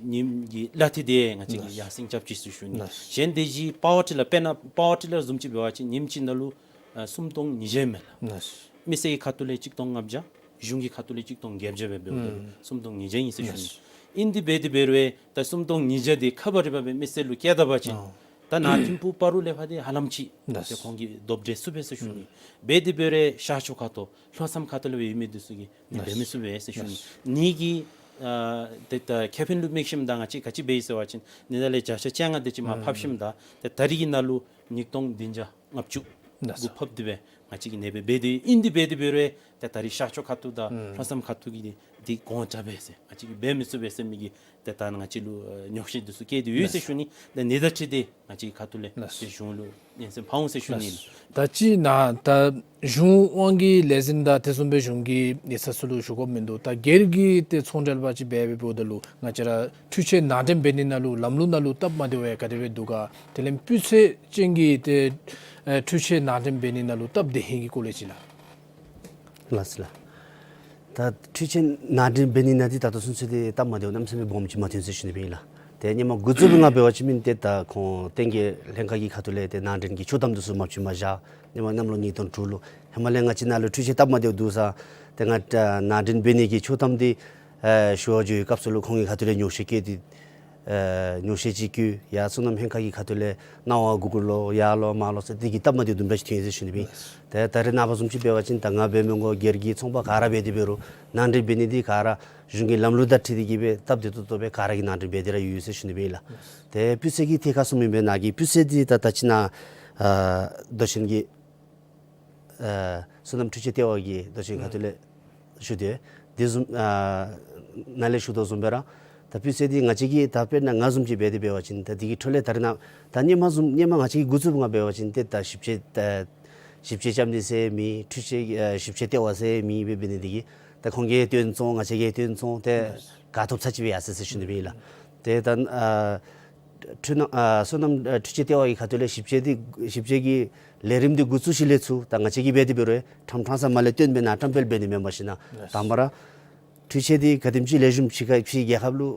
ཉིནམ་གྱི་གླ་འཐུས་འདི་ང་བཅས་ཀྱིས་ལགས་སོ། ཡར་སེང་རྐྱབ་ཅི་ཟེར་ཞུ་ནི། ལགས་སོ། གཞན་དེ་བཞིན་པ་ཝར་ཊི་ལར་དཔེར་ན་པ་ཝར་ཊི་ལར་བཟུམ་ཅིག་འབད་བ་ཅིན་ཉིནམ་གཅིག་ནང་ལུ་ཨ་སུམ་སྟོང་ཉིས་བརྒྱ་མས་ལགས། ལགས་སོ། མི་སེར་གྱི་ཁ་ཐུག་ལས་གཅིག་སྟོང་ལྔ་བརྒྱ། གཞུང་གི་ཁ་ཐུག་ལས་གཅིག་སྟོང་བརྒྱད་བརྒྱ་སྦེ་འབདཝ་ད་ལུ་ཨུམ་སུམ་སྟོང་ཉིས་བརྒྱ་ཨིན་ཟེར་ཞུ་ནི། ལགས་སོ། ཨིན་དེ་འབད་དེ་འབད་རུང་ད་སུམ་སྟོང་ཉིས་བརྒྱ་འདི་ཁ་བ་རི་བ་སྦེ་མི་སེར་ལུ་བསྐྱལ་ད་པ་ཅིན་ཨོ་ད་ནཱ་ཐིམ་ཕུག་སྤ་རོ་ལས་ཕར་འདི་ཧ་ལམ་ཅིག་ལགས་སོ། ཏེ་ཁོང་གིས་རྡོག་འདྲེས་ཚུགས་པས་ཟེར་ཞུ་ནི། ཨུམ། འབད་དེ་འབད་རུང་ཤར་ཕྱོགས་ཁ་ཐུག་ལྷོ་མཚམས་ཁ་ཐུག་ལས་འབད་མི་འདི་ཚུ་གིས་ཨ་ནི་ལགས་སོ། འབད་མི་ཚུགས་པས་ཟེར་ཞུ་ནི། ལགས་སོ། ཨ་ནི་གིས་ཨ་ཏེ་ད་ཁེ་ཕན་ལུ་དམིགས་ཞིནམ་ད་ང་བཅས་ག་ཅི་འབད་ཡི་ཟེར་བ་ཅིན་ཨ་ནི་ད་ལས་བརྒྱ་ཆ་བཅོ་ལྔ་དེ་ཅིག་མར་ཨུམ་ཕབ་ཞིནམ་ད་ཏེ་ད་རིས་ཀྱི་ནང་ལུ་ཉིས་སྟོང་བདུན་བརྒྱ་ལྔ་བཅུ་ལགས་སོ། གུ་ཕབ་སྟེ་སྦེ་ང་བཅས་ཀྱིས་ཨ་ནི་སྦེ་འབད་དེ་ཨིན། དེ་འབད་དེ་འབད་རུང་ཏེ་ད་རིས་ཤར་ཕྱོགས་ཁ་ཐུག་དང་ཨུམ་ལྷོ་མཚམས་ཁ་ཐུག་གི་འདི་འདི་གོང་དྲགས་པས་ཟེར་ང་བཅས་ཀྱིས་འབད་མི་ཚུགས་པས་ཟེར་མི་གི་ཏེ་ད་ང་བཅས་ལུ་ཨ་ཉོགས་བཤད་འདི་ཚུ་བཀལ་ཏེ་ཡོད་ཟེར་ཞུ་ནི། ལགས་སོ། ད་ཨ་ནི་ད་ཅི་འདི་ང་བཅས་ཀྱི་ཁ་ཐུག་ལས་ལགས་སོ། ཏེ་གཞུང་ལུ་སྙན་སེང་ཕུལ་འོང་ཟེར་ཞུ་ནི། ལགས་སོ། ད་ཅི་ནཱ་ད་གཞུང་དབང་གི་ལས་འཛིན་དང་དེ་བཟུམ་སྦེ་གཞུང་གི་ཡིག་ཚང་ཚུ་ལུ་ཞུ་དགོཔ་མིན་འདུག། ད་སྒེར་གྱི་ཏེ་ཚོང་འབྲེལ་པ་ཅིག་འབད་འབདཝ་ད་ལུ་ང་བཅས་ར་འཕྲུལ་ཆས་ནང་འདྲེན་འབད་ནི་ནང་ལུ་ལམ་ལུགས་ནང་ལུ་སྟབས་མ་བདེཝ་ཡང་ག་དེ་སྦེ་འདུག་ག། དེ་ལས་སྤུས་ཚད་ཅན་གྱི་ཏེ་ཨེ་འཕྲུལ་ཆས་ནང་འདྲེན་འབད་ནི་ནང་ལུ་སྟབས་བདེ་ཧིང་གི་སྐོར་ལས་ཅིག་ལགས། ལགས་སོ་ལགས། ད་འཕྲུལ་ཆས་ནང་འདྲེན་འབད་ནི་ནང་འདི་ད་ལྟོ་ཚུན་ཚོད་འདི་སྟབས་མ་བདེཝ་གནམ་མེད་ས་མེད་སྦོམ་ཅིག་མ་ཐོན་ཟེར་ཞུ་ནི་སྦེ་ཨིན་ལགས། ཏེ་ཧེ་མ་འགོ་བཙུགས་པའི་སྒང་འབད་བ་ཅིན་མེན་ཏེ་ད་ཁོང་བསྟན་རྒྱས་ལྷན་ཁག་གི་ཁ་ཐུག་ལས་ཏེ་ནང་འདྲེན་གྱི་ཆོག་ཐམ་འདི་ཚུ་མ་བྱིན་པར་བཞག། ཧེ་མ་གནམ་ལོ་ཉིས་སྟོང་དྲུག་ལུ་ཧེ་མ་ལས་ང་བཅས་ནཱ་ལུ་འཕྲུལ་ཆས་སྟབས་མ་བདེཝ་འདུག་ས། ཏེ་ང་ནང་འདྲེན་འབད་ནི་གི་ཆོག་ཐམ་འདི་ཨེ་ཞུ་བར་འགྱོ་བའི་སྐབས་སུ་ལུ་ཁོང་གི་ཁ་ཐུག་ལས་ཉོགས་བཤད་བཀོད་དེ་ཨེ་ཉོགས་བཤད་ཅིག་བཀོད། ཡར་སོ་ནམ་ལྷན་ཁག་གི་ཁ་ཐུག་ལས་གནང་བ་གུ་གུ་ལོག་ཡར་ལོག་མར་ལོག་ཟེར་འདི་གིས་སྟབས་མ་བདེཝ་དུམ་གྲ་ཅིག་ཐོན་ཡི་ཟེར་ཞུ་ནི་སྦེ་ཨིན། ལགས་སོ། ཏེ་ད་རེས་ནངས་པ་བཟུམ་ཅིག་འབད་བ་ཅིན་ད་ང་འབད་མི་དགོ། སྒེར་གྱི་ཚོང་པ་ག་ར་འབད་དེ་འབད་རུང་ནང་འདྲེན་འབད་ནི་འདི་ག་ར་གཞུང་གི་ལམ་ལུགས་དང་འཁྲིལ་ཏེ་གིས་སྦེ་སྟབས་བདེ་ཏོག་ཏོ་སྦེ་ག་ར་གིས་ནང་འདྲེན་འབད་དེ་ར་ཡོད་ཟེར་ཞུ་ནི་སྦེ་ཨིན་ལགས། ལགས་སོ། ཏེ་སྤུས་ཚད་ཀྱི་ཐད་ཁར་སོང་མི་འབད་ནཱ་གི་སྤུས་ཚད་འདི་ད་ད་ཅི་ནཱ་ཨ་མདོ་ཆེན་གྱི་ཨ་སོ་ནམ་འཕྲུལ་ཆས་ལྟེ་བ་གི་མདོ་ཆེན་ཁ་ཐུག་ལས་ཞུ་དེས། དེ་བཟུམ་ཨ་ནཱ་ལས་ཞུ་དོ་བཟུམ་སྦེ་ར་ད་སྤུས་ཚད་འདི་ང་བཅས་ཀྱིས་ད་དཔེར་ན་ང་བཟུམ་ཅིག་འབད་དེ་འབད་བ་ཅིན་ད་འདི་གི་འཕྲོ་ལས་ད་རེས་ནཱ་ད་ཧེ་མ་བཟུམ་ཧེ་མ་ང་བཅས་ཀྱིས་འགོ་བཙུགས་པའི་སྒང་འབད་བ་ཅིན་ཏེ་ད་ཞིབ་དཔྱད་ད་ཞིབ་དཔྱད་རྐྱབ་ནི་ཟེར་མེད། འཕྲུལ་ཆས་ཨ་ཞིབ་དཔྱད་ལྟེ་བ་ཟེར་མེད། འབད་འབད་ནི་འདི་གིས་ད་ཁོང་གིས་སྟོན་སོང་ང་བཅས་ཀྱིས་སྟོན་སོང་ཏེ་ག་ཐོབ་ཚར་ཅིག་སྦེ་ཡར་སོ་ཡི་ཟེར་ཞུ་ནི་སྦེ་ཨིན་ལགས། ཏེ་ད་ཨ་འཕྲུལ་སྣང་ཨ་སོ་ནམ་ཨ་འཕྲུལ་ཆས་ལྟེ་བ་གི་ཁ་ཐུག་ལས་ཞིབ་དཔྱད་འདི་ཞིབ་དཔྱད་ཀྱི་ལས་རིམ་འདི་འགོ་བཙུགས་ཞིནམ་ལས་ཚུར་ད་ང་བཅས་ཀྱིས་འབད་དེ་འབད་རུང་ཁྲམ་ཁྲང་ས་མར་ལས་བཏོན་སྦེ་ནཱ་བཀྲམ་སྤེལ་འབད་ནི་མེན་པར་ཞིན་ན་ལགས། དང་པ་ར་འཕྲུལ་ཆས་འདི་ག་དེམ་ཅིག་ལེགས་ཤོམ་ཕྱི་ཁ་ཕྱི་རྒྱལ་ཁབ་ལུ་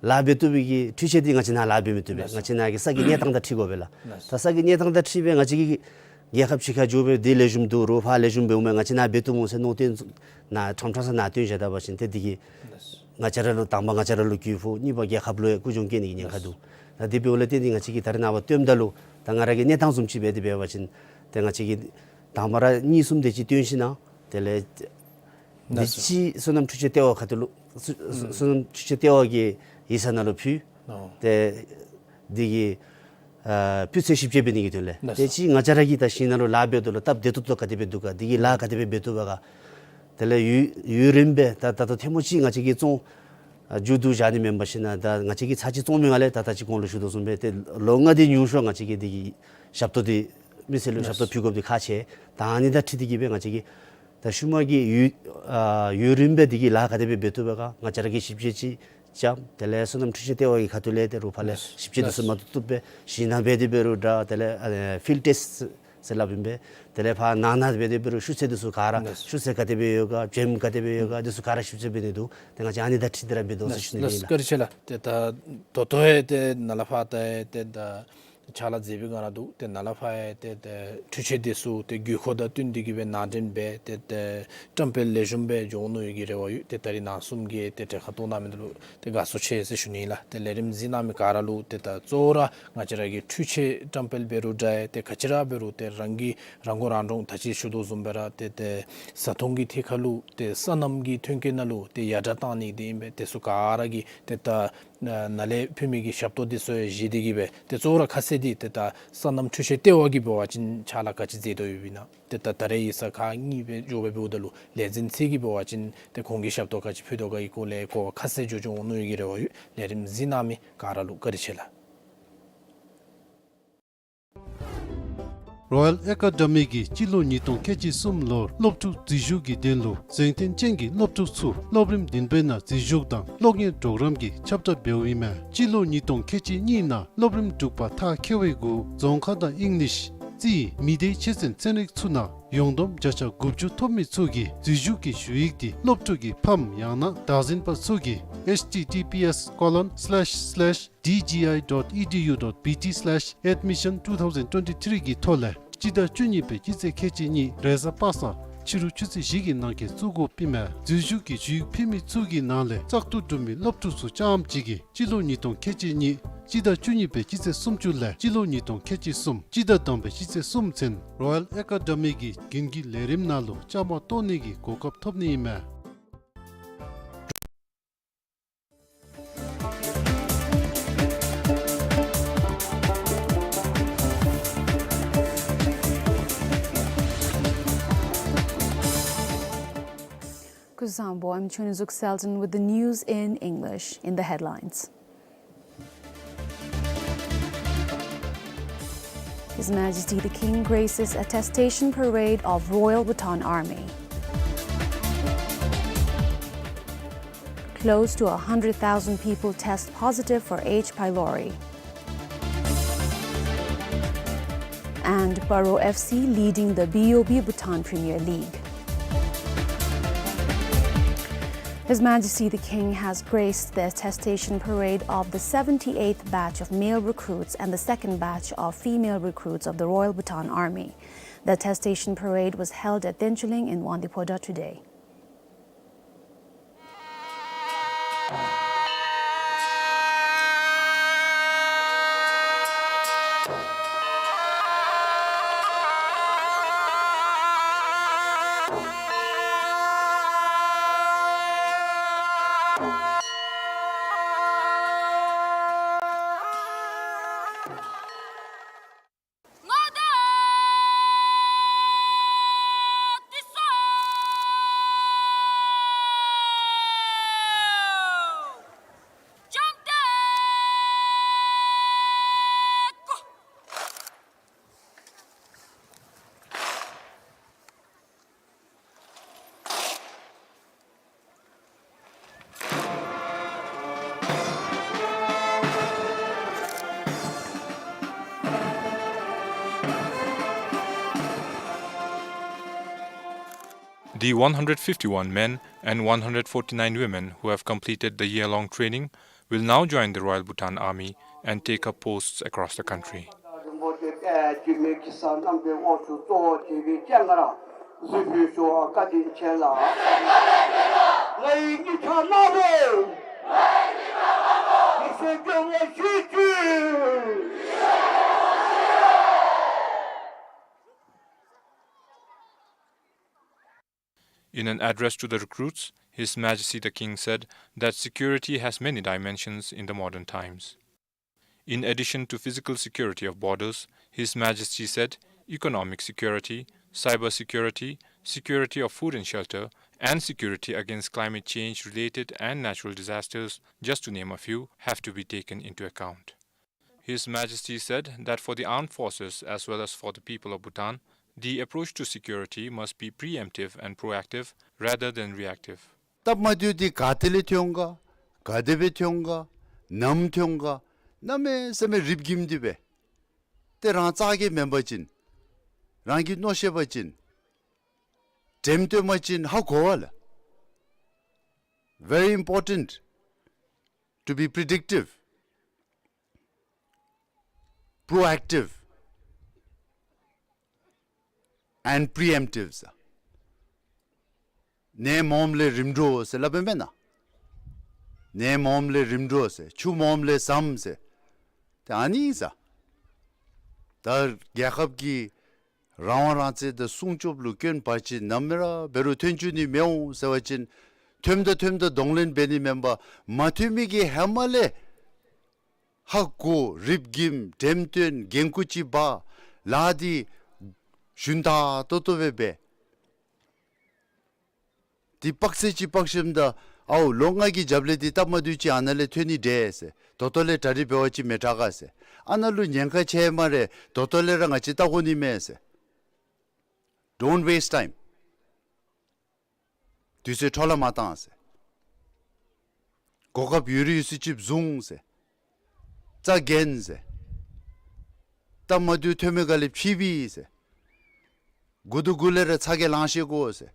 ལཱ་འབད་བཏུབ་པའི་གི་འཕྲུལ་ཆས་འདི་ང་བཅས་ནཱ་ལཱ་འབད་མི་བཏུབ་པས། ལགས། ང་བཅས་ནཱ་གི་ས་གི་གནས་སྟངས་དང་འཁྲིལ་དགོ་པས་ལགས། ལགས། ད་ས་གི་གནས་སྟངས་དང་འཁྲིལ་སྦེ་ང་བཅས་ཀྱིས་རྒྱལ་ཁབ་ཕྱི་ཁར་འགྱོ་སྦེ་འདི་ལེགས་ཤོམ་འདུག་རོགས་ཕར་ལེགས་ཤོམ་འབདཝ་མས་ང་བཅས་ནཱ་འབད་བཏུབ་འོང་ཟེར་མནོ་སྟེ་ནཱ་ཁྲམ་ཁྲང་ས་ནཱ་བཏོན་བཞག་ད་པ་ཅིན་ཏེ་འདི་གིས་ལགས། ང་བཅས་ར་ལུ་དང་པ་ང་བཅས་ར་ལུ་གྱོང་ཕོག། གཉིས་པ་རྒྱལ་ཁབ་ལུ་ཡང་རྒུད་གྱོང་བཀལ་ནི་གི་ཉེན་ཁ་འདུག། ད་དེ་འབདཝ་ལས་བརྟེན་ཏེ་ང་བཅས་ཀྱིས་ད་རེས་ནངས་པ་བཏོནམ་ད་ལུ་ད་ང་ར་གི་གནས་སྟངས་བཟུམ་ཅིག་འབད་དེ་འབད་བ་ཅིན་ཏེ་ང་བཅས་ཀྱིས་དང་པ་ར་གཉིས་གསུམ་དེ་ཅིག་བཏོན་ཞིན་ན་དེ་ལས་འདི་ལགས་སོ། ཅིག་སོ་ནམ་འཕྲུལ་ཆས་ལྟེ་བ་ཁ་ཐུག་ལུ་སོ་སོ་ཨུམ་སོ་ནམ་འཕྲུལ་ཆས་ལྟེ་བ་གི་ཡིག་ཚང་ནང་ལུ་ཕུལ། ཨོ། ཏེ་འདི་གི་ཨ་སྤུས་ཚད་ཞིབ་དཔྱད་འབད་ནི་གི་དོན་ལས། ལགས་སོ། དེ་ཅིག་ང་བཅས་ར་གིས་ད་ཞིང་ནང་ལུ་ལཱ་འབདཝ་ད་ལུ་སྟབས་བདེ་ཏོག་ཏོ་ག་དེ་སྦེ་འདུག་ག། འདི་གི་ལཱ་ག་དེ་སྦེ་འབད་བཏུབ་པས་ག། དེ་ལས་ཡུན་ཡུན་རིངམོ་སྦེ་ད་ད་ལྟོ་ཐེངས་མ་ཅིག་ང་བཅས་ཀྱིས་བཙོང་ཨ་མཇུག་བསྡུ་བཞག་ནི་མེན་པར་ཞིན་ན་ད་ང་བཅས་ཀྱིས་ཚར་གཅིག་བཙོང་མི་སྒང་ལས་ད་ད་ཅི་གོང་ལུ་ཞུ་དོ་བཟུམ་སྦེ་ཏེ་ལོ་ལྔ་དེ་ཉུང་ཤོས་ང་བཅས་ཀྱིས་འདི་གི་ཞབས་ཏོག་འདི་མི་སེར་ལུ་ཞབས་ཏོག་ཕུལ་དགོཔ་འདི་ཁག་ཆེ། ད་ཨ་ནི་དང་འཁྲིལ་ཏེ་གིས་སྦེ་ང་བཅས་ཀྱིས་ད་ཤུལ་མ་གི་ཡུན་ཨ་ཡུན་རིངམོ་སྦེ་འདི་གི་ལཱ་ག་དེ་སྦེ་འབད་བཏུབ་པས་ག། ང་བཅས་ར་གིས་ཞིབ་དཔྱད་ཅིག་རྐྱབ། དེ་ལས་སོ་ནམ་འཕྲུལ་ཆས་ལྟེ་བ་གི་ཁ་ཐུག་ལས་ཏེ་རོགས་ཕར་ལས་ལགས། ཞིབ་དཔྱད་འདི་ཚུ་ལགས། མ་བཏུབ་བཏུབ་སྦེ་ཞིང་ནང་འབད་དེ་འབད་རུང་འདྲ། དེ་ལས་ཨ་ཕིལཌ་ཊེསཊ་ཟེར་སླབ་ཨིན་པས། དེ་ལས་ཕར་ནང་ན་འབད་དེ་འབད་རུང་ཤུགས་ཚད་འདི་ཚུ་ག་ར་ལགས། ཤུགས་ཚད་ག་དེ་སྦེ་ཡོད་ག། བྱེམ་ག་དེ་སྦེ་ཡོད་ག། འདི་ཚུ་ག་ར་ཞིབ་དཔྱད་འབད་ནི་འདུག། ཏེ་ང་བཅས་ཨ་ནི་དང་འཁྲིལ་ཏེ་ར་འབད་དོ་ཟེར་ཞུ་ནི་ལགས། ཨིན་ལགས། ལགས། བཀའ་དྲིན་ཆེ་ལགས། ཏེ་ད་ད་ལྟོ་ཡང་ཏེ་ནཱ་ལས་ཕར་ད་ཏེ་ད་ ཕྱག་ལཱ་མཛད་པའི་སྒང་ར་འདུག། ཏེ་ནཱ་ལས་ཕར་ཡང་ཏེ་ཏེ་འཕྲུལ་ཆས་འདི་ཚུ་ཏེ་དགོས་མཁོ་དང་བསྟུན་ཏེ་གི་སྦེ་ནང་འདྲེན་འབད་ཏེ་ཏེ་བཀྲམ་སྤེལ་ལེགས་ཤོམ་སྦེ་འགྱོ་འོང་མནོ་བའི་གི་རེ་བ་ཡོད། ཏེ་ད་རིས་ནང་གསུམ་གྱིས་ཏེ་གྲལ་ཁར་གཏོགས་གནང་མི་འདི་ལུ་ཏེ་དགའ་ཚོར་ཆེ་ཟེར་ཞུ་ནི་ཨིན་ལགས། ཏེ་ལས་རིམ་གཟིགས་གནང་མི་ག་ར་ལུ་ཏེ་ད་གཙོ་བོ་ར་ང་བཅས་ར་གི་འཕྲུལ་ཆས་བཀྲམ་སྤེལ་འབད་རུང་འདྲ་ཡ་ཏེ་ག་ཅི་ར་འབད་རུང་ཏེ་རང་གིས་རང་མགོ་རང་འདྲོངས་ད་ཅི་ཞུ་དོ་བཟུམ་སྦེ་ར་ཏེ་ཏེ་བཟའ་འཐུང་གི་ཐད་ཁར་ལུ་ཏེ་སོ་ནམ་གྱི་ཐོན་སྐྱེད་ནང་ལུ་ཏེ་ཡར་དྲག་གཏང་ནི་འདི་ཨིན་པས། དེ་ཚུ་ག་ར་གིས་ཏེ་ད་ནཱ་ལས་ཕུལ་མི་གི་ཞབས་ཏོག་འདི་ཚུ་ཡང་བཞེས་ཏེ་གི་སྦེ་ཏེ་གཙོ་བོ་ར་ཁ་གསལ་འདི་ཏེ་ད་སོ་ནམ་འཕྲུལ་ཆས་ལྟེ་བ་གིས་འབད་བ་ཅིན་ཕྱག་ལཱ་ག་ཅི་མཛད་དོ་ཡོདཔ་ཨིན་ན། ཏེ་ད་ད་རེས་ཡིག་ཚང་ཁག་གཉིས་སྦེ་འགྱོ་སྦེ་འབདཝ་ད་ལུ་ལས་འཛིན་ཚུ་གིས་འབད་བ་ཅིན་ཏེ་ཁོང་གིས་ཞབས་ཏོག་ག་ཅི་ཕུལ་དོ་ག་གི་སྐོར་ལས་གོ་བ་ཁ་གསལ་འགྱོ་འགྱོཝ་འོང་མནོ་བའི་གི་རེ་བ་ཡོད། ལས་རིམ་གཟིགས་གནང་མི་ག་ར་ལུ་བཀའ་དྲིན་ཆེ་ལགས། རོ་ཡལ་ཨེ་ཀ་ཌ་མི་གིས་སྤྱི་ལོ་ཉིས་སྟོང་ཁལ་གཅིག་གསུམ་ལོར་སློབ་ཕྲུག་འཛུལ་ཞུགས་ཀྱི་དོན་ལུ་གཟེངས་རྟེན་ཅན་གྱི་སློབ་ཕྲུག་ཚུ་སློབ་རིམ་བདུན་པའི་ནང་འཛུལ་ཞུགས་དང་སློབ་གཉེར་གྲོགས་རམ་གྱི་ཁྱབ་བསྒྲགས་འབདཝ་ཨིན་མས། སྤྱི་ལོ་ཉིས་སྟོང་ཁལ་གཅིག་གཉིས་ནང་སློབ་རིམ་དྲུག་པ་མཐར་འཁྱོལ་བའི་གུ་རྫོང་ཁ་དང་ཨིང་ལིཤ་རྩིས་མི་སྡེའི་ཆོས་ཚན་ཚན་རིག་ཚུ་ནང་ཡོངས་བསྡོམས་བརྒྱ་ཆ་དགུ་བཅུ་ཐོབ་མི་ཚུ་གིས་འཛུལ་ཞུགས་ཀྱི་ཞུ་ཡིག་འདི་སློབ་ཕྲུག་གི་ཕམ་ཡང་ན་བདག་འཛིན་པ་ཚུ་གིས་H T T P S colon slash slash D G I dot E D U dot B T slash admission two thousand twenty-three གི་ཐོག་ལས་སྤྱི་ཟླ་བཅུ་གཉིས་པའི་སྤྱི་ཚེས་ཁལ་གཅིག་གཉིས་རེས་གཟའ་པ་སངས་ཕྱི་རུ་ཆུ་ཚོད་བཞི་གི་ནང་འཁོད་བཙུགས་དགོཔ་ཨིན་མས། འཛུལ་ཞུགས་ཀྱི་ཞུ་ཡིག་ཕུལ་མི་ཚུ་གི་ནང་ལས་བཙག་འཐུ་གྲུབ་མི་སློབ་ཕྲུག་ཚུ་རྐྱངམ་གཅིག་གིས་སྤྱི་ལོ་ཉིས་སྟོང་ཁལ་གཅིག་གཉིས་སྤྱི་ཟླ་བཅུ་གཉིས་པའི་སྤྱི་ཚེས་སུམ་ཅུ་ལས་སྤྱི་ལོ་ཉིས་སྟོང་ཁལ་གཅིག་གསུམ་སྤྱི་ཟླ་དང་པའི་སྤྱི་ཚེས་གསུམ་ཚུན་རོ་ཡལ་ཨེ་ཀ་ཌ་མི་གི་རྒྱུན་གྱི་ལས་རིམ་ནང་ལུ་བཅའ་མར་གཏོགས་ནི་གི་གོ་སྐབས་ཐོབ་ནི་ཨིན་མས། Kuzuzangpo, I'm Chunizuk Selden with the news in English. In the headlines. His Majesty the King graces attestation parade of Royal Bhutan Army. Close to a hundred thousand people test positive for H. pylori. And Paro F C leading the B O B Bhutan Premier League. His Majesty the King has graced the attestation parade of the seventy-eighth batch of male recruits and the second batch of female recruits of the Royal Bhutan Army. The attestation parade was held at Denchuling in Wangdue Phodrang today. The one hundred fifty-one men and one hundred forty-nine women who have completed the year-long training will now join the Royal Bhutan Army and take up posts across the country. In an address to the recruits, His Majesty the King said that security has many dimensions in the modern times. In addition to physical security of borders, His Majesty said economic security, cyber security, security of food and shelter, and security against climate change-related and natural disasters, just to name a few, have to be taken into account. His Majesty said that for the armed forces as well as for the people of Bhutan, the approach to security must be preemptive and proactive rather than reactive. སྟབས་མ་བདེཝ་འདི་ག་ཏེ་ལས་ཐོན་འོང་ག། ག་དེ་སྦེ་ཐོན་འོང་ག། ནམ་ཐོན་འོང་ག། གནམ་མེད་ས་མེད་རིགཔ་འགྱིམ་སྟེ་སྦེ། ཏེ་རང་རྩ་འགེངས་མེན་པ་ཅིན། རང་གིས་མནོ་ཤེས་པ་ཅིན། དྲནམ་སྟོན་པ་ཅིན་ཧ་གོ་བས་ལགས། Very important to be predictive. proactive and preemptive ཟེར། ནད་མ་འོངམ་ལས་རིམ་གྲོ་ཟེར་སླབ་པས་མེན་ན། ནད་མ་འོངམ་ལས་རིམ་གྲོ་ཟེར། ཆུ་མ་འོངམ་ལས་ཟམ་ཟེར། ཏེ་ཨ་ནི་ཟེར། ད་རྒྱལ་ཁབ་ཀྱི་རང་དབང་རང་བཙན་དང་སྲུང་སྐྱོབ་ལུ་སྐྱོན་བར་ཅིག་ནམ་ར་འབད་རུང་ཐོན་བཅུག་ནི་མི་འོང་ཟེར་བ་ཅིན་ཐོནམ་ད་ཐོནམ་ད་གདོང་ལེན་འབད་ནི་མེན་པར་མ་ཐོན་མི་གི་ཧེ་མ་ལས་ཧ་གོ་རིག་གིམ་འགྲེམས་སྟོན་འགན་ཁུར་ཅིག་འབག་ལཱ་འདི་ཞུན་དག་ཏོག་ཏོ་སྦེ་འབད། ཏེ་དཔག་ཚད་ཅིག་དཔག་ཞིནམ་ད་ཨའོ་ལོ་ལྔ་གི་རྒྱབ་ལས་འདི་སྟབས་མ་བདེཝ་ཅིག་ཨ་ནཱ་ལས་ཐོན་ནི་འདྲས་ཟེར། ད་ལྟོ་ལས་གྲ་སྒྲིག་འབད་བ་ཅིན་མི་དྲག་ག་ཟེར། ཨ་ནཱ་ལུ་ཉེན་ཁ་ཆེ་སྨ་རེ། ད་ལྟོ་ལས་ར་ང་བཅས་བལྟ་དགོ་ནི་མས་ཟེར། Don't waste time. དུས་ཚོད་འཕྲོ་བརླག་མ་བཏང་ཟེར། གོ་སྐབས་ཡོད་རིགས་ཡོད་ཚད་ཅིག་བཟུང་ཟེར། རྩ་འགེངས་ཟེར། སྟབས་མ་བདེཝ་ཐོན་མི་ག་ལས་ཕྱིས་པས་ཟེར། མགུ་ཏོ་མགུ་ལས་ར་ཚ་གྱང་ལང་ཤེས་དགོ་ཟེར།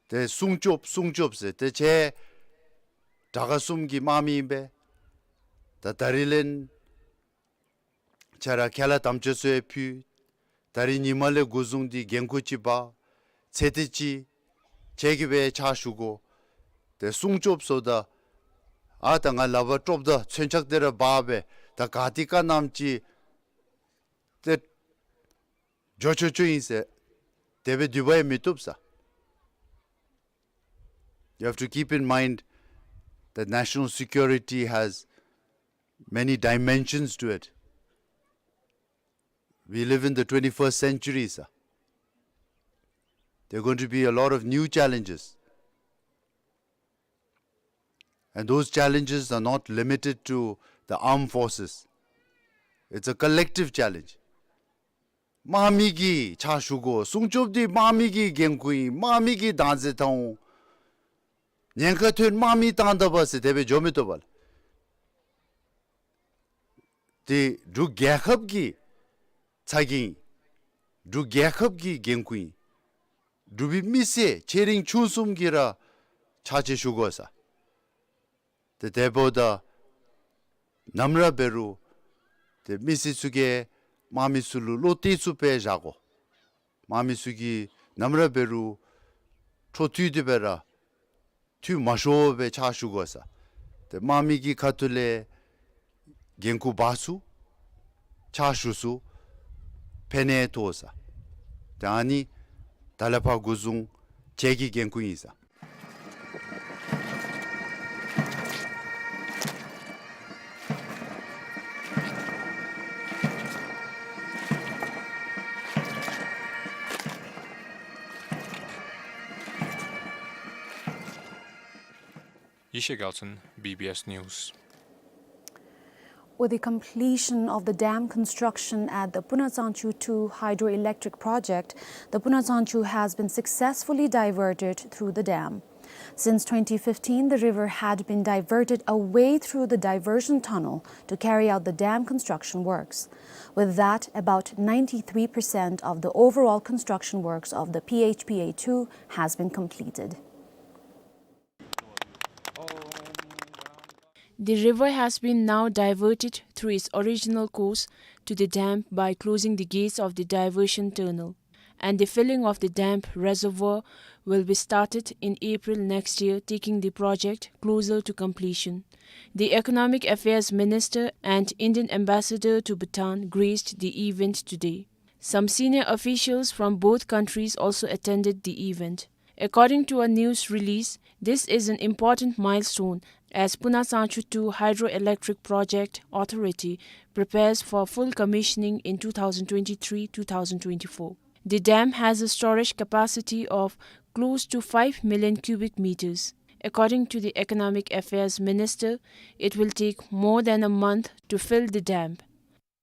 ཏེ་སྲུང་སྐྱོབ་སྲུང་སྐྱོབ་ཟེར། ཏེ་ཁྱེད་དྲག་ཁག་གསུམ་གྱི་དམག་མི་ཨིན་པས། ད་ད་རིས་ལས་ཁྱེད་ར་ཁས་བླངས་དམ་བཅའ་ཚུ་ཡང་ཕུལ། ད་རིས་ཉིནམ་ལས་འགོ་བཟུང་སྟེ་འགན་ཁུར་ཅིག་འབག། ཚེ་འདི་ཅིག་ཁྱེད་ཀྱིས་སྦེ་ཕྱག་ཞུ་དགོ། ཏེ་སྲུང་སྐྱོབ་ཟེརཝ་ད་ཨ་ད་ང་ལག་པར་ཀྲོབ་དང་མཚོན་ཆ་དེ་ར་འབག་སྦེ་ད་ག་ཏེ་ག་ནམ་ཅིག་ཏེ་འགྱོ་ཆོག་ཆོག་ཨིན་ཟེར་དེ་སྦེ་སྡོད་པ་ཡང་མི་བཏུབ་ཟེར། You have to keep in mind that national security has many dimensions to it. We live in the twenty-first century, sir. There are going to be a lot of new challenges. And those challenges are not limited to the armed forces. It's a collective challenge. དམག་མི་གིས་ཕྱག་ཞུ་དགོ། སྲུང་སྐྱོབ་འདི་དམག་མི་གི་འགན་ཁུར་ཨིན། དམག་མི་གིས་བདག་འཛིན་འཐབ་འོང་། ཉེན་ཁ་ཐོན་དམག་མི་བཏང་ད་པ་ཟེར་དེ་སྦེ་འགྱོ་མི་བཏུབ་པས། ཏེ་འབྲུག་རྒྱལ་ཁབ་ཀྱི་ཚ་གྱང་ཨིན། འབྲུག་རྒྱལ་ཁབ་ཀྱི་འགན་ཁུར་ཨིན། འབྲུག་པའི་མི་སེར་ཆེ་འབྲིང་ཆུང་གསུམ་གྱིས་ར་ཕྱག་ཕྱིད་ཞུ་དགོ་ཟེར། ཏེ་དེ་འབདཝ་ད་ནམ་ར་འབད་རུང་ཏེ་མི་སེར་ཚུ་གིས་དམག་མི་ཚུ་ལུ་བློ་གཏད་ཚུགསཔ་སྦེ་བཞག་དགོ། དམག་མི་ཚུ་གིས་ནམ་ར་འབད་རུང་འཕྲོ་མཐུད་དེ་སྦེ་ར་འཐུས་མ་ཤོར་བར་ཕྱག་ཞུ་དགོ་ཟེར། ཏེ་དམག་མི་གི་ཁ་ཐུག་ལས་འགན་ཁུར་འབག་ཚུགས་ཕྱག་ཞུ་ཚུགས་ཕན་ནུས་ཐོགས་ཟེར། ཏེ་ཨ་ནི་ད་ལས་ཕར་འགོ་བཟུང་ཁྱེད་ཀྱི་འགན་ཁུར་ཨིན་ཟེར། Yishe Gelson, B B S News. With the completion of the dam construction at the Punasangchu two hydroelectric project, the Punasangchu has been successfully diverted through the dam. Since twenty fifteen, the river had been diverted away through the diversion tunnel to carry out the dam construction works. With that, about ninety-three percent of the overall construction works of the P H P A two has been completed. The river has been now diverted through its original course to the dam by closing the gates of the diversion tunnel, and the filling of the dam reservoir will be started in April next year, taking the project closer to completion. The Economic Affairs Minister and Indian Ambassador to Bhutan graced the event today. Some senior officials from both countries also attended the event. According to a news release, this is an important milestone as Punasangchu two Hydroelectric Project Authority prepares for full commissioning in two thousand twenty-three two thousand twenty-four. The dam has a storage capacity of close to five million cubic meters. According to the Economic Affairs Minister, it will take more than a month to fill the dam.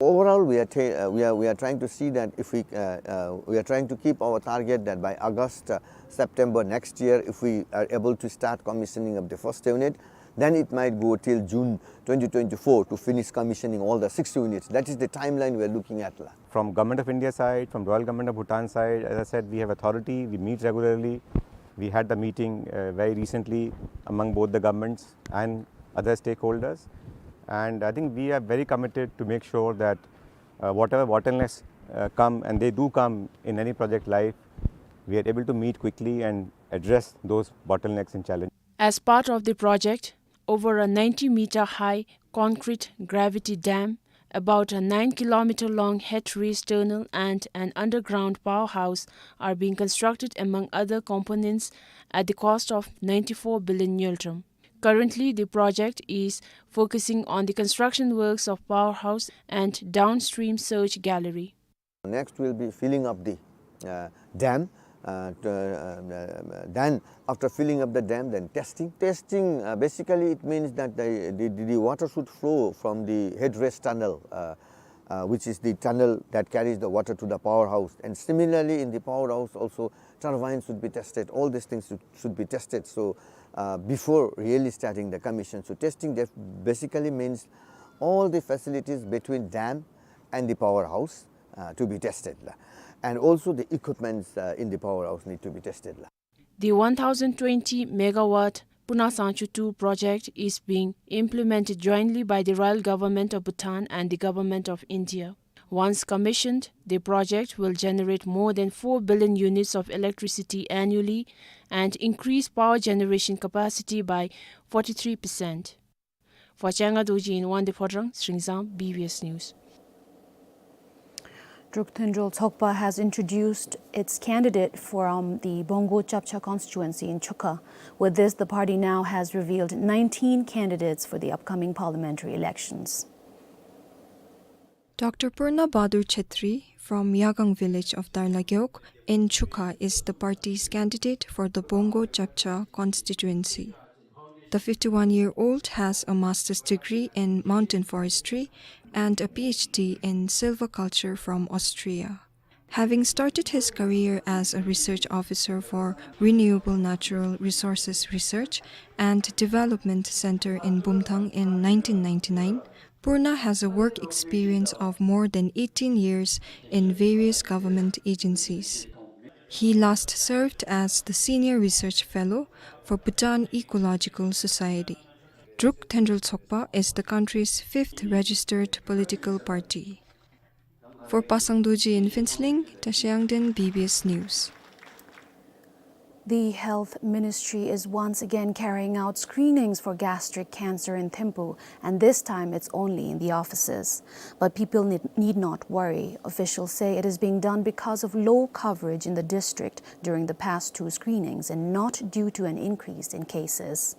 Overall, we are ta-, uh, we are, we are trying to see that if we, uh, uh, we are trying to keep our target that by August, uh, September next year, if we are able to start commissioning of the first unit, then it might go till June twenty twenty-four to finish commissioning all the six units. That is the timeline we are looking at, la. From Government of India side, from Royal Government of Bhutan side, as I said, we have authority, we meet regularly. We had the meeting, uh, very recently among both the governments and other stakeholders. And I think we are very committed to make sure that, uh, whatever bottlenecks, uh, come, and they do come in any project life, we are able to meet quickly and address those bottlenecks and challenges. As part of the project, over a ninety meter high concrete gravity dam, about a nine kilometer long head race tunnel, and an underground powerhouse are being constructed, among other components, at the cost of ninety-four billion ngultrum. Currently, the project is focusing on the construction works of powerhouse and downstream surge gallery. Next will be filling up the, uh, dam. Uh, to, uh, uh, then after filling up the dam, then testing. Testing, uh, basically it means that the, the, the water should flow from the head race tunnel, uh, uh, which is the tunnel that carries the water to the powerhouse. And similarly, in the powerhouse also, turbines should be tested. All these things should, should be tested. So, uh, before really starting the commission, so testing def-, basically means all the facilities between dam and the powerhouse, uh, to be tested la. And also the equipments, uh, in the powerhouse need to be tested la. The one thousand twenty megawatt Puna Sangchu two project is being implemented jointly by the Royal Government of Bhutan and the Government of India. Once commissioned, the project will generate more than four billion units of electricity annually and increase power generation capacity by forty-three percent. For Changa Dorji in Wangdue Phodrang, Sringzang, B B S News. Druk Tendrel Tsokpa has introduced its candidate from the Bongo Chapcha constituency in Chukha. With this, the party now has revealed nineteen candidates for the upcoming parliamentary elections. Doctor Purna Bahadur Chetri from Yagang village of Darlagewog in Chukha is the party's candidate for the Bongo Chapcha constituency. The fifty-one-year-old has a master's degree in mountain forestry and a P H D in silviculture from Austria. Having started his career as a research officer for Renewable Natural Resources Research and Development Center in Bumthang in nineteen ninety-nine, Purna has a work experience of more than eighteen years in various government agencies. He last served as the Senior Research Fellow for Bhutan Ecological Society. Druk Tendrel Tsokpa is the country's fifth registered political party. For Pasang Dorji in Phuentsholing, Tashi Yangden, B B S News. The Health Ministry is once again carrying out screenings for gastric cancer in Thimphu, and this time it's only in the offices. But people need, need not worry. Officials say it is being done because of low coverage in the district during the past two screenings and not due to an increase in cases.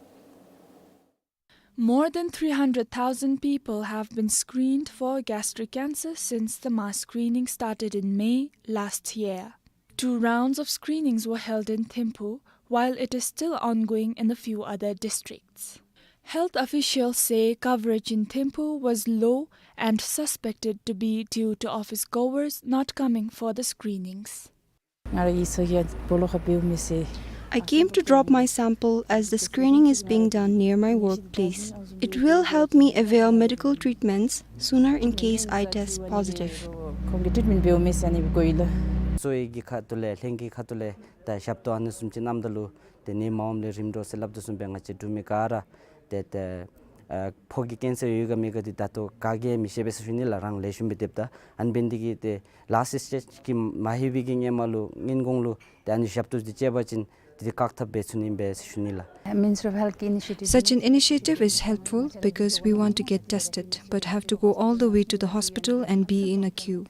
More than three hundred thousand people have been screened for gastric cancer since the mass screening started in May last year. Two rounds of screenings were held in Thimphu, while it is still ongoing in a few other districts. Health officials say coverage in Thimphu was low and suspected to be due to office goers not coming for the screenings. I came to drop my sample as the screening is being done near my workplace. It will help me avail medical treatments sooner in case I test positive. ཁོང་གི་ཊིཊ་མེནཊ་འབདཝ་མས་ཟེར་ཨ་ནི་སྦེ་གོ་ཡི་ལགས། གསོ་བའི་གི་ཁ་ཐུག་ལས་ལྷན་རྒྱས་ཁ་ཐུག་ལས་ད་ཞབས་ཏོག་ཨ་ནི་བཟུམ་ཅིག་གནངམ་ད་ལུ་ཏེ་ནད་མ་འོངམ་ལས་རིམ་གྲོ་ཟེར་སླབ་དོ་བཟུམ་སྦེ་ང་བཅས་འབྲུག་མི་ག་ར་ཏེ་ཏེ་ཨ་ཕོ་གི་ཀེན་སར་ཡོད་ག་མེད་ག་འདི་ད་ལྟོ་ག་གིས་མི་ཤེས་པས་ཟེར་ཞུ་ནི་ལགས། རང་ལེགས་ཤོམ་སྦེ་སྡོདཔ་ད། ཨ་ནི་འབད་ནི་འདི་གིས་ཏེ་ལཱསཊ་སི་ཊེཇ་གི་མ་ལྷོད་པའི་གི་ཧེ་མ་ལུ་སྔོན་འགོག་ལུ་ཏེ་ཨ་ནི་ཞབས་ཏོག་འདི་སྤྱོད་པ་ཅིན་ཏེ་འདི་བཀག་ཐབས་འབད་ཚུགས་ནི་ཨིན་པས་ཟེར་ཞུ་ནི་ལགས། Ministry of Health initiative. Such an initiative is helpful because we want to get tested but have to go all the way to the hospital and be in a queue.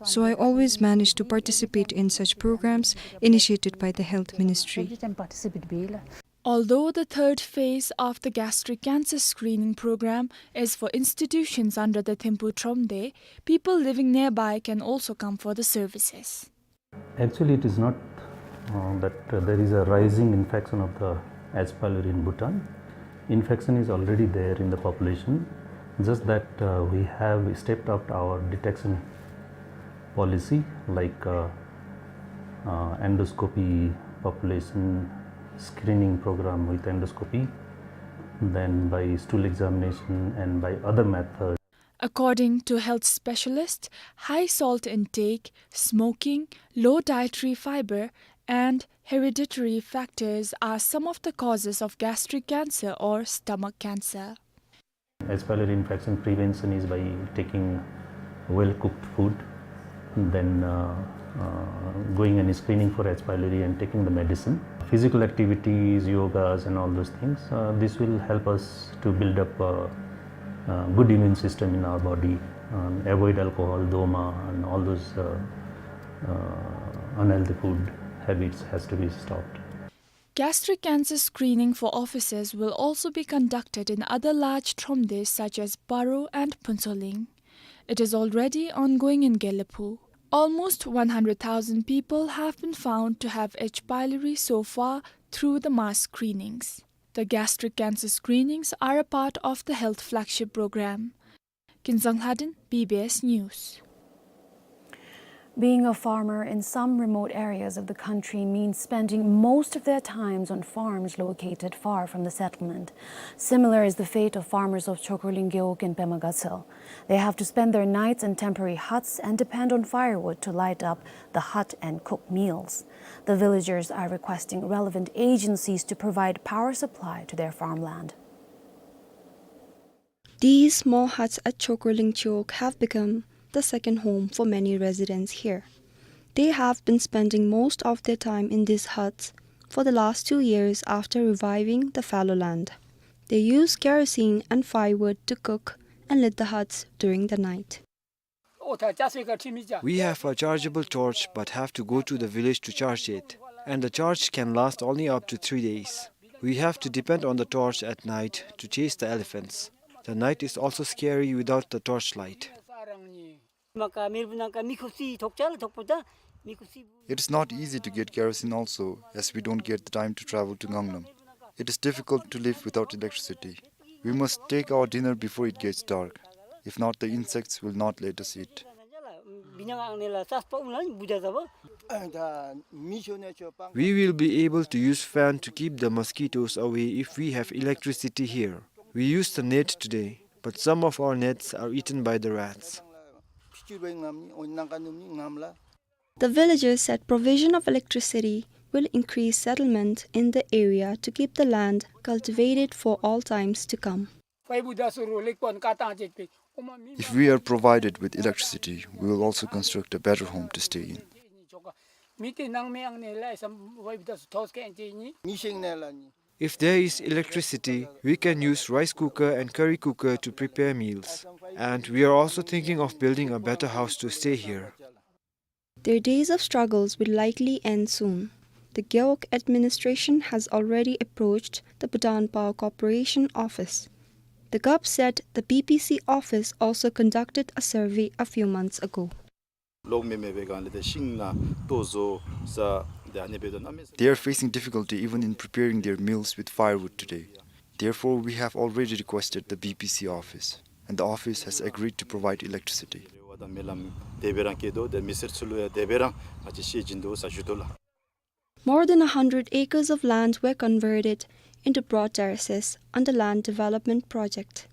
So I always manage to participate in such programs initiated by the Health Ministry. Although the third phase of the gastric cancer screening program is for institutions under the Thimphu Thromde, people living nearby can also come for the services. Actually, it is not, uh, that, uh, there is a rising infection of the H. pylori in Bhutan. Infection is already there in the population, just that, uh, we have stepped up our detection policy, like, uh, uh, endoscopy, population screening program with endoscopy, then by stool examination and by other methods. According to health specialists, high salt intake, smoking, low dietary fiber, and hereditary factors are some of the causes of gastric cancer or stomach cancer. H. pylori infection prevention is by taking well-cooked food, then, uh, uh, going and screening for H. pylori and taking the medicine. Physical activities, yogas, and all those things, uh, this will help us to build up a, a good immune system in our body, um, avoid alcohol, doma, and all those, uh, uh, unhealthy food habits has to be stopped. Gastric cancer screening for officers will also be conducted in other large thromdes such as Paro and Phuentsholing. It is already ongoing in Gelephu. Almost one hundred thousand people have been found to have H. pylori so far through the mass screenings. The gastric cancer screenings are a part of the health flagship program. Kinzang Lhadon, B B S News. Being a farmer in some remote areas of the country means spending most of their times on farms located far from the settlement. Similar is the fate of farmers of Chokorling Gewog in Pema Gatshel. They have to spend their nights in temporary huts and depend on firewood to light up the hut and cook meals. The villagers are requesting relevant agencies to provide power supply to their farmland. These small huts at Chokorling Gewog have become the second home for many residents here. They have been spending most of their time in these huts for the last two years after reviving the fallow land. They use kerosene and firewood to cook and lit the huts during the night. We have a chargeable torch but have to go to the village to charge it, and the charge can last only up to three days. We have to depend on the torch at night to chase the elephants. The night is also scary without the torchlight. It is not easy to get kerosene also, as we don't get the time to travel to Ngangnam. It is difficult to live without electricity. We must take our dinner before it gets dark. If not, the insects will not let us eat. We will be able to use fan to keep the mosquitoes away if we have electricity here. We used the net today, but some of our nets are eaten by the rats. The villagers said provision of electricity will increase settlement in the area to keep the land cultivated for all times to come. If we are provided with electricity, we will also construct a better home to stay in. If there is electricity, we can use rice cooker and curry cooker to prepare meals. And we are also thinking of building a better house to stay here. Their days of struggles will likely end soon. The Gewog administration has already approached the Bhutan Power Corporation office. The gov said the B P C office also conducted a survey a few months ago. They are facing difficulty even in preparing their meals with firewood today. Therefore, we have already requested the B P C office, and the office has agreed to provide electricity. More than a hundred acres of land were converted into broad terraces under land development project.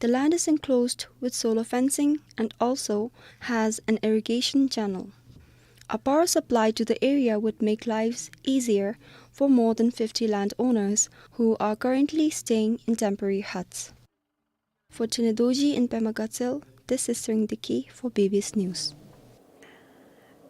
The land is enclosed with solar fencing and also has an irrigation channel. A power supply to the area would make lives easier for more than fifty landowners who are currently staying in temporary huts. For Tine Dorji in Pema Gatshel, this is Tshering Deki for B B S News.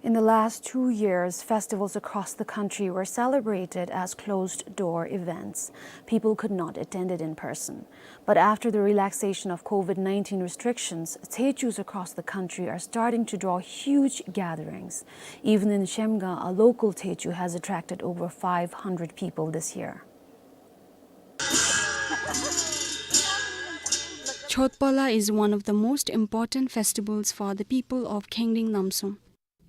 In the last two years, festivals across the country were celebrated as closed-door events. People could not attend it in person. But after the relaxation of COVID nineteen restrictions, Thechus across the country are starting to draw huge gatherings. Even in Zhemgang, a local Thechu has attracted over five hundred people this year. Chotpala is one of the most important festivals for the people of Khengding Namsum.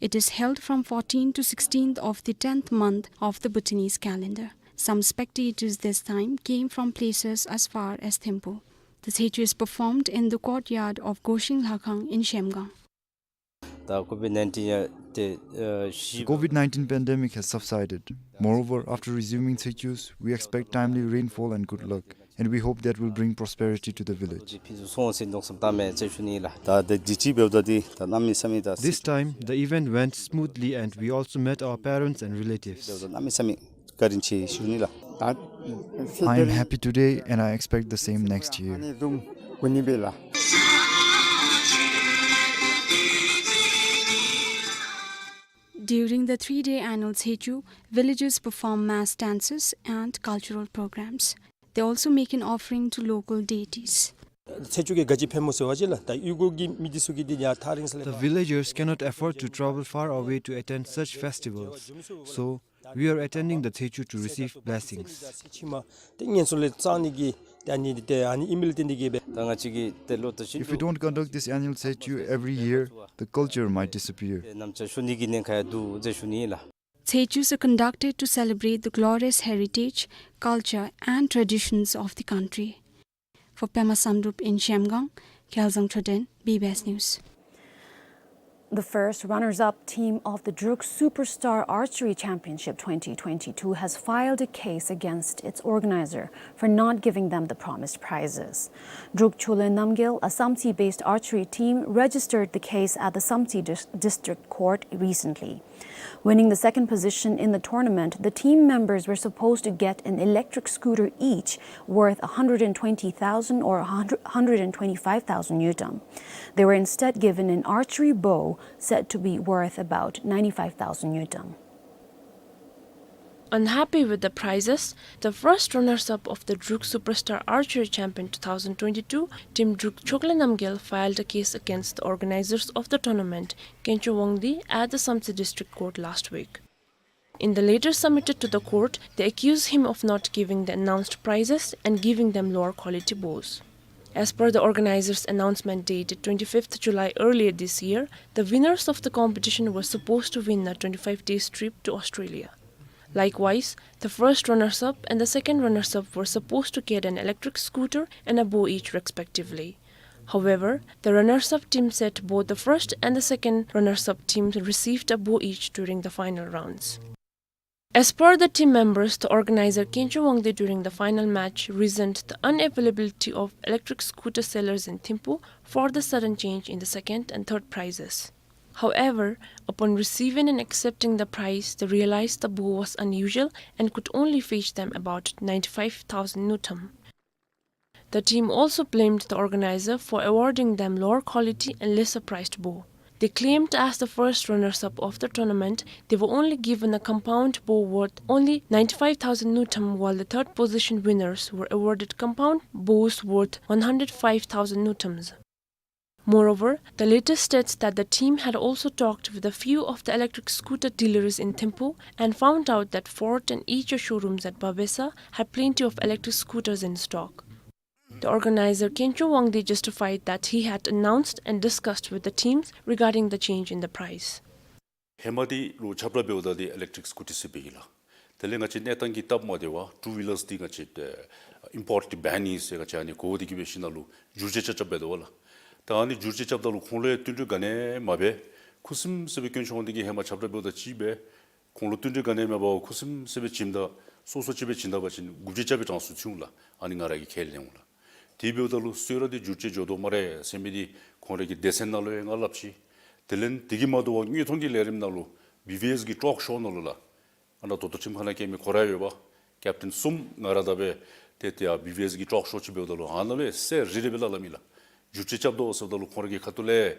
It is held from fourteenth to sixteenth of the tenth month of the Bhutanese calendar. Some spectators this time came from places as far as Thimphu. The Thechu is performed in the courtyard of Goshing Lhakhang in Zhemgang. The COVID nineteen pandemic has subsided. Moreover, after resuming Thechus, we expect timely rainfall and good luck, and we hope that will bring prosperity to the village. This time, the event went smoothly and we also met our parents and relatives. I am happy today and I expect the same next year. གུ་ནི་སྦེ་ལགས། During the three-day annual Tsechu, villagers perform mass dances and cultural programs. They also make an offering to local deities. ཚེས་བཅུ་གི་ག་ཅི་ཕན་མོ་ཟེར་བ་ཅིན་ལགས། ད་གཡུས་སྒོ་གི་མི་འདི་ཚུ་གིས་འདི་ཡར་ཐག་རིང་ས་ལས། The villagers cannot afford to travel far away to attend such festivals. So, we are attending the Tsechu to receive blessings. ཏེ་ངན་སོང་ལས་སྐྱབས་ནི་གི་ཏེ་ཨ་ནི་ཏེ་ཨ་ནི་ཨིན་མས་ལགས། ཏེ་འདི་གིས་སྦེ། ད་ང་བཅས་ཀྱིས་ཏེ་ལོ་ད་ཤིན་ཏུ། If we don't conduct this annual Tsechu every year, the culture might disappear. ཏེ་ནམ་ཅ་ཤུ་ནི་གི་ཉེན་ཁ་ཡང་འདུག་ཟེར་ཞུ་ནི་ལགས། Tsechus are conducted to celebrate the glorious heritage, culture, and traditions of the country. For Pema Samdrup in Zhemgang, Gyalzang Choden, B B S News. The first runners-up team of the Druk Superstar Archery Championship twenty twenty-two has filed a case against its organizer for not giving them the promised prizes. Druk Choklem Namgyel, a Samtse-based archery team, registered the case at the Samtse Dis-, District Court recently. Winning the second position in the tournament, the team members were supposed to get an electric scooter each, worth a hundred and twenty thousand or a hundred, hundred and twenty-five thousand ngultrum. They were instead given an archery bow said to be worth about ninety-five thousand ngultrum. Unhappy with the prizes, the first runners-up of the Druk Superstar Archery Champion two thousand twenty-two, Team Druk Choklem Namgyel filed a case against the organizers of the tournament, Khencho Wangdi, at the Samtse District Court last week. In the letter submitted to the court, they accuse him of not giving the announced prizes and giving them lower quality bows. As per the organizers' announcement dated twenty-fifth July earlier this year, the winners of the competition were supposed to win a twenty-five days trip to Australia. Likewise, the first runners-up and the second runners-up were supposed to get an electric scooter and a bow each respectively. However, the runners-up team said both the first and the second runners-up teams received a bow each during the final rounds. As per the team members, the organizer Khencho Wangdi during the final match reasoned the unavailability of electric scooter sellers in Thimphu for the sudden change in the second and third prizes. However, upon receiving and accepting the prize, they realized the bow was unusual and could only fetch them about ninety-five thousand ngultrum. The team also blamed the organizer for awarding them lower quality and lesser priced bow. They claimed as the first runners-up of the tournament, they were only given a compound bow worth only ninety-five thousand ngultrum, while the third position winners were awarded compound bows worth one hundred five thousand ngultrums. Moreover, the letter states that the team had also talked with a few of the electric scooter dealers in Thimphu and found out that Ford and Eecar showrooms at Babesa had plenty of electric scooters in stock. The organizer, Khencho Wangdi, justified that he had announced and discussed with the teams regarding the change in the price. ཧེ་མ་འདི་ལུ་ཁྱབ་བསྒྲགས་འབདཝ་ད་འདི་ཨི་ལེག་ཊིག་སི་ཀུ་ཊར་ཟེར་སྦེ་ཨིན་ལགས། དེ་ལས་ང་བཅས་གནས་སྟངས་ཀྱི་སྟབས་མ་བདེ་བར་ཊུ་ཝི་ལརསི་འདི་ང་བཅས་ཨེ་ཨིམ་པོརཊ་འདི་བེན་ཨིན་ཟེར་ང་བཅས་ཨ་ནི་གོ་བ་འདི་གིས་འབད་ཞིནམ་ལས་བསྒྱུར་བཅོས་རྐྱབ་རྐྱབ་འབད་དོ་བ་ལགས། ད་ཨ་ནི་བསྒྱུར་བཅོས་རྐྱབ་ད་ལུ་ཁོང་ལུ་ཡང་བསྟུན་གྲོས་ག་ནི་ཡང་མ་འབད། ཁུ་སིམ་ཟེར་སྦེ་དཀོན་མཆོག་དབང་འདུས་ཀྱིས་ཧེ་མ་ཁྱབ་བསྒྲགས་འབདཝ་ད་ཅིག་སྦེ་ཁོང་ལུ་བསྟུན་གྲོས་ག་ནི་ཡང་མ་འབད་བར་ཁུ་སིམ་ཟེར་སྦེ་བྱིནམ་ད་སོ་སོ་ཅིག་སྦེ་བྱིན་ད་པ་ཅིན་འགོ་འབྱེད་རྐྱབ་པའི་གྲངས་སུ་ཚུད་འོང་ལགས། ཨ་ནི་ང་ར་གིས་ཁས་ལེན་འོང་ལགས། དེ་འབདཝ་ད་ལུ་གསོལ་རས་འདི་བསྒྱུར་བཅོས་འགྱོ་དོ་སྨ་རེ་ཟེར་མི་འདི་ཁོང་རའི་གི་སྡེ་ཚན་ནང་ལུ་ཡང་ང་སླབ་ཅི། དེ་ལས་དེ་གིས་མ་དོ་བར་དངོས་མཐོང་གི་ལས་རིམ་ནང་ལུ་བི་བི་ཨེསི་གི་ཊོག་ཤོ་ནང་ལུ་ལགས། ཨ་ནཱ་དོ་དོ་ཁྲིམས་ཁང་ནང་བཀལ་མི་ཁོ་ར་ཡོད་པ། ཀེབ་ཊེན་གསུམ་ང་ར་དང་སྦེ་ཏེ་ཏེ་ཡར་བི་བི་ཨེསི་གི་ཊོག་ཤོ་ཅིག་འབདཝ་ད་ལུ་ཨ་ནཱ་ལུ་ཡང་གསལ་རི་རི་སྦེ་སླབ་སླབ་མི་ལགས། བསྒྱུར་བཅོས་རྐྱབ་དོ་ཟེརཝ་ད་ལུ་ཁོང་ར་གི་ཁ་ཐུག་ལས་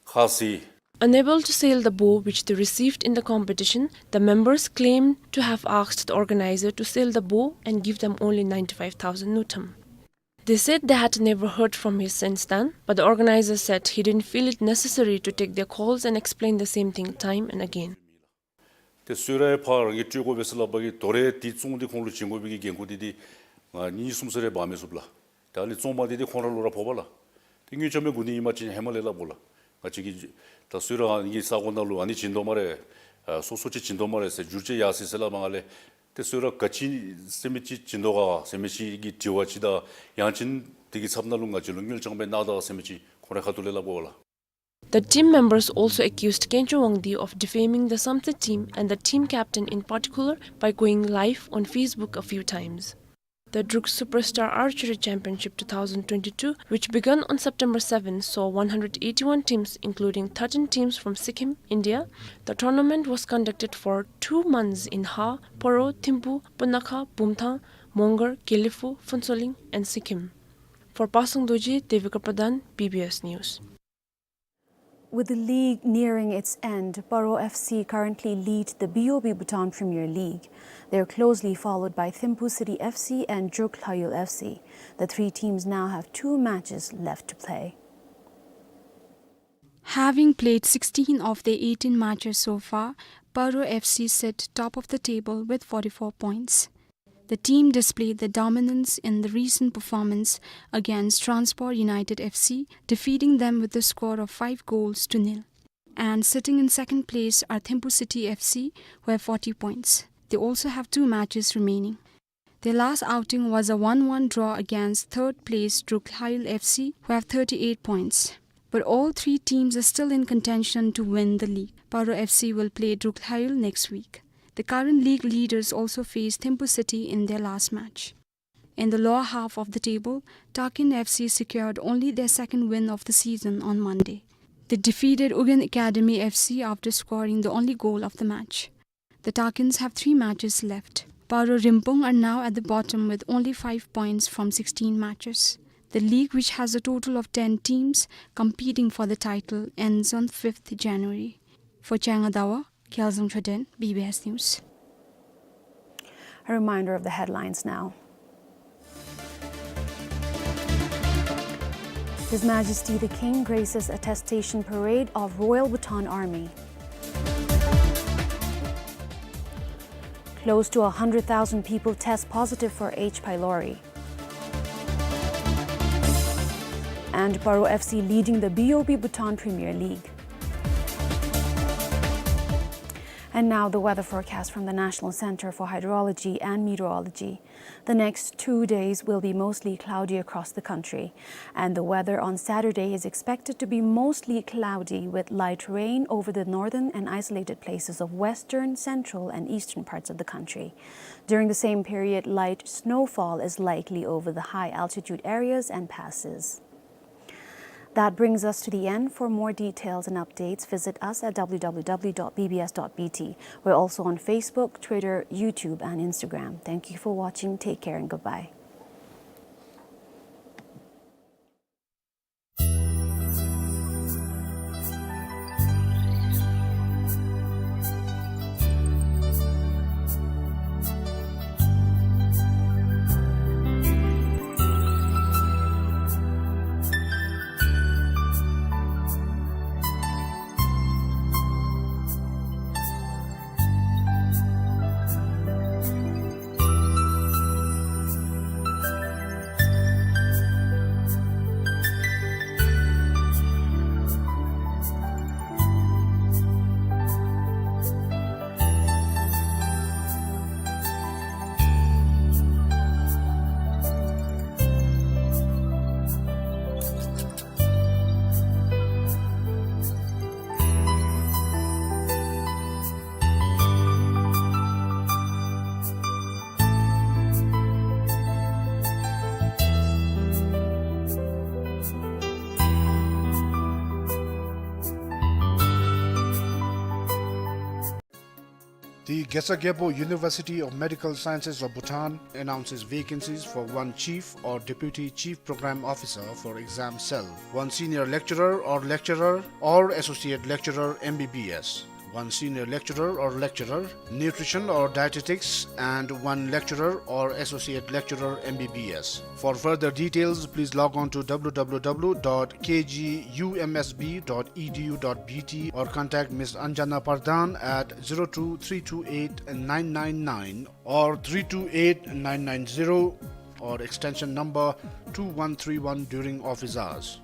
ཁ་བཟེད། Unable to sell the bow which they received in the competition, the members claim to have asked the organizer to sell the bow and give them only ninety-five thousand ngultrum. They said they had never heard from him since then, but the organizer said he didn't feel it necessary to take their calls and explain the same thing time and again. ཏེ་གསོལ་རས་ཡང་ཕར་རང་གིས་སྤྲོད་དགོ་པས་ཟེར་སླབ་པ་གིས་དོ་རུང་དེ་བཙོང་སྟེ་ཁོང་ལུ་བྱིན་དགོ་པའི་གི་འགན་ཁུར་འདི་འདི་ང་གཉིས་གསུམ་ཚར་རེ་འབག་མི་ཚུགས་ལགས། ད་ཨ་ནི་བཙོང་མ་འདི་འདི་ཁོང་ར་ལུ་ར་ཕོག་པས་ལགས། ཏེ་དངུལ་རྐྱབ་མི་འགོ་ནི་ཨིན་པ་ཅིན་ཧེ་མ་ལས་སླབ་དགོ་ལགས། ང་བཅས་ཀྱིས་ད་གསོལ་རས་ཨ་ནི་གི་ས་གོ་ནང་ལུ་ཨ་ནི་བྱིན་དོ་སྨ་རེ། ཨ་སོ་སོ་ཅིག་བྱིན་དོ་སྨ་རེ་ཟེར་བསྒྱུར་བཅོས་ཡར་སོ་ཡི་ཟེར་སླབ་མ་ང་ལས། ཏེ་གསོལ་རས་ག་ཅི་ཟེར་མི་ཅིག་བྱིན་དོ་ག་ཟེར་མི་ཅིག་གི་དྲི་བ་ཅིག་དང་ཡང་ཅིན་དེ་གི་ཚབ་ནང་ལུ་ང་བཅས་ལུ་དངུལ་རྐྱབ་སྦེ་གནང་ད་ཟེར་མི་ཅིག་ཁོང་རའི་ཁ་ཐུག་ལས་སླབ་དགོ་ལགས། The team members also accused Khencho Wangdi of defaming the Samtse team and the team captain in particular by going live on Facebook a few times. The Druk Superstar Archery Championship two thousand twenty-two, which began on September seven, saw one hundred eighty-one teams, including thirteen teams from Sikkim, India. The tournament was conducted for two months in Ha, Paro, Thimphu, Punakha, Bumthang, Mongar, Gelephu, Phuentsholing, and Sikkim. For Pasang Dorji, Devika Pradhan, B B S News. With the league nearing its end, Paro F C currently lead the B O B Bhutan Premier League. They're closely followed by Thimphu City F C and Druk Hlöjul F C. The three teams now have two matches left to play. Having played sixteen of their eighteen matches so far, Paro F C sit top of the table with forty-four points. The team displayed their dominance in the recent performance against Transpour United F C, defeating them with a score of five goals to nil. And sitting in second place are Thimphu City F C, who have forty points. They also have two matches remaining. Their last outing was a one one draw against third place Druk Hlöjul F C, who have thirty-eight points. But all three teams are still in contention to win the league. Paro F C will play Druk Hlöjul next week. The current league leaders also face Thimphu City in their last match. In the lower half of the table, Takin F C secured only their second win of the season on Monday. They defeated Ugyen Academy F C after scoring the only goal of the match. The Takins have three matches left. Paro Rimpung are now at the bottom with only five points from sixteen matches. The league, which has a total of ten teams competing for the title, ends on fifth January. For Changa Dawa, Kyaljang Choden, B B S News. A reminder of the headlines now. His Majesty the King graces attestation parade of Royal Bhutan Army. Close to a hundred thousand people test positive for H. pylori. And Paro F C leading the B O B Bhutan Premier League. And now the weather forecast from the National Center for Hydrology and Meteorology. The next two days will be mostly cloudy across the country, and the weather on Saturday is expected to be mostly cloudy with light rain over the northern and isolated places of western, central, and eastern parts of the country. During the same period, light snowfall is likely over the high altitude areas and passes. That brings us to the end. For more details and updates, visit us at W W W dot B B S dot B T. We're also on Facebook, Twitter, YouTube, and Instagram. Thank you for watching. Take care and goodbye. The Gesar Gyalpo University of Medical Sciences of Bhutan announces vacancies for one chief or deputy chief program officer for exam cell, one senior lecturer or lecturer or associate lecturer M B B S, one senior lecturer or lecturer, nutrition or dietetics, and one lecturer or associate lecturer M B B S. For further details, please log on to W W W dot K G U M S B dot E D U dot B T or contact Miss Anjana Pradhan at zero two three two eight nine nine nine or three two eight nine nine zero or extension number two one three one during office hours.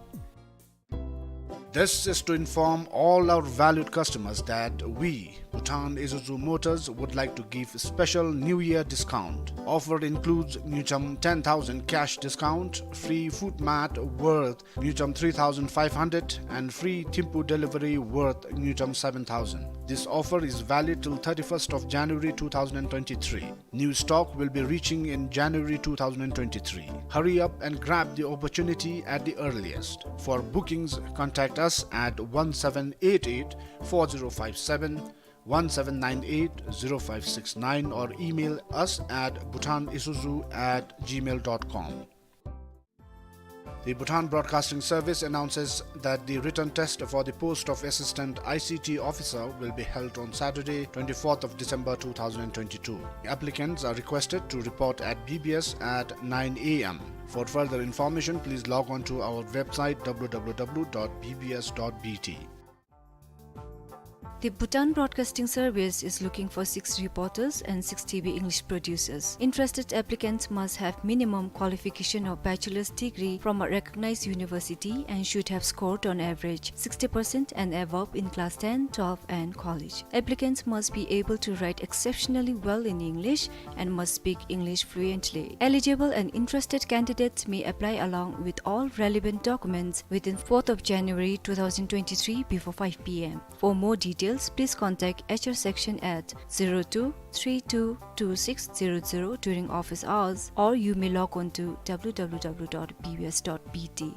This is to inform all our valued customers that we, Bhutan Isuzu Motors, would like to give special New Year discount. Offer includes Ngultrum ten thousand cash discount, free foot mat worth Ngultrum three thousand five hundred, and free Thimphu delivery worth Ngultrum seven thousand. This offer is valid till thirty-first of January two thousand twenty-three. New stock will be reaching in January two thousand twenty-three. Hurry up and grab the opportunity at the earliest. For bookings, contact us at one seven eight eight four zero five seven, one seven nine eight zero five six nine, or email us at bhutanisuzu at gmail dot com. The Bhutan Broadcasting Service announces that the written test for the post of Assistant I C T Officer will be held on Saturday, twenty-fourth of December two thousand twenty-two. Applicants are requested to report at B B S at nine A M. For further information, please log on to our website, W W W dot B B S dot B T. The Bhutan Broadcasting Service is looking for six reporters and six T V English producers. Interested applicants must have minimum qualification of bachelor's degree from a recognized university and should have scored on average sixty percent and above in class ten, twelve and college. Applicants must be able to write exceptionally well in English and must speak English fluently. Eligible and interested candidates may apply along with all relevant documents within fourth of January two thousand twenty-three before five P M. For more details, please contact H R section at zero two three two two six zero zero during office hours, or you may log on to W W W dot B B S dot B T.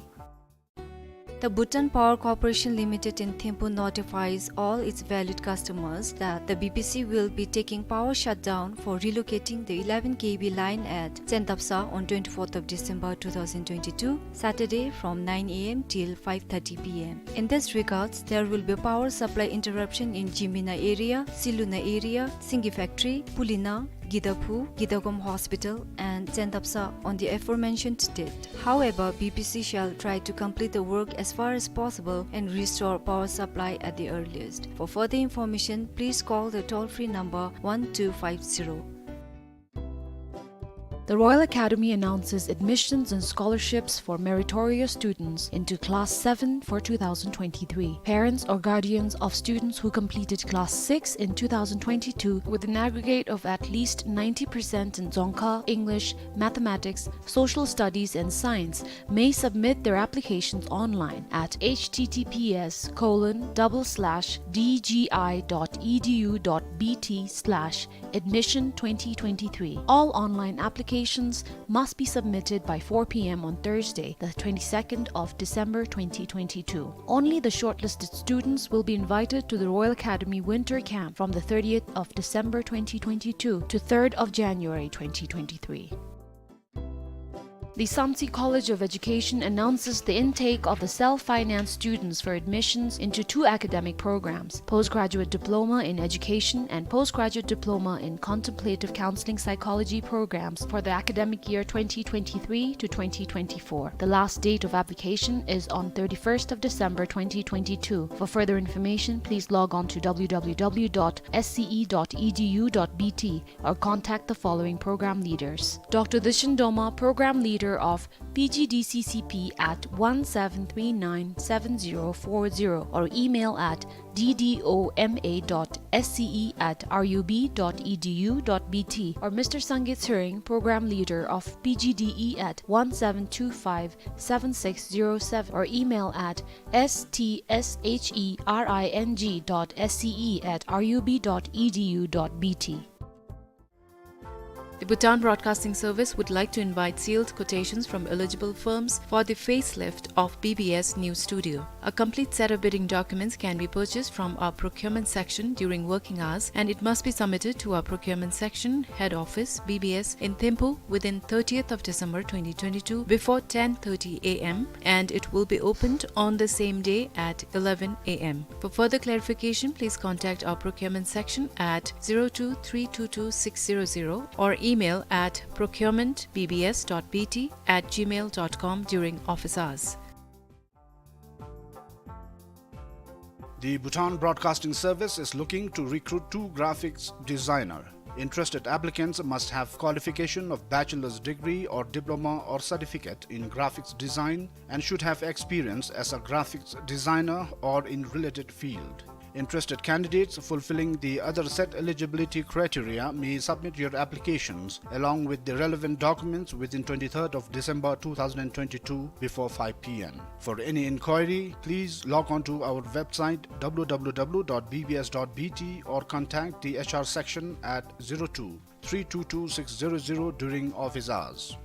The Bhutan Power Corporation Limited in Thimphu notifies all its valued customers that the B P C will be taking power shutdown for relocating the eleven K V line at Tsendapsa on twenty-fourth of December two thousand twenty-two, Saturday, from nine A M till five thirty P M. In this regards, there will be power supply interruption in Jimina area, Siluna area, Singi Factory, Pulina, Gidaphu, Gidagom Hospital and Tsendapsa on the aforementioned date. However, B P C shall try to complete the work as far as possible and restore power supply at the earliest. For further information, please call the toll-free number one two five zero. The Royal Academy announces admissions and scholarships for meritorious students into Class seven for two thousand twenty-three. Parents or guardians of students who completed Class six in two thousand twenty-two with an aggregate of at least ninety percent in Dzongkha, English, Mathematics, Social Studies and Science may submit their applications online at H T T P S colon double slash D G I dot E D U dot B T slash admission twenty twenty-three. All online applications must be submitted by four P M on Thursday, the twenty-second of December twenty twenty-two. Only the shortlisted students will be invited to the Royal Academy Winter Camp from the thirtieth of December twenty twenty-two to third of January twenty twenty-three. The Samtse College of Education announces the intake of the self-finance students for admissions into two academic programs, Postgraduate Diploma in Education and Postgraduate Diploma in Contemplative Counseling Psychology programs for the academic year twenty twenty-three to twenty twenty-four. The last date of application is on thirty-first of December twenty twenty-two. For further information, please log on to W W W dot S C E dot E D U dot B T or contact the following program leaders. Doctor Dushen Doma, Program Leader of P G D C C P at one seven three nine seven zero four zero or email at D D O M A dot S C E at R U B dot E D U dot B T, or Mister Sangay Tshering, Program Leader of P G D E at one seven two five seven six zero seven or email at S T S H E R I N G dot S C E at R U B dot E D U dot B T. The Bhutan Broadcasting Service would like to invite sealed quotations from eligible firms for the facelift of B B S News Studio. A complete set of bidding documents can be purchased from our procurement section during working hours, and it must be submitted to our procurement section, head office, B B S, in Thimphu within thirtieth of December twenty twenty-two before ten thirty A M, and it will be opened on the same day at eleven A M. For further clarification, please contact our procurement section at zero two three two two six zero zero or email at procurement B B S dot B T at gmail dot com during office hours. The Bhutan Broadcasting Service is looking to recruit two graphics designer. Interested applicants must have qualification of bachelor's degree or diploma or certificate in graphics design and should have experience as a graphics designer or in related field. Interested candidates fulfilling the other set eligibility criteria may submit your applications along with the relevant documents within twenty-third of December two thousand twenty-two before five P M. For any inquiry, please log on to our website W W W dot B B S dot B T or contact the H R section at zero two three two two six zero zero during office hours.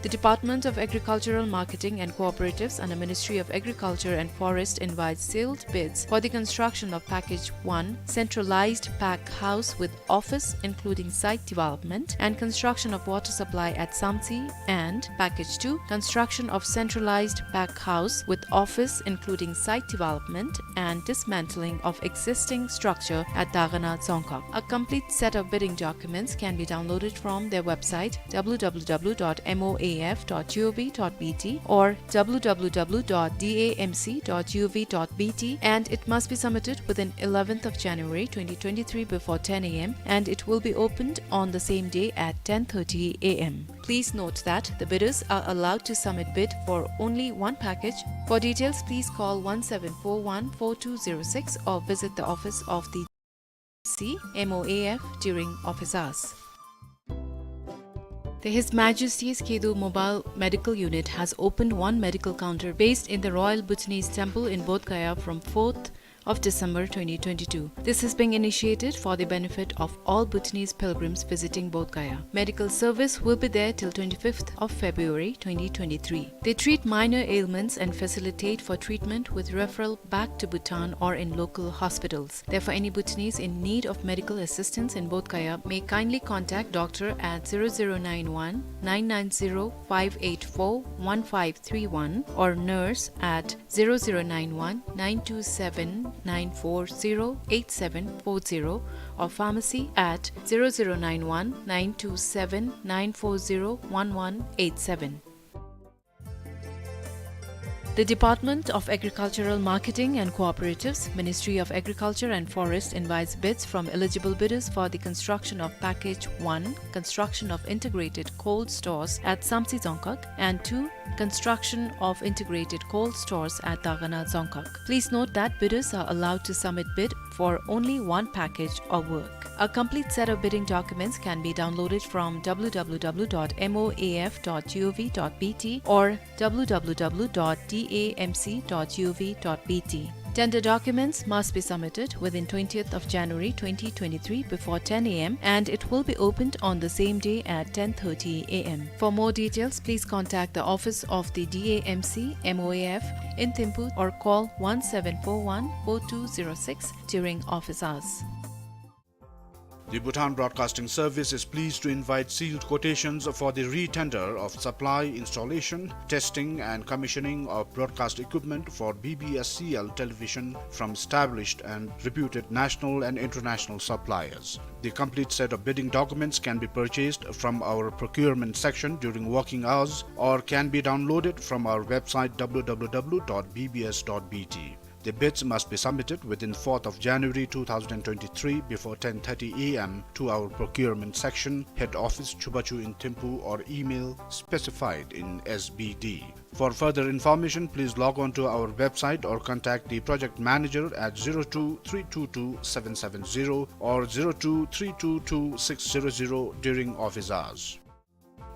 The Department of Agricultural Marketing and Cooperatives under Ministry of Agriculture and Forest invites sealed bids for the construction of Package one, centralized pack house with office including site development and construction of water supply at Samtse, and Package two, construction of centralized pack house with office including site development and dismantling of existing structure at Dagana Dzongkhag. A complete set of bidding documents can be downloaded from their website, w w w dot m o a f dot g o v dot b t or w w w dot d a m c dot g o v dot b t, and it must be submitted within eleventh of January twenty twenty-three before ten a m, and it will be opened on the same day at ten thirty a m. Please note that the bidders are allowed to submit bid for only one package. For details, please call one seven four one four two zero six or visit the office of the C M O A F during office hours. The His Majesty's Khedo Mobile Medical Unit has opened one medical counter based in the Royal Bhutanese Temple in Bodh Gaya from fourth of December twenty twenty-two. This is being initiated for the benefit of all Bhutanese pilgrims visiting Bodh Gaya. Medical service will be there till twenty-fifth of February twenty twenty-three. They treat minor ailments and facilitate for treatment with referral back to Bhutan or in local hospitals. Therefore, any Bhutanese in need of medical assistance in Bodh Gaya may kindly contact doctor at zero zero nine one nine nine zero five eight four one five three one or nurse at zero zero nine one nine two seven nine four zero eight seven four zero or pharmacy at zero zero nine one nine two seven nine four zero one one eight seven. The Department of Agricultural Marketing and Cooperatives, Ministry of Agriculture and Forest invites bids from eligible bidders for the construction of Package one, construction of integrated cold stores at Samtse Dzongkhag, and two, construction of integrated cold stores at Dagana Dzongkhag. Please note that bidders are allowed to submit bid for only one package or work. A complete set of bidding documents can be downloaded from w w w dot m o a f dot g o v dot b t or w w w dot d a m c dot g o v dot b t. Tender documents must be submitted within twentieth of January twenty twenty-three before ten a m, and it will be opened on the same day at ten thirty a m. For more details, please contact the office of the D A M C M O A F in Thimphu or call one seven four one four two zero six during office hours. The Bhutan Broadcasting Service is pleased to invite sealed quotations for the re-tender of supply, installation, testing and commissioning of broadcast equipment for B B S C L television from established and reputed national and international suppliers. The complete set of bidding documents can be purchased from our procurement section during working hours or can be downloaded from our website w w w dot b b s dot b t. The bids must be submitted within fourth of January two thousand twenty-three before ten thirty a m to our procurement section, head office, Chubachu in Thimphu, or email specified in S B D. For further information, please log on to our website or contact the project manager at zero two three two two seven seven zero or zero two three two two six zero zero during office hours.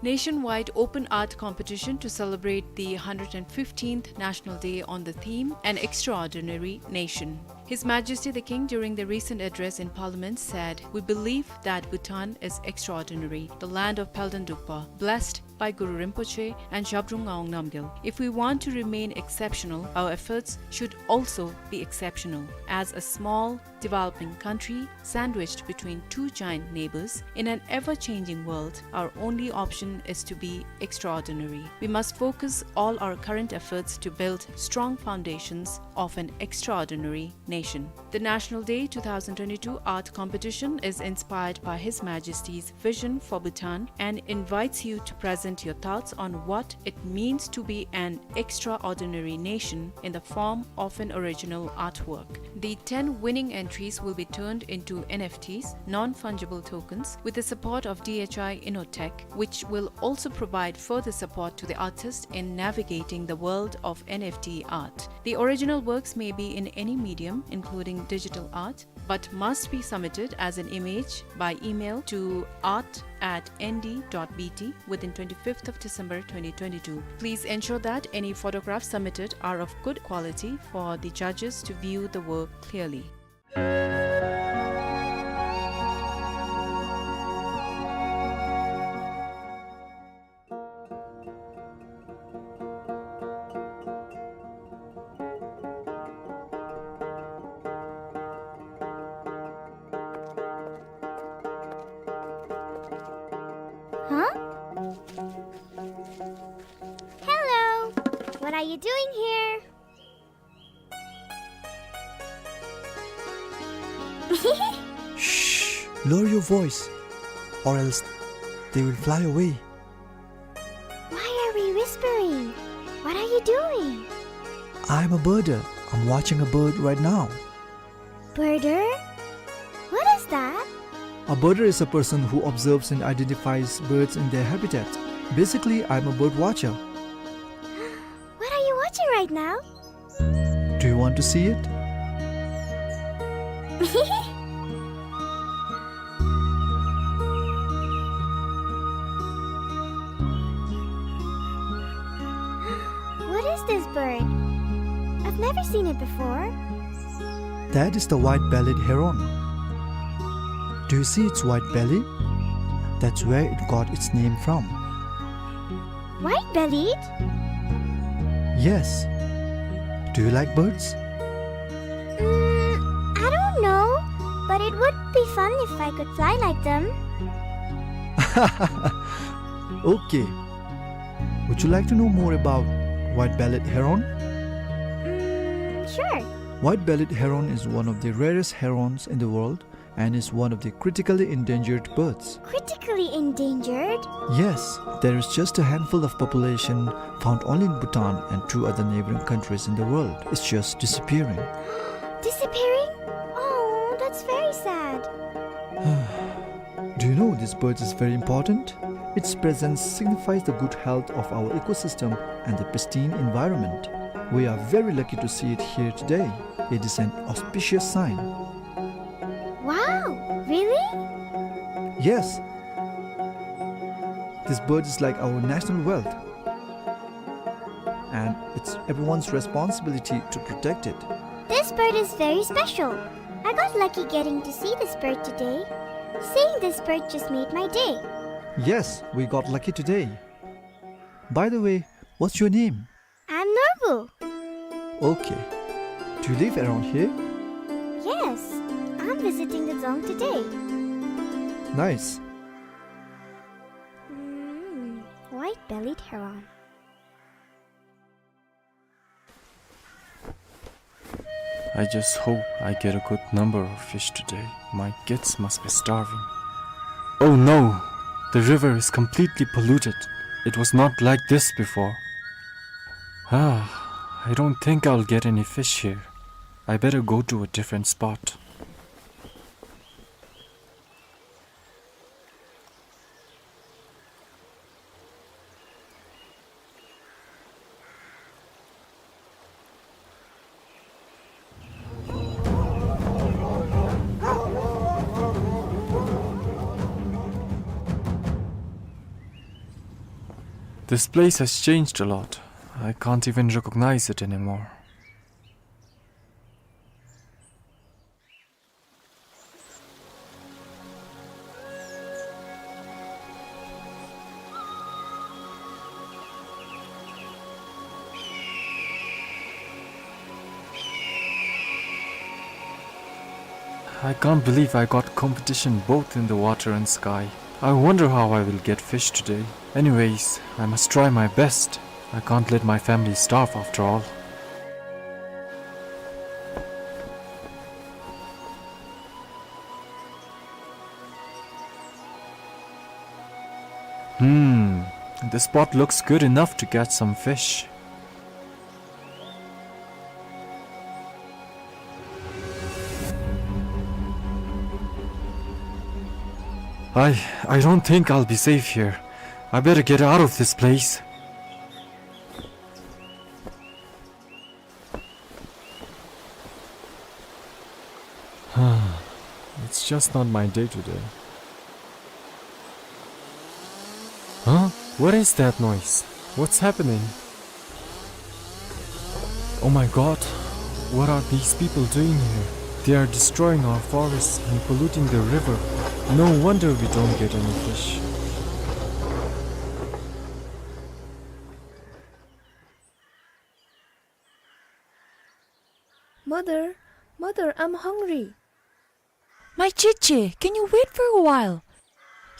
Nationwide open art competition to celebrate the hundred and fifteenth National Day on the theme, An Extraordinary Nation. His Majesty the King, during the recent address in Parliament, said, "We believe that Bhutan is extraordinary, the land of Palden Drukpa, blessed by Guru Rinpoche and Zhabdrung Ngawang Namgyal. If we want to remain exceptional, our efforts should also be exceptional. As a small, developing country sandwiched between two giant neighbors in an ever-changing world, our only option is to be extraordinary. We must focus all our current efforts to build strong foundations of an extraordinary nation." The National Day two thousand twenty-two art competition is inspired by His Majesty's vision for Bhutan and invites you to present your thoughts on what it means to be an extraordinary nation in the form of an original artwork. The ten winning entries will be turned into N F Ts, non-fungible tokens, with the support of D H I Innotech, which will also provide further support to the artist in navigating the world of N F T art. The original works may be in any medium, including digital art, but must be submitted as an image by email to art at N D dot B T within twenty-fifth of December twenty twenty-two. Please ensure that any photographs submitted are of good quality for the judges to view the work clearly. What are you doing here? Shh! Lower your voice, or else they will fly away. Why are we whispering? What are you doing? I'm a birder. I'm watching a bird right now. Birder? What is that? A birder is a person who observes and identifies birds in their habitat. Basically, I'm a bird watcher. What are you watching right now? Do you want to see it? What is this bird? I've never seen it before. That is the white-bellied heron. Do you see its white belly? That's where it got its name from. White-bellied? Yes. Do you like birds? Mm, I don't know, but it would be fun if I could fly like them. Okay. Would you like to know more about white-bellied heron? Mm, sure. White-bellied heron is one of the rarest herons in the world and is one of the critically endangered birds. Critically endangered? Yes, there is just a handful of population found only in Bhutan and two other neighboring countries in the world. It's just disappearing. Disappearing? Oh, that's very sad. Do you know this bird is very important? Its presence signifies the good health of our ecosystem and the pristine environment. We are very lucky to see it here today. It is an auspicious sign. Wow, really? Yes. This bird is like our national wealth. And it's everyone's responsibility to protect it. This bird is very special. I got lucky getting to see this bird today. Seeing this bird just made my day. Yes, we got lucky today. By the way, what's your name? I'm Norbu. Okay. Do you live around here? Yes, I'm visiting the dzong today. Nice. Mm, white-bellied heron. I just hope I get a good number of fish today. My kids must be starving. Oh no! The river is completely polluted. It was not like this before. Ah, I don't think I'll get any fish here. I better go to a different spot. This place has changed a lot. I can't even recognize it anymore. I can't believe I got competition both in the water and sky. I wonder how I will get fish today. Anyways, I must try my best. I can't let my family starve after all. Hmm, this spot looks good enough to catch some fish. I, I don't think I'll be safe here. I better get out of this place. It's just not my day today. Huh? What is that noise? What's happening? Oh my God, what are these people doing here? They are destroying our forests and polluting the river. No wonder we don't get any fish. Mother, mother, I'm hungry. My Chichi, can you wait for a while?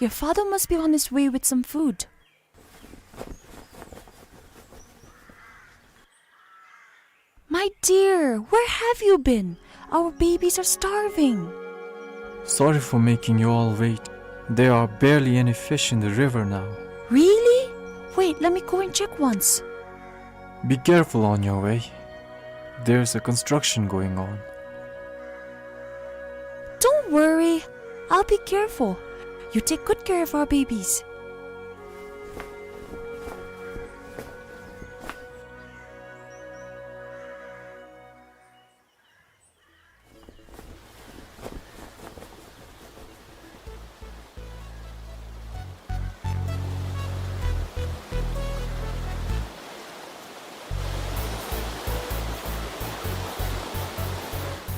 Your father must be on his way with some food. My dear, where have you been? Our babies are starving. Sorry for making you all wait. There are barely any fish in the river now. Really? Wait, let me go and check once. Be careful on your way. There's a construction going on. Don't worry, I'll be careful. You take good care of our babies.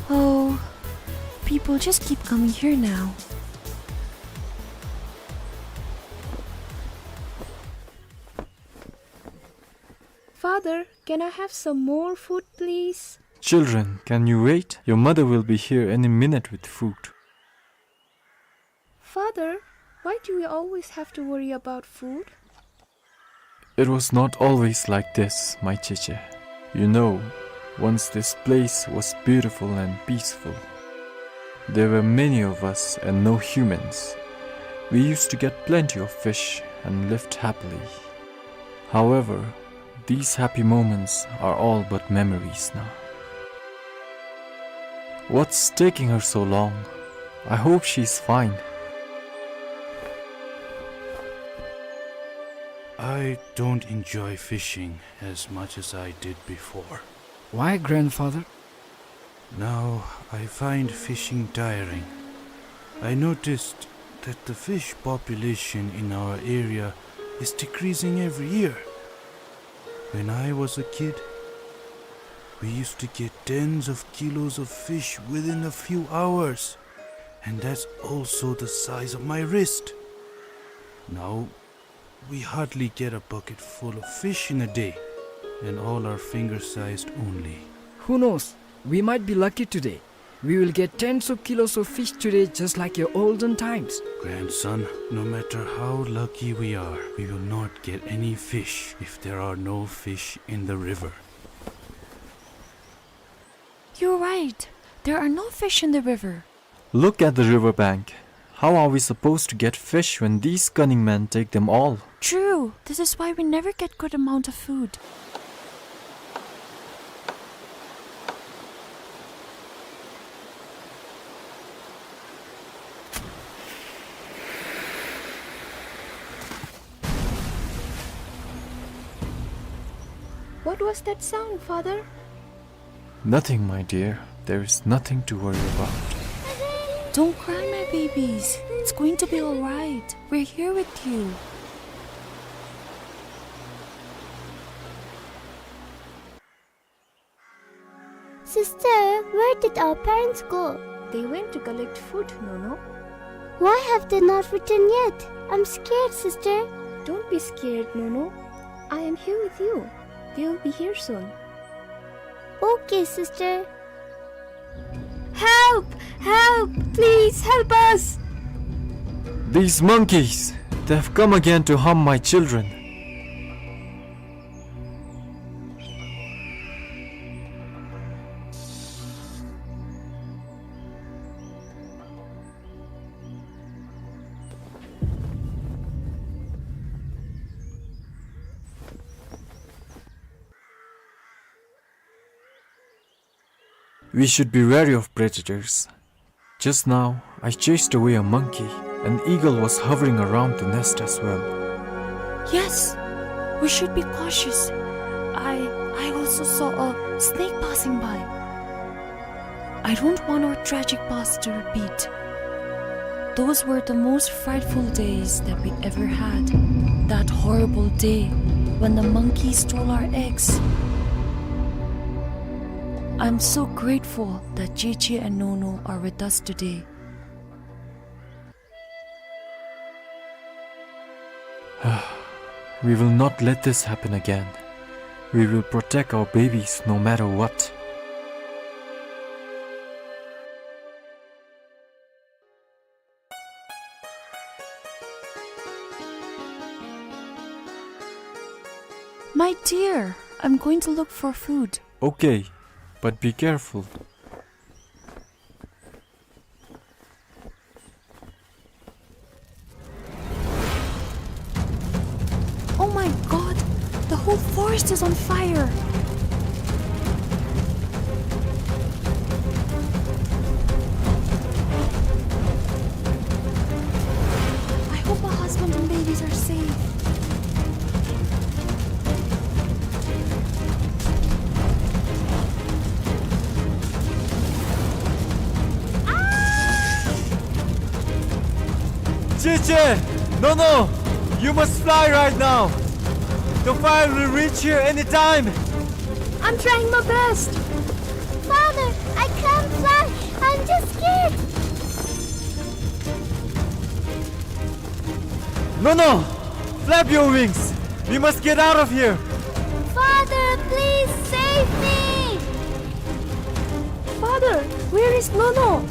Oh, people just keep coming here now. Father, can I have some more food, please? Children, can you wait? Your mother will be here any minute with food. Father, why do we always have to worry about food? It was not always like this, my Cheche. You know, once this place was beautiful and peaceful. There were many of us and no humans. We used to get plenty of fish and lived happily. However, these happy moments are all but memories now. What's taking her so long? I hope she's fine. I don't enjoy fishing as much as I did before. Why, grandfather? Now I find fishing tiring. I noticed that the fish population in our area is decreasing every year. When I was a kid, we used to get tens of kilos of fish within a few hours, and that's also the size of my wrist. Now we hardly get a bucket full of fish in a day, and all are finger-sized only. Who knows? We might be lucky today. We will get tens of kilos of fish today, just like your olden times. Grandson, no matter how lucky we are, we will not get any fish if there are no fish in the river. You're right. There are no fish in the river. Look at the river bank. How are we supposed to get fish when these cunning men take them all? True. This is why we never get good amount of food. What was that sound, Father? Nothing, my dear. There is nothing to worry about. Don't cry, my babies. It's going to be all right. We're here with you. Sister, where did our parents go? They went to collect food, Nono. Why have they not returned yet? I'm scared, sister. Don't be scared, Nono. I am here with you. They will be here soon. Okay, sister. Help! Help! Please help us! These monkeys, they've come again to harm my children. We should be wary of predators. Just now, I chased away a monkey. An eagle was hovering around the nest as well. Yes, we should be cautious. I, I also saw a snake passing by. I don't want our tragic past to repeat. Those were the most frightful days that we ever had. That horrible day when the monkey stole our eggs. I'm so grateful that Cheche and Nono are with us today. We will not let this happen again. We will protect our babies no matter what. My dear, I'm going to look for food. Okay, But be careful. Oh my God! The whole forest is on fire! I hope my husband and babies are safe. Cici! No, no! You must fly right now! The fire will reach here anytime! I'm trying my best! Father, I can't fly! I'm too scared! No, no! Flap your wings! We must get out of here! Father, please save me! Father, where is Nono?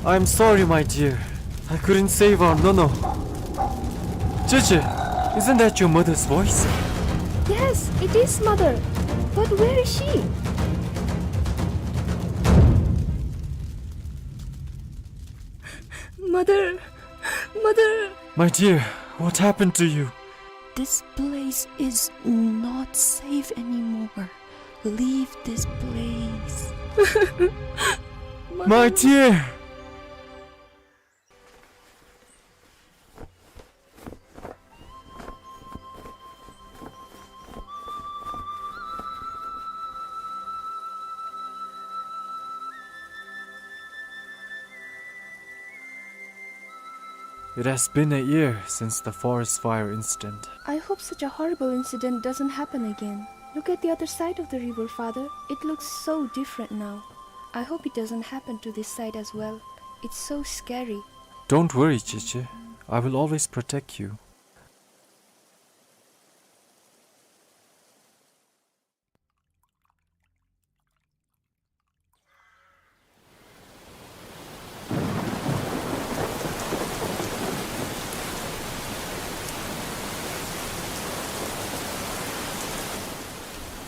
I'm sorry, my dear. I couldn't save our Nono. Cici, isn't that your mother's voice? Yes, it is, Mother. But where is she? Mother, Mother. My dear, what happened to you? This place is not safe anymore. Leave this place. My dear! It has been a year since the forest fire incident. I hope such a horrible incident doesn't happen again. Look at the other side of the river, Father. It looks so different now. I hope it doesn't happen to this side as well. It's so scary. Don't worry, Cici. I will always protect you.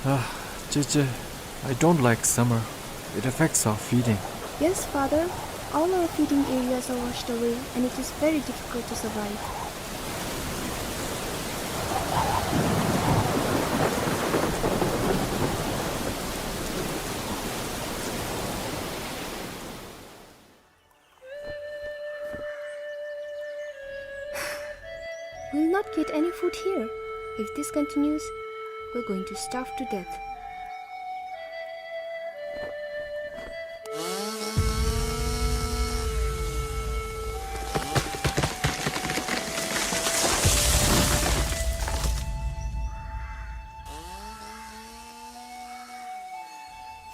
Ah, Cici, I don't like summer. It affects our feeding. Yes, Father. All our feeding areas are washed away, and it is very difficult to survive. We'll not get any food here. If this continues, we're going to starve to death.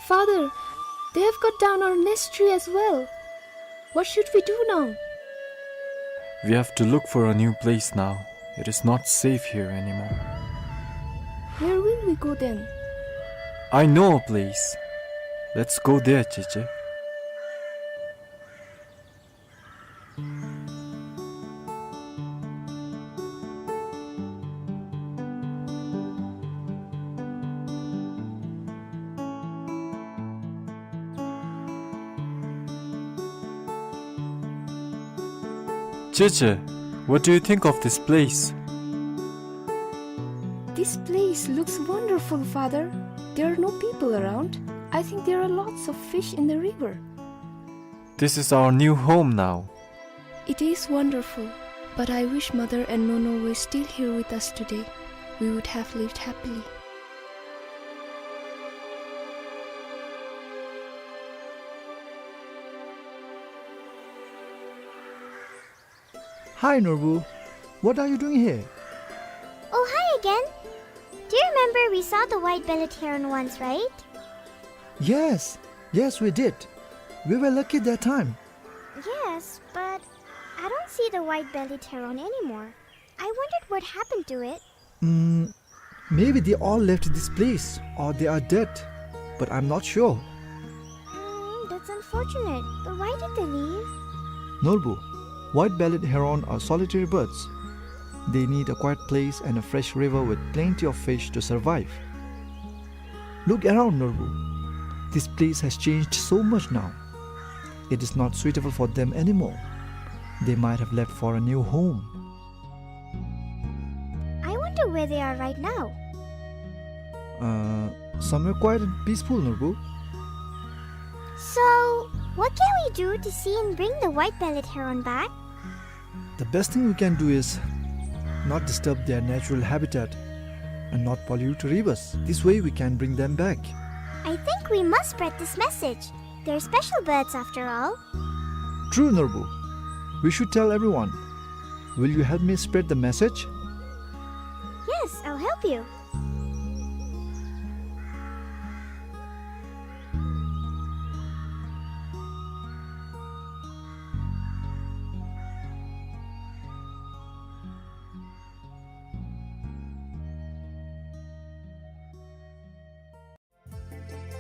Father, they have cut down our nest tree as well. What should we do now? We have to look for a new place now. It is not safe here anymore. Where will we go then? I know a place. Let's go there, Cici. Cici, what do you think of this place? This place looks wonderful, Father. There are no people around. I think there are lots of fish in the river. This is our new home now. It is wonderful, but I wish Mother and Nono were still here with us today. We would have lived happily. Hi, Norbu. What are you doing here? Oh, hi again. Do you remember we saw the white-bellied heron once, right? Yes, yes, we did. We were lucky that time. Yes, but I don't see the white-bellied heron anymore. I wondered what happened to it. Mm, maybe they all left this place or they are dead, but I'm not sure. Mm, that's unfortunate. But why did they leave? Norbu, white-bellied heron are solitary birds. They need a quiet place and a fresh river with plenty of fish to survive. Look around, Norbu. This place has changed so much now. It is not suitable for them anymore. They might have left for a new home. I wonder where they are right now. Uh, somewhere quiet and peaceful, Norbu. So, what can we do to see and bring the white-bellied heron back? The best thing we can do is not disturb their natural habitat and not pollute rivers. This way we can bring them back. I think we must spread this message. They're special birds after all. True, Norbu. We should tell everyone. Will you help me spread the message? Yes, I'll help you.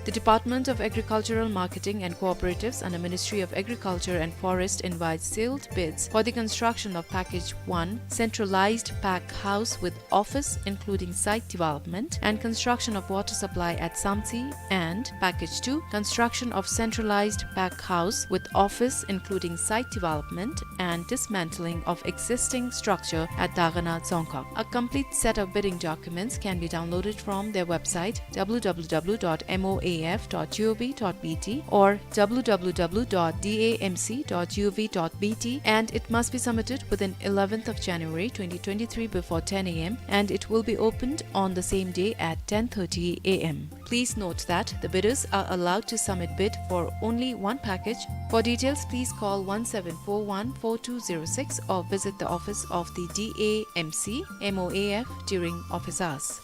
The Department of Agricultural Marketing and Cooperatives under Ministry of Agriculture and Forest invites sealed bids for the construction of Package one, centralized pack house with office including site development and construction of water supply at Samtse, and Package two, construction of centralized pack house with office including site development and dismantling of existing structure at Dagana Dzongkhag. A complete set of bidding documents can be downloaded from their website, W W W dot M O A F dot gov dot B T or W W W dot D A M C dot gov dot B T, and it must be submitted within eleventh of January twenty twenty-three before ten A M, and it will be opened on the same day at ten thirty A M. Please note that the bidders are allowed to submit bid for only one package. For details, please call one seven four one four two zero six or visit the office of the D A M C M O A F during office hours.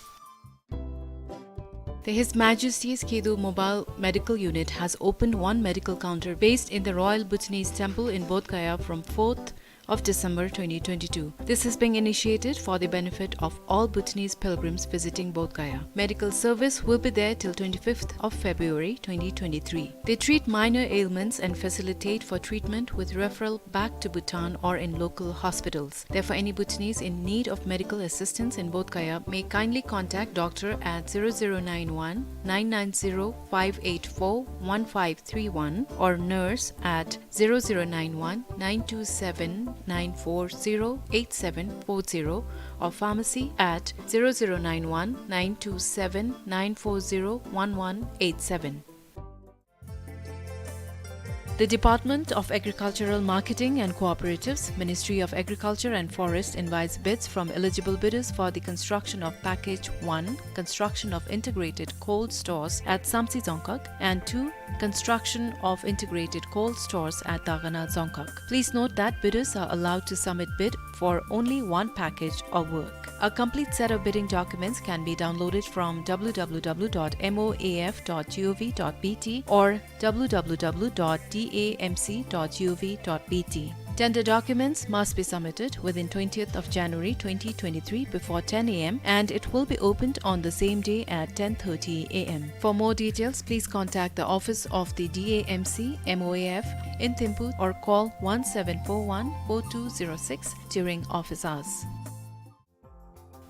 The His Majesty's Kedu Mobile Medical Unit has opened one medical counter based in the Royal Bhutanese Temple in Bodh Gaya from fourth of December twenty twenty-two. This is being initiated for the benefit of all Bhutanese pilgrims visiting Bodh Gaya. Medical service will be there till twenty-fifth of February twenty twenty-three. They treat minor ailments and facilitate for treatment with referral back to Bhutan or in local hospitals. Therefore, any Bhutanese in need of medical assistance in Bodh Gaya may kindly contact doctor at zero zero nine one nine nine zero five eight four one five three one or nurse at zero zero nine one nine two seven nine four zero eight seven four zero or pharmacy at zero zero nine one nine two seven nine four zero one one eight seven. The Department of Agricultural Marketing and Cooperatives, Ministry of Agriculture and Forest invites bids from eligible bidders for the construction of Package one, construction of integrated cold stores at Samtse Dzongkhag, and two, construction of integrated cold stores at Dagana Dzongkhag. Please note that bidders are allowed to submit bid for only one package of work. A complete set of bidding documents can be downloaded from W W W dot M O A F dot gov dot B T or W W W dot D A M C dot gov dot B T. Tender documents must be submitted within twentieth of January twenty twenty-three before ten A M, and it will be opened on the same day at ten thirty A M. For more details, please contact the office of the D A M C M O A F in Thimphu or call one seven four one four two zero six during office hours.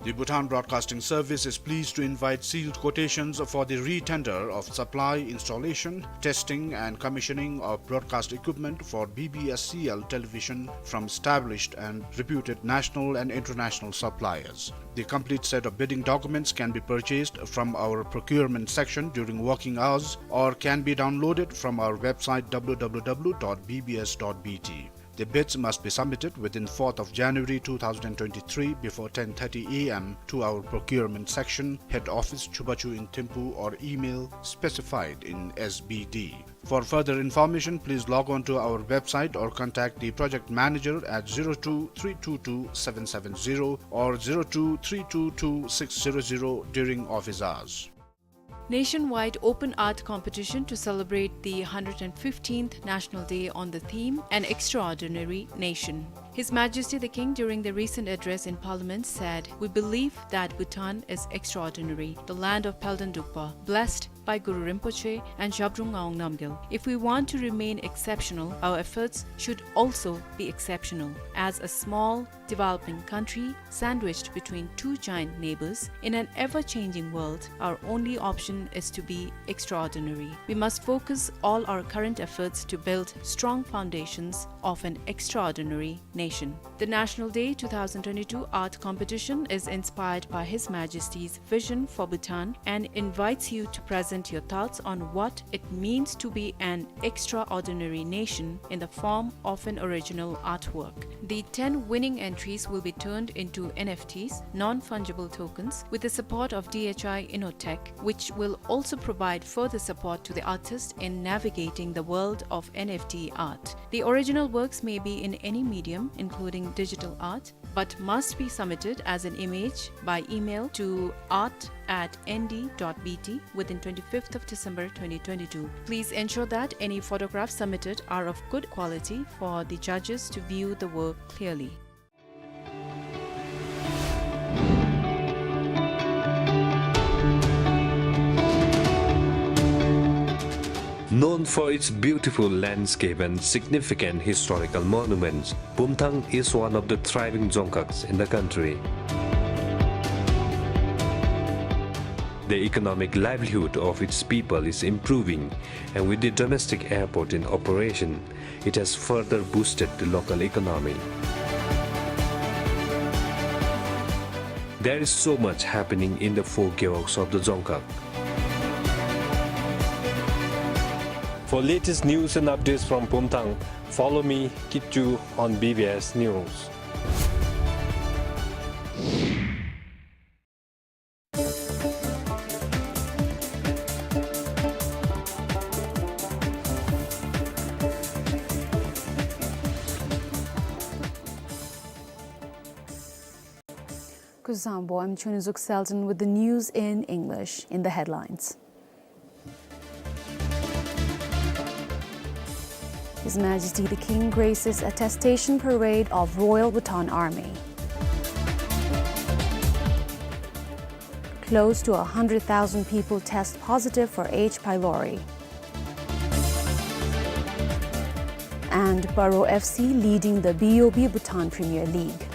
The Bhutan Broadcasting Service is pleased to invite sealed quotations for the re-tender of supply, installation, testing and commissioning of broadcast equipment for B B S C L television from established and reputed national and international suppliers. The complete set of bidding documents can be purchased from our procurement section during working hours or can be downloaded from our website W W W dot B B S dot B T. The bids must be submitted within fourth of January two thousand twenty-three before ten thirty A M to our procurement section, head office, Chubachu in Thimphu, or email specified in S B D. For further information, please log on to our website or contact the project manager at zero two three two two seven seven zero or zero two three two two six zero zero during office hours. Nationwide open art competition to celebrate the hundred and fifteenth National Day on the theme An Extraordinary Nation. His Majesty the King, during the recent address in Parliament, said, "We believe that Bhutan is extraordinary, the land of Palden Drukpa, blessed by Guru Rinpoche and Zhabdrung Ngawang Namgyal. If we want to remain exceptional, our efforts should also be exceptional. As a small, developing country sandwiched between two giant neighbors in an ever-changing world, our only option is to be extraordinary. We must focus all our current efforts to build strong foundations of an extraordinary nation." The National Day two thousand twenty-two art competition is inspired by His Majesty's vision for Bhutan and invites you to present your thoughts on what it means to be an extraordinary nation in the form of an original artwork. The ten winning entries will be turned into N F Ts, non-fungible tokens, with the support of D H I Innotech, which will also provide further support to the artist in navigating the world of N F T art. The original works may be in any medium, including digital art, but must be submitted as an image by email to art at N D dot B T within twenty-fifth of December twenty twenty-two. Please ensure that any photographs submitted are of good quality for the judges to view the work clearly. Known for its beautiful landscape and significant historical monuments, Pumthang is one of the thriving dzongkhags in the country. The economic livelihood of its people is improving, and with the domestic airport in operation, it has further boosted the local economy. There is so much happening in the four gewogs of the dzongkhag. For latest news and updates from Pumthang, follow me, Kitchu, on B B S News. Kuzuzangpo, I'm Chunizuk Selden with the news in English. In the headlines: His Majesty the King graces attestation parade of Royal Bhutan Army. Close to a hundred thousand people test positive for H. pylori. And Paro F C leading the B O B Bhutan Premier League.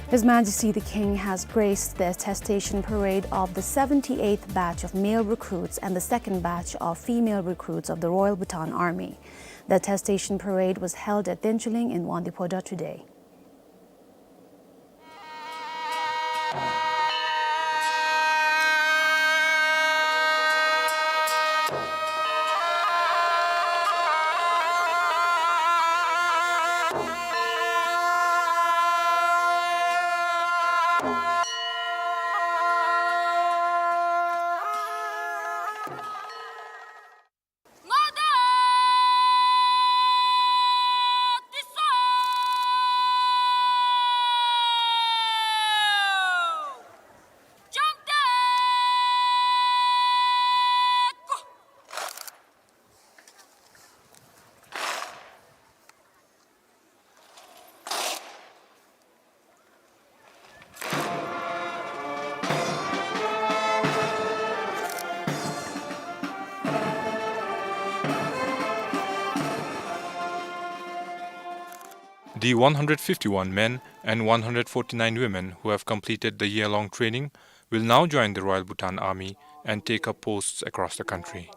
His Majesty the King has graced the attestation parade of the seventy-eighth batch of male recruits and the second batch of female recruits of the Royal Bhutan Army. The attestation parade was held at Denchuling in Wangdue Phodrang today. The one hundred fifty-one men and one hundred forty-nine women who have completed the year-long training will now join the Royal Bhutan Army and take up posts across the country.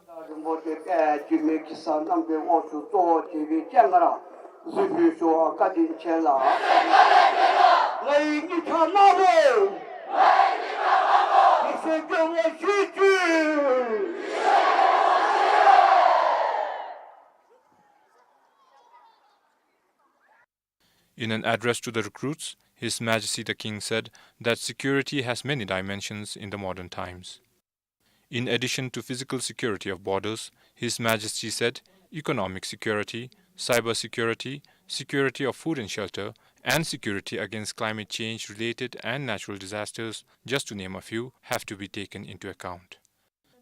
In an address to the recruits, His Majesty the King said that security has many dimensions in the modern times. In addition to physical security of borders, His Majesty said economic security, cyber security, security of food and shelter, and security against climate change-related and natural disasters, just to name a few, have to be taken into account.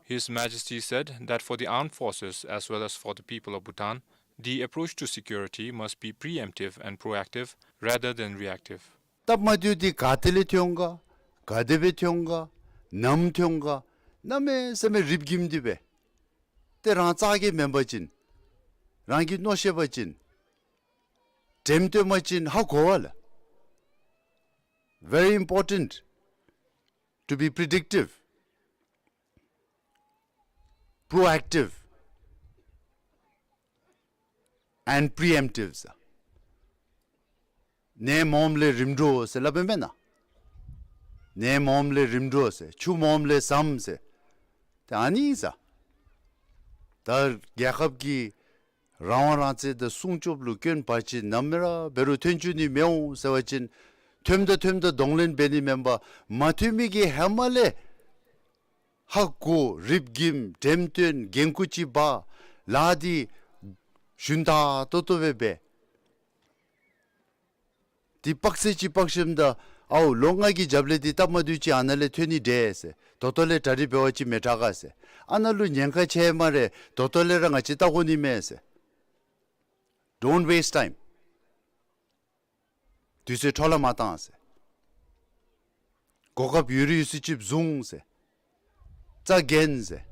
His Majesty said that for the armed forces as well as for the people of Bhutan, The approach to security must be preemptive and proactive rather than reactive. སྟབས་མ་བདེཝ་འདི་ག་ཏེ་ལས་ཐོན་ག་ག་དེ་སྦེ་ཐོན་ག་ནམ་ཐོན་ག་གནམ་མེད་ས་མེད་རིགཔ་འགྱིམ་སྟེ་སྦེ་ཏེ་རང་རྩ་གི་མེན་པ་ཅིན་རང་གིས་མནོ་ཤེས་པ་ཅིན་འགྲེམས་སྟོན་པ་ཅིན་ཧ་གོ་བས་ལགས། Very important to be predictive, proactive and preemptive ཟེར། ནད་མ་འོངམ་ལས་རིམ་གྲོ་ཟེར་སླབ་པས་མེན་ན། ནད་མ་འོངམ་ལས་རིམ་གྲོ་ཟེར། ཆུ་མ་འོངམ་ལས་ཟམ་ཟེར། ཏེ་ཨ་ནི་ཟེར། ད་རྒྱལ་ཁབ་ཀྱི་རང་དབང་རང་བཙན་དང་སྲུང་སྐྱོབ་ལུ་སྐྱོན་འབག་ཅིག་ནམ་ར་འབད་རུང་ཐོན་བཅུག་ནི་མི་འོང་ཟེར་བ་ཅིན་ཐོནམ་ད་ཐོནམ་ད་གདོང་ལེན་འབད་ནི་མེན་པར་མ་ཐོན་མི་གི་ཧེ་མ་ལས་ཧ་གོ་རིགཔ་འགྱིམ་འགྲེམས་སྟོན་འགན་ཁུར་ཅིག་འབག་ལཱ་འདི་ཞུན་དག་ཏོག་ཏོ་སྦེ་འབད། འདི་དཔག་ཚད་ཅིག་དཔག་ཞིནམ་ད་ཨའོ་ལོ་ལྔ་གི་རྒྱབ་ལས་འདི་སྟབས་མ་བདེཝ་ཅིག་ཨ་ནཱ་ལས་ཐོན་ནི་འདྲས་ཟེར། ད་ལྟོ་ལས་གྲ་སྒྲིག་འབད་བ་ཅིན་མི་དྲག་ག་ཟེར། ཨ་ནཱ་ལུ་ཉེན་ཁ་ཆེ་སྨ་རེ། ད་ལྟོ་ལས་ར་ང་བཅས་བལྟ་དགོ་ནི་མས་ཟེར། Don't waste time. དུས་ཚོད་འཕྲོ་བརླག་མ་བཏང་ཟེར། གོ་སྐབས་ཡོད་རིགས་ཡོད་ཚད་ཅིག་བཟུང་ཟེར། རྩ་འགེངས་ཟེར།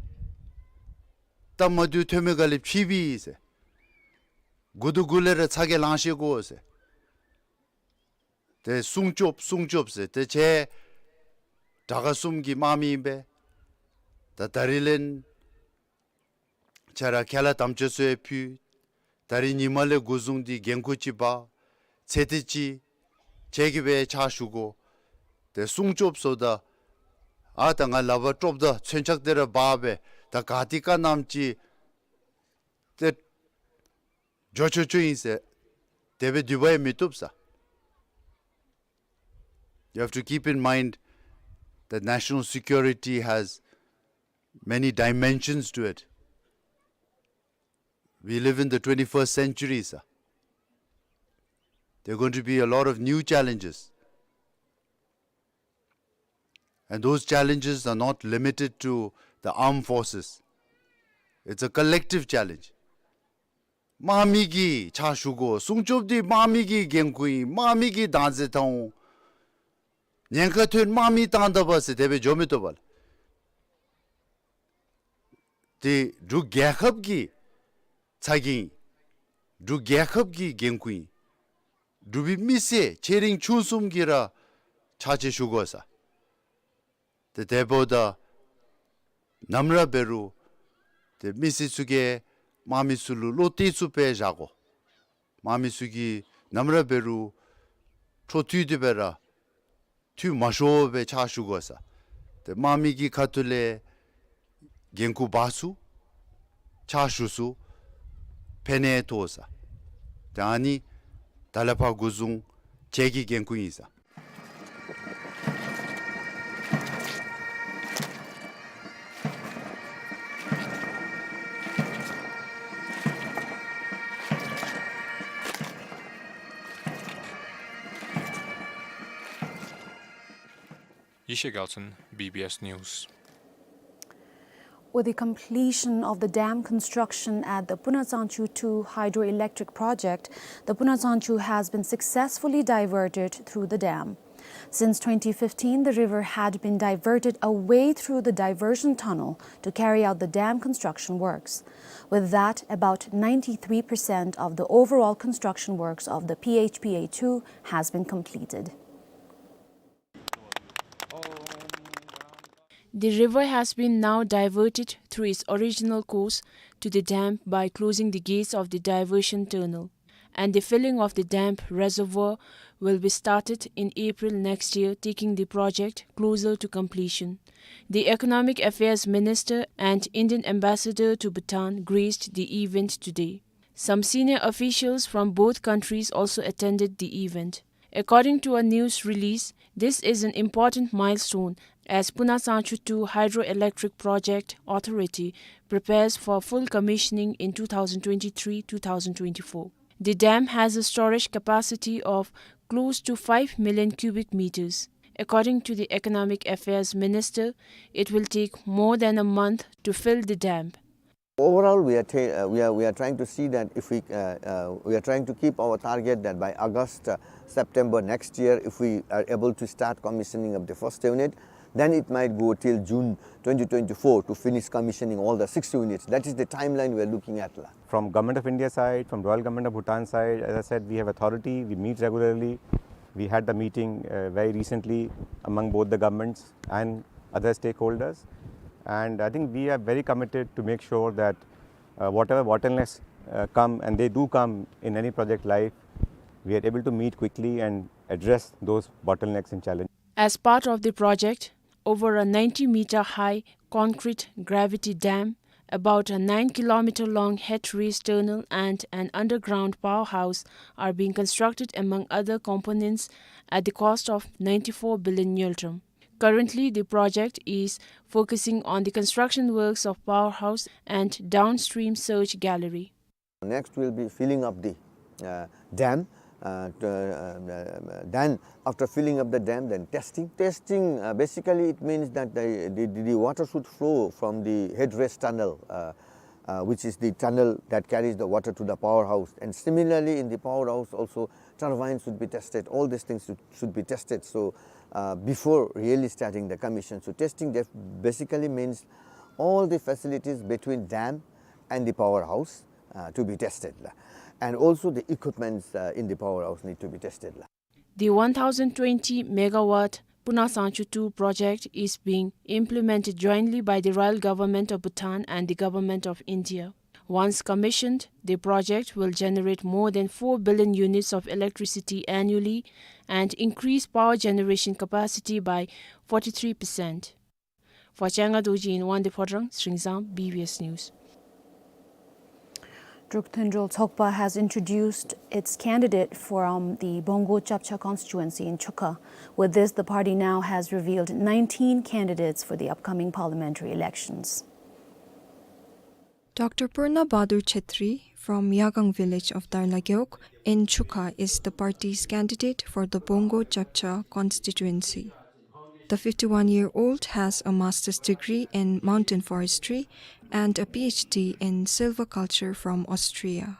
སྟབས་མ་བདེཝ་ཐོན་མི་ག་ལས་ཕྱི་པས་ཟེར། མགུ་ཏོ་གུ་ལས་ར་ཚ་གྱང་ལང་ཤེས་དགོ་ཟེར། ཏེ་སྲུང་སྐྱོབ་སྲུང་སྐྱོབ་ཟེར། ཏེ་ཁྱེད་དྲག་ཁག་གསུམ་གྱི་དམག་མི་ཨིན་པས། ད་ད་རིས་ལས་ཁྱེད་ར་ཁས་བླངས་དམ་བཅའ་ཚུ་ཡང་ཕུལ། ད་རིས་ཉིནམ་ལས་འགོ་བཟུང་སྟེ་འགན་ཁུར་ཅིག་འབག། ཚེ་འདི་ཅིག་ཁྱེད་ཀྱིས་སྦེ་ཕྱག་ཞུ་དགོ། ཏེ་སྲུང་སྐྱོབ་ཟེརཝ་ད་ཨ་ད་ང་ལག་པར་ཀྲོབ་དང་མཚོན་ཆ་དེ་ར་འབག་སྦེ་ད་ག་ཏེ་ག་ནམ་ཅིག་ཏེ་འགྱོ་ཆོག་ཆོག་ཨིན་ཟེར་དེ་སྦེ་སྡོད་པ་ཡང་མི་བཏུབ་ས། You have to keep in mind that national security has many dimensions to it. We live in the twenty-first century, sir. There are going to be a lot of new challenges. And those challenges are not limited to the armed forces. It's a collective challenge. དམག་མི་གིས་ཕྱག་ཞུ་དགོ། སྲུང་སྐྱོབ་འདི་དམག་མི་གི་འགན་ཁུར་ཨིན། དམག་མི་གིས་བདག་འཛིན་འཐབ་འོང་། ཉེན་ཁ་ཐོན་དམག་མི་བཏང་ད་པ་ཟེར་དེ་སྦེ་འགྱོ་མི་བཏུབ་པས་ལགས། དེ་འབྲུག་རྒྱལ་ཁབ་ཀྱི་ཚ་གྱང་ཨིན། འབྲུག་རྒྱལ་ཁབ་ཀྱི་འགན་ཁུར་ཨིན། འབྲུག་པའི་མི་སེར་ཆེ་འབྲིང་ཆུང་གསུམ་གྱིས་ར་ཕྱག་ཕྱིད་ཞུ་དགོ་ས། ཏེ་དེ་འབདཝ་ད་ནམ་ར་འབད་རུང་ཏེ་མི་སེར་ཚུ་གིས་དམག་མི་ཚུ་ལུ་བློ་གཏད་ཚུ་སྦེ་བཞག་དགོ། དམག་མི་ཚུ་གིས་ནམ་ར་འབད་རུང་འཕྲོ་མཐུད་དེ་སྦེ་ར་འཐུས་མ་ཤོར་བར་ཕྱག་ཞུ་དགོ་ས། ཏེ་དམག་མི་གི་ཁ་ཐུག་ལས་འགན་ཁུར་འབག་ཚུགས་ཕྱག་ཞུ་ཚུགས་ཕན་ནུས་ཐོགས་ས། ཏེ་ཨ་ནི་ད་ལས་ཕར་འགོ་བཟུང་ཁྱེད་ཀྱི་འགན་ཁུར་ཨིན་ས། Yishe Galson, B B S News. With the completion of the dam construction at the Punasangchu two hydroelectric project, the Punasangchu has been successfully diverted through the dam. Since twenty fifteen, the river had been diverted away through the diversion tunnel to carry out the dam construction works. With that, about ninety-three percent of the overall construction works of the P H P A two has been completed. The river has been now diverted through its original course to the dam by closing the gates of the diversion tunnel, and the filling of the dam reservoir will be started in April next year, taking the project closer to completion. The Economic Affairs Minister and Indian Ambassador to Bhutan graced the event today. Some senior officials from both countries also attended the event. According to a news release, this is an important milestone as Punasangchu two Hydroelectric Project Authority prepares for full commissioning in two thousand twenty-three two thousand twenty-four. The dam has a storage capacity of close to five million cubic meters. According to the Economic Affairs Minister, it will take more than a month to fill the dam. Overall, we are, ta- uh, we are, we are trying to see that if we, uh, uh, we are trying to keep our target that by August, uh, September next year, if we are able to start commissioning of the first unit, then it might go till June twenty twenty-four to finish commissioning all the six units. That is the timeline we are looking at. From Government of India side, from Royal Government of Bhutan side, as I said, we have authority, we meet regularly. We had the meeting, uh, very recently among both the governments and other stakeholders. And I think we are very committed to make sure that, uh, whatever bottlenecks, uh, come, and they do come in any project life, we are able to meet quickly and address those bottlenecks and challenges. As part of the project, over a ninety meter high concrete gravity dam, about a nine kilometer long headrace tunnel, and an underground powerhouse are being constructed, among other components, at the cost of ninety-four billion ngultrum. Currently, the project is focusing on the construction works of powerhouse and downstream surge gallery. Next, we'll be filling up the, uh, dam. Uh, to, uh, uh, then, after filling up the dam, then testing. Testing, uh, basically, it means that the, the, the water should flow from the headrace tunnel, uh, uh, which is the tunnel that carries the water to the powerhouse. And similarly, in the powerhouse also, turbines should be tested. All these things should, should be tested. So, uh, before really starting the commission. So, testing def- basically means all the facilities between dam and the powerhouse, uh, to be tested, la. And also the equipments, uh, in the powerhouse need to be tested, la. The one thousand twenty megawatt Puna Sangchu two project is being implemented jointly by the Royal Government of Bhutan and the Government of India. Once commissioned, the project will generate more than four billion units of electricity annually and increase power generation capacity by forty-three percent. Vachanga Dorji in Wangdue Phodrang, Sringzang, B B S News. Druk Tendrel Tsokpa has introduced its candidate from the Bongo Chapcha constituency in Chukha. With this, the party now has revealed nineteen candidates for the upcoming parliamentary elections. Doctor Purna Bahadur Chetri from Yagang village of Darlagewog in Chukha is the party's candidate for the Bongo Chapcha constituency. The fifty-one-year-old has a master's degree in mountain forestry and a PhD in silviculture from Austria.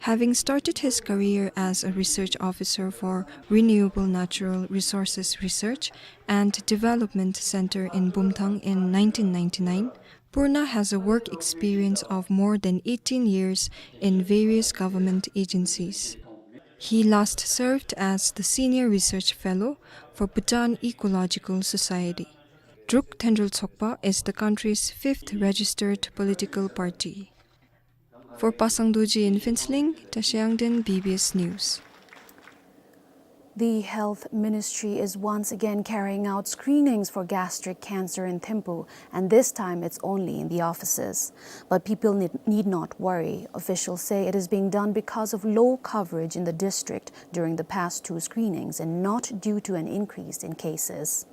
Having started his career as a research officer for Renewable Natural Resources Research and Development Center in Bumthang in nineteen ninety-nine, Purna has a work experience of more than eighteen years in various government agencies. He last served as the Senior Research Fellow for Bhutan Ecological Society. Druk Tendrel Tsokpa is the country's fifth registered political party. For Pasang Dorji in Phuentsholing, Tashi Yangden, B B S News. The Health Ministry is once again carrying out screenings for gastric cancer in Thimphu, and this time it's only in the offices. But people need, need not worry. Officials say it is being done because of low coverage in the district during the past two screenings and not due to an increase in cases.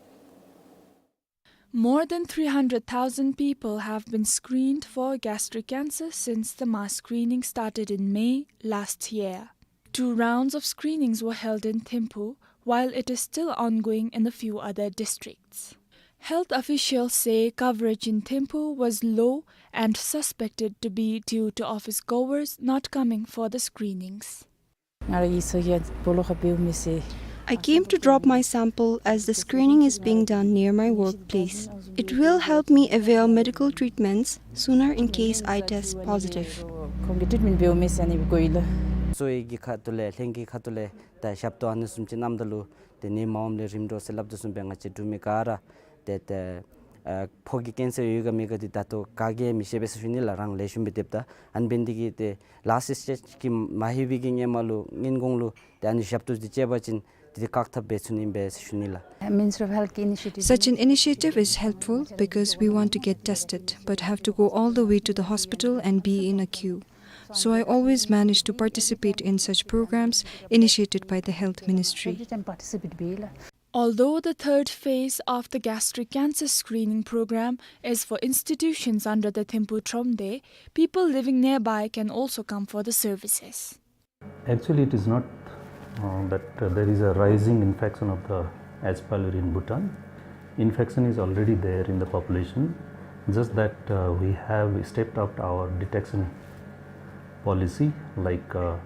More than three hundred thousand people have been screened for gastric cancer since the mass screening started in May last year. Two rounds of screenings were held in Thimphu, while it is still ongoing in a few other districts. Health officials say coverage in Thimphu was low and suspected to be due to office goers not coming for the screenings. I came to drop my sample as the screening is being done near my workplace. It will help me avail medical treatments sooner in case I test positive. ཁོང་གི་ཊིཊ་མེནཊ་འབདཝ་མས་ཟེར་ཨ་ནི་སྦེ་གོ་ཡི་ལགས། གསོ་བའི་གི་ཁ་ཐུག་ལས་ལྷན་རྒྱས་ཁ་ཐུག་ལས་ད་ཞབས་ཏོག་ཨ་ནི་བཟུམ་ཅིག་གནངམ་ད་ལུ་ཏེ་ནད་མ་འོངམ་ལས་རིམ་གྲོ་ཟེར་སླབ་དོ་བཟུམ་སྦེ་ང་བཅས་འབྲུག་མི་ག་ར་ཏེ་ཏེ་ཨ་ཕོ་གི་ཀེན་སར་ཡོད་ག་མེད་ག་འདི་ད་ལྟོ་ག་གིས་མི་ཤེས་པས་ཟེར་ཞུ་ནི་ལགས། རང་ལེགས་ཤོམ་སྦེ་སྡོདཔ་ད། ཨ་ནི་འབད་ནི་འདི་གིས་ཏེ་ལཱསཊ་སི་ཊེཇ་གི་མ་ལྷོད་པའི་གི་ཧེ་མ་ལུ་སྔོན་གོང་ལུ་ཏེ་ཨ་ནི་ཞབས་ཏོག་འདི་སྤྱོད་པ་ཅིན་འདི་ཏེ་བཀག་ཐབས་འབད་ཚུགས་ནི་ཨིན་པས་ཟེར་ཞུ་ནི་ལགས། Ministry of Health གི་ཨི་ནི་ཤི་ཨེ་ཊིབ། Such an initiative is helpful because we want to get tested, but have to go all the way to the hospital and be in a queue. So I always manage to participate in such programs initiated by the Health Ministry. Although the third phase of the gastric cancer screening program is for institutions under the Thimphu Thromde, people living nearby can also come for the services. Actually, it is not uh, that uh, there is a rising infection of the H. pylori in Bhutan. Infection is already there in the population. Just that, uh, we have stepped up our detection policy, like, uh,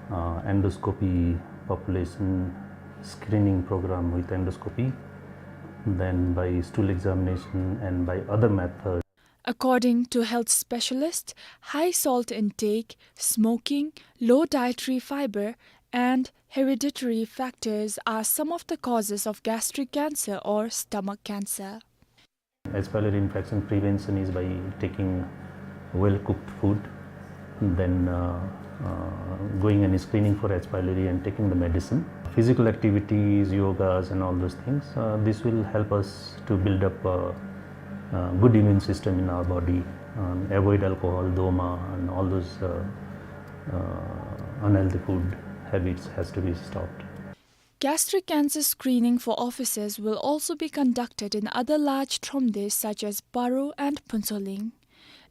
uh, endoscopy, population screening program with endoscopy, then by stool examination and by other methods. According to health specialists, high salt intake, smoking, low dietary fiber, and hereditary factors are some of the causes of gastric cancer or stomach cancer. H. pylori infection prevention is by taking well-cooked food, then, uh, uh, going and screening for H. pylori and taking the medicine. Physical activities, yogas, and all those things, uh, this will help us to build up a, a good immune system in our body, um, avoid alcohol, doma, and all those, uh, uh, unhealthy food habits has to be stopped. Gastric cancer screening for officers will also be conducted in other large thromdes such as Paro and Phuentsholing.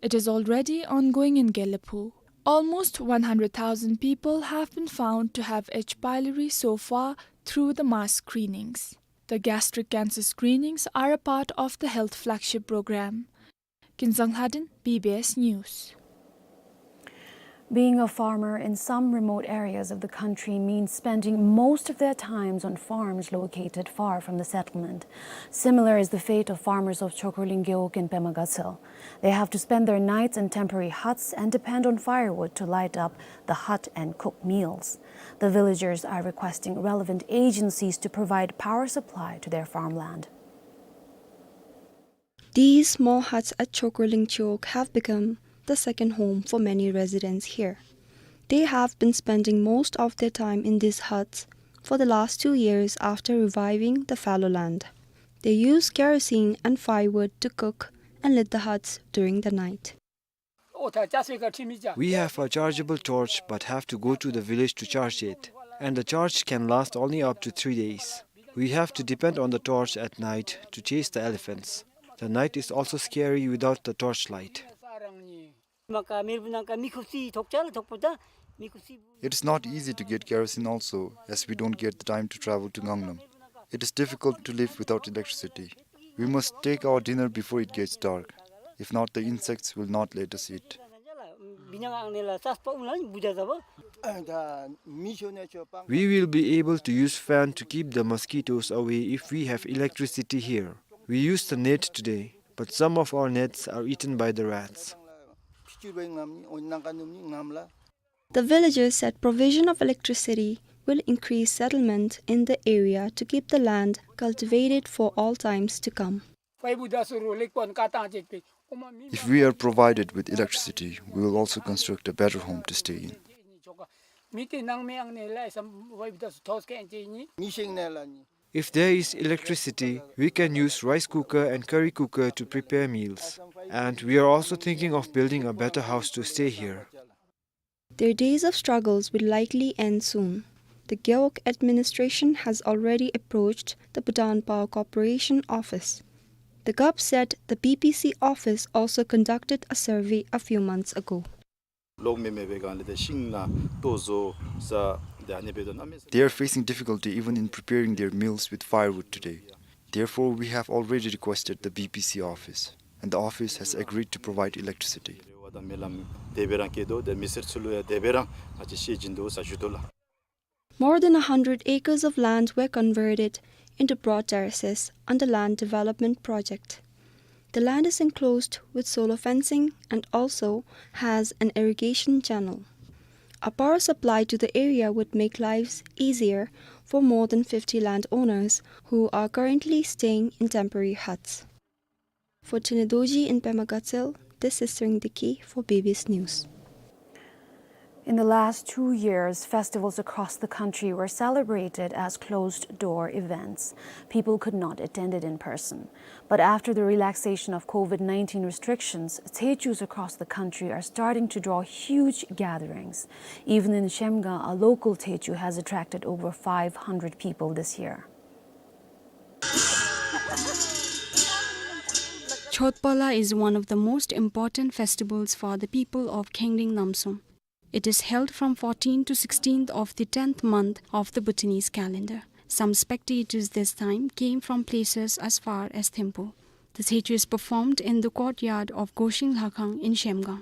It is already ongoing in Gelephu. Almost one hundred thousand people have been found to have H. pylori so far through the mass screenings. The gastric cancer screenings are a part of the health flagship program. Kinsang Lhadon, B B S News. Being a farmer in some remote areas of the country means spending most of their times on farms located far from the settlement. Similar is the fate of farmers of Chokorling Gewog in Pema Gatshel. They have to spend their nights in temporary huts and depend on firewood to light up the hut and cook meals. The villagers are requesting relevant agencies to provide power supply to their farmland. These small huts at Chokorling Gewog have become the second home for many residents here. They have been spending most of their time in these huts for the last two years after reviving the fallow land. They use kerosene and firewood to cook and lit the huts during the night. We have a chargeable torch but have to go to the village to charge it. And the charge can last only up to three days. We have to depend on the torch at night to chase the elephants. The night is also scary without the torchlight. It is not easy to get kerosene also, as we don't get the time to travel to Ngangnam. It is difficult to live without electricity. We must take our dinner before it gets dark. If not, the insects will not let us eat. We will be able to use fan to keep the mosquitoes away if we have electricity here. We used the net today, but some of our nets are eaten by the rats. The villagers said provision of electricity will increase settlement in the area to keep the land cultivated for all times to come. If we are provided with electricity, we will also construct a better home to stay in. If there is electricity, we can use rice cooker and curry cooker to prepare meals. And we are also thinking of building a better house to stay here. Their days of struggles will likely end soon. The Gewog administration has already approached the Bhutan Power Corporation office. The GOP said the B P C office also conducted a survey a few months ago. They are facing difficulty even in preparing their meals with firewood today. Therefore, we have already requested the B P C office, and the office has agreed to provide electricity. More than a hundred acres of land were converted into broad terraces under land development project. The land is enclosed with solar fencing and also has an irrigation channel. A power supply to the area would make lives easier for more than fifty landowners who are currently staying in temporary huts. For Tene Dorji in Pema Gatshel, this is Tshering Deki for B B S News. In the last two years, festivals across the country were celebrated as closed-door events. People could not attend it in person. But after the relaxation of COVID nineteen restrictions, Thechus across the country are starting to draw huge gatherings. Even in Shemga, a local Thechu has attracted over five hundred people this year. Chotpala is one of the most important festivals for the people of Khengleng Namsum. It is held from fourteenth to sixteenth of the tenth month of the Bhutanese calendar. Some spectators this time came from places as far as Thimphu. The Thechu is performed in the courtyard of Goshing Lhakhang in Shemgang.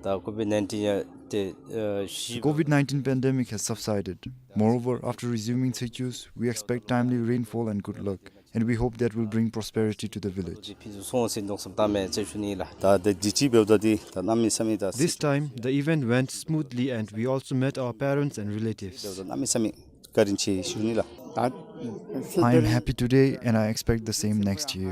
ད་ཀོ་ཝིཌ་ནའིན་ཊིན་ཡང་ཏེ་ཨ་ཞི། The COVID nineteen pandemic has subsided. Moreover, after resuming Thechus, we expect timely rainfall and good luck, and we hope that will bring prosperity to the village. ཕུན་སུམ་ཚོགས་སུ་འགྱུར་སོང་ད་མེན་ཟེར་ཞུ་ནི་ལགས། ད་ཏེ་དུས་ཅི་འབདཝ་ད་འདི་ད་གནམ་མེད་ས་མེད་ད། This time, the event went smoothly and we also met our parents and relatives. འབདཝ་ད་གནམ་མེད་ས་མེད་བཀའ་དྲིན་ཆེ་ཞུ་ནི་ལགས། I am happy today and I expect the same next year.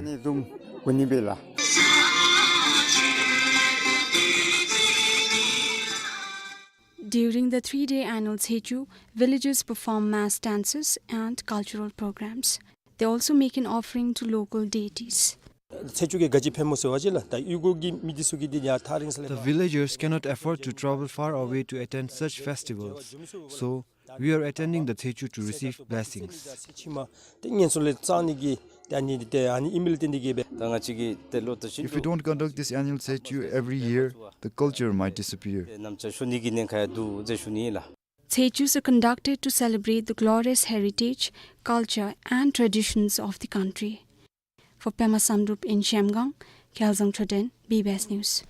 During the three-day annual Thechu, villagers perform mass dances and cultural programs. They also make an offering to local deities. ཚེས་བཅུ་གི་ག་ཅི་ཕེབས་སྨོ་ཟེར་བ་ཅིན་ལགས། ད་གཡུས་སྒོ་གི་མི་འདི་ཚུ་གིས་འདི་ཡར་ཐག་རིང་ས་ལས། The villagers cannot afford to travel far away to attend such festivals. So, we are attending the Thechu to receive blessings. ཏེ་ངན་སོང་ལས་སྐྱབས་ནི་གི་ཏེ་ཨ་ནི་ཏེ་ཨ་ནི་ཨིན་མི་ལས་བརྟེན་ཏེ་གིས་སྦེ། ད་ང་བཅས་ཀྱིས་ཏེ་ལོ་ད་ཅི། If we don't conduct this annual Thechu every year, the culture might disappear. ཏེ་རྣམ་ཅོ་ཞུ་ནི་གི་ཉེན་ཁ་ཡང་འདུག་ཟེར་ཞུ་ནི་ལགས། Thechus are conducted to celebrate the glorious heritage, culture and traditions of the country. For Pema Samdrup in Shemgang, Kyaelzang Choden, B B S News.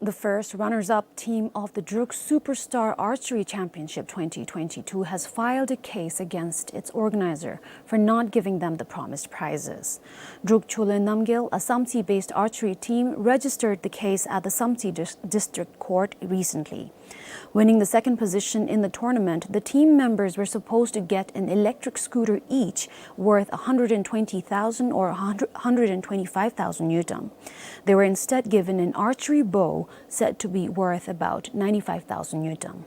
The first runners-up team of the Druk Superstar Archery Championship twenty twenty-two has filed a case against its organizer for not giving them the promised prizes. Druk Chokle Namgyel, a Samtse-based archery team, registered the case at the Samtse Dis-, District Court recently. Winning the second position in the tournament, the team members were supposed to get an electric scooter each, worth a hundred and twenty thousand or a hundred, hundred and twenty-five thousand ngultrum. They were instead given an archery bow said to be worth about ninety-five thousand ngultrum.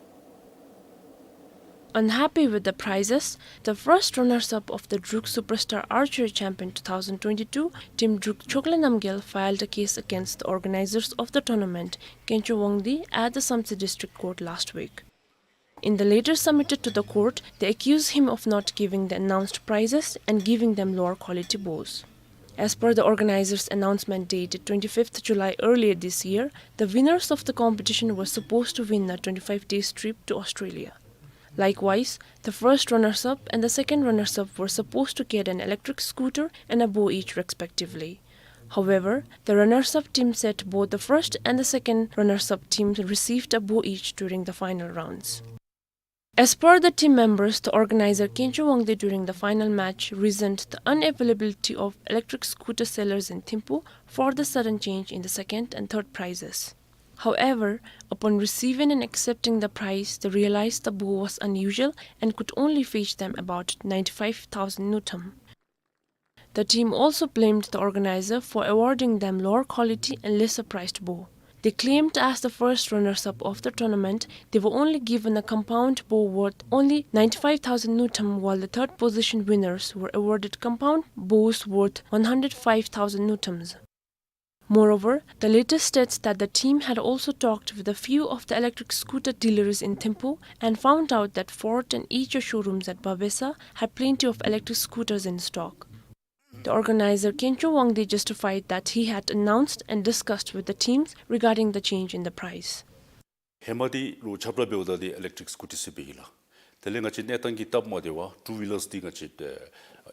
Unhappy with the prizes, the first runners-up of the Druk Superstar Archery Champion two thousand twenty-two, Team Druk Chokle Namgyel filed a case against the organizers of the tournament, Kencho Wangdi, at the Samtse District Court last week. In the letter submitted to the court, they accuse him of not giving the announced prizes and giving them lower quality bows. As per the organizers' announcement dated twenty-fifth July earlier this year, the winners of the competition were supposed to win a twenty-five days trip to Australia. Likewise, the first runners-up and the second runners-up were supposed to get an electric scooter and a bow each respectively. However, the runners-up team said both the first and the second runners-up teams received a bow each during the final rounds. As per the team members, the organizer Kencho Wangdi during the final match reasoned the unavailability of electric scooter sellers in Thimphu for the sudden change in the second and third prizes. However, upon receiving and accepting the prize, they realized the bow was unusual and could only fetch them about ninety-five thousand ngultrum. The team also blamed the organizer for awarding them lower quality and lesser priced bow. They claimed as the first runners-up of the tournament, they were only given a compound bow worth only ninety-five thousand ngultrum, while the third position winners were awarded compound bows worth one hundred five thousand ngultrums. Moreover, the letter states that the team had also talked with a few of the electric scooter dealers in Thimphu and found out that Ford and Eeco showrooms at Babesa had plenty of electric scooters in stock. The organizer Kencho Wangdi justified that he had announced and discussed with the teams regarding the change in the price. ཧེ་མ་འདི་ལུ་ཁྱབ་བསྒྲགས་འབདཝ་ད་འདི་ཨི་ལེག་ཊིག་སི་ཀུ་ཊར་ཟེར་སྦེ་ཨིན་ལགས། དེ་ལས་ང་བཅས་གནས་སྟངས་ཀྱི་སྟབས་མ་བདེ་བར་ཊུ་ཝི་ལརས་འདི་ང་བཅས་ཨེ་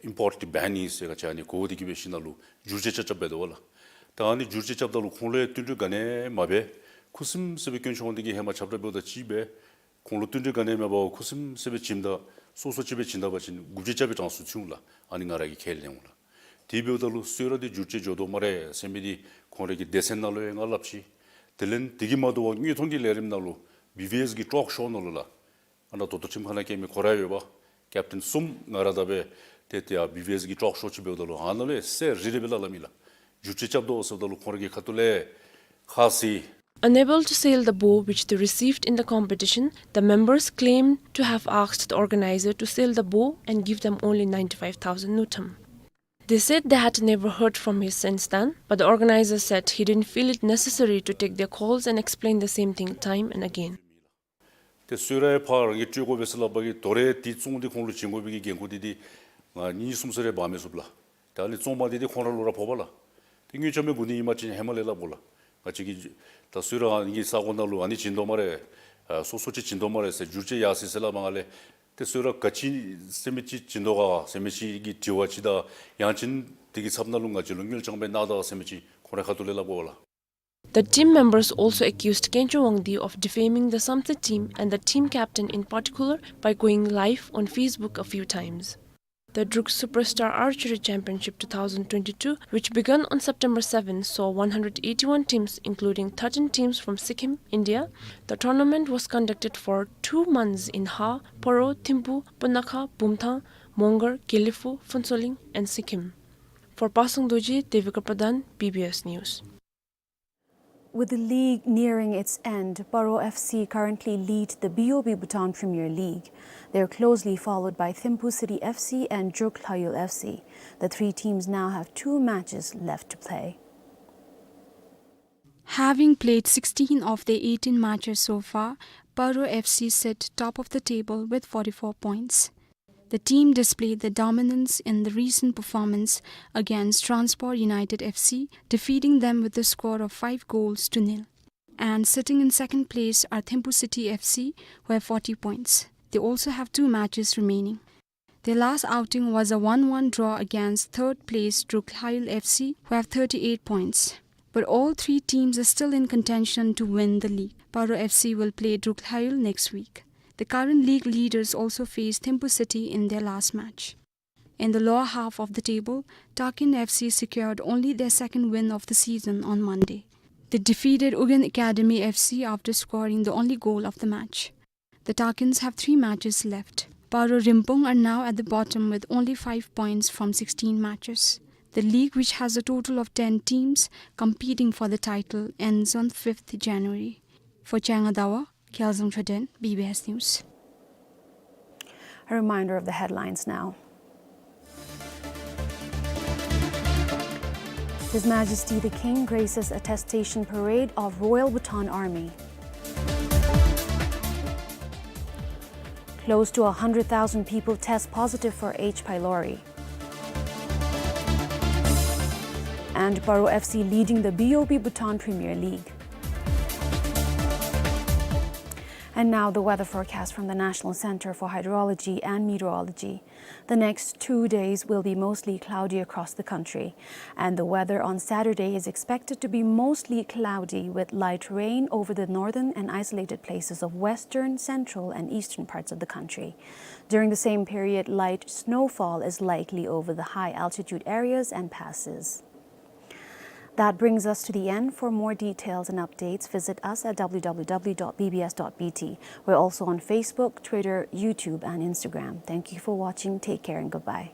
ཨིམ་པོརཊ་འདི་བེན་ཨིན་ཟེར་ང་བཅས་ཨ་ནི་གོ་སྟེ་གིས་སྦེ་ཞིནམ་ལས་བསྒྱུར་བཅོས་རྐྱབ་རྐྱབ་འབད་དོ་ལགས། ད་ཨ་ནི་བསྒྱུར་བཅོས་རྐྱབ་ད་ལུ་ཁོང་ལུ་བསྟུན་གྲོས་ག་ནི་མ་འབད། ཁུ་སིམ་སི་སྦེ་དཀོན་མཆོག་དབང་འདུས་ཀྱིས་ཧེ་མ་ཁྱབ་བསྒྲགས་འབདཝ་ད་ཅིག་སྦེ་ཁོང་ལུ་བསྟུན་གྲོས་ག་ནི་མ་འབད་བར་ཁུ་སིམ་སི་སྦེ་བྱིནམ་ད་སོ་སོ་ཅིག་སྦེ་བྱིན་ད་པ་ཅིན་འགོ་འབྱེད་རྐྱབ་པའི་གྲངས་སུ་ཚུད་འོང་ལགས། ཨ་ནི་ང་ར་གིས་ཁས་ལེན་འོང་ལགས། དེ་འབདཝ་ད་ལུ་གསོལ་རས་འདི་བསྒྱུར་བཅོས་འགྱོ་དོ་སྨ་རེ་ཟེར་མི་འདི་ཁོང་ར་གི་སྡེ་ཚན་ནང་ལུ་ཡང་ང་སླབ་ཅི། དེ་ལས་དེ་གིས་མ་དོ་བར་དངོས་མཐོང་གི་ལས་རིམ་ནང་ལུ་བི་བི་ཨེསི་གི་ཊོག་ཤོ་ནང་ལུ་ལགས། ཨ་ནཱ་དོ་དོ་ཁྲིམས་ཁང་ནང་བཀལ་མི་ཁོ་ར་ཡོད་པ། ཀེབ་ཊེན་གསུམ་ང་ར་དང་སྦེ་ཏེ་ཏེ་ཡར་བི་བི་ཨེསི་གི་ཊོག་ཤོ་ཅིག་འབདཝ་ད་ལུ་ཨ་ནཱ་ལས་གསལ་རི་རི་སྦེ་སླབ་སླབ་མི་ལགས། བསྒྱུར་བཅོས་རྐྱབ་དོ་ཟེརཝ་ད་ལུ་ཁོང་ར་གི་ཁ་ཐུག་ལས་ཁ་བཟེད། Unable to sell the bow which they received in the competition, the members claimed to have asked the organizer to sell the bow and give them only ninety-five thousand ngultrum. They said they had never heard from him since then, but the organizer said he didn't feel it necessary to take their calls and explain the same thing time and again. ཏེ་གསོལ་རས་ཕར་རང་གིས་སྤྲོད་དགོ་པས་ཟེར་སླབ་པ་གིས་དོ་རུང་དེ་བཙོང་སྟེ་ཁོང་ལུ་བྱིན་དགོ་པའི་གི་འགན་ཁུར་འདི་འདི་ང་གཉིས་གསུམ་ཚར་རེ་འབག་མི་ཚུགས་ལགས། ད་ཨ་ནི་བཙོང་མ་འདི་འདི་ཁོང་ར་ལུ་ར་ཕོག་པས་ལགས། ཏེ་དངུལ་རྐྱབ་མི་འགོ་ནི་ཨིན་པ་ཅིན་ཧེ་མ་ལས་སླབ་དགོ་ལགས། ང་བཅས་ཀྱིས་ད་གསོལ་རས་ཨ་ནི་གི་ས་གོ་ནང་ལུ་ཨ་ནི་བྱིན་དོ་སྨ་རེ། ཨ་སོ་སོ་ཅིག་བྱིན་དོ་སྨ་རེ་ཟེར་བསྒྱུར་བཅོས་ཡར་སོ་ཡི་ཟེར་སླབ་མ་ང་ལས། ཏེ་གསོལ་རས་ག་ཅི་ཟེར་མི་ཅིག་བྱིན་དོ་ག་ཟེར་མི་ཅིག་གི་དྲི་བ་ཅིག་དང་ཡང་ཅིན་དེ་གི་ཚབ་ནང་ལུ་ང་བཅས་ལུ་དངུལ་རྐྱང་སྦེ་གནང་ད་ག་ཟེར་མི་ཅིག་ཁོང་རའི་ཁ་ཐུག་ལས་སླབ་དགོ་པས་ལགས། The team members also accused Khencho Wangdi of defaming the Samtse team and the team captain in particular by going live on Facebook a few times. The Druk Superstar Archery Championship two thousand twenty-two, which began on September seven, saw one hundred eighty-one teams, including thirteen teams from Sikkim, India. The tournament was conducted for two months in Ha, Paro, Thimphu, Punakha, Bumthang, Mongar, Gelephu, Phuentsholing, and Sikkim. For Pasang Dorji, Devika Pradhan, B B S News. With the league nearing its end, Paro F C currently lead the B O B Bhutan Premier League. They're closely followed by Thimphu City F C and Druk Lhayul F C. The three teams now have two matches left to play. Having played sixteen of their eighteen matches so far, Paro F C sit top of the table with forty-four points. The team displayed their dominance in the recent performance against Transport United F C, defeating them with a score of five goals to nil. And sitting in second place are Thimphu City F C, who have forty points. They also have two matches remaining. Their last outing was a one one draw against third place Druk Lhayul F C, who have thirty-eight points. But all three teams are still in contention to win the league. Paro F C will play Druk Lhayul next week. The current league leaders also face Thimphu City in their last match. In the lower half of the table, Takin F C secured only their second win of the season on Monday. They defeated Ugyen Academy F C after scoring the only goal of the match. The Takins have three matches left. Paro Rimpung are now at the bottom with only five points from sixteen matches. The league, which has a total of ten teams competing for the title, ends on fifth January. For Changa Dawa, Kyaelzang Choden, B B S News. A reminder of the headlines now. His Majesty the King graces attestation parade of Royal Bhutan Army. Close to a hundred thousand people test positive for H. pylori. And Paro F C leading the B O B Bhutan Premier League. And now the weather forecast from the National Center for Hydrology and Meteorology. The next two days will be mostly cloudy across the country, and the weather on Saturday is expected to be mostly cloudy with light rain over the northern and isolated places of western, central, and eastern parts of the country. During the same period, light snowfall is likely over the high altitude areas and passes. That brings us to the end. For more details and updates, visit us at W W W dot B B S dot B T. We're also on Facebook, Twitter, YouTube, and Instagram. Thank you for watching. Take care and goodbye.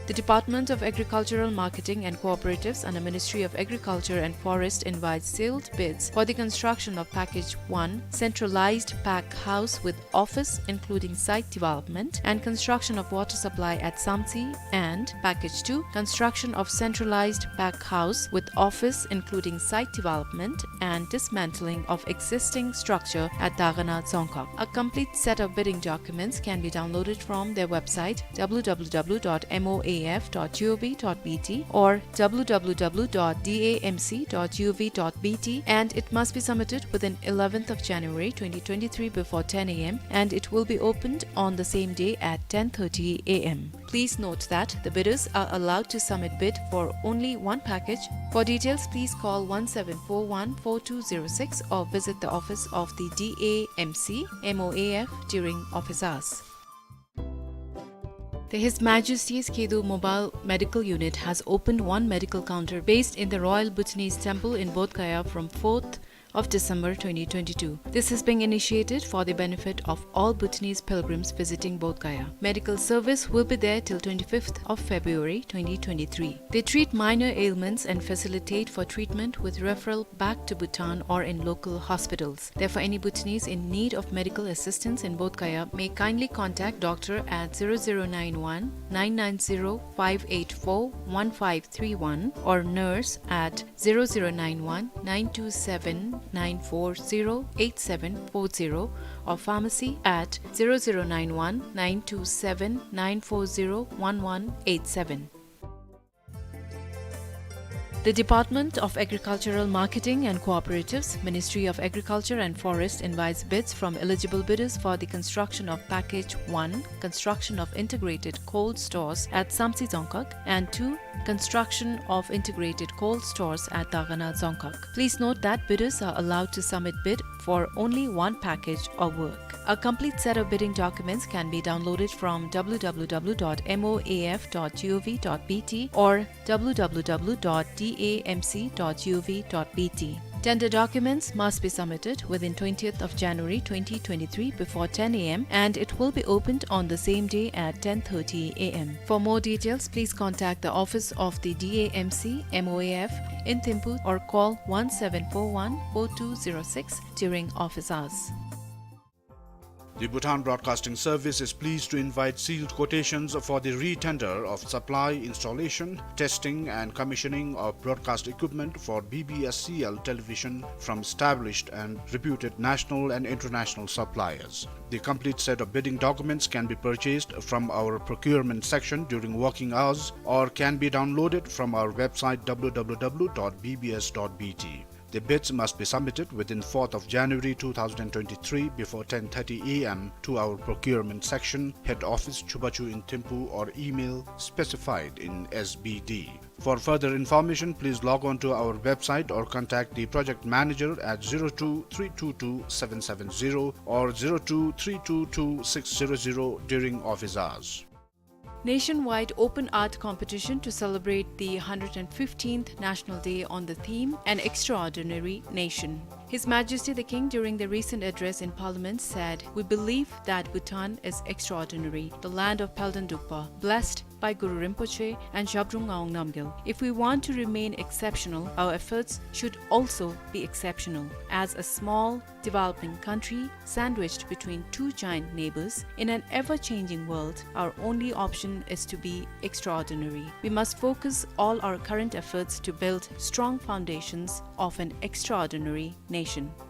The Department of Agricultural Marketing and Cooperatives under Ministry of Agriculture and Forest invites sealed bids for the construction of Package one, centralized pack house with office including site development and construction of water supply at Samtse, and Package two, construction of centralized pack house with office including site development and dismantling of existing structure at Dagana Dzongkhag. A complete set of bidding documents can be downloaded from their website, W W W dot M O A F dot G O V dot B T or W W W dot D A M C dot G O V dot B T, and it must be submitted within eleventh of January twenty twenty-three before ten A M, and it will be opened on the same day at ten thirty A M. Please note that the bidders are allowed to submit bid for only one package. For details, please call one seven four one four two zero six or visit the office of the D A M C M O A F during office hours. The His Majesty's Khedu Mobile Medical Unit has opened one medical counter based in the Royal Bhutanese Temple in Bodh Gaya from fourth of December twenty twenty-two. This is being initiated for the benefit of all Bhutanese pilgrims visiting Bodh Gaya. Medical service will be there till twenty-fifth of February twenty twenty-three. They treat minor ailments and facilitate for treatment with referral back to Bhutan or in local hospitals. Therefore, any Bhutanese in need of medical assistance in Bodh Gaya may kindly contact doctor at zero zero nine one nine nine zero five eight four one five three one or nurse at zero zero nine one nine two seven nine four zero eight seven four zero or pharmacy at zero zero nine one nine two seven nine four zero one one eight seven. The Department of Agricultural Marketing and Cooperatives, Ministry of Agriculture and Forest invites bids from eligible bidders for the construction of Package one, construction of integrated cold stores at Samtse Dzongkhag, and two, construction of integrated cold stores at Dakhana Dzongkhag. Please note that bidders are allowed to submit bid for only one package or work. A complete set of bidding documents can be downloaded from W W W dot M O A F dot G O V dot B T or W W W dot D A M C dot G O V dot B T. Tender documents must be submitted within twentieth of January twenty twenty-three before ten A M, and it will be opened on the same day at ten thirty A M. For more details, please contact the office of the D A M C M O A F in Thimphu or call one seven four one four two zero six during office hours. The Bhutan Broadcasting Service is pleased to invite sealed quotations for the re-tender of supply, installation, testing and commissioning of broadcast equipment for B B S C L television from established and reputed national and international suppliers. The complete set of bidding documents can be purchased from our procurement section during working hours or can be downloaded from our website W W W dot B B S dot B T. The bids must be submitted within fourth of January two thousand twenty-three before ten thirty A M to our procurement section, head office, Chubachu in Thimphu, or email specified in S B D. For further information, please log on to our website or contact the project manager at zero two three two two seven seven zero or zero two three two two six zero zero during office hours. Nationwide open art competition to celebrate the hundred and fifteenth National Day on the theme, An Extraordinary Nation. His Majesty the King, during the recent address in Parliament, said, "We believe that Bhutan is extraordinary, the land of Palden Drukpa, blessed by Guru Rinpoche and Zhabdrung Ngawang Namgyal. If we want to remain exceptional, our efforts should also be exceptional. As a small, developing country sandwiched between two giant neighbors, in an ever-changing world, our only option is to be extraordinary. We must focus all our current efforts to build strong foundations of an extraordinary nation."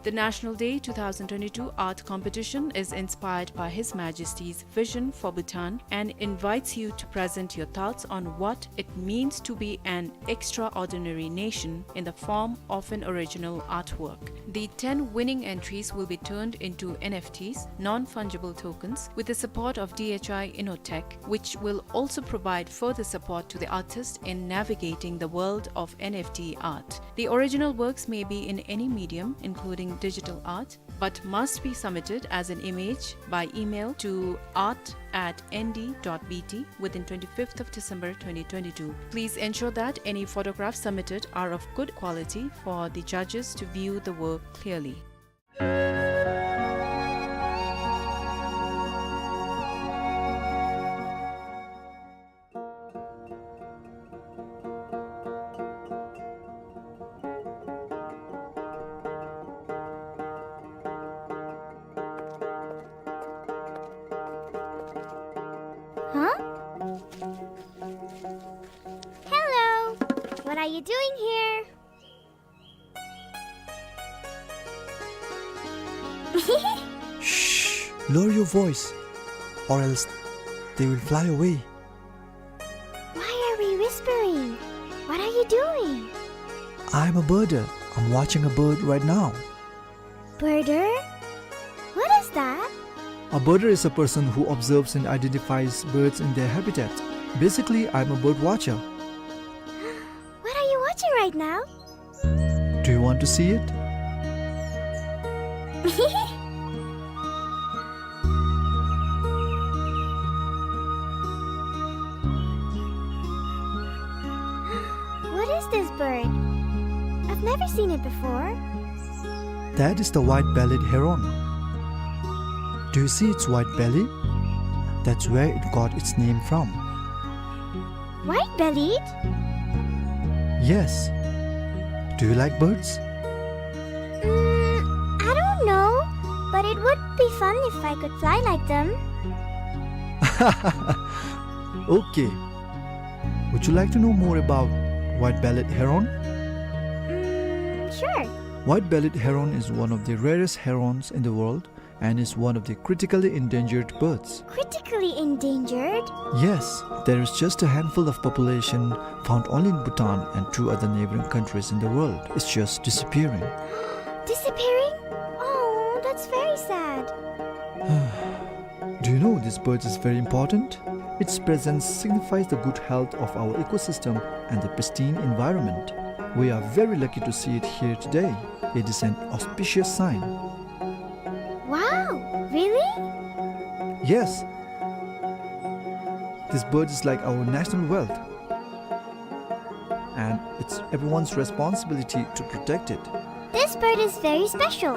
The National Day two thousand twenty-two art competition is inspired by His Majesty's vision for Bhutan and invites you to present your thoughts on what it means to be an extraordinary nation in the form of an original artwork. The ten winning entries will be turned into N F Ts, non-fungible tokens, with the support of D H I Innotech, which will also provide further support to the artist in navigating the world of N F T art. The original works may be in any medium, including digital art, but must be submitted as an image by email to art at N D dot B T within twenty-fifth of December twenty twenty-two. Please ensure that any photographs submitted are of good quality for the judges to view the work clearly. Huh? Hello! What are you doing here? Shh! Lower your voice, or else they will fly away. Why What are you doing? I'm a birder. I'm watching a bird right now. Birder? What is that? A birder is a person who observes and identifies birds in their habitat. Basically, I'm a bird watcher. What are you watching right now? Do you want to see it? What is this bird? I've never seen it before. That is the white-bellied heron. Do you see its white belly? That's where it got its name from. White-bellied? Yes. Do you like birds? Mm, I don't know, but it would be fun if I could fly like them. Okay. Would you like to know more about white-bellied heron? Mm, sure. White-bellied heron is one of the rarest herons in the world and is one of the critically endangered birds. Critically endangered? Yes, there is just a handful of population found only in Bhutan and two other neighboring countries in the world. It's just disappearing. Disappearing? Oh, that's very sad. Do you know this bird is very important? Its presence signifies the good health of our ecosystem and the pristine environment. We are very lucky to see it here today. It is an auspicious sign. Wow, really? Yes. This bird is like our national wealth. And it's everyone's responsibility to protect it. This bird is very special.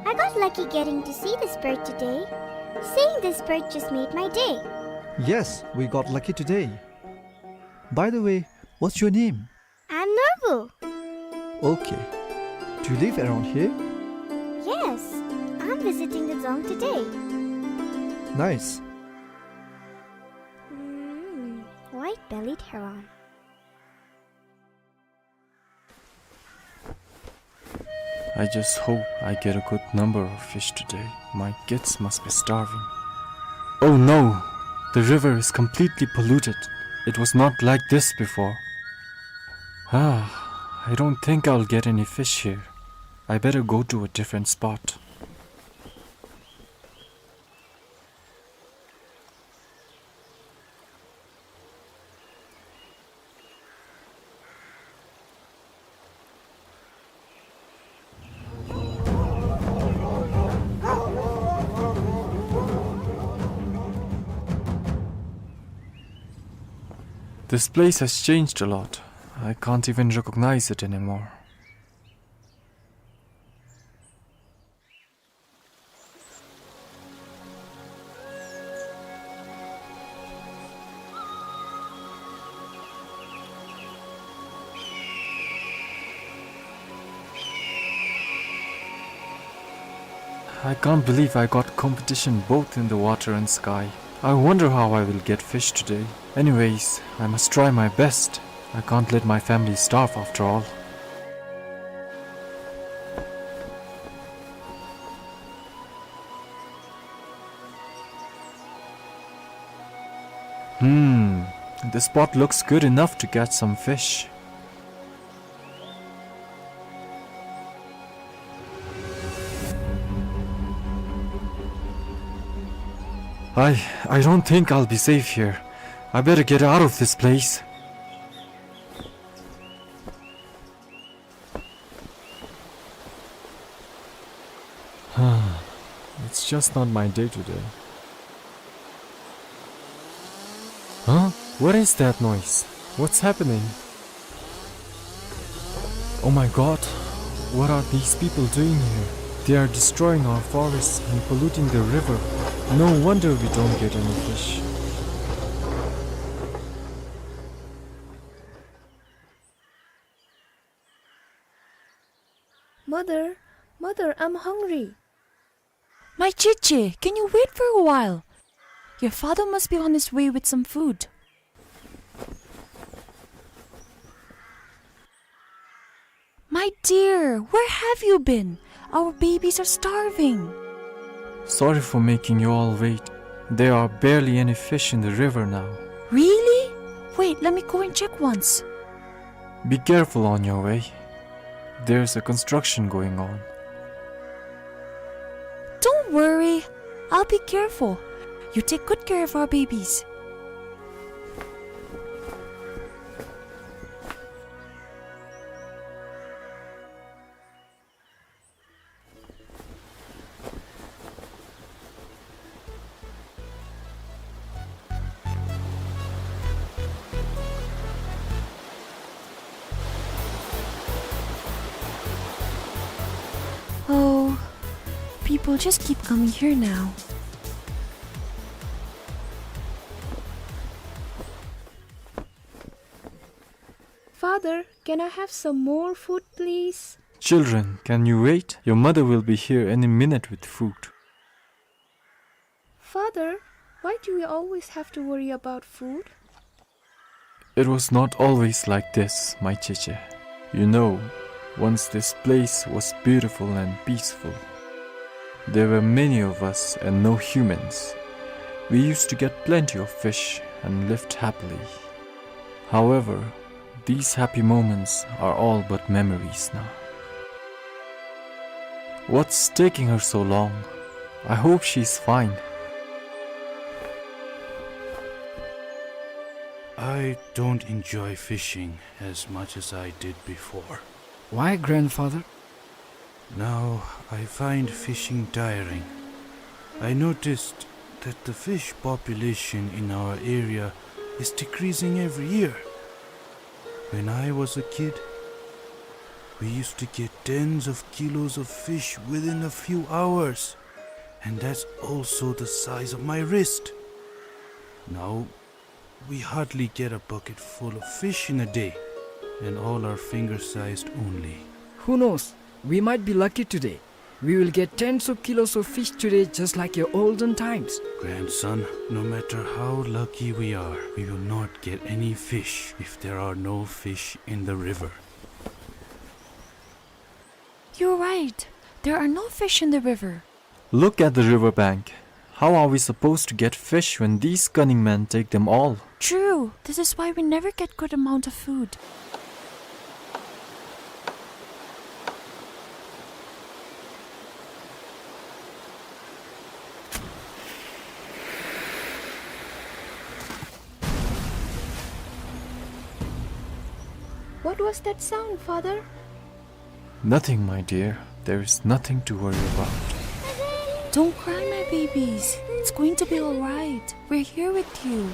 I got lucky getting to see this bird today. Seeing this bird just made my day. Yes, we got lucky today. By the way, what's your name? I'm Norbu. Okay. Do you live around here? Yes, I'm visiting the dzong today. Nice. Mm, white-bellied heron. I just hope I get a good number of fish today. My kids must be starving. Oh no! The river is completely polluted. It was not like this before. Ah, I don't think I'll get any fish here. I better go to a different spot. This place has changed a lot. I can't even recognize it anymore. I can't believe I got competition both in the water and sky. I wonder how I will get fish today. Anyways, I must try my best. I can't let my family starve after all. Hmm, this spot looks good enough to catch some fish. I, I don't think I'll be safe here. I better get out of this place. It's just not my day today. Huh? What is that noise? What's happening? Oh my God, what are these people doing here? They are destroying our forests and polluting the river. No wonder we don't get any fish. Mother, mother, I'm hungry. My Chichi, can you wait for a while? Your father must be on his way with some food. My dear, where have you been? Our babies are starving. Sorry for making you all wait. There are barely any fish in the river now. Really? Wait, let me go and check once. Be careful on your way. There's a construction going on. Don't worry. I'll be careful. You take good care of our babies. Oh, people just keep coming here now. Father, can I have some more food, please? Children, can you wait? Your mother will be here any minute with food. Father, why do we always have to worry about food? It was not always like this, my Cheche. You know, once this place was beautiful and peaceful. There were many of us and no humans. We used to get plenty of fish and lived happily. However, these happy moments are all but memories now. What's taking her so long? I hope she's fine. I don't enjoy fishing as much as I did before. Why, grandfather? Now I find fishing tiring. I noticed that the fish population in our area is decreasing every year. When I was a kid, we used to get tens of kilos of fish within a few hours, and that's also the size of my wrist. Now, we hardly get a bucket full of fish in a day, and all are finger-sized only. Who knows? We might be lucky today. We will get tens of kilos of fish today, just like your olden times. Grandson, no matter how lucky we are, we will not get any fish if there are no fish in the river. You're right. There are no fish in the river. Look at the river bank. How are we supposed to get fish when these cunning men take them all? True. This is why we never get good amount of food. What was that sound, Father? Nothing, my dear. There is nothing to worry about. Don't cry, my babies. It's going to be all right. We're here with you.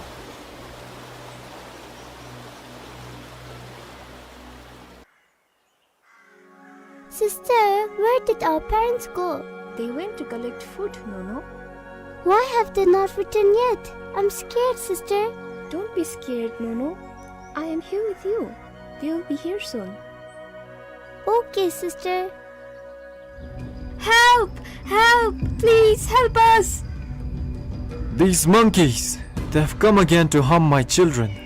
Sister, where did our parents go? They went to collect food, Nono. Why have they not returned yet? I'm scared, sister. Don't be scared, Nono. I am here with you. They will be here soon. Okay, sister. Help! Help! Please help us! These monkeys! They've come again to harm my children.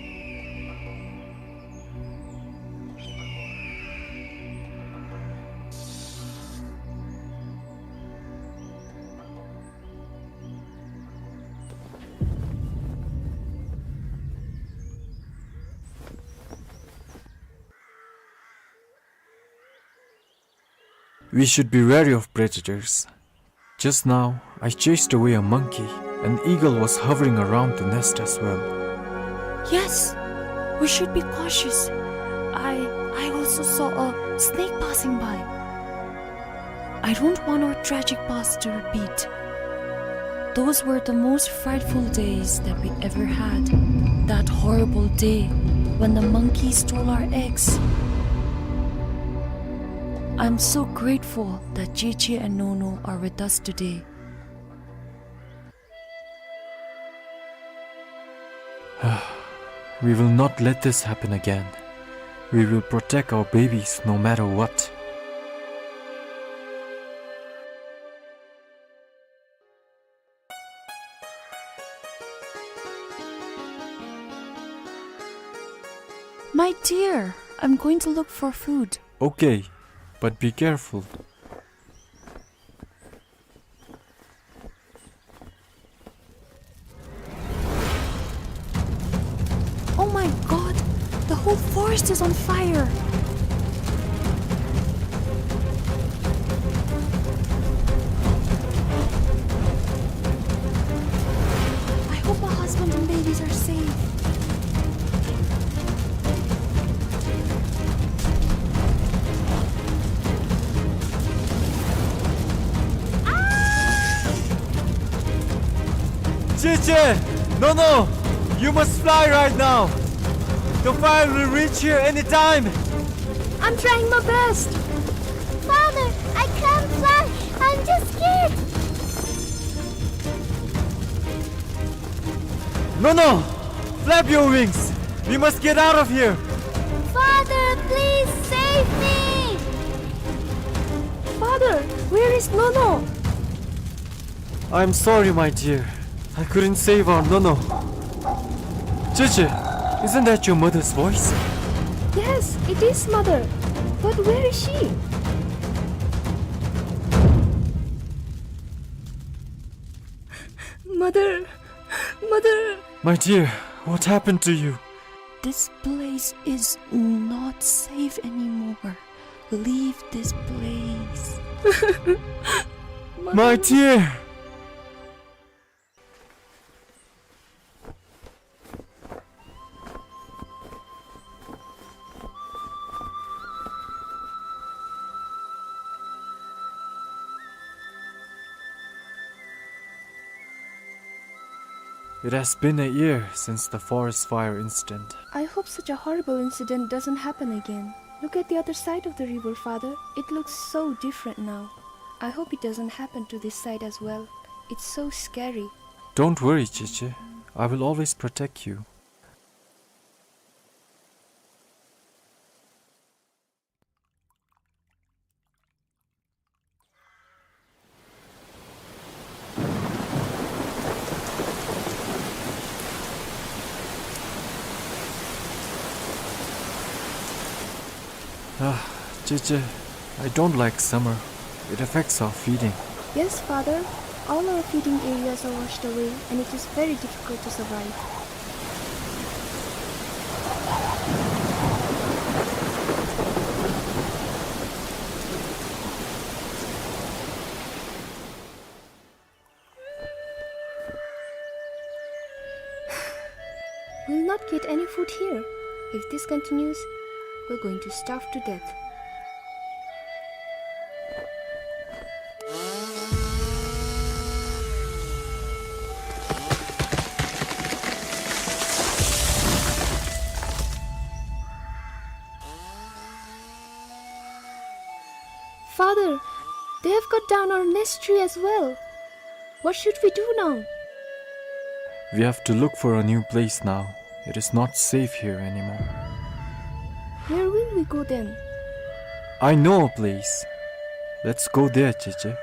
We should be wary of predators. Just now, I chased away a monkey. An eagle was hovering around the nest as well. Yes, we should be cautious. I, I also saw a snake passing by. I don't want our tragic past to repeat. Those were the most frightful days that we ever had. That horrible day when the monkey stole our eggs. I'm so grateful that Cheche and Nono are with us today. We will not let this happen again. We will protect our babies no matter what. My dear, I'm going to look for food. Okay, but be careful. Oh my God! The whole forest It is on fire. I hope my husband and babies are safe. Ah! Cici! No, no! You must fly right now! The fire will reach here anytime! I'm trying my best! Father, I can't fly! I'm too scared! No, no! Flap your wings! We must get out of here! Father, please save me! Father, where is Nono? I'm sorry, my dear. I couldn't save our Nono. Cici, isn't that your mother's voice? Yes, it is, Mother. But where is she? Mother, Mother. My dear, what happened to you? This place is not safe anymore. Leave this place. My dear! It has been a year since the forest fire incident. I hope such a horrible incident doesn't happen again. Look at the other side of the river, Father. It looks so different now. I hope it doesn't happen to this side as well. It's so scary. Don't worry, Cici. I will always protect you. Ah, Cici, I don't like summer. It affects our feeding. Yes, Father. All our feeding areas are washed away, and it is very difficult to survive. We'll not get any food here. If this continues, we're going to starve to death. Father, they have cut down our nest tree as well. What should we do now? We have to look for a new place now. It is not safe here anymore. Where will we go then? I know a place. Let's go there, Cici.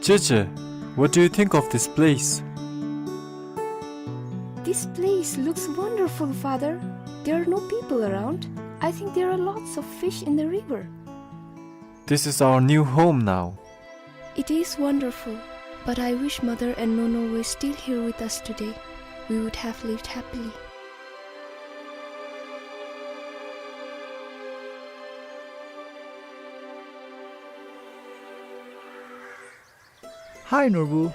Cici, what do you think of this place? This place looks wonderful, Father. There are no people around. I think there are lots of fish in the river. This is our new home now. It is wonderful, but I wish Mother and Nono were still here with us today. We would have lived happily. Hi, Norbu.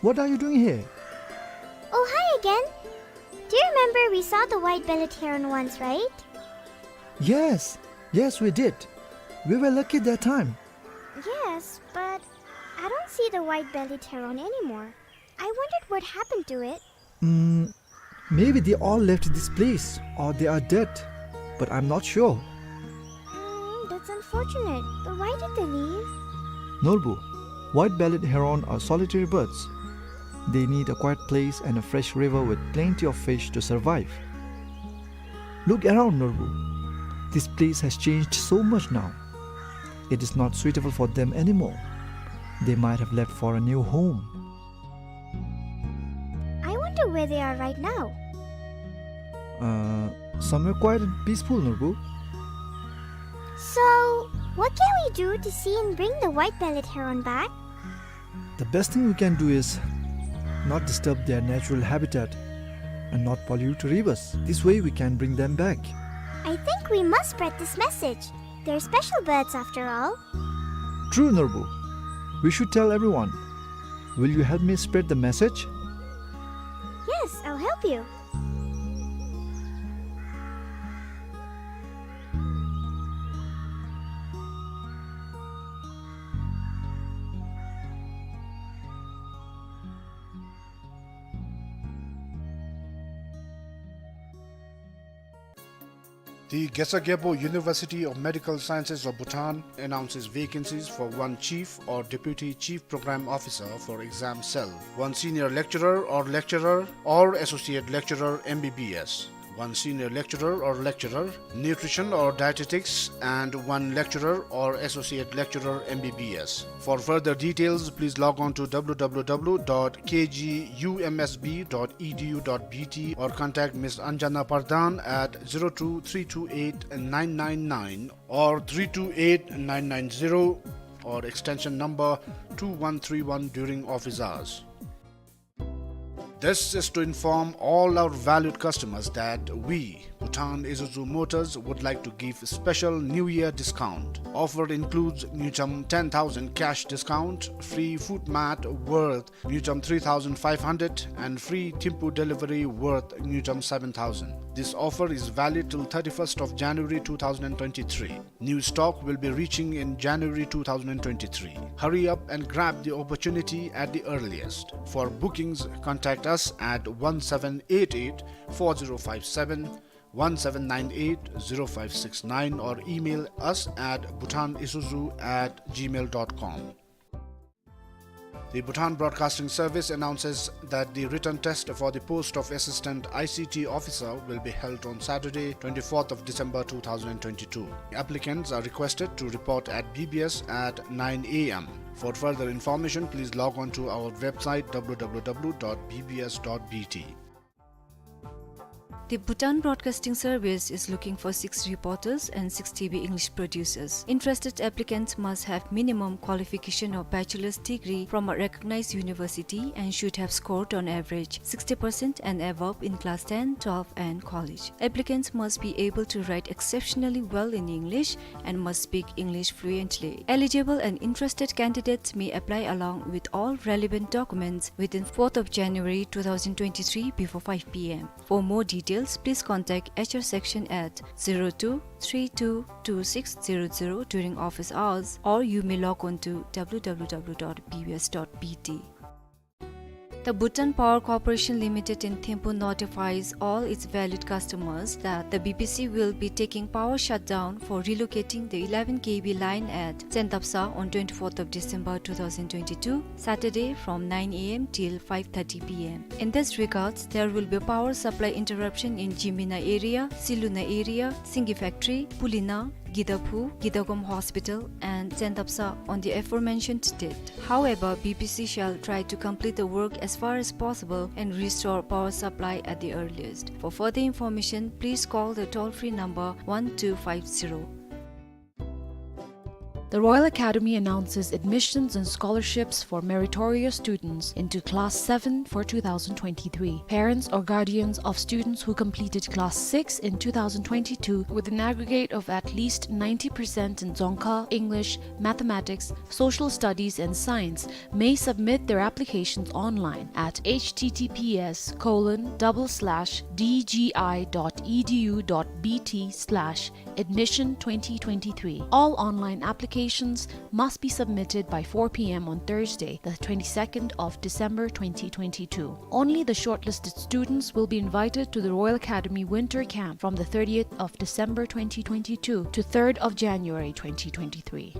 What are you doing here? Oh, hi again. Do you remember we saw the white-bellied heron once, right? Yes, yes, we did. We were lucky that time. Yes, but I don't see the white-bellied heron anymore. I wondered what happened to it. Mm, maybe they all left this place or they are dead, but I'm not sure. Mm, that's unfortunate. But why did they leave? Norbu, white-bellied heron are solitary birds. They need a quiet place and a fresh river with plenty of fish to survive. Look around, Norbu. This place has changed so much now. It is not suitable for them anymore. They might have left for a new home. I wonder where they are right now. Uh, somewhere quiet and peaceful, Norbu. So, what can we do to see and bring the white-bellied heron back? The best thing we can do is not disturb their natural habitat and not pollute rivers. This way we can bring them back. I think we must spread this message. They're special birds after all. True, Norbu. We should tell everyone. Will you help me spread the message? Yes, I'll help you. The Gesar Gyalpo University of Medical Sciences of Bhutan announces vacancies for one chief or deputy chief program officer for exam cell, one senior lecturer or lecturer or associate lecturer M B B S, one senior lecturer or lecturer, nutrition or dietetics, and one lecturer or associate lecturer M B B S. For further details, please log on to W W W dot K G U M S B dot E D U dot B T or contact Miss Anjana Pradhan at zero two three two eight nine nine nine or three two eight nine nine zero or extension number two one three one during office hours. This is to inform all our valued customers that we, Bhutan Isuzu Motors, would like to give special New Year discount. Offer includes Ngultrum ten thousand cash discount, free foot mat worth Ngultrum three thousand five hundred and free Thimphu delivery worth Ngultrum seven thousand. This offer is valid till thirty-first of January two thousand twenty-three. New stock will be reaching in January two thousand twenty-three. Hurry up and grab the opportunity at the earliest. For bookings, contact us at one seven eight eight four zero five seven, one seven nine eight zero five six nine, or email us at bhutanisuzu at gmail dot com. The Bhutan Broadcasting Service announces that the written test for the post of Assistant I C T Officer will be held on Saturday, twenty-fourth of December two thousand twenty-two. Applicants are requested to report at B B S at nine A M. For further information, please log on to our website W W W dot B B S dot B T. The Bhutan Broadcasting Service is looking for six reporters and six T V English producers. Interested applicants must have minimum qualification of bachelor's degree from a recognized university and should have scored on average sixty percent and above in class ten, twelve and college. Applicants must be able to write exceptionally well in English and must speak English fluently. Eligible and interested candidates may apply along with all relevant documents within fourth of January two thousand twenty-three before five P M. For more details, please contact H R section at zero two three two two six zero zero during office hours, or you may log on to W W W dot B B S dot B T. The Bhutan Power Corporation Limited in Thimphu notifies all its valued customers that the B P C will be taking power shutdown for relocating the eleven K V line at Tsendapsa on twenty-fourth of December two thousand twenty-two, Saturday, from nine A M till five thirty P M. In this regard, there will be power supply interruption in Jimina area, Siluna area, Singi Factory, Pulina, Gidaphu, Gidagom Hospital and Tsendapsa on the aforementioned date. However, B P C shall try to complete the work as far as possible and restore power supply at the earliest. For further information, please call the toll-free number one two five zero. The Royal Academy announces admissions and scholarships for meritorious students into Class seven for two thousand twenty-three. Parents or guardians of students who completed Class six in two thousand twenty-two with an aggregate of at least ninety percent in Dzongkha, English, Mathematics, Social Studies and Science may submit their applications online at H T T P S colon double slash D G I dot E D U dot B T slash admission twenty twenty-three. All online applications must be submitted by four P M on Thursday, the twenty-second of December twenty twenty-two. Only the shortlisted students will be invited to the Royal Academy Winter Camp from the thirtieth of December twenty twenty-two to third of January twenty twenty-three.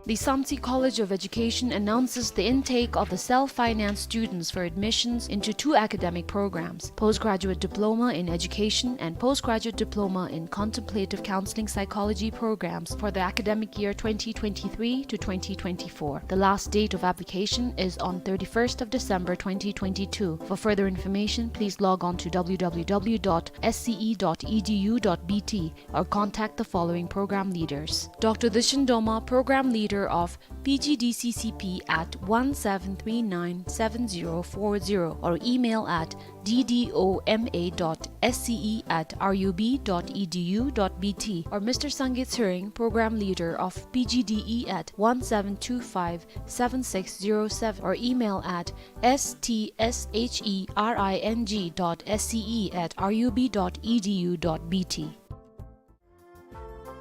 The Samtse College of Education announces the intake of the self-financed students for admissions into two academic programs, Postgraduate Diploma in Education and Postgraduate Diploma in Contemplative Counseling Psychology programs for the academic year twenty twenty-three to twenty twenty-four. The last date of application is on thirty-first of December twenty twenty-two. For further information, please log on to w w w dot s c e dot e d u dot b t or contact the following program leaders. Doctor Dushen Doma, program leader of P G D C C P, at one seven three nine seven zero four zero, or email at d d o m a dot s c e at r u b dot e d u dot b t, or Mister Sangay Tshering, program leader of P G D E, at one seven two five seven six zero seven, or email at s t s h e r i n g dot s c e at r u b dot e d u dot b t.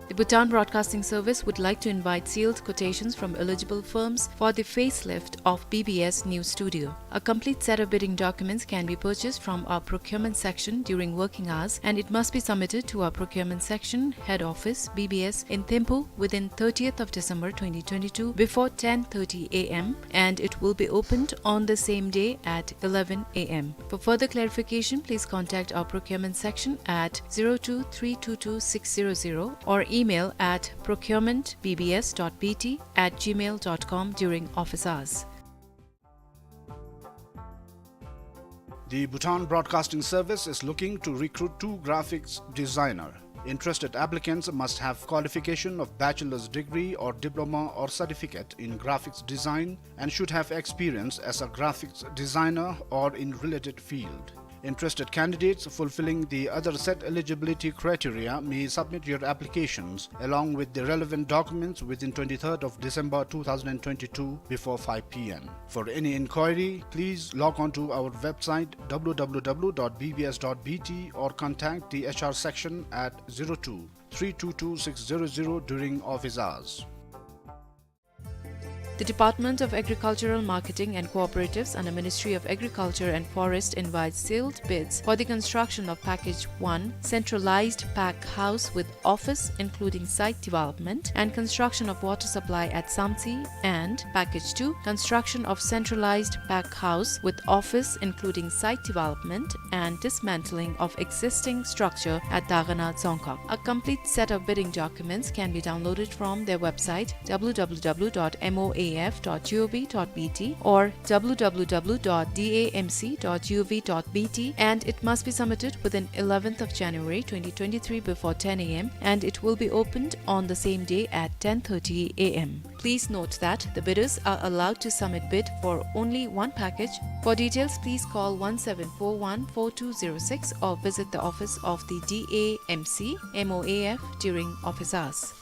The Bhutan Broadcasting Service would like to invite sealed quotations from eligible firms for the facelift of B B S News Studio. A complete set of bidding documents can be purchased from our procurement section during working hours, and it must be submitted to our procurement section, head office, B B S, in Thimphu within thirtieth of December twenty twenty-two before ten thirty a m, and it will be opened on the same day at eleven a m. For further clarification, please contact our procurement section at zero two three two two six zero zero or email at procurement b b s dot b t at gmail dot com during office hours. The Bhutan Broadcasting Service is looking to recruit two graphics designer. Interested applicants must have qualification of bachelor's degree or diploma or certificate in graphics design and should have experience as a graphics designer or in related field. Interested candidates fulfilling the other set eligibility criteria may submit your applications along with the relevant documents within twenty-third of December two thousand twenty-two before five p m. For any inquiry, please log on to our website w w w dot b b s dot b t or contact the H R section at zero two three two two six zero zero during office hours. The Department of Agricultural Marketing and Cooperatives under Ministry of Agriculture and Forest invites sealed bids for the construction of Package one, centralized pack house with office including site development and construction of water supply at Samtse, and Package two, construction of centralized pack house with office including site development and dismantling of existing structure at Dagana Dzongkhag. A complete set of bidding documents can be downloaded from their website w w w dot m o a f dot g o v dot b t or w w w dot d a m c dot g o v dot b t, and it must be submitted within eleventh of January twenty twenty-three before ten a m, and it will be opened on the same day at ten thirty a m. Please note that the bidders are allowed to submit bid for only one package. For details, please call one seven four one four two zero six or visit the office of the D A M C M O A F during office hours.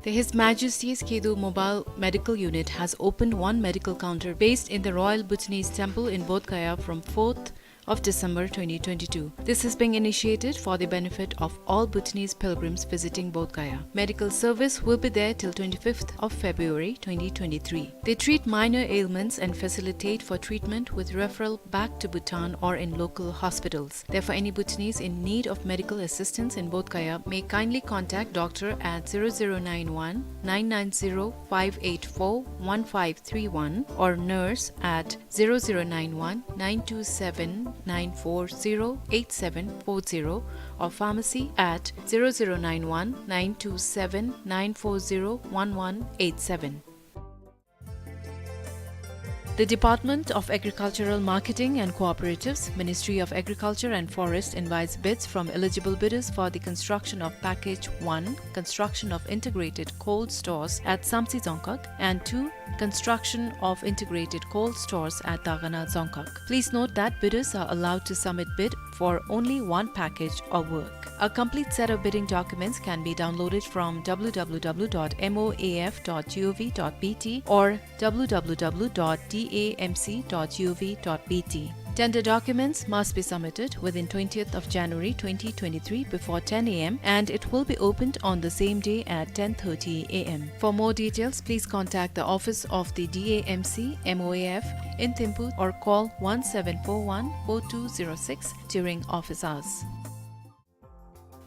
The His Majesty's Khedo Mobile Medical Unit has opened one medical counter based in the Royal Bhutanese Temple in Bodh Gaya from fourth of December twenty twenty-two. This is being initiated for the benefit of all Bhutanese pilgrims visiting Bodh Gaya. Medical service will be there till twenty-fifth of February twenty twenty-three. They treat minor ailments and facilitate for treatment with referral back to Bhutan or in local hospitals. Therefore, any Bhutanese in need of medical assistance in Bodh Gaya may kindly contact doctor at zero zero nine one nine nine zero five eight four one five three one or nurse at zero zero nine one nine two seven nine four zero eight seven four zero or pharmacy at zero zero nine one nine two seven nine four zero one one eight seven. The Department of Agricultural Marketing and Cooperatives, Ministry of Agriculture and Forest invites bids from eligible bidders for the construction of Package one, construction of integrated cold stores at Samtse Dzongkhag, and two, construction of integrated cold stores at Dagana Dzongkhag. Please note that bidders are allowed to submit bid for only one package of work. A complete set of bidding documents can be downloaded from w w w dot m o a f dot g o v dot b t or w w w dot d a m c dot g o v dot b t. Tender documents must be submitted within twentieth of January twenty twenty-three before ten a m, and it will be opened on the same day at ten thirty a m. For more details, please contact the office of the D A M C M O A F in Thimphu or call one seven four one four two zero six during office hours.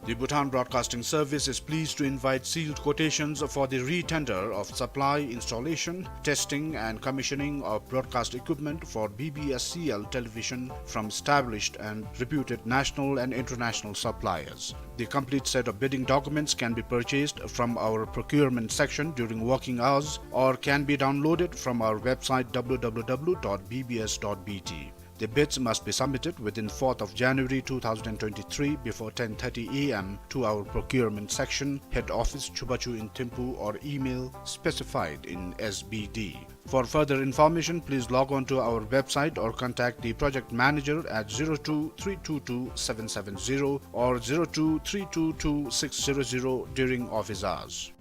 The Bhutan Broadcasting Service is pleased to invite sealed quotations for the re-tender of supply, installation, testing and commissioning of broadcast equipment for B B S C L television from established and reputed national and international suppliers. The complete set of bidding documents can be purchased from our procurement section during working hours or can be downloaded from our website w w w dot b b s dot b t. The bids must be submitted within fourth of January two thousand twenty-three before ten thirty a m to our procurement section, head office, Chubachu in Thimphu, or email specified in S B D. For further information, please log on to our website or contact the project manager at zero two three two two seven seven zero or zero two three two two six zero zero during office hours.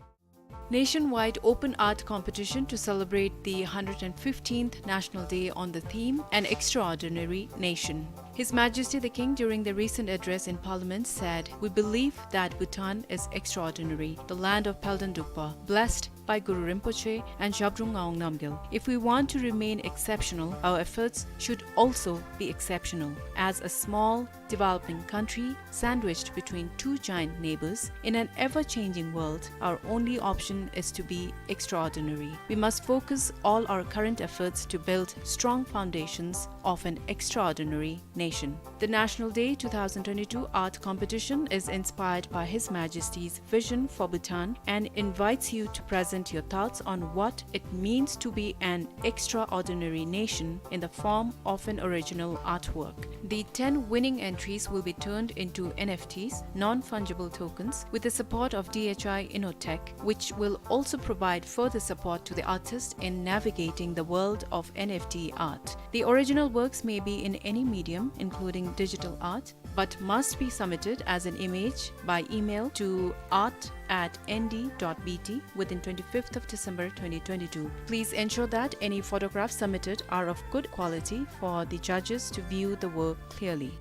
Nationwide open art competition to celebrate the hundred and fifteenth National Day on the theme An Extraordinary Nation. His Majesty the King, during the recent address in Parliament, said, "We believe that Bhutan is extraordinary, the land of Palden Drukpa, blessed by Guru Rinpoche and Zhabdrung Ngawang Namgyal. If we want to remain exceptional, our efforts should also be exceptional. As a small, developing country sandwiched between two giant neighbors in an ever-changing world, our only option is to be extraordinary. We must focus all our current efforts to build strong foundations of an extraordinary nation." The National Day two thousand twenty-two art competition is inspired by His Majesty's vision for Bhutan and invites you to present your thoughts on what it means to be an extraordinary nation in the form of an original artwork. The ten winning entries will be turned into N F Ts, non-fungible tokens, with the support of D H I Innotech, which will also provide further support to the artist in navigating the world of N F T art. The original works may be in any medium, including digital art, but must be submitted as an image by email to art at N D dot B T within twenty-fifth of December twenty twenty-two. Please ensure that any photographs submitted are of good quality for the judges to view the work clearly.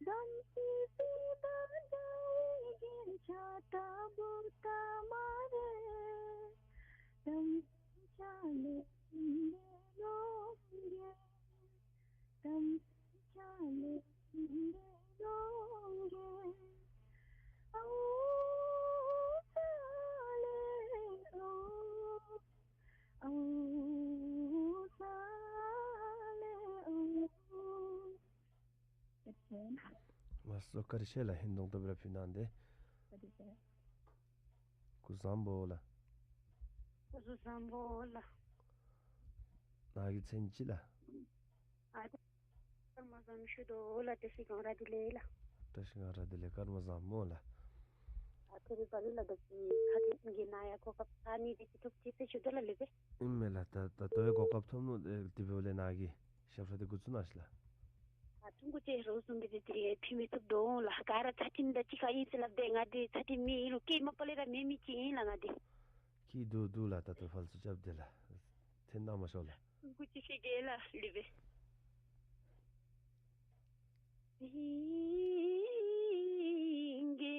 ལགས་སོ། བཀའ་དྲིན་ཆེ་ལགས། ཧིང་སྟོང་ལྟ་བུ་ར་ཕུལ་གནང་སྟེ། བཀའ་དྲིན་ཆེ། སྐུ་གཟུགས་བཟང་པོ་ལགས། སྐུ་གཟུགས་བཟང་པོ་ལགས། ནཱ་གི་མཚན་ཅི་ལགས། ཨ་ཏེ་སྐར་མ་བཟང་ཞུ་དོ་ལགས། བཀྲ་ཤིས་སྒང་ར་བདེ་ལེགས་ལགས། བཀྲ་ཤིས་སྒང་ར་བདེ་ལེགས། སྐར་མ་བཟང་སྨོ་ལགས། ཨ་ཐུགས་རྗེ་ཆེ་ལགས། ད་ཅི་ཚ་ཁྲིམས་ཀྱི་ནང་ཡང་གོ་སྐབས་ད་ནི་དེ་ཅིག་ཐོབ་ཅི་ཟེར་ཞུ་དོ་ལགས་ལེགས་པས། ཨིན་མས་ལགས། ད་ད་ལྟོ་ཡང་གོ་སྐབས་ཐོབ་ནུག། ཨེ་དེ་འབདཝ་ལས་ནཱ་གིས་ཞབས་ཁྲ་དེ་འགོ་བཙུགས་གནང་ཤིག་ལགས། ཨ་ཐུང་ཀུ་ཅིག་རོགས་བཟུམ་སྦེ་དེ་དེ་ཕུལ་མི་ཐུབ་དོ་འོང་ལགས། ག་ར་ཚ་ཁྲིམས་དང་གཅིག་ཁར་ཨིན་ཟེར་སླབ་སྟེ། ང་འདི་ཚ་ཁྲིམས་མེད་ཨིན་རུང་སྐད་མ་པ་ལས་ར་མེད་མི་ཅིག་ཨིན་ལགས་ང་འདི། ཀྱི་འདུག་འདུག་ལགས། ད་ལྟོ་ཕར་ཚུར་རྐྱབ་སྟེ་ལགས། འཐེན་གནང་མ་ཤོག་ལགས། ཐུང་ཀུ་ཅིག་ཤེས་གེ་ལགས་ལེགས་པས། སེང་གེ་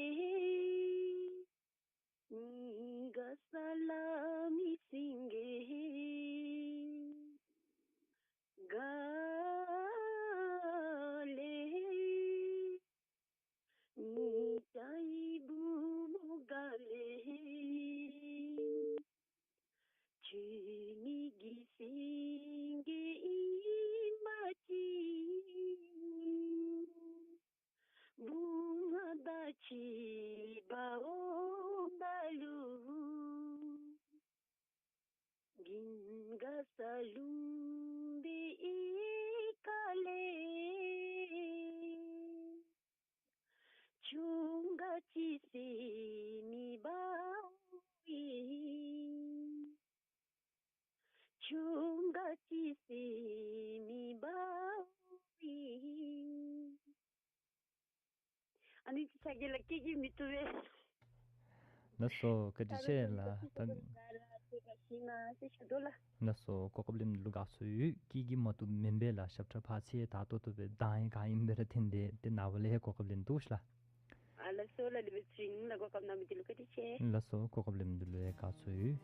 ཉི་དགའ་ས་ལ་མི་སེང་གེ་ག་ལེ། ཉི་ཟླ་བུ་མོ་ག་ལེ། ཁྱོད་ངེ་གི་སེང་གེ་ཨིན་པ་ཅིན། བུང་བ་དང་བྱིས་པ་འོངམ་ད་ལུ། རྒྱུན་དགའ་ས་ལུང་པའི་ཁ་ལས། ཆུང་ཀ་ཅིག་ཟེར་མི་འབདཝ་ཨིན། ཆུང་ཀ་ཅིག་ཟེར་མི་འབདཝ་ཨིན། ཨ་ནི་ཅིག་ཆ་གེ་ལགས། སྐད་ཀྱིས་མི་བཏུབ་པས། ལགས་སོ། བཀའ་དྲིན་ཆེ་ལགས། ད་ལགས་སོ། གོ་སྐབས་ལེན་ལུ་དགའ་ཚོར་ཡོད། སྐད་ཀྱིས་མ་བཏུབ་མེན་པས་ལགས། ཞབས་ཁྲ་ཕར་ཚུར་ད་ལྟོ་ལྟོ་སྦེ་གདངས་ཡང་ག་ཨིནམ་སྦེ་ར་འཐེན་ཏེ་ཏེ་ནངས་པ་ལས་གོ་སྐབས་ལེན་འདུག་ལགས། ཨ་ལགས་སོ་ལགས། ལེགས་པའི་ཚུལ་ལགས། གོ་སྐབས་གནང་མི་འདི་ལུ་བཀའ་དྲིན་ཆེ། ལགས་སོ། གོ་སྐབས་ལེན་མི་འདི་ལུ་ཡང་དགའ་ཚོར་ཡོད།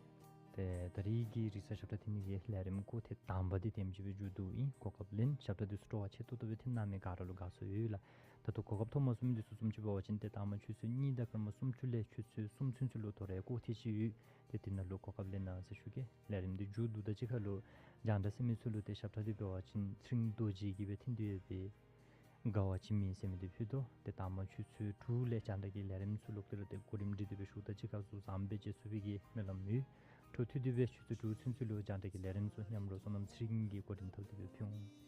ཏེ་ད་རིས་ཀྱི་རིག་གསར་ཞབས་ཁྲ་འཐེན་ནི་གི་ལས་རིམ་ཁོ་ཐེངས་དང་པ་འདི་དེམ་ཅིག་སྦེ་མཇུག་བསྡུཝ་ཨིན། གོ་སྐབས་ལེན་ཞབས་ཁྲ་འདི་ཚུ་སྤྲོ་བ་ཆེ་ཏོག་ཏོ་སྦེ་འཐེན་གནང་མི་ག་ར་ལུ་དགའ་ཚོར་ཡོད་ལགས། ད་ལྟོ་གོ་སྐབས་ཐོབ་མ་ཚུགས་མི་འདི་ཚུ་བཟུམ་ཅིག་འབད་བ་ཅིན་ཏེ་དང་པ་ཆུ་ཚོད་གཉིས་དང་སྐར་མ་སུམ་ཅུ་ལས་ཆུ་ཚོད་གསུམ་ཚུན་ཚོད་ལུ་ཐོ་རེ་བཀོག་ཐེ་ཅིག་ཡོད། ཏེ་དེ་ནང་ལུ་གོ་སྐབས་ལེན་གནང་ཟེར་ཞུ་གེ། ལས་རིམ་འདི་མཇུག་བསྡུ་ད་ཅིག་ཁར་ལུ་རྒྱང་བསྒྲགས་ཟེར་མི་ཚུ་ལུ་ཏེ་ཞབས་ཁྲ་འདི་འབད་བ་ཅིན་ཚེ་རིང་རྡོ་རྗེ་གིས་སྦེ་འཐེན་ཏེ་ཡོད་པའི་དགའ་བ་ཅིག་མེད་ཟེར་མི་འདི་ཕུལ་དོ། ཏེ་དང་པ་ཆུ་ཚོད་དྲུག་ལས་རྒྱང་བསྒྲགས་ཀྱི་ལས་རིམ་ཚུ་ལོག་སྟེ་ར་ཏེ་གོ་རིམ་སྒྲིག་སྟེ་སྦེ་ཞུ་ད་ཅིག་ཁར་ཚུ་བཟང་སྦེ་མཇལ་ཚུགས་པའི་གི་སྨོན་ལམ་ཡོད། འཕྲོ་མཐུད་དེ་སྦེ་ཆུ་ཚོད་དྲུག་ཚུན་ཚོད་ལུ་རྒྱང་བསྒྲགས་ཀྱི་ལས་རིམ་ཚུ་མཉམ་རོགས་བསོད་ནམས་ཚེ་རིང་གིས་གོ་སྒྲིག་འཐབ་སྟེ་སྦེ་ཕུལ་འོང་།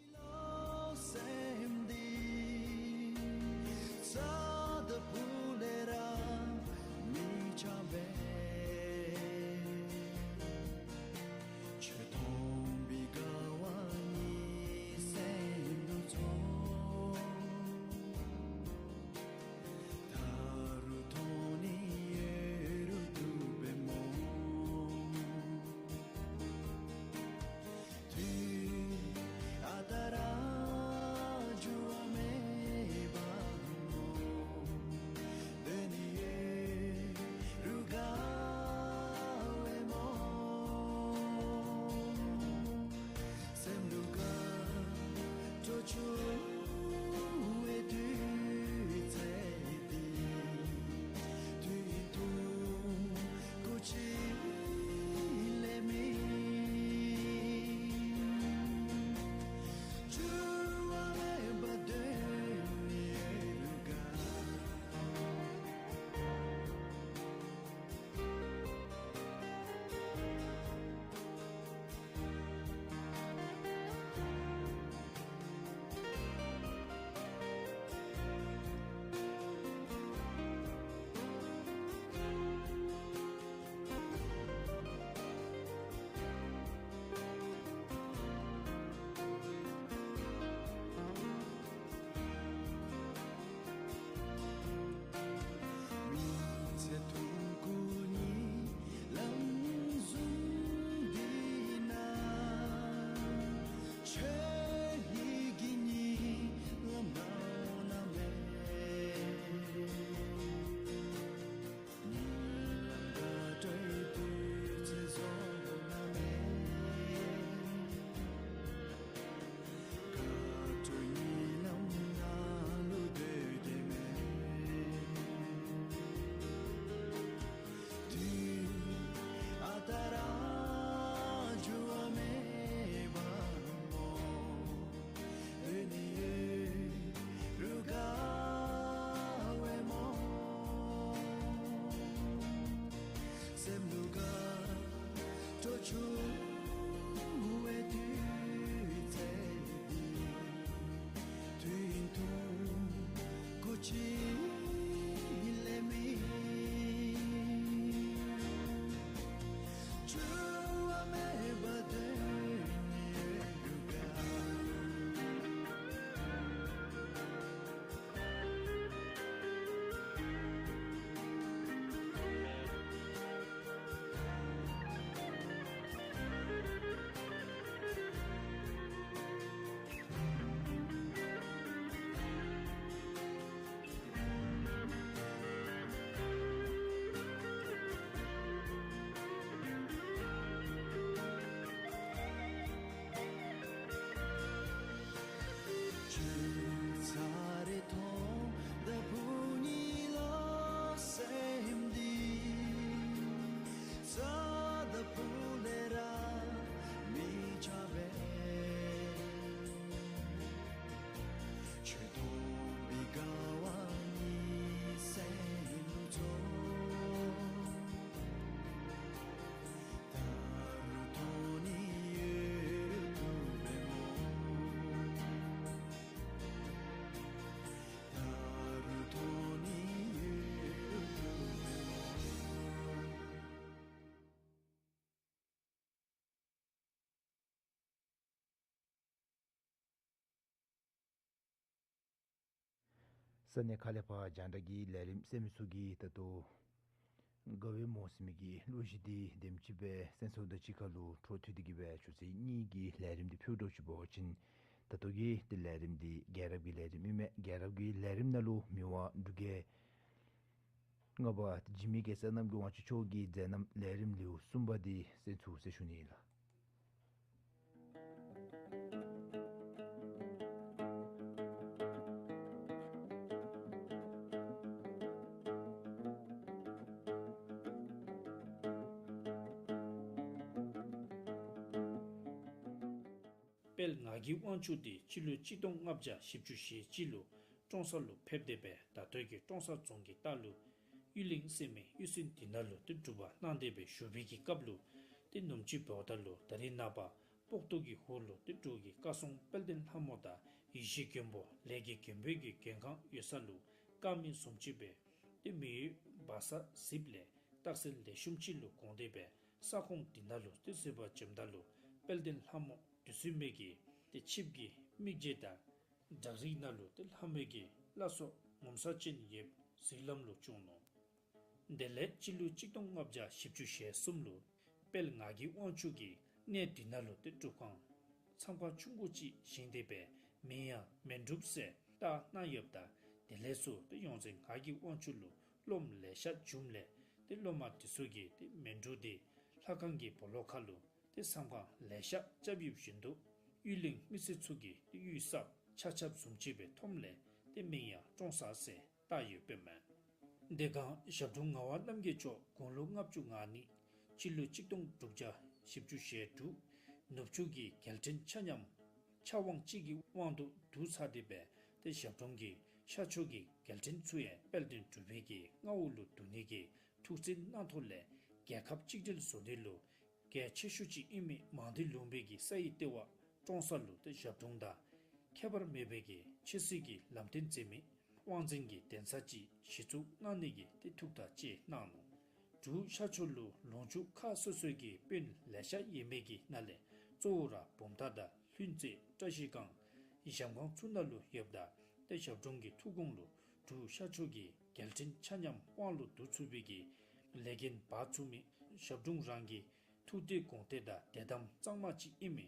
ས་གནས་ཁག་ལས་ཕར་རྒྱང་བསྒྲགས་ཀྱི་ལས་རིམ་གསན་མི་ཚུ་གིས་ད་ལྟོ་དགའ་བའི་མོ་ཟེར་མི་གི་གླུ་གཞས་འདི་དེམ་ཅིག་སྦེ་གསན་སོངམ་དང་གཅིག་ཁར་ལུ་འཕྲོ་མཐུད་དེ་གི་སྦེ་ཆུ་ཚོད་གཉིས་ཀྱི་ལས་རིམ་འདི་ཕུལ་དོ་ཅིག་འབད་བ་ཅིན། ད་ལྟོ་གི་ཏེ་ལས་རིམ་འདི་རྒྱལ་རབས་ཀྱི་ལས་རིམ་ཨིན་མས། རྒྱལ་རབས་ཀྱི་ལས་རིམ་ནང་ལུ་མི་དབང་འབྲུག་རྒྱལ་ལྔ་པ་འཇིགས་མེད་རྒྱལ་སྲས་རྣམ་རྒྱལ་དབང་ཕྱུག་མཆོག་གི་མཛད་རྣམ་ལས་རིམ་ལེའུ་གསུམ་པ་འདི་གསན་ཚུགས་ཟེར་ཞུ་ནི་ཨིན་ལགས། དཔལ་ངག་གི་དབང་ཕྱུག་འདི་སྤྱི་ལོ་གཅིག་སྟོང་ལྔ་བརྒྱ་བཞི་བཅུ་ཞེ་གཅིག་ལུ་ཀྲོང་གསར་ལུ་ཕེབས་ཏེ་སྦེ་ད་ལྟོ་གི་ཀྲོང་གསར་རྫོང་གི་ལྟག་ལུ་གཡུ་གླིང་ཟེར་མི་གཡུས་ཚན་འདི་ནང་ལུ་ཏེ་སྒྲུབ་པ་གནང་སྟེ་སྦེ་བཞུགས་པའི་གི་སྐབས་ལུ་ཏེ་ནུབ་གཅིག་འབདཝ་ད་ལུ་ད་རིས་ནངས་པ་སྤོག་ཐུག་གི་ཧོར་ལུ་ཏེ་འབྲུག་གི་བཀའ་སྲུང་དཔལ་ལྡན་ལྷ་མོ་དང་ཡེ་ཤེས་མགོན་པོ་ལས་ཀྱི་མགོན་པོའི་གི་མགོན་ཁང་ཡོད་ས་ལུ་བཀག་མི་བཟུམ་ཅིག་སྦེ་ཏེ་མི་ཡུལ་སྦ་ས་གཟིགསཔ་ལས་རྟགས་མཚན་ལེགས་ཤོམ་ཅིག་ལུ་དགོངས་ཏེ་སྦེ་ས་ཁོངས་འདི་ནང་ལུ་ཏེ་གཟིགས་པར་འབྱོནམ་ད་ལུ་དཔལ་ལྡན་ལྷ་མོ་དུས་ཚོད་མའི་གི་ཏེ་ཆིབས་ཀྱི་རྨིག་རྗེས་དང་བྲག་རིའི་ནང་ལུ་ཏེ་ལྷ་མོའི་གི་བླ་སྲོག་ངོ་མཚར་ཅན་ཡོདཔ་གཟིགས་ལམ་ལུ་བྱུང་ནུག། དེ་ལས་སྤྱི་ལོ་གཅིག་སྟོང་ལྔ་བརྒྱ་བཞི་བཅུ་ཞེ་གསུམ་ལུ་དཔལ་ངག་གི་དབང་ཕྱུག་གིས་གནས་འདི་ནང་ལུ་ཏེ་སྒྲུབ་ཁང་མཚམས་ཁང་ཆུང་ཀུ་ཅིག་བཞེངས་ཏེ་སྦེ་མིང་ཡང་མོན་སྒྲུབ་ཟེར་བཏགས་གནང་ཡོདཔ་ད་དེ་ལས་ཚུར་ཏེ་ཡོངས་འཛིན་ངག་གི་དབང་ཕྱུག་ལུ་སློབམ་ལེ་ཤ་བྱུངམ་ལས་ཏེ་སློབ་མ་འདི་ཚུ་གིས་ཏེ་མོན་སྒྲུབ་འདི་ལྷ་ཁང་གི་སྦོ་ལོགས་ཁར་ལུ་ཏེ་མཚམས་ཁང་ལེ་ཤ་རྐྱབ་ཡོདཔ་བཞིན་དུ་གཡུ་གླིང་མི་སེར་ཚུ་གིས་ཏེ་གཡུས་གསརཔ་ཆགས་ཆགསཔ་བཟུམ་ཅིག་སྦེ་མཐོངམ་ལས་ཏེ་མིང་ཡང་ཀྲོང་གསར་ཟེར་བཏགས་ཡོདཔ་ཨིན་མས། དེ་སྒང་ཞབས་དྲུང་ངག་དབང་རྣམ་རྒྱལ་མཆོག་དགུང་ལོ་ལྔ་བཅུ་ང་གཉིས་སྤྱི་ལོ་གཅིག་སྟོང་དྲུག་བརྒྱ་བཞི་བཅུ་ཞེ་དྲུག་ནུབ་ཕྱོགས་ཀྱི་རྒྱལ་ཕྲན་ཆ་མཉམ་ཕྱག་དབང་གཅིག་གི་དབང་དུ་བསྡུ་ཚར་ཏེ་སྦེ་ཏེ་ཞབས་དྲུང་གིས་ཤར་ཕྱོགས་ཀྱི་རྒྱལ་ཕྲན་ཚུ་ཡང་དཔལ་ལྡན་འབྲུག་པའི་གི་མངའ་འོག་ལུ་བསྡུ་ནི་གི་ཐུགས་བརྩེ་གནང་ཐོག་ལས་རྒྱལ་ཁབ་གཅིག་སྒྲིལ་བཟོ་ནི་ལུ་གལ་ཆེ་ཤོས་ཅིག་ཨིན་མི་མང་སྡེ་ལུང་པའི་གི་ས་ཡི་ལྟེ་བ་ཀྲོང་གསར་ལུ་ཏེ་ཞབས་དྲུང་དང་ཁྱད་པར་མེད་པའི་གི་ཆོས་སྲིད་ཀྱི་ལམ་སྟོན་མཛད་མི་དབང་འཛིན་གྱི་གདན་ས་ཅིག་གཞི་བཙུགས་གནང་ནི་གི་ཏེ་ཐུགས་ཐག་བཅད་གནང་ནུག། འབྲུག་ཤར་ཕྱོགས་ལུ་ལུང་ཕྱོགས་ཁག་སོ་སོའི་གི་དཔོན་ལེ་ཤ་ཡོད་མི་གི་ནང་ལས་གཙོ་བོ་ར་བུམ་ཐང་དང་ལྷུན་རྩེ་བཀྲ་ཤིས་སྒང་གཞལམ་སྒང་ཚུ་ནང་ལུ་ཡོདཔ་ད་ཏེ་ཞབས་དྲུང་གི་ཐུགས་དགོངས་ལུ་འབྲུག་ཤར་ཕྱོགས་ཀྱི་རྒྱལ་ཕྲན་ཆ་མཉམ་དབང་ལུ་བསྡུ་ཚུགས་པའི་གི་ལས་འགན་འབག་ཚུགས་མི་ཞབས་དྲུང་རང་གི་ཐུགས་གཏད་དགོངས་གཏད་དང་དད་དམ་གཙང་མ་ཅིག་ཨིན་མི་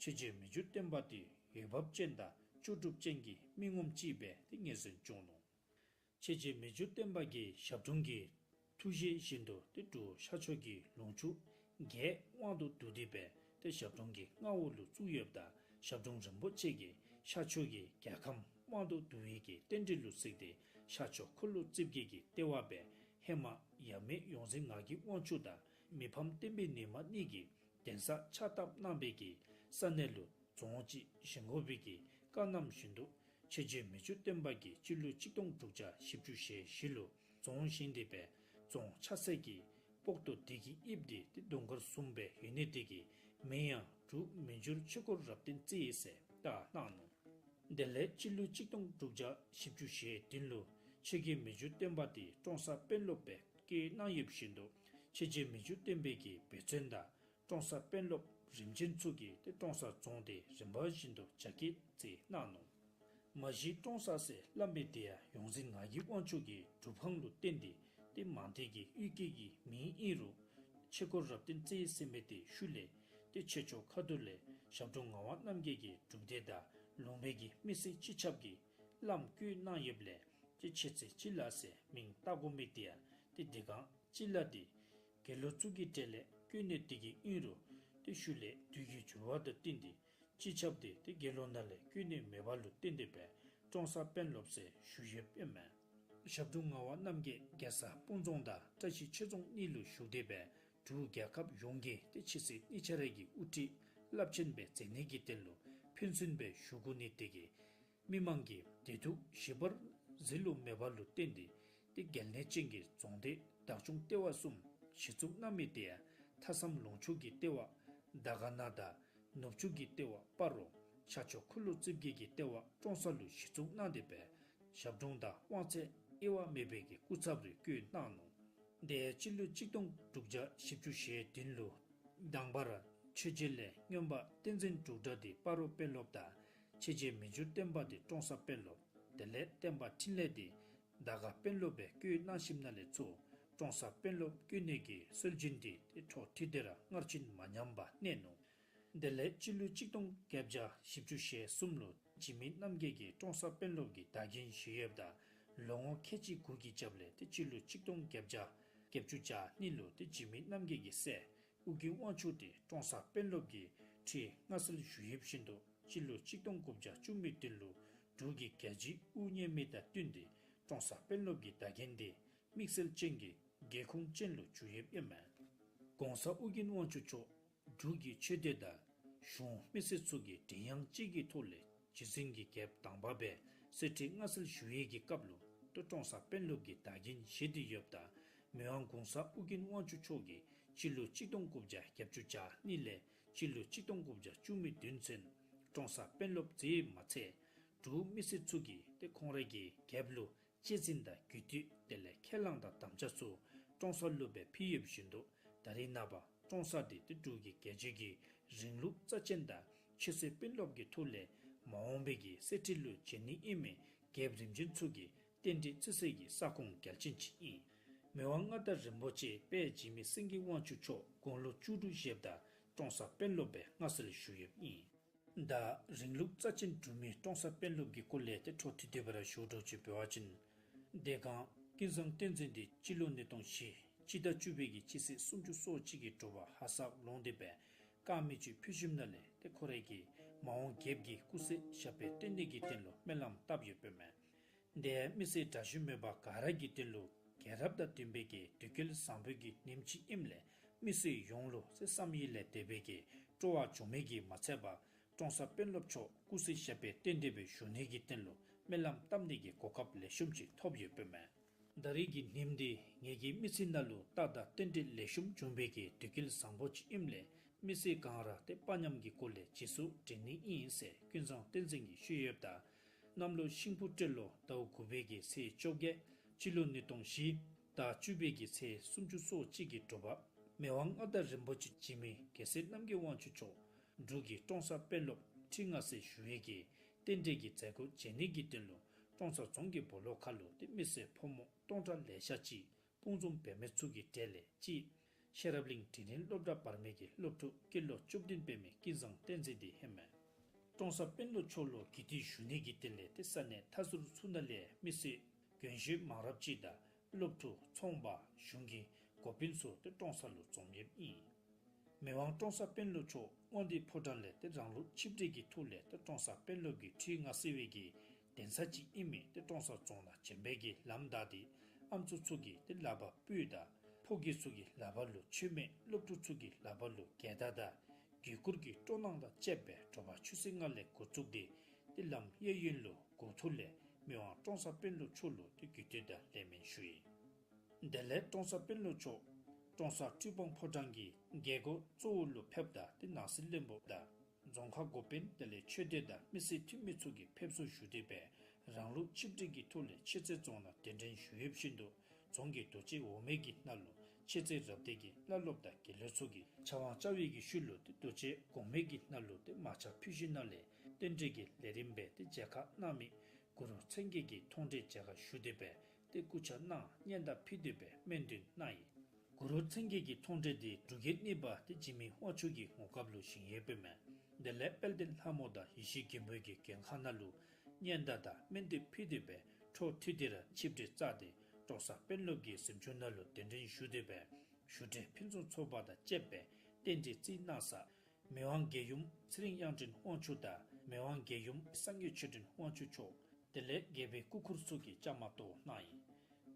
ཆོས་རྗེ་མི་འགྱུར་བརྟན་པ་དེ་འོས་འབབ་ཅན་དང་ལྕོགས་གྲུབ་ཅན་གྱི་མི་ངོམ་ཅིག་སྦེ་ཏེ་ངོས་འཛིན་བྱུང་ནུག། ཆོས་རྗེ་མི་འགྱུར་བརྟན་པ་གིས་ཞབས་དྲུང་གི་ཐུགས་བཞེད་བཞིན་དུ་ཏེ་འབྲུག་ཤར་ཕྱོགས་ཀྱི་ལུང་ཕྱོགས་བརྒྱད་དབང་དུ་བསྡུ་སྟེ་སྦེ་ཏེ་ཞབས་དྲུང་གི་མངའ་འོག་ལུ་བཙུགས་ཡོདཔ་ད་ཞབས་དྲུང་རིན་པོ་ཆེ་གིས་ཤར་ཕྱོགས་ཀྱི་རྒྱལ་ཁམས་དབང་དུ་བསྡུ་བའི་གི་རྟེན་འབྲེལ་ལུ་གཟིགས་ཏེ་ཤར་ཕྱོགས་འཁོར་ལོ་རྩིབས་བརྒྱད་ཀྱི་ལྟེ་བ་སྦེ་ཧེ་མ་ཡབ་མེས་ཡོངས་འཛིན་ངག་གི་དབང་ཕྱུག་དང་མི་ཕམ་བསྟན་པའི་ཉི་མ་གཉིས་ཀྱིས་གདན་ས་ཕྱག་བཏབ་གནང་བའི་གི་ས་གནས་ལུ་རྫོང་ཅིག་བཞེངས་དགོ་པའི་གི་བཀའ་གནངམ་བཞིན་དུ་ཆོས་རྗེ་མི་འགྱུར་བརྟན་པ་གིས་སྤྱི་ལོ་གཅིག་སྟོང་དྲུག་བརྒྱ་བཞི་བཅུ་ཞེ་བཞི་ལུ་རྫོང་བཞེངས་ཏེ་སྦེ་རྫོང་ཆགས་སའི་གི་སྤོག་ཐུག་འདི་གི་དབྱིབས་འདི་ཏེ་དུང་དཀར་བཟུམ་སྦེ་ཡོད་ནི་དེ་གིས་མིང་ཡང་འབྲུག་མི་འགྱུར་ཆོས་འཁོར་རབ་བརྟན་རྩེ་ཟེར་བཏགས་གནང་ནུག། དེ་ལས་སྤྱི་ལོ་གཅིག་སྟོང་དྲུག་བརྒྱ་བཞི་བཅུ་ཞེ་བདུན་ལུ་ ཆེ་གེ་མི་འགྱུར་བརྟན་པ་དེ་ཀྲོང་གསར་དཔོན་སློབ་སྦེ་བསྐོས་གནང་ཡོདཔ་བཞིན་དུ་ཆེ་གེ་མི་འགྱུར་བརྟན་པའི་གི་འབད་བརྩོན་དང་ཀྲོང་གསར་དཔོན་སློབ་རིམ་བྱོན་ཚུ་གིས་ཏེ་ཀྲོང་གསར་རྫོང་དེ་རིམ་པ་བཞིན་དུ་རྒྱ་སྐྱེད་མཛད་གནང་ནུག། མ་གཞི་ཀྲོང་གསར་ཟེར་སླབ་མི་དེ་ཡང་ཡོངས་འཛིན་ངག་གི་དབང་ཕྱུག་གི་སྒྲུབ་ཁང་ལུ་བརྟེན་ཏེ་ཏེ་མང་སྡེ་གི་གཡུས་སྐད་ཀྱི་མིང་ཨིན་རུང་ཆོས་འཁོར་རབ་བརྟན་རྩེ་ཟེར་མི་དེ་ཤུལ་ལས་ཏེ་ཆོས་ཕྱོགས་ཁ་ཐུག་ལས་ཞབས་དྲུང་ངག་དབང་རྣམ་རྒྱལ་གྱི་སྒྲུབ་སྡེ་དང་ལུང་པའི་གི་མི་སེར་སྤྱི་ཁྱབ་ཀྱིས་བླམ་བསྐོས་གནང་ཡོདཔ་ལས་ཏེ་ཆོས་རྩེ་སྤྱི་བླ་ཟེར་མིང་བཏགས་དགོ་མི་དེ་ཡང་ཏེ་དེ་སྒང་སྤྱི་བླ་དེ་དགེ་སློང་ཚུ་གི་གྲས་ལས་བསྐོས་ནི་དེ་གིས་ཨིན་རུང་ཏེ་ཤུལ་ལས་དུས་ཀྱི་འགྱུར་བ་དང་བསྟུན་ཏེ་སྤྱི་ཁྱབ་དེ་ཏེ་དགེ་སློང་ནང་ལས་བསྐོས་ནི་མེདཔ་ལུ་བརྟེན་ཏེ་སྦེ་ཀྲོང་གསར་དཔོན་སློབ་ཟེར་ཞུ་ཡོདཔ་ཨིན་མས། ཞབས་དྲུང་ངག་དབང་རྣམ་རྒྱལ་རྒྱལ་ས་སྤུངས་རྫོང་དང་བཀྲ་ཤིས་ཆོས་རྫོང་གཉིས་ལུ་བཞུགས་ཏེ་སྦེ་འབྲུག་རྒྱལ་ཁབ་ཡོངས་ཀྱི་ཏེ་ཆོས་སྲིད་གཉིས་ཆ་ར་གི་དབུ་ཁྲིད་རླབས་ཆེན་སྦེ་མཛད་ནི་གི་དོན་ལུ་ཕན་ཚུན་སྦེ་ཞུ་དགོ་ནི་དེ་གིས་མི་མང་གི་བདེ་སྡུག་ཞི་བར་གཟིགས་ལུགས་མེདཔ་ལུ་བརྟེན་ཏེ་ཏེ་གལ་གནད་ཅན་གྱི་རྫོང་སྡེ་བདག་སྐྱོང་ལྟེ་བ་གསུམ་གཞི་བཙུགས་གནང་མི་དེ་ཡང་ཐ་མཚམས་ལུང་ཕྱོགས་ཀྱི་ལྟེ་བ་དར་དཀར་ན་དང་ནུབ་ཕྱོགས་ཀྱི་ལྟེ་བ་སྤ་རོ་ཤར་ཕྱོགས་འཁོར་ལོ་རྩིབས་བརྒྱད་ཀྱི་ལྟེ་བ་ཀྲོང་གསར་ལུ་གཞི་བཙུགས་གནང་སྟེ་སྦེ་ཞབས་དྲུང་དང་དབང་ཚད་དབྱེ་བ་མེད་པའི་གི་སྐུ་ཚབ་རེ་བསྐོས་གནང་ནུག། དེ་སྤྱི་ལོ་གཅིག་སྟོང་དྲུག་བརྒྱ་བཞི་བཅུ་ཞེ་བདུན་ལུ་དང་པ་ར་ཆོས་རྗེ་ལས་མངོན་པ་བསྟན་འཛིན་འབྲུག་སྒྲ་དེ་སྤ་རོ་དཔོན་སློབ་དང་ཆོས་རྗེ་མི་འགྱུར་བརྟན་པ་དེ་ཀྲོང་གསར་དཔོན་སློབ། དེ་ལས་བསྟན་པ་འཕྲིན་ལས་དེ་དར་དཀར་དཔོན་སློབ་སྦེ་བསྐོས་གནང་ཞིནམ་ལས་ཚུར་ཀྲོང་གསར་དཔོན་སློབ་བསྐོ་ནི་གི་སྲོལ་རྒྱུན་དེ་ཏེ་འཕྲོ་མཐུད་དེ་ར་སྔར་བཞིན་མ་ཉམས་པར་གནས་ནུག། དེ་ལས་སྤྱི་ལོ་གཅིག་སྟོང་བརྒྱད་བརྒྱ་བཞི་བཅུ་ཞེ་གསུམ་ལུ་འཇིགས་མེད་རྣམ་རྒྱལ་གྱིས་ཀྲོང་གསར་དཔོན་སློབ་ཀྱི་བདག་འཛིན་ཞུ་ཡོདཔ་ད་ལོ་ངོ་ཁལ་གཅིག་དགུ་གི་རྒྱབ་ལས་ཏེ་སྤྱི་ལོ་གཅིག་སྟོང་བརྒྱད་བརྒྱ་བརྒྱད་ཅུ་གྱ་གཉིས་ལུ་ཏེ་འཇིགས་མེད་རྣམ་རྒྱལ་གྱི་སྲས་ཨོ་རྒྱན་དབང་ཕྱུག་དེ་ཀྲོང་གསར་དཔོན་སློབ་ཀྱི་ཁྲི་མངའ་གསོལ་ཞུ་ཡོདཔ་བཞིན་དུ་སྤྱི་ལོ་གཅིག་སྟོང་དགུ་བརྒྱ་བཅུ་མེད་བདུན་ལུ་འབྲུག་གི་རྒྱལ་བྱེད་དབུ་བརྙེས་མི་དང་བསྟུན་ཏེ་ཀྲོང་གསར་དཔོན་སློབ་ཀྱི་བདག་འཛིན་དེ་དམིགས་བསལ་ཅན་གྱི་སྒེའུ་ཁུང་ཅན་ལུ་གྱུར་ཡོདཔ་ཨིན་མས། གོང་ས་ཨོ་རྒྱན་དབང་ཕྱུག་མཆོག་འབྲུག་གི་ཆོས་སྡེ་དང་གཞུང་མི་སེར་ཚུ་གི་མགྲིན་དབྱངས་གཅིག་གི་ཐོག་ལས་རྗེ་བཙུན་གྱི་རྒྱལཔོ་དང་པ་སྦེ་གསེར་ཁྲི་མངའ་གསོལ་ཞུ་ཡས་ཀྱི་སྐབས་ལུ་ཏེ་ཀྲོང་གསར་དཔོན་སློབ་ཀྱི་བདག་འཛིན་བཞེས་ཏེ་ཡོདཔ་ད་མི་དབང་གོང་ས་ཨོ་རྒྱན་དབང་ཕྱུག་མཆོག་གིས་སྤྱི་ལོ་གཅིག་སྟོང་དགུ་བརྒྱ་བརྒྱད་ཅུ་གྱ་གཉིས་ལས་སྤྱི་ལོ་གཅིག་སྟོང་དགུ་བརྒྱ་བཅུ་མེད་བདུན་ཚུན་ཀྲོང་གསར་དཔོན་སློབ་མཛད་མ་ཚད་འབྲུག་མི་སེར་ཚུ་གིས་ཏེ་ཁོང་རའི་གི་རྒྱལཔོ་ལུ་གཅེས་འཛིན་དང་རྒྱུད་སྟོད་དེ་ལས་ཁས་བླངས་དང་དམ་བཅའ་ཚུ་ཀྲོང་གསར་ལུ་སྦེ་ཕུལ་ཡོདཔ་བཞིན་དུ་ད་རེས་ནངས་པ་ཀྲོང་གསར་དེ་ཏེ་འབྲུག་གི་རྒྱལ་བྱེད་ཀྱི་རིང་ལུགས་རྩ་ཅན་དང་ཆོས་སྲིད་དཔོན་སློབ་ཀྱི་ཐོག་ལས་མ་འོངས་པའི་གི་གསེར་ཁྲི་ལུ་བྱོན་ནི་ཨིན་མི་རྒྱལཔོ་རིམ་བྱོན་ཚུ་གི་རྟེན་འབྲེལ་བརྩི་སའི་གི་ས་ཁོངས་གལ་ཆེན་ཅིག་ཨིན། མི་དབང་མངའ་བདག་རིན་པོ་ཆེ་དཔལ་འཇིགས་མེད་སེང་གེ་དབང་ཕྱུག་མཆོག་དགུང་ལོ་བཅུ་དྲུག་བཞེསཔ་ད་ཀྲོང་གསར་དཔོན་སློབ་སྦེ་མངའ་གསོལ་ཞུ་ཡོདཔ་ཨིན། ད་རིང་ལུགས་རྩ་ཅན་གྲུབ་མི་ཀྲོང་གསར་དཔོན་སློབ་ཀྱི་སྐོར་ལས་ཏེ་འཕྲོ་མཐུད་དེ་སྦེ་ར་ཞུ་དོ་ཅིག་འབད་བ་ཅིན། དེ་སྒང་ཀུན་བཟང་བསྟན་འཛིན་དེ་སྤྱི་ལོ་ཉིས་སྟོང་བཞི་སྤྱི་ཟླ་བཅུ་པའི་གི་སྤྱི་ཚེས་སུམ་ཅུ་སོ་གཅིག་གི་དྲོ་པ་ཧ་སག་ལོང་སྟེ་སྦེ་དཀར་མེ་ཅིག་ཕུལ་ཞིནམ་ལས་ཏེ་ཁོ་རའི་གི་མ་འོངས་རྒྱལཔོ་གི་སྐུ་ཚེ་ཞབས་པད་བརྟན་ནི་གི་དོན་ལུ་སྨོན་ལམ་བཏབ་ཡོདཔ་ཨིན་མས། དེ་མི་སེར་དྲག་ཤོས་མེད་པ་ག་ར་གི་དོན་ལུ་རྒྱལ་རབས་དང་བསྟུན་པའི་གི་དུས་བཀོད་བཟང་པོའི་གི་ཉིནམ་ཅིག་ཨིནམ་ལས་མི་སེར་ཡོངས་ལུ་ཏེ་བསམ་ཡུལ་ལས་འདས་པའི་གི་སྤྲོ་བ་བྱུང་མི་གིས་མ་ཚད་པར་ཀྲོང་གསར་དཔོན་སློབ་མཆོག་སྐུ་ཚེ་ཞབས་པད་བརྟན་ཏེ་སྦེ་བཞུགས་ནི་གི་དོན་ལུ་སྨོན་ལམ་བཏབ་ནི་གི་གོ་སྐབས་ལེགས་ཤོམ་ཅིག་ཐོབ་ཡོདཔ་ཨིན་མས། ད་རེས་ཀྱི་ཉིནམ་འདི་ངེ་གི་མི་ཚེ་ནང་ལུ་རྟགས་དང་རྟེན་འབྲེལ་ལེགས་ཤོམ་བྱུང་བའི་གི་དུས་བཀོད་བཟང་པོ་ཅིག་ཨིནམ་ལས་མི་སེར་ག་ར་ཏེ་དཔའ་ཉམས་ཀྱི་སྒོ་ལས་རྗེས་སུ་འབྲང་ནི་ཨིན་ཟེར་ཀུན་བཟང་བསྟན་འཛིན་གྱིས་ཞུ་ཡོདཔ་ད། གནམ་ལོ་ཤིང་ཕོ་སྤྲེལ་ལོ་ཟླཝ་དགུ་པའི་གི་ཚེས་བཅོ་བརྒྱད་སྤྱི་ལོ་ཉིས་སྟོང་བཞི་ཟླ་བཅུ་པའི་གི་ཚེས་སུམ་ཅུ་སོ་གཅིག་གི་དྲོ་པ་མི་དབང་མངའ་བདག་རིན་པོ་ཆེ་འཇིགས་མེད་རྒྱལ་སྲས་རྣམ་རྒྱལ་དབང་ཕྱུག་མཆོག་འབྲུག་གི་ཀྲོང་གསར་དཔོན་སློབ་ཁྲི་མངའ་གསོལ་ཞུ་ཡས་ཀྱི་རྟེན་འབྲེལ་གྱི་མཛད་སྒོ་མཇལ་ནི་གི་དོན་ལུ་ཀྲོང་གསར་རྫོང་གི་སྦོ་ལོགས་ཁ་ལུ་ཏེ་མི་སེར་ཕོ་མོ་སྟོང་ཕྲག་ལེ་ཤ་ཅིག་དཔུང་འཛོམས་འབད་མི་ཚུ་གི་གྲས་ལས་གཅིག་ཤེས་རབ་གླིང་དྲིན་ལན་སློབ་གྲྭ་བར་མའི་གི་སློབ་ཕྲུག་སྐྱེས་ལོ་བཅུ་བདུན་འབད་མི་ཀུན་བཟང་བསྟན་འཛིན་དེ་ཨིན་མས། ཀྲོང་གསར་དཔོན་སློབ་མཆོག་ལུ་གུས་བཏུད་ཞུ་ནི་གི་དོན་ལས་ཏེ་ས་གནས་མཐའ་ཟུར་ཚུ་ནང་ལས་མི་སེར་རྒན་གཞོན་མང་རབས་ཅིག་དང་སློབ་ཕྲུག་ཚོང་པ་གཞུང་གི་འགོ་དཔོན་ཚུ་ཏེ་ཀྲོང་གསར་ལུ་འཛོམས་ཡོདཔ་ཨིན། མི་དབང་ཀྲོང་གསར་དཔོན་སློབ་མཆོག་དབང་འདུས་ཕོ་བྲང་ལས་ཏེ་རང་ལུགས་ཆིབས་གྲལ་གྱི་ཐོག་ལས་ཏེ་ཀྲོང་གསར་དཔོན་སློབ་ཀྱི་ཁྲི་མངའ་གསོལ་བའི་གི་གདན་ས་ཅིག་ཨིན་མི་ཏེ་ཀྲོང་གསར་རྫོང་དང་བྱོན་པའི་གི་ལམ་བདའ་སྟེ་ཨམ་སྲུ་ཚུ་གི་ཏེ་ལག་པར་སྤོས་དང་ཕོ་རྒྱས་ཚུ་གི་ལག་པ་ལུ་མཆོད་མེ་སློབ་ཕྲུག་ཚུ་གི་ལག་པ་ལུ་རྒྱལ་དར་དང་གུས་བཀུར་གྱི་སྤྲོ་སྣང་དང་བཅསཔ་སྦེ་དྲོ་པ་ཆུ་ཚོད་ལྔ་ལས་འགོ་བཙུགས་ཏེ་ཏེ་ལམ་གཡས་གཡོན་ལུ་འགོ་ཐོག་ལས་མི་དབང་ཀྲོང་གསར་དཔོན་སློབ་མཆོག་ལུ་ཏེ་གུས་བཏུད་དང་ལེགས་སྨོན་ཞུ་ཡི། དེ་ལས་ཀྲོང་གསར་དཔོན་སློབ་མཆོག་ཀྲོང་གསར་འཕྲུལ་སྤང་ཕོ་བྲང་གི་རྒྱལ་སྒོ་གཙོ་བོ་ལུ་ཕེབས་ད་ཏེ་ནང་སྲིད་བློན་པོ་དང་རྫོང་ཁག་འགོ་དཔོན་དེ་ལས་ཆོས་སྡེ་དང་མི་སེར་འཐུས་མི་ཚུ་གིས་ཕེབས་བསུ་ཞུ་སྟེ་སྦེ་ རང་ལུགས་ཆིབས་སྒྲིག་གི་ཐོག་ལས་ཆོས་རྩེ་རྫོང་ནང་གདན་འདྲེན་ཞུ་ཡོདཔ་བཞིན་དུ་རྫོང་གི་རྡོ་གཅལ་འོག་མའི་གི་ནང་ལུ་ཆོས་རྩེ་རབ་སྡེ་གི་བླ་སློབ་དང་དགེ་སློང་ཚུ་གིས་ཕྱག་དབང་བཅར་བའི་གི་ཤུལ་ལུ་ཏེ་རྡོ་གཅལ་གོང་མའི་གི་ནང་ལུ་ཏེ་མར་ཆག་ཕུལ་ཞིནམ་ལས་རྟེན་འབྲེལ་གྱི་ལས་རིམ་སྦེ་ཏེ་མཇལ་ཁ་གནང་མི་གུ་རུ་མཚན་བརྒྱད་ཀྱི་མཐོང་གྲོལ་མཇལ་ཁ་ཞུ་སྟེ་སྦེ་ཏེ་སྐུ་ཕྱག་གནང་སྙན་དར་ཕུལ་ཏེ་སྦེ་སྨོན་འདུན་གནང་ཡི། གུ་རུ་མཚན་བརྒྱད་ཀྱི་མཐོང་གྲོལ་འདི་འབྲུག་རྒྱལ་གཉིས་པ་ཏེ་འཇིགས་མེད་དབང་ཕྱུག་གི་ངོ་སྐལ་ལུ་བཞེངས་ཡོདཔ་ཨིན་མས། དེ་ལས་དཔལ་ལྡན་ལྷ་མོ་དང་ཡེ་ཤེས་མགོན་པོ་གི་མགོན་ཁང་ནང་ལུ་སྙན་དར་དང་སྨོན་འདུན་ཕུལ་ཏེ་སྦེ་འཕྲོ་མཐུད་དེ་ར་ཆིབས་སྒྲིག་བཅར་ཏེ་ཀྲོང་གསར་དཔོན་སློབ་ཀྱི་གཟིམ་ཆུང་ནང་ལུ་གདན་འདྲེན་ཞུ་སྟེ་སྦེ་ཞུ་འབྲེལ་ཕུན་སུམ་ཚོགས་པ་དང་བཅསཔ་སྦེ་རྟེན་འབྲེལ་བརྩི་གནང་ས་མི་དབང་རྒྱལ་ཡུམ་ཚེ་རིང་དབྱངས་སྒྲོན་དབང་ཕྱུག་དང་མི་དབང་རྒྱལ་ཡུམ་སངས་རྒྱས་ཆོས་སྒྲོན་དབང་ཕྱུག་མཆོག་དེ་ལས་རྒྱལ་པོའི་སྐུ་འཁོར་ཚུ་གིས་བཅའ་མར་གཏོགས་གནང་ཡི།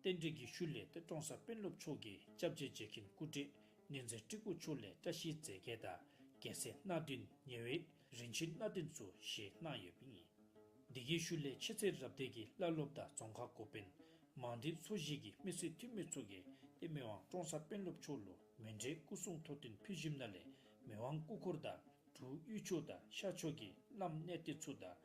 རྟེན་འབྲེལ་གྱི་ཤུལ་ལས་ཏེ་ཀྲོང་གསར་དཔོན་སློབ་མཆོག་གིས་སྐྱབས་རྗེ་རྗེ་མཁན་སྐུ་བགྲེས་གནས་མཛད་སྤྲུལ་སྐུ་མཆོག་ལས་བཀྲ་ཤིས་རྫས་བརྒྱད་དང་རྒྱལ་སྲས་སྣ་བདུན་ཉེ་བའི་རིན་ཆེན་སྣ་བདུན་ཚུ་བཞེས་གནང་ཡོདཔ་ཨིན། དེ་གི་ཤུལ་ལས་ཆོས་རྩེ་རབ་སྡེ་གི་བླ་སློབ་དང་རྫོང་ཁག་འགོ་དཔོན་མང་སྡེ་ཚོ་བཞི་གི་མི་སེར་འཐུས་མི་ཚུ་གིས་ཏེ་མི་དབང་ཀྲོང་གསར་དཔོན་སློབ་མཆོག་ལུ་མཎྜལ་སྐུ་གསུང་ཐུགས་རྟེན་ཕུལ་ཞིནམ་ལས་མི་དབང་སྐུ་འཁོར་དང་འབྲུག་དབུས་ཕྱོགས་དང་ཤར་ཕྱོགས་ཀྱི་བླམ་གནས་བརྟན་ཚུ་དང་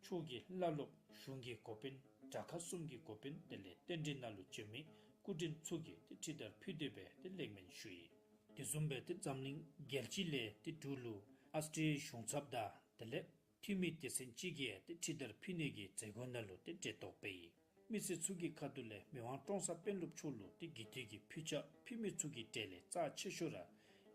ཕྱོགས་ཀྱི་བླ་སློབ་གཞུང་གི་འགོ་དཔོན་དྲག་ཁག་གསུམ་གྱི་འགོ་དཔོན་དེ་ལས་རྟེན་འབྲེལ་ནང་ལུ་བྱོན་མི་སྐུ་མགྲོན་ཚུ་གིས་ཏེ་ཁྲི་དར་ཕུལ་ཏེ་སྦེ་ཏེ་ལེགས་སྨོན་ཞུ་ཡི། དེ་བཟུམ་སྦེ་ཏེ་འཛམ་གླིང་རྒྱལ་སྤྱི་ལས་ཏེ་འབྲུག་ལུ་ཨཱོས་ཊྲི་ལི་ཡའི་གཞུང་ཚབ་དང་དེ་ལས་འཐུས་མི་སྡེ་ཚན་གཅིག་གིས་ཏེ་ཁྲི་དར་ཕུལ་ནི་གི་མཛད་སྒོ་ནང་ལུ་ཏེ་གྲལ་གཏོགས་འབད་ཡི། མི་སེར་ཚུ་གི་ཁ་ཐུག་ལས་མི་དབང་ཀྲོང་གསར་དཔོན་སློབ་མཆོག་ལུ་ཏེ་དགེ་འདུན་གྱི་ཕུལ་ཕྱག་ཕུལ་མི་ཚུ་གི་གྲས་ལས་རྩ་ཆེ་ཤོས་ར་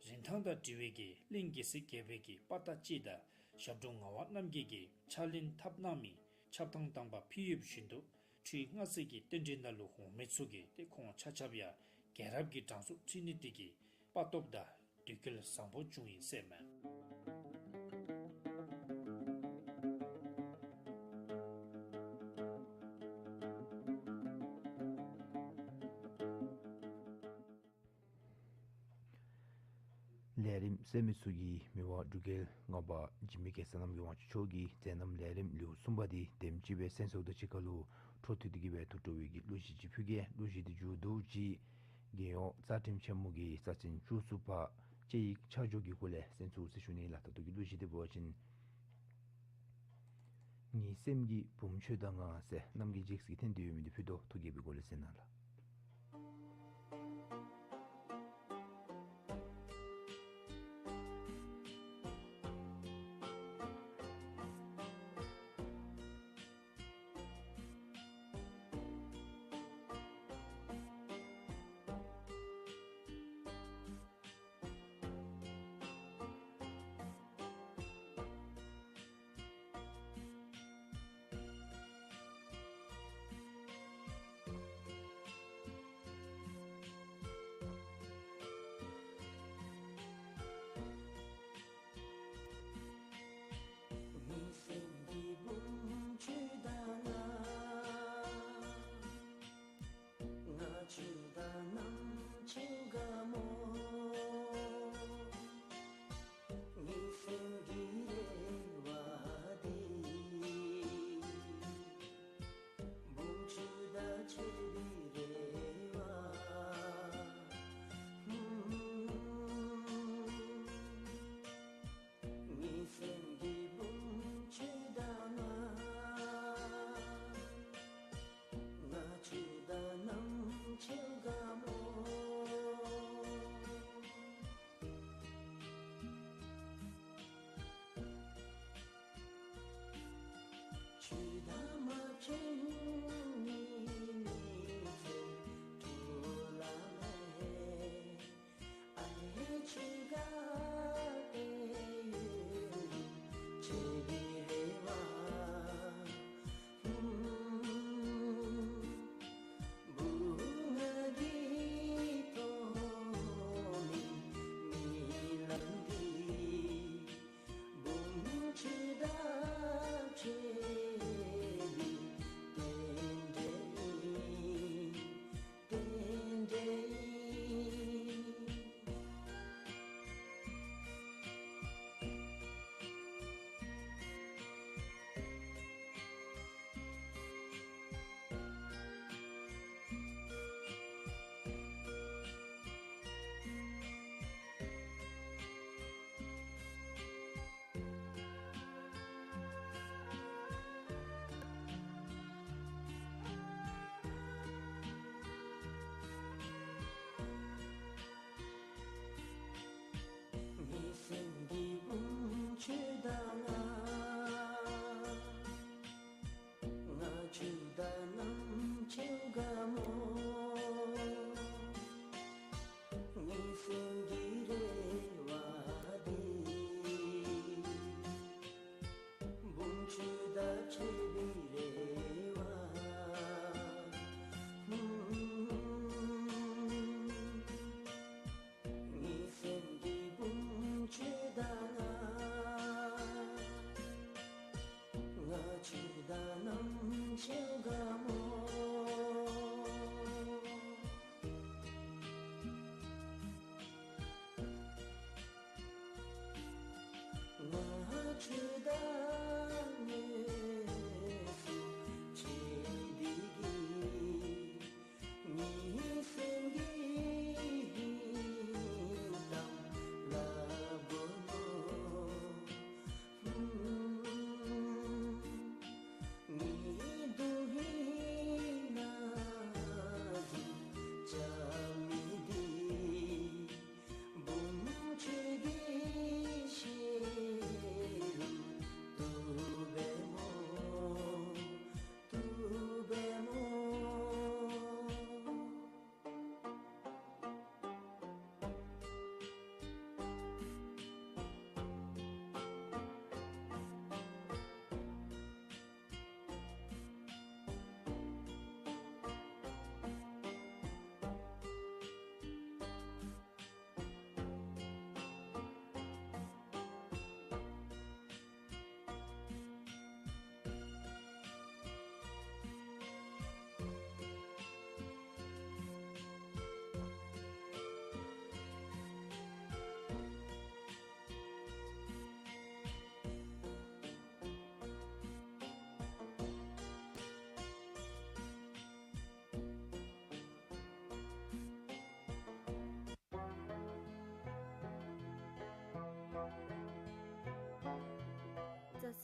རིན་ཐང་དང་འབྲེལ་བའི་གི་གླིང་རྒྱལ་སྲས་བརྒྱད་པའི་གི་དཔའ་རྟགས་ཅིག་དང་ཞབས་དྲུང་ངག་དབང་རྣམ་རྒྱལ་གྱིས་ཕྱག་ལེན་འཐབ་གནང་མི་ཆབ་ཐང་དང་པ་ཕུལ་ཡོདཔ་བཞིན་དུ་ཁྲི་མངའ་གསོལ་གྱི་རྟེན་འབྲེལ་ནང་ལུ་འོང་མི་ཚུ་གིས་ཏེ་ཁོང་ཆ་ཁྱབ་ཡང་རྒྱལ་རབས་ཀྱི་གྲངས་སུ་ཚུད་ནི་དེ་གིས་དཔའ་སྟོབས་དང་དོ་གལ་བཟང་པོ་བྱུང་ཡི་ཟེར་མས། ལས་རིམ་གསན་མི་ཚུ་གིས་མི་དབང་འབྲུག་རྒྱལ་ལྔ་པ་འཇིགས་མེད་གེ་སར་རྣམ་རྒྱལ་དབང་ཕྱུག་མཆོག་གི་མཛད་རྣམ་ལས་རིམ་ལེའུ་གསུམ་པ་འདི་དེམ་ཅིག་སྦེ་གསན་སོངམ་དང་གཅིག་ཁར་ལུ་འཕྲོ་མཐུད་དེ་གི་སྦེ་ཐུགས་སྤྲོ་བའི་གི་གླུ་གཞས་ཅིག་ཕུལ་གེ། གླུ་གཞས་འདི་མཇུག་བསྡུཝ་ཅིག་རྒྱལ་ཡོངས་རྩ་ཁྲིམས་ཆེན་མོ་གི་རྩ་ཅན་བཅུ་གསུམ་པ་དཔྱད་ཡིག་ཆ་འཇོག་གི་སྒོ་ལས་གསན་ཚུགས་ཟེར་ཞུ་ནི་ལགས། ད་ལྟོ་གི་གླུ་གཞས་འདི་འབད་བ་ཅིན་ངའི་སེམས་ཀྱི་བུམོ་ཁྱོད་དང་ང་ཟེར་རྣམ་རྒྱལ་ཇེཀསི་གིས་འཐེན་ཏེ་ཡོད་མི་འདི་ཕུལ་དོ། ཐུགས་དགྱེས་པའི་སྒོ་ལས་གསན་གནང་ལགས།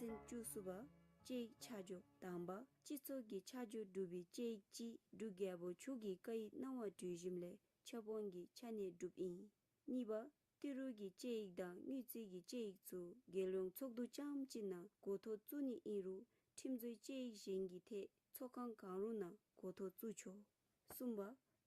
ཚན་བཅུ་གསུམ་པ། དཔྱད་ཡིག་ཆ་འཇོག། དང་པ། སྤྱི་ཚོགས་ཀྱི་ཆ་འཇོག་གྲུབ་པའི་དཔྱད་ཡིག་ཅིག་འབྲུག་རྒྱལ་པོ་མཆོག་གི་བཀའ་ཡིག་གནང་བ་གྲོལ་ཞིནམ་ལས་ཁྱབ་དབང་གི་ཆ་ནས་གྲུབ་ཨིན། གཉིས་པ། ཏི་རུ་གི་དཔྱད་ཡིག་དང་དངུལ་རྩིས་ཀྱི་དཔྱད་ཡིག་ཚུ་རྒྱལ་ཡོངས་ཚོགས་འདུ་རྐྱངམ་གཅིག་ནང་འགོ་ཐོག་བཙུགས་ནི་ཨིན་རུང་ཁྲིམས་རྩོད་དཔྱད་ཡིག་གཞན་གྱི་ཐད་ཚོགས་ཁང་གང་རུང་ནང་འགོ་ཐོག་བཙུགས་ཆོག། གསུམ་པ།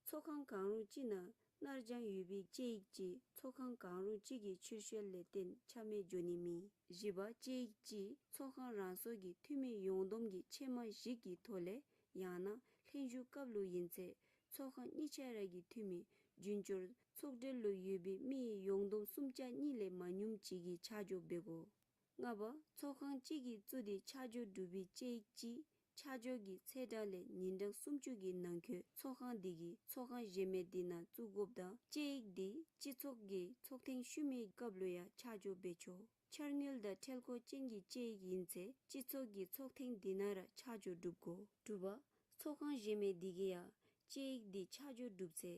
ཚོགས་ཁང་གང་རུང་གཅིག་ནང་གནར་འགྱངས་ཡོད་པའི་དཔྱད་ཡིག་ཅིག་ཚོགས་ཁང་གང་རུང་གཅིག་གི་ཆོད་བཤད་ལས་བརྟེན་ཆ་མེད་འགྱོ་ནི་མེད། བཞི་པ། དཔྱད་ཡིག་ཅིག་ཚོགས་ཁང་རང་སོ་གི་འཐུས་མི་ཡོངས་བསྡོམས་ཀྱི་ཆེས་མང་ཞིག་གི་ཐོག་ལས་ཡང་ན་ལྷན་བཞུགས་སྐབས་ལུ་ཨིན་ཚེ་ཚོགས་ཁང་གཉིས་ཆ་ར་གི་འཐུས་མི་རྒྱུན་སྐྱོར་ཚོགས་གྲལ་ལུ་ཡོད་པའི་མི་ཡོངས་བསྡོམས་སུམ་ཆ་གཉིས་ལས་མ་ཉུངམ་ཅིག་གིས་ཆ་འཇོག་འབད་དགོ། ལྔ་པ། ཚོགས་ཁང་གཅིག་གིས་བཙུགས་ཏེ་ཆ་འཇོག་གྲུབ་པའི་དཔྱད་ཡིག་ཅིག་ཆ་འཇོག་གི་ཚེས་གྲངས་ལས་ཉིན་གྲངས་སུམ་ཅུ་གི་ནང་འཁོད་ཚོགས་ཁང་དེ་གིས་ཚོགས་ཁང་གཞན་མི་དེ་ནང་བཙུགས་དགོཔ་དང་དཔྱད་ཡིག་དེ་སྤྱི་ཚོགས་ཀྱི་ཚོགས་ཐེངས་ཤུལ་མའི་སྐབས་ལུ་ཡང་ཆ་འཇོག་འབད་ཆོག། འཆར་དངུལ་དང་ཁྲལ་མཁོ་ཅན་གྱི་དཔྱད་ཡིག་ཨིན་ཚེ་སྤྱི་ཚོགས་ཀྱི་ཚོགས་ཐེངས་དེ་ནང་ར་ཆ་འཇོག་གྲུབ་དགོ། དྲུག་པ། ཚོགས་ཁང་གཞན་མི་དེ་གིས་ཡང་དཔྱད་ཡིག་དེ་ཆ་འཇོག་གྲུབ་ཚེ་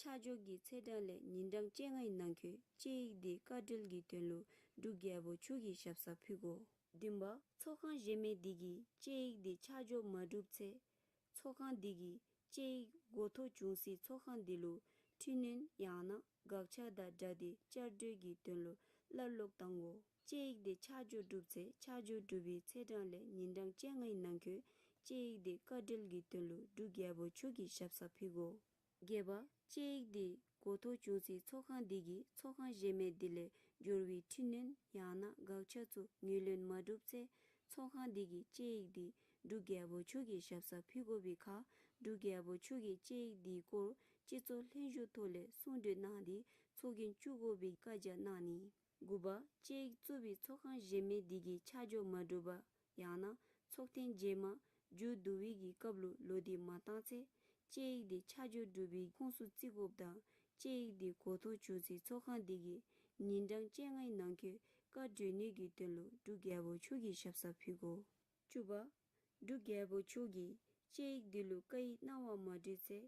ཆ་འཇོག་གི་ཚེས་གྲངས་ལས་ཉིན་གྲངས་བཅོ་ལྔའི་ནང་འཁོད་དཔྱད་ཡིག་དེ་བཀའ་འཁྲོལ་གྱི་དོན་ལུ་འབྲུག་རྒྱལ་པོ་མཆོག་གི་ཞབས་སར་ཕུལ་དགོ། བདུན་པ། ཚོགས་ཁང་གཞན་མི་དེ་གིས་དཔྱད་ཡིག་དེ་ཆ་འཇོག་མ་གྲུབ་ཚེ་ཚོགས་ཁང་དེ་གིས་དཔྱད་ཡིག་འགོ་ཐོག་བྱུང་སའི་ཚོགས་ཁང་དེ་ལུ་འཕྲི་སྣོན་ཡང་ན་དགག་བྱ་དང་སྦྲགས་ཏེ་བསྐྱར་ཟློས་ཀྱི་དོན་ལུ་སླར་ལོག་བཏང་དགོ། དཔྱད་ཡིག་དེ་ཆ་འཇོག་གྲུབ་ཚེ་ཆ་འཇོག་གྲུབ་པའི་ཚེས་གྲངས་ལས་ཉིན་གྲངས་བཅོ་ལྔའི་ནང་འཁོད་དཔྱད་ཡིག་དེ་བཀའ་འཁྲོལ་གྱི་དོན་ལུ་འབྲུག་རྒྱལ་པོ་མཆོག་གི་ཞབས་སར་ཕུལ་དགོ། བརྒྱད་པ། དཔྱད་ཡིག་དེ་འགོ་ཐོག་བྱུང་སའི་ཚོགས་ཁང་དེ་གིས་ཚོགས་ཁང་གཞན་མི་དེ་ལས་འབྱོར་བའི་འཕྲི་སྣོན་ཡང་ན་དགག་བྱ་ཚུ་ངོས་ལེན་མ་གྲུབ་ཚེ་ཚོགས་ཁང་དེ་གིས་དཔྱད་ཡིག་དེ་འབྲུག་རྒྱལ་པོ་མཆོག་གི་ཞབས་སར་ཕུལ་དགོ་པའི་ཁར་འབྲུག་རྒྱལ་པོ་མཆོག་གིས་དཔྱད་ཡིག་དེའི་སྐོར་སྤྱི་ཚོགས་ལྷན་བཞུགས་ཐོག་ལས་གསུང་གྲོས་གནང་སྟེ་ཚོགས་རྒྱན་བཙུགས་དགོ་པའི་བཀའ་རྒྱ་གནང་ནི། དགུ་པ། དཔྱད་ཡིག་བཙུགས་པའི་ཚོགས་ཁང་གཞན་མི་དེ་གིས་ཆ་འཇོག་མ་གྲུབ་པ་ཡང་ན་ཚོགས་ཐེངས་རྗེས་མ་མཇུག་བསྡུ་བའི་གི་སྐབས་ལུ་ལོ་དེ་མ་བཏང་ཚེ་དཔྱད་ཡིག་དེ་ཆ་འཇོག་གྲུབ་པའི་ཁོངས་སུ་བརྩི་དགོཔ་དང་དཔྱད་ཡིག་དེ་འགོ་ཐོག་བྱུང་སའི་ཚོགས་ཁང་དེ་གིས་ཉིན་གྲངས་བཅོ་ལྔའི་ནང་འཁོད་བཀའ་གྲོལ་ནི་གི་དོན་ལུ་འབྲུག་རྒྱལ་པོ་མཆོག་གི་ཞབས་སར་ཕུལ་དགོ། བཅུ་པ། འབྲུག་རྒྱལ་པོ་མཆོག་གིས་དཔྱད་ཡིག་དེ་ལུ་བཀའ་ཡིག་གནང་བ་མ་གྲུབ་ཚེ་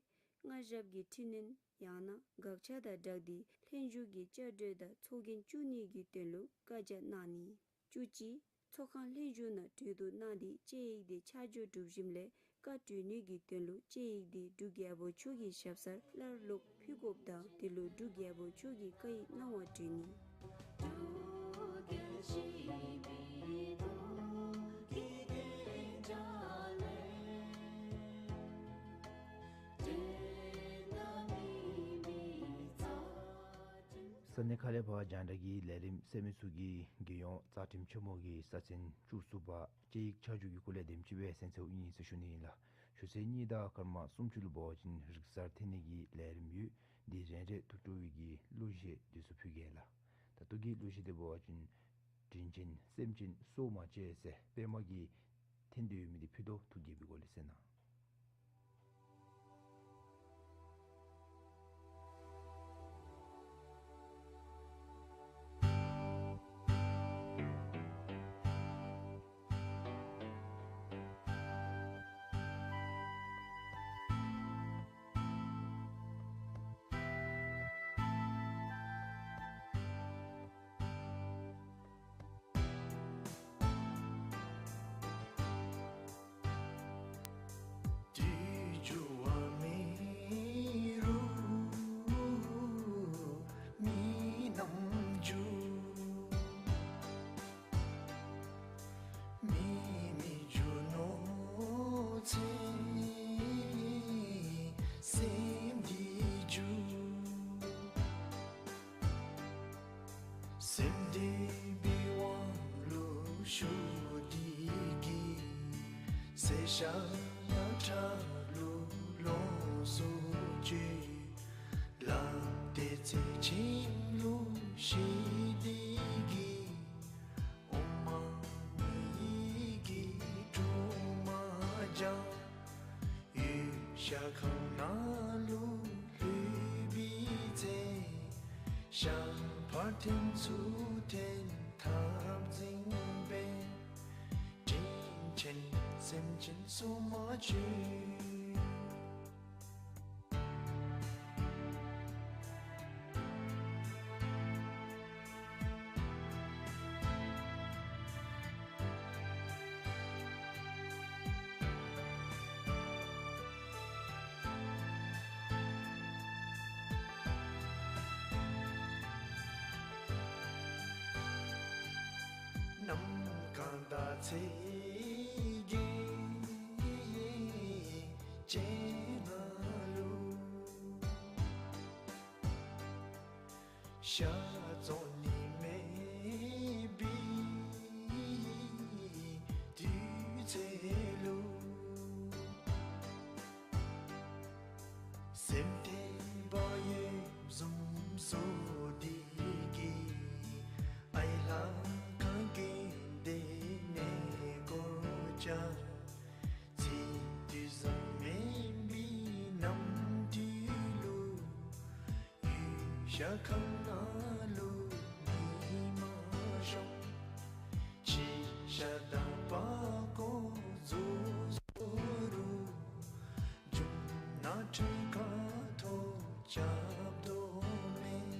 སྔར་བཞག་གི་འཕྲི་སྣོན་ཡང་ན་དགག་བྱ་དང་སྦྲགས་ཏེ་ལྷན་བཞུགས་ཀྱི་བསྐྱར་ཟློས་དང་ཚོགས་རྒྱན་བཙུགས་ནི་གི་དོན་ལུ་བཀའ་རྒྱ་གནང་ནི། བཅུ་གཅིག། ཚོགས་ཁང་ལྷན་བཞུགས་ནང་གྲོས་བསྡུར་གནང་སྟེ་དཔྱད་ཡིག་དེ་ཆ་འཇོག་གྲུབ་ཞིནམ་ལས་བཀའ་གྲོལ་ནི་གི་དོན་ལུ་དཔྱད་ཡིག་དེ་འབྲུག་རྒྱལ་པོ་མཆོག་གི་ཞབས་སར་སླར་ལོག་ཕུལ་དགོཔ་དང་དེ་ལུ་འབྲུག་རྒྱལ་པོ་མཆོག་གིས་བཀའ་ཡིག་གནང་བ་གྲོལ་ནི། ས་གནས་ཁག་ལས་ཕར་རྒྱང་བསྒྲགས་ཀྱི་ལས་རིམ་གསན་མི་ཚུ་གིས་རྒྱལ་ཡོངས་རྩ་ཁྲིམས་ཆེན་མོ་གི་ས་ཚན་བཅུ་གསུམ་པ་དཔྱད་ཡིག་ཆ་འཇོག་གི་སྐོར་ལས་དེམ་ཅིག་སྦེ་གསན་ཚརཝ་ཨིན་ཟེར་ཞུ་ནི་ཨིན་ལགས། ཞུ་ཚན་གཉིས་དང་སྐར་མ་སུམ་ཅུ་ལུ་འབད་བ་ཅིན་རིག་གསར་འཐེན་ནི་གི་ལས་རིམ་ཡོད། དེ་རན་རན་ཐུགས་སྤྲོ་བའི་གི་གླུ་གཞས་དེ་ཚུ་ཕུལ་གེ་ལགས། ད་ལྟོ་གི་གླུ་གཞས་དེ་འབད་བ་ཅིན་དྲིན་ཅན་སེམས་ཅན་སྲོག་མ་བཅད་ཟེར་པདྨ་གིས་འཐེན་ཏེ་ཡོད་མི་དེ་ཕུལ་དོ། ཐུགས་དགྱེས་པའི་སྒོ་ལས་གསན་གནང་། དུས་རྒྱུན་བ་མི་རུ་མི་ནམ་རྒྱུན་མི་མི་རྒྱུ་ནོར་ཚེ་སེམས་འདི་རྒྱུ། སེམས་འདི་བི་ཝང་ལུ་ཞུ་འདི་གི་སེ་ཤ་ཡ་ཁྲ་ལུ་ལོངས་སུ་སྤྱོད། ལག་དེ་ཚེ་ཁྱིམ་ལུ་ཤི་འདི་གི་ཨོ་མ་ཡི་གི་དྲུང་མ་བྱ། ཡུལ་ཤ་ཁང་ནང་ལུ་ལྷོད་པའི་ཚེ་ཤ་ཕར་འཐེན་ཚུར་འཐེན་འཐབ་འཛིང་འབད། དྲིན་ཅན་སེམས་ཅན་སྲོག་མ་བཅད། དང་ཚེས་བརྒྱད་སྤྱན་སྔ་ལུ། ཞག་རྫོགས་ནི་མེད་པའི་དུས་ཚོད་ལུ། སེམས་ཏེ་བག་ཡོད་བཟུམ་སོང་སྟེ་གི། ཨའི་ལྷ་ཁང་གི་དེ་ནས་གོ་ཅ། ཚེ་དུས་བཟང་མེད་པའི་ནམ་དུས་ལུ། ཡུལ་ཤ་ཁང་ནང་ལུ་མི་མ་ཤོང་། ཕྱི་ཤ་དང་པགས་ཀོ་བཟོ་བཟོ་རུང་། རྒྱུ་ནོར་འཁྲུལ་ཁ་ཐོག་རྐྱབ་དོ་མེན།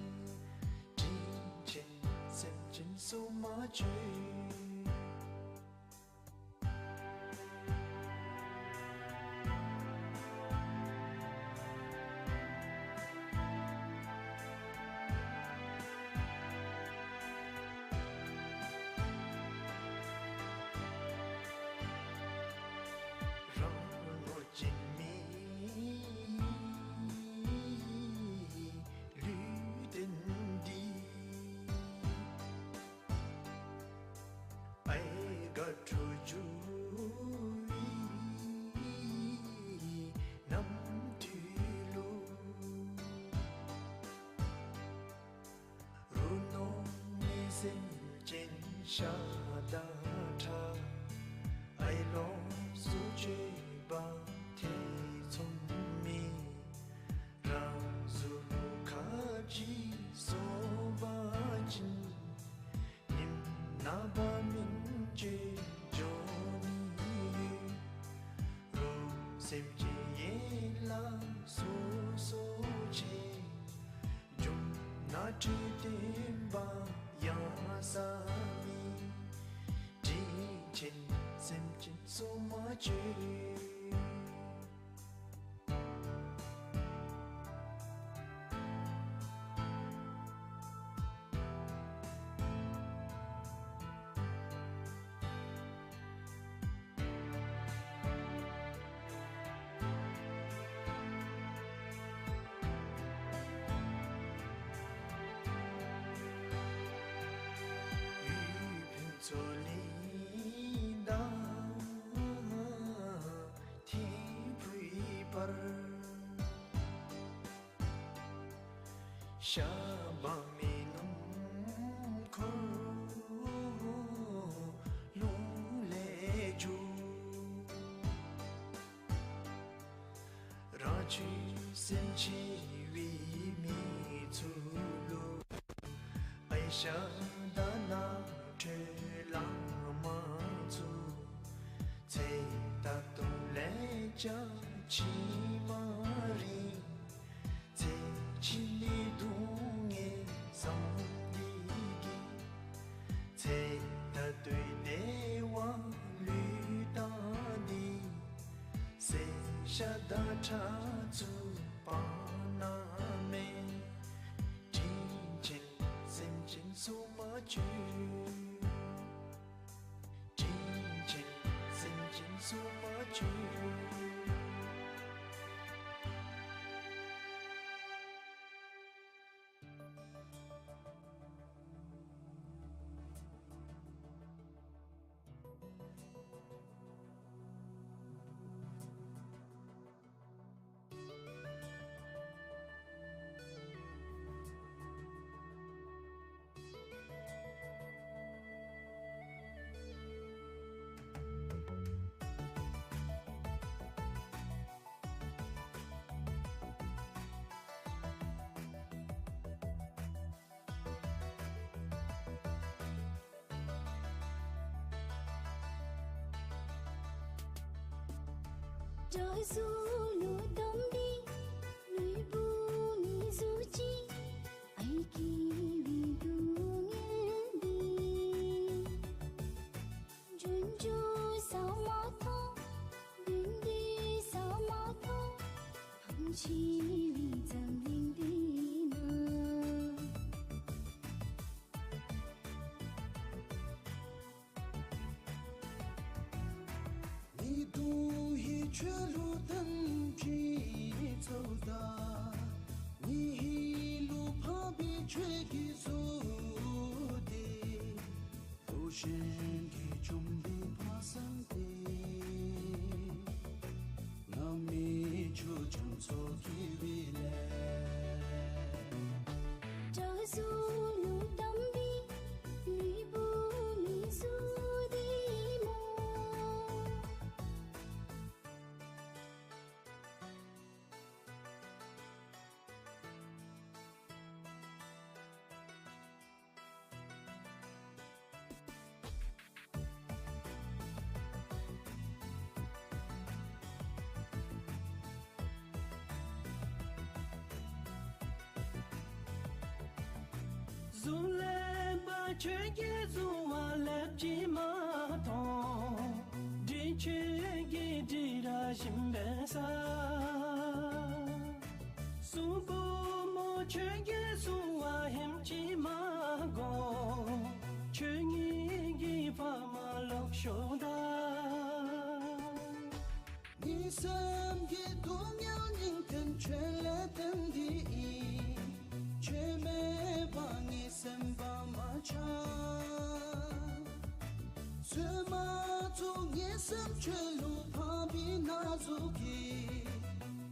དྲིན་ཆེན་སེམས་ཅན་སྲུང་མ་བྱོས། རང་ངོ་ཅན་མི་ལུས་རྟེན་འདི། ཨའི་དགའ་སྤྲོ་འགྱུར་བའི་ནམ་དུས་ལུ། རུང་ནོར་མེད་སེམས་ཅན་ཤ་དང་ཁྲག། ཨའི་ལོངས་སུ་སྤྱོད་པ་ཐེ་ཚོམ་མེད། རང་གཟུགས་ཁ་ཅིག་གསོ་བ་ཅིན། ཉིནམ་ནངས་པ་སྨིན་བཅོས་འགྱོ་ནི་ཡོད། རུང་སེམས་ཅན་ཡན་ལག་སོ་སོ་ཆེ། རྒྱུ་ནོར་འཁྲུལ་བསྟན་པ་ཡང་ས་མེད། དྲིན་ཆེན་སེམས་ཅན་སྲུང་མ་བྱོས། ཡུལ་ཕུན་ཚོགས་གླིང་དང་ཐིམ་ཕུག་བར། ཤ་བག་མེད་སྣུམ་འཁོར་རླུང་ལས་རྒྱུ། རང་ཆོས་སེམས་ཆེ་བའི་མི་ཚུ་ལུ། ཨའི་ཤ་དང་ནང་ཁྲོལ་ལང་མ་ཚུགས། ཚེ་ད་ལྟོ་ལས་ཀྱང་ཕྱི་མ་རིང་། ཚེ་ཕྱི་ནི་སྡུག་བསྔལ་བསམ་འདི་གིས། ཚེ་ད་ལྟོའི་བདེ་བ་བློས་བཏང་སྟེ། ཟས་ཤ་དང་ཁྲག་ཚུ་སྤང་ན་མེན། དྲིན་ཆེན་སེམས་ཅན་སྲུང་མ་བྱོས། དྲིན་ཆེན་སེམས་ཅན་སྲུང་མ་བྱོས། བྲག་གཟུགས་ལུ་བསྡམས་ཏེ་ལུས་པོ་མི་གཟུགས་ཅིག། ཨའི་སྐྱེ་བའི་སྡུག་བསྔལ་འདི། འབྱོན་འགྱོ་ས་མ་མཐོང་། འདོན་འདོན་ས་མ་མཐོང་། ཕངས་ཆེ་བའི་འཛམ་གླིང་འདི་ན། གཟུགས་ལེགས་པ་ཁྱོད་ཀྱི་གཟུགས་པ་ལེགས་པ་ཅིག་མ་མཐོང་། སྤྲིན་ཁྱོད་ཀྱི་སྤྲིན་ར་ཞིམ་པའི་ས། གཟུགས་པོ་མོ་ཁྱོད་ཀྱི་གཟུགས་པ་ཧིང་ཅིག་མ་གོ། ཁྱོད་ངེ་གི་ཕ་མ་ལོག་ཤོག་ད། ངེའི་སེམས་ཀྱི་སྡུག་བསྔལ་སྙིང་དོན་ཁྱོད་ལས་བརྟེན་ཏེ་ཨིན། ཁྱོད་མེད་པར་ངེའི་སེམས་པ་མ་ཆགས། བཙུན་མ་ཚུ་ངེའི་སེམས་ཁྱོད་ལུ་ཕངས་པའི་ན་ཟུག་གིས།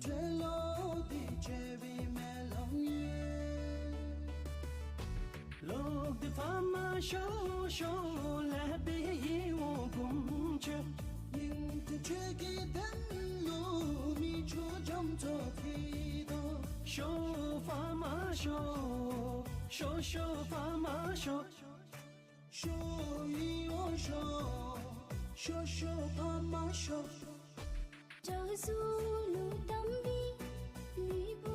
ཁྱོད་ལོག་སྟེ་བྱོན་པའི་སྨོན་ལམ་ཡོད། ལོག་སྟེ་ཕ་མ་ཤོག་ཤོག་ལེགས་པའི་ཡིད་འོང་བུམོ་ཁྱོད། སྙིང་དོན་ཁྱོད་ཀྱི་དོན་ལུ་མི་ཆོས་རྒྱ་མཚོ་འཁྱིལ་དོ། ཤོག་ཕ་མ་ཤོག་ཤོག་ཤོག་ཕ་མ་ཤོག། ཤོག་ཡིད་འོང་ཤོག་ཤོག་ཤོག་ཕ་མ་ཤོག། བྲག་གཟུགས་ལུ་བསྡམས་པའི་ལུས་པོ་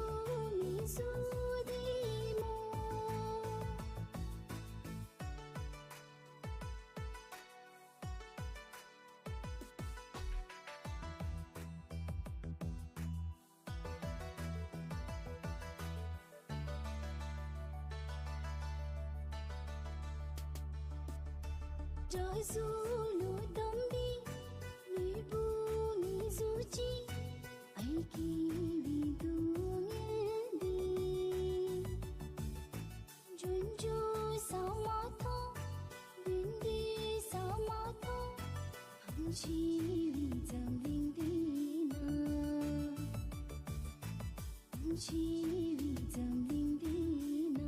མི་གཟུགས་བདེ་མོ། བྲག་གཟུགས་ལུ་བསྡམས་པའི་ལུས་པོ་མི་གཟུགས་ཅིག། ཨའི་སྐྱེ་བའི་སྡུག་བསྔལ་འདི། འབྱོན་འགྱོ་ས་མ་མཐོང་། འབྱོན་འགྱོ་ས་མ་མཐོང་། ཕམ་ཆེ་བའི་འཛམ་གླིང་འདི་ན། ཕམ་ཆེ་བའི་འཛམ་གླིང་འདི་ན།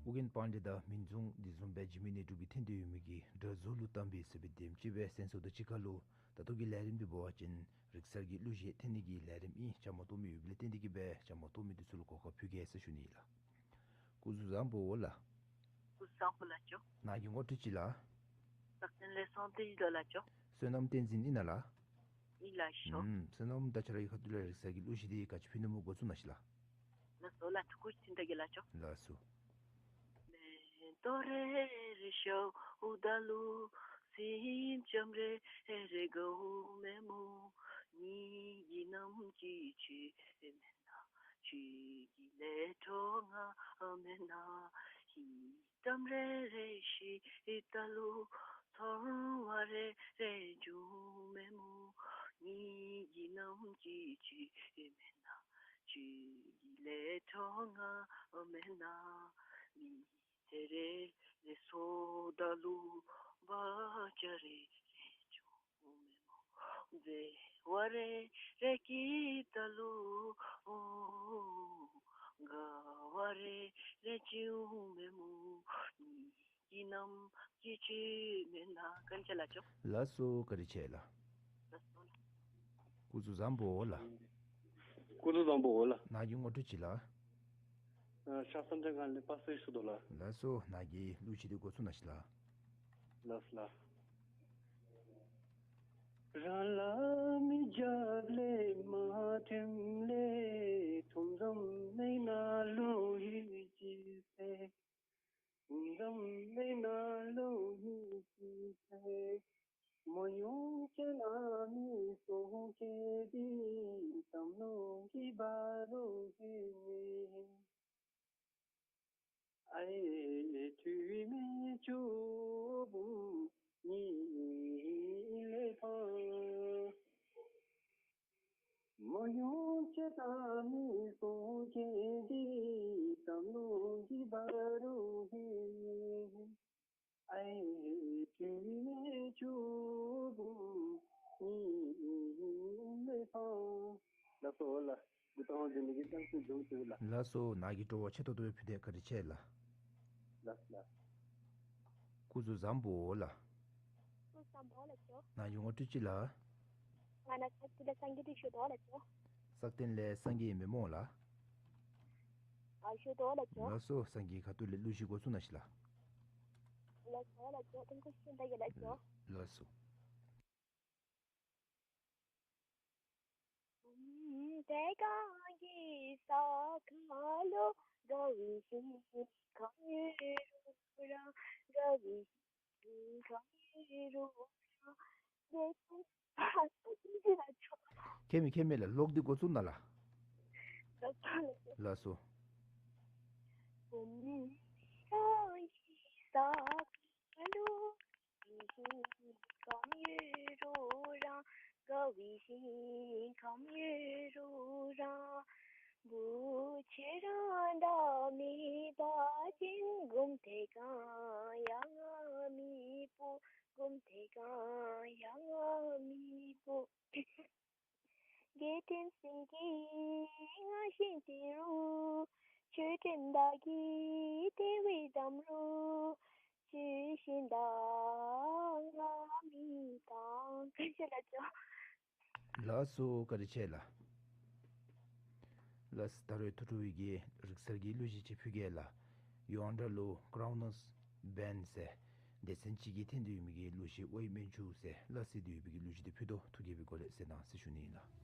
ཨོ་རྒྱན་པཎྜི་ཏ་མིང་རྫོང་འདི་བཟུམ་སྦེ་འཇིགས་མེད་གནས་དྲུག་གི་ཐེམ་སྟེ་ཡོད་མི་གི་བྲག་གཟུགས་ལུ་བསྡམས་པའི་ཟེར་བའི་དེམ་ཅིག་སྦེ་གསན་སོང་། ད་ཅི་ཁ་ལུ་ད་ལྟོ་གི་ལས་རིམ་འདི་འབད་བ་ཅིན་རིག་གསར་གྱི་གླུ་གཞས་འཐེན་ནི་གི་ལས་རིམ་ཨིན། བཅའ་མར་གཏོགས་མི་ཡོད་པའི་ལས་བརྟེན་ཏེ་གིས་སྦེ་བཅའ་མར་གཏོགས་མི་འདི་ཚུ་ལུ་གོ་སྐབས་ཕུལ་གེ་ཟེར་ཞུ་ནི་ཨིན་ལགས། སྐུ་གཟུགས་བཟང་པོ་ལགས་ཇོ། སྐུ་གཟུགས་བཟང་པོ་ལགས་ཇོ། ནཱ་གི་ངོ་སྤྲོད་ཅིག་ལགས། ལགས་སོ་ལགས་ཇོ། བསོད་ནམས་བསྟན་འཛིན་ཨིན་ན་ལགས། ཨིན་ལགས་ཇོ། ཨུམ་བསོད་ནམས་ད་ཁྱོད་རའི་ཁ་ཐུག་ལས་རིག་གསར་གྱི་གླུ་གཞས་འདི་ག་ཅི་ཕུལ་ནི་སྨོ་འགོ་བཙུགས་གནང་ཤིག་ལགས། ལགས་སོ་ལགས། ཐུགས་རྗེ་ཆེ་ད་གི་ལགས་ཇོ། ལགས་སོ། ལགས་སོ་བཀའ་དྲིན་ཆེ་ལགས། ལགས་སོ་ལགས། སྐུ་གཟུགས་བཟང་པོ་ལགས། སྐུ་གཟུགས་བཟང་པོ་ལགས། ནཱ་གི་ངོ་སྤྲོད་ཅིག་ལགས། ཨ་ཤར་བསམ་གཏན་སྒང་ལས་པ་སངས་ཞུ་དོ་ལགས། ལགས་སོ་ནཱ་གི་གླུ་གཞས་འདི་འགོ་བཙུགས་གནང་ཤིག་ལགས། ལགས་སོ་ལགས། ལགས་སོ་ལགས། ལགས་སོ་ནཱ་གི་སྤྲོ་བ་ཆེ་ཏོག་ཏོ་སྦེ་ཕུལ་ཏེ་བཀའ་དྲིན་ཆེ་ལགས། ལགས་ལགས། སྐུ་གཟུགས་བཟང་པོ་ལགས། སྐུ་གཟུགས་བཟང་པོ་ལགས་ཇོ། ནཱ་གི་ངོ་སྤྲོད་ཅིག་ལགས། ང་ནཱ་ས་སྐྱིད་ལས་སངས་རྒྱས་འདི་ཞུ་དོ་ལགས་ཇོ། ས་སྐྱིད་ལས་སངས་རྒྱས་ཨིན་མས་སྨོ་ལགས། ཨ་ཞུ་དོ་ལགས་ཇོ། ལགས་སོ་སངས་རྒྱས་ཁ་ཐུག་ལས་གླུ་གཞས་འགོ་བཙུགས་གནང་ཤིག་ལགས། ལགས་སོ་ལགས་ཇོ། ཐུགས་རྗེ་ཆེ་ད་གི་ལགས་ཇོ། ལགས་སོ། གངས་ཀྱི་ས་ཁ་ལུ། དགའ་བའི་ཞིང་ཁམས་ཡོད་རུང་ར། དགའ་བའི་ཞིང་ཁམས་ཡོད་རུང་ར། དེ་ཚེ། ཁྱད་མེད་ཁྱད་མེད་ལགས། ལོག་སྟེ་འགོ་བཙུགས་གནང་ལགས། ལགས་སོ། ལགས་སོ། བུམ་གངས་ཀྱི་ས་ཁ་ལུ། དགའ་བའི་ཞིང་ཁམས་ཡོད་རུང་ར། དགའ་བའི་ཞིང་ཁམས་ཡོད་རུང་ར། བུ་ཁྱོད་རང་ཟླ་མེད་པ་ཅིན། སྒོམ་དེ་གང་ཡང་ང་མི་སྤོ། སྒོམ་དེ་གང་ཡང་ང་མི་སྤོ། རྒྱལ་ཕྲན་སེང་གེ་ང་བཞིན་ཏེ་རུང་། ཆོས་ཕྲན་བདག་གིས་དེ་བས་གདམས་རུང་། ཆོས་གཞན་དག་ང་མི་གཏང་། བཀའ་དྲིན་ཆེ་ལགས་ཇོ། ལགས་སོ། བཀའ་དྲིན་ཆེ་ལགས། ལགས་སོ། ད་རུང་ཐུགས་སྤྲོ་བའི་གི་རིག་གསར་གྱི་གླུ་གཞས་ཅིག་ཕུལ་གེ་ལགས། ཡོངས་གྲགས་ལུ་Kronos Band ཟེར་སྡེ་ཚན་ཅིག་གིས་འཐེན་ཏེ་ཡོད་མི་གི་གླུ་གཞས་ཝའི་མན་ཆུ་ཟེར་སླ་བསྲེ་སྟེ་ཡོད་པའི་གི་གླུ་གཞས་འདི་ཕུལ་དོ། ཐུགས་དགྱེས་པའི་སྒོ་ལས་གསན་གནང་ཟེར་ཞུ་ནི་ཨིན་ལགས།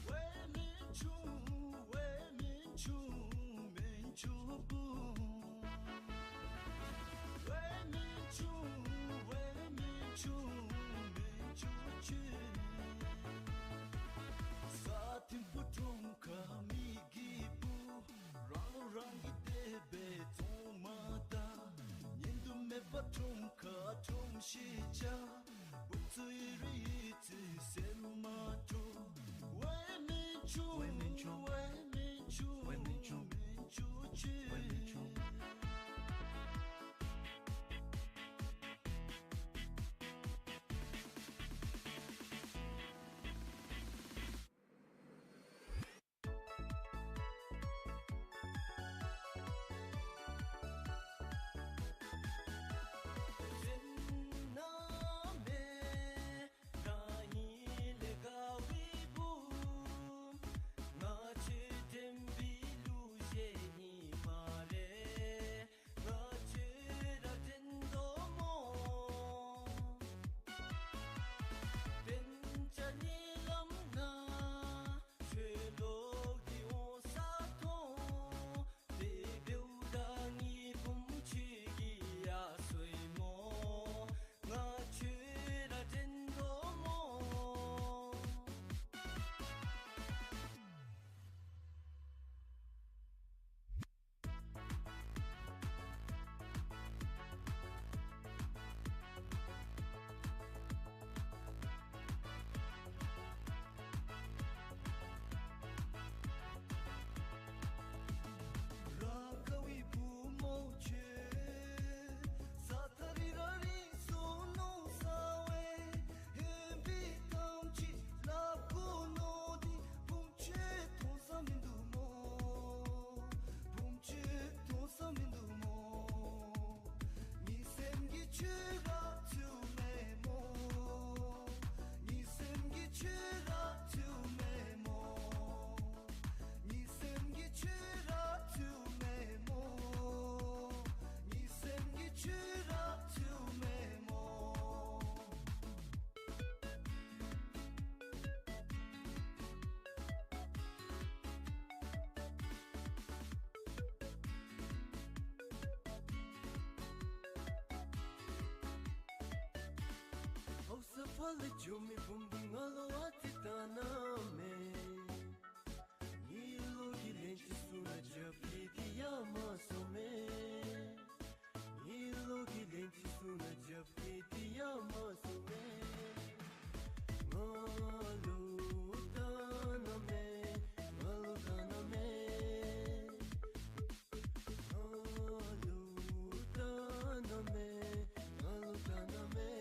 ཝའི་མན་ཆུ། ཝའི་མན་ཆུ། མན་ཆུ་བུ། ཝའི་མན་ཆུ། ཝའི་མན་ཆུ། མན་ཆུ་ཆུ། ས་ཐིམ་བུ་ཁྲོམ་ཁ་མི་གི་བུ། རང་ལུ་རང་གིས་དེ་སྦེ་བཙོང་མ་ད། ཉན་དུ་མེད་པ་ཁྲོམ་ཁ་ཁྲོམ་ཤེས་བྱ། བུ་ཚུ་ཡི་རི་ཡི་ཚེ་སེལ་མ་འགྱོ། ཝའི་མན་ཆུ། ཝའི་མན་ཆུ། ཝའི་མན་ཆུ། ཝའི་མན་ཆུ། མན་ཆུ་ཆུ། ཝའི་མན་ཆུ། ཁྱོད་མཐོང་ས་མིན་འདུག་སྨོ། བུམོ་ཁྱོད་མཐོང་ས་མིན་འདུག་སྨོ། ངེའི་སེམས་ཀྱི་ཆུ་རགས་ཚུད་མེད་སྨོ། ངེའི་སེམས་ཀྱི་ཆུ་རགས་ཚུད་མེད་སྨོ། ངེའི་སེམས་ཀྱི་ཆུ་རགས་ཚུད་མེད་སྨོ། ངེའི་སེམས་ཀྱི་ཆུ་རགས་ཚུད་མེད་སྨོ། ཨའུ་ས་ཕར་ལས་འགྱོ་མི་བུམོ་འདི་ང་ལུ་ཨ་ཙི་བལྟ་གནང་མས། ངེའི་བློ་གི་ལན་ཅིག་གསུང་ན་རྒྱབ་ཀྱི་འདི་ཡར་མ་སོང་མས། ངེའི་བློ་གི་ལན་ཅིག་གསུང་ན་རྒྱབ་ཀྱི་འདི་ཡར་མ་སོང་མས། ང་ལུ་བལྟ་གནང་མས། ང་ལུ་བལྟ་གནང་མས། ང་ལུ་བལྟ་གནང་མས། ང་ལུ་བལྟ་གནང་མས།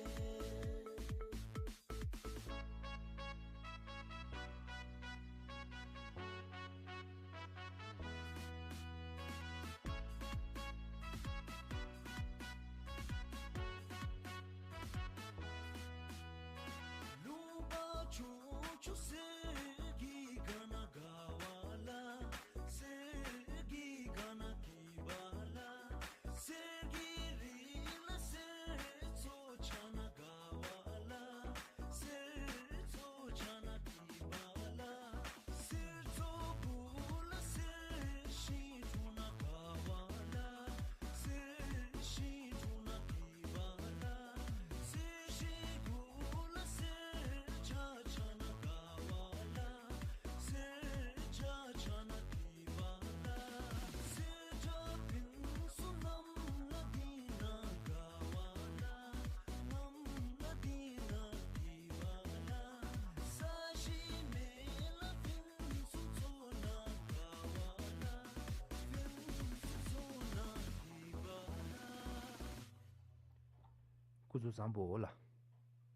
སྐུ་གཟུགས་བཟང་པོ་ལགས།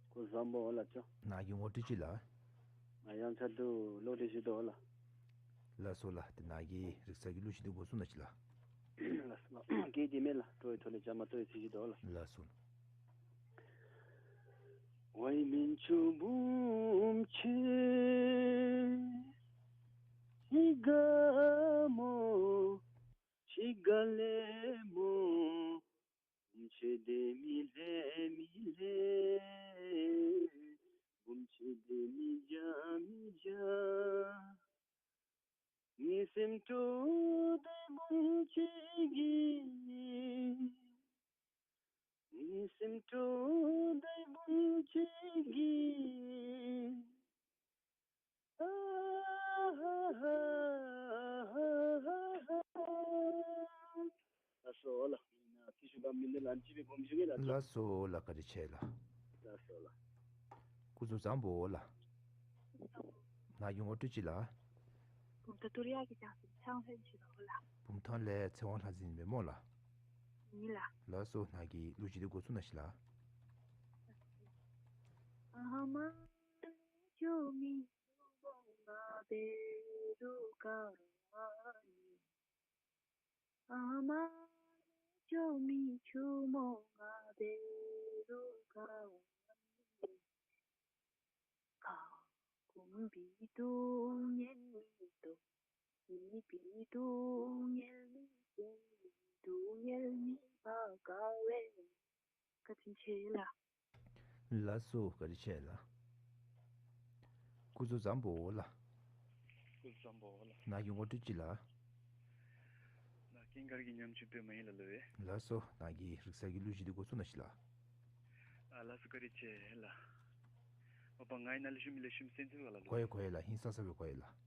སྐུ་གཟུགས་བཟང་པོ་ལགས་ཅོ། ནཱ་གི་ངོ་སྤྲོད་ཅིག་ལགས། ང་ཡང་ཆ་དུ་ལོ་རེ་བཞི་དོ་ལགས། ལགས་སོ་ལགས། ཏེ་ནཱ་གི་རིག་གསར་གྱི་གླུ་གཞས་འདི་འགོ་བཙུགས་གནང་ཅིག་ལགས། ལགས་སོ་ལགས། སྐད་དེ་མེད་ལགས། སྤྲོ་བའི་ཐོག་ལས་བཅའ་མར་གཏོགས་ཡི་ཚིག་ཅིག་དོ་ལགས། ལགས་སོ། ལགས་སོ་ལགས། ཏེ་ཞུ་དགོཔ་མིན་འདུག་ལགས། ཅིག་སྦེ་སྒོམ་ཞུ་གེ་ལགས། ལགས་སོ་ལགས། བཀའ་དྲིན་ཆེ་ལགས། ལགས་སོ་ལགས། སྐུ་གཟུགས་བཟང་པོ་ལགས། ནཱ་གི་ངོ་སྤྲོད་ཅིག་ལགས། བུམ་ཐང་དུ་ར་གི་ཅང་སུན་ཚང་ལྷན་ཞུ་དོ་ལགས། བུམ་ཐང་ལས་ཚེ་དབང་ལྷ་འཛིན་སྦེ་སྨོ་ལགས། ཨིན་ལགས། ལགས་སོ། ནཱ་གི་གླུ་གཞས་འདི་འགོ་བཙུགས་གནང་ཅིག་ལགས། བཀའ་དྲིན་ཆེ་ལགས། ལགས་སོ། བཀའ་དྲིན་ཆེ་ལགས། སྐུ་གཟུགས་བཟང་པོ་ལགས། སྐུ་གཟུགས་བཟང་པོ་ལགས། ནཱ་གི་ངོ་སྤྲོད་ཅིག་ལགས། ནཱ་ཀུན་དགའ་གི་ཉམས་ཆུང་པདྨ་ཨིན་ལགས་ལོ་ཨེ། ལགས་སོ། ནཱ་གི་རིག་གསར་གྱི་གླུ་གཞས་འདི་འགོ་བཙུགས་གནང་ཅིག་ལགས། ཨ་ལགས་སོ། བཀའ་དྲིན་ཆེ་ལགས། ཨོ་པ་ང་ཨིན་ན་ལེགས་ཤོམ་ལེགས་ཤོམ་སེམས་ཚོར་ག་ལགས་ལོ། གོ་ཡི་གོ་ཡི་ལགས། ཧིང་སངས་ས་སྦེ་གོ་ཡི་ལགས།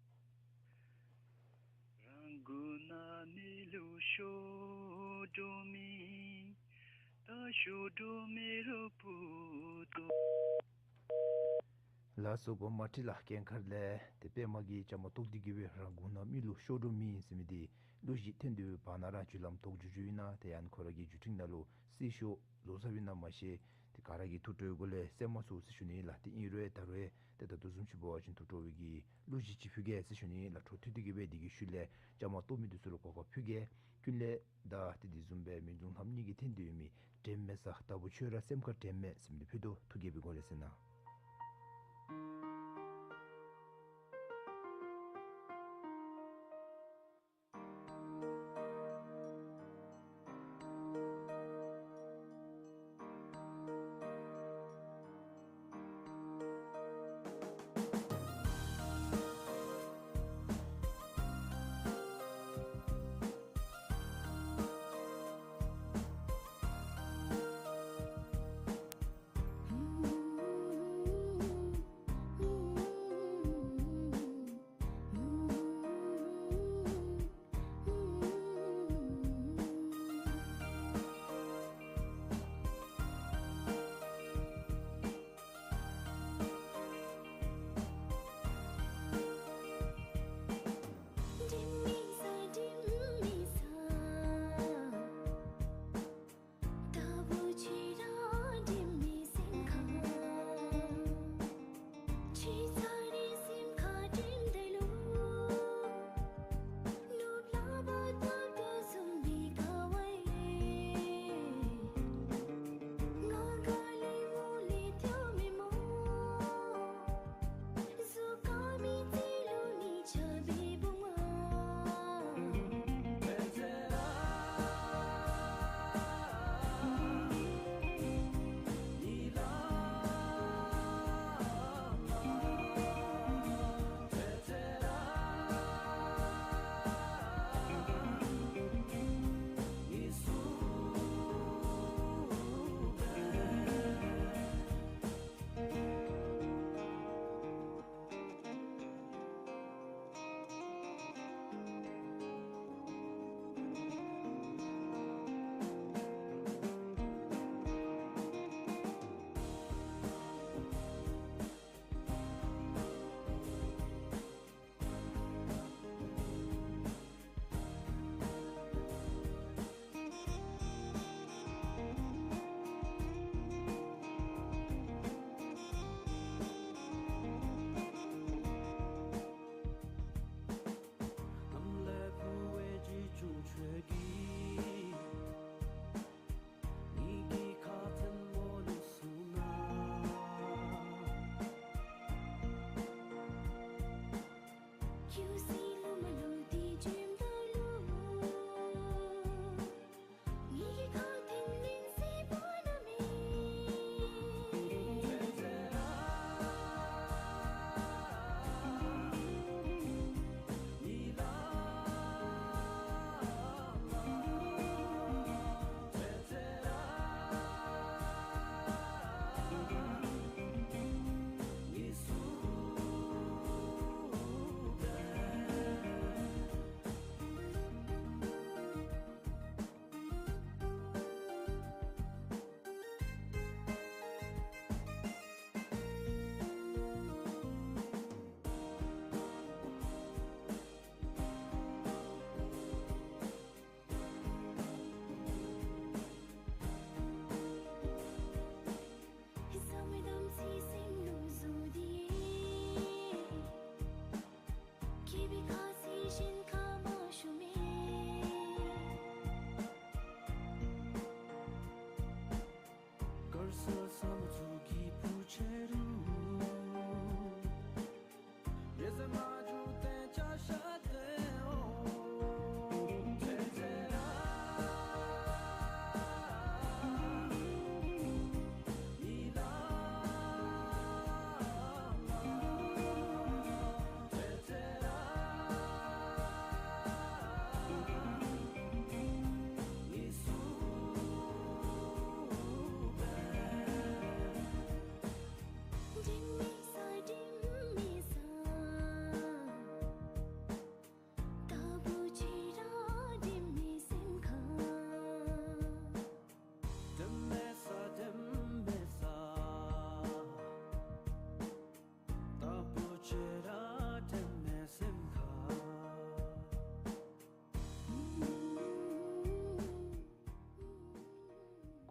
ལགས་སོ། སྒོམ་མ་ཁྲི་ལགས། ཀུན་དགའ་ལས་ཏེ་པདྨ་གིས་བཅའ་མར་གཏོགས་ཏེ་གི་སྦེ་རང་དགུང་ན་མི་ལུ་ཤོར་འགྲོ་མི་ཨིན་ཟེར་མི་འདི་གླུ་གཞས་ཐོན་ཏེ་བར་ན་ར་རྒྱུ་ལམ་དོག་འགྱོ་འགྱོཝ་ཨིན་ན། ཏེ་ཡང་ཁོ་ར་གི་རྒྱུད་འཕྲིན་ནང་ལུ་སྲི་ཞུ་བཟོ་ཚརཝ་ཨིན་ན་མ་ཤེས། ཏེ་ག་ར་གི་ཐུགས་སྤྲོ་གུ་ལས་གསན་མ་ཚུགས་ཟེར་ཞུ་ནི་ལགས། ཏེ་ཨིན་རུང་ད་རུང་ཏེ་ད་ལྟོ་བཟུམ་ཅིག་འབད་བ་ཅིན་ཐུགས་སྤྲོ་བའི་གི་གླུ་གཞས་ཅིག་ཕུལ་གེ་ཟེར་ཞུ་ནི་ལགས། འཕྲོ་མཐུད་དེ་གི་སྦེ་འདི་གི་ཤུལ་ལས་བཅའ་མར་གཏོགས་མི་འདི་ཚུ་ལུ་གོ་སྐབས་ཕུལ་གེ། ཀུན་ལས་ད་ཏེ་དེ་བཟུམ་སྦེ་མི་གདུང་ལྷམ་གཉིས་ཀྱིས་འཐེན་ཏེ་ཡོད་མི་དྲན་མེད་ས་ལྟ་བུ་ཁྱོད་ར་སེམས་ཁར་དྲན་མེད་ཟེར་མི་འདི་ཕུལ་དོ། ཐུགས་དགྱེས་པའི་སྒོ་ལས་གསན་གནང་།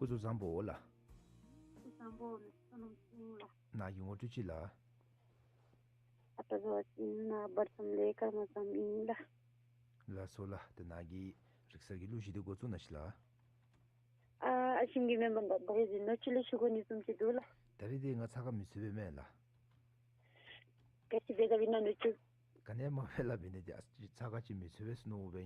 སྐུ་གཟུགས་བཟང་པོ་ལགས། སྐུ་གཟུགས་བཟང་པོ་ལགས། བསོད་ནམས་བཟང་ལགས། ནཱ་གི་ངོ་སྤྲོད་ཅིག་ལགས། ཨ་ད་བཟོ་ཅིག་ནཱ་བར་མཚམས་ལས་ཀར་མ་བརྩམས་ཨིན་ལགས། ལགས་སོ་ལགས། ཏེ་ནཱ་གི་རིག་གསར་གྱི་གླུ་གཞས་འདི་འགོ་བཙུགས་གནང་ཤིག་ལགས། ཨ་ཨ་ཞིམ་གྱི་མེན་པ་ག་ག་རེ་ཟེར་ནོ་ཅིག་ལས་ཞུ་དགོ་ནི་བཟུམ་ཅིག་འདུག་ལགས། ད་རིས་འདི་ང་ཚ་ག་མི་ཚུད་པས་མེན་ལགས། ག་ཅི་འབད་ག་འབད་ན་ནུ་ཅིག་ག་ནི་མ་འབད་ལགས། འབད་ནི་འདི་ཨ་ཅིག་ཚ་ག་ཅིག་མི་ཚུད་པས་ཟེར་མནོ་བས།